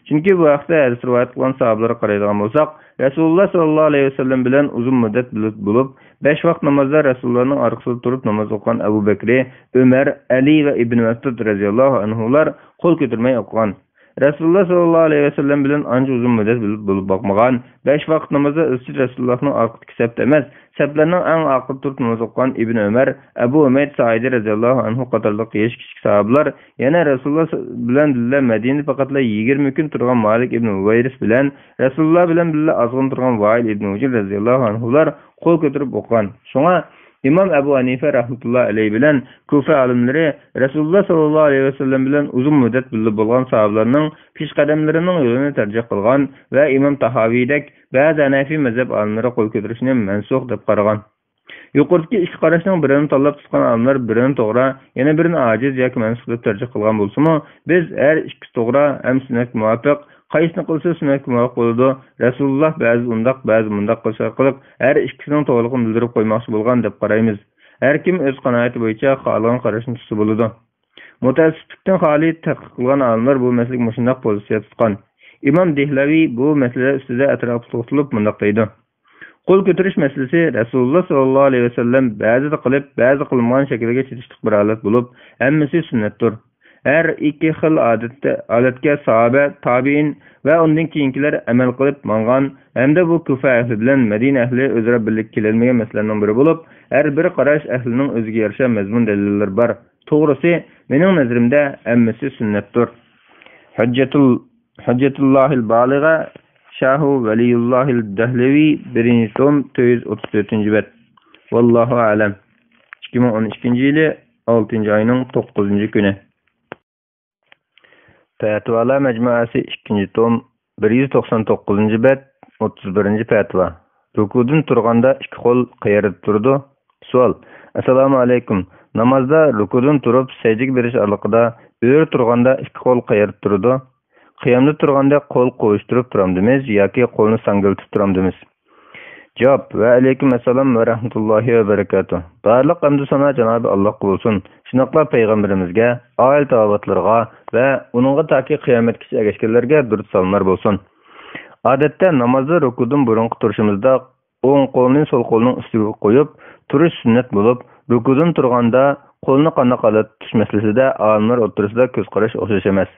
چۈنكى بۇ ھەقتە ھەدىس رىۋايەت قىلغان ساھابىلارغا قارايدىغان بولساق، رەسۇلۇللا ساللاللاھۇ ئەلەيھى ۋەسەللەم بىلەن ئۇزۇن مۇددەت بىللە بولۇپ، بەش ۋاقىت نامازدا رەسۇلۇللانىڭ ئارقىسىدا تۇرۇپ ناماز ئوقۇغان ئەبۇ بەكرى، ئۆمەر، ئەلى ۋە ئىبن مەسئۇد رەزىياللاھۇ ئەنھۇلار قول كۆتۈرمەي ئوقۇغان. رەسۇلۇللا ساللاللاھۇ ئەلەيھى ۋەسەللەم بىلەن ئانچە ئۇزۇن مۇددەت بىللە بولۇپ باقمىغان، بەش ۋاقىت نامازدا ئىزچىل رەسۇلۇللانىڭ ئارقىدىكى سەپتە ئەمەس، سەپلەرنىڭ ئەڭ ئاخىرىدا تۇرۇپ ناماز ئوقۇغان ئىبن ئۆمەر، ئەبۇ ھۇمەيد سائىدى رەزىياللاھۇ ئەنھۇ قاتارلىق يېشى كىچىك ساھابىلار، يەنە رەسۇلۇللا بىلەن بىللە مەدىنىدە پەقەتلا يىگىرمە كۈن تۇرغان مالىك ئىبن ھۇۋەيرىس بىلەن رەسۇلۇللا بىلەن بىللە ئازغىنە تۇرغان ۋائىل ئىبن ھۇجر رەزىياللاھۇ ئەنھۇلار قول كۆتۈرۈپ ئوقۇغان. شۇڭا ئىمام ئەبۇ ھەنىفە رەھمەتۇللا ئەلەيھ بىلەن كۇفە ئالىملىرى رەسۇلۇللا ساللاللاھۇ ئەلەيھى ۋەسەللەم بىلەن ئۇزۇن مۇددەت بىللە بولغان ساھابىلارنىڭ پېشقەدەملىرىنىڭ يولىنى تەرجىھ قىلغان ۋە ئىمام تاھاۋىدەك بەزى ھەنەفىي مەزھەپ ئالىملىرى قول كۆتۈرۈشنى مەنسۇخ دەپ قارىغان. يۇقىرىدىكى ئىككى قاراشنىڭ بىرىنى تاللاپ تۇتقان ئالىملار بىرىنى توغرا، يەنە بىرىنى ئاجىز ياكى مەنسۇخ دەپ تەرجىھ قىلغان بولسىمۇ، بىز ھەر ئىككىسى توغرا ھەم سۈننەتكە مۇۋاپىق، قايسىنى قىلسا سۈننەتكە مۇۋاپىق بولىدۇ، رەسۇلۇللا بەزىدە ئۇنداق، بەزىدە مۇنداق قىلىش ئارقىلىق ھەر ئىككىسىنىڭ توغرىلىقىنى بىلدۈرۈپ قويماقچى بولغان دەپ قارايمىز. ھەر كىم ئۆز قانائىتى بويىچە خالىغان قاراشنى تۇتسا بولىدۇ. مۇتەئەسسىپلىكتىن خالىي تەتقىق قىلغان ئالىملار بۇ مەسىلىگە مۇشۇنداق پوزىتسىيە تۇتقان. ئىمام دېھلەۋى بۇ مەسىلە ئۈستىدە ئەتراپلىق توختىلىپ مۇنداق دەيدۇ: قول كۆتۈرۈش مەسىلىسى رەسۇلۇللا ساللاللاھۇ ئەلەيھى ۋەسەللەم بەزىدە قىلىپ، بەزىدە قىلمىغان شەكىلگە چېتىشلىق بىر ھالەت بولۇپ، ھەممىسى سۈننەتتۇر. ھەر ئىككى خىل ئادەتتە، ھالەتكە ساھابە، تابىئىن ۋە ئۇندىن كېيىنكىلەر ئەمەل قىلىپ ماڭغان ھەمدە بۇ كۇفە ئەھلى بىلەن مەدىنە ئەھلى ئۆزئارا بىرلىككە كېلەلمىگەن مەسىلىلەرنىڭ بىرى بولۇپ، ھەر بىر قاراش ئەھلىنىڭ ئۆزىگە يارىشا مەزمۇن دەلىللىرى بار. توغرىسى، مېنىڭ نەزىرىمدە ھەممىسى سۈننەتتۇر. ھۆججەتۇل، ھۆججەتۇللاھىل بالىغە، شاھۇ ۋەلىيۇللاھىل دەھلىۋى، بىرىنچى توم، تۆت يۈز ئوتتۇز تۆتىنچى بەت. ۋاللاھۇ ئەلەم. ئىككى مىڭ ئون ئىككىنچى يىلى ئالتىنچى ئاينىڭ توققۇزىنچى كۈنى. پەتىۋالار مەجمۇئەسى، ئىككىنچى توم، بىر يۈز توقسان توققۇزىنچى بەت، ئوتتۇز بىرىنچى پەتىۋا. رۇكۇدىن تۇرغاندا ئىككى قول قەيەردە تۇرىدۇ؟ سوئال. ئەسسالامۇ ئەلەيكۇم. نامازدا رۇكۇدىن تۇرۇپ سەجدىگە بېرىش ئارىلىقىدا ئۆرە تۇرغاندا ئىككى قول قەيەردە تۇرىدۇ؟ قىيامدا تۇرغاندا قول قوۋۇشتۇرۇپ تۇرامدىمىز ياكى قولنى ساڭگىلىتىپ تۇرامدىمىز؟ جاۋاب. ۋەئەلەيكۇم ئەسسالام ۋە رەھمەتۇللاھى ۋە بەرىكاتۇھ. بارلىق ھەمدۇ سانا جانابى ئاللاھقا بولسۇن. شۇنداقلا پەيغەمبىرىمىزگە، ئائىلە تاۋابىئاتلىرىغا ۋە ئۇنىڭغا تاكى قىيامەتكىچە ئەگەشكەنلەرگە دۇرۇت سالاملار بولسۇن. ئادەتتە نامازدا رۇكۇدىن بۇرۇنقى تۇرۇشىمىزدا ئوڭ قولنى سول قولنىڭ ئۈستىگە قويۇپ تۇرۇش سۈننەت بولۇپ، رۇكۇدىن تۇرغاندا قولنى قانداق ھالەتتە تۇتۇش مەسىلىسىدە ئالىملار ئوتتۇرىسىدا كۆز قاراش ئوخشاش ئەمەس.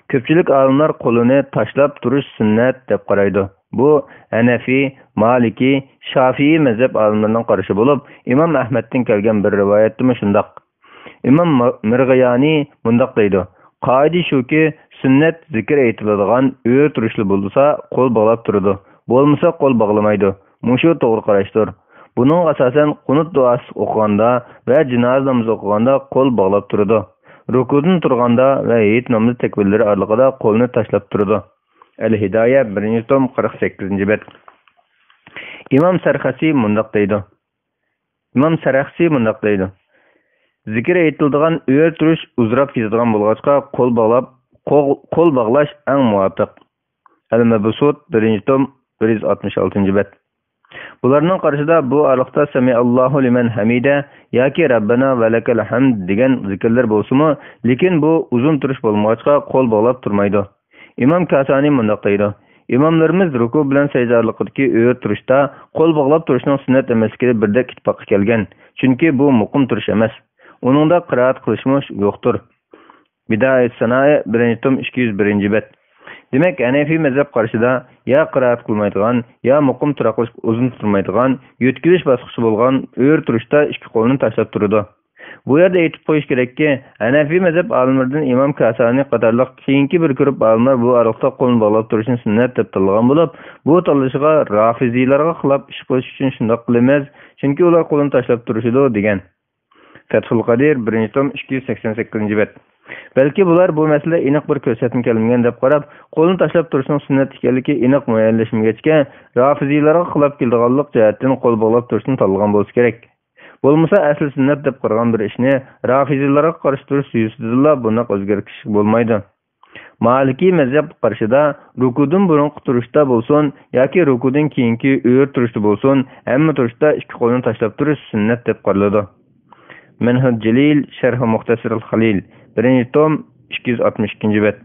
كۆپچىلىك ئالىملار قولىنى تاشلاپ تۇرۇش سۈننەت دەپ قارايدۇ. بۇ ھەنەفىي، مالىكىي، شافىئىي مەزھەپ ئالىملىرىنىڭ قارىشى بولۇپ، ئىمام ئەھمەدتىن كەلگەن بىر رىۋايەتتىمۇ شۇنداق. ئىمام ما-، مىرغىيانى مۇنداق دەيدۇ: قائىدە شۇكى، سۈننەت زىكىر ئېيتىلىدىغان ئۆرە تۇرۇشلا بولسا، قول باغلاپ تۇرىدۇ. بولمىسا، قول باغلىمايدۇ. مۇشۇ توغرا قاراشتۇر. بۇنىڭغا ئاساسەن، قۇنۇت دۇئاسى ئوقۇغاندا ۋە جىنازا نامىزى ئوقۇغاندا قول باغلاپ تۇرىدۇ. رۇكۇدىن تۇرغاندا ۋە ھېيت نامىزى تەكبىرلىرى ئارىلىقىدا قولىنى تاشلاپ تۇرىدۇ. ئەل ھىدايە، بىرىنچى توم، قىرىق سەككىزىنچى بەت. ئىمام سەرخەسى مۇنداق دەيدۇ. ئىمام سەرخەسى مۇنداق دەيدۇ. زىكىر ئېيتىلىدىغان ئۆرە تۇرۇش ئۇزىراپ كېتىدىغان بولغاچقا، قول باغلاپ، قول، قول باغلاش ئەڭ مۇۋاپىق. ئەل مەبسۇت، بىرىنچى توم، بىر يۈز ئاتمىش ئالتىنچى بەت. بۇلارنىڭ قارىشىدا بۇ ئارىلىقتا سەمىئاللاھۇ لىمەن ھەمىدە ياكى رەببەنا ۋە لەكەل ھەمد دېگەن زىكىرلەر بولسىمۇ، لېكىن بۇ ئۇزۇن تۇرۇش بولمىغاچقا قول باغلاپ تۇرمايدۇ. ئىمام كاسانى مۇنداق دەيدۇ، ئىماملىرىمىز رۇكۇ بىلەن سەجدە ئارىلىقىدىكى ئۆرە تۇرۇشتا قول باغلاپ تۇرۇشنىڭ سۈننەت ئەمەسلىكىدە بىردەك ئىتتىپاققا كەلگەن، چۈنكى بۇ مۇقىم تۇرۇش ئەمەس. ئۇنىڭدا قىرائەت قىلىشمۇ يوقتۇر. بىدائەت سانائى، بىرىنچى توم، ئىككى يۈز بىرىنچى بەت. دېمەك، ھەنەفىي مەزھەپ قارىشىدا يا قىرائەت قىلمايدىغان، يا مۇقىم تۇراقلىشىپ ئۇزۇن تۇرمايدىغان، يۆتكىلىش باسقۇچى بولغان ئۆرە تۇرۇشتا ئىككى قولىنى تاشلاپ تۇرىدۇ. بۇ يەردە ئېيتىپ قويۇش كېرەككى، ھەنەفىي مەزھەپ ئالىملىرىدىن ئىمام كاسانى قاتارلىق كېيىنكى بىر گۇرۇپ ئالىملار بۇ ئارىلىقتا قولنى باغلاپ تۇرۇشنى سۈننەت دەپ تاللىغان بولۇپ، بۇ تاللىشىغا رافىزىيلارغا خىلاپ ئىش قىلىش ئۈچۈن شۇنداق قىلىمىز، چۈنكى ئۇلار قولىنى تاشلاپ تۇرۇشىدۇ، دېگەن. فەتھۇل قەدىر، بىرىنچى توم، ئىككى يۈز سەكسەن سەككىزىنچى بەت. بەلكى بۇلار بۇ مەسىلىدە ئېنىق بىر كۆرسەتمە كەلمىگەن دەپ قاراپ، قولنى تاشلاپ تۇرۇشنىڭ سۈننەت ئىكەنلىكى ئېنىق مۇئەييەنلەشمىگەچكە، رافىزىيلارغا خىلاپ كېلىدىغانلىق جەھەتتىن قول باغلاپ تۇرۇشنى تاللىغان بولسا كېرەك. بولمىسا ئەسلى سۈننەت دەپ قارىغان بىر ئىشنى رافىزىيلارغا قارشى تۇرۇش سۈجىتىدىلا بۇنداق ئۆزگەرتىش بولمايدۇ. مالىكىي مەزھەپ قارىشىدا رۇكۇدىن بۇرۇنقى تۇرۇشتا بولسۇن ياكى رۇكۇدىن كېيىنكى ئۆرە تۇرۇشتا بولسۇن، ھەممە تۇرۇشتا ئىككى قولنى تاشلاپ تۇرۇش سۈننەت دەپ قارىلىدۇ. مەنھۇل جەلىل، شەرھى مۇختەسىرۇل خەلىل، بىرىنچى توم، ئىككى يۈز ئاتمىش ئىككىنچى بەت.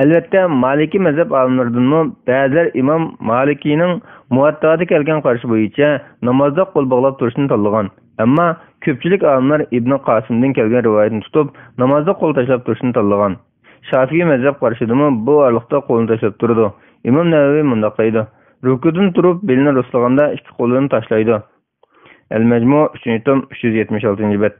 ئەلۋەتتە، مالىكىي مەزھەپ ئالىملىرىدىنمۇ بەزىلەر ئىمام مالىكىينىڭ مۇۋەتتادا كەلگەن قارىشى بويىچە نامازدا قول باغلاپ تۇرۇشنى تاللىغان. ئەمما كۆپچىلىك ئالىملار ئىبنى قاسىمدىن كەلگەن رىۋايەتنى تۇتۇپ، نامازدا قول تاشلاپ تۇرۇشنى تاللىغان. شافىئىي مەزھەپ قارىشىدىمۇ بۇ ئارىلىقتا قولنى تاشلاپ تۇرىدۇ. ئىمام نەۋەۋى مۇنداق دەيدۇ، رۇكۇدىن تۇرۇپ بېلىنى رۇسلىغاندا ئىككى قولىنى تاشلايدۇ. ئەل مەجمۇ، ئۈچىنچى توم، ئۈچ يۈز يەتمىش ئالتىنچى بەت.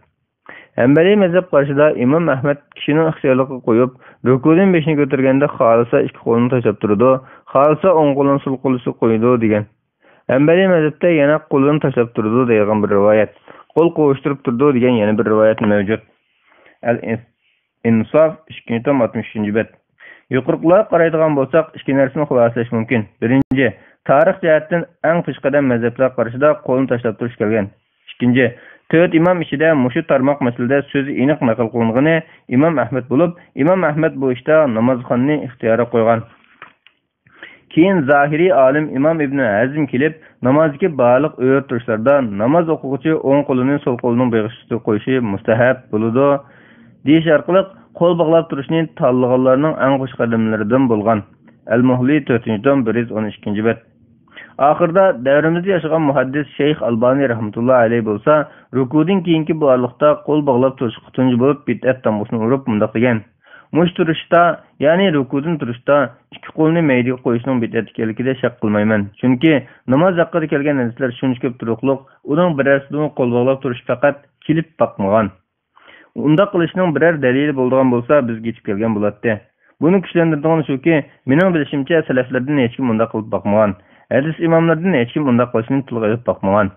ھەمبەلىي مەزھەپ قارىشىدا ئىمام ئەھمەد كىشىنىڭ ئىختىيارلىقىغا قويۇپ، رۇكۇدىن بېشىنى كۆتۈرگەندە خالىسا ئىككى قولىنى تاشلاپ تۇرىدۇ، خالىسا ئوڭ قولىنى سول قولىسىغا قويىدۇ دېگەن. ھەمبەلىي مەزھەپتە يەنە قولىنى تاشلاپ تۇرىدۇ دەيدىغان بىر رىۋايەت، قول قوۋۇشتۇرۇپ تۇرىدۇ دېگەن يەنە بىر رىۋايەت مەۋجۇت. ئەل ئىنساف، ئىككىنچى توم، ئاتمىش ئۈچىنچى بەت. يۇقىرىقىلارغا قارايدىغان بولساق، ئىككى نەرسىنى خۇلاسىلەش مۇمكىن. بىرىنچى، تارىخ جەھەتتىن ئەڭ پېشقەدەم مەزھەپلەر قارىشىدا قولنى تاشلاپ تۇرۇش كەلگەن. ئىككىنچى، تۆت ئىمام ئىچىدە مۇشۇ تارماق مەسىلىدە سۆزى ئېنىق نەقىل قىلىنغىنى ئىمام ئەھمەد بولۇپ، ئىمام ئەھمەد بۇ ئىشتا نامازخاننى ئىختىيارىغا قويغان. كېيىن زاھىرىي ئالىم ئىمام ئىبنى ھەزم كېلىپ، نامازدىكى بارلىق ئۆرە تۇرۇشلاردا ناماز ئوقۇغۇچى ئوڭ قولىنى سول قولىنىڭ بېغىش ئۈستىگە قويۇشى مۇستەھەب بولىدۇ، دېيىش ئارقىلىق قول باغلاپ تۇرۇشنى تاللىغانلارنىڭ ئەڭ پېشقەدەملىرىدىن بولغان. ئەل مۇھلى، تۆتىنچى توم، بىر يۈز ئون ئىككىنچى بەت. ئاخىرىدا دەۋرىمىزدە ياشىغان مۇھەددىس شەيخ ئەلبانى رەھمەتۇللا ئەلەيھ بولسا، رۇكۇدىن كېيىنكى بۇ ئارىلىقتا قول باغلاپ تۇرۇشقا تۇنجى بولۇپ بىدئەت دامغىسىنى ئۇرۇپ مۇنداق دېگەن، مۇشۇ تۇرۇشتا، يەنى رۇكۇدىن تۇرۇشتا، ئىككى قولنى مەيدىگە قويۇشنىڭ بىدئەت ئىكەنلىكىدە شەك قىلمايمەن. چۈنكى ناماز ھەققىدە كەلگەن ھەدىسلەر شۇنچە كۆپ تۇرۇقلۇق، ئۇنىڭ بىرەرسىدىمۇ قول باغلاپ تۇرۇش پەقەت كېلىپ باقمىغان. ئۇنداق قىلىشنىڭ بىرەر دەلىلى بولىدىغان بولسا، بىزگە يېتىپ كەلگەن بولاتتى. بۇنى كۈچلەندۈرىدىغىنى شۇكى، مېنىڭ بىلىشىمچە، سەلەفلەردىن ھېچكىم ئۇنداق قىلىپ باقمىغان. ھەدىس ئىماملىرىدىن ھېچكىم ئۇنداق قىلىشنى تىلغا ئېلىپ باقمىغان.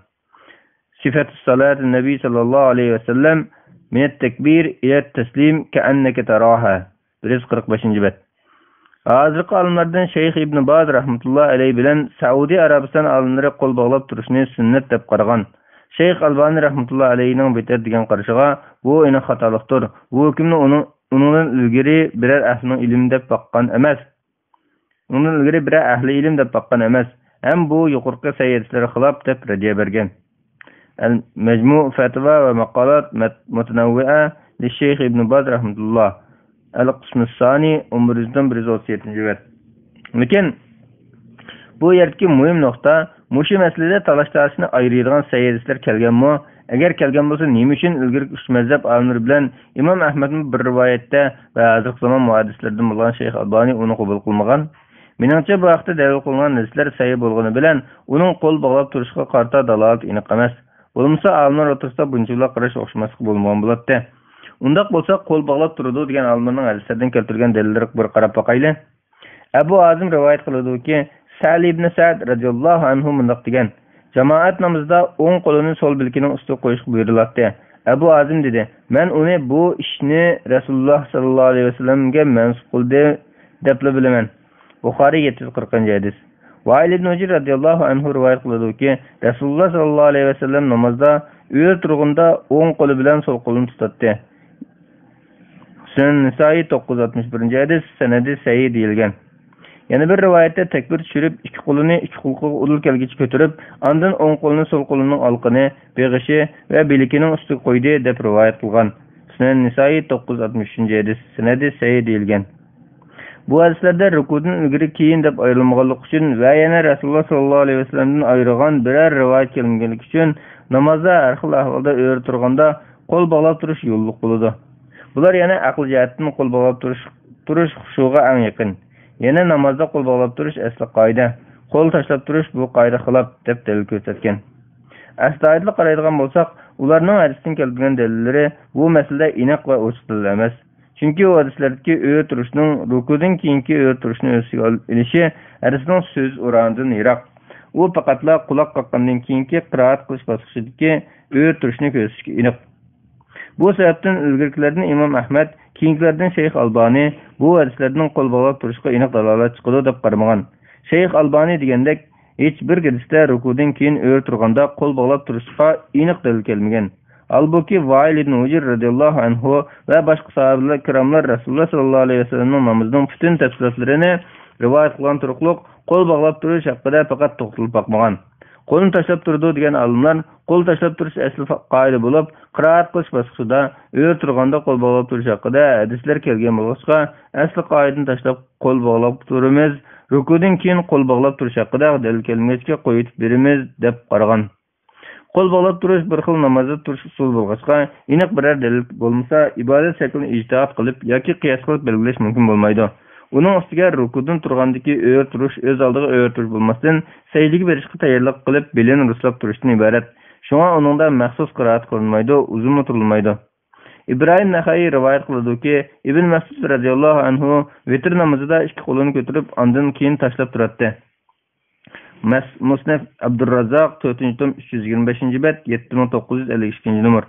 سىفەتۇ سالاتىن نەبى ساللاللاھۇ ئەلەيھى ۋەسەللەم، مىنەت تەكبىر ئىلەت تەسلىم كەئەننەكە تاراھا. بىر يۈز قىرىق بەشىنچى بەت. ھازىرقى ئالىملاردىن شەيخ ئىبن باز رەھمەتۇللا ئەلەيھ بىلەن سەئۇدى ئەرەبىستان ئالىملىرى قول باغلاپ تۇرۇشنى سۈننەت دەپ قارىغان. شەيخ ئەلبانى رەھمەتۇللا ئەلەيھنىڭ بىدئەت دېگەن قارىشىغا بۇ ئېنىق خاتالىقتۇر. بۇ ھۆكۈمنى ئۇنىڭ، ئۇنىڭدىن ئىلگىرى بىرەر ئەھلىنىڭ ئىلمى دەپ باققان ئەمەس. ئۇنىڭدىن ئىلگىرى بىرەر ئەھلى ئىلىم دەپ باققان ئەمەس. ھەم بۇ يۇقىرىقى سەھىھ ھەدىسلەرگە خىلاپ دەپ رەددىيە بەرگەن. ئەل مەجمۇ، فەتىۋا ۋە ماقالات مەت-، مۇتەنەۋۋىئە لىششەيخ ئىبن باز رەھمەتۇللا. ئەل قىسمۇ سانى، ئون بىرىنچى توم، بىر يۈز ئوتتۇز يەتتىنچى بەت. لېكىن بۇ يەردىكى مۇھىم نۇقتا، مۇشۇ مەسىلىدە تالاش-تارتىشنى ئايرىيدىغان سەھىھ ھەدىسلەر كەلگەنمۇ؟ ئەگەر كەلگەن بولسا، نېمە ئۈچۈن ئىلگىرىكى ئۈچ مەزھەپ ئالىملىرى بىلەن ئىمام ئەھمەدمۇ بىر رىۋايەتتە ۋە ھازىرقى زامان مۇھەددىسلىرىدىن بولغان شەيخ ئەلبانى ئۇنى قوبۇل قىلمىغان؟ مېنىڭچە، بۇ ھەقتە دەلىل قىلىنغان ھەدىسلەر سەھىھ بولغىنى بىلەن، ئۇنىڭ قول باغلاپ تۇرۇشىغا قارىتا دالالىتى ئېنىق ئەمەس. بولمىسا، ئالىملار ئوتتۇرىسىدا بۇنچىۋالا قاراش ئوخشىماسلىقى بولمىغان بولاتتى. ئۇنداق بولسا، قول باغلاپ تۇرىدۇ دېگەن ئالىملارنىڭ ھەدىسلەردىن كەلتۈرگەن دەلىللىرىگە بىر قاراپ باقايلى. ئەبۇ ھازىم رىۋايەت قىلىدۇكى، سەھل ئىبنى سەئد رەزىياللاھۇ ئەنھۇ مۇنداق دېگەن، جامائەت نامىزىدا ئوڭ قولىنى سول بىلىكىنىڭ ئۈستىگە قويۇشقا بۇيرۇلاتتى. ئەبۇ ھازىم دېدى، مەن ئۇنى بۇ ئىشنى رەسۇلۇللاھ سەللەللاھۇ ئەلەيھى ۋەسەللەمگە مەنسۇپ قىلدى دەپلا بىلىمەن. بۇخارىي، يەتتە يۈز قىرىقىنچى ھەدىس. ۋائىل ئىبن ھۇجر رەزىياللاھۇ ئەنھۇ رىۋايەت قىلىدۇكى، رەسۇلۇللاھ سەللەللاھۇ ئەلەيھى ۋەسەللەم نامازدا ئۆرە تۇرغىنىدا ئوڭ قولى بىلەن سول قولىنى تۇتاتتى. سۈنەن نىسائىي، توققۇز يۈز ئاتمىش بىرىنچى ھەدىس، سەنەدى سەھىھ دېيىلگەن. يەنە بىر رىۋايەتتە تەكبىر چۈشۈرۈپ، ئىككى قولىنى ئىككى قۇلىقىغا ئۇدۇل كەلگۈچە كۆتۈرۈپ، ئاندىن ئوڭ قولىنى سول قولىنىڭ ئالىقىنى، بېغىشى ۋە بىلىكىنىڭ ئۈستىگە قويدى، دەپ رىۋايەت قىلغان. سۈنەن نىسائىي، توققۇز يۈز ئاتمىش ئۈچىنچى ھەدىس، سەنەدى سەھىھ دېيىلگەن. بۇ ھەدىسلەردە رۇكۇدىن ئىلگىرى كېيىن دەپ ئايرىلمىغانلىقى ئۈچۈن ۋە يەنە رەسۇلۇللاھ سەللەللاھۇ ئەلەيھى ۋەسەللەمدىن ئايرىغان بىرەر رىۋايەت كەلمىگەنلىكى ئۈچۈن، نامازدا ھەر خىل ئەھۋالدا ئۆرە تۇرغاندا قول باغلاپ تۇرۇش يوللۇق بولىدۇ. بۇلار يەنە ئەقىل جەھەتتىن قول باغلاپ تۇرۇش، تۇرۇش خۇشۇغا ئەڭ يېقىن. يەنە نامازدا قول باغلاپ تۇرۇش ئەسلى قائىدە، قول تاشلاپ تۇرۇش بۇ قائىدە خىلاپ، دەپ دەلىل كۆرسەتكەن. ئەسلى ئايەتلەرگە قارايدىغان بولساق، ئۇلارنىڭ ھەدىستىن كەلتۈرگەن دەلىللىرى بۇ مەسىلىدە ئېنىق ۋە ئوچۇق دەلىل ئەمەس. چۈنكى ئۇ ھەدىسلەردىكى ئۆرە تۇرۇشنىڭ رۇكۇدىن كېيىنكى ئۆرە تۇرۇشنى ئۆز ئىچىگە ئېلىشى ھەدىسنىڭ سۆز ئورانىدىن يىراق. ئۇ پەقەتلا قۇلاق قاققاندىن كېيىنكى قىرائەت قىلىش باسقۇچىدىكى ئۆرە تۇرۇشنى كۆرسىتىشكە ئېنىق. بۇ سەۋەبتىن ئىلگىرىكىلەردىن ئىمام ئەھمەد، كېيىنكىلەردىن شەيخ ئالبانى بۇ ھەدىسلەردىن قول باغلاپ تۇرۇشقا ئېنىق دالالەت چىقىدۇ دەپ قارىمىغان. شەيخ ئالبانى دېگەندەك، ھېچ بىر ھەدىستە رۇكۇدىن كېيىن ئۆرە تۇرغاندا قول باغلاپ تۇرۇشقا ئېنىق دەلىل كەلمىگەن. ھالبۇكى، ۋائىل ئىبن ھۇجر رەزىياللاھۇ ئەنھۇ ۋە باشقا ساھابىلەر كىراملار رەسۇلۇللاھ سەللەللاھۇ ئەلەيھى ۋەسەللەمنىڭ نامىزىنىڭ پۈتۈن تەپسىلاتلىرىنى رىۋايەت قىلغان تۇرۇقلۇق، قول باغلاپ تۇرۇش ھەققىدە پەقەت توختىلىپ باقمىغان. قولنى تاشلاپ تۇرىدۇ دېگەن ئالىملار، قول تاشلاپ تۇرۇش ئەسلى قائىدە بولۇپ، قىرائەت قىلىش باسقۇچىدا ئۆرە تۇرغاندا قول باغلاپ تۇرۇش ھەققىدە ھەدىسلەر كەلگەن بولغاچقا، ئەسلى قائىدىنى تاشلاپ قول باغلاپ تۇرىمىز، رۇكۇدىن كېيىن قول باغلاپ تۇرۇش ھەققىدە دەلىل كەلمىگەچكە قويۇۋېتىپ بېرىمىز، دەپ قارىغان. قول باغلاپ تۇرۇش بىر خىل نامازدا تۇرۇش ئۇسۇلى بولغاچقا، ئېنىق بىرەر دەلىل بولمىسا، ئىبادەت شەكلىنى ئىجتىھات قىلىپ ياكى قىياس قىلىپ بەلگىلەش مۇمكىن بولمايدۇ. ئۇنىڭ ئۈستىگە رۇكۇدىن تۇرغاندىكى ئۆرە تۇرۇش ئۆز ئالدىغا ئۆرە تۇرۇش بولماستىن، سەجدىگە بېرىشقا تەييارلىق قىلىپ، بېلىنى رۇسلاپ تۇرۇشتىن ئىبارەت. شۇڭا ئۇنىڭدا مەخسۇس قىرائەت قىلىنمايدۇ، ئۇزۇنمۇ تۇرۇلمايدۇ. ئىبراھىم نەخەئىي رىۋايەت قىلىدۇكى، ئىبن مەسئۇد رەزىياللاھۇ ئەنھۇ ۋىتىر نامىزىدا ئىككى قولىنى كۆتۈرۈپ، ئاندىن كېيىن تاشلاپ تۇراتتى. مەس-، مۇسنەف ئابدۇرراززاق، تۆتىنچى توم، ئۈچ يۈز يىگىرمە بەشىنچى بەت، يەتتە مىڭ توققۇز يۈز ئەللىك ئىككىنچى نومۇر.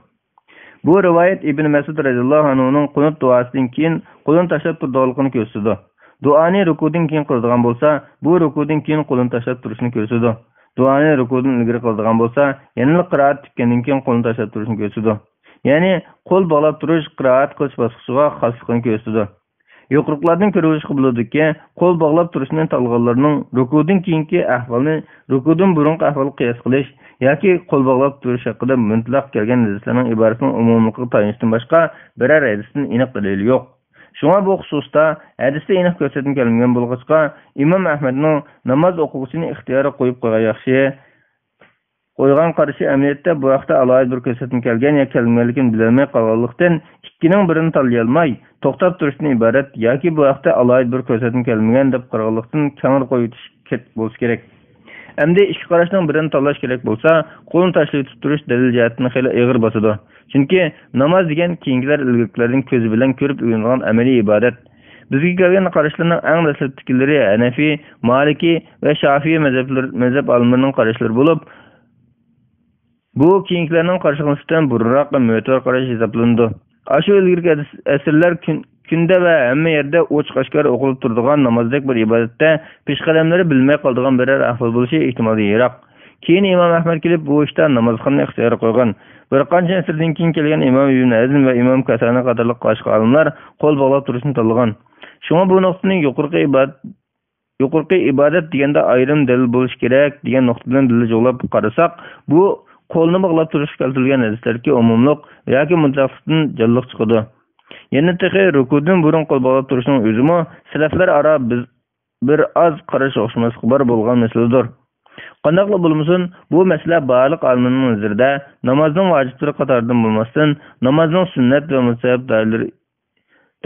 بۇ رىۋايەت ئىبن مەسئۇد رەزىياللاھۇ ئەنھۇنىڭ قۇنۇت دۇئاسىدىن كېيىن قولىنى تاشلاپ تۇرىدىغانلىقىنى كۆرسىتىدۇ. دۇئانى رۇكۇدىن كېيىن قىلىدىغان بولسا، بۇ رۇكۇدىن كېيىن قولىنى تاشلاپ تۇرۇشنى كۆرسىتىدۇ. دۇئانى رۇكۇدىن ئىلگىرى قىلىدىغان بولسا، يەنىلا قىرائەت پۈتكەندىن كېيىن قولىنى تاشلاپ تۇرۇشنى كۆرسىتىدۇ. يەنى قول باغلاپ تۇرۇش قىرائەت قىلىش باسقۇچىغا خاسلىقىنى كۆرسىتىدۇ. يۇقىرىقىلاردىن كۆرۈۋېلىشقا بولىدۇكى، قول باغلاپ تۇرۇشنى تاللىغانلارنىڭ رۇكۇدىن كېيىنكى ئەھۋالنى رۇكۇدىن بۇرۇنقى ئەھۋالغا قىياس قىلىش ياكى قول باغلاپ تۇرۇش ھەققىدە مۇتلەق كەلگەن ھەدىسلەرنىڭ ئىبارىسىنىڭ ئومۇملۇقىغا تايىنىشتىن باشقا بىرەر ھەدىستىن ئېنىق دەلىلى يوق. شۇڭا بۇ خۇسۇستا ھەدىستە ئېنىق كۆرسەتمە كەلمىگەن بولغاچقا، ئىمام ئەھمەدنىڭ ناماز ئوقۇغۇچىنى ئىختىيارى قويۇپ قويغان ياخشى، قويغان قارىشى ئەمەلىيەتتە بۇ ھەقتە ئالاھىدە بىر كۆرسەتمە كەلگەن يا كەلمىگەنلىكىنى بىلەلمەي قالغانلىقتىن، ئىككىنىڭ بىرىنى تاللىيالماي، توختاپ تۇرۇشتىن ئىبارەت ياكى بۇ ھەقتە ئالاھىدە بىر كۆرسەتمە كەلمىگەن دەپ قارىغانلىقتىن، كەڭرى قويۇۋېتىش كېرەك بولسا كېرەك. ئەمدى ئىككى قاراشنىڭ بىرىنى تاللاش كېرەك بولسا، قولنى تاشلىۋېتىپ تۇرۇش دەلىل جەھەتتىن خېلى ئېغىر باسىدۇ. چۈنكى ناماز دېگەن كېيىنكىلەر ئىلگىرىكىلەردىن كۆزى بىلەن كۆرۈپ ئۆگىنىدىغان ئەمەلىي ئىبادەت. بىزگە كەلگەن قاراشلارنىڭ ئەڭ دەسلەپتىكىلىرى ھەنەفىي، مالىكىي ۋە شافىئىي مەزھەپلىرى، مەزھەپ ئالىملىرىنىڭ قاراشلىرى بولۇپ، بۇ كېيىنكىلەرنىڭ قارىشىغا نىسبەتەن بۇرۇنراق ۋە مۆتىۋەر قاراش ھېسابلىنىدۇ. ئاشۇ ئىلگىرىكى ئەس-، ئەسىرلەر كۈن-، كۈندە ۋە ھەممە يەردە ئوچۇق ئاشكارا ئوقۇلۇپ تۇرىدىغان نامازدەك بىر ئىبادەتتە پېشقەدەملىرى بىلمەي قالىدىغان بىرەر ئەھۋال بولۇشى ئېھتىمالدىن يىراق. كېيىن ئىمام ئەھمەد كېلىپ، بۇ ئىشتا نامازخاننى ئىختىيارى قويغان. بىر قانچە ئەسىردىن كېيىن كەلگەن ئىمام ئىبن ھەزم ۋە ئىمام كاسانى قاتارلىق باشقا ئالىملار قول باغلاپ تۇرۇشنى تاللىغان. شۇڭا بۇ نۇقتىنى يۇقىرىقى ئىبادەت يۇقىرىقى ئىبادەت دېگەندە ئايرىم دەلىل بولۇشى كېرەك دېگەن نۇقتا بىلەن بىللە جۇغلاپ قارىساق، بۇ قولنى باغلاپ تۇرۇشقا كەلتۈرۈلگەن ھەدىسلەردىكى ئومۇملۇق ياكى مۇتلەقلىقتىن جانلىق چىقىدۇ. يەنە تېخى رۇكۇدىن بۇرۇن قول باغلاپ تۇرۇشنىڭ ئۆزىمۇ سەلەفلەر ئارا بىز، بىر ئاز قاراش ئوخشىماسلىقى بار بولغان مەسىلىدۇر. قانداقلا بولمىسۇن، بۇ مەسىلە بارلىق ئالىملارنىڭ نەزىرىدە نامازنىڭ ۋاجىپلىرى قاتارىدىن بولماستىن، نامازنىڭ سۈننەت ۋە مۇستەھەب دائىرىلىرى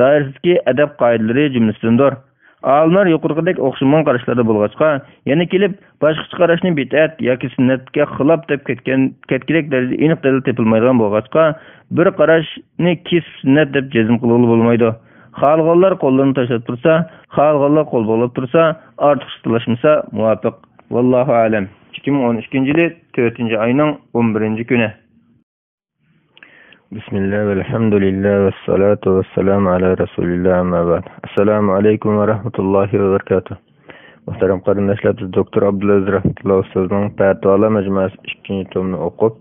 دائىرىسىدىكى ئەدەپ قائىدىلىرى جۈملىسىدىندۇر. ئالىملار يۇقىرىقىدەك ئوخشىمىغان قاراشلاردا بولغاچقا، يەنە كېلىپ باشقىچە قاراشنى بىدئەت ياكى سۈننەتكە خىلاپ دەپ كەتكەن، كەتكۈدەك دەرىجىدە ئېنىق دەلىل تېپىلمايدىغان بولغاچقا، بىر قاراشنى كېسىپ سۈننەت دەپ جەزم قىلغىلى بولمايدۇ. خالىغانلار قوللىرىنى تاشلاپ تۇرسا، خالىغانلار قول باغلاپ تۇرسا، ئارتۇقچە تالاشمىسا مۇۋاپىق. ۋاللاھۇ ئەلەم. ئىككى مىڭ ئون ئۈچىنچى يىلى تۆتىنچى ئاينىڭ ئون بىرىنچى كۈنى. بىسمىللا، ۋەلھەمدۇلىللا، ۋەسسالاتۇ ۋەسسالامۇ ئالا رەسۇلىللا، ئەمما بەئد. ئەسسالامۇ ئەلەيكۇم ۋە رەھمەتۇللاھى ۋە بەرىكاتۇھ. مۇھتەرەم قېرىنداشلار، بىز دوكتور ئابدۇلئەزىز رەھمەتۇللا ئۇستازنىڭ پەتىۋالار مەجمۇئەسى ئىككىنچى تومىنى ئوقۇپ،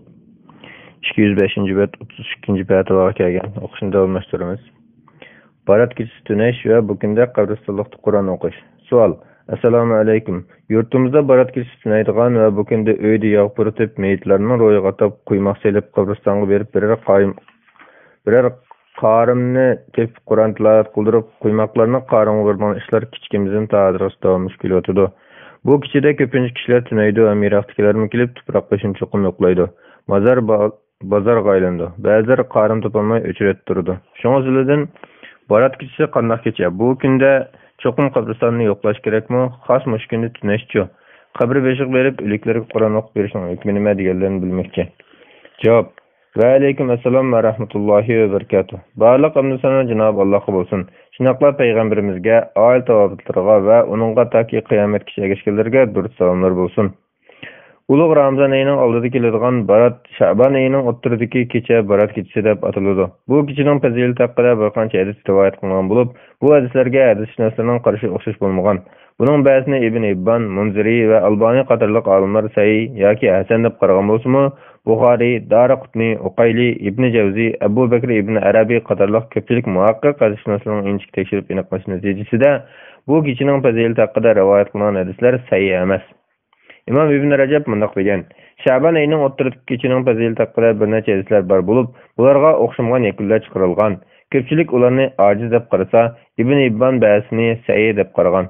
ئىككى يۈز بەشىنچى بەت ئوتتۇز ئىككىنچى پەتىۋاغا كەلگەن. ئوقۇشنى داۋاملاشتۇرىمىز. بارات كېچىسى تۈنەش ۋە بۇ كۈندە قەبرىستانلىقتا قۇرئان ئوقۇش. سوئال. ئەسسالامۇ ئەلەيكۇم. يۇرتىمىزدا بارات كېچىسى تۈنەيدىغان ۋە بۇ كۈندە ئۆيدە ياغ پۇرىتىپ، مېيىتلارنىڭ روھىغا ئاتاپ، قۇيماق سېلىپ، قەبرىستانغا بېرىپ، بىرەر قايىم، بىرەر قارىمنى تېپىپ، قۇرئان تىلاۋەت قىلدۇرۇپ، قۇيماقلارنى قارىمغا بېرىدىغان ئىشلار كىچىكىمىزدىن تا ھازىرغىچە داۋاملىشىپ كېلىۋاتىدۇ. بۇ كېچىدە كۆپىنچە كىشىلەر تۈنەيدۇ ھەم يىراقتىكىلەرمۇ كېلىپ، تۇپراق بېشىنى چوقۇم يوقلايدۇ. مازار با-، بازارغا ئايلىنىدۇ. بەزىلىرى قارىم تاپالماي ئۆچرەتتە تۇرىدۇ. شۇڭا سىلىدىن بارات كېچىسى قانداق كېچە؟ بۇ كۈندە چوقۇم قەبرىستاننى يوقلاش كېرەكمۇ؟ خاس مۇشۇ كۈندە تۈنەشچۇ؟ قەبرە بېشىغا بېرىپ، ئۆلۈكلەرگە قۇرئان ئوقۇپ بېرىشنىڭ ھۆكمى نېمە دېگەنلەرنى بىلمەكچى. جاۋاب. ۋەئەلەيكۇم ئەسسالام ۋە رەھمەتۇللاھى ۋە بەرىكاتۇھ. بارلىق ھەمدۇ سانا جانابى ئاللاھقا بولسۇن. شۇنداقلا پەيغەمبىرىمىزگە، ئائىلە تاۋابىئاتلىرىغا ۋە ئۇنىڭغا تاكى قىيامەتكىچە ئەگەشكەنلەرگە دۇرۇت سالاملار بولسۇن. ئۇلۇغ رامىزان ئېيىنىڭ ئالدىدا كېلىدىغان بارات، شەئبان ئېيىنىڭ ئوتتۇرىدىكى كېچە بارات كېچىسى دەپ ئاتىلىدۇ. بۇ كېچىنىڭ پەزىلىتى ھەققىدە بىر قانچە ھەدىس رىۋايەت قىلىنغان بولۇپ، بۇ ھەدىسلەرگە ھەدىسشۇناسلارنىڭ قارىشى ئوخشاش بولمىغان. بۇنىڭ بەزىسىنى ئىبن ھىببان، مۇنزىرى ۋە ئالبانى قاتارلىق ئالىملار سەھىھ ياكى ھەسەن دەپ قارىغان بولسىمۇ، بۇخارىي، دارىقۇتنى، ئۇقايلى، ئىبنى جەۋزى، ئەبۇ بەكرى ئىبنى ئەرەبى قاتارلىق كۆپچىلىك مۇھەققىق ھەدىسشۇناسلارنىڭ ئىنچىكە تەكشۈرۈپ ئېنىقلىشى نەتىجىسىدە، بۇ كېچىنىڭ پەزىلىتى ھەققىدە رىۋايەت قىلىنغان ھەدىسلەر سەھىھ ئەمەس. ئىمام ئىبن رەجەب مۇنداق دېگەن: شەبان ئېيىنىڭ ئوتتۇرىدىكى كېچىنىڭ پەزىلىتى ھەققىدە بىر نەچچە ھەدىسلەر بار بولۇپ، بۇلارغا ئوخشىمىغان يەكۈنلەر چىقىرىلغان. كۆپچىلىك ئۇلارنى ئاجىز دەپ قارىسا، ئىبن ھىببان بەزىسىنى سەھىھ دەپ قارىغان.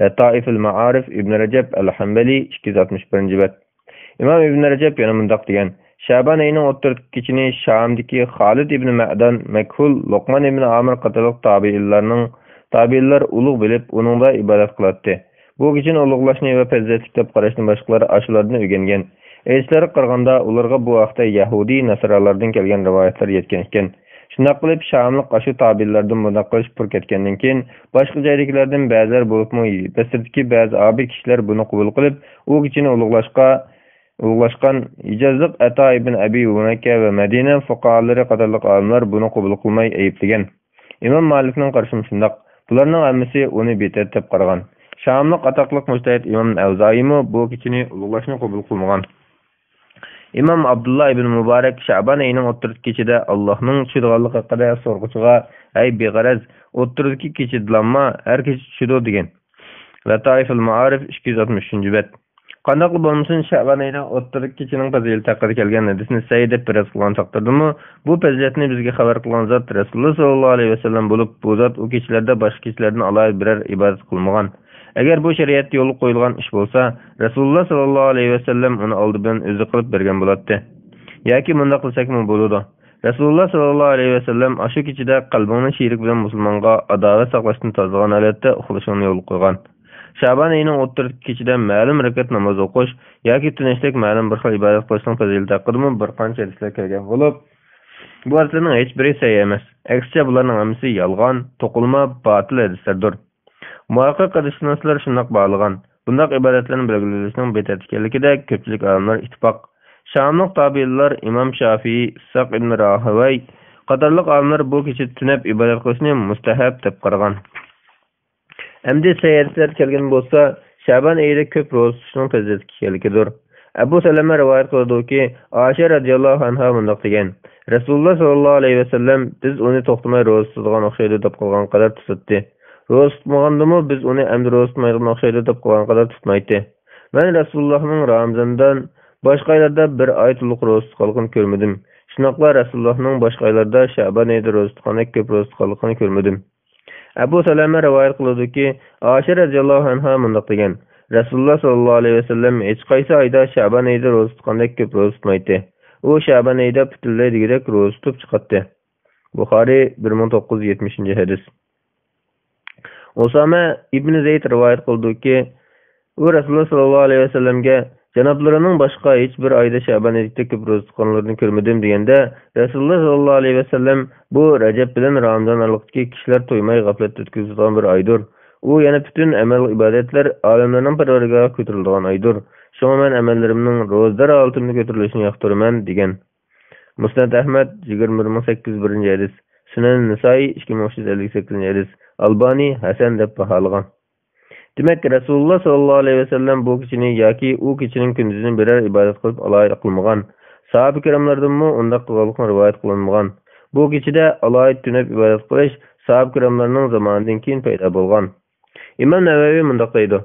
لەتائىفۇل مائارىف، ئىبن رەجەب ئەل ھەنبەلى، ئىككى يۈز ئاتمىش بىرىنچى بەت. ئىمام ئىبن رەجەب يەنە مۇنداق دېگەن: شەبان ئېيىنىڭ ئوتتۇرىدىكى كېچىنى شامدىكى خالىد ئىبن مەدان، مەكھۇل، لوقمان ئىبن ئامىر قاتارلىق تابىئىنلارنىڭ، تابىئىنلار ئۇلۇغ بىلىپ، ئۇنىڭدا ئىبادەت قىلاتتى. بۇ كېچىنى ئۇلۇغلاشنى ۋە پەزىلەتلىك دەپ قاراشنى باشقىلار ئاشۇلاردىن ئۆگەنگەن. ئېيتىشلارغا قارىغاندا، ئۇلارغا بۇ ھەقتە يەھۇدىي، ناسارالاردىن كەلگەن رىۋايەتلەر يەتكەن ئىكەن. شۇنداق قىلىپ، شاملىق ئاشۇ تابىئىنلاردىن بۇنداق قىلىش پۇر كەتكەندىن كېيىن، باشقا جايدىكىلەردىن بەزىلەر، بولۇپمۇ بەسرىدىكى بەزى ئابىد كىشىلەر بۇنى قوبۇل قىلىپ، ئۇ كېچىنى ئۇلۇغلاشقا، ئۇلۇغلاشقان. ھىجازلىق ئەتا ئىبن ئەبى مۇنەككە ۋە مەدىنە فۇقاھالىرى قاتارلىق ئالىملار بۇنى قوبۇل قىلماي ئەيىبلىگەن. ئىمام مالىكنىڭ قارىشىمۇ شۇنداق. بۇلارنىڭ ھەممىسى ئۇنى بىدئەت دەپ قارىغان. شاملىق ئاتاقلىق مۇجتەھىد ئىمام ئەۋزائىيمۇ بۇ كېچىنى ئۇلۇغلاشنى قوبۇل قىلمىغان. ئىمام ئابدۇللا ئىبن مۇبارەك شەبان ئېيىنىڭ ئوتتۇرىدىكى كېچىدە ئاللاھنىڭ چۈشىدىغانلىقى ھەققىدە سورىغۇچىغا، ھەي بىغەرەز، ئوتتۇرىدىكى كېچىدىلامما ھەر كېچە چۈشىدۇ دېگەن. لەتائىفۇل مائارىف، ئىككى يۈز ئاتمىش ئۈچىنچى بەت. قانداقلا بولمىسۇن، شەبان ئېيىنىڭ ئوتتۇرىدىكى كېچىنىڭ پەزىلىتى ھەققىدە كەلگەن ھەدىسنى سەھىھ دەپ پەرەز قىلغان تەقدىردىمۇ، بۇ پەزىلەتنى بىزگە خەۋەر قىلغان زات رەسۇلۇللا ساللاللاھۇ ئەلەيھى ۋەسەللەم بولۇپ، بۇ زات ئۇ كېچىلەردە باشقا كېچىلەردىن ئالاھىدە بىرەر ئىبادەت قىلمىغان. ئەگەر بۇ شەرىئەتتە يولغا قويۇلغان ئىش بولسا، رەسۇلۇللا ساللاللاھۇ ئەلەيھى ۋەسەللەم ئۇنى ئالدى بىلەن ئۆزى قىلىپ بەرگەن بولاتتى. ياكى مۇنداق دېسەكمۇ بولىدۇ. رەسۇلۇللا ساللاللاھۇ ئەلەيھى ۋەسەللەم ئاشۇ كېچىدە قەلبىڭنى شېرىك بىلەن مۇسۇلمانغا ئاداۋەت ساقلاشتىن تازىلىغان ھالەتتە ئۇخلىشىڭنى يولغا قويغان. شەبان ئېيىنىڭ ئوتتۇرىدىكى كېچىدە مەلۇم رەكەت ناماز ئوقۇش ياكى تۈنەشلىك مەلۇم بىر خىل ئىبادەت قىلىشنىڭ پەزىلىتى ھەققىدىمۇ بىر قانچە ھەدىسلەر كەلگەن بولۇپ، بۇ ھەدىسلەرنىڭ ھېچبىرى سەھىھ ئەمەس. ئەكسىچە، بۇلارنىڭ ھەممىسى يالغان، توقۇلما، باتىل ھەدىسلەردۇر. مۇھەققىق ھەدىسشۇناسلار شۇنداق باھالىغان. بۇنداق ئىبادەتلەرنى بەلگىلىۋېلىشنىڭ بىدئەت ئىكەنلىكىدە كۆپچىلىك ئالىملار ئىتتىپاق. شاملىق تابىئىنلار ئىمام شافىئىي، ئىسھاق ئىبن راھاۋەي قاتارلىق ئالىملار بۇ كېچىدە تۈنەپ ئىبادەت قىلىشنى مۇستەھەب دەپ قارىغان. ئەمدى سەھىھ ھەدىسلەردە كەلگەن بولسا، شەبان ئېيىدا كۆپ روزا تۇتۇشنىڭ پەزىلەتلىك ئىكەنلىكىدۇر. ئەبۇ سەلەمە رىۋايەت قىلىدۇكى، ئائىشە رەزىياللاھۇ ئەنھا مۇنداق دېگەن: رەسۇلۇللا ساللاللاھۇ ئەلەيھى ۋەسەللەم بىز ئۇنى توختىماي روزا تۇتىدىغان ئوخشايدۇ دەپ قىلغان قەدەر تۇتاتتى. روزا تۇتمىغاندىمۇ بىز ئۇنى ئەمدى روزا تۇتمايدىغان ئوخشايدۇ دەپ قىلغان قەدەر تۇتمايتتى. مەن رەسۇلۇللاھنىڭ رامىزاندىن باشقا ئايلاردا بىر ئاي تولۇق روزا تۇتقانلىقىنى كۆرمىدىم. شۇنداقلا رەسۇلۇللاھنىڭ باشقا ئايلاردا شەبان ئېيىدا روزا تۇتقاندەك كۆپ روزا تۇتقانلىقىنى كۆرمىدىم. ئەبۇ سەلەمە رىۋايەت قىلىدۇكى، ئائىشە رەزىياللاھۇ ئەنھا مۇنداق دېگەن: رەسۇلۇللا ساللاللاھۇ ئەلەيھى ۋەسەللەم ھېچقايسى ئايدا شەبان ئېيىدا روزا تۇتقاندەك كۆپ روزا تۇتمايتتى. ئۇ شەبان ئېيىدا پۈتۈنلەي دېگۈدەك روزا تۇتۇپ چىقاتتى. بۇخارىي، بىر مىڭ توققۇز يۈز يەتمىشىنچى ھەدىس. ئۇسامە ئىبنى زەيد رىۋايەت قىلدىكى، ئۇ رەسۇلۇللا ساللاللاھۇ ئەلەيھى ۋەسەللەمگە، جانابلىرىنىڭ باشقا ھېچ بىر ئايدا شەبان ئېيىدەك كۆپ روزا تۇتقانلىرىنى كۆرمىدىم دېگەندە، رەسۇلۇللا ساللاللاھۇ ئەلەيھى ۋەسەللەم، بۇ رەجەب بىلەن رامىزان ئارىلىقتىكى كىشىلەر تويماي غەپلەتتە ئۆتكۈزىدىغان بىر ئايدۇر. ئۇ يەنە پۈتۈن ئەمەل ئىبادەتلەر ئالەملەرنىڭ پەرۋەردىگارىغا كۆتۈرۈلىدىغان ئايدۇر. شۇڭا مەن ئەمەللىرىمنىڭ روزىدار ھالىتىمدە كۆتۈرۈلۈشىنى ياقتۇرىمەن دېگەن. مۇسنەد ئەھمەد، يىگىرمە بىر مىڭ سەككىز يۈز بىرىنچى ھەدىس. سۈنەن نىسائىي، ئىككى مىڭ ئۈچ يۈز ئەللىك سەككىزىنچى ھەدىس. ئالبانى ھەسەن دەپ باھالىغان. دېمەك، رەسۇلۇللا ساللاللاھۇ ئەلەيھى ۋەسەللەم بۇ كېچىنى ياكى ئۇ كېچىنىڭ كۈندۈزىنى بىرەر ئىبادەت قىلىپ ئالاھىدە قىلمىغان. ساھابە كىراملاردىنمۇ ئۇنداق قىلغانلىقىنى رىۋايەت قىلىنمىغان. بۇ كېچىدە ئالاھىدە تۈنەپ ئىبادەت قىلىش ساھابە كىراملارنىڭ زامانىدىن كېيىن پەيدا بولغان. ئىمام نەۋەۋى مۇنداق دەيدۇ: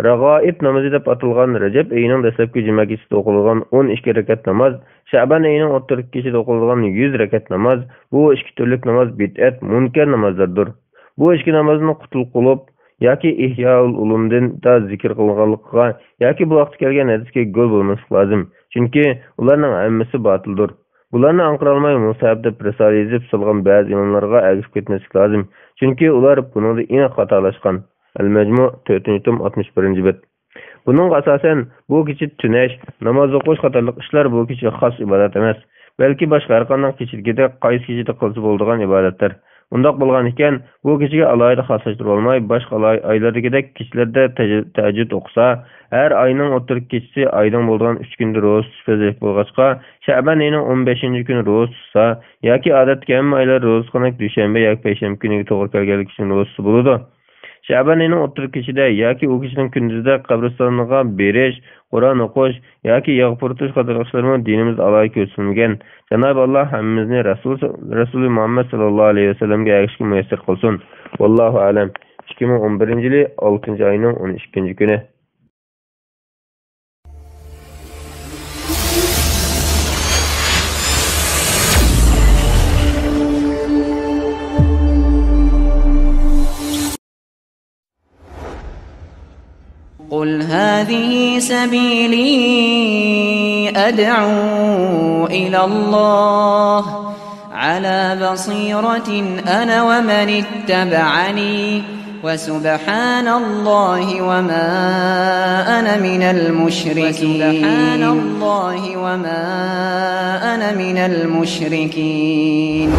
رەغائىب نامىزى دەپ ئاتالغان رەجەپ ئېيىنىڭ دەسلەپكى جۈمە كېچىسىدە ئوقۇلىدىغان ئون ئىككى رەكەت ناماز، شەئبان ئېيىنىڭ ئوتتۇرىدىكى كېچىدە ئوقۇلىدىغان يۈز رەكەت ناماز، بۇ ئىككى تۈرلۈك ناماز بىدئەت، مۇنكەر نامازلاردۇر. بۇ ئىككى نامازنى قۇتۇل قۇلۇپ ياكى ئىھيائۇل ئۇلۇمدىن تا زىكىر قىلغانلىقىغا ياكى بۇ ھەقتە كەلگەن ھەدىسكە گۆر بولماسلىق لازىم. چۈنكى ئۇلارنىڭ ھەممىسى باتىلدۇر. بۇلارنى ئاڭقىرالماي مۇسەھەب دەپ رىسالە يېزىپ سالغان بەزى ئىماملارغا ئەگىشىپ كەتمەسلىك لازىم. چۈنكى ئۇلار بۇنىڭدا ئېنىق خاتالاشقان. ئەل مەجمۇ، تۆتىنچى توم، ئاتمىش بىرىنچى بەت. بۇنىڭغا ئاساسەن، بۇ كېچىدە تۈنەش، ناماز ئوقۇش قاتارلىق ئىشلار بۇ كېچىگە خاس ئىبادەت ئەمەس، بەلكى باشقا ھەر قانداق كېچىدىكىدەك قايسى كېچىدە قىلسا بولىدىغان ئىبادەتلەر. ئۇنداق بولغانىكەن، بۇ كېچىگە ئالاھىدە خاسلاشتۇرۇۋالماي، باشقا ئالاھىدە ئايلاردىكىدەك كېچىلەردە تەج-، تەھەججۇد ئوقۇسا، ھەر ئاينىڭ ئوتتۇرىدىكى كېچىسى ئايدىڭ بولىدىغان ئۈچ كۈندە روزا تۇتۇش پەزىلەتلىك بولغاچقا، شەئبان ئېيىنىڭ ئون بەشىنچى كۈنى روزا تۇتسا ياكى ئادەتتىكى ھەممە ئايلار روزا تۇتقاندەك دۈشەنبە ياكى پەيشەنبە كۈنىگە توغرا كەلگەنلىكى ئۈچۈن روزا تۇتسا بولىدۇ. شەئبان ئېيىنىڭ ئوتتۇرا كېچىدە ياكى ئۇ كېچىنىڭ كۈندۈزىدە قەبرىستانغا بېرىش، قۇرئان ئوقۇش ياكى ياغ پۇرىتىش قاتارلىق ئىشلارمۇ دىنىمىزدا ئالاھىدە كۆرسىتىلمىگەن. جانابى ئاللا ھەممىمىزنى رەسۇل، رەسۇلى مۇھەممەد ساللاللاھۇ ئەلەيھى ۋەسەللەمگە ئەگىشىشكە مۇيەسسەر قىلسۇن. ۋاللاھۇ ئەلەم. ئىككى مىڭ ئون بىرىنچى يىلى ئالتىنچى ئاينىڭ ئون ئىككىنچى كۈنى. قل هذه سبيلي أدعو إلى الله على بصيرة أنا ومن اتبعني وسبحان الله وما أنا من المشركين. وسبحان الله وما أنا من المشركين.